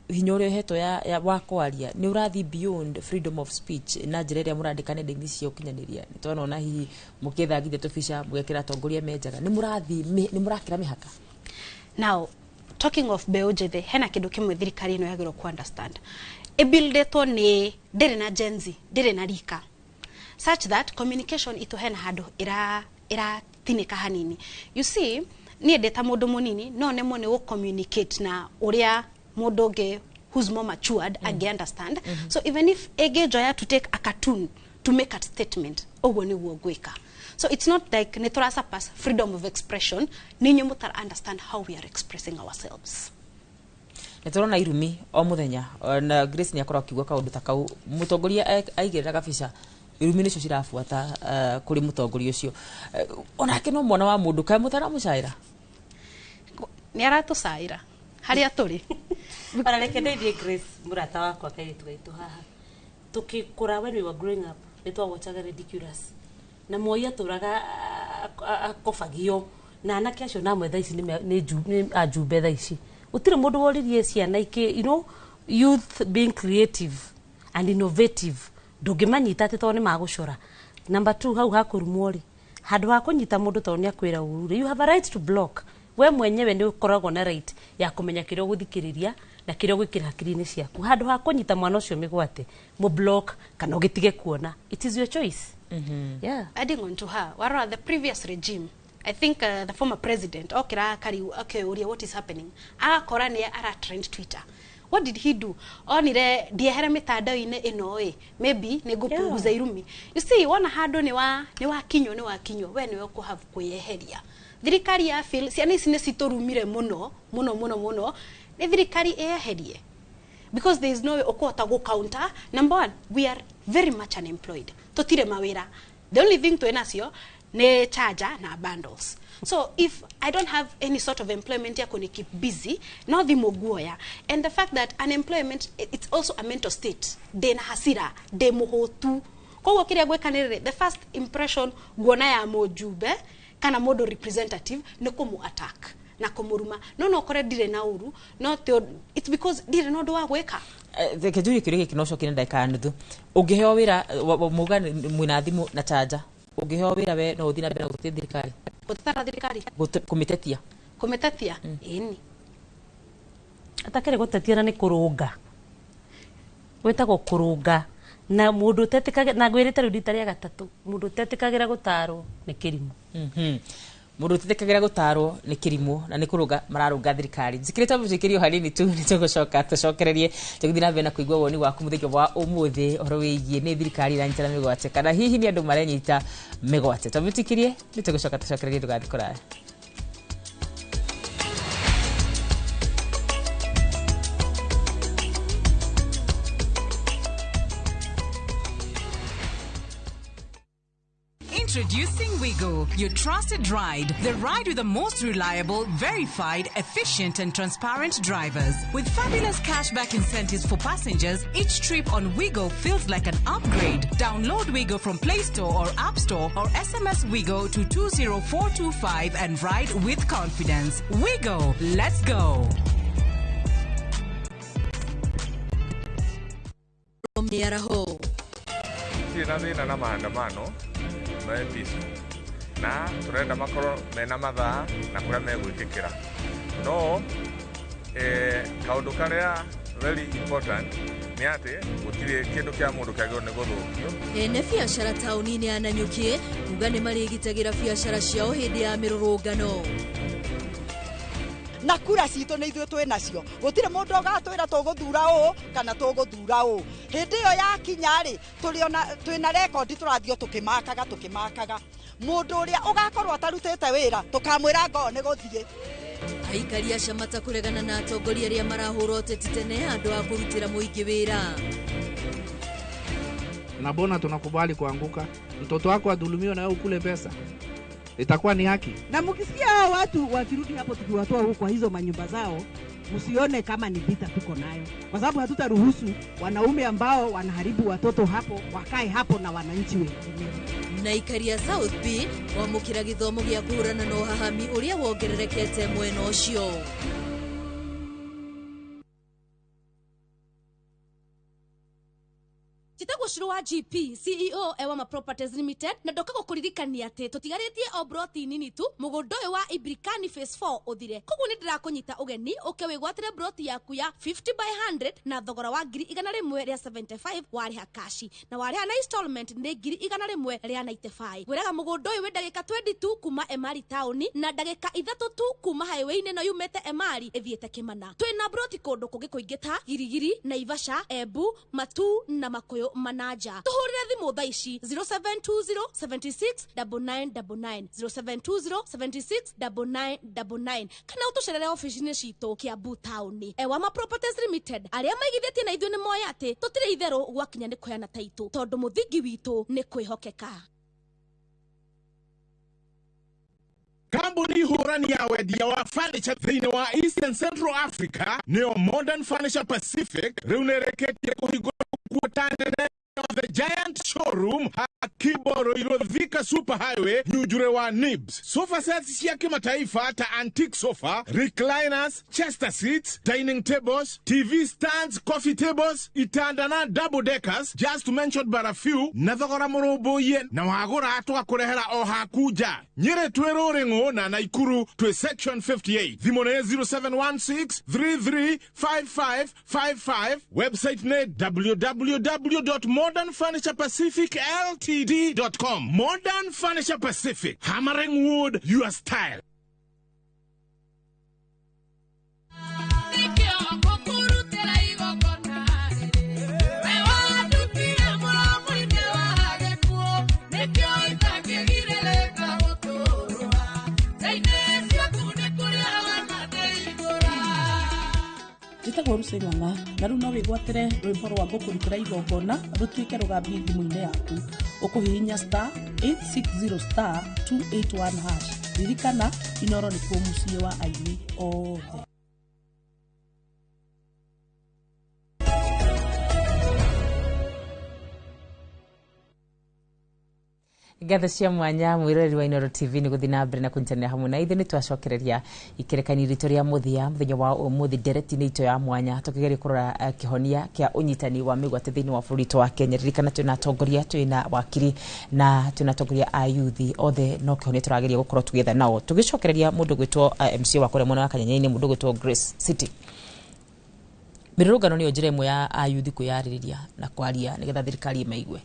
hinya ũrĩa ũhetwo ya wa kwaria, nĩ ũrathiĩ beyond freedom of speech na njĩra ĩrĩa mũrandĩka nenda-inĩ cia ũkinyanĩria. Nĩ twanona hihi mũkĩthangithia tũbica mũgekĩra atongoria me njaga, nĩ mũrathiĩ nĩ mũrakĩra mĩhaka. Now, talking of mbeũ njĩthĩ, hena kĩndũ kĩmwe thirikari ĩno yagĩrĩirwo ku understand. Ĩbuildĩtwo nĩ ndĩrĩ na Gen Z, ndĩrĩ na rika, such that communication itũ hena handũ ĩra ĩratinĩka hanini. You see, niĩ ndĩ ta mũndũ mũnini no nemwo nĩ gũ-communicate na ũrĩa mũndũ ũngĩ who's more matured angĩ understand. So even if ĩngĩnjoya to take a cartoon to make a statement, ũguo nĩguo ngwĩka. So it's not like nĩ tũra surpass freedom of expression, nĩ inyuĩ mũtara understand how we are expressing ourselves. Nĩ tũrona irumi o mũthenya, na Grace nĩ akorwo akiuga kaũndũ ta kau, mũtongoria aigĩrĩra gabica, irumi nĩcio cirabuata kũrĩ mũtongoria ũcio. Onake no mwana wa mũndũ, kaĩ mũtaramũcaĩra? Nĩ aratũcaĩra harĩa tũrĩ. Ona reke ndeithie Grace, mũrata wakwa, kairĩtu gaitũ haha. Tũkĩkũra, when we were growing up, nĩ twawochaga Ridiculous na Moi atũraga akobagio na anake acio namwe thaa ici nĩ ajumbe. Thaa ici gũtirĩ mũndũ woririe ciana ikĩ, youth being creative and innovative, ndũngĩmanyita atĩ tondũ nĩ magũcora. Number two, hau hakũrumwo rĩ, handũ ha kũnyita mũndũ tondũ nĩ akwĩra ũru rĩ, you have a right to block. We mwenyewe nĩ ũkoragwo na right ya kũmenya kĩrĩa ũgũthikĩrĩria na kĩrĩa ũgwĩkĩra hakiri-inĩ ciaku. Handũ ha kũnyita mwana ũcio mĩgwate, mũ block kana ũgĩtige kuona. It is your choice, yeah. Adding on to her, warora the previous regime, I think the former president okira akari akeuria what is happening, agakora nĩ ara trend Twitter. What did he do? Onire ndiehere mitandao-inĩ ĩno ĩ, maybe nĩ ngũpunguza irumi. You see, wona handũ nĩ wakinywo nĩ wakinywo, we nĩwe ũkũhave kwĩyeheria. Thirikari ya feel ciana ici nĩ citũrumire mũno mũno mũno mũno, nĩ thirikari ĩyeherie, because there is no way ũkũhota gũ counter. Number one, we are very much unemployed, tũtirĩ mawĩra. The only thing twĩ nacio nĩ charger na bundles. So if I don't have any sort of employment ya kuni keep busy, no thimũ nguoya. And the fact that unemployment, it's also a mental state. Ndĩna hasira, ndĩ mũhũtu, koguo kĩrĩa gwĩka nĩ rĩrĩ, the first impression nguona ya mũjumbe kana mũndũ representative nĩ kũmũ attack na kũmũruma. No ũkore ndirĩ na ũru, no it's because ndirĩ na ũndũ wa gwĩka. Reke njurie kĩũria gĩkĩ, no ũcokie na ndagĩka ya nuthu. Ũngĩheo wĩra, muga mwĩna thimũ na chanja, ũngĩheo wĩra, we no ũthiĩ na mbere na gũtetia thirikari? Gũtetera thirikari? Kũmĩtetia. Kũmĩtetia ĩni. Atakĩrĩ gũtetia na nĩ kũrũnga, gwĩtagwo kũrũnga, na mũndũ ũtetĩkagĩra, na ngwĩrĩte rĩu rita rĩa gatatũ, mũndũ ũtetĩkagĩra gũtarwo nĩ kĩrimũ. Mũndũ ũtetĩkagĩra gũtarwo nĩ kĩrimũ, na nĩ kũrũnga mararũnga thirikari. Njĩkĩrĩte mũtwĩkĩrio hanini tu, nĩ tũgũcoka tũcokererie tũgĩthiĩ na mbere na kũigua woni waku mũthenya wa ũmũthĩ ũhoro wĩgiĩ nĩ thirikari ĩranyitana mĩgwate kana hihi nĩ andũ marenyita mĩgwate. Twamĩtĩkĩrie, nĩ tũgũcoka tũcokererie, ndũgathiĩ kũraya. Introducing Wigo, your trusted ride. The ride with the most reliable, verified, efficient, and transparent drivers. With fabulous cashback incentives for passengers, each trip on Wigo feels like an upgrade. Download Wigo from Play Store or App Store or SMS Wigo to 20425 and ride with confidence. Wigo, let's go. Mĩaraho. Ndirĩ na thĩna na maandamano me peaceful, na tũrenda makorwo mena mathaa na kũrĩa megwĩkĩkĩra, no kaũndũ karĩa very important nĩ atĩ gũtirĩ kĩndũ kĩa mũndũ kĩagĩrĩirwo nĩ gũthũkio. Ene biacara taũni-inĩ ya Nanyuki kuga nĩ marĩgitagĩra biacara ciao hĩndĩ ya mĩrũrũngano. Na kura citũ nĩ ithuĩ twĩ nacio, gũtirĩ mũndũ ũgatwĩra tũgũthura ũũ kana tũgũthura ũũ. Hĩndĩ ĩyo yakinya rĩ, twĩna rekondi tũrathiĩ tũkĩmakaga tũkĩmakaga. Mũndũ ũrĩa ũgakorwo atarutĩte wĩra tũkamwĩra ngoo nĩ gũthiĩ. Aikari a Shamata kũregana na atongoria arĩa marahũra ũteti tene handũ ha kũrutĩra mũingĩ wĩra. Na mbona tunakubali kuanguka? Mtoto wako adhulumiwe na wewe ukule pesa, itakuwa ni haki? Na mkisikia hao watu wakirudi hapo tukiwatoa huko kwa hizo manyumba zao, msione kama ni vita tuko nayo, kwa sababu hatutaruhusu wanaume ambao wanaharibu watoto hapo wakae hapo na wananchi wengine. Na aikari a South B kwamũkĩra gĩthomo gĩa kũhũrana na ũhahami ũrĩa wongererekete mwena ũcio. Njĩtagwo Shiro wa GP CEO Ewama Properties Limited, na ndoka gũkũririkania atĩ tũtigarĩtie o broti nini tu mũgũnda ũyũ wa Ibrikani Phase 4 ũthire. Koguo nĩ ndĩrakũnyita ũgeni ũke wĩgwatĩre broti yaku ya 50 by 100 na thogora wa 175,000 warĩha kashi, na warĩha na installment nĩ 195,000. Ngwĩraga mũgũnda ũyũ wĩ ndagĩka 22 kuma Emari taũni na ndagĩka 3 tu kuma highway-inĩ ĩno yumĩte Emari ĩthiĩte Kĩmana. Twĩna broti kũndũ kũngĩ kũingĩ ta Girigiri, Naivasha, Embu, Matu na Makuyu Manaja. Tuhurire thimu thaa ici 0720 76 9999, 0720 76 9999, kana ũtũcerere ofici-inĩ citũ Kiambu taũni. Ewama Properties Limited, arĩa maigithĩtie na ithuĩ nĩ moĩ atĩ tũtirĩ itherũ gwakinya nĩ kũheana taitũ, tondũ mũthingi witũ nĩ kwĩhokeka. Kambuni hũrani ya wendia wa furniture thĩinĩ wa Eastern Central Africa nĩyo Modern Furniture Pacific rĩu nĩĩrĩkĩtie kũhingũra kuo ta nene The Giant Showroom Akibo Ruiru Thika Super Highway Nyujure wa Nibs. Sofa sets cia kimataifa ta antique sofa, recliners, chester seats, dining tables, TV stands, coffee tables, itanda na double deckers, just to mention but a few, na thogora mũrũmbũiye na wagũra tũgakũrehera o haku nja. Nyĩrĩ twĩ Rũrĩng'ũ na Naikuru twĩ section 58. Thimũ nĩ 0716 335555. Website nĩ www.modernfurniturepacificltd.com. Modern Furniture Pacific, hammering wood your style. Njĩtagwo Lucy Ng'ang'a, na rĩu no wĩgwatĩre rwĩmbo rwa ngũkũrutĩra igongona rũtuĩke rũgambi thimũ-inĩ yaku. Ũkũhihinya star 860 star 281 hash. Ririkana, Inoro nĩkuo mũciĩ wa aini othe. Ngatho cia mwanya mwiroreri wa Inooro TV nĩ gũthiĩ na mbere na kũnyitanĩra hamwe na ithuĩ. Nĩ twacokereria ikerekani ritũ rĩa mũthia mũthenya wa ũmũthĩ, ndereti-inĩ itũ ya mwanya tũkĩgeria kũrora kĩhonia kĩa ũnyitani wa mĩgwate thĩinĩ wa bũrũri witũ wa Kenya. Ririkana twĩna atongoria, twĩna wakiri na twĩna atongoria a yuthi othe, no kĩhonia tũrageria gũkorwo tũgĩetha nao. Tũgĩcokereria mũndũ gwĩtwo MC wa kũrĩa mwena wa Kanyanya-inĩ, mũndũ gwĩtwo Grace City. Mĩrũrũngano nĩyo njĩra ĩmwe ya ayuthi kwĩyarĩrĩria na kwaria nĩgetha thirikari ĩmaigue,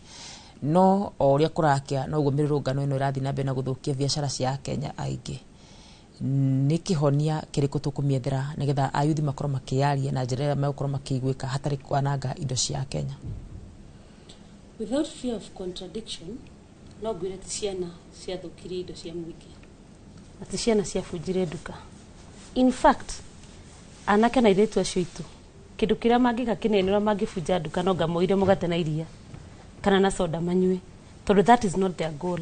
no o ũrĩa kũrakĩa noguo mĩrũrũngano ĩno ĩrathiĩ na mbere na gũthũkia biacara cia Akenya aingĩ. Nĩ kĩhonia kĩrĩkũ tũkũmĩethera nĩgetha ayuthi makorwo makĩyaria na njĩra ĩrĩa megũkorwo makĩiguĩka hatarĩ kwananga indo cia Akenya? Without fear of contradiction, no ngwĩre ti ciana ciathũkirie indo cia mũingĩ na ti ciana ciabunjire nduka. In fact, anake na airĩtu acio aitũ, kĩndũ kĩrĩa mangĩka kĩnene ũrĩa mangĩbunja nduka no ngamoire mũgate na iria kana na soda manyue, tondũ that is not their goal.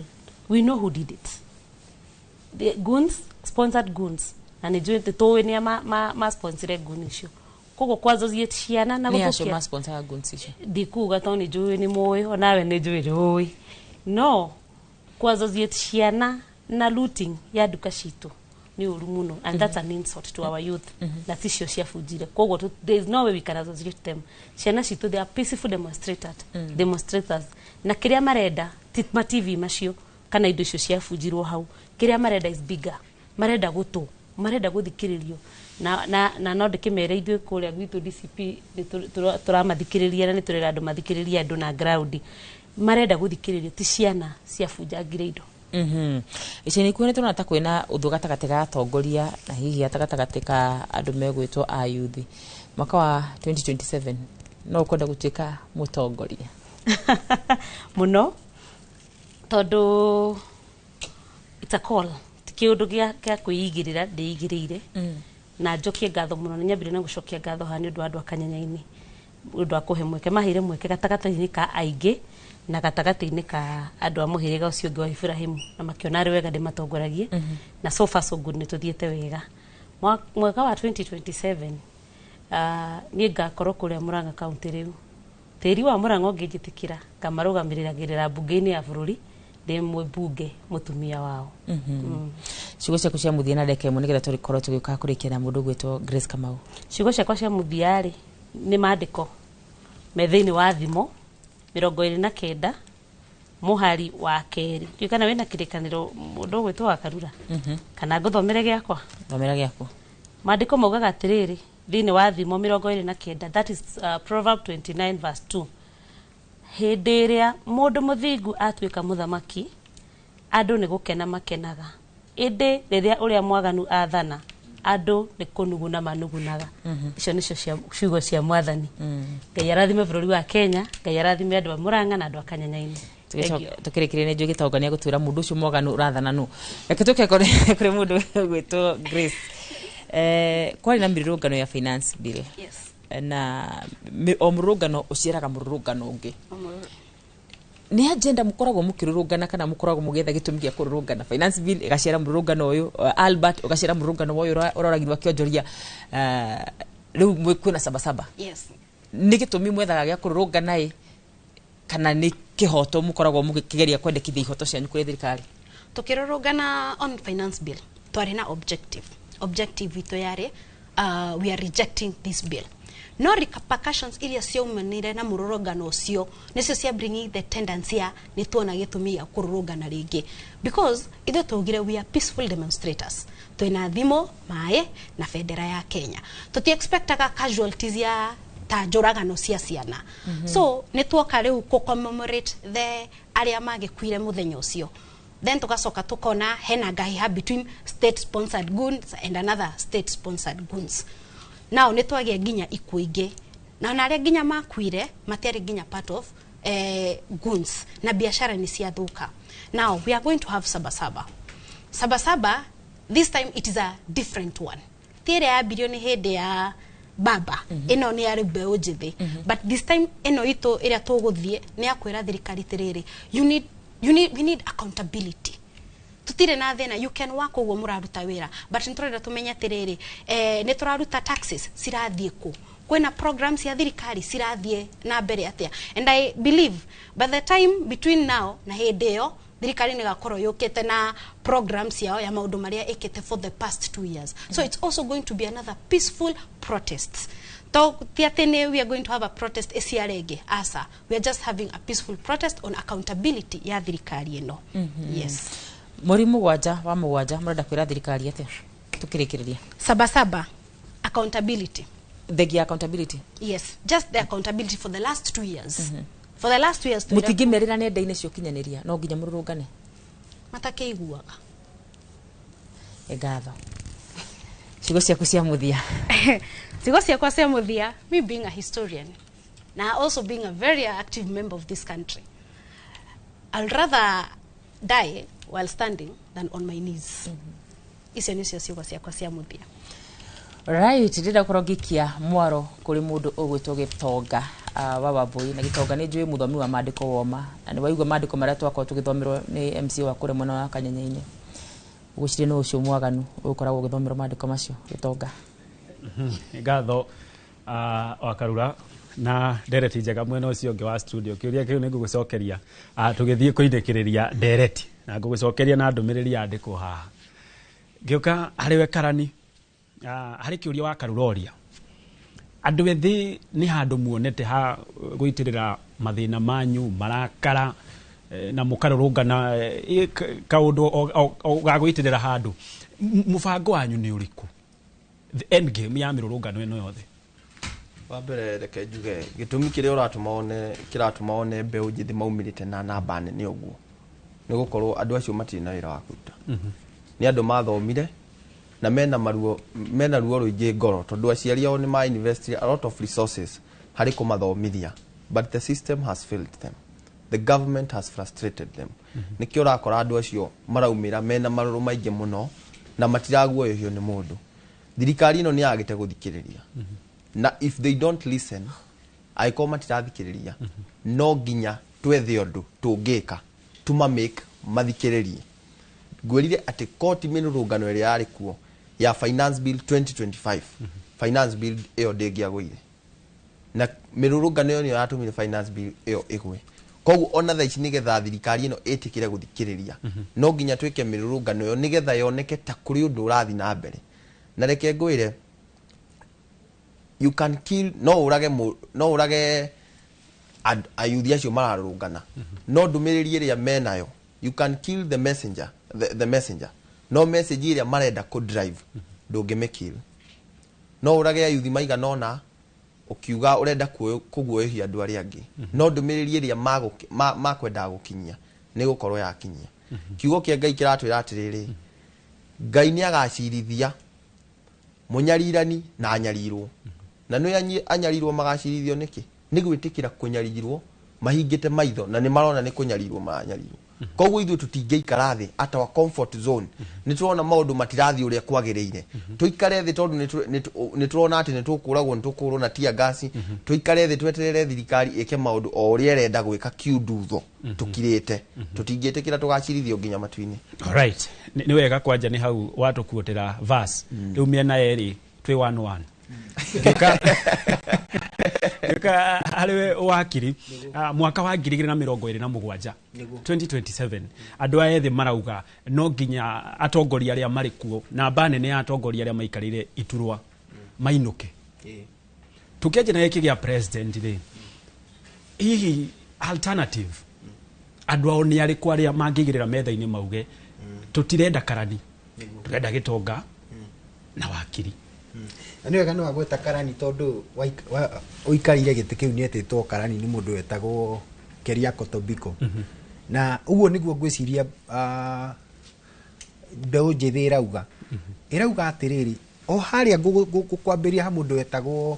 We know who did it, the goons, sponsored goons, na nĩ njũĩ tũĩ nĩa ma sponsire goon icio. Koguo kwazozie ciana na Nĩ acio gũthũkia ma sponsor goons icio? Ndikuga tondũ nĩ njũĩ nĩ mũĩ, onawe nĩ njũĩ nĩ ũĩ, no kwazozie ciana na looting ya nduka citũ nĩ ũru mũno, and that's an insult to our youth. Na ticio ciabunjire, koguo there is no way we can associate them. Ciana citũ, they are peaceful demonstrators, demonstrators, na kĩrĩa marenda ti ma TV macio kana indo icio ciabunjirwo hau. Kĩrĩa marenda is bigger, marenda gũtũ, marenda gũthikĩrĩrio, na no ndĩkĩmere ithuĩ kũrĩa gwitũ DCP nĩ tũramathikĩrĩria na nĩ tũrera andũ mathikĩrĩrie andũ na ground. Marenda gũthikĩrĩrio, ti ciana ciabunjangire indo. Ica-inĩ ikuhĩ nĩ tũrona ta kwĩna ũthũ gatagatĩ ga atongoria na hihi gatagatĩ ka andũ megwĩtwo a yuthi. Mwaka wa 2027 no ũkwenda gũtuĩka mũtongoria? Mũno, tondũ it's a call, ti kĩũndũ gĩa kwĩigĩrĩra ndĩigĩrĩire. Na njokie ngatho mũno, nĩ nyambire na gũcokia ngatho haha nĩ ũndũ wa andũ a Kanyanya-inĩ, nĩ ũndũ wa kũhe mweke, maheire mweke gatagatĩ-inĩ ka aingĩ na gatagatĩ-inĩ ka andũ a mũhĩrĩga ũcio ũngĩ wa Ibrahimu, na makĩona arĩ wega ndĩmatongoragie. Na so far so good, nĩ tũthiĩte wega. Mwaka wa 2027 niĩ ngakorwo kũrĩa Murang'a County. Rĩu tĩri wa Murang'a ũngĩnjĩtĩkĩra, ngamarũgamĩrĩragĩrĩra mbunge-inĩ ya bũrũri ndĩ mũmbunge mũtumia wao. Ciugo ciaku cia mũthia na ndagĩka ĩmwe nĩgetha tũrĩkorwo tũgĩũka kũrĩkia na mũndũ ũgwĩtwo Grace Kamau. Ciugo ciakwa cia mũthia rĩ, nĩ maandĩko me thĩinĩ wa Thimo 29 mũhari wa 2. Ndiũĩ kana wĩna kĩrĩkanĩro, mũndũ ũgwĩtwo wa Karura, kana ngũthomere gĩakwa? Thomera gĩaku. Maandĩko maugaga atĩrĩrĩ thĩinĩ wa Thimo 29, that is Proverb 29 verse 2: "Hĩndĩ ĩrĩa mũndũ mũthingu atuĩka mũthamaki, andũ nĩ gũkena makenaga, ĩndĩ rĩrĩa ũrĩa mwaganu athana, andũ nĩ kũnuguna manugunaga." Icio nĩcio ciugo cia Mwathani. Ngai arathime bũrũri wa Kenya, Ngai arathime andũ a Murang'a na andũ a Kanyanya-inĩ. Thank you. Tukĩrĩkĩrĩria nĩ njũĩ gĩtonga nĩ egũtwĩra mũndũ ũcio mwaganu ũrathana nũ. Reke tũke kũrĩ mũndũ ũgwĩtwo Grace. Kwarĩ na mĩrũrũngano ya finance bill. Na o mũrũrũngano ũciaraga mũrũrũngano ũngĩ. Nĩ agenda mũkoragwo mũkĩrũrũngana kana mũkoragwo mũgĩetha gĩtũmi gĩa kũrũrũngana? Finance bill ĩgaciara mũrũrũngano ũyũ, Albert ũgaciara mũrũrũngano wa ũyũ ũroragirwo akĩonjoria. Rĩu kwĩna Sabasaba. Nĩ gĩtũmi mwethaga gĩa kũrũrũngana ĩ, kana nĩ kĩhoto mũkoragwo mũkĩgeria kwendekithia ihoto cianyu kũrĩ thirikari? Tukirurungana on finance bill, twarĩ na objective. Objective itũ yarĩ we are rejecting this bill, no repercussions iria ciaumanire na mũrũrũngano ũcio nĩcio cia bringing the tendency ya nĩ tuona gĩtũmi gĩa kũrũrũngana rĩngĩ, because ithuĩ twaugire we are peaceful demonstrators, twĩna thimũ, maĩ na bendera ya Kenya. Tũti expectaga casualties ya ta njũragano cia ciana. So nĩ tuoka rĩu kũ commemorate the arĩa magĩkuire mũthenya ũcio, then tugacoka tukona hena ngahiha between state sponsored goons and another state sponsored goons. Now nĩ twagĩa nginya ikuũ ingĩ, na ona arĩa nginya makuire matiarĩ nginya part of goons, na biashara nĩ ciathũka. Now we are going to have Sabasaba. Sabasaba this time it is a different one. Ti ĩrĩa yambirio nĩ hĩndĩ ya baba, ĩno nĩ yarĩ mbeũ njĩthĩ, but this time ĩno itũ ĩrĩa tũgũthiĩ nĩ ya kwĩra thirikari atĩrĩrĩ, you need, we need accountability. Tutire na thĩna, you can work ũguo mũraruta wĩra, but nĩ tũrenda tũmenye atĩrĩrĩ, nĩ tũraruta taxes cirathiĩ kũ, kwĩna programs cia thirikari cirathiĩ na mbere atĩa. And I believe by the time between now na hĩndĩ ĩyo Thirikari nĩ gakorwo yũkĩte na programs yao ya maũndũ marĩa ĩkĩte for the past 2 years. So it's also going to be another peaceful protest. To ti atĩ nĩ we are going to have a protest ĩciare ĩngĩ, aca. We are just having a peaceful protest on accountability ya thirikari ĩno. Yes. Mweri 7 wa 7 mũrenda kwĩra thirikari atĩa tukĩrĩkĩrĩria? Sabasaba accountability. Thengia accountability. Yes, just the accountability for the last 2 years. For the last 2 years twĩra- Mũtingĩmerĩra nenda-inĩ cia ũkinyanĩria, no nginya mũrũrũngane. Matakĩiguaga. Nĩ ngatho. Ciugo ciaku cia mũthia. Ciugo ciakwa cia mũthia, me being a historian na also being a very active member of this country, I'll rather die while standing than on my knees. Icio nĩcio ciugo ciakwa cia mũthia. Right, ndĩrenda gũkorwo ngĩikia mwaro kũrĩ mũndũ ũgwĩtwo Gĩtonga wa Wambui. Na Gĩtonga nĩ njũĩ mũthomi wa maandĩko woma, na nĩ waigua maandĩko marĩa twakorwo tũgĩthomerwo nĩ MC wa kũrĩa mwena wa Kanyenya-inĩ. Ũgwĩciria nĩ ũcio mwaganu ũgũkoragwo ũgĩthomerwo maandĩko macio, Gĩtonga? Ngatho Wakarura na ndereti njega mwena ũcio ũngĩ wa studio. Kĩũria kĩu nĩ ngũgũcokeria tũgĩthiĩ kũinĩkĩrĩria ndereti, na ngũgũcokeria na ndũmĩrĩri yandĩkwo haha. Ngĩũka harĩ we Karani, harĩ kĩũria wa Karura ũria andũ ethĩ nĩ handũ muonete ha gũitĩrĩra mathĩna manyu marakara, na mũkarũrũngana, kaũndũ ga gũitĩrĩra handũ. Mũbango wanyu nĩ ũrĩkũ, the end game ya mĩrũrũngano ĩno yothe? Wa mbere reke njuge gĩtũmi kĩrĩa ũratũma one kĩratũma one mbeũ njĩthĩ maumĩrĩte na namba nene ũguo nĩ gũkorwo andũ acio matirĩ na wĩra wa kũruta. Nĩ andũ mathomire na mena maruo, mena ruo rũingĩ ngoro tondũ aciari ao nĩ ma invest a lot of resources harĩ kũmathomithia, but the system has failed them, the government has frustrated them. Nĩkĩo ũrakora andũ acio maraumĩra mena marũrũ maingĩ mũno na matiraguoyohio nĩ mũndũ. Thirikari ĩno nĩ yagĩte gũthikĩrĩria, na if they don't listen, angĩkorwo matirathikĩrĩria, no nginya twethe ũndũ tũngĩka tuma make mathikĩrĩrie. Ngwĩrire atĩ koti mĩrũrũngano ĩrĩa yarĩ kuo ya Finance Bill 2025, Finance Bill ĩyo ndĩngĩagũire, na mĩrũrũngano ĩyo nĩyo yatũmire Finance Bill ĩyo ĩgwe. Koguo ona thaa ici nĩgetha thirikari ĩno ĩtĩkĩre gũthikĩrĩria, no nginya twĩke mĩrũrũngano ĩyo nĩgetha yoneke ta kũrĩ ũndũ ũrathiĩ na mbere. Na reke ngwĩre, you can kill, no ũrage no ũrage ayuthi acio mararũrũngana, no ndũmĩrĩri ĩrĩa menayo, you can kill the messenger, the messenger, no message ĩrĩa marenda kũ drive ndũngĩmĩkill. No ũrage ayuthi maigana ũna ũkiuga ũrenda kũguoyohia andũ arĩa angĩ, no ndũmĩrĩri ĩrĩa makwendaga gũkinyia nĩ gũkorwo yakinyia. Kiugo kĩa Ngai kĩratwĩra atĩrĩrĩ, Ngai nĩ agacirithia mũnyarirani na anyarirwo. Na nĩ anyarirwo magacirithio nĩkĩ? Nĩ gwĩtĩkĩra kũnyarirwo mahingĩte maitho na nĩ marona nĩ kũnyarirwo maranyarirwo. Koguo ithuĩ tũtingĩikara thĩ at our comfort zone. Nĩ tũrona maũndũ matirathiĩ ũrĩa kwagĩrĩire, tũikare thĩ tondũ nĩ tũrona atĩ nĩ tũkũragwo, nĩ tũkũrwo na tear gas. Tũikare thĩ tweterere thirikari ĩke maũndũ o ũrĩa ĩrenda gwĩka kiundutho tũkirĩte? Tũtingĩtĩkĩra, tũgacirithio nginya matu-inĩ. Alright, nĩ wega kwanja nĩ hau watũkuotera verse. Rĩu mĩena yerĩ twĩ 1-1. Ngĩũka harĩ we wakiri, mwaka wa 2027, 2027, andũ aya ethĩ marauga no nginya atongoria arĩa marĩ kuo, namba nene ya atongoria arĩa maikarĩire iturwa mainũke. Tũkĩanjia na gĩkĩ gĩa president rĩ, hihi alternative andũ ao nĩ arĩkũ arĩa mangĩigĩrĩra metha-inĩ mauge tũtirenda Karani, tũrenda Gĩtonga na wakiri? Na nĩ wega nĩ wagweta Karani tondũ ũikarĩire gĩtĩ kĩu nĩ etĩtwo Karani nĩ mũndũ wetagwo Keriako Tobiko. Na ũguo nĩguo ngwĩciria mbeũ njĩthĩ ĩrauga atĩrĩrĩ, o harĩa ngũkwambĩrĩria ha mũndũ wetagwo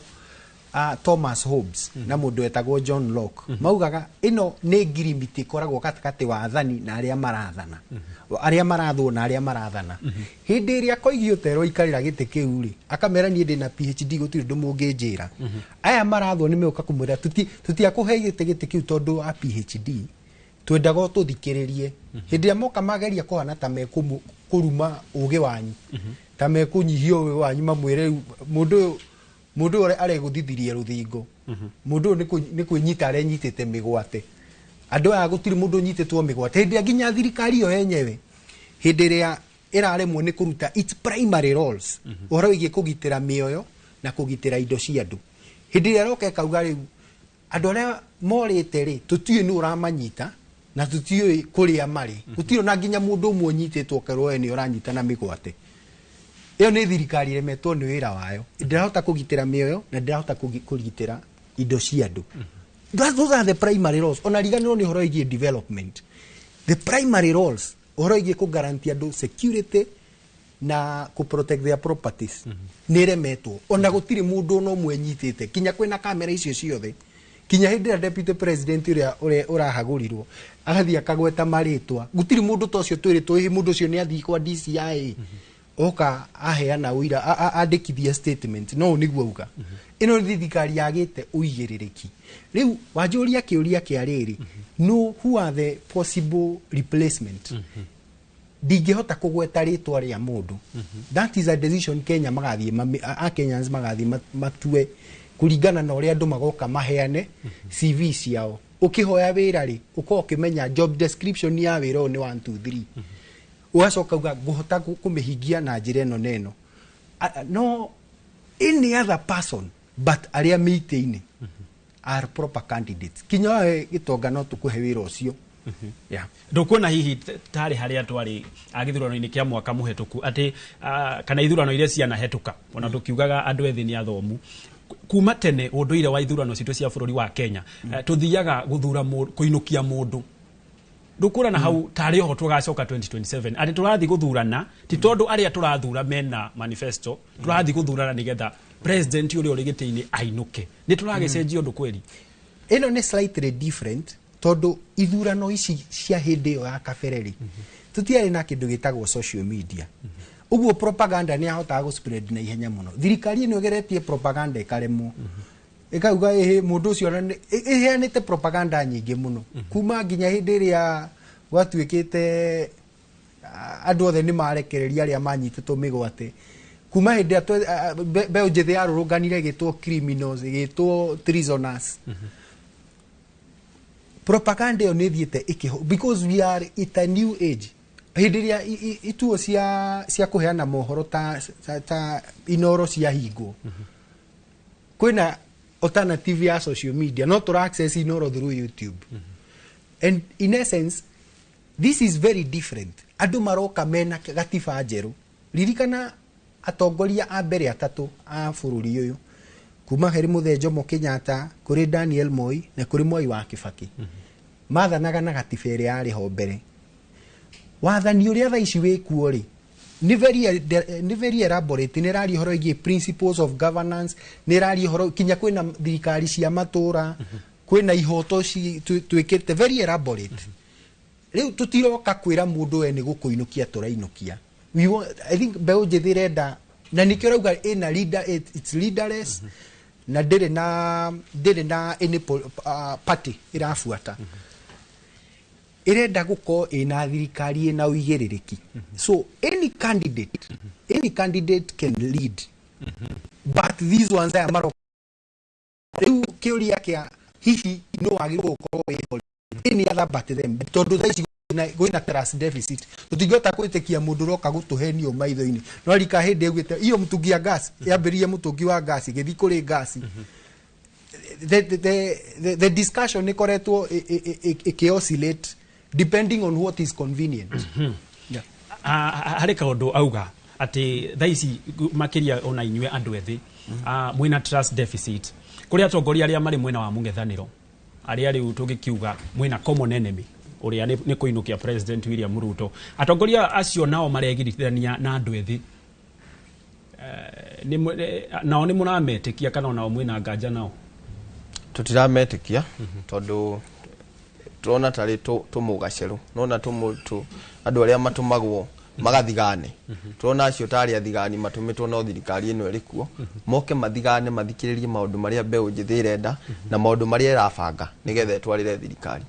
Thomas Hobbes na mũndũ wetagwo John Locke. Maugaga ĩno nĩ ngirimiti ĩkoragwo gatagatĩ wa athani na arĩa marathana, arĩa marathwo na arĩa marathana. Hĩndĩ ĩrĩa Koigi Otero aikarĩra gĩtĩ kĩu rĩ, akamera niĩ ndĩna PhD, gũtirĩ ũndũ mũngĩnjĩra. Aya marathwo nĩ megũka kũmwĩra tũtiakũhe gĩtĩ kĩu tondũ wa PhD, twendaga ũtũthikĩrĩrie. Hĩndĩ ĩrĩa moka mageria kũhana ta mekũruma ũgĩ wanyu, ta mekũnyihia ũgĩ wanyu, mamwĩre rĩu mũndũ ũyũ aregũthithirie rũthingo, mũndũ ũyũ nĩ kwĩnyita arenyitĩte mĩgwate. Andũ aya gũtirĩ mũndũ ũnyitĩtwo mĩgwate. Hĩndĩ ĩrĩa nginya thirikari ĩyo yenyewe hĩndĩ ĩrĩa ĩraremwo nĩ kũruta its primary roles, ũhoro wĩgiĩ kũgitĩra mĩoyo na kũgitĩra indo cia andũ, hĩndĩ ĩrĩa ĩroka ĩkauga rĩu andũ arĩa morĩte rĩ, tũtiũĩ nũ ũramanyita na tũtiũĩ kũrĩa marĩ, gũtirĩ ona nginya mũndũ ũmwe ũnyitĩtwo ũkerwo we nĩ ũranyita na mĩgwate. Ĩyo nĩ thirikari ĩremetwo nĩ wĩra wayo, ndĩrahota kũgitĩra mĩoyo na ndĩrahota kũgitĩra indo cia andũ. Those are the primary roles. Ona riganĩrwo nĩ ũhoro wĩgiĩ development, the primary roles, ũhoro wĩgiĩ kũ-guarantee andũ security na kũ protect their properties, nĩ ĩremetwo. Ona gũtirĩ mũndũ ona ũmwe nyitĩte, kinya kwĩna kamera icio ciothe, kinya hĩndĩ ĩrĩa deputy president ũrĩa ũrahagũrirwo agathiĩ akagweta marĩtwa, gũtirĩ mũndũ ta ũcio twĩrĩtwo ĩhĩ mũndũ ũcio nĩ athiĩ kwa DCI oka aheana ũira, andĩkithia statement. No nĩguo auga ĩno nĩ thirikari yagĩte ũigĩrĩrĩki. Rĩu wanjũria kĩũria kĩa rĩrĩ, no who are the possible replacement, ndingĩhota kũgweta rĩtwa rĩa mũndũ. That is a decision Kenya magathiĩ a Kenyans magathiĩ matue kũringana na ũrĩa andũ magoka maheane CV ciao. Ũkĩhoya wĩra rĩ, ũkorwo ũkĩmenya job description ya wĩra ũyũ nĩ 1 2 3, ũgacoka uga ngũhota kũmĩhingia na njĩra ĩno na ĩno. No any other person but arĩa mĩitĩ-inĩ are proper candidates. Kinya wawe gĩtonga no tũkũhe wĩra ũcio. Yeah. Ndukuona hihi tarĩ harĩa twarĩ gĩthurano-inĩ kĩa mwaka mũhetũku atĩ kana ithurano iria cianahetũka, ona tũkiugaga andũ ethĩ nĩ athomu kuma tene, ũndũire wa ithurano citũ cia bũrũri wa Kenya, tũthiaga gũthura kũinũkia mũndũ, ndũkuona na hau tarĩ oho tũgacoka 2027 atĩ tũrathiĩ gũthurana ti tondũ arĩa tũrathura mena manifesto, tũrathiĩ gũthurana nĩgetha president ũrĩa ũrĩ gĩtĩ-inĩ ainũke? Nĩ tũragĩcenjia ũndũ kweri? Ĩno nĩ slightly different, tondũ ithurano ici cia hĩndĩ ĩyo ya kabere rĩ, tũtiarĩ na kĩndũ gĩtagwo social media, ũguo propaganda nĩ yahotaga gũ spread na ihenya mũno. Thirikari ĩno ĩgeretie propaganda ĩkaremwo, ĩkauga ĩhĩ mũndũ ũcio ona ĩheanĩte propaganda nyingĩ mũno kuma nginya hĩndĩ ĩrĩa gwatuĩkĩte andũ othe nĩ marekereria arĩa manyitĩtwo mĩgwate, kuma hĩndĩ ĩrĩa mbeũ njĩthĩ yarũrũnganire ĩgĩtwo criminals, ĩgĩtwo treasoners. Propaganda ĩyo nĩ ĩthiĩte ĩkĩho because we are at a new age, hĩndĩ ĩrĩa ituo cia kũheana mohoro ta Inoro ciahingwo, kwĩna alternative ya social media, no tũra access Inoro through YouTube. And in essence this is very different. Andũ maroka mena gatiba njerũ. Ririkana atongoria a mbere atatũ a bũrũri ũyũ, kuma harĩ Mũthee Jomo Kenyatta, kũrĩ Daniel Moi na kũrĩ Mwai wa Kibaki, mathanaga na gatiba ĩrĩa yarĩ ho mbere. Wathani ũrĩa thaa ici wĩkuo rĩ, nĩ very elaborate, nĩ ĩraria ũhoro wĩgiĩ principles of governance, nĩ ĩraria ũhoro kinya kwĩna thirikari cia matũra, kwĩna ihoto twĩkĩte very elaborate. Rĩu tũtiroka kwĩra mũndũ we nĩ gũkũinũkia tũrainũkia. I think mbeũ njĩthĩ ĩrenda, na nĩkĩo rauga ĩna leader, it's leaderless, na ndĩrĩ na any party ĩrabuata. Ĩrenda gũkorwo ĩna thirikari ĩna ũigĩrĩrĩki. So any candidate can lead, but these ones aya maroka rĩu, kĩũria kĩa hihi no wagĩrĩirwo gũkorwo wĩho any other but them, tondũ thaa ici kwĩna trust deficit. Tũtingĩhota gwĩtĩkia mũndũ ũroka gũtũhenio maitho-inĩ. No rika hĩndĩ ĩguĩte iyo mũtungi ya gas yambĩrĩrie, mũtũngi wa gas ĩgĩthiĩ kũrĩ gas, the discussion ĩkoretwo ĩkĩ oscillate depending on what is convenient. Yeah. Harĩ kaũndũ auga atĩ thaa ici makĩria ona inyuĩ andũ ethĩ mwĩna trust deficit kũrĩ atongoria arĩa marĩ mwena wa mũng'ethanĩro, arĩa rĩu tũngĩkiuga mwĩna common enemy ũrĩa nĩ kũinũkia President William Ruto. Atongoria acio nao maregiritithania na andũ ethĩ. Nao nĩ mũrametĩkia kana onao mwĩna nganja nao? Tũtirametĩkia tondũ tũrona tarĩ tũmũgacerũ nona andũ arĩa matũmagwo magathigane, tũrona acio tarĩ athigani matũmĩtwo no thirikari ĩno ĩrĩ kuo moke mathigane, mathikĩrĩrie maũndũ marĩa mbeũ njĩthĩ ĩrenda na maũndũ marĩa ĩrabanga nĩgetha ĩtwarĩre thirikari.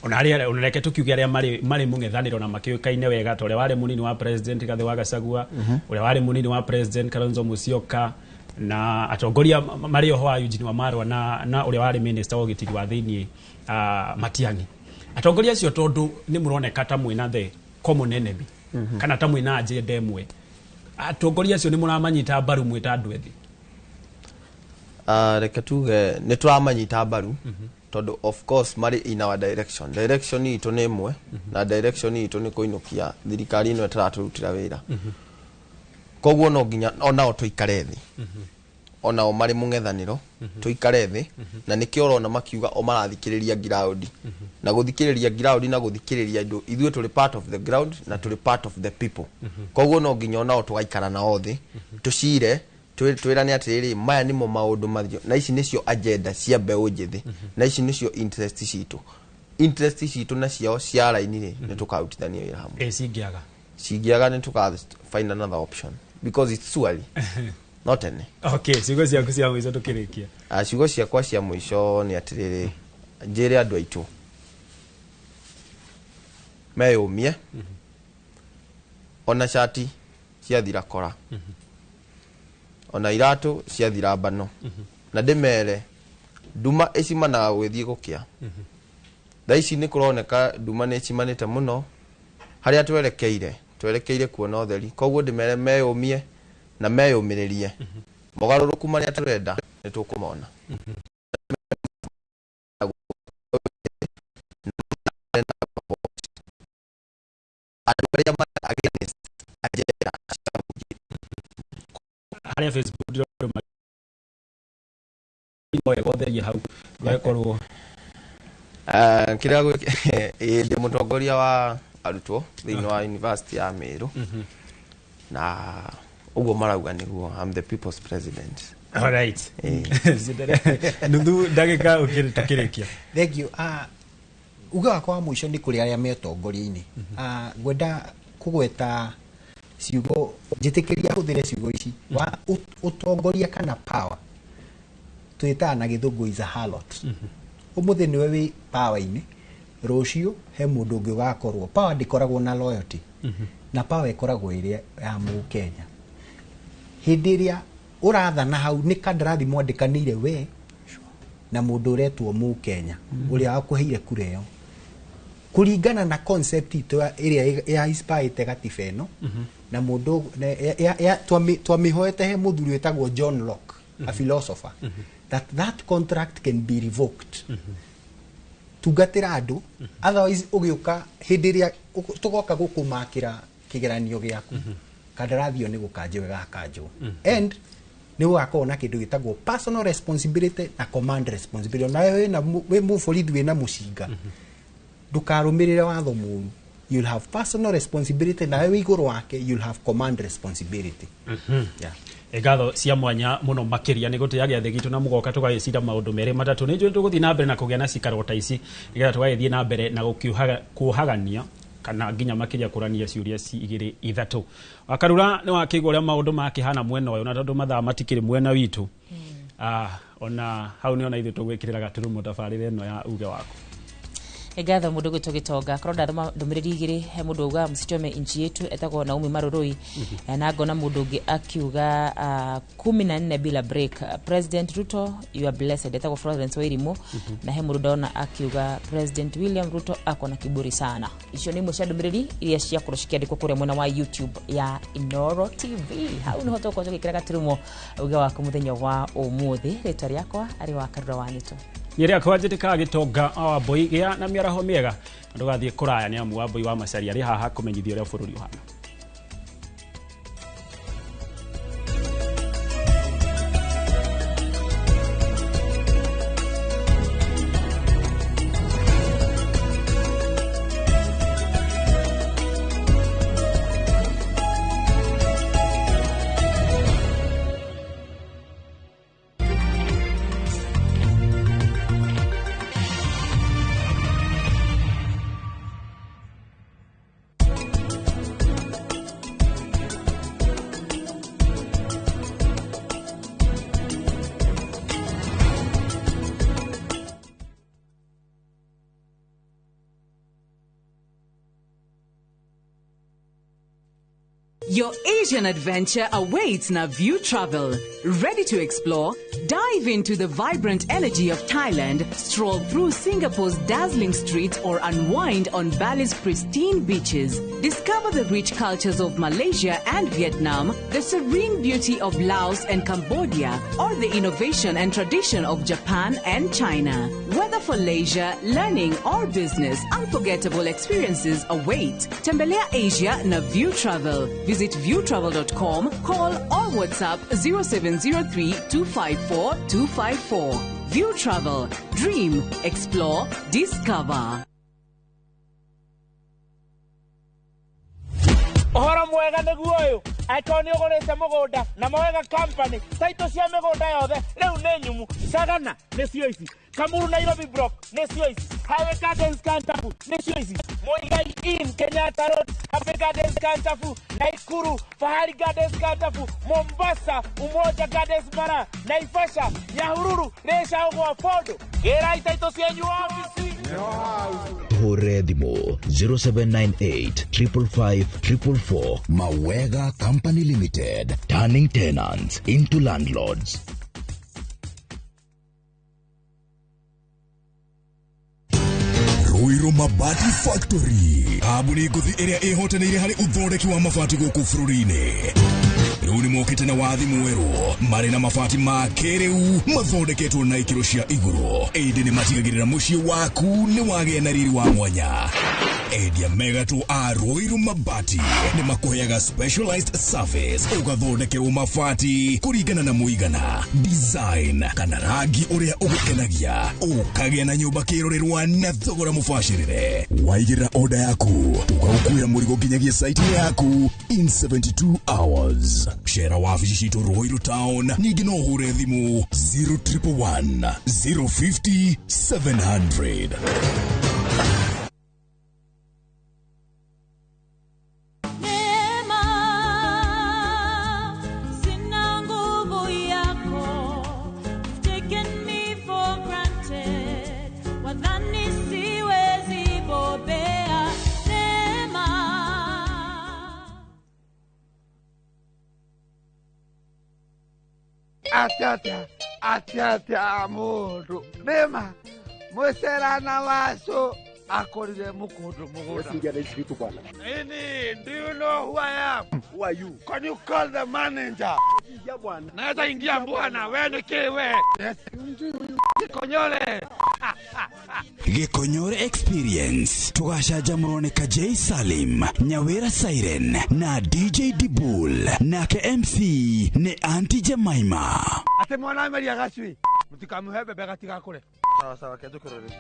Ona arĩa, ona reke tukiuge arĩa marĩ mũng'ethanĩro na makĩũĩkaine wega, ta ũrĩa warĩ mũnini wa president Rigathĩ wa Gachagua, ũrĩa warĩ mũnini wa president Kalonzo Musyoka, Na atongoria marĩ oho wa Eugene Wamalwa na ũrĩa warĩ minister wa ũgitĩri wa thĩinĩ, Matiang'i. Atongoria acio, tondũ nĩ mũroneka ta mwĩna the common enemy, kana ta mwĩna agenda ĩmwe, atongoria acio nĩ mũramanyita mbaru mwĩ ta andũ ethĩ? Reke tuge nĩ tũramanyita mbaru, tondũ of course marĩ in our direction. Direction itũ nĩ ĩmwe, na direction itũ nĩ kũinũkia thirikari ĩno ĩtaratũrutĩra wĩra. Koguo no nginya onao tũikare thĩ, onao marĩ mũng'ethanĩro, tũikare thĩ. Na nĩkĩo ũrona makiuga o marathikĩrĩria ground, na gũthikĩrĩria ground na gũthikĩrĩria andũ, ithuĩ tũrĩ part of the ground na tũrĩ part of the people. Koguo no nginya onao tũgaikara nao thĩ, tũcire, twĩrane atĩrĩrĩ, maya nĩmo maũndũ mathio, na ici nĩcio agenda cia mbeũ njĩthĩ, na ici nĩcio interest citũ. Interest citũ na ciao cia raini rĩ, nĩ tũkarutithania wĩra hamwe. Ĩ cingĩaga? Cingĩaga, nĩ tũka find another option, because it's surely not any. Okay, ciugo ciaku cia mũico tũkĩrĩkia. Ciugo ciakwa cia mũico nĩ atĩrĩrĩ, njĩre andũ aitũ meyũmie. Ona cati ciathira kora, ona iratũ ciathira mbano, na ndĩmere nduma ĩcimanaga gũgĩthiĩ gũkĩa. Thaa ici nĩ kũroneka nduma nĩ ĩcimanĩte mũno. Harĩa twerekeire, twerekeire kuona ũtheri. Koguo ndĩmere meyũmie na meyũmĩrĩrie, mogarũrũku marĩa tũrenda nĩ tũkũmona. Andũ arĩa marĩ against agenda cia mũingĩ. Harĩa Facebook ndĩrona wega ũtherie hau ndũgagĩkorwo. Kĩrĩa ĩĩ, ndĩ mũtongoria wa arutwo thĩinĩ wa University ya Meru, na ũguo marauga nĩguo, I'm the people's president. Alright, nuthu ndagĩka tũkĩrĩkia. Thank you. Uge wakwa wa mũico nĩ kũrĩ arĩa me ũtongoria-inĩ. Ngwenda kũgweta ciugo, njĩtĩkĩria hũthĩre ciugo ici wa ũtongoria kana power, twĩtaga na gĩthũngũ is a harlot. Ũmũthĩ nĩwe wĩ power-inĩ, rũciũ he mũndũ ũngĩ ũgakorwo. Power ndĩkoragwo na loyalty, na power ĩkoragwo ĩrĩ ya mũkenya. Hĩndĩ ĩrĩa ũrathana, hau nĩ kandarathi mwandĩkanĩire we na mũndũ ũretwo mũkenya ũrĩa wakũheire kura ĩyo, kũringana na concept itũ ĩrĩa ya inspirĩte gatiba ĩno na mũndũ twamĩhoete he mũthuri wĩtagwo John Locke, a philosopher, that that contract can be revoked. Tungatĩra andũ, otherwise ũgĩũka hĩndĩ ĩrĩa tũgoka gũkũmakĩra kĩgeranio gĩaku, kandarathi ĩyo nĩ gũkanjwo ĩgakanjwo, and nĩ gũgakorwo na kĩndũ gĩtagwo personal responsibility na command responsibility. Nawe wĩna wĩ mũborithi wĩna mũcinga, ndũkarũmĩrĩre watho mũru, you'll have personal responsibility. Nawe wĩ igũrũ wake, you'll have command responsibility. Yeah. Ngatho cia mwanya muno makiria nĩ gũtĩa gĩathĩ gitũ na mũgoka tũgagĩcira maũndũ merĩ matatũ. Nĩ njũĩ tũgũthiĩ na mbere na kũgĩa na cikaro ta ici nĩgetha tũgagĩthiĩ na mbere na kuohagania kana nginya makĩria kũrania ciũria ci igĩrĩ ithatũ. Wakarura, nĩ wakĩigua ũrĩa maũndũ makĩhana mwena ũyũ, na tondũ mathaa matikĩrĩ mwena witũ, ona hau nĩ ona ithuĩ tũgwĩkĩrĩra gaturumo tabarĩra ĩno ya uge waku. Ngatho mũndũ gwĩtwo Gĩtonga. Korwo ndathoma ndũmĩrĩri igĩrĩ, he mũndũ auga msichome nchi yetu, etagwo Naomi Marurui. Na ngona mũndũ ũngĩ akiuga 14 bila break, President Ruto, you are blessed, etagwo Florence Wairimu. Na he mũndũ ndona akiuga President William Ruto ako na kiburi sana. Icio nĩ imwe cia ndũmĩrĩri iria ciakorwo cikĩandĩkwo kũrĩa mwena wa YouTube ya Inoro TV. Hau nĩho tũgũkorwo tũgĩkĩra gaturumo uge waku mũthenya wa ũmũthĩ. Rĩtwa rĩakwa arĩ wa Karura wa Nyĩtũ. Nĩ rĩakwa njĩtĩkaga Gĩtonga wa Wambui. Gĩa na mĩaraho mĩega na ndũgathiĩ kũraya, nĩ amu Wambui wa Macaria arĩ haha kũmenyithia ũrĩa bũrũri ũhana. Your Asian adventure awaits na View Travel. Ready to explore? Dive into the vibrant energy of Thailand, stroll through Singapore's dazzling streets, or unwind on Bali's pristine beaches. Discover the rich cultures of Malaysia and Vietnam, the serene beauty of Laos and Cambodia, or the innovation and tradition of Japan and China. Whether for leisure, learning, or business, unforgettable experiences await. Tembelea Asia na View Travel. Visit viewtravel.com, call or WhatsApp 0703 254 254. View Travel. Dream, explore, discover. Ũhoro mwega nĩguo ũyũ, angĩkorwo nĩ ũgũrĩte mũgũnda na Mawega Company, taitũ cia mĩgũnda yothe rĩu nĩ nyumu. Sagana nĩcio ici, Kamuru Nairobi Block nĩcio ici, Highway Gardens Kantafu nĩcio ici, Muigai Inn Kenyatta Road, Happy Gardens Kantafu, Naikuru Fahari Gardens Kantafu, Mombasa Umoja Gardens Mara, Naivasha Nyahururu Rĩcagwo Bondo. Gĩrai taitũ cianyu ofici. Hũre thimũ 0798 555 444. Mawega Company Limited, turning tenants into landlords. Ruiru Mabati Factory, kambuni ngũthi ĩrĩa ĩhotanĩire harĩ ũthondeki wa mabati gũkũ bũrũri-inĩ. Rĩu nĩ mokĩte na wathi mwerũ marĩ na mabati ma kĩrĩu mathondeketwo na ikĩro cia igũrũ, ĩndĩ nĩ matigagĩrĩra mũciĩ waku nĩ wagĩa na riri wa mwanya. Endia megatũ a Ruiru Mabati nĩ makũheaga specialized service, ũgathondekerwo mabati kũringana na mũigana, design kana rangi ũrĩa ũgũkenagia, ũkagĩa na nyũmba kĩrorerwa na thogora mũbacĩrĩre. Waigĩrĩra order yaku tũgagũkuĩra mũrigo nginyagia site yaku in 72 hours. Cera wabici citũ Ruiru Town, ningĩ no ũhũre thimũ 0111 050 700. Neema, sina nguvu yako. You've taken me for granted. Wadhani siwezi bobea. Neema. Atĩ atĩa atĩ mũndũ nĩma mũcerana wacu akorire mũkũndũ mũgũnda. Nini, do you know who I am? Who are you? Can you call the manager? Naweza ingia bwana, we ni kiwe. Yes. Gikonyore. Gikonyore Experience tugacanjamũrwo nĩ Kajei Salim, Nyawira Siren na DJ Dibul, nake MC nĩ Auntie Jemima. Ate mwana ameria gacui mutikamuhe bebe gatigakure. Sawa sawa, kenjũkĩrore.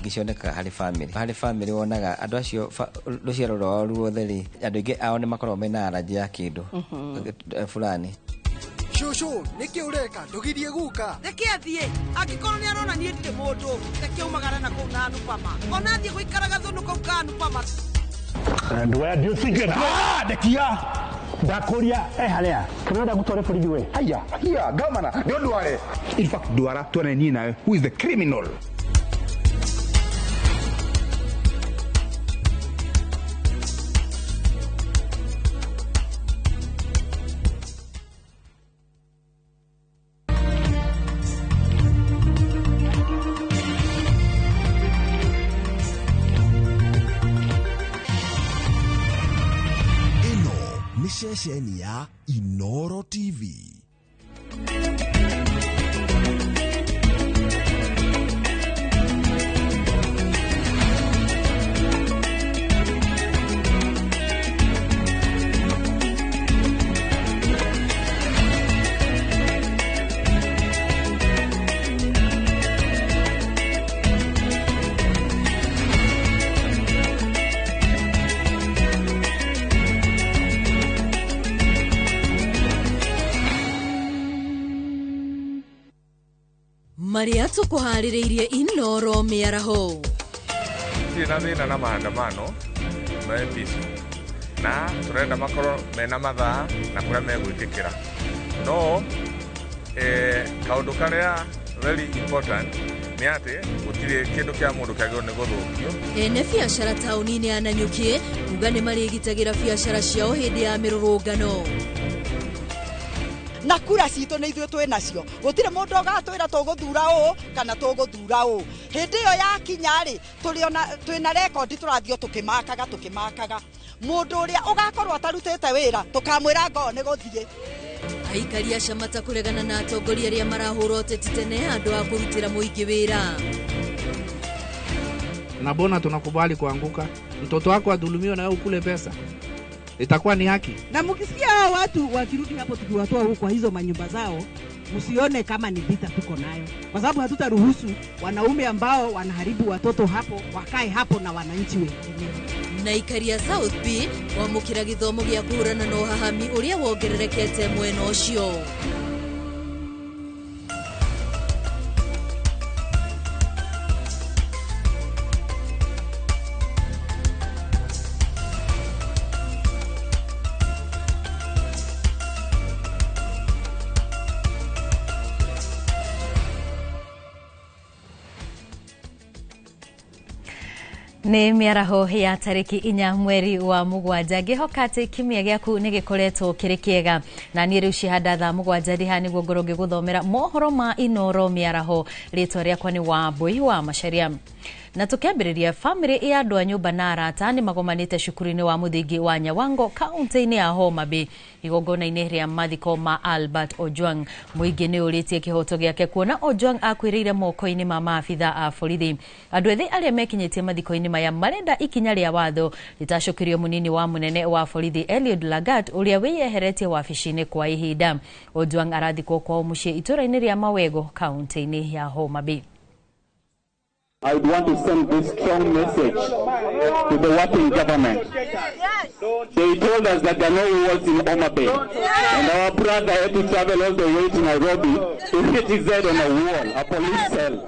Gĩcionekaga harĩ family, harĩ family wonaga andũ acio rũciaro rwao ruothe rĩ, andũ aingĩ ao nĩ makoragwo mena allergy ya kĩndũ fulani. Cũcũ, nĩkĩ ũreka? Ndũgirie guka. Reke athiĩ, angĩkorwo nĩ arona niĩ ndirĩ mũndũ, reke aumagare na kũu na Anupama. Ona athiĩ gũikaraga thũnũ kũu ka Anupama. And where do you think it? Ah, ndekia. Ndakuria haria. Kana ndagutware borithi we. Haya, hia, gamana, ndio ndware. In fact, ndwara tuone ni nawe who is the criminal. Ceceni ya Inoro TV. Maria tũkũharĩrĩirie Inoro mĩaraho. Ndirĩ na thĩna na maandamano me peaceful, na tũrenda makorwo mena mathaa na kũrĩa megwĩtĩkĩra, no kaũndũ karĩa very important nĩ Nĩ atĩ gũtirĩ kĩndũ kĩa mũndũ kĩagĩrĩirwo nĩ gũthũkio. Ene biacara taũni-inĩ ya Nanyuki kuga nĩ marĩgitagĩra biacara ciao hĩndĩ ya mĩrũrũngano. Na kura citũ nĩ ithuĩ twĩ nacio, gũtirĩ mũndũ ũgatwĩra tũgũthura ũũ kana tũgũthura ũũ. Hĩndĩ ĩyo yakinya rĩ, twĩna rekondi tũrathiĩ tũkĩmakaga tũkĩmakaga. Mũndũ ũrĩa ũgakorwo atarutĩte wĩra tũkamwĩra ngoo nĩ gũthiĩ. Aikari a Shamata kũregana na atongoria arĩa marahũra ũteti tene handũ ha kũrutĩra mũingĩ wĩra. Na mbona tunakubali kuanguka? Mtoto wako adhulumiwe na wewe ukule pesa, itakuwa ni haki? Na mkisikia hao watu wakirudi hapo tukiwatoa huko kwa hizo manyumba zao, msione kama ni vita tuko nayo, kwa sababu hatutaruhusu wanaume ambao wanaharibu watoto hapo wakae hapo na wananchi wengine. Na aikari a South B kwamũkĩra gĩthomo gĩa kũhũrana na ũhahami ũrĩa wongererekete mwena ũcio. Nĩ mĩaraho ya tarĩki 4 mweri wa 7, ngĩhoka atĩ kiumia gĩaku nĩ gĩkoretwo kĩrĩ kĩega. Na niĩ rĩu cihanda thaa 7 ndĩ haha nĩguo ngorwo ngĩgũthomera mohoro ma Inoro mĩaraho. Rĩtwa rĩakwa nĩ Wambui wa Macharia. Na tukiambĩrĩria, bamĩrĩ ya andũ a nyũmba na arata nĩ magomanĩte cukuru-inĩ wa mũthingi wa Nyawango kaunti-inĩ ya Homa Bay igongona-inĩ rĩa mathiko ma Albert Ojwang. Mũingĩ nĩ ũrĩtie kĩhoto gĩake kuona Ojwang akuĩrĩire moko-inĩ ma maabitha a borithi. Andũ ethĩ arĩa mekinyĩtie mathiko-inĩ maya marenda ikinya rĩa watho rĩtacũkĩrio mũnini wa mũnene wa borithi Eliud Lagat ũrĩa wĩyeheretie wabici-inĩ kwa ihinda. Ojwang arathikwo kwao mũciĩ itũũra-inĩ rĩa Mawego kaunti-inĩ ya Homa Bay. I would want to send this strong message to the working government. They told us that there are no wars in Homa Bay. And our brother had to travel all the way to Nairobi to hit his head on a wall, a police cell.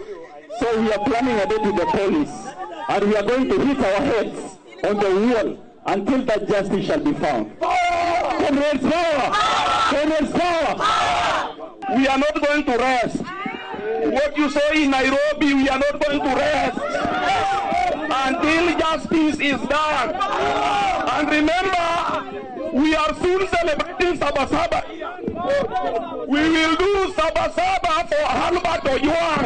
So we are planning a day to the police, and we are going to hit our heads on the wall until that justice shall be found. Comrades power! Comrades power! We are not going to rest. What you saw in Nairobi, we are not going to rest until justice is done. And remember, we are soon celebrating Sabasaba. We will do Sabasaba for Albert Ojwang.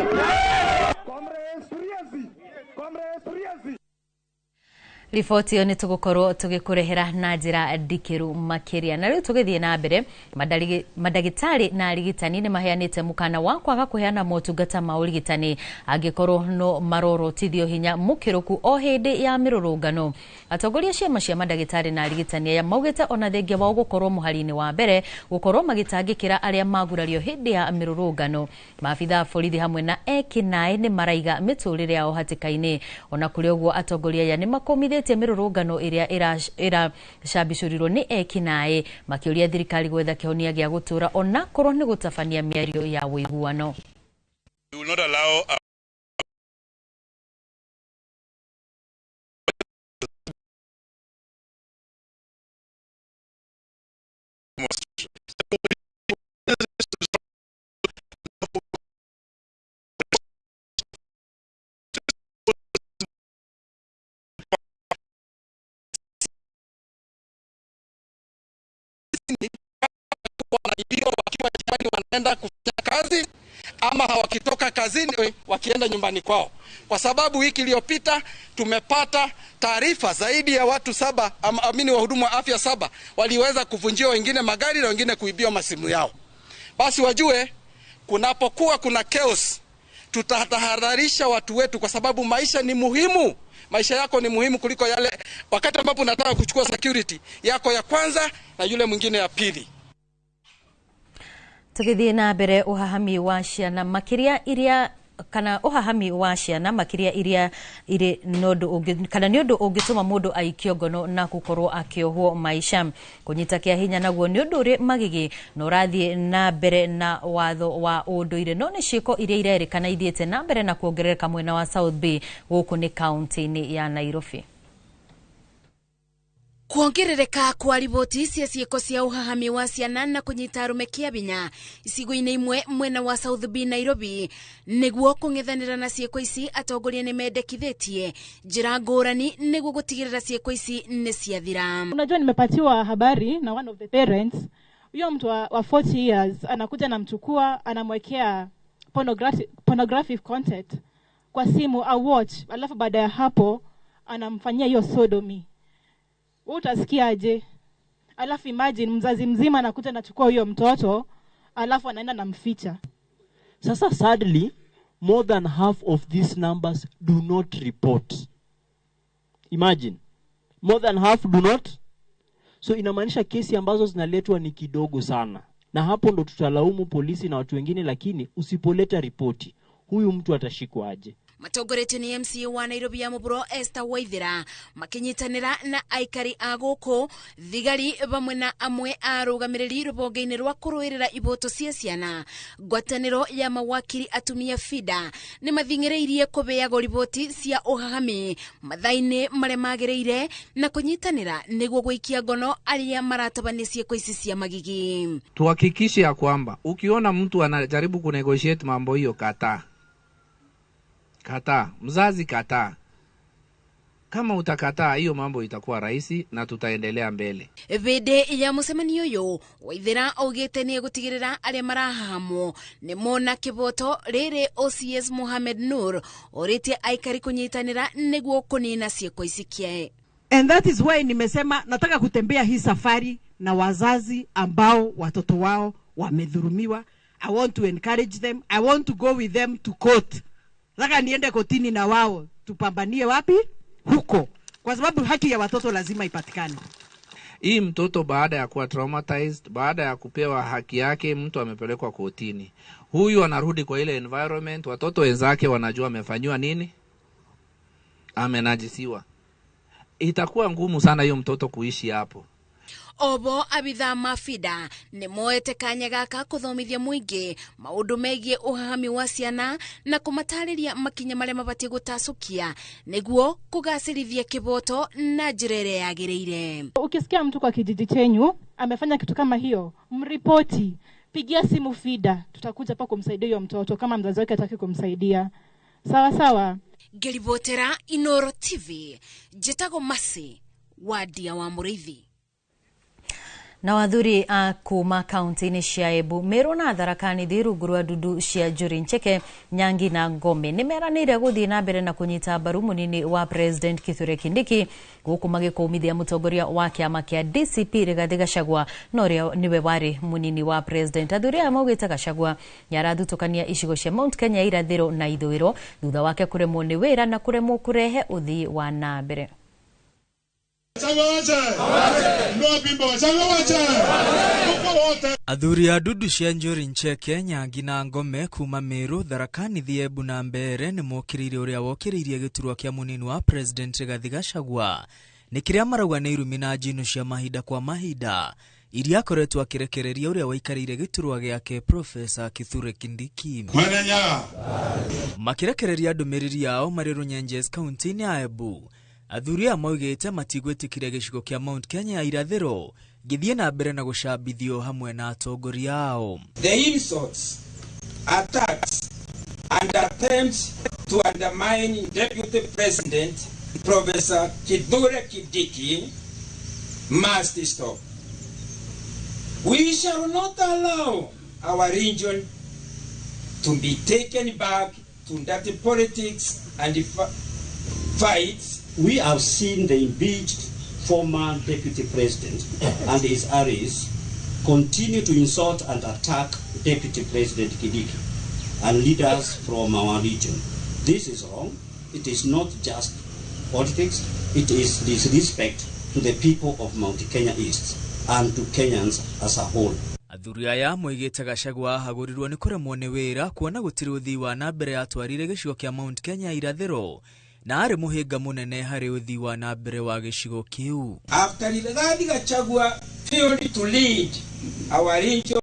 Riboti ĩyo nĩ tũgũkorwo tũgĩkũrehera na njĩra ndikĩru makĩria. Na rĩu tũgĩthiĩ na mbere, mandagĩtarĩ na arigitani nĩ maheanĩte mũkana wa kwaga kũheana motungata ma ũrigitani angĩkorwo no marorotithio hinya mũkĩrũku o hĩndĩ ya mĩrũrũngano. Atongoria ciama cia mandagĩtarĩ na arigitani aya maugĩte ona thengia wao gũkorwo mũhari-inĩ wa mbere gũkorwo magĩtangĩkĩra arĩa magurario hĩndĩ ya mĩrũrũngano. Maabitha a borithi hamwe na ekinaĩ nĩ maraiga mĩtũrĩre yao hatĩka-inĩ. Ona kũrĩ ũguo atongoria aya nĩ makomithĩtie mĩrũrũngano ĩrĩa ĩracambicũrirwo nĩ ekinaĩ makĩũria thirikari gwetha kĩhonia gĩa gũtũra ona korwo nĩ gũtabania mĩario ya ũiguano. We will not allow wakiwa jirani wanaenda kufanya kazi ama hawakitoka kazini wakienda nyumbani kwao. Kwa sababu wiki iliyopita tumepata taarifa zaidi ya watu 7, amini wahudumu wa afya 7 waliweza kuvunjiwa wengine magari na wengine kuibiwa masimu yao. Basi wajue kunapokuwa kuna chaos tutatahadharisha watu wetu, kwa sababu maisha ni muhimu. Maisha yako ni muhimu kuliko yale wakati ambapo unataka kuchukua security yako ya kwanza na yule mwingine ya pili. Tugithie na mbere, ũhahami wa ciana makĩria iria kana ũhahami wa ciana makĩria iria irĩ nĩ ũndũ ũngĩ kana nĩ ũndũ ũngĩtũma mũndũ aikio ngono na gũkorwo akĩohwo maica. Kũnyita kĩa hinya naguo nĩ ũndũ ũrĩ magigi na ũrathiĩ na mbere na watho wa ũndũire, no nĩ ciĩko iria irerĩkana ithiĩte na mbere na kuongerereka mwena wa South Bay gũkũ nĩ kaunti-inĩ ya Nairobi. Kuongerereka kwa riboti cia ciĩko cia ũhahami wa ciana na kũnyita arũme kĩa binya icigo-inĩ imwe mwena wa South B Nairobi nĩguo kũng'ethanĩra na ciĩko ici atongoria nĩ mendekithĩtie njĩra ngũrani nĩguo gũtigĩrĩra ciĩko ici nĩ ciathira. Unajua, nimepatiwa habari na one of the parents, huyo mtu wa 40 years anakuja anamchukua, anamwekea pornographic content kwa simu au watch, alafu baada ya hapo anamfanyia hiyo sodomy. Wewe utasikiaje? Alafu imagine mzazi mzima anakuja anachukua huyo mtoto, alafu anaenda namficha. Sasa sadly, more than half of these numbers do not report. Imagine, more than half do not. So inamaanisha kesi ambazo zinaletwa ni kidogo sana. Na hapo ndo tutalaumu polisi na watu wengine, lakini usipoleta ripoti, huyu mtu atashikwa aje? Matongoretio ni MCA wa Nairobi ya Mũhuro Esther Waithera makinyitanĩra na aikari a gũkũ thigari vamwe na amwe a arũgamĩrĩri rũhonge-inĩ rwa kũrũĩrĩra iboto cia ciana. Ngwatanĩro ya mawakiri atumia FIDA nĩ mathing'ĩrĩirie kũbeagwo riboti cia ũhahami mathaa-inĩ marĩa magĩrĩire na kũnyitanĩra nĩguo gũikia ngono arĩa maratabania ciĩko ici cia magigi. Tuhakikishe ya kwamba ukiona mtu anajaribu kunegotiate mambo hiyo, kataa. Kataa, mzazi kataa. Kama utakataa hiyo mambo itakuwa rahisi na tutaendelea mbele. Vede ya mucemanio uyu Waithera augite ni gutigirira aria marahahamwo ni mona kiboto riri OCS Mohamed Nur oritie aikari kunyitanira niguo kunina ciiko ici kie. And that is why nimesema nataka kutembea hii safari na wazazi ambao watoto wao wamedhulumiwa. I want to encourage them. I want to go with them to court. Nataka niende kotini na wao tupambanie wapi? Huko. Kwa sababu haki ya watoto lazima ipatikane. Hii mtoto baada ya kuwa traumatized, baada ya kupewa haki yake, mtu amepelekwa kotini. Huyu anarudi kwa ile environment, watoto wenzake wanajua amefanywa nini? Amenajisiwa. Itakuwa ngumu sana hiyo mtoto kuishi hapo. Obo abithaa ma FIDA nĩ moete kanya gaka kũthomithia mũingĩ maũndũ megiĩ ũhahami wa ciana na kũmatarĩria makinya marĩa mabatiĩ gũtacũkia nĩguo kũgacĩrithia kĩboto na njĩra ĩrĩa yagĩrĩire. Ukisikia mtu kwa kijiji chenyu amefanya kitu kama hiyo, mripoti, pigia simu FIDA, tutakuja hapa kumsaidia huyo mtoto kama mzazi wake hataki kumsaidia. Sawa sawa. Ngĩribotera Inoro TV, njĩtagwo Mercy Wadia wa Mũrĩithi. Na wathuri a kuma kaunti-inĩ cia Embu, Meru na Tharaka Nithi rungu rwa ndundu cia Njuri Ncheke, Nyangi na Ngome nĩ meranĩire gũthiĩ na mbere na kũnyita mbaru mũnini wa President Kithure Kindiki gũkũ magĩkũmithia mũtongoria wa kĩama kĩa DCP Rigathi Gachagua na ũrĩa nĩwe warĩ mũnini wa President. Athuri aya maugĩte Gachagua nĩarathutũkania icigo cia Mount Kenya irathĩro na ithũĩro thutha wake kũremwo nĩ wĩra na kũremwo kũrehe ũthii wa na mbere. Athuri a ndundu cia Njuri Ncheke, Nyangi na Ngome kuma Meru, Tharaka Nithi, Embu na Mbeere nĩ mokĩrĩire ũrĩa wokĩrĩirie gĩturwa kĩa mũnini wa President Rigathi Gachagua nĩ kĩrĩa marauga nĩ irumi na njino cia mahinda kwa mahinda iria akoretwo akĩrekereria ũrĩa waikarĩire gĩturwa gĩake Professor Kithure Kindiki. Makĩrekereria ndũmĩrĩri yao marĩ Runyenjes kaunti-inĩ ya Embu, athuri aya maugĩte matigwĩtĩkĩria gĩcigo kĩa Mount Kenya ya irathĩro gĩthiĩ na mbere na gũcambithio hamwe na atongoria ao. The insults, attacks and attempts to undermine Deputy President Professor Kithure Kindiki must stop. We shall not allow our region to be taken back to dirty politics and fights. We have seen the impeached former deputy president and his allies continue to insult and attack Deputy President Kindiki and leaders from our region. This is wrong. It is not just politics. It is disrespect to the people of Mount Kenya East and to Kenyans as a whole. Athuri aya moigĩte Gachagua ahagũrirwo nĩ kũremwo nĩ wĩra kuona gũtirĩ ũthii wa na mbere atwarire gĩcigo kĩa Mount Kenya irathĩro na arĩ mũhĩnga mũnene harĩ ũthii wa na mbere wa gĩcigo kĩu. After Rigathi Gachagua failed to lead our region,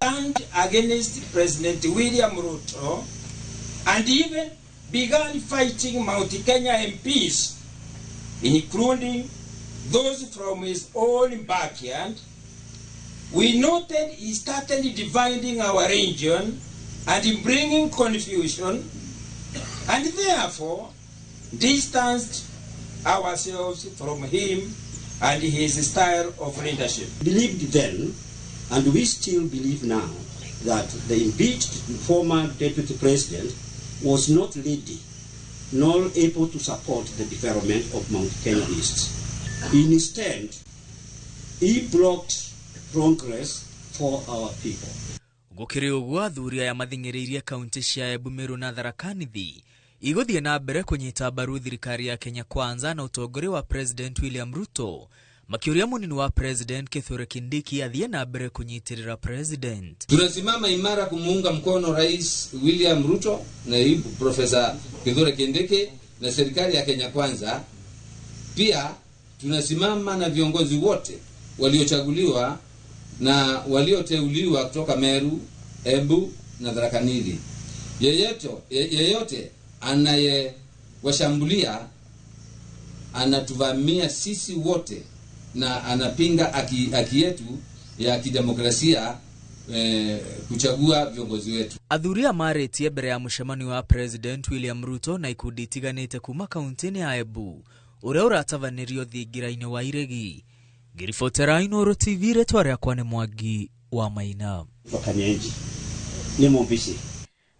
turned against President William Ruto and even began fighting Mount Kenya MPs including those from his own backyard, we noted he started dividing our region and bringing confusion, and therefore distanced ourselves from him and his style of leadership. Believed then, and we still believe now, that the impeached former deputy president was not ready nor able to support the development of Mount Kenya East. Instead, he blocked progress for our people. Gũkĩrĩ ũguo, athuri aya mathing'ĩrĩirie kaunti cia Embu, Meru na Tharaka Nithi igũthiĩ na mbere kũnyita mbaru thirikari ya Kenya Kwanza na ũtongoria wa President William Ruto, makĩũria mũnini wa President Kithure Kindiki athiĩ na mbere kũnyitĩrĩra President. Tunasimama imara kumuunga mkono Rais William Ruto, Naibu Profesa Kithure Kindiki na serikali ya Kenya Kwanza. Pia tunasimama na viongozi wote waliochaguliwa na walioteuliwa kutoka Meru, Embu na Tharaka Nithi. Yeyote anayewashambulia anatuvamia sisi wote na anapinga haki yetu ya kidemokrasia kuchagua viongozi wetu. Athuri aya marĩtie mbere ya mũcemanio wa President William Ruto na ikundi itiganĩte kuma kaunti-inĩ ya Embu ũrĩa ũratabanĩrio thingira-inĩ wa Iregi. Ngĩribotera Inooro TV, rĩtwa rĩakwa nĩ Mwangi wa Maina. Kanyenji nĩ mũmbici.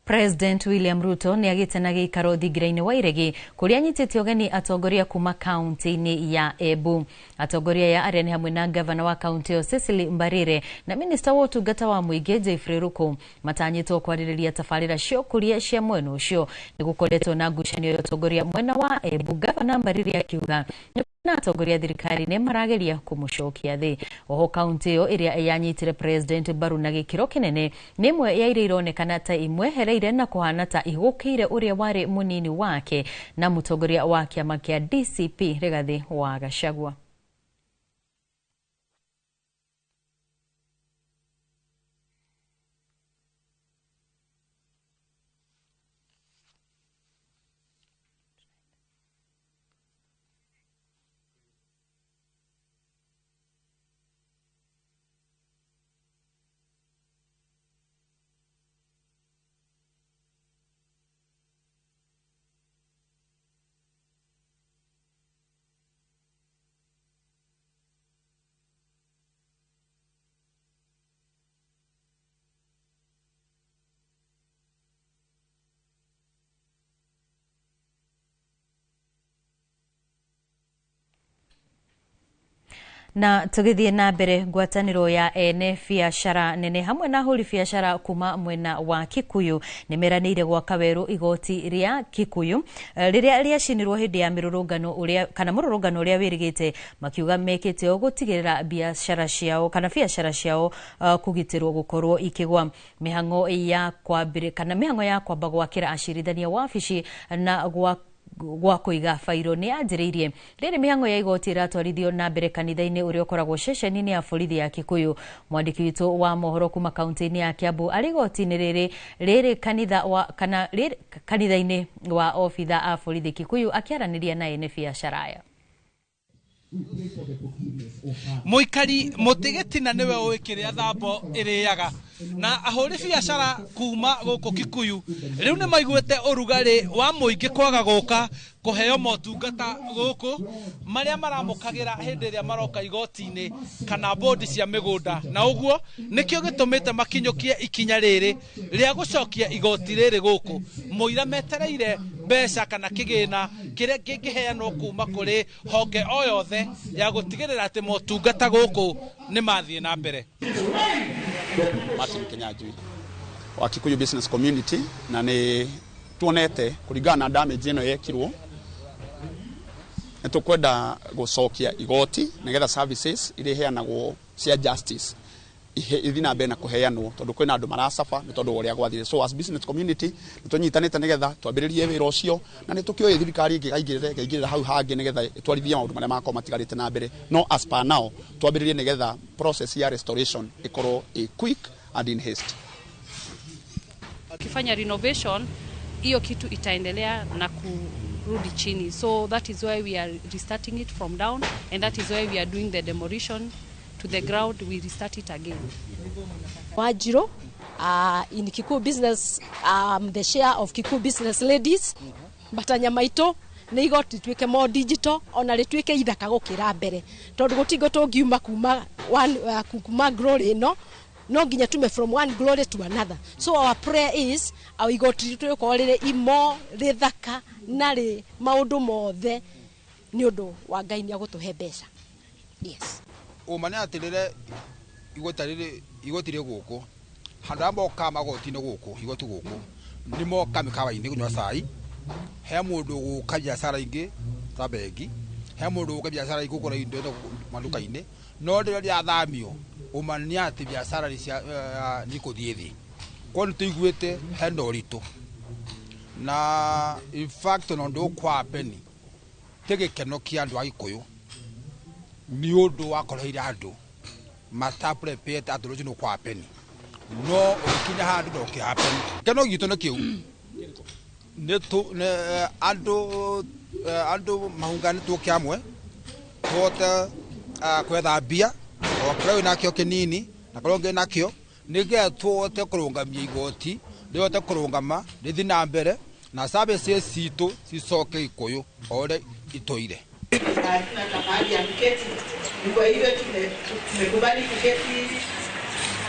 President William Ruto nĩ agĩte na gĩikaro thingira-inĩ wa Iregi kũrĩa anyitĩte ũgeni atongoria kuma kaunti-inĩ ya Embu. Atongoria aya arĩa nĩ hamwe na gavana wa kaunti ĩyo Cecily Mbarire na minista wa ũtungata wa mũingĩ Jeffrey Ruku matanyĩtwo kwarĩrĩria tabarĩra cia ũkũria cia mwena ũcio. Nĩ gũkoretwo na ngucanio ya ũtongoria mwena wa Embu, gavana Mbarire akiuga na atongoria thirikari nĩ marageria kũmũcokia thĩ. Oho kaunti ĩyo ĩrĩa yanyitire President mbaru na gĩkĩro kĩnene nĩ ĩmwe ya iria ironekana ta imwehereire na kũhana ta ihũkĩire ũrĩa warĩ mũnini wake na mũtongoria wa kĩama kĩa DCP Rigathi wa Gachagua. Na tugithie na mbere, ngwatanĩro ya ene biacara nene hamwe na ahũri biacara kuma mwena wa Kikuyu nĩ meranĩire gwaka werũ igoti rĩa Kikuyu rĩrĩa rĩacinirwo hĩndĩ ya mĩrũrũngano ũrĩa kana mũrũrũngano ũrĩa wĩrĩgĩte, makiuga mekĩte o gũtigĩrĩra biacara ciao kana biacara ciao kũgitĩrwo gũkorwo ikĩgwa. Mĩhang'o ya kwambĩrĩria kana mĩhang'o ya kwamba gwakĩra acirithania wabici na gwa kũiga bairo nĩ yanjĩrĩirie. Rĩrĩ mĩhang'o ya igoti ĩratwarithio na mbere kanitha-inĩ ũrĩa ũkoragwo ceceni-inĩ ya borithi ya Kikuyu. Mwandĩki witũ wa mohoro kuma kaunti-inĩ ya Kiambu arĩ igoti-inĩ rĩrĩ rĩrĩ kanitha wa kana rĩrĩ kanitha-inĩ wa obitha a borithi Kikuyu akĩaranĩria na ene biacara aya. Mũikari mũtĩ gĩtina nĩwe ũĩ kĩrĩa thambo ĩrĩaga, na ahũri biacara kuma gũkũ Kikuyu rĩu nĩ maiguĩte ũrugarĩ wa mũingĩ kwaga gũka kũheo motungata gũkũ marĩa maramũkagĩra hĩndĩ ĩrĩa maroka igoti-inĩ kana bodi cia mĩgũnda, na ũguo nĩkĩo gĩtũmĩte makinyũkie ikinya rĩrĩ rĩa gũcokia igoti rĩrĩ gũkũ. Mũira metereire mbeca kana kĩgĩna kĩrĩa kĩngĩheanwo kuma kũrĩ honge o yothe ya gũtigĩrĩra atĩ motungata gũkũ nĩ mathiĩ na mbere. Martin Kinyanjui wa Kikuyu Business Community, na nĩ tuonete kũringana na damage ĩno yekirwo nĩ tũkwenda gũcokia igoti nĩgetha services iria iheanagwo cia justice ithi na mbere na kũheanwo, tondũ kwĩna andũ maracaba nĩ tondũ wa ũrĩa gwathire. So as business community nĩ tũnyitanĩte nĩgetha twambĩrĩrie wĩra ũcio, na nĩ tũkĩũĩ thirikari ĩngĩkaingĩrĩra hau hangĩ nĩgetha ĩtwarithie maũndũ marĩa makorwo matigarĩte na mbere. No as per now twambĩrĩrie nĩgetha process ya restoration ĩkorwo ĩ quick and in haste. Ukifanya renovation hiyo kitu itaendelea na rudi chini. So that is why we are restarting it from down, and that is why we are doing the demolition to the ground. We restart it again. Wanjiru, in Kikuyu business, the share of Kikuyu business ladies, matanya maitũ nĩ igoti rĩtuĩke more digital, ona rĩtuĩke ithaka gũkĩra mbere, tondũ gũtingo tũngiuma kuma one, kuma glory ĩno no nginya tume from one glory to another. So our prayer is our igoti ritũ rĩkorwo rĩrĩ imo rĩthaka na rĩ maũndũ mothe nĩ ũndũ wa Ngai nĩ agũtũhe mbeca. Yes. Ũma nĩ atĩ rĩrĩa igoti rĩrĩ igoti rĩ gũkũ handũ arĩa mokaga magoti-inĩ gũkũ igoti gũkũ nĩ moka mĩkawa-inĩ kũnyua cai, he mũndũ gũka biacara ingĩ ta bengi, he mũndũ gũka biacara ingĩ kũgũra indo maduka-inĩ, no rĩrĩa rĩathamio ũma nĩ atĩ biacara nĩ ikũthiĩ thĩ. Koguo nĩ tũiguĩte hena ũritũ na in fact ona ũndũ ũkũ-happen ti gĩkeno kĩa andũ a Gĩkũyũ nĩ ũndũ wakoreire andũ mata-prepare atĩ rũciũ nĩ ũkũ-happen, no ũgĩkinya handũ na ũkĩ-happen. Gĩkeno gitũ nĩ kĩu nĩ andũ andũ mahungane tũke hamwe tũhote kwetha mbia o kĩrĩa wĩnakĩo kĩnini na kũrĩa ũngĩ nakĩo nĩgetha tũhote kũrũngamia igoti rĩhote kũrũngama rĩthiĩ na mbere na services citũ cicoke Gĩkũyũ o ũrĩa itũire. Hatuna mahali ya kuketi, ni kwa hivyo tumekubali kuketi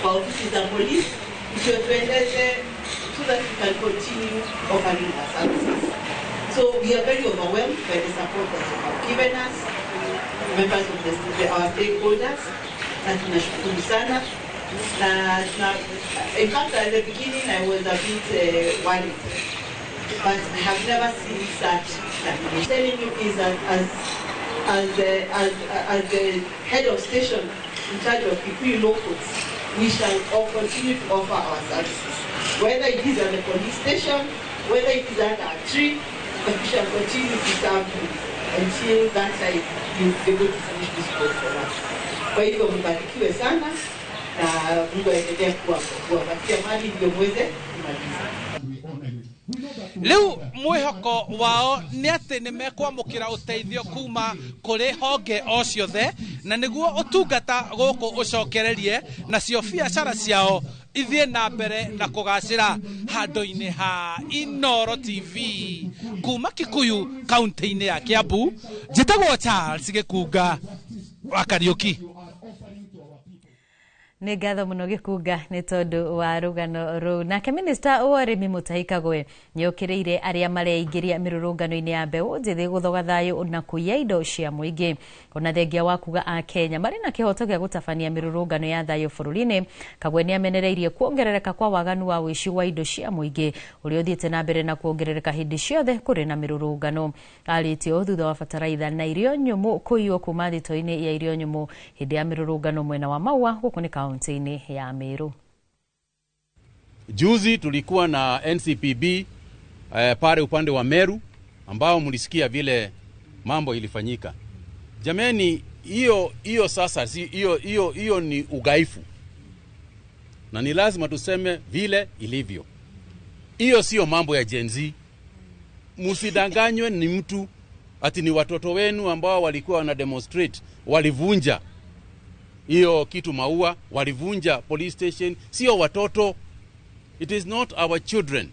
kwa ofisi za polisi ndio tuendeze so that we can continue offering our services. So we are very overwhelmed by the support that you have given us, members of our stakeholders, na tunashukuru sana. Na, in fact, at the beginning I was a bit worried, but I have never seen such. I'm telling you is that as the head of station in charge of Kikuyu Law Courts, we shall all continue to offer our services, whether it is at the police station, whether it is at our tree, but we shall continue to serve you until that time you be able to finish this work for us. Kwa hivyo mbarikiwe sana na Mungu aendelee kuwapatia mali ndio muweze kumaliza. Rĩu mwĩhoko wao nĩ atĩ nĩ mekwamũkĩra ũteithio kuma kũrĩ honge o ciothe na nĩguo ũtungata gũkũ ũcokererie nacio biacara ciao ithiĩ na mbere na kũgacĩra. Handũ-inĩ ha Inooro TV kuma Kikuyu kaunti-inĩ ya Kiambu, njĩtagwo Charles Gĩkunga wa Kariũki. Nĩ ngatho mũno Gĩkunga nĩ tondũ wa rũgano rũu. Nake minista wa ũrĩmi Mutahi Kagwe nĩ okĩrĩire arĩa mareingĩria mĩrũrũngano-inĩ ya mbeũ njĩthĩ gũthoga thayũ na kũiya indo cia mũingĩ. Ona thengia wa kuga a Kenya marĩ na kĩhoto gĩa gũtabania mĩrũrũngano ya thayũ bũrũri-inĩ, Kagwe nĩ amenereirie kuongerereka kwa waganu wa ũici wa indo cia mũingĩ ũrĩa ũthiĩte na mbere na kuongerereka hĩndĩ ciothe kũrĩ na mĩrũrũngano. Arĩtie ũũ thutha wa bataraitha na irio nyũmũ kũiywo kuma thito-inĩ ya irio nyũmũ hĩndĩ ya mĩrũrũngano mwena wa Maua gũkũ nĩ kaunti-inĩ ya Meru. Juzi tulikuwa na NCPB pale upande wa Meru ambao mlisikia vile mambo ilifanyika. Jameni, hiyo sasa si hiyo ni ugaifu. Na ni lazima tuseme vile ilivyo. Hiyo sio mambo ya Gen Z. Msidanganywe ni mtu ati ni watoto wenu ambao walikuwa wana demonstrate, walivunja hiyo kitu Maua, walivunja police station. Sio watoto. It is not our children.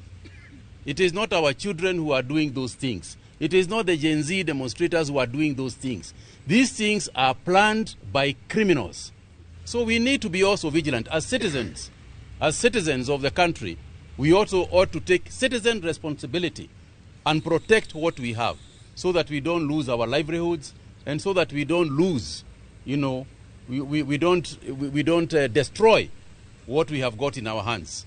It is not our children who are doing those things. It is not the Gen Z demonstrators who are doing those things. These things are planned by criminals. So we need to be also vigilant as citizens. As citizens of the country, we also ought to take citizen responsibility and protect what we have so that we don't lose our livelihoods and so that we don't lose, you know, we don't destroy what we have got in our hands.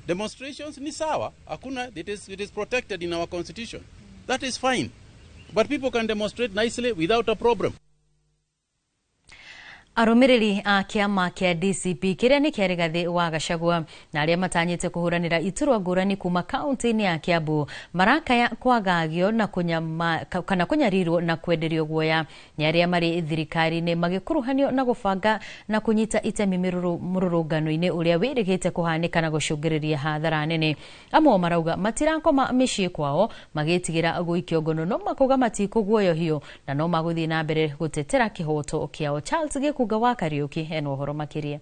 Demonstrations ni sawa, hakuna, it is protected in our constitution. That is fine. But people can demonstrate nicely without a problem. Arũmĩrĩri a kĩama kĩa DCP kĩrĩa nĩ kĩa Rigathĩ wa Gachagua na arĩa matanyĩte kũhũranĩra iturwa ngũrani kuma kaunti-inĩ ya Kiambu marakaya kwagagio na kana kũnyarirwo na kwenderio guoya nĩ arĩa marĩ thirikari-inĩ magĩkuruhanio na gũbanga na kũnyita itemi mũrũrũngano-inĩ ũrĩa wĩrĩgĩte kũhanĩka na gũcũngĩrĩria hathara nene. Amwe marauga matirakoma mĩciĩ kwao magĩtigĩra gũikio ngono no makauga matikũguoyohio na no magũthiĩ na mbere gũtetera kĩhoto kĩao. Charles Gĩkunga wa Kariuki ena ũhoro makĩria.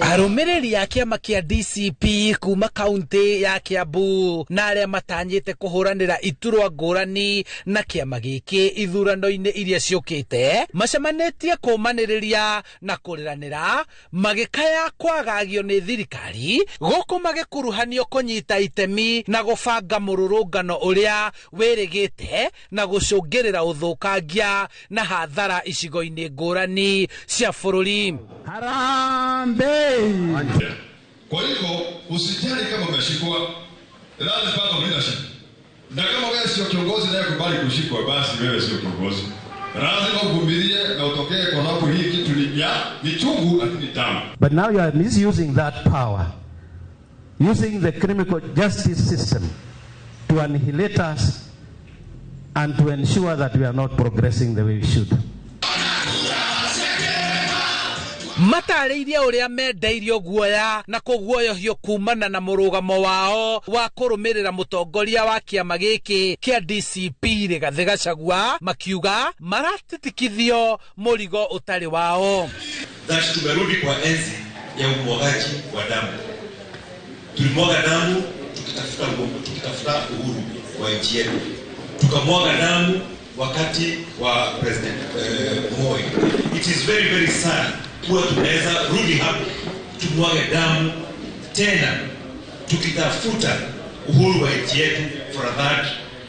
Arũmĩrĩri a kĩama kĩa DCP kuma kaunti ya Kiambu na arĩa matanyĩte kũhũranĩra iturwa ngũrani na kĩama gĩkĩ ithurano-inĩ iria ciũkĩte macemanĩtie kũmanĩrĩria na kũrĩranĩra magĩkaya kwagagio nĩ thirikari gũkũ magĩkuruhanio kũnyita itemi na gũbanga mũrũrũngano ũrĩa wĩrĩgĩte na gũcũngĩrĩra ũthũkangia na hathara icigo-inĩ ngũrani cia bũrũri. Harambee! Kwa hivyo usijali kama umeshikwa, that is part of leadership. Na kama wewe sio kiongozi naye kubali kushikwa, basi wewe sio kiongozi. Lazima uvumilie na utokee, kwa sababu hii kitu ni ya ni chungu lakini tamu. But now you are misusing that power, using the criminal justice system to annihilate us and to ensure that we are not progressing the way we should. Matarĩirie ũrĩa mendeirio guoya na kũguoyohio kumana na mũrũgamo wao wa kũrũmĩrĩra mũtongoria wa kĩama gĩkĩ kĩa DCP Rigathĩ Gachagua makiuga maratitikithio mũrigo ũtarĩ wao. That tumerudi kwa enzi ya umwagaji wa damu. Tulimwaga damu tukitafuta uhuru wa nchi yetu. Tukamwaga damu wakati wa President Moi. It is very very sad kuwa tunaweza rudi hapo tumwage damu tena tukitafuta uhuru wa nchi yetu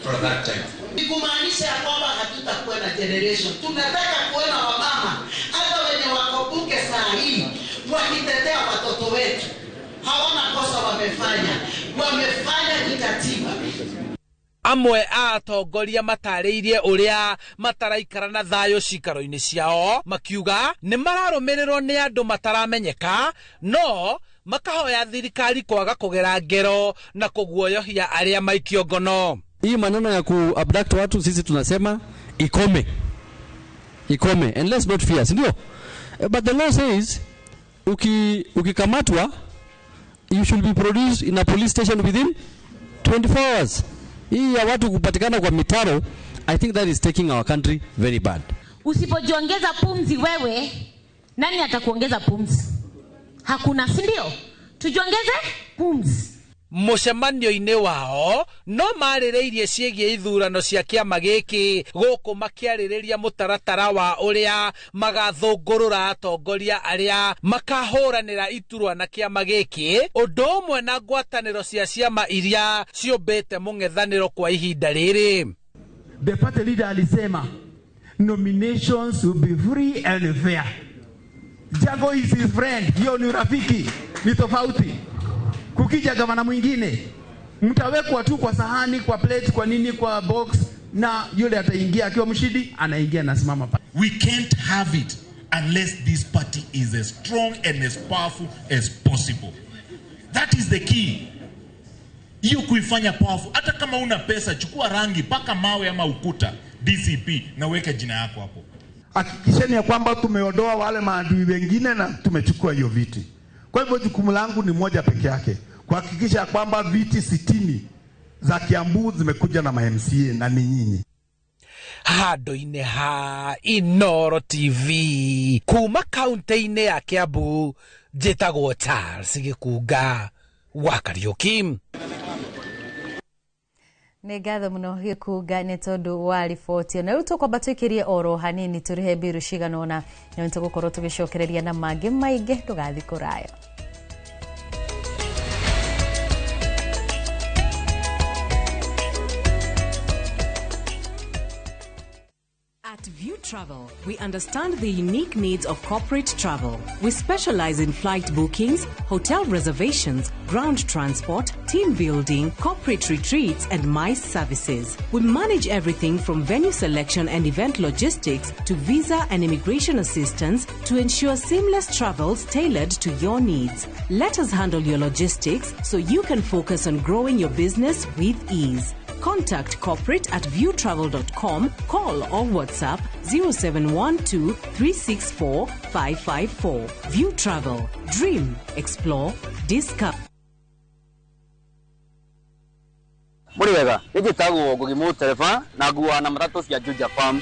for that time. Ni kumaanisha kwamba hatutakuwa na generation. Tunataka kuona wamama hata wenye wako bunge saa hii wakitetea watoto wetu. Hawana kosa wamefanya kikatiba. Amwe a atongoria matarĩirie ũrĩa mataraikara na thayũ cikaro-inĩ ciao makiuga nĩ mararũmĩrĩrwo nĩ andũ mataramenyeka no makahoya thirikari kwaga kũgera ngero na kũguoyohia arĩa maikio ngono. Hii maneno ya kuabduct watu sisi tunasema ikome. Ikome and let's not fear, ndio? But the law says ukikamatwa you should be produced in a police station within 24 hours. Hii ya watu kupatikana kwa mitaro, I think that is taking our country very bad. Usipojiongeza pumzi wewe, nani atakuongeza pumzi? Hakuna, si ndio? Tujiongeze pumzi. Mũcemanio-inĩ wao no marĩrĩirie ciĩgiĩ ithurano cia kĩama gĩkĩ gũkũ makĩarĩrĩria mũtaratara wa ũrĩa magathũngũrũra atongoria arĩa makahũranĩra iturwa na kĩama gĩkĩ ũndũ ũmwe na ngwatanĩro cia ciama iria ciũmbĩte mũng'ethanĩro kwa ihinda rĩrĩ. The party leader alisema nominations will be free and fair. Jago is his friend, hiyo ni rafiki, ni tofauti. Kukija gavana mwingine mtawekwa tu kwa sahani, kwa plate, kwa nini, kwa box, na yule ataingia akiwa mshindi, anaingia na simama pale. We can't have it unless this party is as strong and as powerful as possible. That is the key. Hiyo kuifanya powerful. Hata kama una pesa, chukua rangi, paka mawe ama ukuta DCP na weka jina yako hapo. Hakikisheni ya kwamba tumeondoa wale maadui wengine na tumechukua hiyo viti. Kwa hivyo jukumu langu ni moja peke yake, kuhakikisha kwamba viti 60 za Kiambu zimekuja na ma-MCA na ni nyinyi. Handũ-inĩ ha Inooro TV kuma kaunti-inĩ ya Kiambu, njĩtagwo Charles Gĩkunga wa Kariuki. Nĩ ngatho mũno Gĩkunga nĩ tondũ wa riboti. Na rĩu tũkwamba tũikĩrie oro hanini tũrĩhe mbiru cigana ũna na nĩ tũgũkorwo tũgĩcokereria na mangĩ maingĩ. Ndũgathiĩ kũraya. At View Travel, we understand the unique needs of corporate travel. We specialize in flight bookings, hotel reservations, ground transport, team building, corporate retreats, and MICE services. We manage everything from venue selection and event logistics to visa and immigration assistance to ensure seamless travels tailored to your needs. Let us handle your logistics so you can focus on growing your business with ease. Contact corporate at viewtravel.com, call or WhatsApp 0712 364 554. View Travel. Dream, explore, discover. Muri wega, njĩtagwo Ngugi Mũtereba na nguaga na matatũ cia Juja Farm.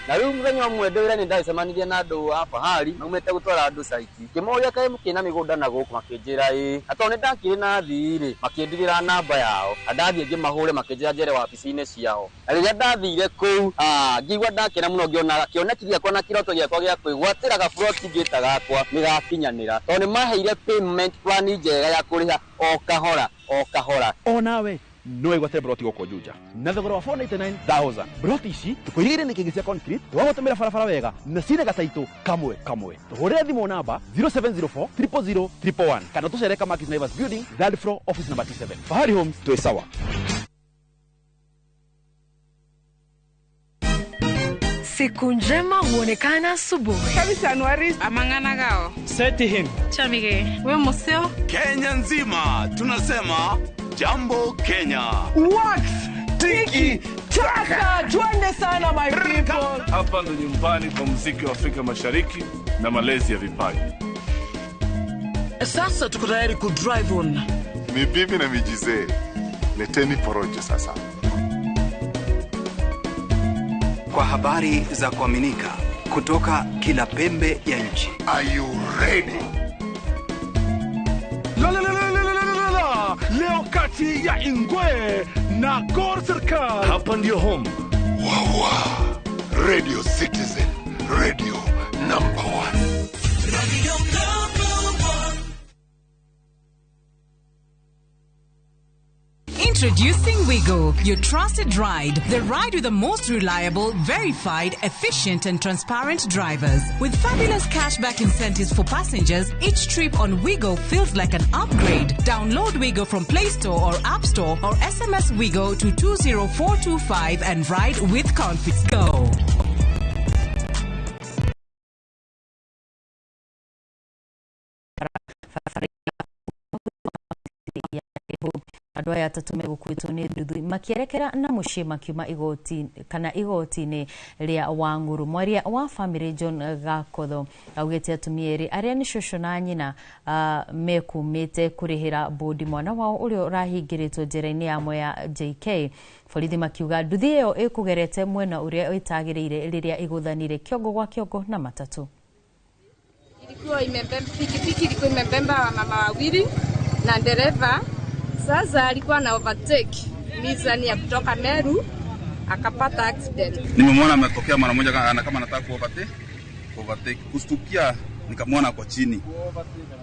Na rĩu mũthenya ũmwe ndĩ wĩra-inĩ ndacemanirie na andũ a Fahari maumĩte gũtwara andũ caiti. Ngĩmoria kaĩ mũkĩrĩ na mĩgũnda na gũkũ makĩnjĩra ĩĩ. Na tondũ nĩndakĩrĩ na athii rĩ, makĩndigĩra namba yao. Na ndathiĩ ngĩmahũre makĩnjĩra njere wabici-inĩ ciao. Na rĩrĩa ndathire kũu, ngĩigua ndakena mũno ngĩona kĩoneki gĩakwa na kĩroto gĩakwa gĩa kwĩgwatĩra gaburoti ngĩta gakwa nĩgakinyanĩra. Tondũ nĩmaheire payment plan njega ya kũrĩha o kahora o kahora. Onawe no wĩgwatĩre broti gũkũ Juja na thogora wa 499,000. Broti ici tũkũigĩire nĩ kĩngĩ cia concrete twagũtũmĩra barabara wega na cina gataitũ kamwe kamwe. Tũhũrĩre thimũ namba 0704 000 111 kana tũcere Kamakis Naivas Building, third floor, office number T7. Fahari Homes, twĩ sawa. Siku njema huonekana asubuhi. Amang'ana Seti him. Chamige. We museo. Kenya nzima tunasema Jambo Kenya. Wax tiki taka, twende sana my people. Hapa ndo nyumbani kwa muziki wa Afrika Mashariki na malezi ya vipaji. Sasa tuko tayari ku drive on. Ni bibi na mijizee. Leteni porojo sasa. Kwa habari za kuaminika kutoka kila pembe ya nchi. Are you ready? La la la la la la la. Leo kati ya Ingwe na Gor Serikal. Hapa ndio home. Wawa. Radio Citizen, radio number 1. Radio number 1. Introducing Wigo, your trusted ride. The ride with the most reliable, verified, efficient and transparent drivers. With fabulous cashback incentives for passengers, each trip on Wigo feels like an upgrade. Download Wigo from Play Store or App Store or SMS Wigo to 20425 and ride with confidence. Go. Andũ aya atatũ megũkuĩtwo nĩ nduthi makĩerekera na mũciĩ makiuma igoti kana igoti-inĩ rĩa Wang'ũrũ. Mwaria wa famĩlĩ John Gakotho augĩte atumia erĩ arĩa nĩ cũcũ na nyina mekumĩte kũrĩhĩra bũndi mwana wao ũrĩa ũrahingĩrĩtwo njera-inĩ ya Mwea JK. Borithi makiuga nduthi ĩyo ĩkũgerete mwena ũrĩa ĩtagĩrĩire rĩrĩa ĩgũthanire kĩongo gwa kĩongo na matatũ. Ilikuwa imebeba pikipiki, ilikuwa imebeba wamama wawili na dereva. Sasa alikuwa na overtake Nissan ya kutoka Meru akapata accident. Nimemwona ametokea mara moja kama anataka ku overtake, kustukia nikamwona kwa chini.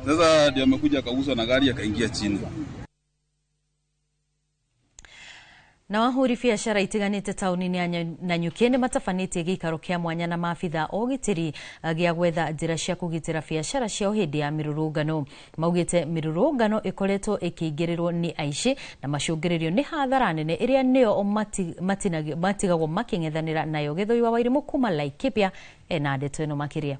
Sasa ndio amekuja akaguswa na gari akaingia chini. Na ahũri biacara itiganĩte taũni-inĩ ya Nanyuki nĩ matabanĩtie gĩikaro kĩa mwanya na maabitha a ũgitĩri gĩa gwetha njĩra cia kũgitĩra biacara ciao hĩndĩ ya mĩrũrũngano. Maugĩte mĩrũrũngano ĩkoretwo ĩkĩingĩrĩrwo nĩ aici na macũngĩrĩrio nĩ hathara nene ĩrĩa nĩyo matigagwo makĩng'ethanĩra nayo. Gĩthũi wa Wairimũ kuma Laikipia ena ndeto ĩno makĩria.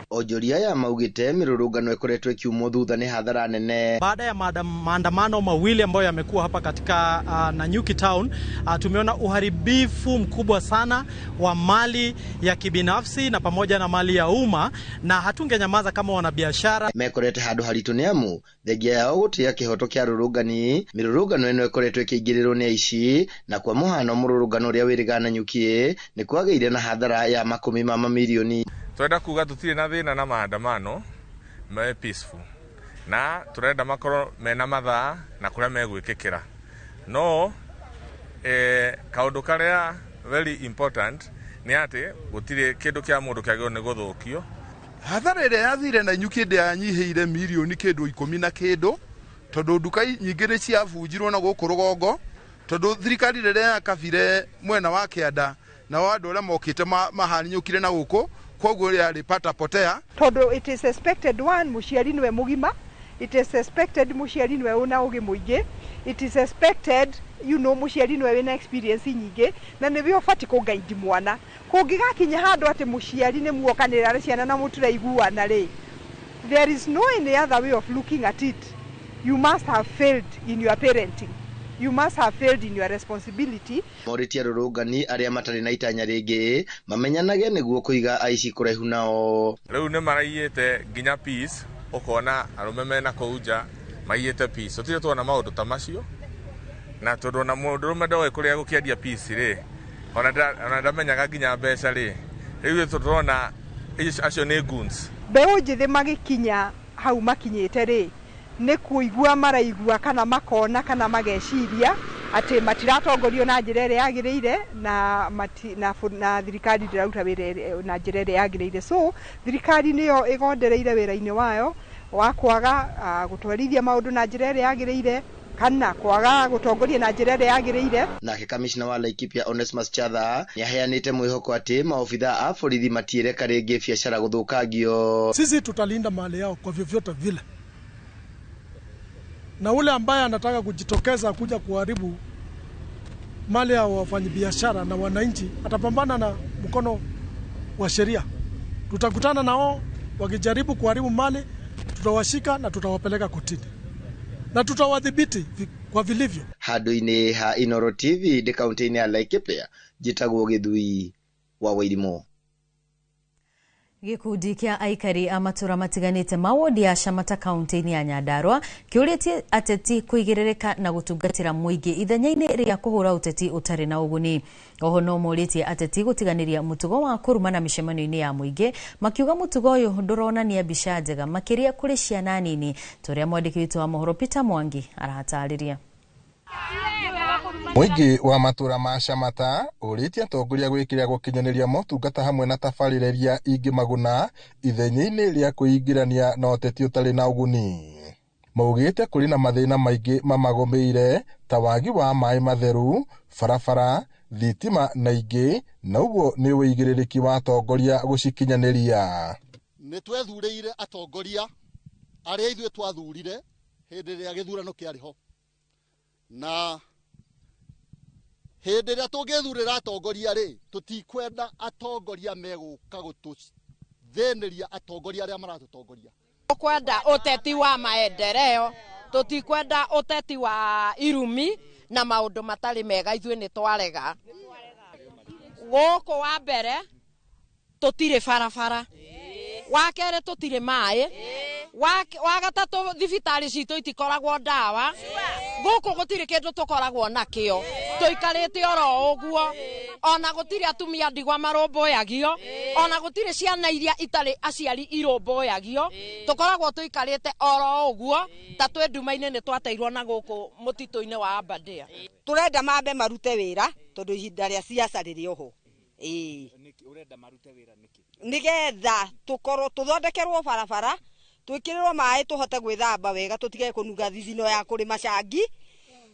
Onjoria aya maugite mirurungano ikoretwo ikiumwo thutha ni hathara nene. Baada ya maandamano mawili ambayo yamekuwa hapa katika Nanyuki town, tumeona uharibifu mkubwa sana wa mali ya kibinafsi na pamoja na mali ya umma, na hatungenyamaza kama wanabiashara. Mekorete handu haritu ni amu thengia yao gutia kihoto kia rurungani mirurungano ino ikoretwo ikiingirirwo ni aici, na kwa muhano mururungano uria wiriga Nanyuki ni kwageire na hathara ya makumi ma mamirioni. Turenda kuga tutire na thina na maandamano me peaceful na turenda makorwo mena mathaa na kuria megwikikira no kaundu karia very important ni ati gutire kindu kia mundu kiagirwo ni guthukio. Hathara ĩrĩa yathire Nanyuki ndĩanyihiire mirioni kĩndũ 10 na kĩndũ tondu nduka nyingĩ nĩ ciabunjirwo na gũkũ rũgongo Tondu thirikari rĩrĩa yakabire mwena wa kĩanda na wa andũ arĩa mokĩte mahaninyũkire na gũkũ, koguo yarĩ pata potea. Tondu it is expected one mũciari nĩwe mũgima, it is expected mũciari nĩwe ũna ũgĩ mũingĩ, it is expected you know mũciari nĩwe wĩna experience nyingĩ na nĩwe ũbatiĩ kũgaidi mwana. Kũngĩgakinya handũ atĩ mũciari nĩ muokanĩrĩra na ciana na mũtiraiguana rĩ, there is no any other way of looking at it. You must have failed in your parenting. You must have failed in your responsibility. Morĩtie arũrũngani arĩa matarĩ na itanya rĩngĩ mamenyanage nĩguo kũiga aici kũraihu nao. Rĩu nĩ maraiyĩte nginya peace, ũkona arũme mena kũu nja maiyĩte peace. Tũtirĩ tuona maũndũ ta macio, na tondũ ona mũndũrũme ndoĩ kũrĩa gũkĩendia peace rĩ, ona ndamenyaga nginya mbeca rĩ, rĩu tũrona acio nĩ goons. Mbeũ njĩthĩ magĩkinya hau makinyĩte rĩ, nĩ kũigua maraigua kana makona kana mageciria atĩ matiratongorio na njĩra ĩrĩa yagĩrĩire na thirikari ndĩraruta wĩra na njĩra ĩrĩa yagĩrĩire. So thirikari nĩyo ĩgondereire wĩra-inĩ wayo wa kwaga gũtwarithia maũndũ na njĩra ĩrĩa yagĩrĩire kana kwaga gũtongoria na njĩra ĩrĩa yagĩrĩire. Nake kamishna wa Laikipia Onesmus Chatha nĩaheanĩte mwĩhoko atĩ maobitha a borithi matiĩreka rĩngĩ biacara gũthũkangio. Sisi tutalinda mali yao kwa vyovyote vile, na ule ambaye anataka kujitokeza kuja kuharibu mali ya wafanyabiashara na wananchi atapambana na mkono wa sheria. Tutakutana nao wakijaribu kuharibu mali, tutawashika na tutawapeleka kotini na tutawadhibiti kwa vilivyo. Handũ-inĩ ha Inoro TV ndĩ kaunti-inĩ ya Laikipia, njĩtagwo Gĩthui wa Wairimu. Gĩkundi kĩa aikari a matũra matiganĩte ma wodi ya Shamata kaunti-inĩ ya Nyandarua kĩũrĩtie ateti kũigĩrĩrĩka na gũtungatĩra mũingĩ ithenya-inĩ rĩa kũhũra ũteti ũtarĩ na ũguni. Oho no morĩtie ateti gũtiganĩria mũtugo wa kũrumana mĩcemanio-inĩ ya mũingĩ, makiuga mũtugo ũyũ ndũronania mbica njega makĩria kũrĩ ciana nini, tũrĩa mwandĩki witũ wa mohoro Peter Mwangi aratarĩria. Mũingĩ wa matũra ma Shamata ũrĩtie atongoria gwĩkĩra gũkinyanĩria motungata hamwe na tabarĩra iria ingĩmaguna ithenya-inĩ rĩa kwĩingĩrania na ũteti ũtarĩ na ũguni. Maugĩte kũrĩ na mathĩna maingĩ mamagũmĩire ta wagi wa maĩ matheru, barabara, thitima na ingĩ, na ũguo nĩ ũigĩrĩrĩki wa atongoria gũcikinyanĩria. Nĩ twethurĩire atongoria arĩa ithuĩ twathurire hĩndĩ ĩrĩa gĩthurano kĩarĩ ho, na hĩndĩ ĩrĩa tũngĩthurĩra atongoria rĩ, tũtikwenda atongoria megũka gũtũthĩnĩria atongoria arĩa maratũtongoria. Tũkwenda ũteti wa maendeleo, tũtikwenda ũteti wa irumi na maũndũ matarĩ mega, ithuĩ nĩ twarega. Gũkũ wa mbere tũtirĩ barabara, wa kerĩ tũtirĩ maĩ, wa gatatũ thibitarĩ citũ itikoragwo ndawa, gũkũ gũtirĩ kĩndũ tũkoragwo nakĩo, tũikarĩte oro ũguo, ona gũtirĩ atumia ndigwa marũmbũyagio, ona gũtirĩ ciana iria itarĩ aciari irũmbũyagio, tũkoragwo tũikarĩte oro ũguo ta twĩ nduma-inĩ nĩ twateirwo na gũkũ mũtitũ-inĩ wa Aberdare. Tũrenda mambe marute wĩra tondũ ihinda rĩa siasa rĩrĩ oho. Nĩgetha tũkorwo tũthondekerwo barabara, twĩkĩrĩrwo maĩ tũhote gwĩthamba wega, tũtige kũnunga thithino ya kũrĩma cangi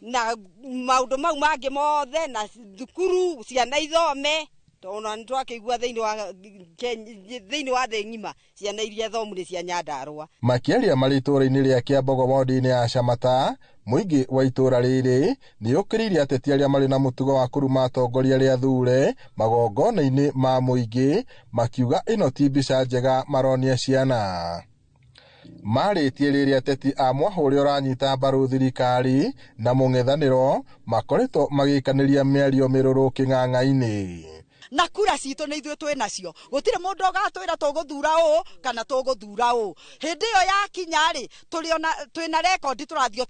na maũndũ mau mangĩ mothe, na thukuru ciana ithome, tondũ nĩ twakĩigua thĩinĩ wa thĩ ng'ima ciana iria thomu nĩ cia Nyandarua. Makĩaria marĩ itũũra-inĩ rĩa Kĩambogo wodi-inĩ ya Shamata, mũingĩ wa itũũra rĩrĩ nĩ ũkĩrĩirie ateti arĩa marĩ na mũtugo wa kũruma atongoria arĩa athure magongona-inĩ ma mũingĩ, makiuga ĩno ti mbica njega maronia ciana. Marĩtie rĩrĩa ateti a mwahũ ũrĩa ũranyita mbaru thirikari na mũng'ethanĩro makoretwo magĩikanĩria mĩario mĩrũrũ kĩng'ang'a-inĩ. Na kura citũ nĩ ithuĩ twĩ nacio, gũtirĩ mũndũ ũgatwĩra tũgũthura ũũ kana tũgũthura ũũ. Hĩndĩ ĩyo yakinya rĩ, twĩna rekondi tũrathiĩ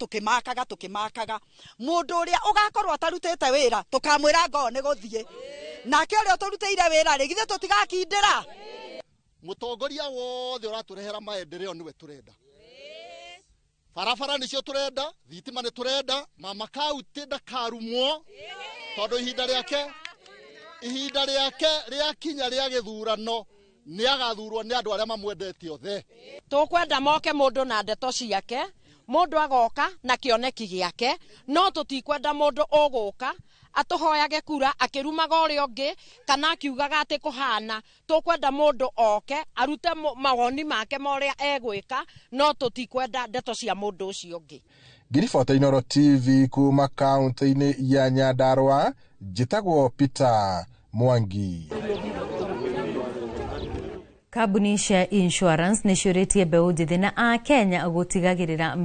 tũkĩmakaga. Mũndũ ũrĩa ũgakorwo atarutĩte wĩra tũkamwĩra ngoo nĩ gũthiĩ, nake ũrĩa ũtũrutĩire wĩra rĩ, githĩ tũtigakindĩra? Mũtongoria wothe ũratũrehera maendeleo nĩwe tũrenda. Barabara nĩcio tũrenda, thitima nĩ tũrenda, mama kaunti ndakarumwo tondũ ihinda rĩake rĩakinya rĩa gĩthurano nĩ agathurwo nĩ andũ arĩa mamwendete othe. Tũkwenda moke mũndũ na ndeto ciake, Mundu agoka na kioneki giake, no tutikwenda mundu uguka atuhoyage kura akirumaga uria ungi kana akiugaga ati kuhana. Tukwenda mundu oke arute mawoni make ma uria egwika, no tutikwenda ndeto cia mundu ucio ungi. Ngiribota Inooro TV kuma kaunti-inĩ ya Nyandarua, njĩtagwo Peter Mwangi. Kambuni cia insurance nĩ ciũrĩtie mbeũ njĩthĩ na Akenya gũtigagĩrĩra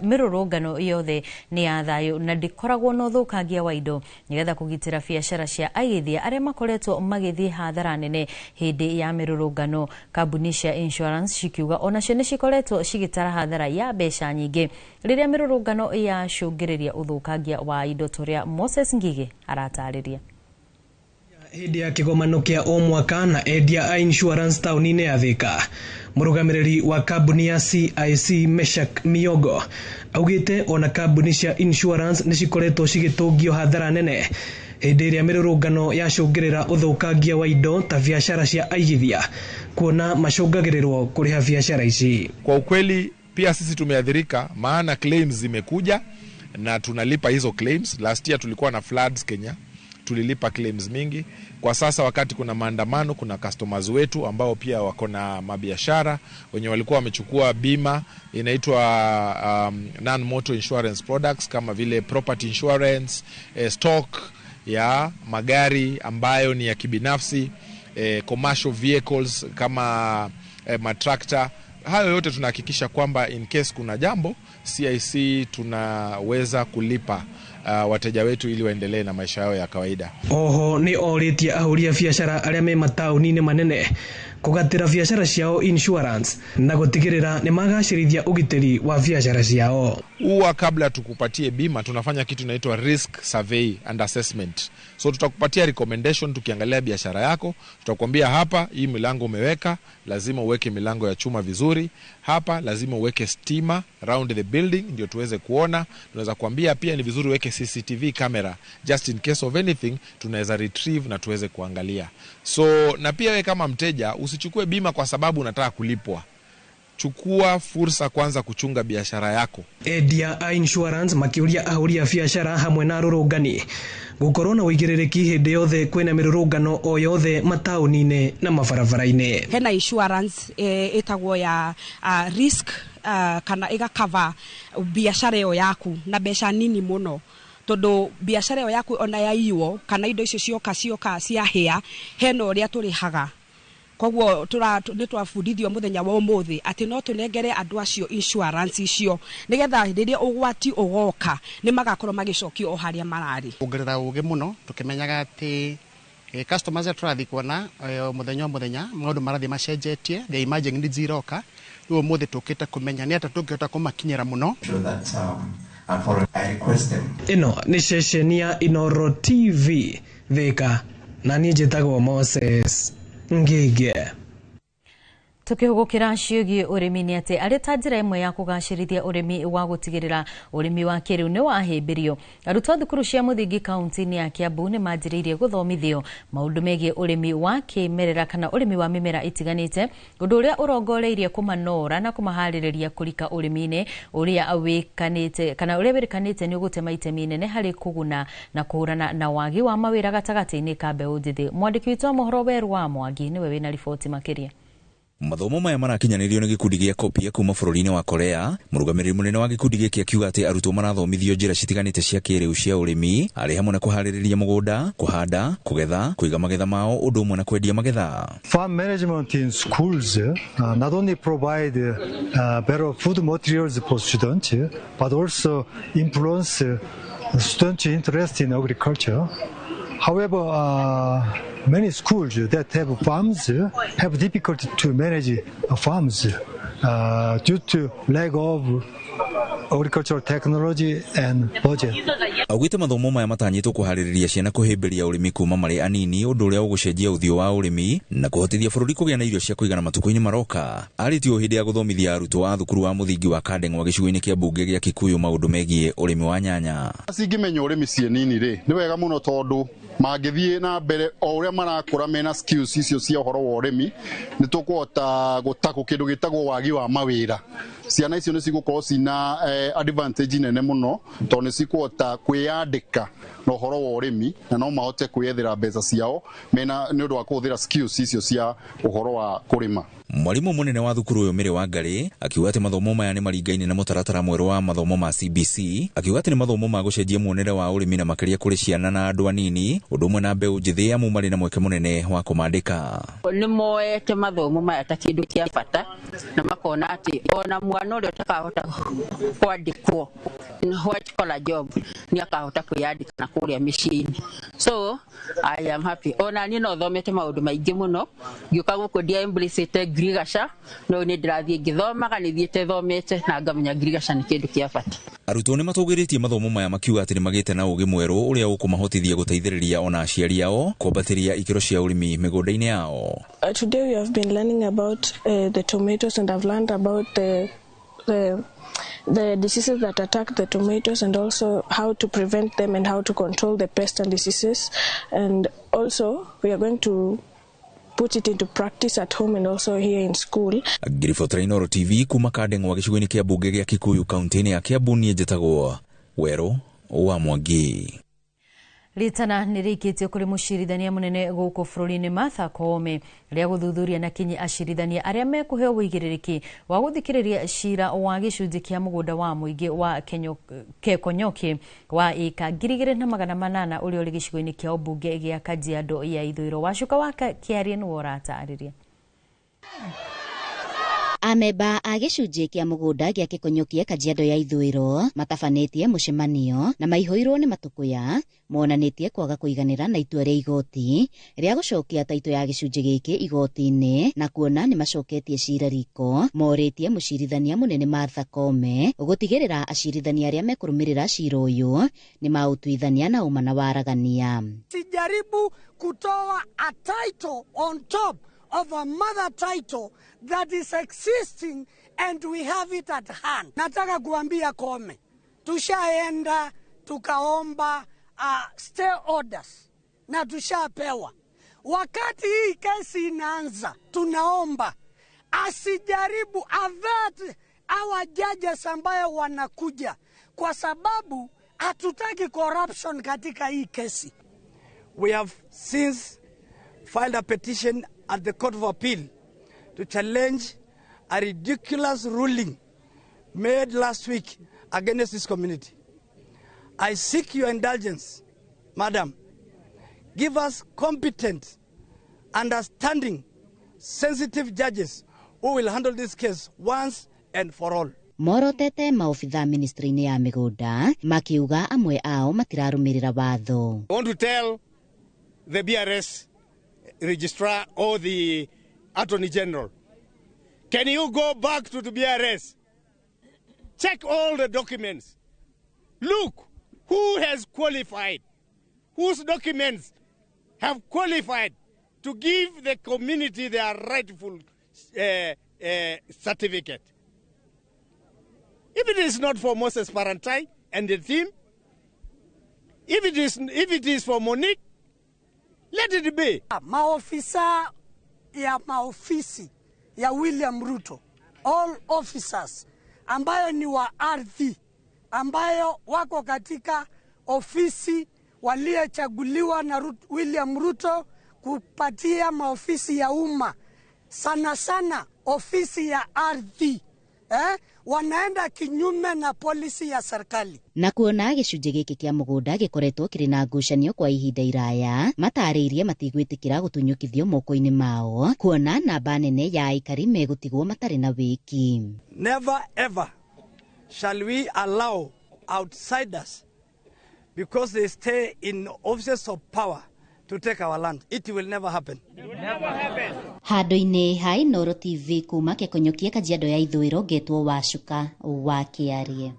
mĩrũrũngano yothe nĩ ya thayũ na ndĩkoragwo na ũthũkangia wa indo nĩgetha kũgitĩra biacara cia aigithia arĩa makoretwo magĩthiĩ hathara nene hĩndĩ ya mĩrũrũngano. Kambuni cia insurance cikiuga onacio nĩ cikoretwo cigĩtara hathara ya mbeca nyingĩ rĩrĩa mĩrũrũngano yacũngĩrĩria ũthũkangia wa indo, tũrĩa Moses Ngigĩ aratarĩria. Hĩndĩ ya kĩgomano kĩa o mwaka na endia a insurance taũni-inĩ ya Thika, mũrũgamĩrĩri wa kambuni ya CIC Meshak Miogo augĩte ona kambuni cia insurance nĩ cikoretwo cigĩtũngio hathara nene hĩndĩ ĩrĩa mĩrũrũngano yacũngĩrĩra ũthũkangia wa indo ta biacara cia aigithia, kuona macũngagĩrĩrwo kũrĩha biacara ici. Kwa ukweli pia sisi tumeathirika, maana claims zimekuja na tunalipa hizo claims. Last year tulikuwa na floods Kenya, tulilipa claims mingi. Kwa sasa wakati kuna maandamano, kuna customers wetu ambao pia wako na mabiashara wenye walikuwa wamechukua bima inaitwa non-motor insurance products kama vile property insurance, stock ya magari ambayo ni ya kibinafsi, commercial vehicles kama matrakta. Hayo yote tunahakikisha kwamba in case kuna jambo, CIC tunaweza kulipa wateja wetu ili waendelee na maisha yao ya kawaida. Oho ni orĩtie ahũri a biacara arĩa me mataũni-inĩ manene kũgatĩra biacara ciao insurance na gũtigĩrĩra nĩ magacĩrithia ũgitĩri wa biacara ciao. Huwa kabla tukupatie bima tunafanya kitu inaitwa risk survey and assessment. So tutakupatia recommendation tukiangalia biashara yako, tutakwambia hapa hii milango umeweka, lazima uweke milango ya chuma vizuri, hapa lazima uweke stima round the building ndio tuweze kuona. Tunaweza kuambia pia ni vizuri uweke CCTV camera just in case of anything, tunaweza retrieve na tuweze kuangalia. So na pia wewe kama mteja usichukue bima kwa sababu unataka kulipwa. Chukua fursa kwanza kuchunga biashara yako. Endia a insurance makiuria ahũri a biacara hamwe na arũrũngani gũkorwo na ũigĩrĩrĩki hĩndĩ yothe kwĩna mĩrũrũngano o yothe mataũni-inĩ na mabarabara-inĩ. Hena insurance ĩtagwo ya risk kana ĩgakava biacara ĩyo yaku na mbeca nini mũno, tondu biacara ĩyo yaku ona yaiywo kana indo icio cioka ciahĩa, hena ũrĩa tũrĩhaga. Koguo nĩ twabundithio mũthenya wa ũmũthĩ atĩ no tũnengere andũ acio insurance icio nĩgetha rĩrĩa ũgwati ũgoka nĩ magakorwo magĩcokio o harĩa mararĩ. Kuongerera ũgĩ mũno tũkĩmenyaga atĩ customers arĩa tũrathiĩ kuona mũthenya o mũthenya maũndũ marathiĩ macenjetie, the emerging needs iroka, rĩu ũmũthĩ tũkĩte kũmenya nĩ atĩa tũngĩhota kũmakinyĩra mũno. Ĩno nĩ ceceni ya Inooro TV Thika, na niĩ njĩtagwo Moses Ngige. Tukihugukira ciĩgiĩ ũrĩmi nĩ atĩ arĩ ta njĩra ĩmwe ya kũgacĩrithia ũrĩmi wa gũtigĩrĩra ũrĩmi wa kĩrĩu nĩ wahĩmbĩrio, arutwo a thukuru cia mũthingi kaunti-inĩ ya Kiambu nĩ manjĩrĩirie gũthomithio maũndũ megiĩ ũrĩmi wa kĩmerera kana ũrĩmi wa mĩmera ĩtiganĩte, ũndũ ũrĩa ũrongoreirie kũmanora na kũmaharĩrĩria kũrika ũrĩmi-inĩ ũrĩa wĩkanĩte kana ũrĩa wĩrĩkanĩte nĩ ũgũtema itemi inene harĩ kũguna na kũhũrana na wagi wa mawĩra gatagatĩ-inĩ ka mbeũ njĩthĩ. Mwandĩki witũ wa mohoro Weru wa Mwangi nĩwe wĩna riboti makĩria. Mathomo maya marakinyanĩrio nĩ gĩkundi gĩa Kopia kuma bũrũri-inĩ wa Korea. Mũrũgamĩrĩri mũnene wa gĩkundi gĩkĩ akiuga atĩ arutwo marathomithio njĩra citiganĩte cia kĩrĩu cia ũrĩmi, arĩ hamwe na kũharĩrĩria mũgũnda, kũhanda, kũgetha, kũiga magetha mao, ũndũ ũmwe na kwendia magetha. Farm management in schools not only provide better food materials for students, but also influence students' interest in agriculture. However, many schools that have farms have difficulty to manage farms due to lack of agricultural technology and budget. Augite mathomo maya matanyĩtwo kũharĩrĩria ciana kũhĩmbĩria ũrĩmi kuma marĩ anini, ũndũ ũrĩa ũgũcenjia ũthiũ wa ũrĩmi na kũhotithia bũrũri kũgĩa na irio cia kũigana matukũ-inĩ maroka. Arĩtio hĩndĩ ya gũthomithia arutwo a thukuru wa mũthingi wa Kandeng'wa gĩcigo-inĩ kĩa mbunge gĩa Kikuyu maũndũ megiĩ ũrĩmi wa nyanya. Cingĩmenya ũrĩmi ciĩ nini rĩ, nĩ wega mũno tondũ mangĩthiĩ na mbere o ũrĩa marakũra mena skills icio cia ũhoro wa ũrĩmi, nĩ tũkũhota gũtakũ kĩndũ gĩtagwo wagi wa mawĩra. Ciana icio nĩ cigũkorwo cina advantage nene mũno tondũ nĩ cikũhota kwĩyandĩka na ũhoro wa ũrĩmi na no mahote kwĩyethera mbeca ciao mena nĩ ũndũ wa kũhũthĩra skills icio cia ũhoro wa kũrĩma. Mwarimu munene wa thukuru uyu Mary Wangari akiuga ati mathomo maya ni maringaine na mutaratara mweru wa mathomo ma CBC, akiuga ati ni mathomo ma gucenjia muonere wa urimi na makiria kuri ciana na andu anini undu umwe na mbeu njithi amu mari na mweke munene wa kumandika. Ni moete mathomo maya ta kindu kia bata na makona ati ona mwana uria utakahota kwandikwo white collar job ni akahota kwiyandika na kuria miciini. So I am happy. Ona ni no thomete maundu maingi muno ngiuka guku ndia embrace ngirigaca no ni ndirathie ngithomaga ni thiete thomete na ngamenya ngirigaca ni kindu kia bata. Arutwo ni matũgĩrĩtie mathomo maya makiuga atĩ nĩmagĩte na ũgĩ mwerũ ũrĩa ũkũmahotithia gũteithĩrĩria ona aciari ao kwambatĩria ikĩro cia ũrĩmi mĩgũnda-inĩ yao. Today we have been learning about the tomatoes, and I've learned about the diseases that attack the tomatoes, and also how to prevent them and how to control the pests and diseases. And also we are going to put it into practice at home and also here in school. Ngiribotera Inooro TV kuma Kandengwa gĩcigo-inĩ kĩa mbunge gĩa Kikuyu kaunti-inĩ ya Kiambu, niĩ njĩtagwo Werũ wa Mwangi. Ritana nĩ rĩikĩtio kũrĩ mũcirithania mũnene gũkũ bũrũri-inĩ Martha Koome rĩa gũthuthuria na kinyi acirithania arĩa mekũheo ũigĩrĩrĩki wa gũthikĩrĩria cira wa gĩcunjĩ kĩa mũgũnda wa mũingĩ wa Kekonyoki wa ĩka 2800 ũrĩa ũrĩ gĩcigo-inĩ kĩa ũmbunge gĩa Kajiado ya Ithũĩro. Wacuka wa Kĩarie nĩwe ũratarĩria. Amemba a gĩcunjĩ kĩa mũgũnda gĩa Kĩkonyokie Kajiado ya Ithũĩro matabanĩtie mũcemanio na maihũirwo nĩ matũkũya monanĩtie kwaga kũiganĩra na itua rĩa igoti rĩa gũcokia taito ya gĩcunjĩ gĩkĩ igoti-inĩ na kuona nĩ macoketie cira riko. Morĩtie mũcirithania mũnene Martha Koome gũtigĩrĩra acirithania arĩa mekũrũmĩrĩra cira ũyũ nĩ maũtuithania na ũma na waragania. Sijaribu kutoa a title on top of a mother title that is existing and we have it at hand. Nataka kuambia Koome, tushaenda tukaomba stay orders na tushapewa. Wakati hii kesi inaanza, tunaomba asijaribu avert our judges ambayo wanakuja, kwa sababu hatutaki corruption katika hii kesi. We have since filed a petition at the Court of Appeal to challenge a ridiculous ruling made last week against this community. I seek your indulgence, madam. Give us competent, understanding, sensitive judges who will handle this case once and for all. Morotete maobitha ministry-inĩ ya mĩgũnda makiuga amwe ao matirarũmĩrĩra watho. I want to tell the BRS registrar or the Attorney General, can you go back to the BRS? Check all the documents. Look who has qualified, whose documents have qualified to give the community their rightful certificate. If it is not for Moses Parantai and the team, if it is for Monique, let it be. Maofisa ya maofisi ya William Ruto, all officers ambayo ni wa ardhi, ambayo wako katika ofisi waliochaguliwa na William Ruto kupatia maofisi ya umma, sana sana ofisi ya ardhi, wanaenda kinyume na policy ya serikali. Na kuona gĩcunjĩ gĩkĩ kĩa mũgũnda gĩkoretwo kĩrĩ na ngucanio kwa ihinda iraya, matarĩirie matigwĩtĩkĩra gũtunyũkithio moko-inĩ mao, kuona namba nene ya aikari megũtigwo matarĩ na wĩki. Never ever shall we allow outsiders, because they stay in offices of power, to take our land. It will never happen. Never happen. Handũ-inĩ ha Inooro TV kuma Kekonyokie Kajiado ya Ithũĩro, ngetwo Wacuka wa Kĩarie.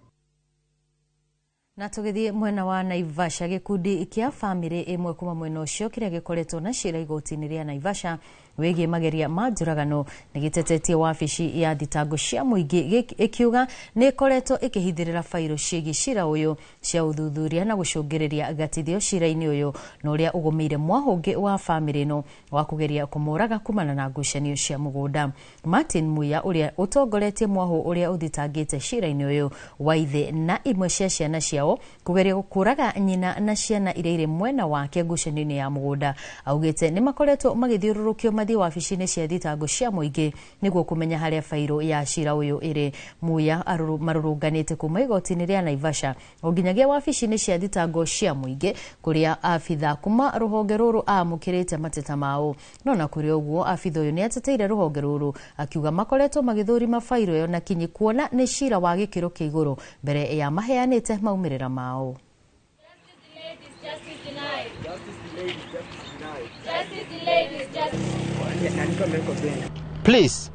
Na tũgĩthiĩ mwena wa Naivasha, gĩkundi kĩa bamĩrĩ ĩmwe kuma mwena ũcio kĩrĩa gĩkoretwo na cira igoti-inĩ rĩa Naivasha wĩgiĩ mageria ma njũragano nĩ gĩtetetie wabici ya thitango cia mũingĩ ĩkiuga nĩ ĩkoretwo ĩkĩhithĩrĩra bairo ciĩgiĩ cira ũyũ cia ũthuthuria na gũcũngĩrĩria gatithio cira-inĩ ũyũ na ũrĩa ũgũmĩire mwahũngĩ wa bamĩrĩ ĩno wa kũgeria kũmũraga kumana na ngucanio cia mũgũnda. Martin Muya ũrĩa ũtongoretie mwahũ ũrĩa ũthitangĩte cira-inĩ ũyũ wa ithe na imwe cia ciana ciao kũgeria kũraga nyina na ciana iria irĩ mwena wake ngucanio-inĩ ya mũgũnda augĩte nĩ makoretwo magĩthiũrũrũkio mathiĩ wabici-inĩ cia thitango cia mũingĩ nĩguo kũmenya harĩa bairo ya cira ũyũ ĩrĩ. Muya marũrũnganĩte kuma igoti-inĩ rĩa Naivasha o nginyagia wabici-inĩ cia thitango cia mũingĩ kũrĩa abitha kuma rũhonge rũrũ amũkĩrĩte mateta mao. No na kũrĩ ũguo abitha ũyũ nĩ ateteire rũhonge rũrũ akiuga makoretwo magĩthũrima bairo ĩyo na kinyi kuona nĩ cira wa gĩkĩro kĩa igũrũ mbere ya maheanĩte maumĩrĩra mao. Please,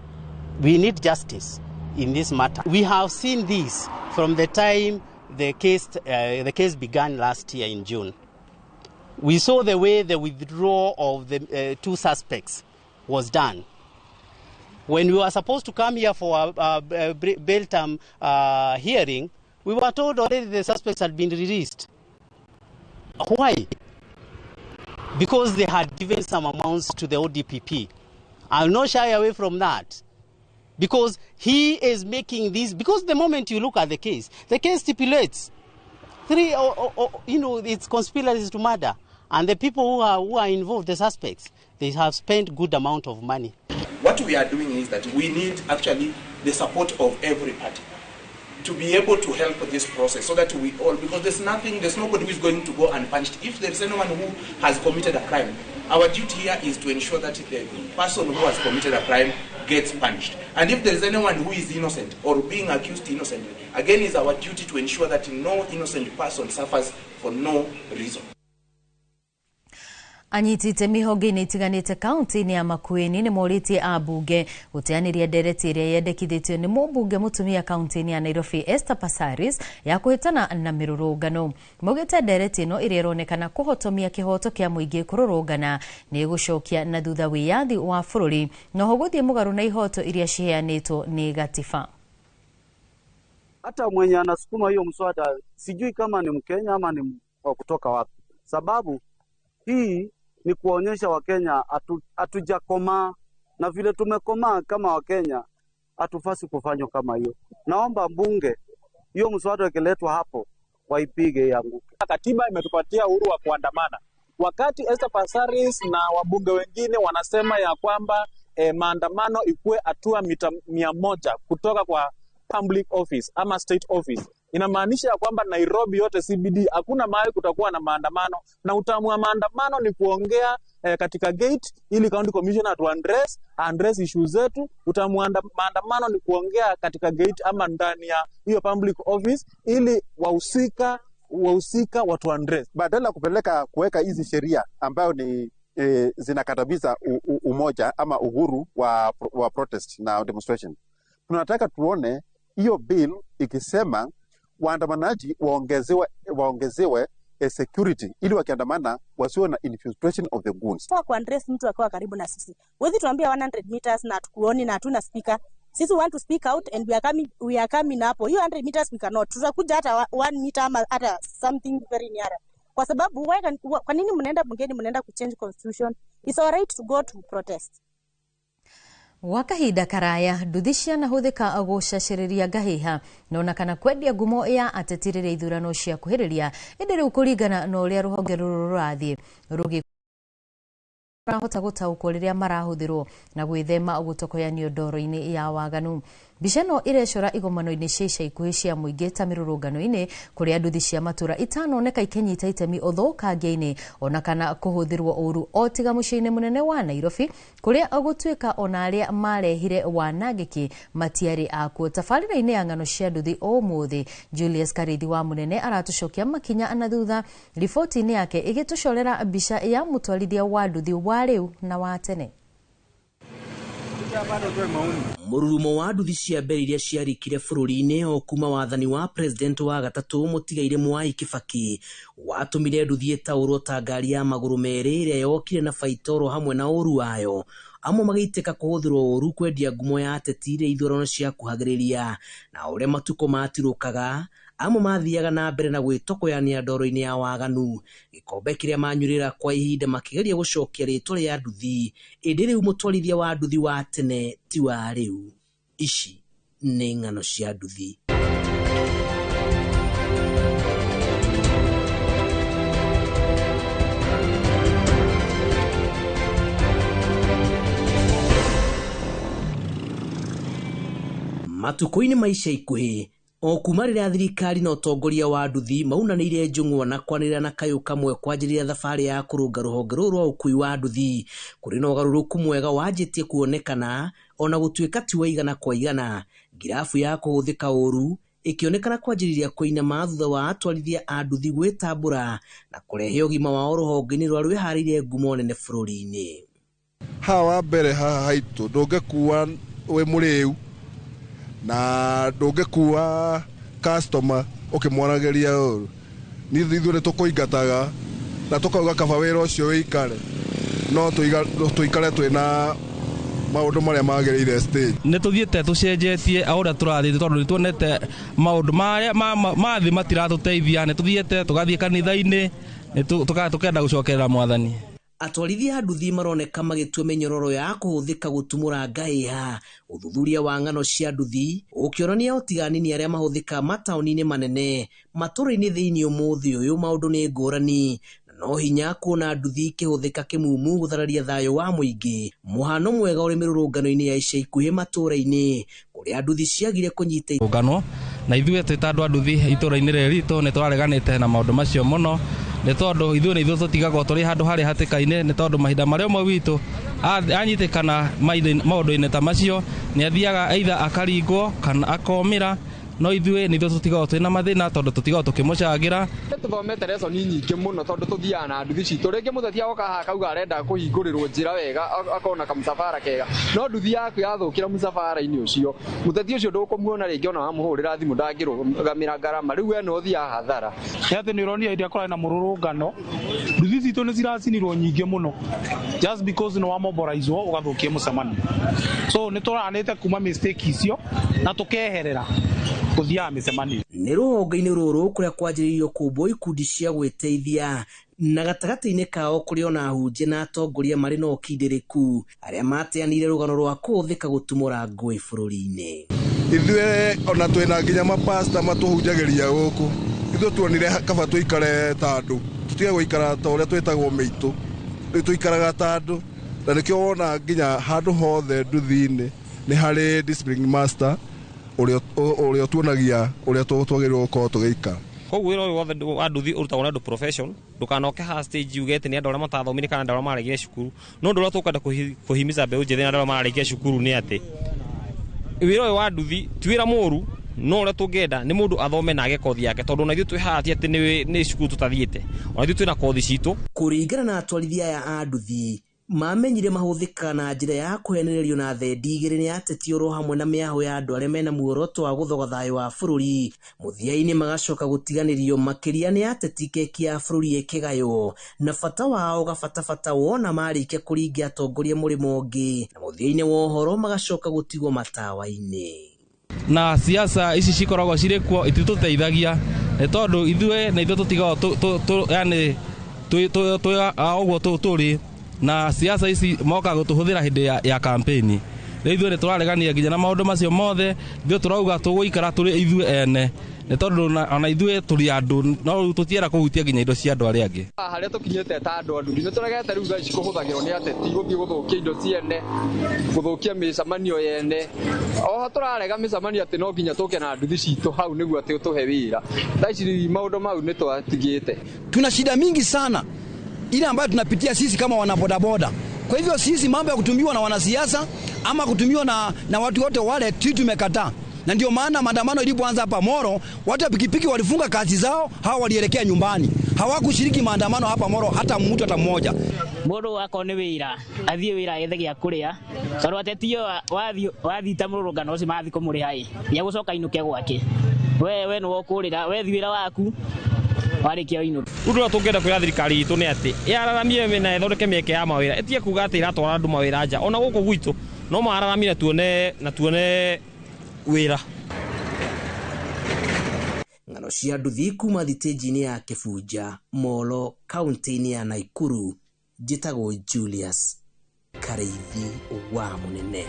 we need justice in this matter. We have seen this from the time the case began last year in June. We saw the way the withdrawal of the two suspects was done. When we were supposed to come here for a bail term hearing, we were told already the suspects had been released. Why? Because they had given some amounts to the ODPP. I'll not shy away from that. Because he is making this, because the moment you look at the case stipulates three, it's conspiracy to murder. And the people who are involved, the suspects, they have spent good amount of money. What we are doing is that we need actually the support of every party to be able to help this process so that we all, because there's nobody who is going to go unpunished. If there's anyone who has committed a crime, our duty here is to ensure that the person who has committed a crime gets punished. And if there's anyone who is innocent or being accused innocently, again, it's our duty to ensure that no innocent person suffers for no reason. Anyiti itemi honge-inĩ itiganĩte kaunti-inĩ ya Makueni nĩ morĩtie ambunge gũteanĩria ndereti ĩrĩa yendekithĩtio nĩ mũmbunge mũtumia kaunti-inĩ ya Nairobi Esther Passaris ya kũhĩtana na mĩrũrũngano. Maugĩte ndereti ĩno ĩrĩa ĩronekana kũhotomia kĩhoto kĩa mũingĩ kũrũrũngana nĩ ĩgũcokia na thutha wĩyathi wa bũrũri noho gũthiĩ mũgarũ na ihoto iria ciheanĩtwo nĩ gatiba. Hata mwenye anasukuma hiyo mswada sijui kama ni Mkenya ama ni wa kutoka wapi, sababu hii ni kuonyesha Wakenya hatujakomaa, na vile tumekomaa kama Wakenya hatufasi kufanywa kama hiyo. Naomba mbunge hiyo mswada ikiletwa hapo waipige ianguke. Katiba imetupatia uhuru wa kuandamana. Wakati Esther Passaris na wabunge wengine wanasema ya kwamba maandamano ikue hatua mita 100 kutoka kwa public office ama state office, inamaanisha ya kwamba Nairobi yote CBD hakuna mahali kutakuwa na maandamano, na utamu wa maandamano ni kuongea katika gate ili county commissioner to address issues zetu. Utamu wa maandamano ni kuongea katika gate ama ndani ya hiyo public office ili wahusika watu address. Badala kupeleka kuweka hizi sheria ambayo ni zinakatabiza umoja ama uhuru wa protest na demonstration, tunataka tuone hiyo bill ikisema waandamanaji waongezewe security ili wakiandamana wasiwe na infiltration of the goons. Kwa kuaddress mtu akiwa karibu na sisi. Wewe tuambia 100 meters na tukuoni na hatuna speaker. Sisi want to speak out and we are coming hapo. Hiyo 100 meters we cannot. Tutakuja hata 1 meter ama hata something very near. Kwa sababu kwa nini mnaenda bungeni, mnaenda kuchange constitution? It's our right to go to protest. Gwa kahinda karaya nduthi cianahũthĩka gũcacĩrĩria ngahĩha nona kana kwendia ngumo ya ateti rĩrĩa ithurano cia kuhĩrĩria, ĩndĩ rĩu kũringana na ũrĩa rũhonge rũrũ rũrathiĩ rũgĩ marahota gũtaũkwo rĩrĩa marahũthĩrwo na gwĩthema gũtokoyanio ndoro-inĩ ya waganu. Mbica ĩno ĩrecora igomano-inĩ cia ica ikuhĩ cia mũingĩ ta mĩrũrũngano-inĩ kũrĩa nduthi cia matũra itanoneka ikĩnyita itemi ũthũkangia-inĩ ona kana kũhũthĩrwo ũru o tiga mũciĩ-inĩ mũnene wa Nairobi kũrĩa gũtuĩka ona arĩa marehire wanangĩki matiarĩ akuo. Tabarĩra-inĩ ya ng'ano cia nduthi ũmũthĩ, Julius Karithi wa Mũnene aratũcokia makinya na thutha riboti-inĩ yake ĩgĩtũcorera mbica ya mũtwarithia wa nduthi wa rĩu na wa tene. Mũrurumo wa nduthi cia mbere iria ciarikire bũrũri-inĩ o kuma wathani wa president wa gatatũ mũtigaire Mwai Kibaki watũmire nduthi ĩtaũrwo ta ngari ya magũrũ merĩ ĩrĩa yokire na baitoro hamwe na ũru wayo. Amwe magĩitĩka kũhũthĩrwo ũru kwendia ngumo ya ateti rĩrĩa ithurano ciakuhagĩrĩria, na ũrĩa matukũ matirũkaga amwe mathiaga na mbere na gwĩtokoyania ndoro-inĩ ya waganu. Gĩkombe kĩrĩa manyurĩra kwa ihinda makĩgeria gũcokia rĩtwa rĩa nduthi, ĩndĩ rĩu mũtwarithia wa nduthi wa tene ti wa rĩu. Ici nĩ ng'ano cia nduthi. Matukũ-inĩ ma ica ikuhĩ o kuma rĩrĩa thirikari na ũtongoria wa nduthi maunanĩire njũng'wa na kwanĩrĩra na kayũ kamwe kwanjĩrĩria thabarĩ ya kũrũnga rũhonge rũrũ rwa ũkui wa nduthi, kũrĩ na ũgarũrũku mwega wanjĩtie kuonekana ona gũtuĩka ti wa igana kwa igana. Ngirabu ya kũhũthĩka ũru ĩkĩonekana kwanjĩrĩria kũinama thutha wa atwarithia a nduthi gwĩtambũra na kũrehe ũgima wao rũhonge-inĩ rũrĩa rwĩharĩirie ngumo nene bũrũri-inĩ. Haha wa mbere haha haitũ ndũngĩkua wĩ mũrĩu na ndũngĩkua customer ũkĩmwaragĩria ũru. Nĩ ithuĩ nĩ tũkũingataga na tũkauga kaba wĩra ũcio wĩikare, no tũikare twĩna maũndũ marĩa magĩrĩire stage. Nĩ tũthiĩte tũcenjetie o ũrĩa tũrathiĩ tondũ nĩ tuonete maũndũ marĩa ma thĩ matiratũteithia. Nĩ tũthiĩte tũgathiĩ kanitha-inĩ, tũkenda gũcokerera mwathani. Atwarithia a nduthi maroneka magĩtua mĩnyororo ya kũhũthĩka gũtumũra ngahĩha. Ũthuthuria wa ng'ano cia nduthi ũkĩonania ũtigani arĩa mahũthĩkaga mataũni-inĩ manene. Matũũra-inĩ thĩinĩ ũmũthĩ ũyũ maũndũ nĩ ngũrani, na no hinya kuona nduthi ikĩhũthĩka kĩmumu gũthararia thayũ wa mũingĩ. Mũhano mwega ũrĩ mĩrũrũngano-inĩ ya ica ikuhĩ matũũra-inĩ kũrĩa nduthi ciagire kũnyita rũngano, na ithuĩ twĩ ta andũ a nduthi itũũra-inĩ rĩrĩ ritũ nĩ tũrareganĩte na maũndũ macio mũno, nĩ tondũ ithuĩ nĩ ithuĩ tũtigagwo tũrĩ handũ harĩ hatĩka-inĩ, nĩ tondũ mahinda marĩa ũmwe witũ anyitĩkana maũndũ-inĩ ta macio nĩ athiaga either akaringwo kana akomĩra, no ithuĩ nĩ ithuĩ tũtigagwo twĩna mathĩna tondũ tũtigagwo tũkĩmũcangĩra. Tũthomete lesson nyingĩ mũno tondũ tũthiaga na nduthi citũ. Rĩngĩ mũteti agoka haha akauga arenda kũhingũrĩrwo njĩra wega, akona kamũcabara kega, no nduthi yaku yathũkĩra mũcabara-inĩ ũcio, mũteti ũcio ndũkũmuona rĩngĩ, ona wamũhũrĩra thimũ ndangĩrũgamĩra ngarama. Rĩu we no ũthiaga hathara. Nĩ atĩ nĩ ũronire hĩndĩ ĩrĩa kũrarĩ na mũrũrũngano, nduthi citũ nĩ ciracinirwo nyingĩ mũno just because nĩ wamobilizwo ũgathũkia mũcemanio. So nĩ tũranĩte kuma mistake icio na tũkeherera gũthiaga mĩcemanio. Nĩ rũhonge-inĩ rũrũ kũrĩa kwanjĩrĩirio kũmbwo ikundi cia gwĩteithia, na gatagatĩ-inĩ kao kũrĩ ona ahunjia na atongoria marĩ na ũkindĩrĩku arĩa mateanĩire rũgano rwa kũhũthĩka gũtumũra ngũĩ bũrũri-inĩ. Ithuĩ ona twĩna nginya mapasta matũhunjagĩria gũkũ, ithuĩ tuonire kaba tũikare ta andũ, tũtige gũikara ta ũrĩa twĩtagwo mĩitũ, rĩu tũikaraga ta andũ, na nĩkĩo wona nginya handũ hothe nduthi-inĩ nĩ harĩ discipline master ũrĩa tuonagia ũrĩa twagĩrĩirwo gũkorwo tũgĩikara. Koguo wĩra ũyũ wothe wa nduthi ũrutagwo nĩ andũ profession, ndũkanoke haha stage uge atĩ nĩ andũ arĩa matathomire kana andũ arĩa maregire cukuru. No ũndũ ũrĩa tũkwenda kũhimiza mbeũ njĩthĩ na andũ arĩa mararĩkia cukuru nĩ atĩ wĩra ũyũ wa nduthi ti wĩra mũru, no ũrĩa tũngĩenda nĩ mũndũ athome na age kothi yake, tondũ ona ithuĩ twĩ haha ti atĩ nĩ cukuru tũtathiĩte, ona ithuĩ twĩna kothi citũ. Kũringana na atwarithia aya a nduthi, mamenyire mahũthĩka na njĩra ya kũhenererio na thendi igĩrĩ nĩ ateti oro hamwe na mĩahũ ya andũ arĩa mena muoroto wa gũthoga thayũ wa bũrũri. Mũthia-inĩ magacoka gũtiganĩrio makĩria nĩ ateti keki ya bũrũri ĩkĩgaywo, na bata wao gabatabata wona marĩkia kũringia atongoria mũrĩmo ũngĩ, na mũthia-inĩ wa ũhoro magacoka gũtigwo matawa-inĩ. Na siasa ici cikoragwo cirĩ kuo ititũteithagia, nĩ tondũ ithuĩ nĩ ithuĩ tũtigagwo yani twĩ ũguo tũrĩ, na siasa ici moka gũtũhũthĩra hĩndĩ ya campaign. Rĩu ithuĩ nĩ tũraregania nginya na maũndũ macio mothe, ithuĩ tũrauga tũgũikara tũrĩ ithuĩ ene, nĩ tondũ ona ithuĩ tũrĩ andũ, no rĩu tũtienda kũhutia nginya indo cia andũ arĩa angĩ. Harĩa tũkinyĩte ta andũ a nduthi nĩ tũregete rĩu thaa ici kũhũthagĩrwo nĩ ateti gũthiĩ gũthũkia indo ciene, gũthũkia mĩcemanio yene. Oho tũrarega mĩcemanio atĩ no nginya tũke na nduthi citũ hau nĩguo atĩ ũtũhe wĩra. Thaa ici maũndũ mau nĩ twatigĩte. Tuna shida mingi sana ile ambayo tunapitia sisi kama wanabodaboda. Kwa hivyo sisi mambo ya kutumiwa na wanasiasa ama kutumiwa na watu wote wale, sisi tumekataa. Na ndio maana maandamano ilipoanza hapa Moro, watu wa pikipiki walifunga kazi zao, hawa walielekea nyumbani. Hawakushiriki maandamano hapa Moro hata mtu hata mmoja. Mundu akorwo ni wira athie wira ethe gia kuria, tondu ateti wathi ta mururungano ucio mathi kumuriha i ya gucoka inuke gwake, we we ni wokurira we thi wira waku warikia inuke. Rĩu ũndũ ũrĩa tũngĩenda kwĩra thirikari itũ nĩ atĩ yararamie na ĩthondeke mĩeke ya mawĩra, ĩtige kuga atĩ ĩratwara andũ mawĩra nja. Ona gũkũ gwitũ no mararamie na tuone wĩra. Ng'ano cia nduthi kuma thitĩnji-inĩ ya Kĩbunja, Molo, kaunti-inĩ ya Naikuru. Njĩtagwo Julius Karĩithi wa Mũnene.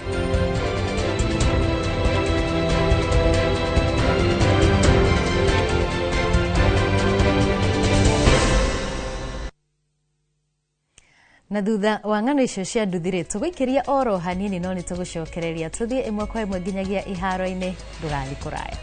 Na thutha wa ng'ano icio cia nduthi-rĩ, tũgũikĩria oro hanini no nĩ tũgũcokereria tũthiĩ ĩmwe kwa ĩmwe nginyagia iharo-inĩ. Ndũgathiĩ kũraya.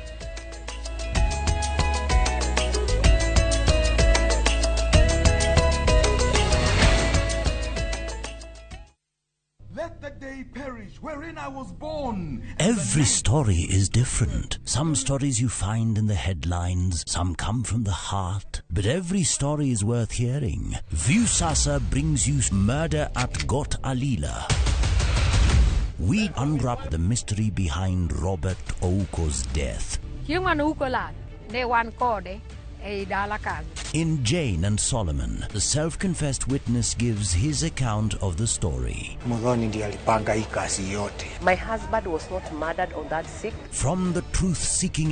Let the day perish wherein I was born. Every story is different. Some stories you find in the headlines, some come from the heart. But every story is worth hearing. Viusasa brings you Murder at Got Alila. We unwrap the mystery behind Robert Ouko's death. Chieng' Ouko lal, ne wan kode e dala kanyo. In Jane and Solomon, the self-confessed witness gives his account of the story. Muthoni ndiye alipanga hii kazi yote. My husband was not murdered on that 6th. From the truth-seeking